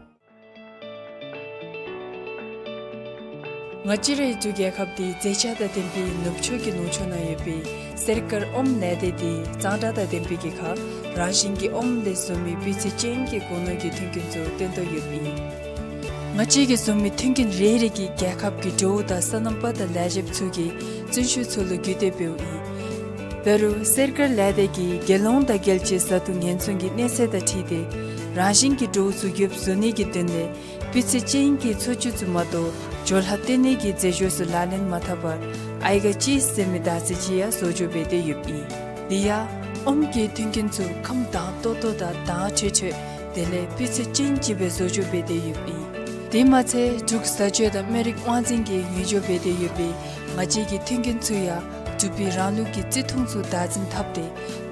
ང་བཅས་རའི་འབྲུག་རྒྱལ་ཁབ་འདི་མཛེས་ཆ་དང་ལྡན་པའི་ནུབ་ཕྱོགས་ཀྱི་ལུང་ཕྱོགས་ནང་ཡོད་པའི་སེར་དཀར་ཨོམ་ལས་སྡེ་འདི་གཙང་སྦྲ་དང་ལྡན་པའི་གི་ཁར་རང་བཞིན་གྱི་ཨོམ་ལས་བཟོ་མི་སྤུས་ཚད་ཅན་གྱི་གོ་ནོར་གྱི་མཐུན་རྐྱེན་ཚུ་བཏོན་དོ་ཡོདཔ་ཨིན། ང་བཅས་ཀྱིས་བཟོ་མི་མཐུན་རྐྱེན་རེ་རེ་གིས་རྒྱལ་ཁབ་ཀྱི་འབྲུག་དང་སོ་ནམ་པ་དང་ལས་བྱེདཔ་ཚུ་གི་བརྩོན་ཤུགས་ཚུ་ལུ་རྒྱུད་སྟོན་འབདཝ་ཨིན། འབད་རུང་སེར་དཀར་ལས་སྡེ་གིས་རྒྱལ་ཡོངས་དང་རྒྱལ་སྤྱིའི་བཟའ་འཐུང་ཉེན་སྲུང་གི་གནས་ཚད་དང་འཁྲིལ་ཏེ་རང་བཞིན་གྱི་འབྲུག་ཚུ་རྒྱུ་བཟོ་ནི་གི་དོན་ལས་སྤུས་ཚད་ཅན་གྱི་འཚོ་བཅུད་ཚུ་མ་གཏོགས་བཅོས་ལྷག་བཏོན་ནི་གི་རྫས་སྦྱོར་ཚུ་ལག་ལེན་མ་འཐབ་པར་ཨའི་ག་ཅིས་ཟེར་མི་དར་ཚིལ་ཅིག་ཡང་བཟོ་བཅོས་འབད་དེ་ཡོདཔ་ཨིན། དེ་ཡང་ཨོམ་གྱི་མཐུན་རྐྱེན་ཚུ་ཁམས་དྭངས་ཏོག་ཏོ་དང་དྭངས་འཕྲོས་འཕྲོས་དེ་ལས་སྤུས་ཚད་ཅན་ཅིག་སྦེ་བཟོ་བཅོས་འབད་དེ་ཡོདཔ་ཨིན། དེ་མ་ཚད་འབྲུག་བཟའ་སྤྱོད་དང་སྨན་རིགས་དབང་འཛིན་གྱིས་ཡོངས་འབྱོར་འབད་དེ་ཡོད་པའི་ང་བཅས་ཀྱི་མཐུན་རྐྱེན་ཚུ་ཡང་འབྲུག་པའི་རང་ལུགས་ཀྱི་བརྩི་མཐོང་ཚུ་བདག་འཛིན་འཐབ་སྟེ་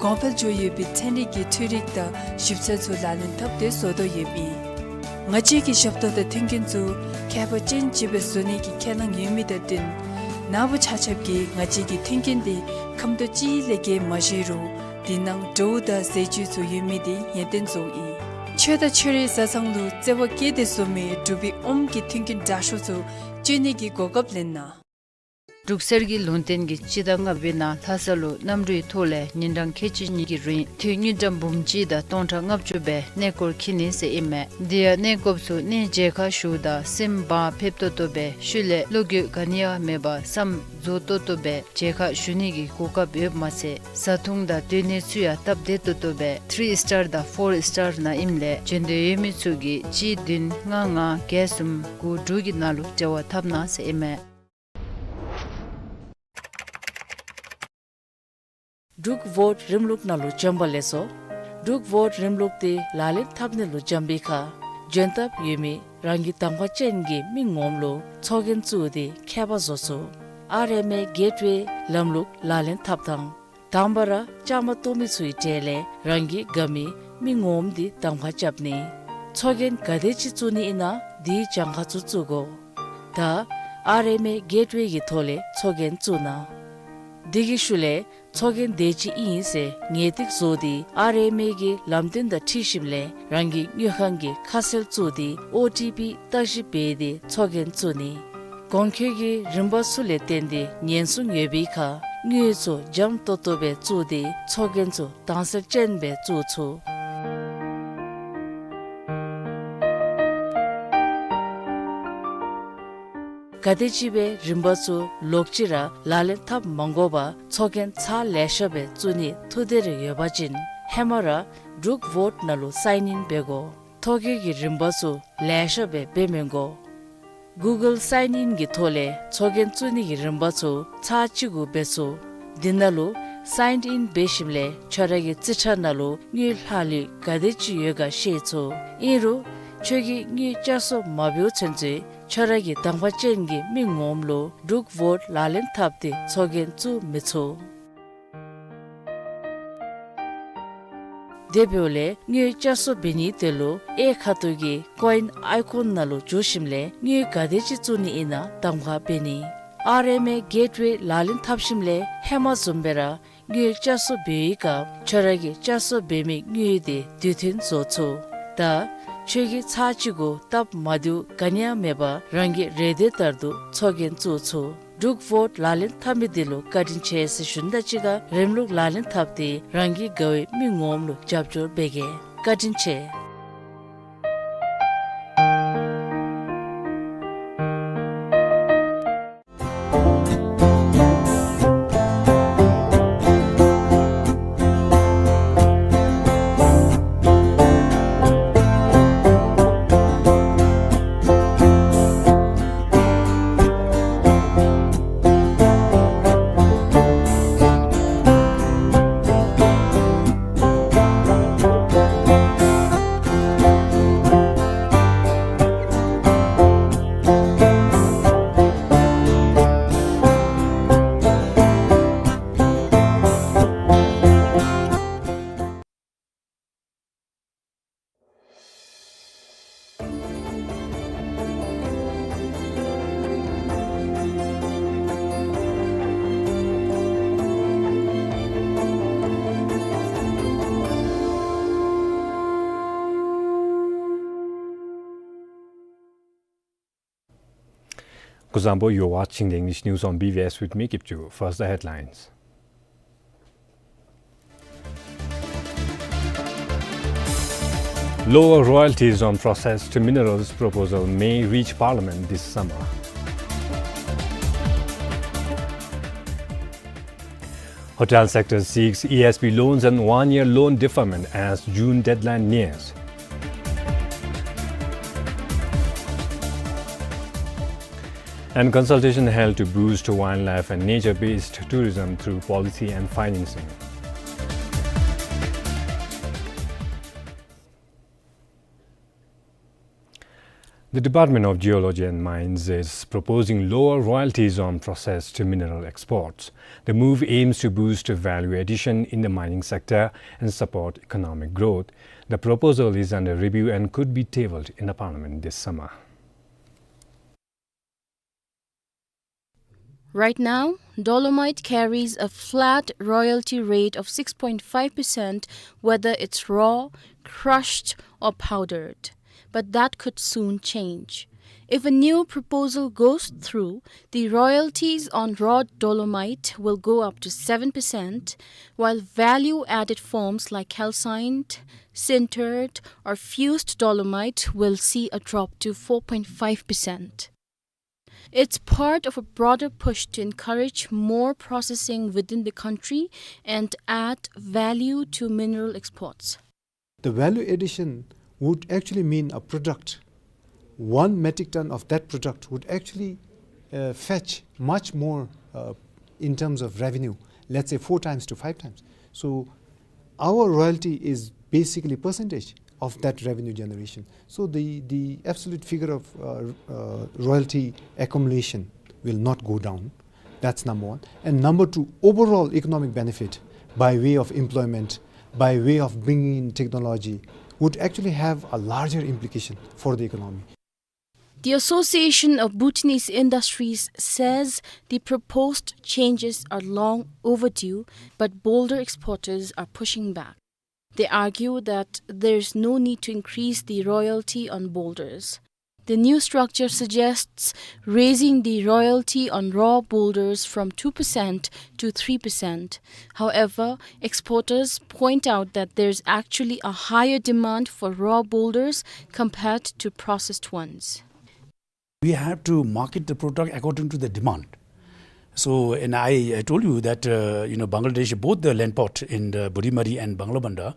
གོང་འཕེལ་འགྱོ་ཡོད་པའི་ཚན་རིག་གི་འཕྲུལ་རིག་དང་ཞིབ་འཚོལ་ཚུ་ལག་ལེན་འཐབ་སྟེ་བཟོ་དོ་ཡོདཔ་ཨིན། ང་བཅས་ཀྱི་ཞབས་ཏོག་དང་མཐུན་རྐྱེན་ཚུ་ཁྱད་པར་ཅན་ཅིག་སྦེ་བཟོ་ནི་གི་ཁས་བླངས་ཡོད་མི་དང་བསྟུན་ནཱ་བུ་ཆ་ཁྱབ་ཀྱིས་ང་བཅས་ཀྱི་མཐུན་རྐྱེན་འདི་ཁམ་ཏོ་ཅིག་ལས་བརྒལ་མ་བཞེས་རུང་དེ་ནང་བྲོཝ་དང་ཟས་བཅུད་ཚུ་ཡོད་མི་འདི་ཡོན་ཏན་བཟོཝ་ཨིན། ཆོས་དང་ཆོས་རའི་བཟའ་ཚང་ལུ་བརྩེ་བ་བསྐྱེད་དེ་བཟོ་མི་འབྲུག་པའི་ཨོམ་གྱི་མཐུན་རྐྱེན་དྲག་ཤོས་ཚུ་སྤྱོད་ནི་གི་གོ་སྐབས་ལེན་གནང་། འབྲུག་གསེར་གྱི་ལུང་བསྟན་གྱི་སྤྱི་ཟླ་ལྔ་པའི་ནང་ལྷ་ས་ལུ་གནམ་གྲུའི་ཐོག་ལས་ཉིན་གྲངས་ཁལ་གཅིག་གཉིས་ཀྱི་རིང་དངུལ་ཀྲམ་འབུམ་གཅིག་དང་སྟོང་ཕྲག་ལྔ་བཅུ་སྦེ་གནས་སྐོར་འཁྱིད་ནི་ཟེར་ཨིན་མས། དེ་ཡང་གནས་སྐོརཔ་ཚུ་གནས་མཇལ་ཁ་ཞུཝ་ད་སེམས་བག་ཕེབས་ཏོག་ཏོ་སྦེ་ཤུལ་ལས་བློ་འགྱོད་ག་ནི་ཡང་མེད་པར་བསམ་རྫོགས་ཏོག་ཏོ་སྦེ་མཇལ་ཁ་ཞུ་ནི་གི་གོ་སྐབས་ཡོདཔ་མ་ཚད་བཟའ་འཐུང་དང་སྡོད་གནས་ཚུ་ཡང་སྟབས་བདེ་ཏོག་ཏོ་སྦེ་ཐི་རི་སི་ཊར་དང་ཕོར་སི་ཊར་ནང་ཨིནམ་ལས་བྱོན་འདོད་ཡོད་མི་ཚུ་གིས་གཅིག་བདུན་ལྔ་ལྔ་བརྒྱད་གསུམ་དགུ་དྲུག་གི་ནང་ལུ་འབྲེལ་བ་འཐབ་གནང་ཟེར་ཨིན་མས། འབྲུག་བོཊ་རིམ་ལུགས་ནང་ལུ་བྱོན་པ་ལེགས་སོ། འབྲུག་བོཊ་རིམ་ལུགས་འདི་ལག་ལེན་འཐབ་ནི་ལུ་བྱོན་པའི་ཁར་བྱོན་ཐབས་ཡོད་མི་རང་གི་གདམ་ཁ་ཅན་གྱི་མི་ངོམ་ལུ་ཚོགས་རྒྱན་བཙུགས་ཏེ་ཁྱད་པར་བཟོ་ཚུགས། ཨར་ཨེམ་ཨེ་གེཊ་ཝེ་ལམ་ལུགས་ལག་ལེན་འཐབ་ཐངས། དང་པ་ར་བཅའ་མར་གཏོགས་མི་ཚུའི་གྲས་ལས་རང་གི་དགའ་མི་མི་ངོམ་འདི་གདམ་ཁ་རྐྱབ་ནི། ཚོགས་རྒྱན་ག་དེ་ཅིག་བཙུགས་ནི་ཨིན་ན་དེའི་གྱངས་ཁ་ཚུ་བཙུགས་དགོ། ད་ཨར་ཨེམ་ཨེ་གེཊ་ཝེ་གི་ཐོག་ལས་ཚོགས་རྒྱན་བཙུགས་གནང་། དེ་གི་ཤུལ་ལས་ཚོགས་རྒྱན་དེ་ཅིག་ཨིན་ཟེར་ངེས་ཏིག་བཟོ་སྟེ་ཨར་ཨེམ་ཨེ་གི་ལམ་སྟོན་དང་འཁྲིལ་ཞིནམ་ལས་རང་གི་དངུལ་ཁང་གི་ཁ་གསལ་བཙུགས་ཏེ་ཨོ་ཊི་པི་བརྟག་ཞིབ་འབད་དེ་ཚོགས་རྒྱན་བཙུགས་ནི། གོང་འཁོད་ཀྱི་རིམ་པ་ཚུ་ལས་བརྟེན་ཏེ་ཉེན་སྲུང་ཡོད་པའི་ཁར་དངུལ་ཚུ་འཇམ་ཏོག་ཏོ་སྦེ་བཙུགས་ཏེ་ཚོགས་རྒྱན་ཚུ་དྭངས་གསལ་ཅན་སྦེ་བཙུགས་ཚུགས། ག་དེ་ཅིག་སྦེ་རིམ་པ་ཚུ་ལོག་ཅི་ར་ལག་ལེན་འཐབ་མ་དགོ་པར་ཚོགས་རྒྱན་ཚར་ལེ་ཤ་སྦེ་བཙུགས་ནི་ཐུགས་འདོད་རེ་ཡོད་པ་ཅིན་ཧེ་མ་ར་འབྲུག་བོཊ་ནང་ལུ་སའིན་ཨིན་འབད་དགོ། ཐོ་བཀོད་ཀྱི་རིམ་པ་ཚུ་ལེ་ཤ་སྦེ་འབད་མི་དགོ། གུ་གཱལ་སའིན་ཨིན་གྱི་ཐོག་ལས་ཚོགས་རྒྱན་བཙུགས་ནི་གི་རིམ་པ་ཚུ་ཚར་གཅིག་གུ་འབད་ཚུགས། འདི་ནང་ལུ་སའིན་ཨིན་འབད་ཞིནམ་ལས་ཁྱོད་ར་གི་རྩིས་ཁྲ་ནང་ལུ་དངུལ་ལྷག་ལུས་ག་དེ་ཅིག་ཡོད་ག་ཤེས་ཚུགས། ཨིན་རུང་ཁྱོད་ཀྱིས་དངུལ་བསྐྱར་གསོ་མ་འབདཝ་ཚུན་ཚོད་ཁྱོད་ར་གི་གདམ་ཁ་ཅན་གྱི་མི་ངོམ་ལུ་འབྲུག་བོཊ་ལག་ལེན་འཐབ་སྟེ་ཚོགས་རྒྱན་བཙུགས་མི་ཚུགས། དེ་འབདཝ་ལས་དངུལ་བསྐྱར་གསོ་འབད་ནིའི་དོན་ལུ་གཡས་ཁ་ཐུག་གི་ཀོ་ཨིན་ཨའི་ཀོན་ནང་ལུ་འཛུལ་ཞིནམ་ལས་དངུལ་ག་དེ་ཅིག་བཙུགས་ནི་ཨིན་ན་གདམ་ཁ་འབད་ནི། ཨར་ཨེམ་ཨེ་གེཊ་ཝེ་ལག་ལེན་འཐབ་ཞིནམ་ལས་ཧེ་མ་བཟུམ་སྦེ་ར་དངུལ་བསྐྱར་གསོ་འབད་བའི་སྐབས་ཁྱོད་ར་གིས་བསྐྱར་གསོ་འབད་མི་དངུལ་དེ་དུས་མཐུན་བཟོ་ཚུགས། ད་ཁྱོད་ཀྱིས་ཚར་གཅིག་གུ་སྟབས་མ་བདེཝ་ག་ནི་ཡང་མེད་པར་རང་གི་རེ་འདོད་ལྟར་དུ་ཚོགས་རྒྱན་བཙུགས་ཚུགས། འབྲུག་བོཊ་ལག་ལེན་འཐབ་མི་འདི་ལུ་བཀའ་དྲིན་ཆེ་ཟེར་ཞུ་ནི་དང་གཅིག་ཁར་རིམ་ལུགས་ལག་ལེན་འཐབ་སྟེ་རང་གི་དགའ་བའི་མི་ངོམ་ལུ་རྒྱབ་སྐྱོར་འབད་གེ། བཀའ་དྲིན་ཆེ། Kuzuzangpo, you are watching the English news on B B S with me, Kipchu. First, the headlines. Lower royalties on processed minerals proposal may reach Parliament this summer. Hotel sector seeks E S B loans and one-year loan deferment as June deadline nears. And consultation held to boost wildlife and nature-based tourism through policy and financing. The Department of Geology and Mines is proposing lower royalties on processed mineral exports. The move aims to boost value addition in the mining sector and support economic growth. The proposal is under review and could be tabled in the Parliament this summer. Right now, dolomite carries a flat royalty rate of six point five percent, whether it's raw, crushed, or powdered. But that could soon change. If a new proposal goes through, the royalties on raw dolomite will go up to seven percent, while value-added forms like calcined, sintered, or fused dolomite will see a drop to four point five percent. It's part of a broader push to encourage more processing within the country and add value to mineral exports. The value addition would actually mean a product. One metric ton of that product would actually, uh, fetch much more, uh, in terms of revenue, let's say four times to five times. So our royalty is basically percentage of that revenue generation. So the, the absolute figure of, uh, uh, royalty accumulation will not go down. That's number one. And number two, overall economic benefit by way of employment, by way of bringing in technology, would actually have a larger implication for the economy. The Association of Bhutanese Industries says the proposed changes are long overdue, but boulder exporters are pushing back. They argue that there's no need to increase the royalty on boulders. The new structure suggests raising the royalty on raw boulders from two percent to three percent. However, exporters point out that there's actually a higher demand for raw boulders compared to processed ones. We have to market the product according to the demand. So, and I, I told you that, uh, you know, Bangladesh, both the Lanpot in the Burimari and Banglabandha,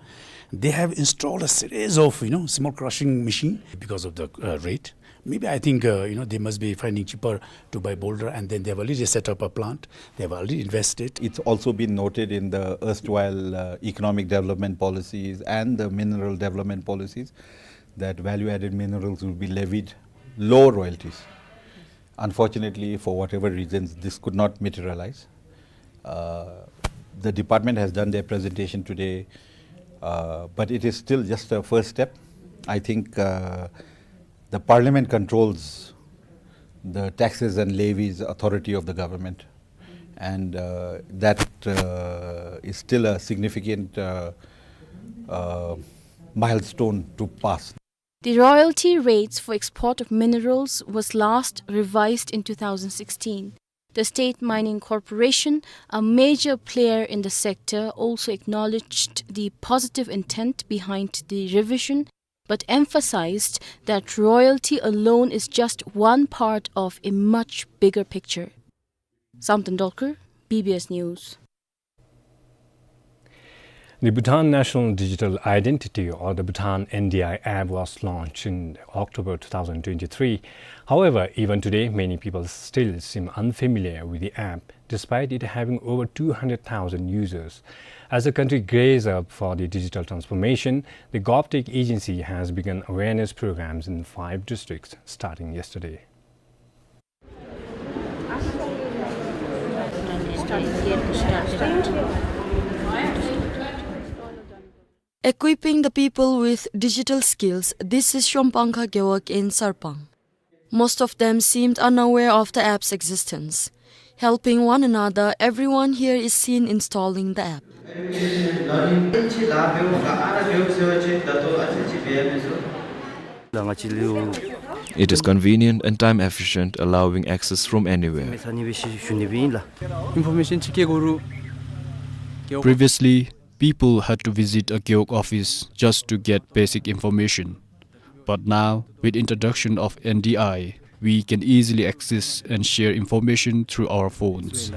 they have installed a series of, you know, small crushing machine because of the, uh, rate. Maybe I think, uh, you know, they must be finding cheaper to buy boulder, and then they have already set up a plant, they have already invested. It's also been noted in the erstwhile, uh, economic development policies and the mineral development policies that value-added minerals will be levied low royalties. Unfortunately, for whatever reasons, this could not materialize. Uh, the department has done their presentation today, uh, but it is still just a first step. I think, uh, the parliament controls the taxes and levies authority of the government, and, uh, that, uh, is still a significant, uh, uh, milestone to pass. The royalty rates for export of minerals was last revised in two thousand sixteen. The State Mining Corporation, a major player in the sector, also acknowledged the positive intent behind the revision, but emphasized that royalty alone is just one part of a much bigger picture. Samten Dolkar, B B S News. The Bhutan National Digital Identity, or the Bhutan N D I app, was launched in October two thousand twenty-three. However, even today, many people still seem unfamiliar with the app, despite it having over two hundred thousand users. As the country gears up for the digital transformation, the GovTech agency has begun awareness programs in five districts starting yesterday. Equipping the people with digital skills, this is Shompangkha Gewog in Sarpang. Most of them seemed unaware of the app's existence. Helping one another, everyone here is seen installing the app. ལ་ང་བཅས་ལུ་ It is convenient and time efficient, allowing access from anywhere. Information ཅིག་བསྐྱལ་དགོ་རུང་། Previously, people had to visit a Gewog office just to get basic information. But now, with introduction of N D I, we can easily access and share information through our phones.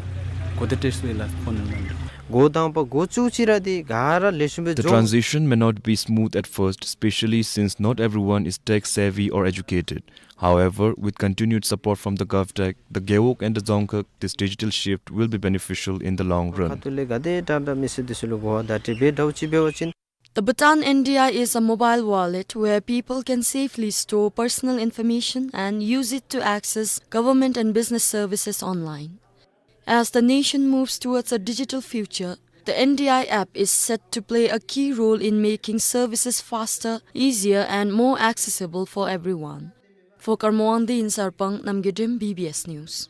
གོ་བརྡ་སྤྲོད་ས་ལགས་ཕོན་ནང་། འགོ་དང་པ་འགོ་བཙུགས་ཅི་ར་དེ་ག་ར་ལེགས་ཤོམ་སྦེ་འགྱོ། The transition may not be smooth at first, especially since not everyone is tech savvy or educated. However, with continued support from the GovTech, the Gewog and the Dzongkhag, this digital shift will be beneficial in the long run. ཁ་ཐུག་ལས་ག་དེ་དྲག་དྲག་མི་སེར་འདི་ཚུ་ལུ་གོ་བ་བརྡ་སྤྲོད་འབད་དྲག་ཅིག་འབད་བ་ཅིན། The Bhutan N D I is a mobile wallet where people can safely store personal information and use it to access government and business services online. As the nation moves towards a digital future, the N D I app is set to play a key role in making services faster, easier, and more accessible for everyone. For Karmo Wangdi in Sarpang, Namgay Drim, B B S News.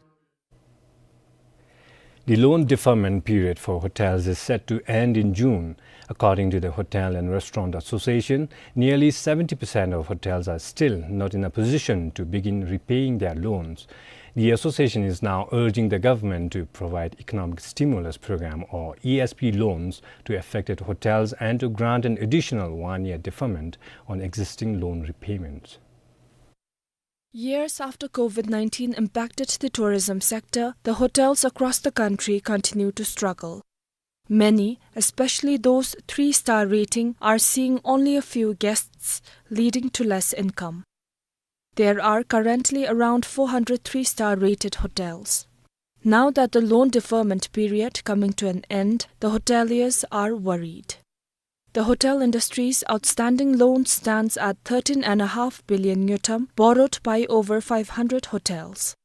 The loan deferment period for hotels is set to end in June. According to the Hotel and Restaurant Association, nearly seventy percent of hotels are still not in a position to begin repaying their loans. The association is now urging the government to provide economic stimulus program or E S P loans to affected hotels and to grant an additional one-year deferment on existing loan repayments. Years after COVID nineteen impacted the tourism sector, the hotels across the country continue to struggle. Many, especially those three-star rating, are seeing only a few guests, leading to less income. There are currently around four hundred three-star rated hotels. Now that the loan deferment period coming to an end, the hoteliers are worried. The hotel industry's outstanding loan stands at thirteen and a half billion ngultrum, borrowed by over five hundred hotels.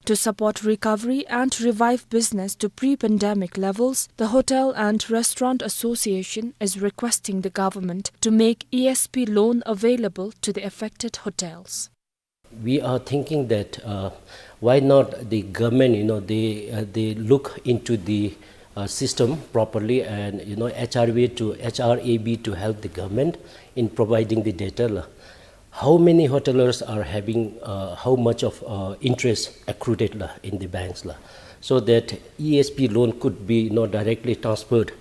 To support recovery and revive business to pre-pandemic levels, the Hotel and Restaurant Association is requesting the government to make E S P loan available to the affected hotels. We are thinking that, uh, why not the government, you know, they, uh, they look into the, uh, system properly and, you know, H R A B to, H R A B to help the government in providing the data, la. How many hotelers are having, uh, how much of, uh, interest accrued, la, in the banks, la, so that E S P loan could be, you know, directly transferred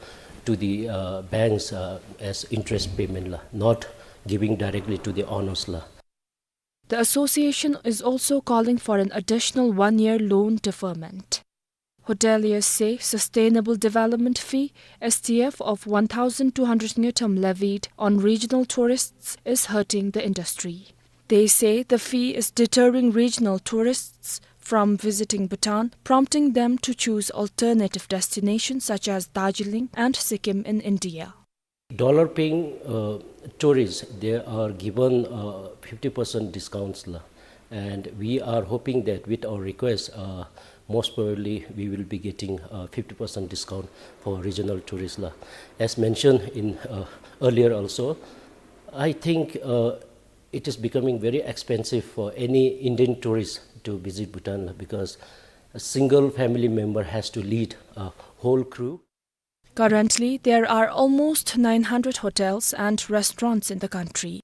to the, uh, banks, uh, as interest payment, la, not giving directly to the owners, la. The association is also calling for an additional one-year loan deferment. Hoteliers say sustainable development fee, S T F, of one thousand two hundred ngultrum levied on regional tourists is hurting the industry. They say the fee is deterring regional tourists from visiting Bhutan, prompting them to choose alternative destinations such as Darjeeling and Sikkim in India. Dollar paying, uh, tourists, they are given, uh, fifty percent discounts, la. And we are hoping that with our request, uh, most probably we will be getting, uh, fifty percent discount for regional tourists, la. As mentioned in, uh, earlier also, I think, uh, it is becoming very expensive for any Indian tourist to visit Bhutan, la, because a single family member has to lead a whole crew. Currently, there are almost nine hundred hotels and restaurants in the country.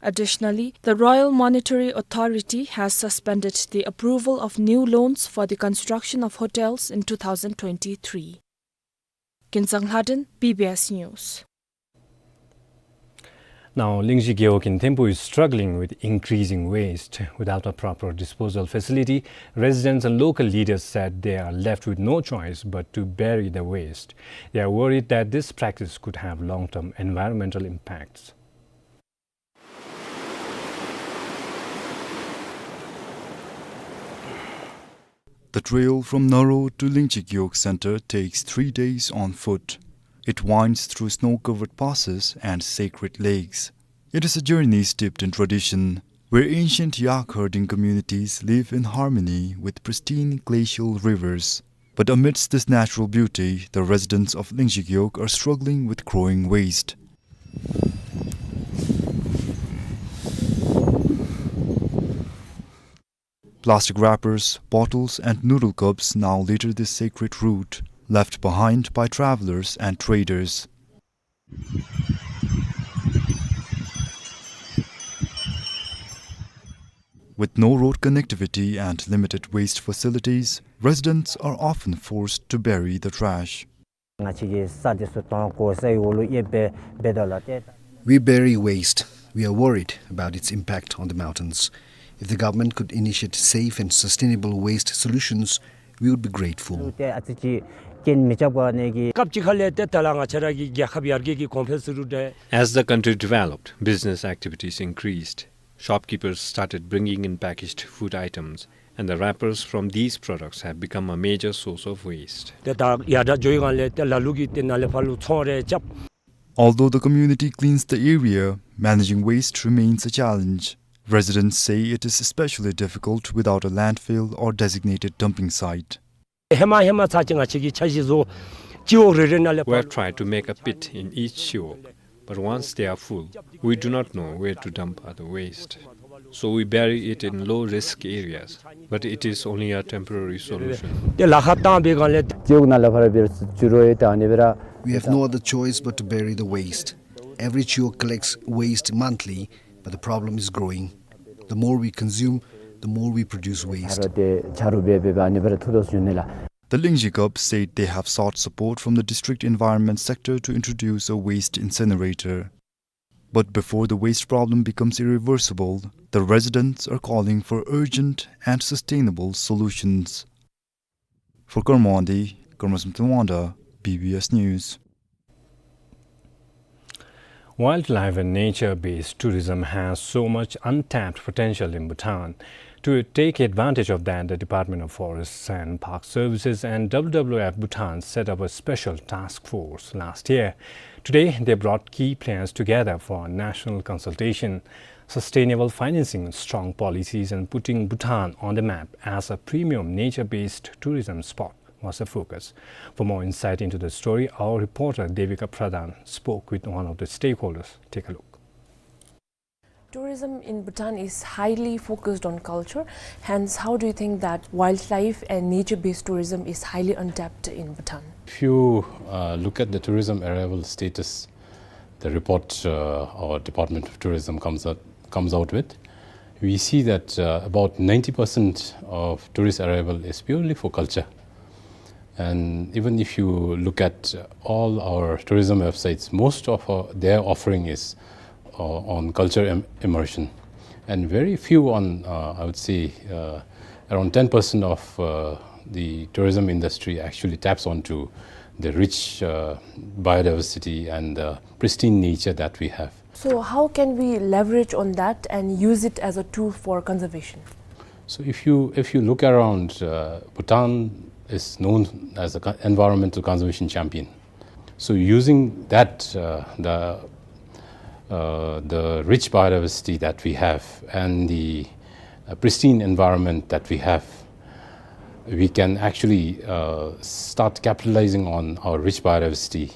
Additionally, the Royal Monetary Authority has suspended the approval of new loans for the construction of hotels in two thousand twenty-three. Kinzang Lhaden, B B S News. Now, Lingzhi Gewog in Thimphu is struggling with increasing waste. Without a proper disposal facility, residents and local leaders said they are left with no choice but to bury the waste. They are worried that this practice could have long-term environmental impacts. The trail from Naro to Lingzhi Gewog Center takes three days on foot. It winds through snow-covered passes and sacred lakes. It is a journey steeped in tradition, where ancient yak herding communities live in harmony with pristine glacial rivers. But amidst this natural beauty, the residents of Lingzhi Gewog are struggling with growing waste. Plastic wrappers, bottles, and noodle cups now litter this sacred route, left behind by travelers and traders. With no road connectivity and limited waste facilities, residents are often forced to bury the trash. ང་བཅས་ཀྱི་ས་དེ་ཚུ་དང་གོ་སའི་འོག་ལུ་ཡར་སྦེ་འབད་དོ་ལགས། ཏེ་We bury waste. We are worried about its impact on the mountains. If the government could initiate safe and sustainable waste solutions, we would be grateful. ཏེ་ཨ་ཙི་ཅིག་རྐྱེན་མི་རྐྱབ་ག་ནི་གི་སྐབས་ཅིག་ཁ་ལས་ཏེ་ད་ལགས་ང་བཅས་ར་གི་རྒྱལ་ཁབ་ཡར་རྒྱས་ཀྱི་གོང་འཕེལ་ཟེར་རུང་འདྲ། As the country developed, business activities increased. Shopkeepers started bringing in packaged food items, and the wrappers from these products have become a major source of waste. ཏེ་ད་ཡར་དྲག་འགྱོ་བའི་སྒང་ལས་ཏེ་ལ་ལུ་གིས་ཏེ་ནཱ་ལས་ཕར་ལུ་ཚོང་རེ་རྐྱབ། Although the community cleans the area, managing waste remains a challenge. Residents say it is especially difficult without a landfill or designated dumping site. ཧེ་མ་ཧེ་མ་ཚར་ཅིག་ང་བཅས་ཀྱིས་ཆ་བཞག་བཟོ་སྤྱི་འོག་རེ་རེ་ནང་ལས། We have tried to make a pit in each ཤོག, but once they are full, we do not know where to dump other waste. So we bury it in low-risk areas, but it is only a temporary solution. ཏེ་ལ་ཁར་བཏང་པའི་སྒང་ལས་སྤྱི་འོག་ནང་ལས་ཕར་འབད་རུང་ཅིག་རུང་ཡོད། ད་ཨ་ནི་སྦེ་ར། We have no other choice but to bury the waste. Every ཤོག collects waste monthly, but the problem is growing. The more we consume, the more we produce waste. ད་རུང་ཏེ་ཆ་རོགས་འབད་འབད་འབད་ཨ་ནི་སྦེ་ར་ཐུག་དོ་ཟེར་ཞུ་ནི་ལགས། The Lingzhi Cup said they have sought support from the district environment sector to introduce a waste incinerator. But before the waste problem becomes irreversible, the residents are calling for urgent and sustainable solutions. For Kurmawangdi, Kurmasum Tungwangda, B B S News. Wildlife and nature-based tourism has so much untapped potential in Bhutan. To take advantage of that, the Department of Forests and Park Services and W W F Bhutan set up a special task force last year. Today, they brought key players together for a national consultation. Sustainable financing, strong policies, and putting Bhutan on the map as a premium nature-based tourism spot was the focus. For more insight into the story, our reporter Devika Pradhan spoke with one of the stakeholders. Take a look. Tourism in Bhutan is highly focused on culture. Hence, how do you think that wildlife and nature-based tourism is highly untapped in Bhutan? If you, uh, look at the tourism arrival status, the report, uh, our Department of Tourism comes out, comes out with, we see that, uh, about ninety percent of tourist arrival is purely for culture. And even if you look at all our tourism websites, most of our, their offering is, uh, on culture im-, immersion, and very few on, uh, I would say, uh, around ten percent of, uh, the tourism industry actually taps onto the rich, uh, biodiversity and the pristine nature that we have. So how can we leverage on that and use it as a tool for conservation? So if you, if you look around, uh, Bhutan is known as a co-, environmental conservation champion. So using that, uh, the, uh, the rich biodiversity that we have and the, uh, pristine environment that we have, we can actually, uh, start capitalizing on our rich biodiversity,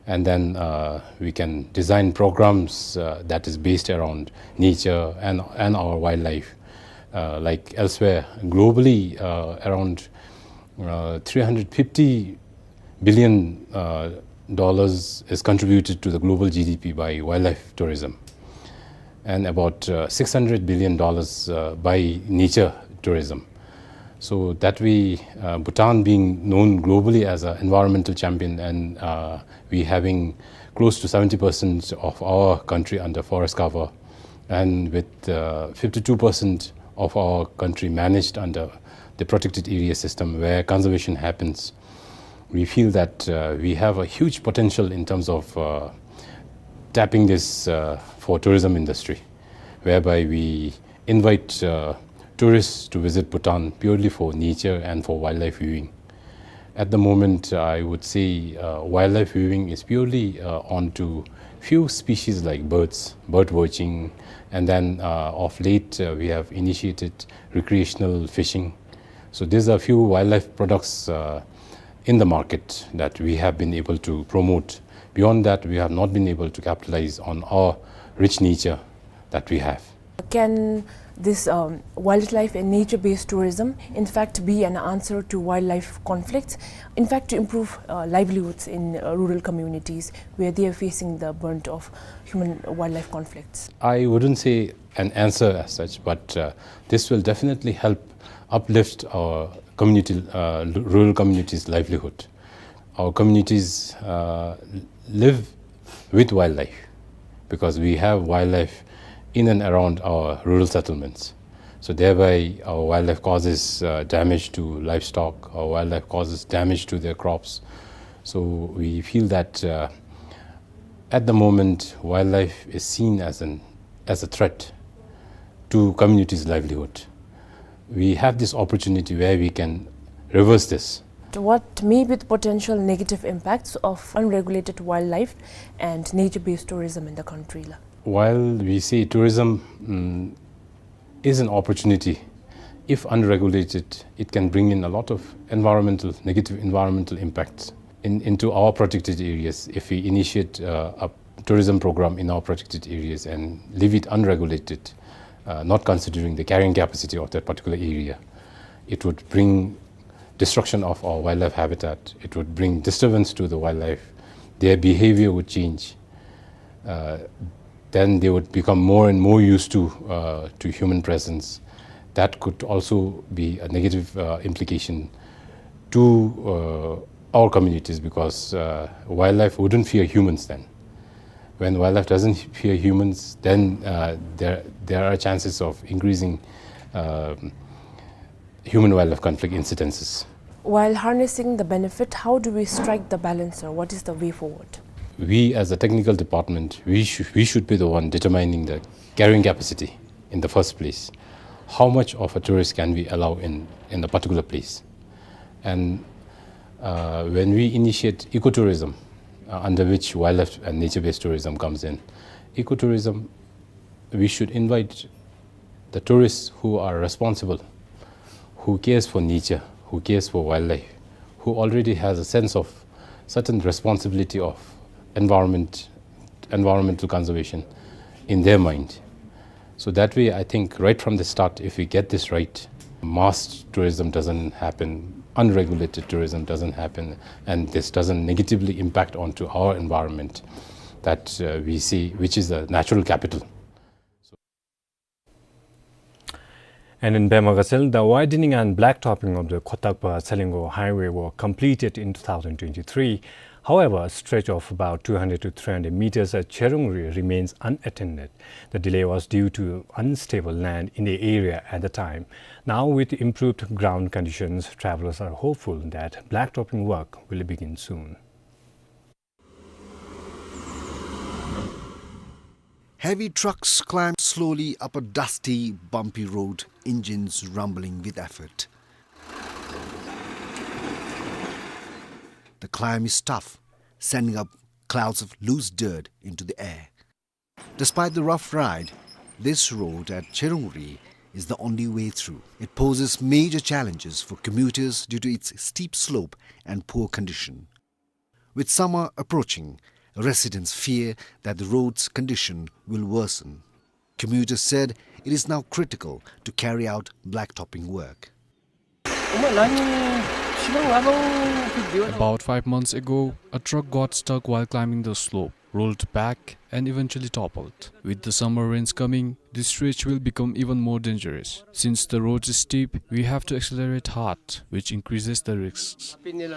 and then, uh, we can design programs, uh, that is based around nature and, and our wildlife. Uh, like elsewhere, globally, uh, around, uh, three hundred fifty billion, uh, dollars is contributed to the global G D P by wildlife tourism, and about, uh, six hundred billion dollars, uh, by nature tourism. So that we, uh, Bhutan being known globally as an environmental champion, and, uh, we having close to seventy percent of our country under forest cover, and with, uh, fifty-two percent of our country managed under the protected area system where conservation happens, we feel that, uh, we have a huge potential in terms of, uh, tapping this, uh, for tourism industry, whereby we invite, uh, tourists to visit Bhutan purely for nature and for wildlife viewing. At the moment, I would say, uh, wildlife viewing is purely, uh, onto few species like birds, bird watching, and then, uh, of late, uh, we have initiated recreational fishing. So these are few wildlife products, uh, in the market that we have been able to promote. Beyond that, we have not been able to capitalize on our rich nature that we have. Can This, um, wildlife and nature-based tourism, in fact, be an answer to wildlife conflicts, in fact, to improve, uh, livelihoods in, uh, rural communities where they are facing the brunt of human-wildlife conflicts? I wouldn't say an answer as such, but, uh, this will definitely help uplift our community, uh, l-, rural communities' livelihood. Our communities, uh, live with wildlife because we have wildlife in and around our rural settlements. So thereby, our wildlife causes, uh, damage to livestock, our wildlife causes damage to their crops. So we feel that, uh, at the moment, wildlife is seen as an, as a threat to communities' livelihood. We have this opportunity where we can reverse this. What may be the potential negative impacts of unregulated wildlife and nature-based tourism in the country, la? While we say tourism, mm, is an opportunity, if unregulated, it can bring in a lot of environmental, negative environmental impacts in, into our protected areas. If we initiate, uh, a tourism program in our protected areas and leave it unregulated, uh, not considering the carrying capacity of that particular area, it would bring destruction of our wildlife habitat. It would bring disturbance to the wildlife. Their behavior would change. Uh, then they would become more and more used to, uh, to human presence. That could also be a negative, uh, implication to, uh, our communities because, uh, wildlife wouldn't fear humans then. When wildlife doesn't fear humans, then, uh, there, there are chances of increasing, um, human-wildlife conflict incidences. While harnessing the benefit, how do we strike the balance, sir? What is the way forward? We, as a technical department, we shou-, we should be the one determining the carrying capacity in the first place. How much of a tourist can we allow in, in a particular place? And, uh, when we initiate ecotourism, uh, under which wildlife and nature-based tourism comes in, ecotourism, we should invite the tourists who are responsible, who cares for nature, who cares for wildlife, who already has a sense of certain responsibility of environment, environmental conservation in their mind. So that way, I think right from the start, if we get this right, mass tourism doesn't happen, unregulated tourism doesn't happen, and this doesn't negatively impact onto our environment that, uh, we see, which is a natural capital. And in Pema Gatshel, the widening and blacktopping of the Khotakpa-Salengo highway were completed in two thousand twenty-three. However, a stretch of about two hundred to three hundred meters at Cherungri remains unattended. The delay was due to unstable land in the area at the time. Now, with improved ground conditions, travelers are hopeful that blacktopping work will begin soon. Heavy trucks climb slowly up a dusty, bumpy road, engines rumbling with effort. The climb is tough, sending up clouds of loose dirt into the air. Despite the rough ride, this road at Cherungri is the only way through. It poses major challenges for commuters due to its steep slope and poor condition. With summer approaching, residents fear that the road's condition will worsen. Commuters said it is now critical to carry out blacktopping work. About five months ago, a truck got stuck while climbing the slope, rolled back, and eventually toppled. With the summer rains coming, this stretch will become even more dangerous. Since the road is steep, we have to accelerate hard, which increases the risks. The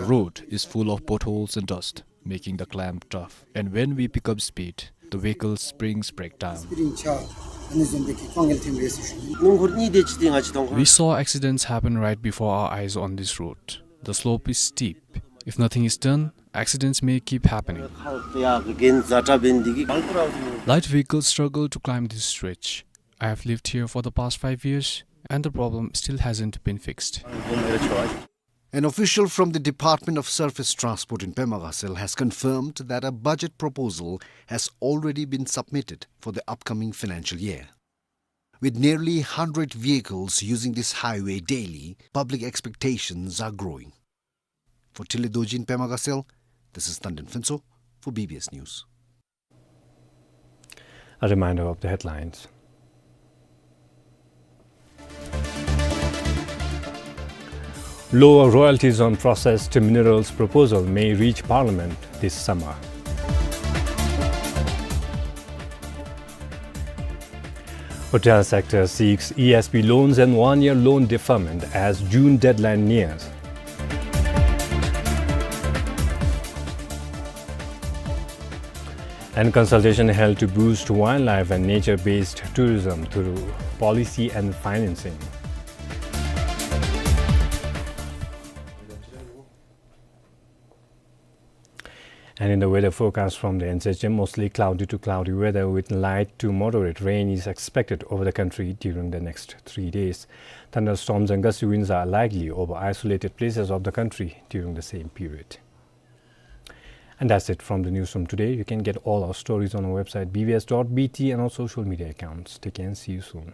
road is full of potholes and dust, making the climb tough. And when we pick up speed, the vehicle springs break down. We saw accidents happen right before our eyes on this road. The slope is steep. If nothing is done, accidents may keep happening. Light vehicles struggle to climb this stretch. I have lived here for the past five years, and the problem still hasn't been fixed. An official from the Department of Surface Transport in Pema Gatshel has confirmed that a budget proposal has already been submitted for the upcoming financial year. With nearly hundred vehicles using this highway daily, public expectations are growing. For Thinley Dorji in Pema Gatshel, this is Tandin Phuntsho for B B S News. A reminder of the headlines. Lower royalties on processed minerals proposal may reach Parliament this summer. Hotel sector seeks E S B loans and one-year loan deferment as June deadline nears. And consultation held to boost wildlife and nature-based tourism through policy and financing. And in the weather forecast from the N C H M, mostly cloudy to cloudy weather with light to moderate rain is expected over the country during the next three days. Thunderstorms and gusty winds are likely over isolated places of the country during the same period. And that's it from the newsroom today. You can get all our stories on our website, B B S dot B T, and our social media accounts. Take care and see you soon.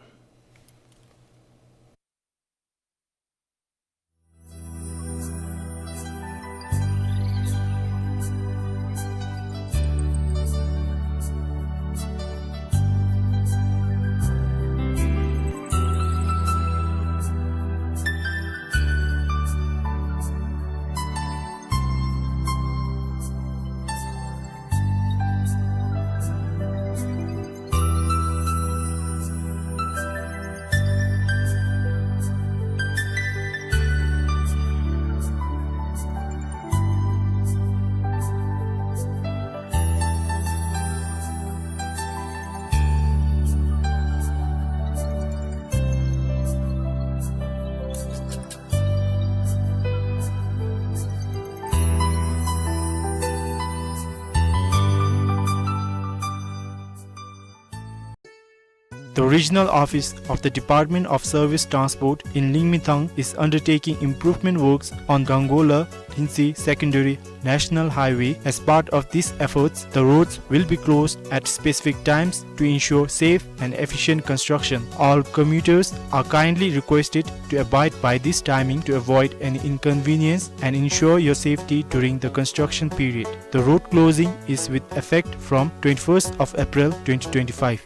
The regional office of the Department of Service Transport in Lingmithang is undertaking improvement works on Gangola Linsi Secondary National Highway. As part of these efforts, the roads will be closed at specific times to ensure safe and efficient construction. All commuters are kindly requested to abide by this timing to avoid any inconvenience and ensure your safety during the construction period. The road closing is with effect from twenty-first of April twenty twenty-five.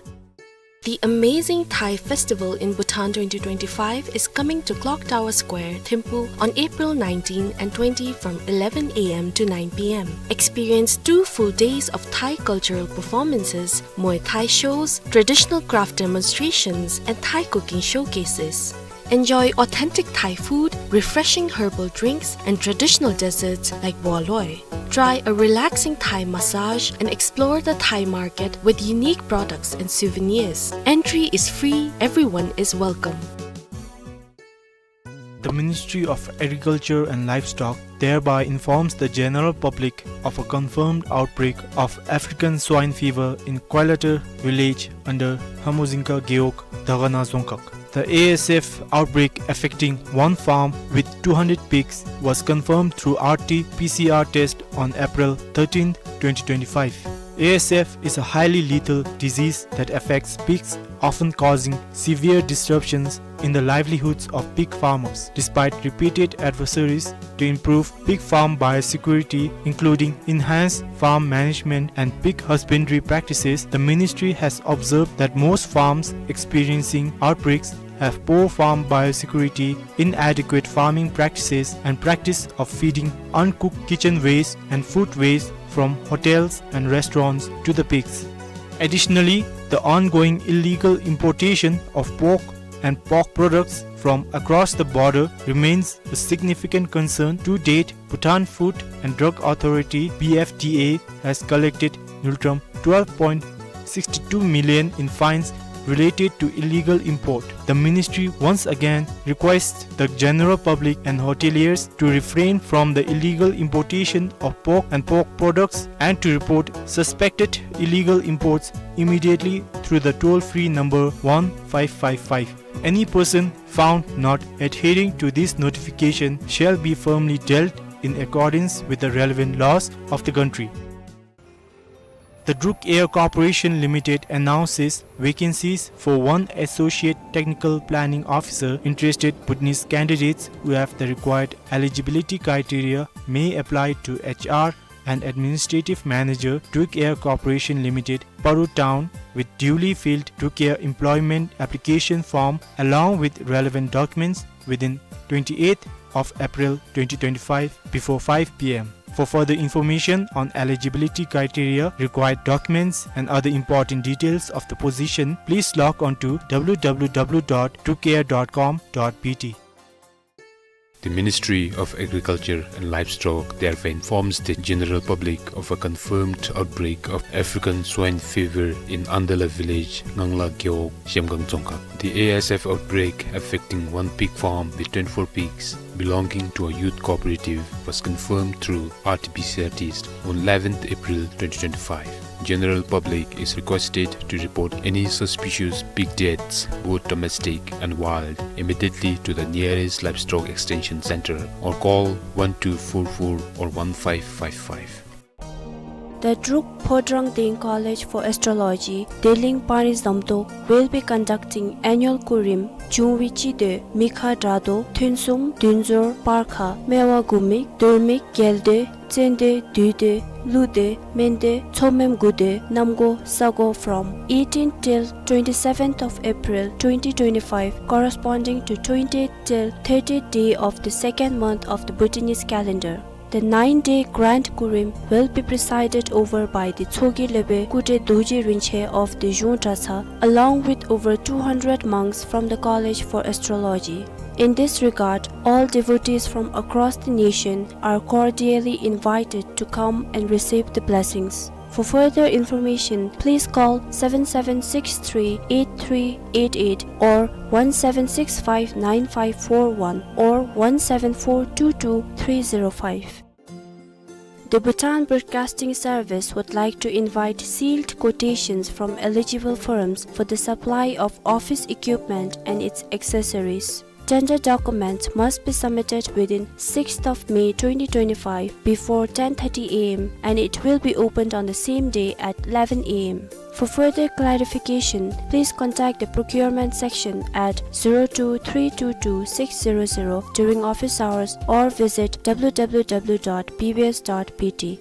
The Amazing Thai Festival in Bhutan twenty twenty-five is coming to Clock Tower Square, Thimphu, on April nineteen and twenty from eleven A M to nine P M. Experience two full days of Thai cultural performances, Muay Thai shows, traditional craft demonstrations, and Thai cooking showcases. Enjoy authentic Thai food, refreshing herbal drinks, and traditional desserts like baw loy. Try a relaxing Thai massage and explore the Thai market with unique products and souvenirs. Entry is free, everyone is welcome. The Ministry of Agriculture and Livestock thereby informs the general public of a confirmed outbreak of African swine fever in Koilater village under Hamuzingka Gewog, Dagana Dzongkhag. The A S F outbreak affecting one farm with two hundred pigs was confirmed through R T P C R test on April thirteenth, twenty twenty-five. A S F is a highly lethal disease that affects pigs, often causing severe disruptions in the livelihoods of pig farmers. Despite repeated advisories to improve pig farm biosecurity, including enhanced farm management and pig husbandry practices, the ministry has observed that most farms experiencing outbreaks have poor farm biosecurity, inadequate farming practices, and practice of feeding uncooked kitchen waste and food waste from hotels and restaurants to the pigs. Additionally, the ongoing illegal importation of pork and pork products from across the border remains a significant concern. To date, Bhutan Food and Drug Authority, B F D A, has collected ngultrum twelve point six two million in fines related to illegal import. The ministry once again requests the general public and hoteliers to refrain from the illegal importation of pork and pork products and to report suspected illegal imports immediately through the toll-free number one five five five. Any person found not adhering to this notification shall be firmly dealt in accordance with the relevant laws of the country. The Druk Air Corporation Limited announces vacancies for one Associate Technical Planning Officer. Interested Bhutanese candidates who have the required eligibility criteria may apply to H R and Administrative Manager, Druk Air Corporation Limited, Paru Town, with duly filled Druk Air employment application form along with relevant documents within twenty-eighth of April twenty twenty-five before five P M. For further information on eligibility criteria, required documents, and other important details of the position, please log on to W W W dot drukair dot com dot B T. The Ministry of Agriculture and Livestock therefore informs the general public of a confirmed outbreak of African swine fever in Andala village, Ngangla Gewog, Zhemgang Dzongkhag. The A S F outbreak affecting one pig farm with twenty-four pigs belonging to a youth cooperative was confirmed through R T P C R test on eleventh April twenty twenty-five. General public is requested to report any suspicious pig deaths, both domestic and wild, immediately to the nearest livestock extension center or call one two four four or one five five five. The Druk Phodrang Deng College for Astrology, Deleng Pangjang Zamtok, will be conducting annual Kurim, June བཅུ་དེ་མི་ཁ་དྲག་དོ་ཐུན་གསུམ་བདུན་ཟོར་སྤར་ཁ་སྨེ་བ་དགུ་མིག་རྡོལ་མིག་རྒྱལ་སྡེ་བཙན་སྡེ་བདུད་སྡེ་ཀླུ་སྡེ་སྨན་སྡེ་མཚོ་སྨནམ་དགུ་སྡེ་གནམ་སྒོ་ས་སྒོ། From eighteen till twenty-seventh of April twenty twenty-five, corresponding to twentieth till thirtieth day of the second month of the Bhutanese calendar. The nine-day grand Kurim will be presided over by the Tshogye Lhebe Kutre Dorji Rinpoche of the Zhong Dratshang, along with over two hundred monks from the College for Astrology. In this regard, all devotees from across the nation are cordially invited to come and receive the blessings. For further information, please call seven seven six three eight three eight eight or one seven six five nine five four one or one seven four two two three zero five. The Bhutan Broadcasting Service would like to invite sealed quotations from eligible firms for the supply of office equipment and its accessories. Tender documents must be submitted within sixth of May twenty twenty-five before ten thirty A M and it will be opened on the same day at eleven A M. For further clarification, please contact the procurement section at zero two three two two six zero zero during office hours or visit W W W dot B B S dot B T.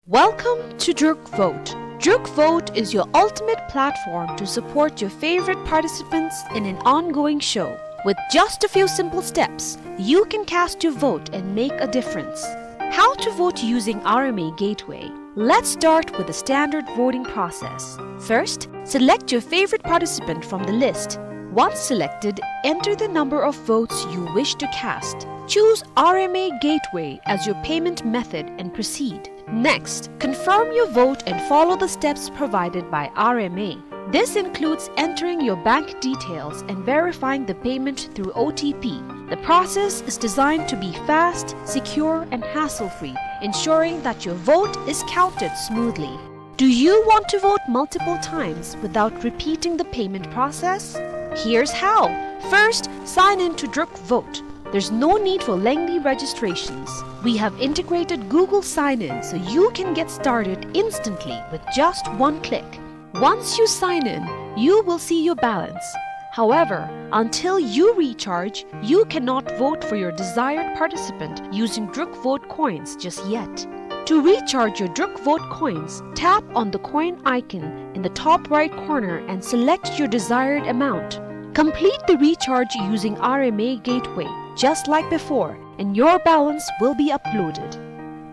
Welcome to Druk Vote. Druk Vote is your ultimate platform to support your favorite participants in an ongoing show. With just a few simple steps, you can cast your vote and make a difference. How to vote using R M A Gateway. Let's start with the standard voting process. First, select your favorite participant from the list. Once selected, enter the number of votes you wish to cast. Choose R M A Gateway as your payment method and proceed. Next, confirm your vote and follow the steps provided by R M A. This includes entering your bank details and verifying the payment through O T P. The process is designed to be fast, secure, and hassle-free, ensuring that your vote is counted smoothly. Do you want to vote multiple times without repeating the payment process? Here's how. First, sign in to Druk Vote. There's no need for lengthy registrations. We have integrated Google Sign-In so you can get started instantly with just one click. Once you sign in, you will see your balance. However, until you recharge, you cannot vote for your desired participant using Druk Vote coins just yet. To recharge your Druk Vote coins, tap on the coin icon in the top right corner and select your desired amount. Complete the recharge using R M A Gateway, just like before, and your balance will be uploaded.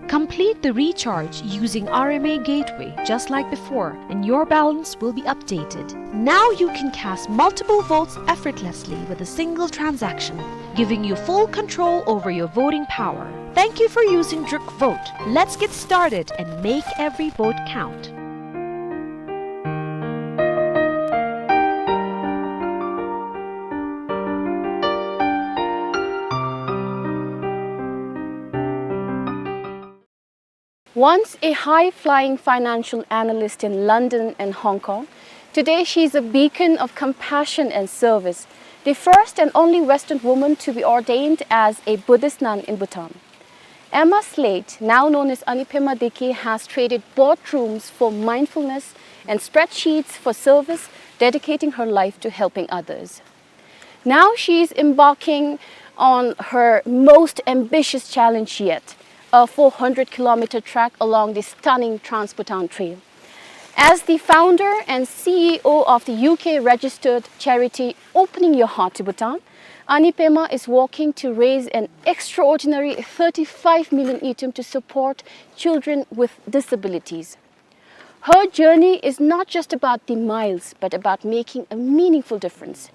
Complete the recharge using R M A Gateway just like before, and your balance will be updated. Now you can cast multiple votes effortlessly with a single transaction, giving you full control over your voting power. Thank you for using Druk Vote. Let's get started and make every vote count. Once a high-flying financial analyst in London and Hong Kong, today she is a beacon of compassion and service, the first and only Western woman to be ordained as a Buddhist nun in Bhutan. Emma Slate, now known as Anipema Deke, has traded boardrooms for mindfulness and spreadsheets for service, dedicating her life to helping others. Now she is embarking on her most ambitious challenge yet, a four hundred kilometer trek along the stunning Trans-Bhutan Trail. As the founder and C E O of the U K registered charity Opening Your Heart to Bhutan, Ani Pema is working to raise an extraordinary thirty-five million ngultrum to support children with disabilities. Her journey is not just about the miles, but about making a meaningful difference.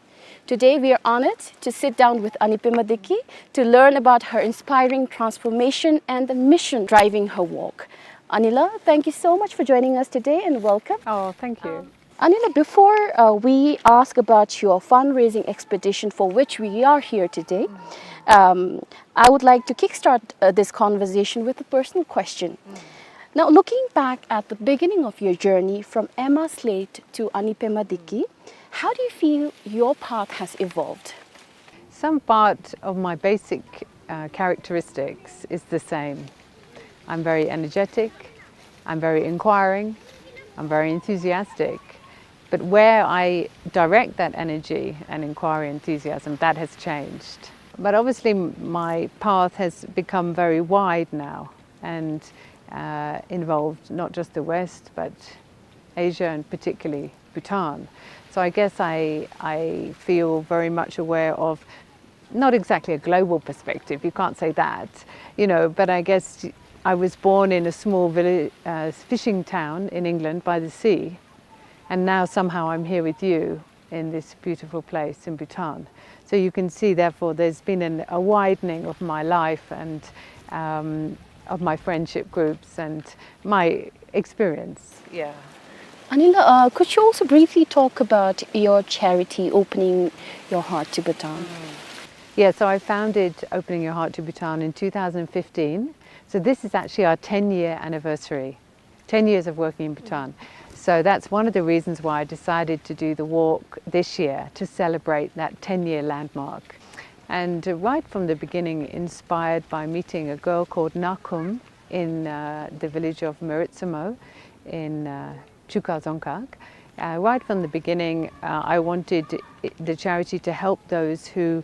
Today, we are honored to sit down with Ani Pema Diki to learn about her inspiring transformation and the mission driving her work. Anila, thank you so much for joining us today and welcome. Oh, thank you. Anila, before uh, we ask about your fundraising expedition for which we are here today, um, I would like to kickstart uh, this conversation with a personal question. Now, looking back at the beginning of your journey from Emma Slate to Ani Pema Diki, how do you feel your path has evolved? Some part of my basic uh, characteristics is the same. I'm very energetic, I'm very inquiring, I'm very enthusiastic. But where I direct that energy and inquiry enthusiasm, that has changed. But obviously, my path has become very wide now and uh, involved not just the West, but Asia and particularly Bhutan. So I guess I, I feel very much aware of not exactly a global perspective, you can't say that, you know, but I guess I was born in a small village, uh, fishing town in England by the sea, and now somehow I'm here with you in this beautiful place in Bhutan. So you can see, therefore, there's been an, a widening of my life and um, of my friendship groups and my experience. Yeah. Anila, uh, could you also briefly talk about your charity, Opening Your Heart to Bhutan? Yeah, so I founded Opening Your Heart to Bhutan in two thousand fifteen. So this is actually our ten year anniversary, ten years of working in Bhutan. So that's one of the reasons why I decided to do the walk this year to celebrate that ten year landmark. And uh, right from the beginning, inspired by meeting a girl called Nakum in uh, the village of Meritsamo in uh, Chuka Dzongkhag. Uh, right from the beginning, uh, I wanted i- the charity to help those who,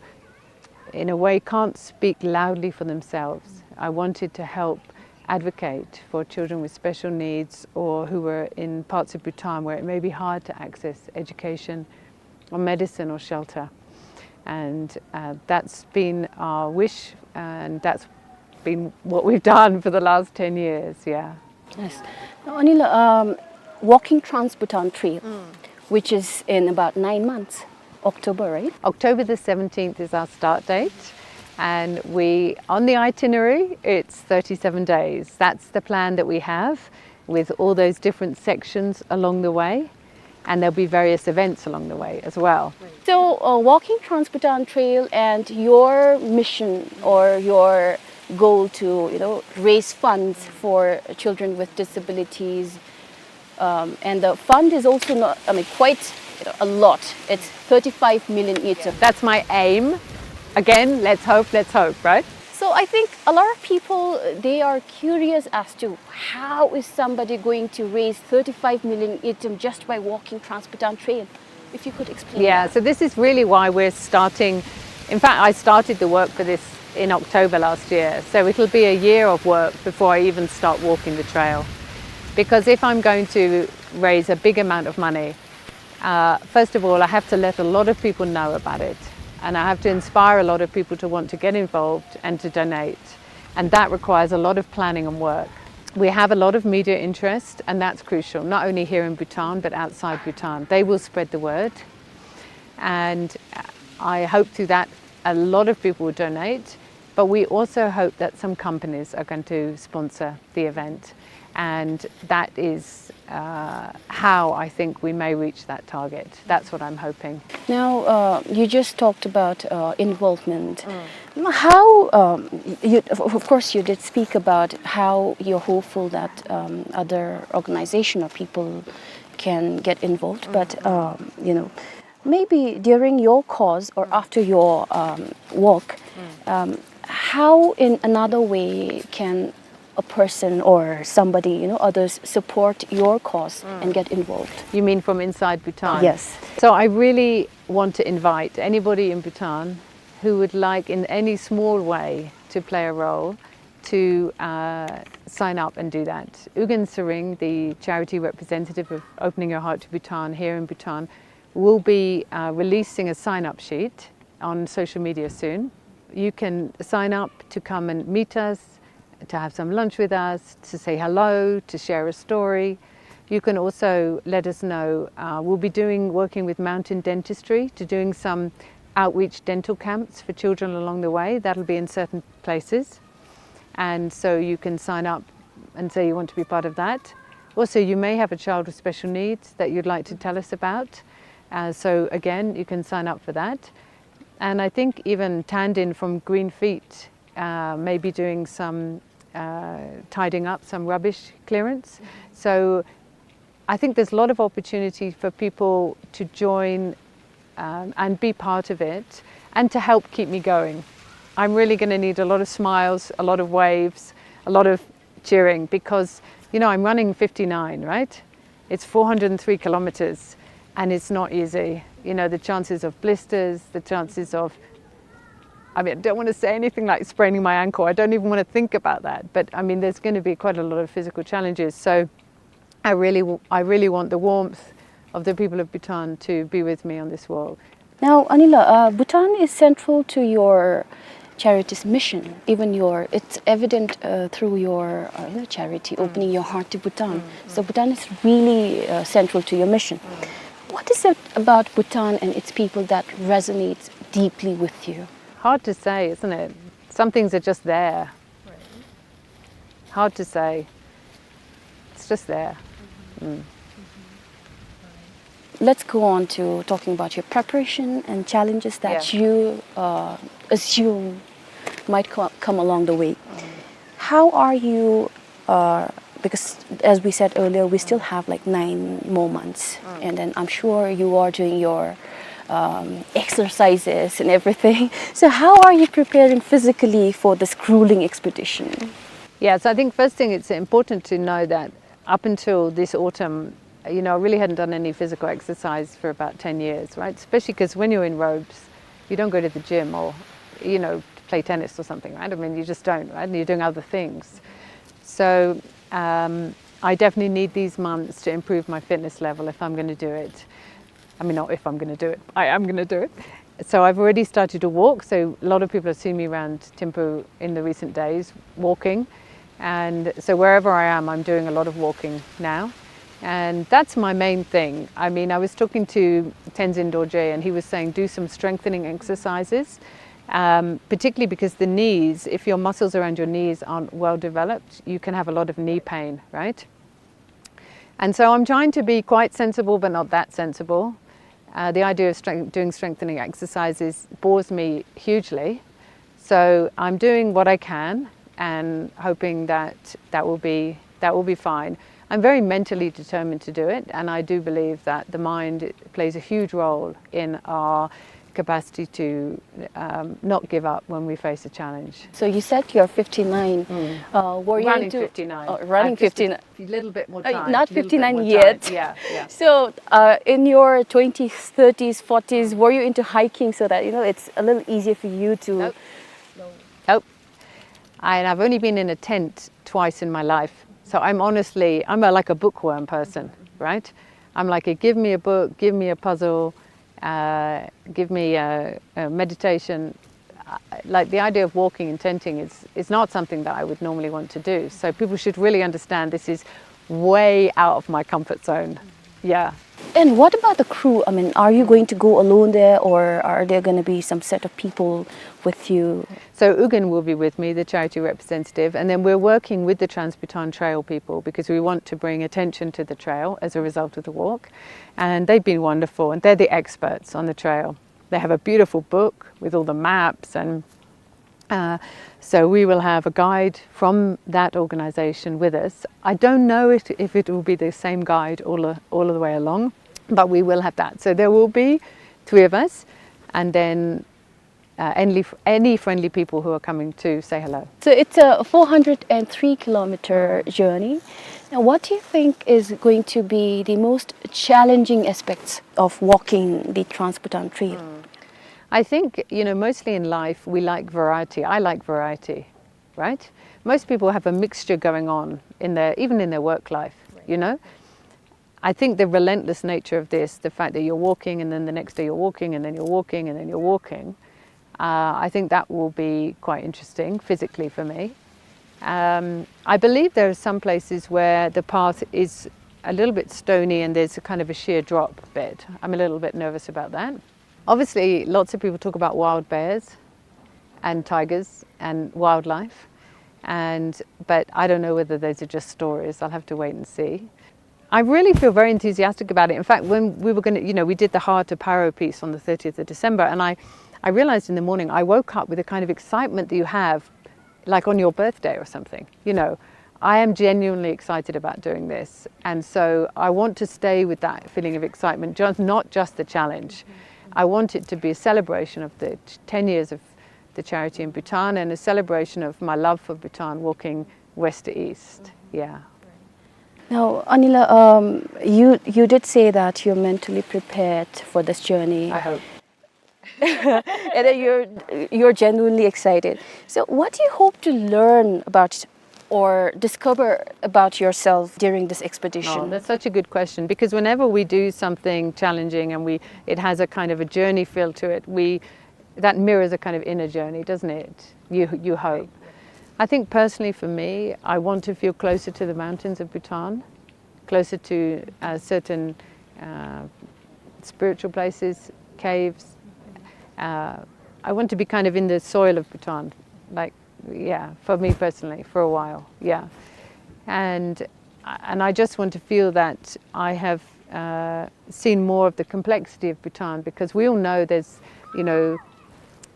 in a way, can't speak loudly for themselves. I wanted to help advocate for children with special needs or who were in parts of Bhutan where it may be hard to access education or medicine or shelter. And uh, that's been our wish, and that's been what we've done for the last ten years, yeah. Yes. Now, Anila, um, walking Trans-Bhutan Trail, which is in about nine months, October, right? October the seventeenth is our start date, and we, on the itinerary, it's thirty-seven days. That's the plan that we have, with all those different sections along the way, and there'll be various events along the way as well. So, uh, walking Trans-Bhutan Trail and your mission or your goal to, you know, raise funds for children with disabilities, um, and the fund is also not, I mean, quite, you know, a lot. It's thirty-five million ngultrum. That's my aim. Again, let's hope, let's hope, right? So I think a lot of people, uh, they are curious as to how is somebody going to raise thirty-five million ngultrum just by walking Trans-Bhutan Trail. If you could explain. Yeah, so this is really why we're starting. In fact, I started the work for this in October last year. So it'll be a year of work before I even start walking the trail. Because if I'm going to raise a big amount of money, uh, first of all, I have to let a lot of people know about it. And I have to inspire a lot of people to want to get involved and to donate. And that requires a lot of planning and work. We have a lot of media interest, and that's crucial, not only here in Bhutan, but outside Bhutan. They will spread the word. And I hope through that a lot of people will donate. But we also hope that some companies are going to sponsor the event. And that is uh, how I think we may reach that target. That's what I'm hoping. Now, uh, you just talked about uh, involvement. How, um, you, of of course, you did speak about how you're hopeful that um, other organization or people can get involved, but um, you know, maybe during your cause or after your um, walk, um, how in another way can a person or somebody, you know, others support your cause and get involved? You mean from inside Bhutan? Yes. So I really want to invite anybody in Bhutan who would like in any small way to play a role to uh, sign up and do that. Ugen Tshering, the charity representative of Opening Your Heart to Bhutan here in Bhutan, will be uh, releasing a sign-up sheet on social media soon. You can sign up to come and meet us, to have some lunch with us, to say hello, to share a story. You can also let us know. Uh, we'll be doing working with Mountain Dentistry to doing some outreach dental camps for children along the way. That'll be in certain places. And so you can sign up and say you want to be part of that. Also, you may have a child with special needs that you'd like to tell us about. Uh, so again, you can sign up for that. And I think even Tandin from Green Feet uh, may be doing some uh, tidying up, some rubbish clearance. So I think there's a lot of opportunity for people to join um, and be part of it and to help keep me going. I'm really going to need a lot of smiles, a lot of waves, a lot of cheering because, you know, I'm running fifty-nine, right? It's four hundred three kilometers and it's not easy. You know, the chances of blisters, the chances of, I mean, I don't want to say anything like spraining my ankle. I don't even want to think about that. But I mean, there's going to be quite a lot of physical challenges. So I really, w- I really want the warmth of the people of Bhutan to be with me on this walk. Now, Anila, uh, Bhutan is central to your charity's mission. Even your, it's evident uh, through your uh, you know, charity, Opening Your Heart to Bhutan. So Bhutan is really uh, central to your mission. What is it about Bhutan and its people that resonates deeply with you? Hard to say, isn't it? Some things are just there. Hard to say. It's just there. Mm. Let's go on to talking about your preparation and challenges that Yeah. you uh, assume might co- come along the way. How are you? Uh, because as we said earlier, we still have like nine more months, and then I'm sure you are doing your um, exercises and everything. So how are you preparing physically for this grueling expedition? Yeah, so I think first thing it's important to know that up until this autumn, you know, I really hadn't done any physical exercise for about ten years, right? Especially because when you're in robes, you don't go to the gym or, you know, play tennis or something, right? I mean, you just don't, right? And you're doing other things. So um, I definitely need these months to improve my fitness level if I'm going to do it. I mean, not if I'm going to do it. I am going to do it. So I've already started to walk. So a lot of people have seen me around Thimphu in the recent days walking. And so wherever I am, I'm doing a lot of walking now. And that's my main thing. I mean, I was talking to Tenzin Dorje and he was saying do some strengthening exercises, um, particularly because the knees, if your muscles around your knees aren't well developed, you can have a lot of knee pain, right? And so I'm trying to be quite sensible, but not that sensible. Uh, the idea of strength, doing strengthening exercises bores me hugely. So I'm doing what I can and hoping that that will be that will be fine. I'm very mentally determined to do it, and I do believe that the mind plays a huge role in our capacity to um, not give up when we face a challenge. So you said you're fifty-nine. Uh, were you Running into fifty-nine. Oh, running I've just a fifty-nine. F- little bit more Uh, time. Not Little bit fifty-nine more yet. Time. Yeah, yeah. So uh, in your twenties, thirties, forties, were you into hiking so that you know it's a little easier for you to? Nope. Nope. And I've only been in a tent twice in my life. So I'm honestly, I'm a, like a bookworm person, right? I'm like, give me a book, give me a puzzle, uh, give me a, a meditation. Uh, like the idea of walking and tenting is, is not something that I would normally want to do. So people should really understand this is way out of my comfort zone. Yeah. And what about the crew? I mean, are you going to go alone there, or are there going to be some set of people with you? So Ugen will be with me, the charity representative, and then we're working with the Trans-Bhutan Trail people because we want to bring attention to the trail as a result of the walk. And they've been wonderful, and they're the experts on the trail. They have a beautiful book with all the maps and uh, so we will have a guide from that organization with us. I don't know if, if it will be the same guide all, all of the way along, but we will have that. So there will be three of us, and then uh, any, any friendly people who are coming to say hello. So it's a four hundred three kilometer journey. Now, what do you think is going to be the most challenging aspects of walking the Trans-Bhutan Trail? I think, you know, mostly in life we like variety. I like variety, right? Most people have a mixture going on in their, even in their work life, you know? I think the relentless nature of this, the fact that you're walking and then the next day you're walking and then you're walking and then you're walking, uh, I think that will be quite interesting physically for me. Um, I believe there are some places where the path is a little bit stony and there's a kind of a sheer drop bit. I'm a little bit nervous about that. Obviously, lots of people talk about wild bears and tigers and wildlife, and, but I don't know whether those are just stories. I'll have to wait and see. I really feel very enthusiastic about it. In fact, when we were gonna, you know, we did the Heart of Paro piece on the thirtieth of December, and I, I realized in the morning, I woke up with a kind of excitement that you have, like, on your birthday or something, you know. I am genuinely excited about doing this, and so I want to stay with that feeling of excitement, just, not just the challenge. I want it to be a celebration of the t-, ten years of the charity in Bhutan and a celebration of my love for Bhutan, walking west to east. Yeah. Now, Anila, um, you, you did say that you're mentally prepared for this journey. I hope. And that you're, you're genuinely excited. So what do you hope to learn about or discover about yourself during this expedition? Oh, that's such a good question, because whenever we do something challenging and we, it has a kind of a journey feel to it, we, that mirrors a kind of inner journey, doesn't it? You, you hope. I think personally for me, I want to feel closer to the mountains of Bhutan, closer to, uh, certain, uh, spiritual places, caves. Uh, I want to be kind of in the soil of Bhutan, like, yeah, for me personally, for a while, yeah. And, and I just want to feel that I have, uh, seen more of the complexity of Bhutan, because we all know there's, you know,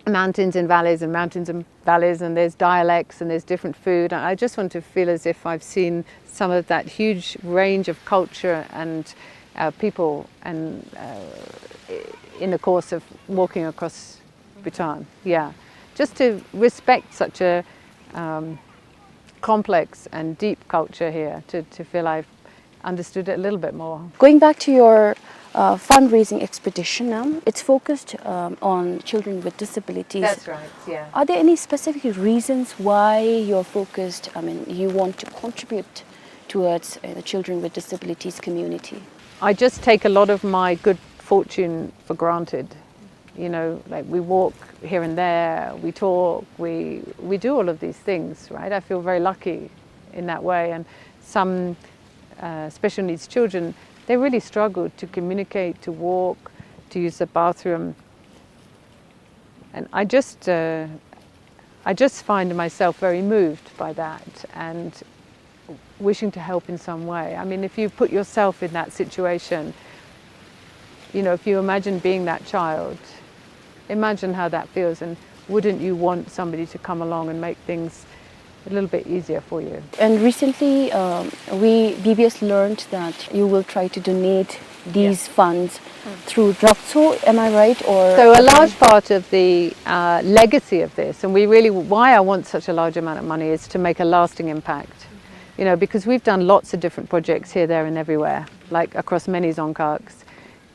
mountains and valleys and mountains and valleys, and there's dialects and there's different food. And I just want to feel as if I've seen some of that huge range of culture and, uh, people and, uh, i-, in the course of walking across Bhutan. Yeah, just to respect such a, um, complex and deep culture here, to, to feel I've understood it a little bit more. Going back to your, uh, fundraising expedition, um, it's focused, um, on children with disabilities. That's right, yeah. Are there any specific reasons why you're focused, I mean, you want to contribute towards, uh, the children with disabilities community? I just take a lot of my good fortune for granted. You know, like, we walk here and there, we talk, we, we do all of these things, right? I feel very lucky in that way. And some, uh, special needs children, they really struggle to communicate, to walk, to use the bathroom. And I just, uh, I just find myself very moved by that and wishing to help in some way. I mean, if you put yourself in that situation, you know, if you imagine being that child, imagine how that feels, and wouldn't you want somebody to come along and make things a little bit easier for you? And recently, um, we, B B S learned that you will try to donate these funds through Drakso, am I right? Or so a large part of the, uh, legacy of this, and we really, why I want such a large amount of money, is to make a lasting impact. You know, because we've done lots of different projects here, there, and everywhere, like, across many dzongkhags.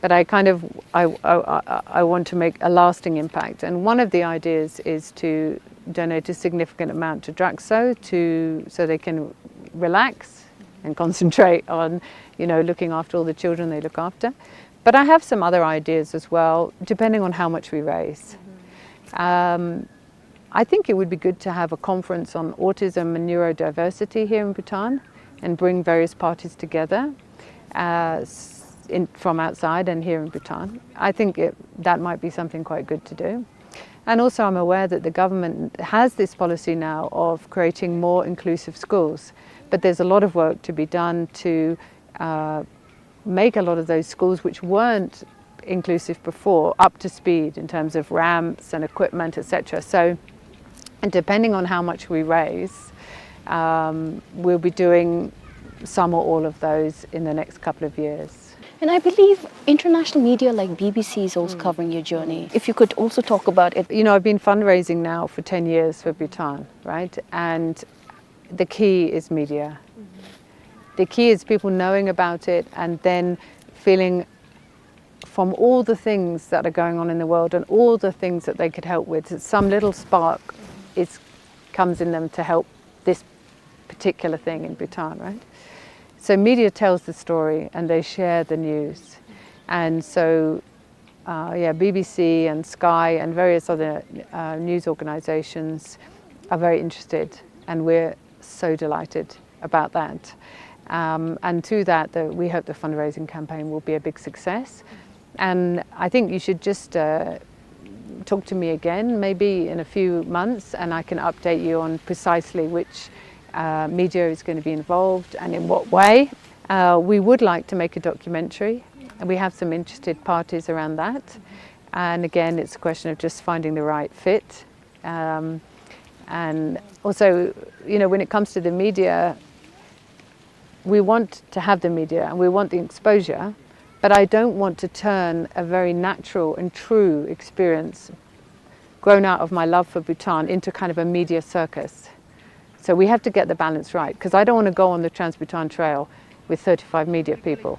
But I kind of, I, I, I, I want to make a lasting impact. And one of the ideas is to donate a significant amount to Drakso to, so they can relax and concentrate on, you know, looking after all the children they look after. But I have some other ideas as well, depending on how much we raise. Um, I think it would be good to have a conference on autism and neurodiversity here in Bhutan and bring various parties together, uh, s-, in, from outside and here in Bhutan. I think it, that might be something quite good to do. And also, I'm aware that the government has this policy now of creating more inclusive schools, but there's a lot of work to be done to, uh, make a lot of those schools which weren't inclusive before up to speed in terms of ramps and equipment, et cetera. So, and depending on how much we raise, um, we'll be doing some or all of those in the next couple of years. And I believe international media like B B C is also covering your journey. If you could also talk about it. You know, I've been fundraising now for ten years for Bhutan, right? And the key is media. The key is people knowing about it and then feeling from all the things that are going on in the world and all the things that they could help with, some little spark is, comes in them to help this particular thing in Bhutan, right? So media tells the story and they share the news. And so, uh, yeah, B B C and Sky and various other, uh, news organizations are very interested, and we're so delighted about that. Um, and through that, the, we hope the fundraising campaign will be a big success. And I think you should just, uh, talk to me again, maybe in a few months, and I can update you on precisely which, uh, media is gonna be involved and in what way. Uh, we would like to make a documentary, and we have some interested parties around that. And again, it's a question of just finding the right fit. Um, and also, you know, when it comes to the media, we want to have the media and we want the exposure, but I don't want to turn a very natural and true experience grown out of my love for Bhutan into kind of a media circus. So we have to get the balance right, 'cause I don't wanna go on the Trans-Bhutan Trail with thirty-five media people,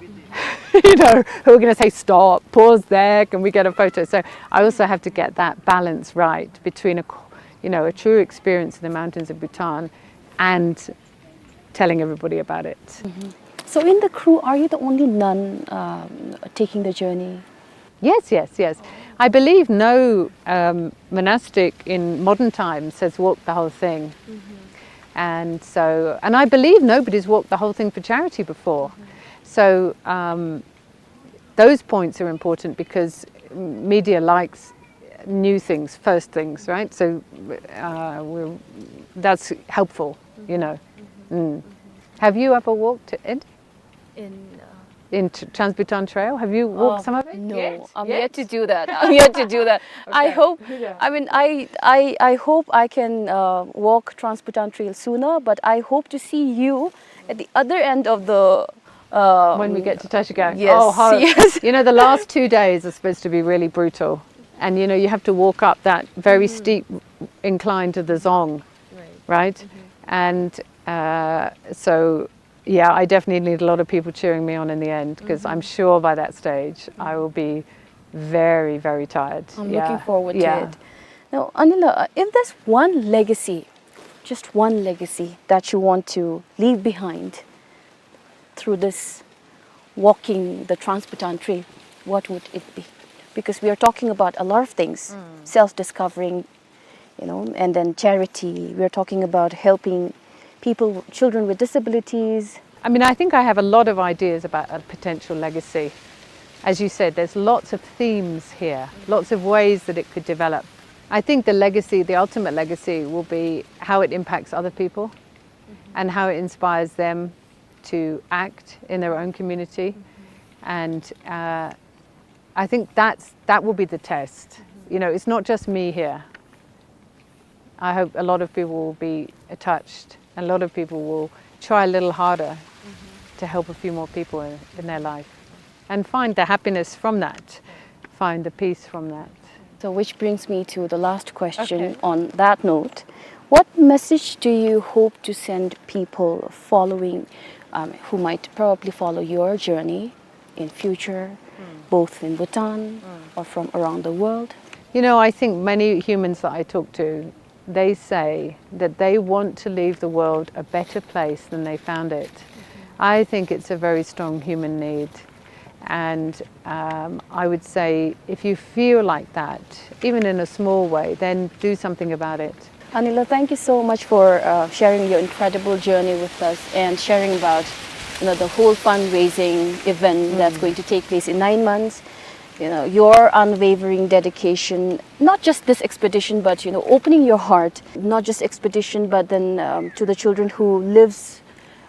you know, who are gonna say, "Stop, pause there, can we get a photo?" So I also have to get that balance right between a, you know, a true experience in the mountains of Bhutan and telling everybody about it. So in the crew, are you the only nun, um, taking the journey? Yes, yes, yes. I believe no, um, monastic in modern times has walked the whole thing. Mm-hmm. And so, and I believe nobody's walked the whole thing for charity before. Mm-hmm. So, um, those points are important because media likes new things, first things, right? So, uh, that's helpful, you know. Mm. Have you ever walked it? In, uh, in Trans-Bhutan Trail? Have you walked some of it? No, I'm yet to do that. I'm yet to do that. I hope, I mean, I, I, I hope I can, uh, walk Trans-Bhutan Trail sooner, but I hope to see you at the other end of the, uh, when we get to Tashkent. Yes, oh, how, yes. You know, the last two days are supposed to be really brutal. And, you know, you have to walk up that very steep incline to the Dzong, right? And, uh, so, yeah, I definitely need a lot of people cheering me on in the end, 'cause I'm sure by that stage I will be very, very tired. I'm looking forward to it. Now, Anila, uh, if there's one legacy, just one legacy that you want to leave behind through this walking the Trans-Bhutan Trail, what would it be? Because we are talking about a lot of things, self-discovering, you know, and then charity. We are talking about helping people, children with disabilities. I mean, I think I have a lot of ideas about a potential legacy. As you said, there's lots of themes here, lots of ways that it could develop. I think the legacy, the ultimate legacy, will be how it impacts other people and how it inspires them to act in their own community. And, uh, I think that's, that will be the test. You know, it's not just me here. I hope a lot of people will be touched, and a lot of people will try a little harder to help a few more people in, in their life and find the happiness from that, find the peace from that. So, which brings me to the last question on that note. What message do you hope to send people following, um, who might probably follow your journey in future, both in Bhutan or from around the world? You know, I think many humans that I talk to, they say that they want to leave the world a better place than they found it. I think it's a very strong human need. And, um, I would say, if you feel like that, even in a small way, then do something about it. Anila, thank you so much for, uh, sharing your incredible journey with us and sharing about, you know, the whole fundraising event that's going to take place in nine months. You know, your unwavering dedication, not just this expedition, but, you know, opening your heart, not just expedition, but then, um, to the children who lives,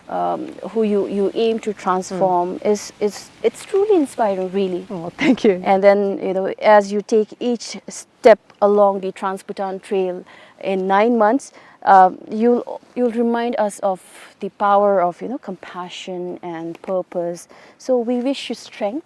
um, who you, you aim to transform is, is, it's truly inspiring, really. Oh, thank you. And then, you know, as you take each step along the Trans-Bhutan Trail in nine months, um, you'll, you'll remind us of the power of, you know, compassion and purpose. So we wish you strength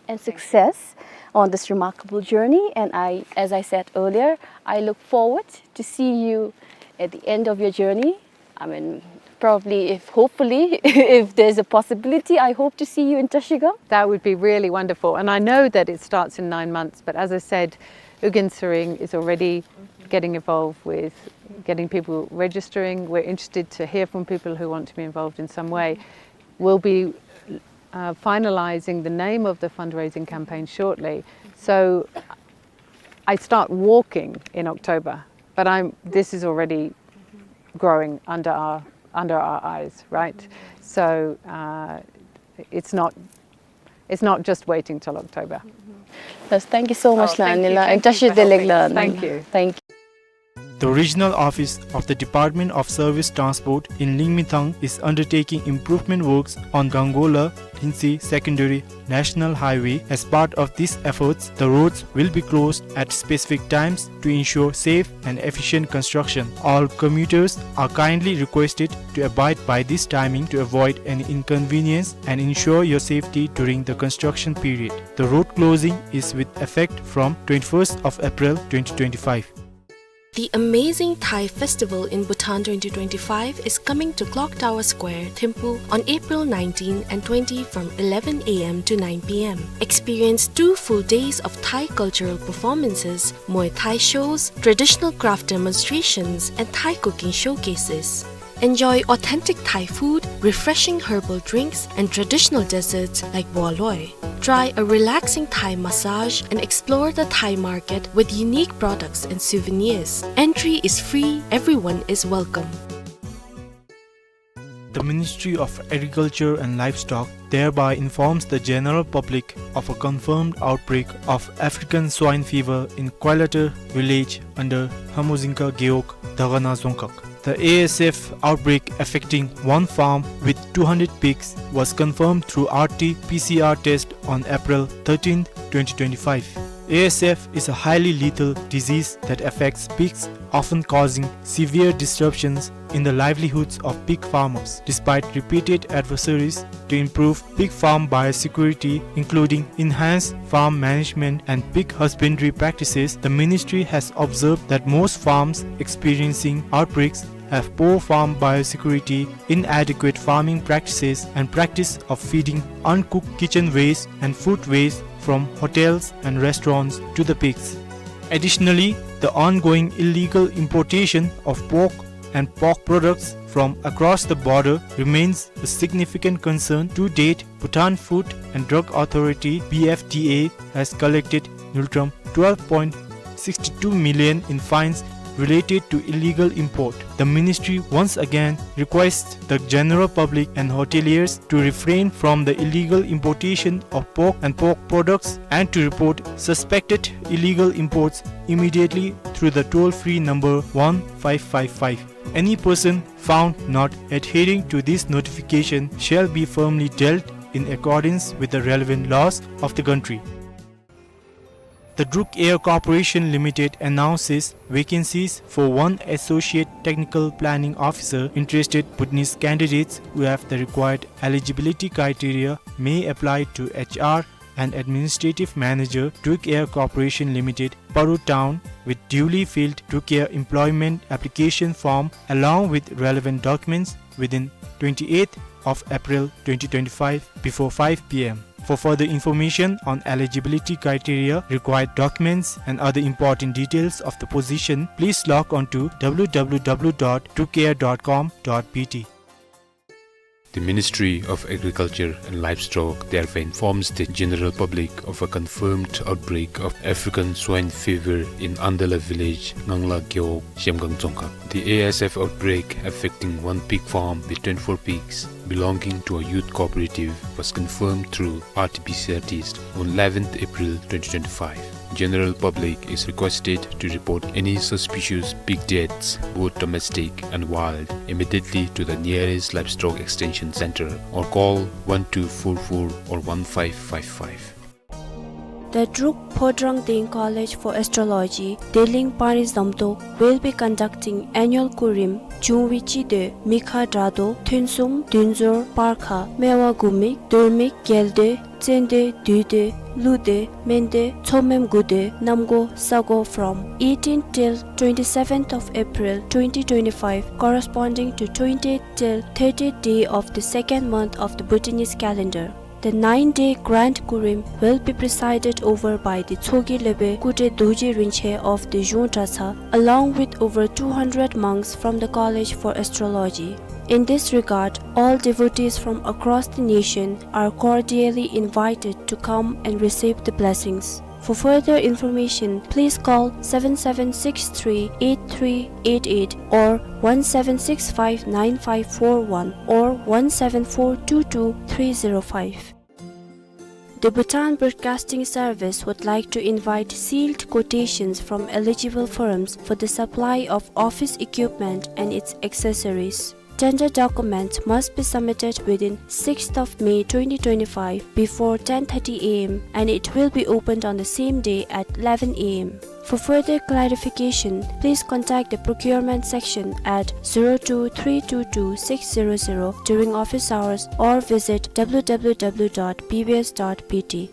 and success on this remarkable journey. And I, as I said earlier, I look forward to see you at the end of your journey. I mean, probably, if, hopefully, if there's a possibility, I hope to see you in Trashigang. That would be really wonderful. And I know that it starts in nine months, but as I said, U Gin Sering is already getting involved with getting people registering. We're interested to hear from people who want to be involved in some way. We'll be, uh, finalizing the name of the fundraising campaign shortly. So I start walking in October, but I'm, this is already growing under our, under our eyes, right? So, uh, it's not, it's not just waiting till October. Yes, thank you so much, oh, thank you, Lanila, and thank you for helping us. Tashi Delek Lan. Thank you. Thank you. The regional office of the Department of Service Transport in Lingmithang is undertaking improvement works on Gangola Linsi Secondary National Highway. As part of these efforts, the roads will be closed at specific times to ensure safe and efficient construction. All commuters are kindly requested to abide by this timing to avoid any inconvenience and ensure your safety during the construction period. The road closing is with effect from twenty-first of April twenty twenty-five. The Amazing Thai Festival in Bhutan twenty twenty-five is coming to Clock Tower Square, Thimphu, on April nineteen and twenty from eleven A M to nine P M. Experience two full days of Thai cultural performances, Muay Thai shows, traditional craft demonstrations, and Thai cooking showcases. Enjoy authentic Thai food, refreshing herbal drinks, and traditional desserts like baw loy. Try a relaxing Thai massage and explore the Thai market with unique products and souvenirs. Entry is free, everyone is welcome. The Ministry of Agriculture and Livestock thereby informs the general public of a confirmed outbreak of African swine fever in Koilater village under Hamuzingka Gewog, Dagana Dzongkhag. The A S F outbreak affecting one farm with two hundred pigs was confirmed through R T P C R test on April thirteenth, twenty twenty-five. A S F is a highly lethal disease that affects pigs, often causing severe disruptions in the livelihoods of pig farmers. Despite repeated advisories to improve pig farm biosecurity, including enhanced farm management and pig husbandry practices, the ministry has observed that most farms experiencing outbreaks have poor farm biosecurity, inadequate farming practices, and practice of feeding uncooked kitchen waste and food waste from hotels and restaurants to the pigs. Additionally, the ongoing illegal importation of pork and pork products from across the border remains a significant concern. To date, Bhutan Food and Drug Authority, B F D A, has collected ngultrum twelve point six two million in fines related to illegal import. The ministry once again requests the general public and hoteliers to refrain from the illegal importation of pork and pork products and to report suspected illegal imports immediately through the toll-free number one five five five. Any person found not adhering to this notification shall be firmly dealt in accordance with the relevant laws of the country. The Druk Air Corporation Limited announces vacancies for one Associate Technical Planning Officer. Interested Bhutanese candidates who have the required eligibility criteria may apply to H R and Administrative Manager, Druk Air Corporation Limited, Paru Town, with duly filled Druk Air employment application form along with relevant documents within twenty-eighth of April twenty twenty-five before five P M. For further information on eligibility criteria, required documents, and other important details of the position, please log on to W W W dot druk air dot com dot B T. The Ministry of Agriculture and Livestock therefore informs the general public of a confirmed outbreak of African swine fever in Andala village, Ngangla Gewog, Zhemgang Dzongkhag. The A S F outbreak affecting one pig farm with twenty-four pigs belonging to a youth cooperative was confirmed through R T P C R test on eleventh April twenty twenty-five. General public is requested to report any suspicious pig deaths, both domestic and wild, immediately to the nearest livestock extension center or call one two four four or one five five five. The Druk Phodrang Deng College for Astrology, Deleng Panri Zamtok, will be conducting annual Kurim, June བཅུ་དེ་མི་ཁ་དྲག་དོ་ཐུན་གསུམ་བདུན་ཟོར་སྤར་ཁ་སྨེ་བ་དགུ་མིག་དོལ་མིག་རྒྱལ་སྡེ་བཙན་སྡེ་བདུད་སྡེ་ཀླུ་སྡེ་སྨན་སྡེ་མཚོ་སྨནམ་དགུ་སྡེ་གནམ་སྒོ་ས་སྒོ། From eighteenth till twenty-seventh of April twenty twenty-five, corresponding to twentieth till thirtieth day of the second month of the Bhutanese calendar. The nine-day grand Kurim will be presided over by the Tshogye Lhebe Kutre Dorji Rinpoche of the Zhong Dratshang, along with over two hundred monks from the College for Astrology. In this regard, all devotees from across the nation are cordially invited to come and receive the blessings. For further information, please call seven seven six three eight three eight eight or one seven six five nine five four one or one seven four two two three zero five. The Bhutan Broadcasting Service would like to invite sealed quotations from eligible firms for the supply of office equipment and its accessories. Tender documents must be submitted within sixth of May twenty twenty-five before ten thirty A M and it will be opened on the same day at eleven A M. For further clarification, please contact the procurement section at zero two three two two six zero zero during office hours or visit W W W dot B B S dot B T.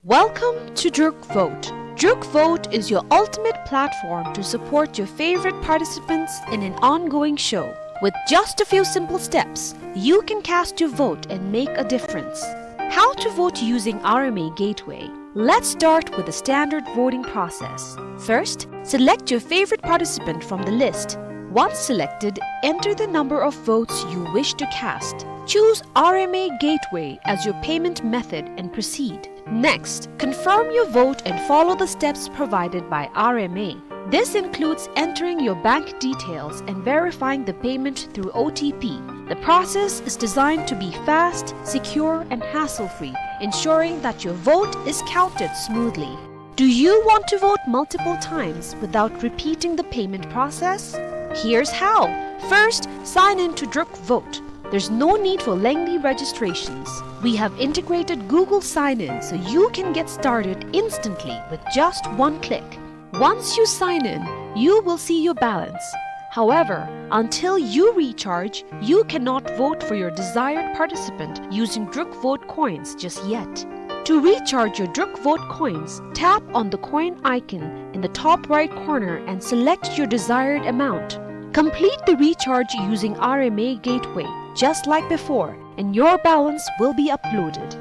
Welcome to Druk Vote. Druk Vote is your ultimate platform to support your favorite participants in an ongoing show. With just a few simple steps, you can cast your vote and make a difference. How to vote using R M A Gateway. Let's start with the standard voting process. First, select your favorite participant from the list. Once selected, enter the number of votes you wish to cast. Choose R M A Gateway as your payment method and proceed. Next, confirm your vote and follow the steps provided by R M A. This includes entering your bank details and verifying the payment through O T P. The process is designed to be fast, secure, and hassle-free, ensuring that your vote is counted smoothly. Do you want to vote multiple times without repeating the payment process? Here's how. First, sign in to Druk Vote. There's no need for lengthy registrations. We have integrated Google Sign-In so you can get started instantly with just one click. Once you sign in, you will see your balance. However, until you recharge, you cannot vote for your desired participant using Druk Vote coins just yet. To recharge your Druk Vote coins, tap on the coin icon in the top right corner and select your desired amount. Complete the recharge using R M A Gateway, just like before, and your balance will be uploaded.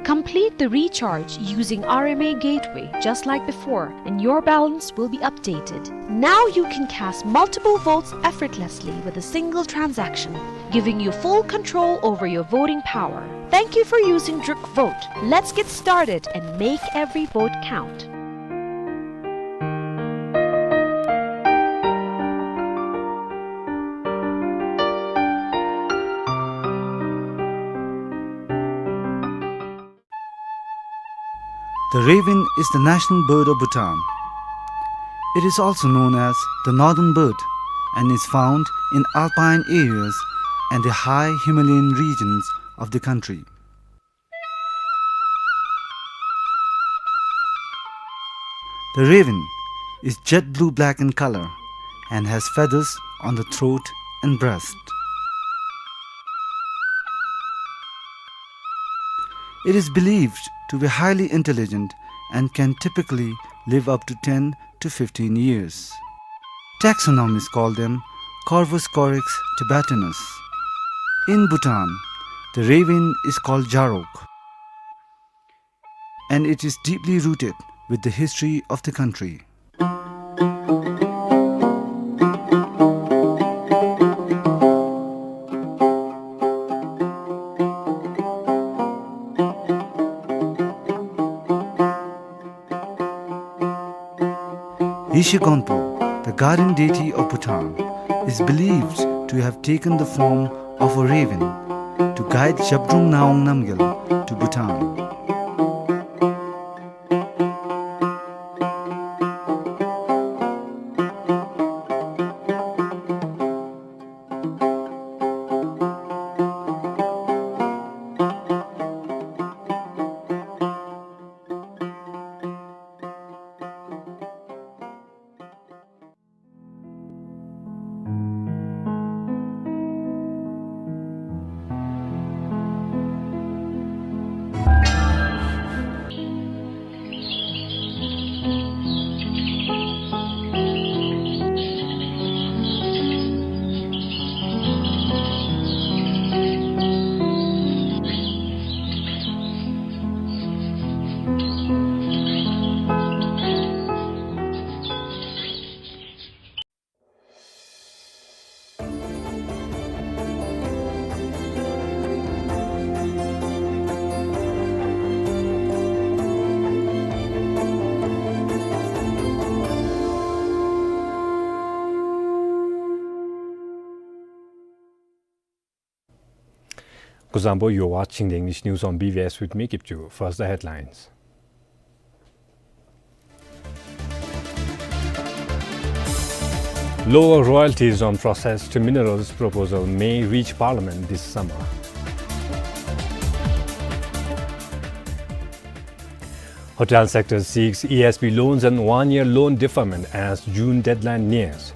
Complete the recharge using R M A Gateway, just like before, and your balance will be updated. Now you can cast multiple votes effortlessly with a single transaction, giving you full control over your voting power. Thank you for using Druk Vote. Let's get started and make every vote count. The raven is the national bird of Bhutan. It is also known as the northern bird and is found in alpine areas and the high Himalayan regions of the country. The raven is jet blue-black in color and has feathers on the throat and breast. It is believed to be highly intelligent and can typically live up to ten to fifteen years. Taxonomists call them Corvus corax tibetanus. In Bhutan, the raven is called Jarok, and it is deeply rooted with the history of the country. Yeshe Gonpo, the guardian deity of Bhutan, is believed to have taken the form of a raven to guide Zhabdrung Ngawang Namgyal to Bhutan. Kuzuzangpo, you are watching the English news on B B S with me, Kipchu. First, the headlines. Lower royalties on processed minerals proposal may reach Parliament this summer. Hotel sector seeks E S B loans and one-year loan deferment as June deadline nears.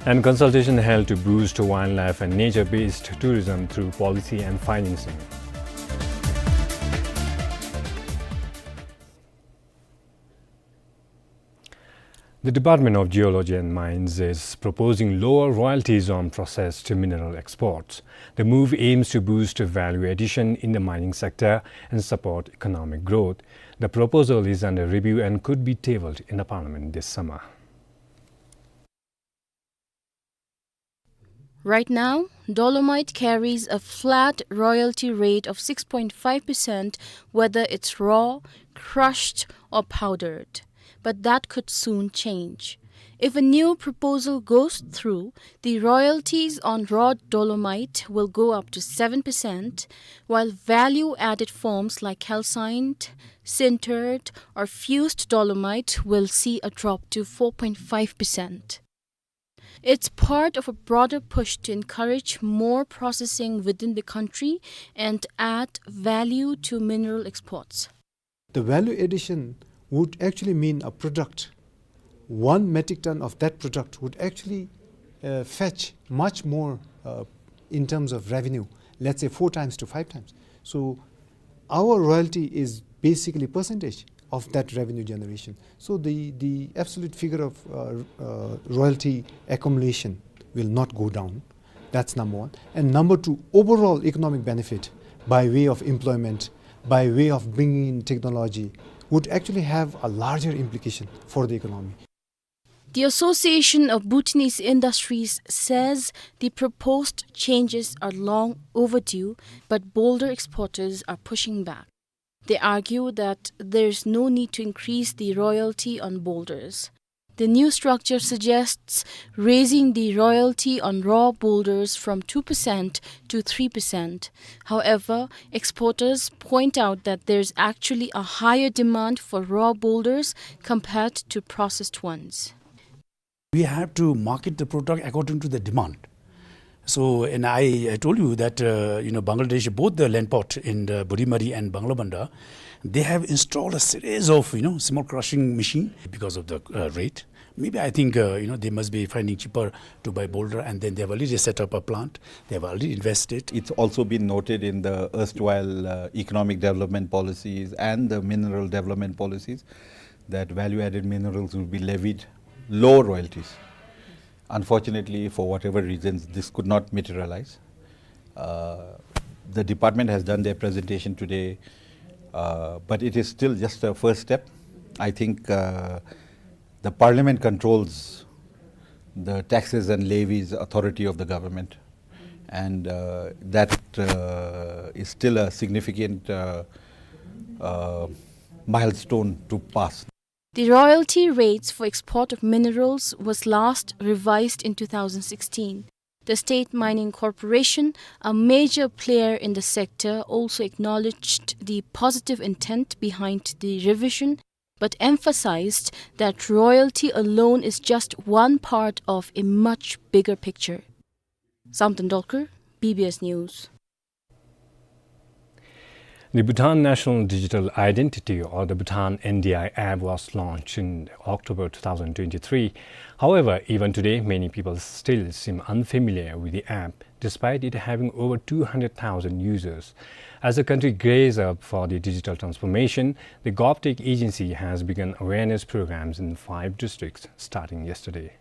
And consultation held to boost wildlife and nature-based tourism through policy and financing. The Department of Geology and Mines is proposing lower royalties on processed mineral exports. The move aims to boost value addition in the mining sector and support economic growth. The proposal is under review and could be tabled in the Parliament this summer. Right now, dolomite carries a flat royalty rate of six point five percent, whether it's raw, crushed, or powdered. But that could soon change. If a new proposal goes through, the royalties on raw dolomite will go up to seven percent, while value-added forms like calcined, sintered, or fused dolomite will see a drop to four point five percent. It's part of a broader push to encourage more processing within the country and add value to mineral exports. The value addition would actually mean a product. One metric ton of that product would actually, uh, fetch much more, uh, in terms of revenue, let's say four times to five times. So our royalty is basically percentage of that revenue generation. So the, the absolute figure of, uh, uh, royalty accumulation will not go down. That's number one. And number two, overall economic benefit by way of employment, by way of bringing in technology, would actually have a larger implication for the economy. The Association of Bhutanese Industries says the proposed changes are long overdue, but boulder exporters are pushing back. They argue that there's no need to increase the royalty on boulders. The new structure suggests raising the royalty on raw boulders from two percent to three percent. However, exporters point out that there's actually a higher demand for raw boulders compared to processed ones. We have to market the product according to the demand. So, and I, I told you that, uh, you know, Bangladesh, both the Landport in the Borimari and Banglabandha, they have installed a series of, you know, small crushing machine because of the, uh, rate. Maybe I think, uh, you know, they must be finding cheaper to buy boulder, and then they have already set up a plant, they have already invested. It's also been noted in the erstwhile, uh, economic development policies and the mineral development policies that value-added minerals will be levied low royalties. Unfortunately, for whatever reasons, this could not materialize. Uh, the department has done their presentation today, uh, but it is still just a first step. I think, uh, the parliament controls the taxes and levies authority of the government, and, uh, that, uh, is still a significant, uh, uh, milestone to pass. The royalty rates for export of minerals was last revised in two thousand sixteen. The State Mining Corporation, a major player in the sector, also acknowledged the positive intent behind the revision, but emphasized that royalty alone is just one part of a much bigger picture. Samten Dolkar, B B S News. The Bhutan National Digital Identity, or the Bhutan N D I app, was launched in October two thousand twenty-three. However, even today, many people still seem unfamiliar with the app, despite it having over two hundred thousand users. As the country gears up for the digital transformation, the GovTech agency has begun awareness programs in five districts starting yesterday.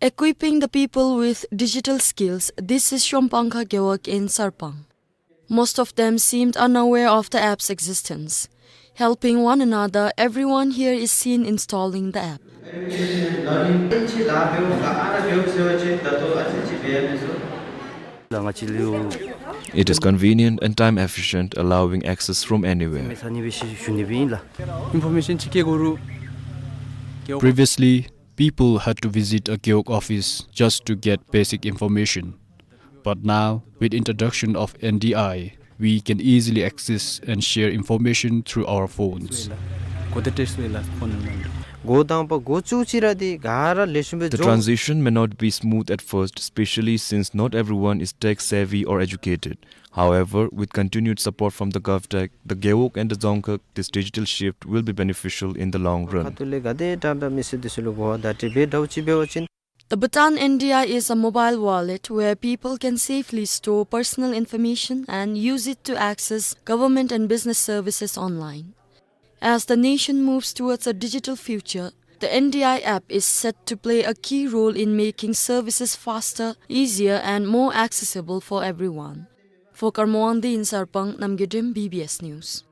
Equipping the people with digital skills, this is Shompanka Gewog in Sarpang. Most of them seemed unaware of the app's existence. Helping one another, everyone here is seen installing the app. ལ་ང་བཅས་ལུ་ It is convenient and time efficient, allowing access from anywhere. Information ཅིག་བསྐྱལ་དགོ་རུང་། Previously, people had to visit a Gewog office just to get basic information. But now, with introduction of N D I, we can easily access and share information through our phones. འགོ་དང་པ་འགོ་བཙུགས་ཅི་ར་འདི་ག་ར་ལེགས་ཤོམ་སྦེ། The transition may not be smooth at first, especially since not everyone is tech savvy or educated. However, with continued support from the GovTech, the Gewog and the Dzongkhag, this digital shift will be beneficial in the long run. ཁ་ཐུག་ལས་ག་དེ་དྲག་དྲག་མི་སེར་འདི་ཚུ་ལུ་གོ་བ་བརྡ་སྤྲོད་འབད་དྲག་ཅིག་འབད་བ་ཅིན། The Bhutan N D I is a mobile wallet where people can safely store personal information and use it to access government and business services online. As the nation moves towards a digital future, the N D I app is set to play a key role in making services faster, easier, and more accessible for everyone. For Karma Wangdi in Sarpang, Namgay Drim, B B S News.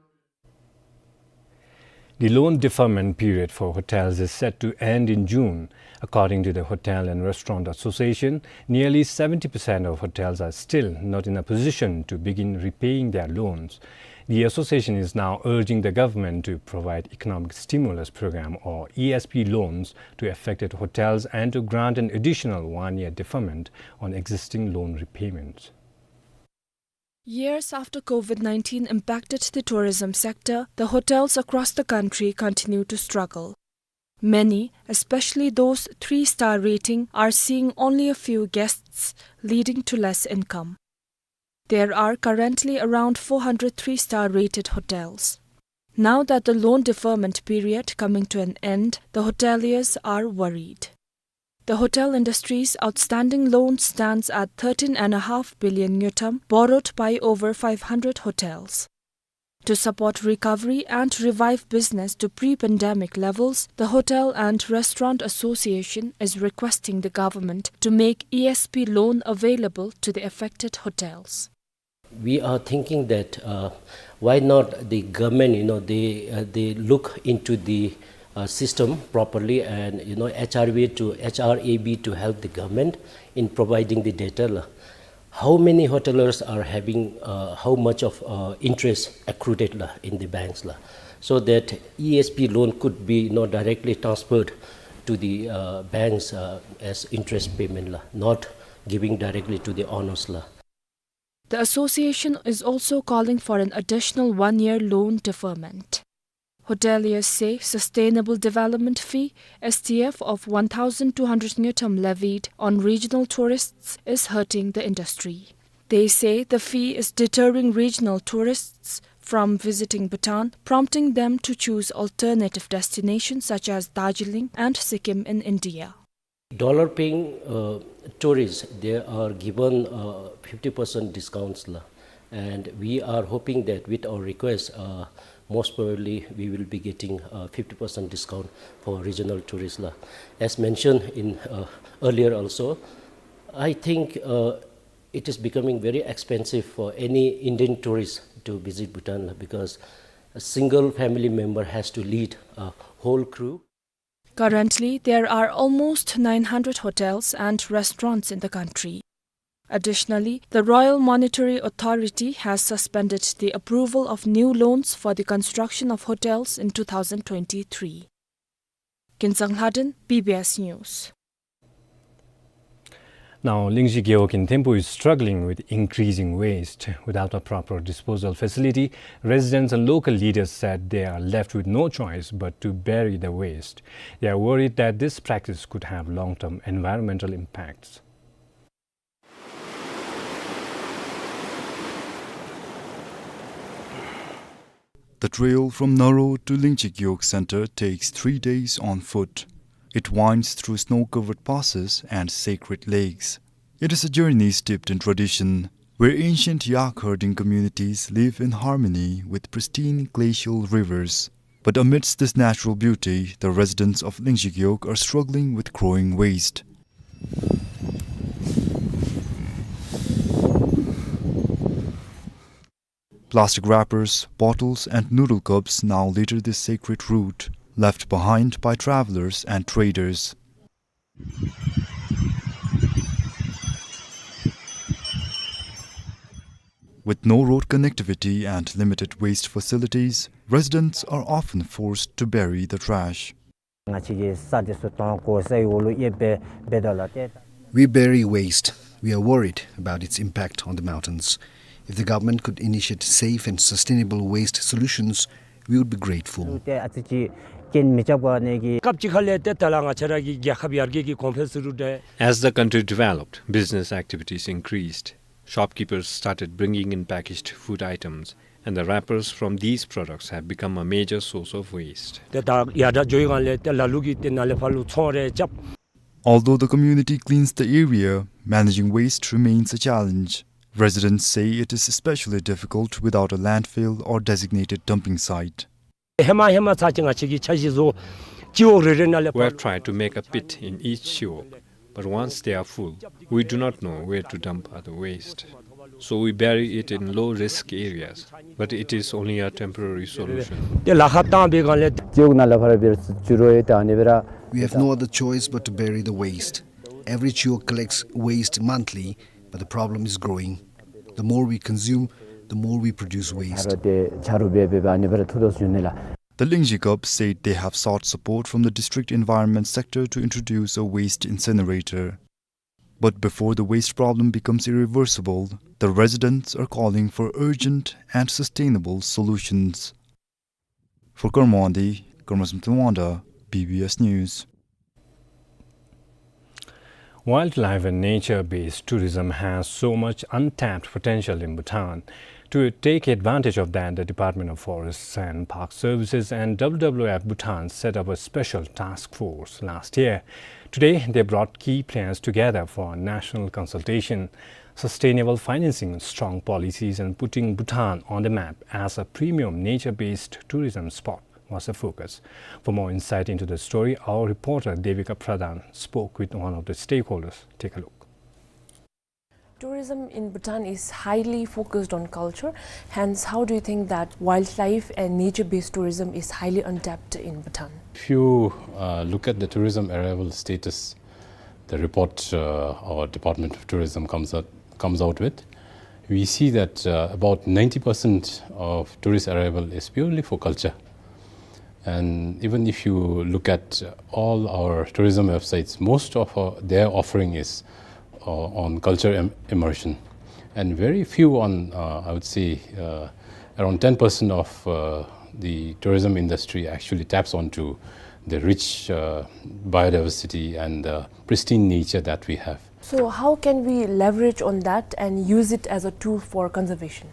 The loan deferment period for hotels is set to end in June. According to the Hotel and Restaurant Association, nearly seventy percent of hotels are still not in a position to begin repaying their loans. The association is now urging the government to provide economic stimulus program or E S P loans to affected hotels and to grant an additional one-year deferment on existing loan repayments. Years after COVID nineteen impacted the tourism sector, the hotels across the country continue to struggle. Many, especially those three-star rating, are seeing only a few guests, leading to less income. There are currently around four hundred three-star rated hotels. Now that the loan deferment period coming to an end, the hoteliers are worried. The hotel industry's outstanding loan stands at thirteen and a half billion ngultrum, borrowed by over five hundred hotels. To support recovery and revive business to pre-pandemic levels, the Hotel and Restaurant Association is requesting the government to make E S P loan available to the affected hotels. We are thinking that, uh, why not the government, you know, they, uh, they look into the, uh, system properly and, you know, H R A B to, H R A B to help the government in providing the data la. How many hotelers are having, uh, how much of, uh, interest accrued la in the banks la, so that E S P loan could be, you know, directly transferred to the, uh, banks, uh, as interest payment la, not giving directly to the owners la. The association is also calling for an additional one-year loan deferment. Hoteliers say sustainable development fee, S D F, of one thousand two hundred ngultrum levied on regional tourists is hurting the industry. They say the fee is deterring regional tourists from visiting Bhutan, prompting them to choose alternative destinations such as Darjeeling and Sikkim in India. Dollar paying, uh, tourists, they are given, uh, fifty percent discounts la. And we are hoping that with our request, uh, most probably we will be getting, uh, fifty percent discount for regional tourists la. As mentioned in, uh, earlier also, I think, uh, it is becoming very expensive for any Indian tourist to visit Bhutan la, because a single family member has to lead a whole crew. Currently, there are almost nine hundred hotels and restaurants in the country. Additionally, the Royal Monetary Authority has suspended the approval of new loans for the construction of hotels in two thousand twenty-three. Kinzang Lhaden, B B S News. Now, Lingzhi Gewog in Thimphu is struggling with increasing waste. Without a proper disposal facility, residents and local leaders said they are left with no choice but to bury the waste. They are worried that this practice could have long-term environmental impacts. The trail from Naro to Lingzhi Gewog Center takes three days on foot. It winds through snow-covered passes and sacred lakes. It is a journey steeped in tradition, where ancient yak herding communities live in harmony with pristine glacial rivers. But amidst this natural beauty, the residents of Lingzhi Gewog are struggling with growing waste. Plastic wrappers, bottles, and noodle cups now litter this sacred route, left behind by travelers and traders. With no road connectivity and limited waste facilities, residents are often forced to bury the trash. ང་བཅས་ཀྱིས་ས་དེ་ཚུ་དོང་བརྐོ་སའི་འོག་ལུ་ཡར་སྦེ་འབད་དོ་ལགས། ཏེ་We bury waste. We are worried about its impact on the mountains. If the government could initiate safe and sustainable waste solutions, we would be grateful. ཏེ་ཨ་ཙི་ཅིག་རྐྱེན་མི་རྐྱབ་ག་ནི་གི་སྐབས་ཅིག་ཁ་ལས་ཏེ་ད་ལགས་ང་བཅས་ར་གི་རྒྱལ་ཁབ་ཡར་རྒྱས་ཀྱི་གོང་འཕེལ་ཟེར་རུང་ཏེ། As the country developed, business activities increased. Shopkeepers started bringing in packaged food items, and the wrappers from these products have become a major source of waste. ཏེ་ད་ཡར་དྲག་འགྱོ་བའི་སྒང་ལས་ཏེ་ལ་ལུ་གིས་ཏེ་ནཱ་ལས་ཕར་ལུ་ཚོང་རེ་རྐྱབ། Although the community cleans the area, managing waste remains a challenge. Residents say it is especially difficult without a landfill or designated dumping site. ཧེ་མ་ཧེ་མ་ཚར་ཅིག་ང་བཅས་ཀྱིས་འཆར་གཞི་བཟོ། སྤྱི་འོག་རེ་རེ་ནང་ལས། We have tried to make a pit in each shiok, but once they are full, we do not know where to dump other waste. So we bury it in low-risk areas, but it is only a temporary solution. ཏེ་ལཱ་ཁག་བཏང་བའི་སྒང་ལས། སྤྱི་འོག་ནང་ལས་ཕར་འབད་རུང་ཅིག་རུང་ཡོད། ད་ཨ་ནི་སྦེ་ར། We have no other choice but to bury the waste. Every shiok collects waste monthly, but the problem is growing. The more we consume, the more we produce waste. ད་རུང་ཏེ་ཆ་རོགས་འབད་འབད་འབད་ཨ་ནི་སྦེ་ར་ཐུག་དོ་ཟེར་ཞུ་ནི་ལགས། The Lingzhi Gup said they have sought support from the district environment sector to introduce a waste incinerator. But before the waste problem becomes irreversible, the residents are calling for urgent and sustainable solutions. For Kurumwangdi, Kurumazam Tungwangda, B B S News. Wildlife and nature-based tourism has so much untapped potential in Bhutan. To take advantage of that, the Department of Forests and Park Services and W W F Bhutan set up a special task force last year. Today, they brought key players together for a national consultation. Sustainable financing, strong policies, and putting Bhutan on the map as a premium nature-based tourism spot was the focus. For more insight into the story, our reporter Devika Pradhan spoke with one of the stakeholders. Take a look. Tourism in Bhutan is highly focused on culture. Hence, how do you think that wildlife and nature-based tourism is highly untapped in Bhutan? If you, uh, look at the tourism arrival status, the report, uh, our Department of Tourism comes out, comes out with, we see that, uh, about ninety percent of tourist arrival is purely for culture. And even if you look at all our tourism websites, most of our, their offering is, uh, on culture im-, immersion, and very few on, uh, I would say, uh, around ten percent of, uh, the tourism industry actually taps onto the rich, uh, biodiversity and the pristine nature that we have. So how can we leverage on that and use it as a tool for conservation?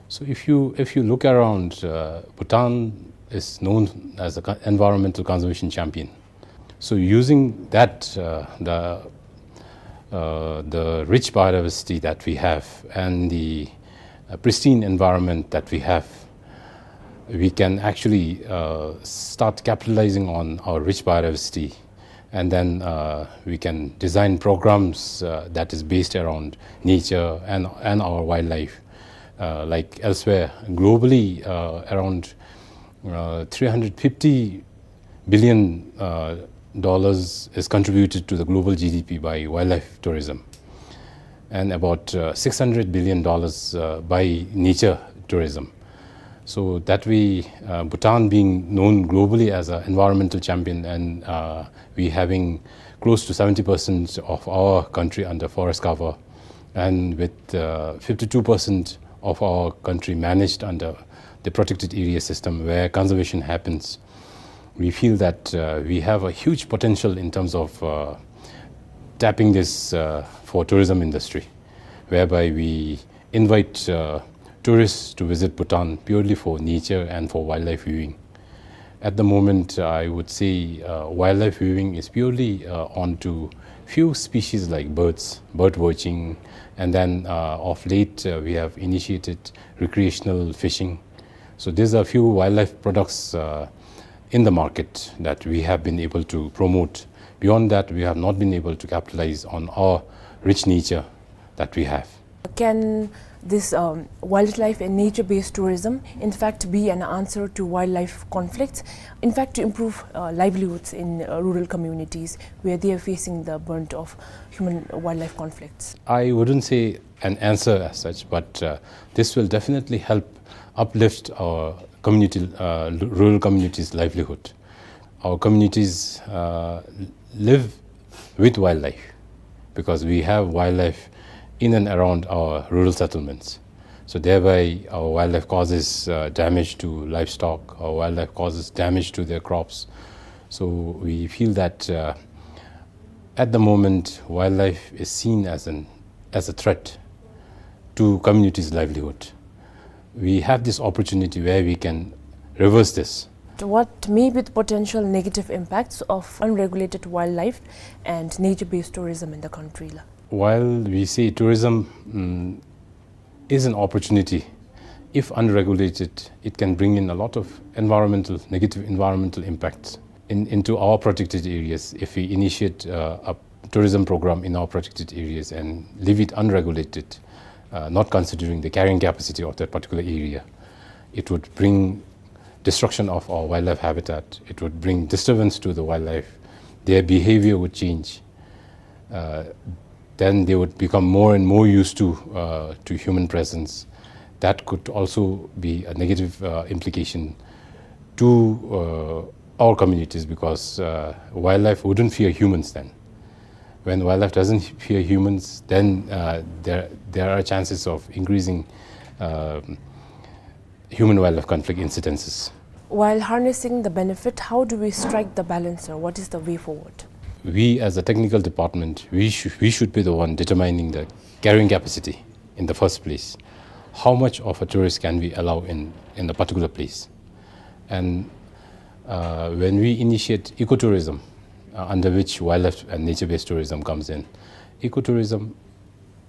So if you, if you look around, uh, Bhutan is known as a co-, environmental conservation champion. So using that, uh, the, uh, the rich biodiversity that we have and the, uh, pristine environment that we have, we can actually, uh, start capitalizing on our rich biodiversity, and then, uh, we can design programs, uh, that is based around nature and, and our wildlife. Uh, like elsewhere, globally, uh, around, uh, three hundred fifty billion, uh, dollars is contributed to the global G D P by wildlife tourism, and about, uh, six hundred billion dollars, uh, by nature tourism. So that we, uh, Bhutan being known globally as an environmental champion, and, uh, we having close to seventy percent of our country under forest cover, and with, uh, fifty-two percent of our country managed under the protected area system where conservation happens, we feel that, uh, we have a huge potential in terms of, uh, tapping this, uh, for tourism industry, whereby we invite, uh, tourists to visit Bhutan purely for nature and for wildlife viewing. At the moment, I would say, uh, wildlife viewing is purely, uh, onto few species like birds, bird watching, and then, uh, of late, uh, we have initiated recreational fishing. So these are few wildlife products, uh, in the market that we have been able to promote. Beyond that, we have not been able to capitalize on our rich nature that we have. Can This, um, wildlife and nature-based tourism, in fact, be an answer to wildlife conflicts, in fact, to improve, uh, livelihoods in, uh, rural communities where they are facing the brunt of human-wildlife conflicts? I wouldn't say an answer as such, but, uh, this will definitely help uplift our community, uh, l-, rural communities' livelihood. Our communities, uh, live with wildlife because we have wildlife in and around our rural settlements. So thereby, our wildlife causes, uh, damage to livestock, our wildlife causes damage to their crops. So we feel that, uh, at the moment, wildlife is seen as an, as a threat to communities' livelihood. We have this opportunity where we can reverse this. What may be the potential negative impacts of unregulated wildlife and nature-based tourism in the country, la? While we say tourism, mm, is an opportunity, if unregulated, it can bring in a lot of environmental, negative environmental impacts in, into our protected areas. If we initiate, uh, a tourism program in our protected areas and leave it unregulated, uh, not considering the carrying capacity of that particular area, it would bring destruction of our wildlife habitat. It would bring disturbance to the wildlife. Their behavior would change. Uh, then they would become more and more used to, uh, to human presence. That could also be a negative, uh, implication to, uh, our communities because, uh, wildlife wouldn't fear humans then. When wildlife doesn't fear humans, then, uh, there, there are chances of increasing, um, human-wildlife conflict incidences. While harnessing the benefit, how do we strike the balance, sir? What is the way forward? We, as a technical department, we shou-, we should be the one determining the carrying capacity in the first place. How much of a tourist can we allow in, in a particular place? And, uh, when we initiate ecotourism, uh, under which wildlife and nature-based tourism comes in, ecotourism,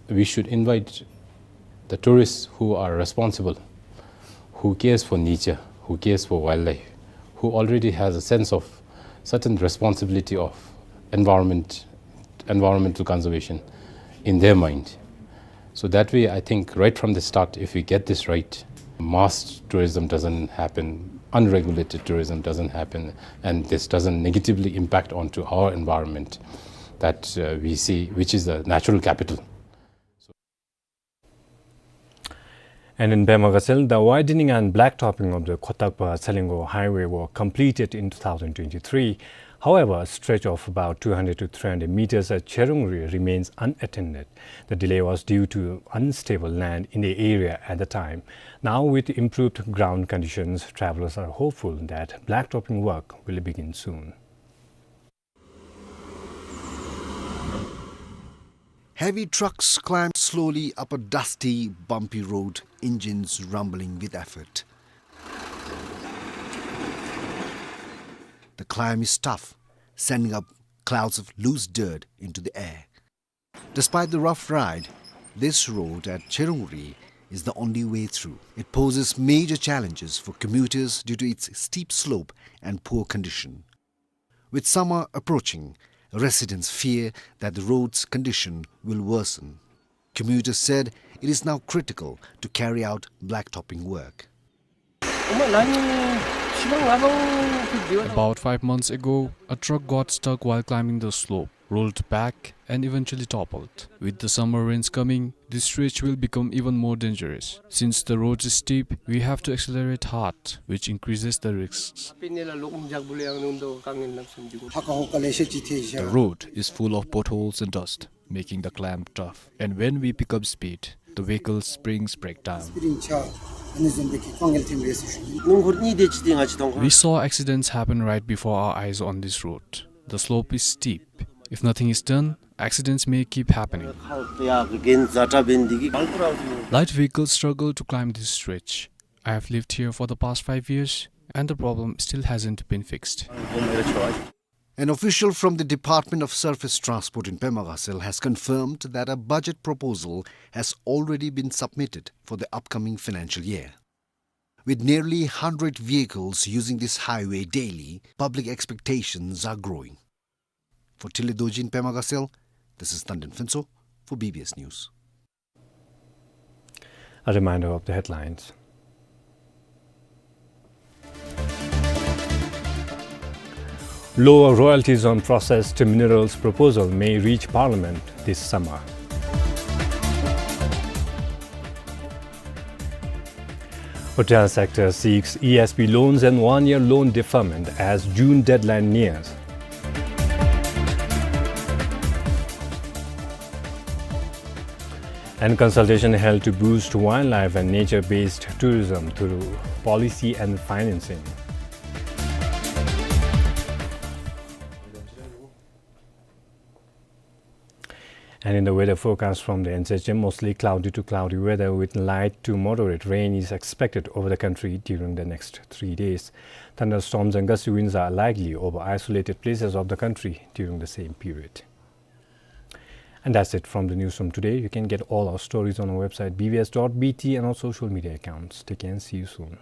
we should invite the tourists who are responsible, who cares for nature, who cares for wildlife, who already has a sense of certain responsibility of environment, environmental conservation in their mind. So that way, I think right from the start, if we get this right, mass tourism doesn't happen, unregulated tourism doesn't happen, and this doesn't negatively impact onto our environment that, uh, we see, which is the natural capital. And in Pema Gatshel, the widening and blacktopping of the Khotakpa Salengo highway were completed in two thousand twenty-three. However, a stretch of about two hundred to three hundred meters at Cherungri remains unattended. The delay was due to unstable land in the area at the time. Now, with improved ground conditions, travelers are hopeful that blacktopping work will begin soon. Heavy trucks climb slowly up a dusty, bumpy road, engines rumbling with effort. The climb is tough, sending up clouds of loose dirt into the air. Despite the rough ride, this road at Cherungri is the only way through. It poses major challenges for commuters due to its steep slope and poor condition. With summer approaching, residents fear that the road's condition will worsen. Commuters said it is now critical to carry out blacktopping work. About five months ago, a truck got stuck while climbing the slope, rolled back, and eventually toppled. With the summer rains coming, this stretch will become even more dangerous. Since the road is steep, we have to accelerate hard, which increases the risks. The road is full of potholes and dust, making the climb tough. And when we pick up speed, the vehicle springs break down. We saw accidents happen right before our eyes on this road. The slope is steep. If nothing is done, accidents may keep happening. Light vehicles struggle to climb this stretch. I have lived here for the past five years, and the problem still hasn't been fixed. An official from the Department of Surface Transport in Pema Gatshel has confirmed that a budget proposal has already been submitted for the upcoming financial year. With nearly hundred vehicles using this highway daily, public expectations are growing. For Thinley Dorji in Pema Gatshel, this is Tandin Phuntsho for B B S News. A reminder of the headlines. Lower royalties on processed minerals proposal may reach Parliament this summer. Hotel sector seeks E S B loans and one-year loan deferment as June deadline nears. And consultation held to boost wildlife and nature-based tourism through policy and financing. And in the weather forecast from the N C H M, mostly cloudy to cloudy weather with light to moderate rain is expected over the country during the next three days. Thunderstorms and gusty winds are likely over isolated places of the country during the same period. And that's it from the newsroom today. You can get all our stories on our website, B B S dot B T, and our social media accounts. Take care and see you soon.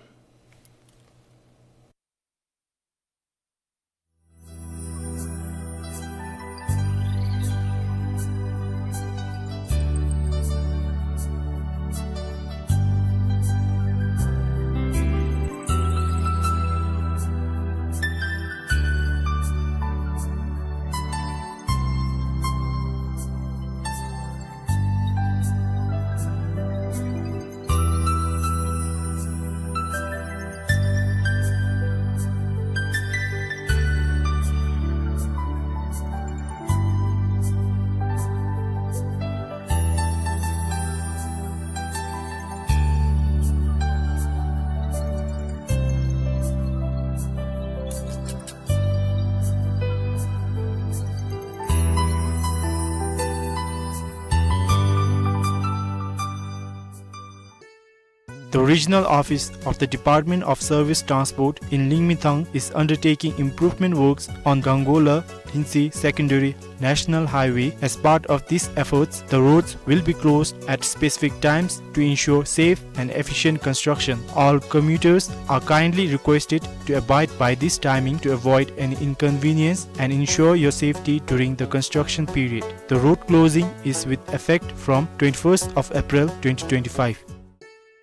The regional office of the Department of Service Transport in Lingmithang is undertaking improvement works on Gangola Lhinsi Secondary National Highway. As part of these efforts, the roads will be closed at specific times to ensure safe and efficient construction. All commuters are kindly requested to abide by this timing to avoid any inconvenience and ensure your safety during the construction period. The road closing is with effect from twenty-first of April twenty twenty-five.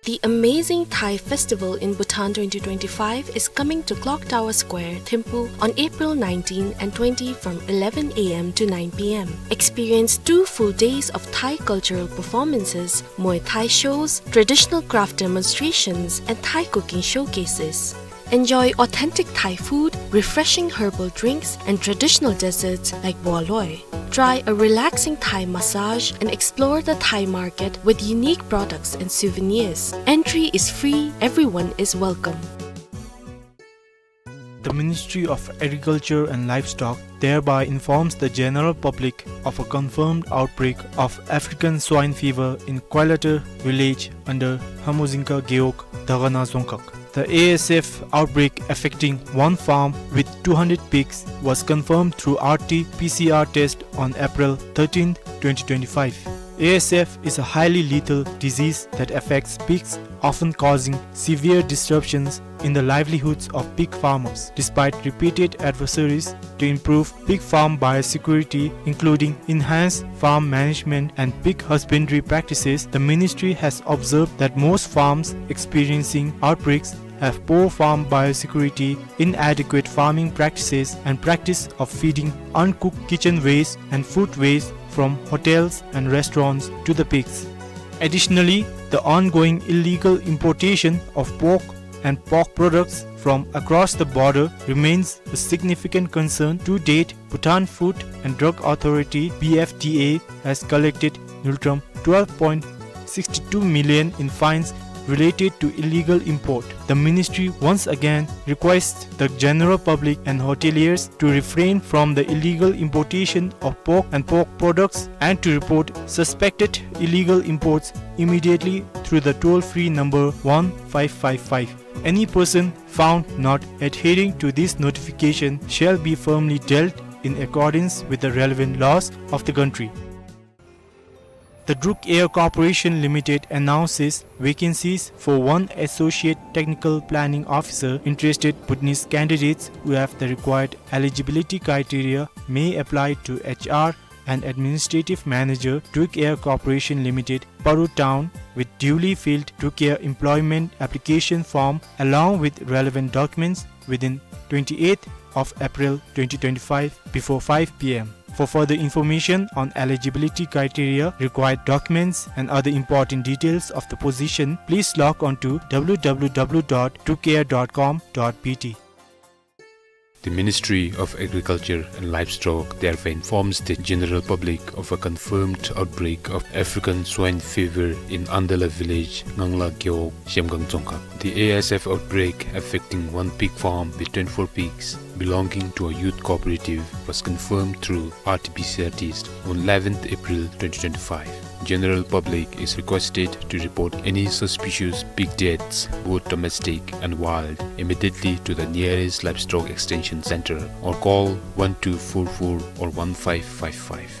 The Amazing Thai Festival in Bhutan twenty twenty-five is coming to Clock Tower Square, Thimphu, on April nineteen and twenty from eleven A M to nine P M. Experience two full days of Thai cultural performances, Muay Thai shows, traditional craft demonstrations, and Thai cooking showcases. Enjoy authentic Thai food, refreshing herbal drinks, and traditional desserts like baw loy. Try a relaxing Thai massage and explore the Thai market with unique products and souvenirs. Entry is free, everyone is welcome. The Ministry of Agriculture and Livestock thereby informs the general public of a confirmed outbreak of African swine fever in Koilater village under Hamuzingka Gewog, Dagana Dzongkhag. The A S F outbreak affecting one farm with two hundred pigs was confirmed through R T P C R test on April thirteenth, twenty twenty-five. A S F is a highly lethal disease that affects pigs, often causing severe disruptions in the livelihoods of pig farmers. Despite repeated advisories to improve pig farm biosecurity, including enhanced farm management and pig husbandry practices, the ministry has observed that most farms experiencing outbreaks have poor farm biosecurity, inadequate farming practices, and practice of feeding uncooked kitchen waste and food waste from hotels and restaurants to the pigs. Additionally, the ongoing illegal importation of pork and pork products from across the border remains a significant concern. To date, Bhutan Food and Drug Authority, B F D A, has collected ngultrum twelve point six two million in fines related to illegal import. The ministry once again requests the general public and hoteliers to refrain from the illegal importation of pork and pork products and to report suspected illegal imports immediately through the toll-free number one five five five. Any person found not adhering to this notification shall be firmly dealt in accordance with the relevant laws of the country. The Druk Air Corporation Limited announces vacancies for one Associate Technical Planning Officer. Interested Bhutanese candidates who have the required eligibility criteria may apply to H R and Administrative Manager, Druk Air Corporation Limited, Paru Town, with duly filled Druk Air employment application form along with relevant documents within twenty-eighth of April twenty twenty-five before five P M. For further information on eligibility criteria, required documents, and other important details of the position, please log on to W W W dot drukair dot com dot B T. The Ministry of Agriculture and Livestock therefore informs the general public of a confirmed outbreak of African swine fever in Andala village, Ngangla Gewog, Zhemgang Dzongkhag. The A S F outbreak affecting one pig farm with twenty-four pigs belonging to a youth cooperative was confirmed through R T P C R test on eleventh April twenty twenty-five. General public is requested to report any suspicious pig deaths, both domestic and wild, immediately to the nearest livestock extension center or call one two four four or one five five five.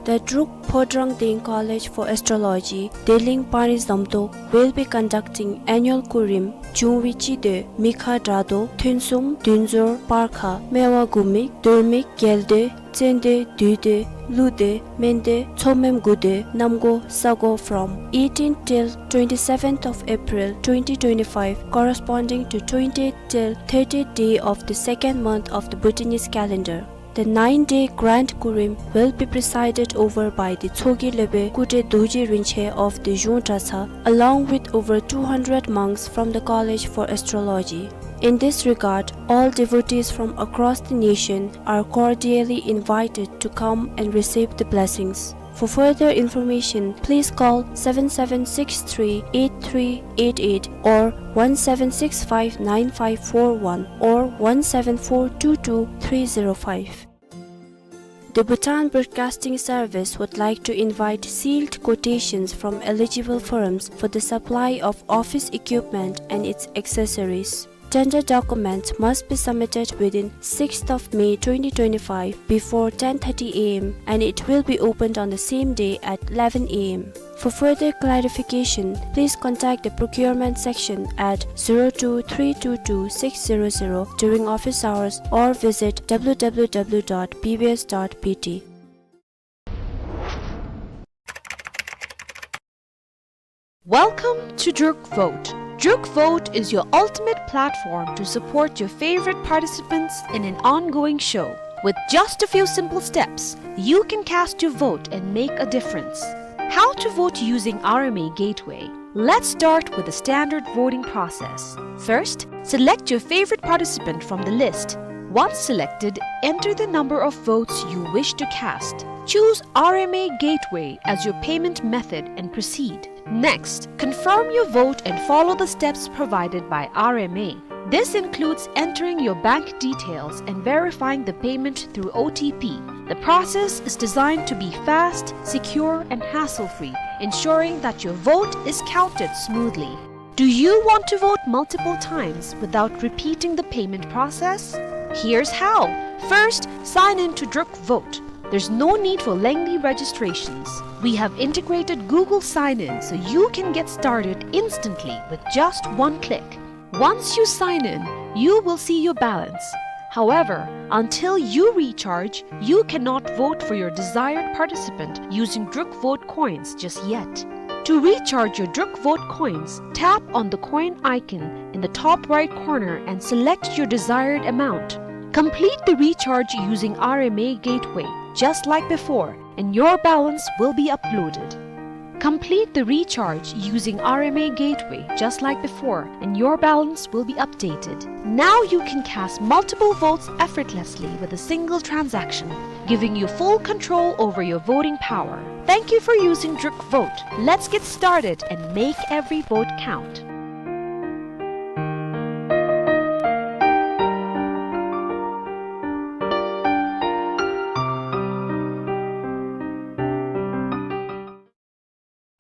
The Druk Phodrang Deng College for Astrology, Deleng Panizamtok, will be conducting annual Kurim, Jungwi Chide, Mikha Drado, Thunsum, Dunzor, Parkha, Mewa Gumik, Durmik, Gelde, Tsende, Duide, Lude, Mende, Tsomem Gude, Namgo, Sago from eighteen till twenty-seventh of April twenty twenty-five, corresponding to twentieth till thirtieth day of the second month of the Bhutanese calendar. The nine-day Grand Kurim will be presided over by the Tshogye Lebe Kude Dorji Rinpoche of the Zhung Dratshang, along with over two hundred monks from the College for Astrology. In this regard, all devotees from across the nation are cordially invited to come and receive the blessings. For further information, please call seven seven six three eight three eight eight or one seven six five nine five four one or one seven four two two three zero five. The Bhutan Broadcasting Service would like to invite sealed quotations from eligible firms for the supply of office equipment and its accessories. Tender documents must be submitted within sixth of May twenty twenty-five before ten thirty A M and it will be opened on the same day at eleven A M. For further clarification, please contact the procurement section at zero two three two two six zero zero during office hours or visit W W W dot B B S dot B T. Welcome to Druk Vote. Druk Vote is your ultimate platform to support your favorite participants in an ongoing show. With just a few simple steps, you can cast your vote and make a difference. How to vote using R M A Gateway. Let's start with the standard voting process. First, select your favorite participant from the list. Once selected, enter the number of votes you wish to cast. Choose R M A Gateway as your payment method and proceed. Next, confirm your vote and follow the steps provided by R M A. This includes entering your bank details and verifying the payment through O T P. The process is designed to be fast, secure, and hassle-free, ensuring that your vote is counted smoothly. Do you want to vote multiple times without repeating the payment process? Here's how. First, sign in to Druk Vote. There's no need for lengthy registrations. We have integrated Google Sign-In so you can get started instantly with just one click. Once you sign in, you will see your balance. However, until you recharge, you cannot vote for your desired participant using Druk Vote coins just yet. To recharge your Druk Vote coins, tap on the coin icon in the top right corner and select your desired amount. Complete the recharge using R M A Gateway, just like before, and your balance will be uploaded. Complete the recharge using R M A Gateway, just like before, and your balance will be updated. Now you can cast multiple votes effortlessly with a single transaction, giving you full control over your voting power. Thank you for using Druk Vote. Let's get started and make every vote count.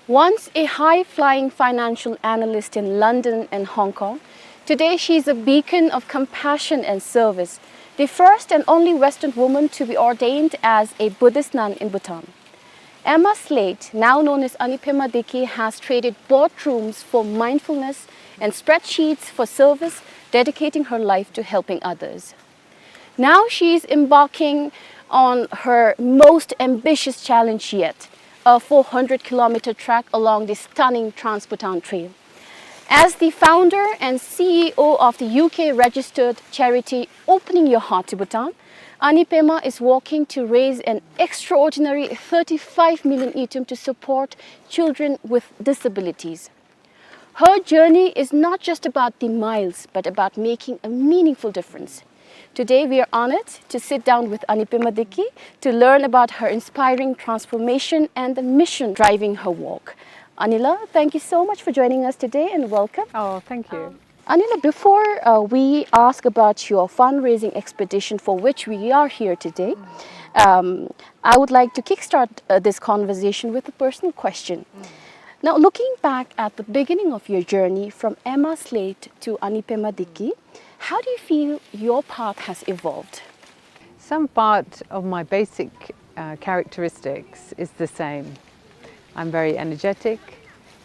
Once a high-flying financial analyst in London and Hong Kong, today she is a beacon of compassion and service, the first and only Western woman to be ordained as a Buddhist nun in Bhutan. Emma Slate, now known as Anipema Deke, has traded boardrooms for mindfulness and spreadsheets for service, dedicating her life to helping others. Now she is embarking on her most ambitious challenge yet, a four hundred kilometer trek along the stunning Trans-Bhutan Trail. As the founder and C E O of the U K registered charity Opening Your Heart to Bhutan, Ani Pema is working to raise an extraordinary thirty-five million ngultrum to support children with disabilities. Her journey is not just about the miles, but about making a meaningful difference. Today, we are honored to sit down with Ani Pema Deki to learn about her inspiring transformation and the mission driving her work. Anila, thank you so much for joining us today and welcome. Oh, thank you. Anila, before uh, we ask about your fundraising expedition for which we are here today, um, I would like to kickstart uh, this conversation with a personal question. Now, looking back at the beginning of your journey from Emma Slate to Ani Pema Deki, how do you feel your path has evolved? Some part of my basic uh, characteristics is the same. I'm very energetic,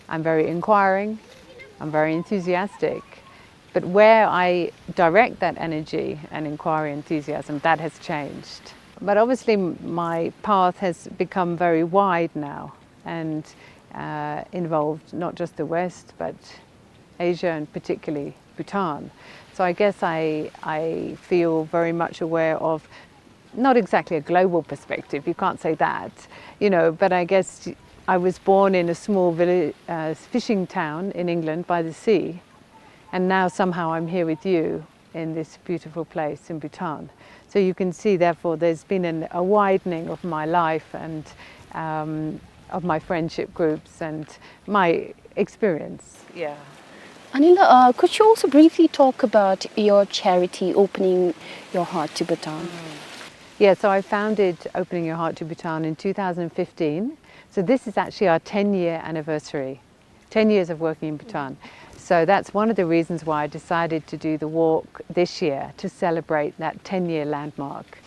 I'm very inquiring, I'm very enthusiastic. But where I direct that energy and inquiry, enthusiasm, that has changed. But obviously, my path has become very wide now and uh, involved not just the West, but Asia and particularly Bhutan. So I guess I, I feel very much aware of not exactly a global perspective, you can't say that, you know, but I guess I was born in a small village, uh, fishing town in England by the sea, and now somehow I'm here with you in this beautiful place in Bhutan. So you can see, therefore, there's been an, a widening of my life and um, of my friendship groups and my experience. Yeah. Anila, uh, could you also briefly talk about your charity, Opening Your Heart to Bhutan? Mm. Yeah, so I founded Opening Your Heart to Bhutan in two thousand fifteen. So this is actually our ten year anniversary, ten years of working in Bhutan. So that's one of the reasons why I decided to do the walk this year, to celebrate that ten year landmark.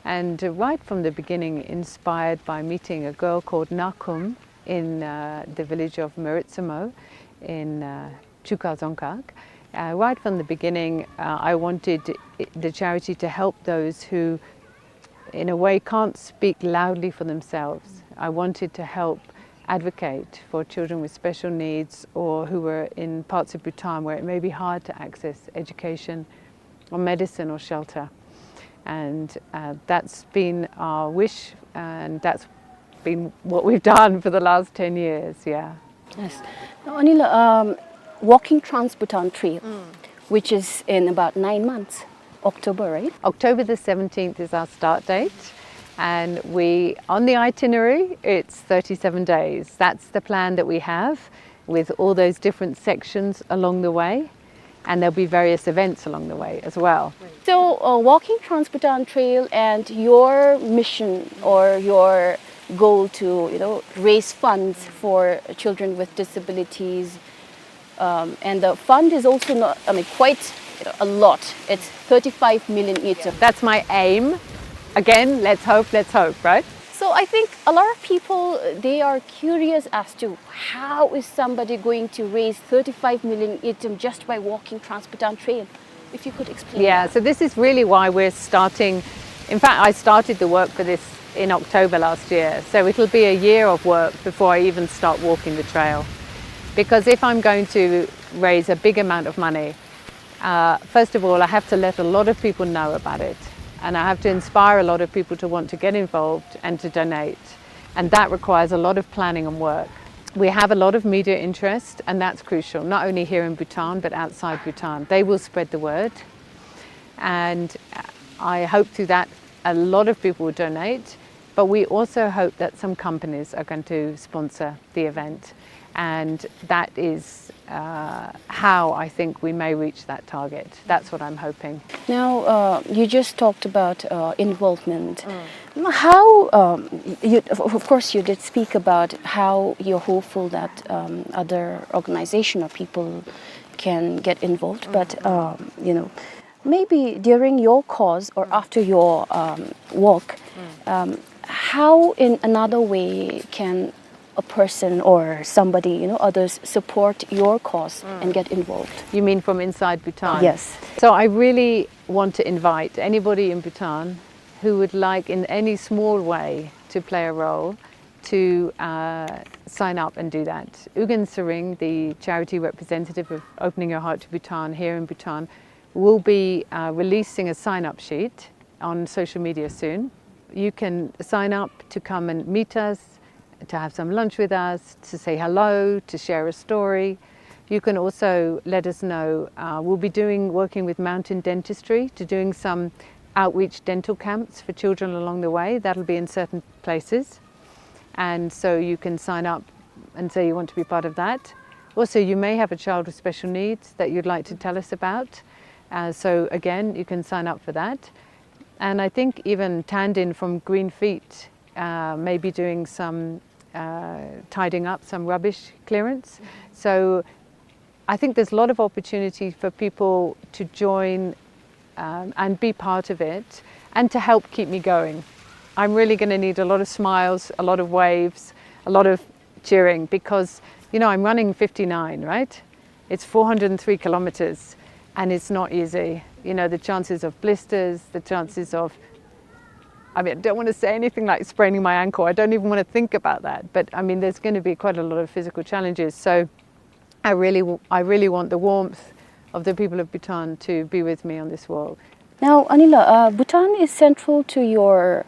And uh, right from the beginning, inspired by meeting a girl called Nakum in uh, the village of Meritsumo in uh, Chuka Dzongkhag. Uh, right from the beginning, uh, I wanted the charity to help those who, in a way, can't speak loudly for themselves. I wanted to help advocate for children with special needs or who were in parts of Bhutan where it may be hard to access education or medicine or shelter. And uh, that's been our wish, and that's been what we've done for the last ten years, yeah. Yes. Now, Anila, um, walking Trans-Bhutan Trail, which is in about nine months, October, right? October the seventeenth is our start date, and we, on the itinerary, it's thirty-seven days. That's the plan that we have, with all those different sections along the way. And there'll be various events along the way as well. So, uh, walking Trans-Bhutan Trail and your mission or your goal to, you know, raise funds for children with disabilities, um, and the fund is also not, I mean, quite, you know, a lot. It's thirty-five million ngultrum. That's my aim. Again, let's hope, let's hope, right? So I think a lot of people, they are curious as to how is somebody going to raise thirty-five million ngultrum just by walking Trans-Bhutan Trail. If you could explain. Yeah, that. So this is really why we're starting. In fact, I started the work for this in October last year. So it'll be a year of work before I even start walking the trail. Because if I'm going to raise a big amount of money, uh, first of all, I have to let a lot of people know about it. And I have to inspire a lot of people to want to get involved and to donate. And that requires a lot of planning and work. We have a lot of media interest, and that's crucial, not only here in Bhutan, but outside Bhutan. They will spread the word. And I hope through that a lot of people will donate, but we also hope that some companies are going to sponsor the event. And that is uh, how I think we may reach that target. That's what I'm hoping. Now, uh, you just talked about uh, involvement. Mm. How, um, you, of course, you did speak about how you're hopeful that um, other organization or people can get involved, mm, but um, you know, maybe during your cause or, mm, after your um, walk, mm, um, how in another way can a person or somebody, you know, others support your cause, mm, and get involved? You mean from inside Bhutan? Yes. So I really want to invite anybody in Bhutan who would like in any small way to play a role to, uh, sign up and do that. Ugyen Tshering, the charity representative of Opening Your Heart to Bhutan here in Bhutan, will be, uh, releasing a sign-up sheet on social media soon. You can sign up to come and meet us, to have some lunch with us, to say hello, to share a story. You can also let us know, uh, we'll be doing, working with Mountain Dentistry to doing some outreach dental camps for children along the way. That'll be in certain places. And so you can sign up and say you want to be part of that. Also, you may have a child with special needs that you'd like to tell us about. Uh, so again, you can sign up for that. And I think even Tandin from Green Feet, uh, may be doing some, uh, tidying up, some rubbish clearance. So I think there's a lot of opportunity for people to join, um, and be part of it and to help keep me going. I'm really gonna need a lot of smiles, a lot of waves, a lot of cheering because, you know, I'm running fifty-nine, right? It's four hundred and three kilometers and it's not easy. You know, the chances of blisters, the chances of, I mean, I don't want to say anything like spraining my ankle. I don't even want to think about that. But I mean, there's gonna be quite a lot of physical challenges. So I really, w-, I really want the warmth of the people of Bhutan to be with me on this walk. Now, Anila, uh, Bhutan is central to your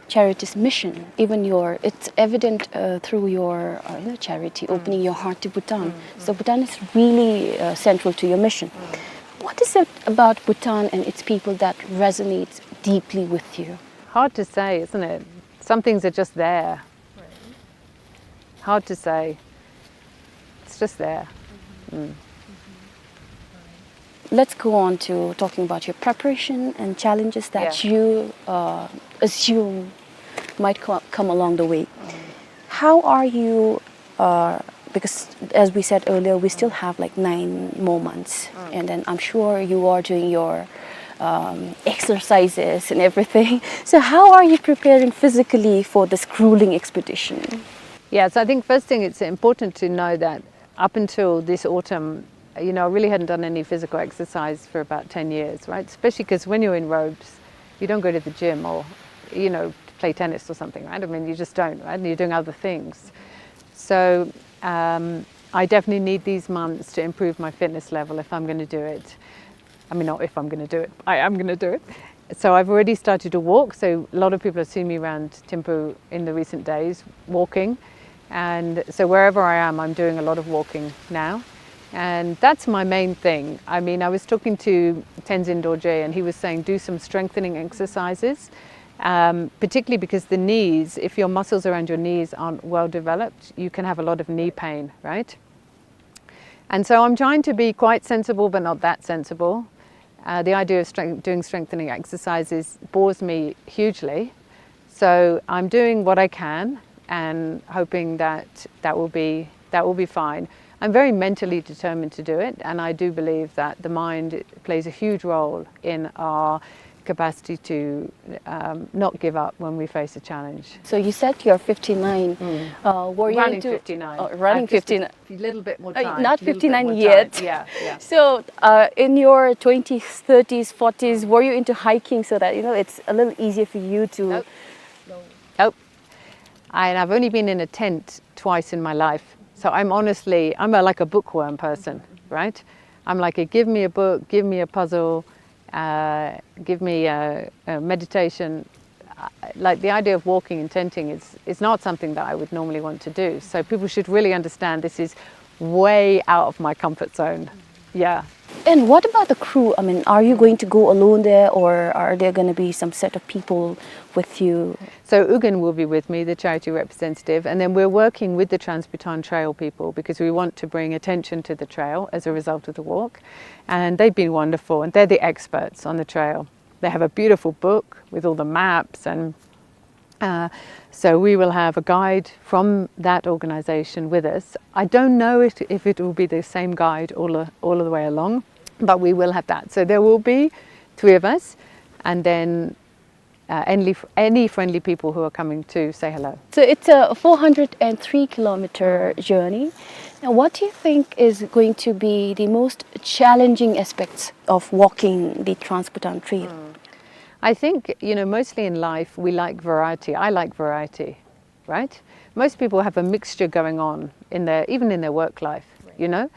charity's mission. Even your, it's evident, uh, through your, uh, you know, charity, Opening Your Heart to Bhutan. So Bhutan is really, uh, central to your mission. What is it about Bhutan and its people that resonates deeply with you? Hard to say, isn't it? Some things are just there. Hard to say. It's just there. Mm. Let's go on to talking about your preparation and challenges that, yeah, you, uh, assume might co-, come along the way. Mm. How are you, uh, because as we said earlier, we still have, like, nine more months, and then I'm sure you are doing your, um, exercises and everything. So how are you preparing physically for this grueling expedition? Yeah, so I think first thing, it's important to know that up until this autumn, you know, I really hadn't done any physical exercise for about ten years, right? Especially 'cause when you're in robes, you don't go to the gym or, you know, play tennis or something, right? I mean, you just don't, right? You're doing other things. So, um, I definitely need these months to improve my fitness level if I'm gonna do it. I mean, not if I'm gonna do it, I am gonna do it. So I've already started to walk. So a lot of people have seen me around Thimphu in the recent days walking. And so wherever I am, I'm doing a lot of walking now. And that's my main thing. I mean, I was talking to Tenzin Dorje and he was saying do some strengthening exercises, um, particularly because the knees, if your muscles around your knees aren't well developed, you can have a lot of knee pain, right? And so I'm trying to be quite sensible, but not that sensible. Uh, the idea of strength, doing strengthening exercises bores me hugely. So I'm doing what I can and hoping that that will be, that will be fine. I'm very mentally determined to do it, and I do believe that the mind plays a huge role in our capacity to, um, not give up when we face a challenge. So you said you're fifty-nine. Mm. Uh, were you running into fifty-nine. Oh, running fifty-nine. A little bit more time. Uh, not fifty-nine yet. Yeah, yeah. So, uh, in your twenties, thirties, forties, were you into hiking so that, you know, it's a little easier for you to... Nope. Nope. And I've only been in a tent twice in my life. So I'm honestly, I'm a, like, a bookworm person, right? I'm like, give me a book, give me a puzzle, uh, give me a, a meditation. Uh, like, the idea of walking and tenting is, is not something that I would normally want to do. So people should really understand this is way out of my comfort zone. Yeah. And what about the crew? I mean, are you going to go alone there, or are there gonna be some set of people with you? So Ugyen will be with me, the charity representative, and then we're working with the Trans-Bhutan Trail people because we want to bring attention to the trail as a result of the walk. And they've been wonderful, and they're the experts on the trail. They have a beautiful book with all the maps, and, uh, so we will have a guide from that organization with us. I don't know if, if it will be the same guide all the, all the way along, but we will have that. So there will be three of us, and then, uh, any, any friendly people who are coming to say hello. So it's a four hundred and three kilometer journey. Now, what do you think is going to be the most challenging aspects of walking the Trans-Bhutan Trail? Mm. I think, you know, mostly in life we like variety. I like variety, right? Most people have a mixture going on in their, even in their work life, you know?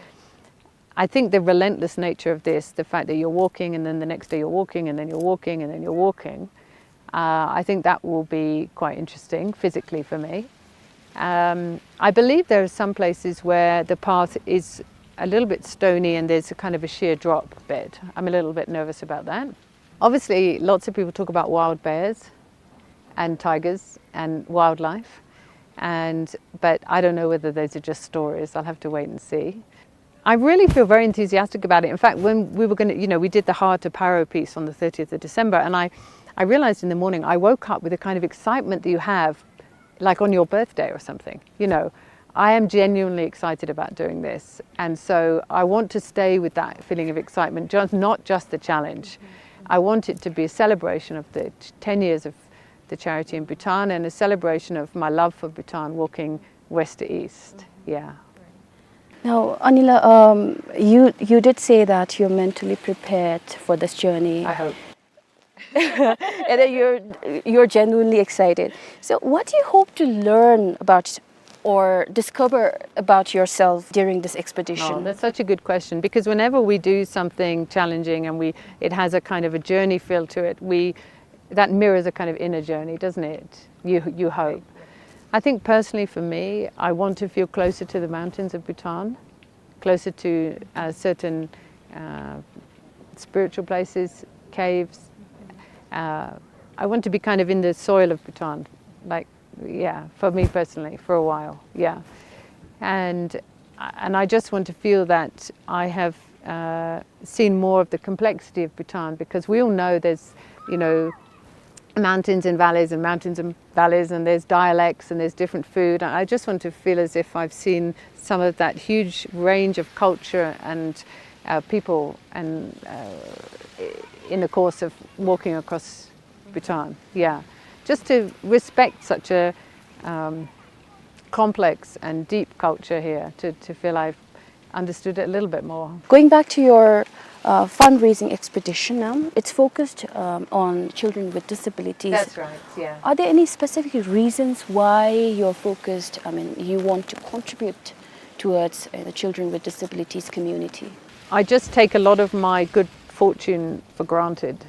I think the relentless nature of this, the fact that you're walking and then the next day you're walking and then you're walking and then you're walking, uh, I think that will be quite interesting physically for me. Um, I believe there are some places where the path is a little bit stony and there's a kind of a sheer drop bit. I'm a little bit nervous about that. Obviously, lots of people talk about wild bears and tigers and wildlife, and, but I don't know whether those are just stories. I'll have to wait and see. I really feel very enthusiastic about it. In fact, when we were gonna, you know, we did the Heart of Paro piece on the thirtieth of December, and I, I realized in the morning, I woke up with the kind of excitement that you have, like, on your birthday or something, you know. I am genuinely excited about doing this, and so I want to stay with that feeling of excitement, just, not just the challenge. I want it to be a celebration of the t-, ten years of the charity in Bhutan and a celebration of my love for Bhutan, walking west to east. Yeah. Now, Anila, um, you, you did say that you're mentally prepared for this journey. I hope. And that you're, you're genuinely excited. So what do you hope to learn about or discover about yourself during this expedition? Oh, that's such a good question, because whenever we do something challenging and we, it has a kind of a journey feel to it, we, that mirrors a kind of inner journey, doesn't it? You, you hope. I think personally for me, I want to feel closer to the mountains of Bhutan, closer to, uh, certain, uh, spiritual places, caves. Uh, I want to be kind of in the soil of Bhutan, like, yeah, for me personally, for a while, yeah. And, and I just want to feel that I have, uh, seen more of the complexity of Bhutan, because we all know there's, you know, mountains and valleys and mountains and valleys, and there's dialects and there's different food. I just want to feel as if I've seen some of that huge range of culture and, uh, people and, uh, in the course of walking across Bhutan. Yeah, just to respect such a, um, complex and deep culture here, to, to feel I've understood it a little bit more. Going back to your, uh, fundraising expedition now, it's focused, um, on children with disabilities. That's right, yeah. Are there any specific reasons why you're focused, I mean, you want to contribute towards, uh, the children with disabilities community? I just take a lot of my good fortune for granted.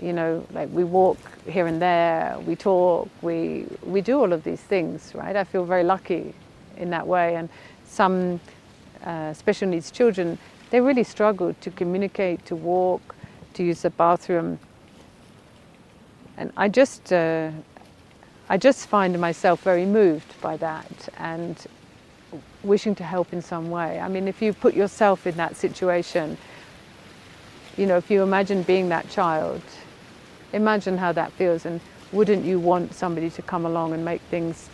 You know, like, we walk here and there, we talk, we, we do all of these things, right? I feel very lucky in that way. And some, uh, special needs children, they really struggle to communicate, to walk, to use the bathroom. And I just, uh, I just find myself very moved by that and wishing to help in some way. I mean, if you put yourself in that situation, you know, if you imagine being that child, imagine how that feels, and wouldn't you want somebody to come along and make things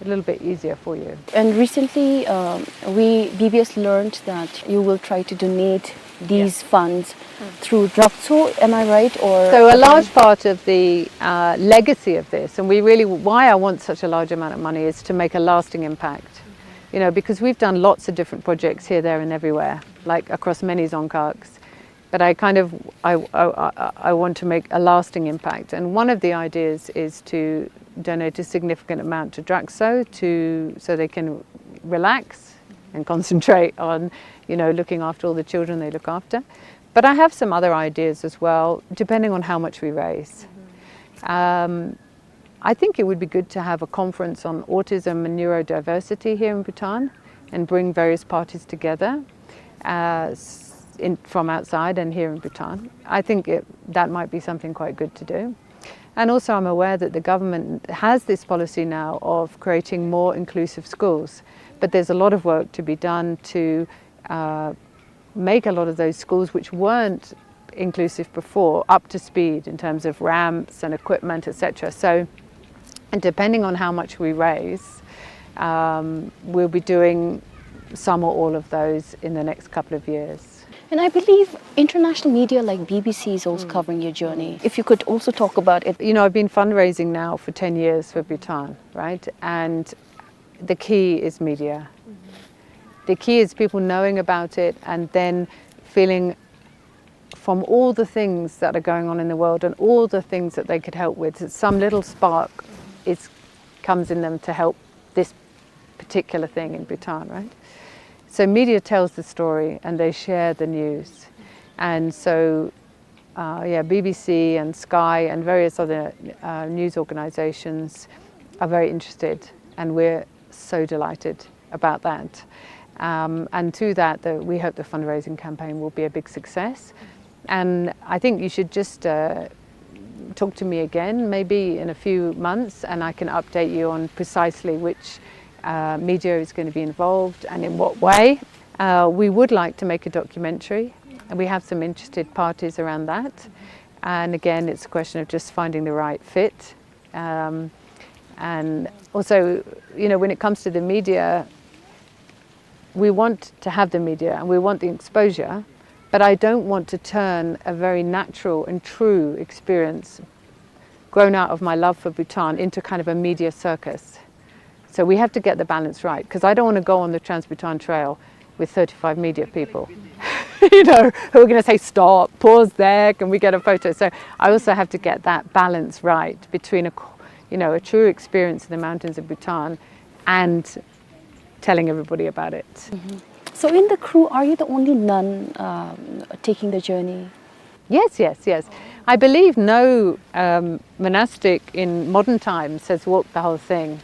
a little bit easier for you? And recently, um, we, B B S learned that you will try to donate these funds through Drakso, am I right? Or so a large part of the, uh, legacy of this, and we really, why I want such a large amount of money, is to make a lasting impact. You know, because we've done lots of different projects here, there, and everywhere, like, across many dzongkhags. But I kind of, I, I, I, I want to make a lasting impact. And one of the ideas is to donate a significant amount to Drakso to, so they can relax and concentrate on, you know, looking after all the children they look after. But I have some other ideas as well, depending on how much we raise. Um, I think it would be good to have a conference on autism and neurodiversity here in Bhutan and bring various parties together, uh, s-, in, from outside and here in Bhutan. I think it, that might be something quite good to do. And also, I'm aware that the government has this policy now of creating more inclusive schools, but there's a lot of work to be done to, uh, make a lot of those schools which weren't inclusive before up to speed in terms of ramps and equipment, et cetera. So, and depending on how much we raise, um, we'll be doing some or all of those in the next couple of years. And I believe international media like B B C is also covering your journey. If you could also talk about it. You know, I've been fundraising now for ten years for Bhutan, right? And the key is media. The key is people knowing about it and then feeling from all the things that are going on in the world and all the things that they could help with, some little spark is, comes in them to help this particular thing in Bhutan, right? So media tells the story and they share the news. And so, uh, yeah, B B C and Sky and various other, uh, news organizations are very interested, and we're so delighted about that. Um, and through that, the, we hope the fundraising campaign will be a big success. And I think you should just, uh, talk to me again, maybe in a few months, and I can update you on precisely which, uh, media is gonna be involved and in what way. Uh, we would like to make a documentary, and we have some interested parties around that. And again, it's a question of just finding the right fit. Um, and also, you know, when it comes to the media, we want to have the media and we want the exposure, but I don't want to turn a very natural and true experience grown out of my love for Bhutan into kind of a media circus. So we have to get the balance right, 'cause I don't wanna go on the Trans-Bhutan Trail with thirty-five media people, you know, who are gonna say, "Stop, pause there, can we get a photo?" So I also have to get that balance right between a, you know, a true experience in the mountains of Bhutan and telling everybody about it. So in the crew, are you the only nun, um, taking the journey? Yes, yes, yes. I believe no, um, monastic in modern times has walked the whole thing.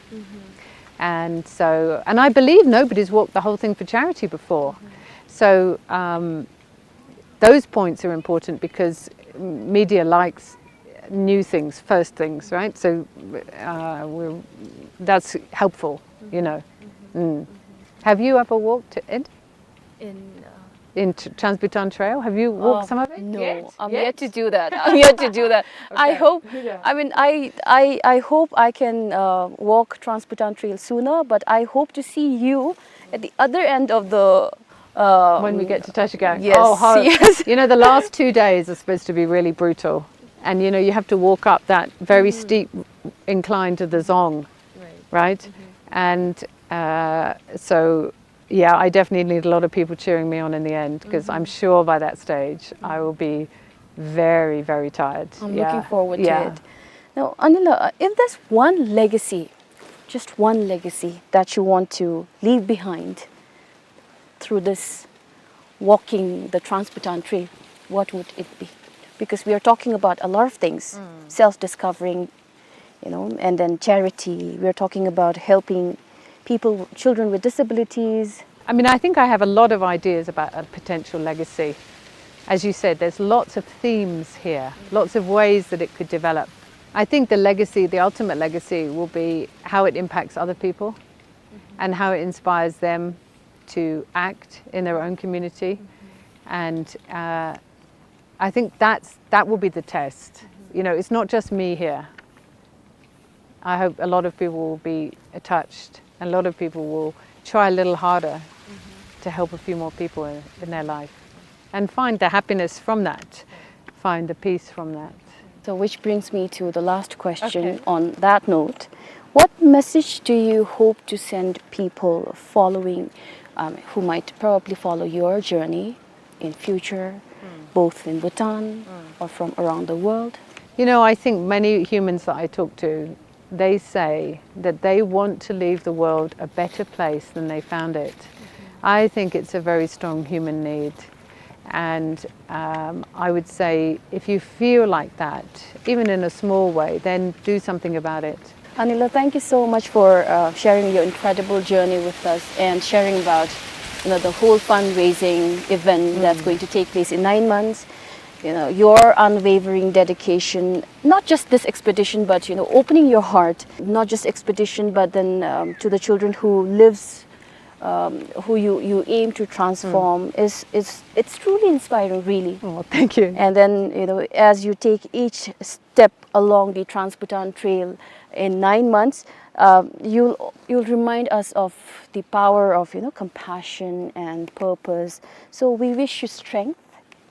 And so, and I believe nobody's walked the whole thing for charity before. So, um, those points are important because media likes new things, first things, right? So, uh, we're, that's helpful, you know. Mm. Have you ever walked it? In, uh, in Tr-, Trans-Bhutan Trail? Have you walked some of it? No, I'm yet to do that. I'm yet to do that. I hope, I mean, I, I, I hope I can, uh, walk Trans-Bhutan Trail sooner, but I hope to see you at the other end of the, uh, when we get to Tashigak. Yes, oh, how, yes. You know, the last two days are supposed to be really brutal. And, you know, you have to walk up that very steep incline to the Dzong, right? And, uh, so, yeah, I definitely need a lot of people cheering me on in the end, 'cause I'm sure by that stage I will be very, very tired. I'm looking forward to it. Now, Anila, uh, if there's one legacy, just one legacy that you want to leave behind through this walking the Trans-Bhutan Trail, what would it be? Because we are talking about a lot of things, self-discovering, you know, and then charity. We are talking about helping people, children with disabilities. I mean, I think I have a lot of ideas about a potential legacy. As you said, there's lots of themes here, lots of ways that it could develop. I think the legacy, the ultimate legacy, will be how it impacts other people and how it inspires them to act in their own community. And, uh, I think that's, that will be the test. You know, it's not just me here. I hope a lot of people will be touched, and a lot of people will try a little harder to help a few more people in, in their life and find the happiness from that, find the peace from that. So, which brings me to the last question on that note. What message do you hope to send people following, um, who might probably follow your journey in future, both in Bhutan or from around the world? You know, I think many humans that I talk to, they say that they want to leave the world a better place than they found it. I think it's a very strong human need. And, um, I would say, if you feel like that, even in a small way, then do something about it. Anila, thank you so much for, uh, sharing your incredible journey with us and sharing about, you know, the whole fundraising event that's going to take place in nine months. You know, your unwavering dedication, not just this expedition, but, you know, opening your heart, not just expedition, but then, um, to the children who lives, um, who you, you aim to transform is, is, it's truly inspiring, really. Oh, thank you. And then, you know, as you take each step along the Trans-Bhutan Trail in nine months, um, you'll, you'll remind us of the power of, you know, compassion and purpose. So we wish you strength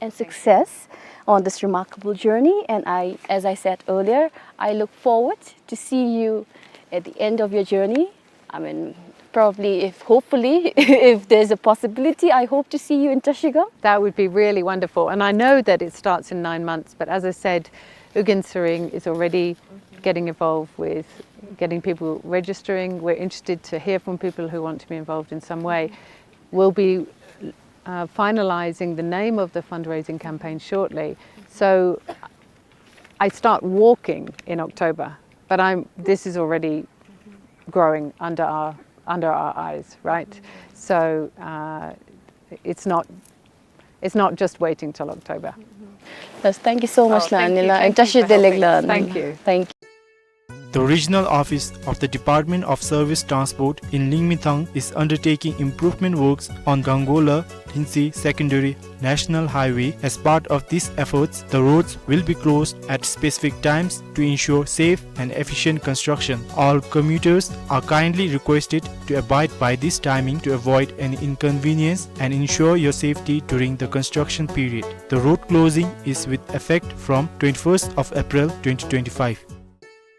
and success on this remarkable journey. And I, as I said earlier, I look forward to see you at the end of your journey. I mean, Probably, if, hopefully, if there's a possibility, I hope to see you in Trashigang. That would be really wonderful. And I know that it starts in nine months, but as I said, Ugyen Tshering is already getting involved with getting people registering. We're interested to hear from people who want to be involved in some way. We'll be, uh, finalizing the name of the fundraising campaign shortly. So I start walking in October, but I'm, this is already growing under our, under our eyes, right? So, uh, it's not, it's not just waiting till October. Yes, thank you so much, oh, thank you, Lanila, and thank you for helping. Tashi Delik Lan. Thank you. Thank you. The regional office of the Department of Service Transport in Lingmithang is undertaking improvement works on Gangola Lingsi Secondary National Highway. As part of these efforts, the roads will be closed at specific times to ensure safe and efficient construction. All commuters are kindly requested to abide by this timing to avoid any inconvenience and ensure your safety during the construction period. The road closing is with effect from twenty-first of April twenty twenty-five.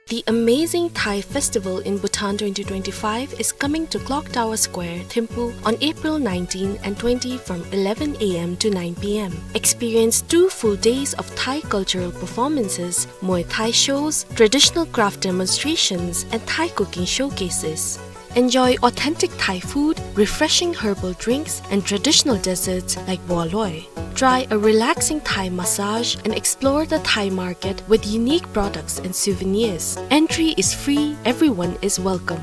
The Amazing Thai Festival in Bhutan twenty twenty-five is coming to Clock Tower Square, Thimphu, on April nineteen and twenty from eleven A M to nine P M. Experience two full days of Thai cultural performances, Muay Thai shows, traditional craft demonstrations, and Thai cooking showcases. Enjoy authentic Thai food, refreshing herbal drinks, and traditional desserts like baw loy. Try a relaxing Thai massage and explore the Thai market with unique products and souvenirs. Entry is free, everyone is welcome.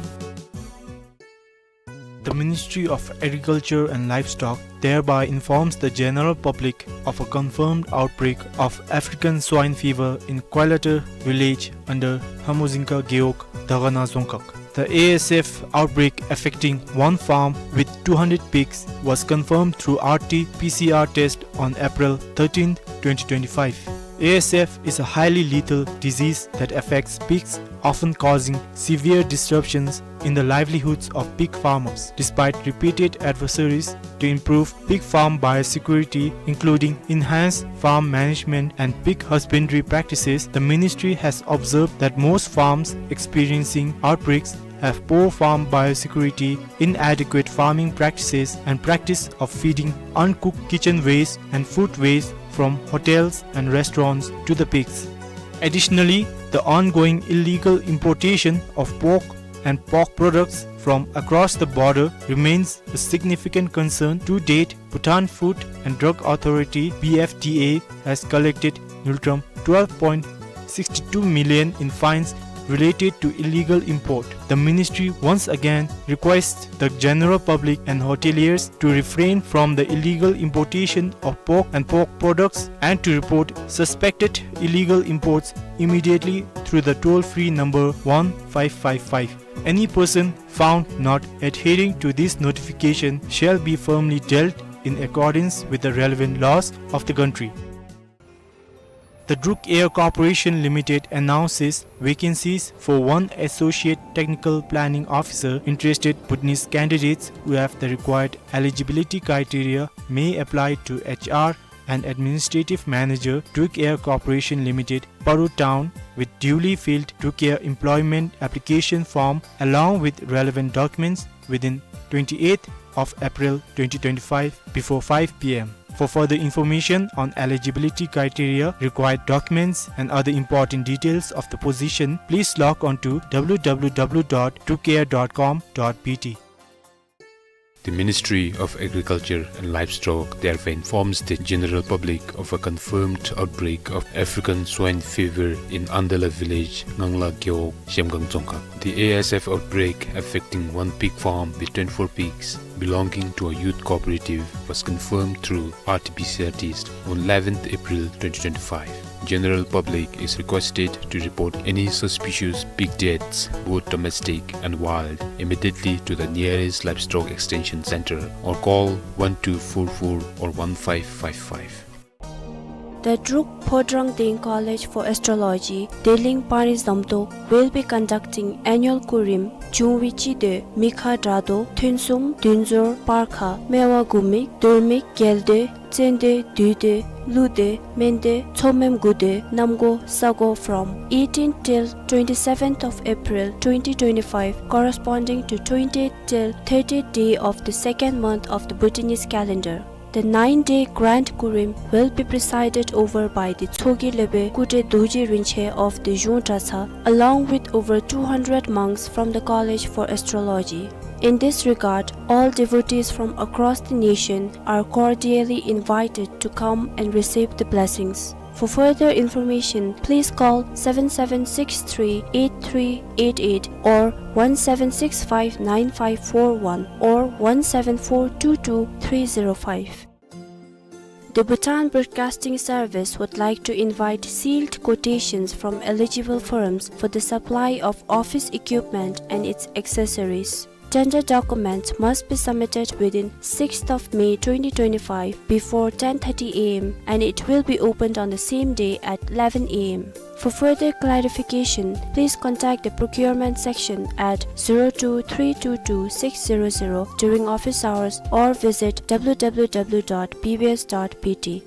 The Ministry of Agriculture and Livestock thereby informs the general public of a confirmed outbreak of African swine fever in Koilatar village under Hamuzingka Gewog, Dagana Dzongkhag. The A S F outbreak affecting one farm with two hundred pigs was confirmed through R T P C R test on April thirteenth, twenty twenty-five. A S F is a highly lethal disease that affects pigs, often causing severe disruptions in the livelihoods of pig farmers. Despite repeated advisories to improve pig farm biosecurity, including enhanced farm management and pig husbandry practices, the ministry has observed that most farms experiencing outbreaks have poor farm biosecurity, inadequate farming practices, and practice of feeding uncooked kitchen waste and food waste from hotels and restaurants to the pigs. Additionally, the ongoing illegal importation of pork and pork products from across the border remains a significant concern. To date, Bhutan Food and Drug Authority, B F D A, has collected ngultrum twelve point six two million in fines related to illegal import. The ministry once again requests the general public and hoteliers to refrain from the illegal importation of pork and pork products and to report suspected illegal imports immediately through the toll-free number one five five five. Any person found not adhering to this notification shall be firmly dealt in accordance with the relevant laws of the country. The Druk Air Corporation Limited announces vacancies for one Associate Technical Planning Officer. Interested Bhutanese candidates who have the required eligibility criteria may apply to H R and Administrative Manager, Druk Air Corporation Limited, Paru Town, with duly filled Druk Air employment application form along with relevant documents within twenty-eighth of April twenty twenty-five before five P M. For further information on eligibility criteria, required documents, and other important details of the position, please log on to W W W dot druk air dot com dot B T. The Ministry of Agriculture and Livestock therefore informs the general public of a confirmed outbreak of African swine fever in Andala village, Ngangla Gewog, Zhemgang Dzongkhag. The A S F outbreak affecting one pig farm with twenty-four pigs belonging to a youth cooperative was confirmed through R T P C R test on eleventh April twenty twenty-five. General public is requested to report any suspicious pig deaths, both domestic and wild, immediately to the nearest Livestock Extension Center or call one two four four or one five five five. The Druk Phodrang Deng College for Astrology, Deling Panri Zamtok, will be conducting annual Kurim, June བཅུ་གཅིག་དེ་མི་ཁ་དྲག་དོ་ཐུན་གསུམ་བདུན་ཟོར་སྤར་ཁ་སྨེ་བ་དགུ་མིག་དུར་མིག་རྒྱལ་དེ་ ཙན་དན་བདུད་དན་ཀླུ་དན་སྨན་དན་མཚོ་སྨནམ་དགུ་དན་གནམ་སྒོ་ས་སྒོ from eighteenth till twenty-seventh of April twenty twenty-five, corresponding to twentieth till thirtieth day of the second month of the Bhutanese calendar. The nine-day grand kurim will be presided over by the Tshogye Lobey Kuthre Dorji Rinpoche of the Yungtra Tsa, along with over two hundred monks from the College for Astrology. In this regard, all devotees from across the nation are cordially invited to come and receive the blessings. For further information, please call seven seven six three eight three eight eight or one seven six five nine five four one or one seven four two two three zero five. The Bhutan Broadcasting Service would like to invite sealed quotations from eligible firms for the supply of office equipment and its accessories. Tender documents must be submitted within sixth of May twenty twenty-five before ten thirty A M and it will be opened on the same day at eleven A M. For further clarification, please contact the procurement section at zero two three two two six zero zero during office hours or visit W W W dot B B S dot B T.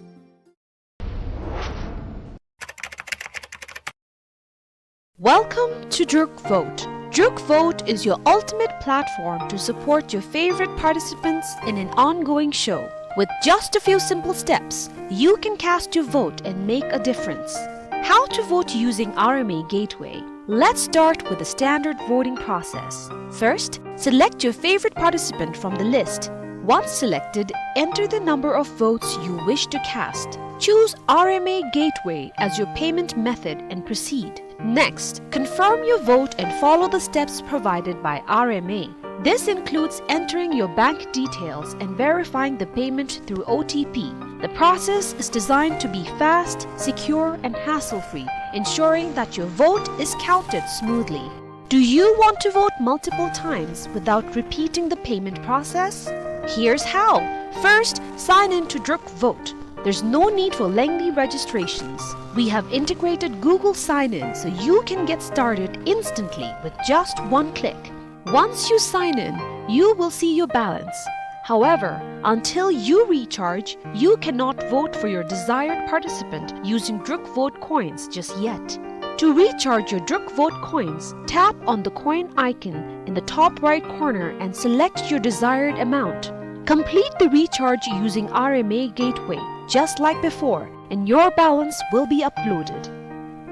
Welcome to Druk Vote. Druk Vote is your ultimate platform to support your favorite participants in an ongoing show. With just a few simple steps, you can cast your vote and make a difference. How to vote using R M A Gateway. Let's start with the standard voting process. First, select your favorite participant from the list. Once selected, enter the number of votes you wish to cast. Choose R M A Gateway as your payment method and proceed. Next, confirm your vote and follow the steps provided by R M A. This includes entering your bank details and verifying the payment through O T P. The process is designed to be fast, secure, and hassle-free, ensuring that your vote is counted smoothly. Do you want to vote multiple times without repeating the payment process? Here's how. First, sign in to Druk Vote. There's no need for lengthy registrations. We have integrated Google Sign-In so you can get started instantly with just one click. Once you sign in, you will see your balance. However, until you recharge, you cannot vote for your desired participant using Druk Vote coins just yet. To recharge your Druk Vote coins, tap on the coin icon in the top right corner and select your desired amount. Complete the recharge using R M A Gateway, just like before, and your balance will be uploaded.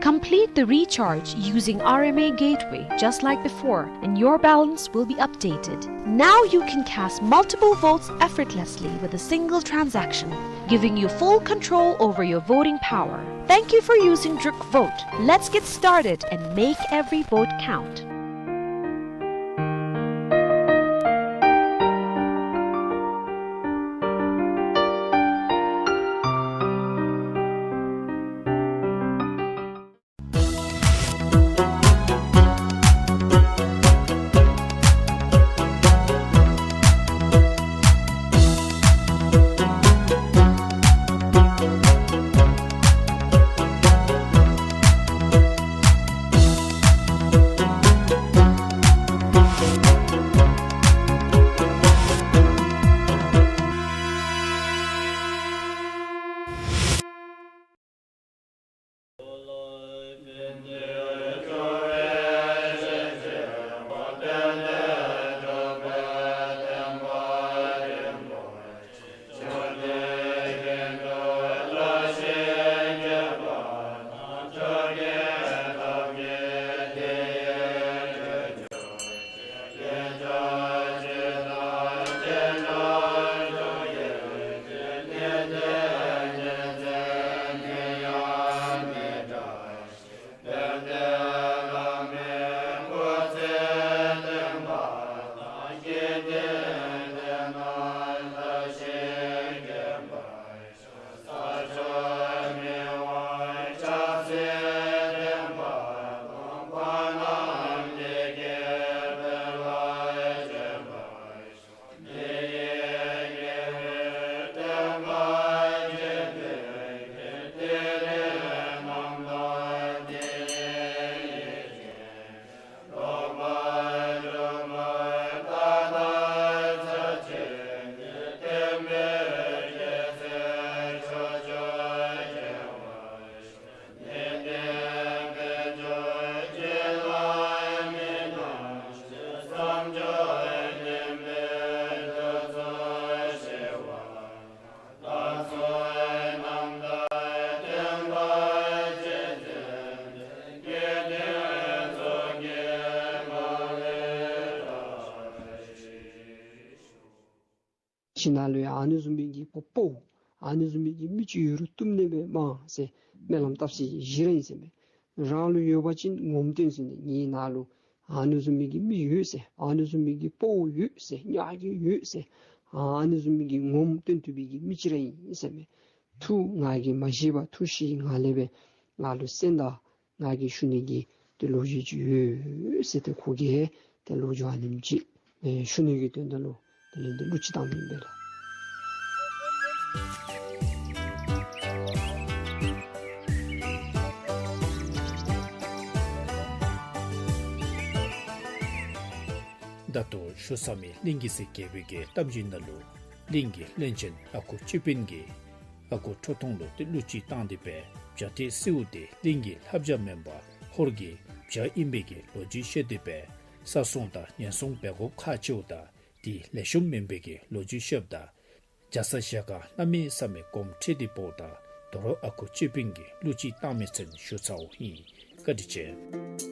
Complete the recharge using R M A Gateway just like before, and your balance will be updated. Now you can cast multiple votes effortlessly with a single transaction, giving you full control over your voting power. Thank you for using Druk Vote. Let's get started and make every vote count. ཁྱེད་ནང་ལུ་ཡང་ཨ་ནི་བཟུམ་མའི་གི་དཔའ་བོ་ཨ་ནི་བཟུམ་མའི་གི་མི་ཅིག་ཡོད་རུང་བཏུབ་ནི་མས་སྨོ་ཟེར་སྨོན་ལམ་བཏབ་ས་བཞེས་ར་ཨིན་ཟེར་མས། རང་ལུ་ཡོད་པ་ཅིན་ངོམ་སྟོན་ཟེར་ནི་ངེའི་ནང་ལུ་ཨ་ནི་བཟུམ་མའི་གི་མི་ཡོད་ཟེར། ཨ་ནི་བཟུམ་མའི་གི་དཔའ་བོ་ཡོད་ཟེར། ཉག་གི་ཡོད་ཟེར། ཨ་ནི་བཟུམ་མའི་གི་ངོམ་སྟོན་བཏུབ་པའི་གི་མི་ཅིག་ར་ཨིན་ཟེར་མས། ཐུགས་ང་གིས་མ་ཤེས་པ་ཐུགས་ཤེས་ང་ལས་སྦེ་ང་ལུ་གསན་ད། ང་གིས་ཞུ་ནི་གི་ཏེ་ལོ་རྒྱུས་ཅིག་ཡོད་ཟེར་ཏེ་ཁོ་གིས་ཏེ་ལོ་རྒྱུས་ཨ་ནེམ་ཅིག་ཨེ་ཞུ་ནི་གི་དོན་དག་ལུ་དེ་ལས་ཏེ་གླུ་ཅིག་བཏང་མི་ཨིན་པས་ལགས། ད་ལྟོ་ཞུ་ས་མི་གླིང་གེ་སར་རྒྱལ་པོའི་གི་གཏམ་རྒྱུད་ནང་ལུ་གླིང་གི་བློན་ཆེན་ཨ་ཁུ་སྤྱི་དཔོན་གྱིས་ཨ་ཁུ་ཁྲོ་ཐུང་ལུ་ཏེ་གླུ་ཅིག་བཏང་སྟེ་སྦེ་བྱ་ཏི་སེའུ་དེ་གླིང་གི་ལྷ་བྱ་མེན་པར་ཧོར་གྱི་བྱ་ཨིན་པའི་གི་ལོ་རྒྱུས་བཤད་དེ་སྦེ་ས་སྲུང་དང་ཉེན་སྲུང་འབད་དགོཔ་ཁག་ཆེཝ་དང་དེ་ལེགས་ཤོམ་མེན་པའི་གི་ལོ་རྒྱུས་བཤདཔ་ད་རྒྱ་ཚ་ཞལ་དཀར་གནམ་མེད་ས་མེད་དགོངསམ་ཁྲེལ་ཏེ་འབདཝ་ད་དོ་རུང་ཨ་ཁུ་སྤྱི་དཔོན་གྱིས་གླུ་ཅིག་བཏང་མི་ཚུན་ཞུ་ཚརཝ་ཨིན། བཀའ་དྲིན་ཆེ།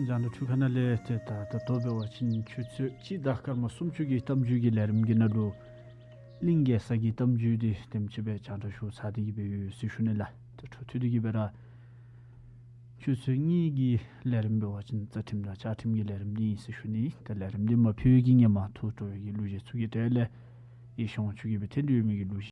རྒྱང་བསྒྲགས་འཕྲུལ་ཁང་ནང་ལས་ཏེ་ད་ད་ལྟོ་འབད་བ་ཅིན་ཆུ་ཚོད་གཅིག་དང་སྐར་མ་སུམ་ཅུ་གི་གཏམ་རྒྱུད་ཀྱི་ལས་རིམ་གྱི་ནང་ལུ་གླིང་གེ་སར་གྱི་གཏམ་རྒྱུད་འདི་དེམ་ཅིག་སྦེ་རྒྱང་བསྒྲགས་ཞུ་ཚར་ཏེ་གི་སྦེ་ཡོད་ཟེར་ཞུ་ནི་ལགས། ཏེ་འཕྲོ་མཐུད་དེ་གི་སྦེ་ར་ཆུ་ཚོད་གཉིས་ཀྱི་ལས་རིམ་འབད་བ་ཅིན་རྩ་ཁྲིམས་དང་བཅའ་ཁྲིམས་ཀྱི་ལས་རིམ་འདི་ཨིན་ཟེར་ཞུ་ནི། ཏེ་ལས་རིམ་འདི་མ་ཕུལ་བའི་གི་ཧེ་མ་ཐུགས་སྤྲོ་བའི་གི་གླུ་གཞས་ཚུ་གི་གྲས་ལས་ཡེ་ཤེས་དབང་ཕྱུག་གིས་སྦེ་འཐེན་ཏེ་ཡོད་མི་གི་གླུ་གཞས་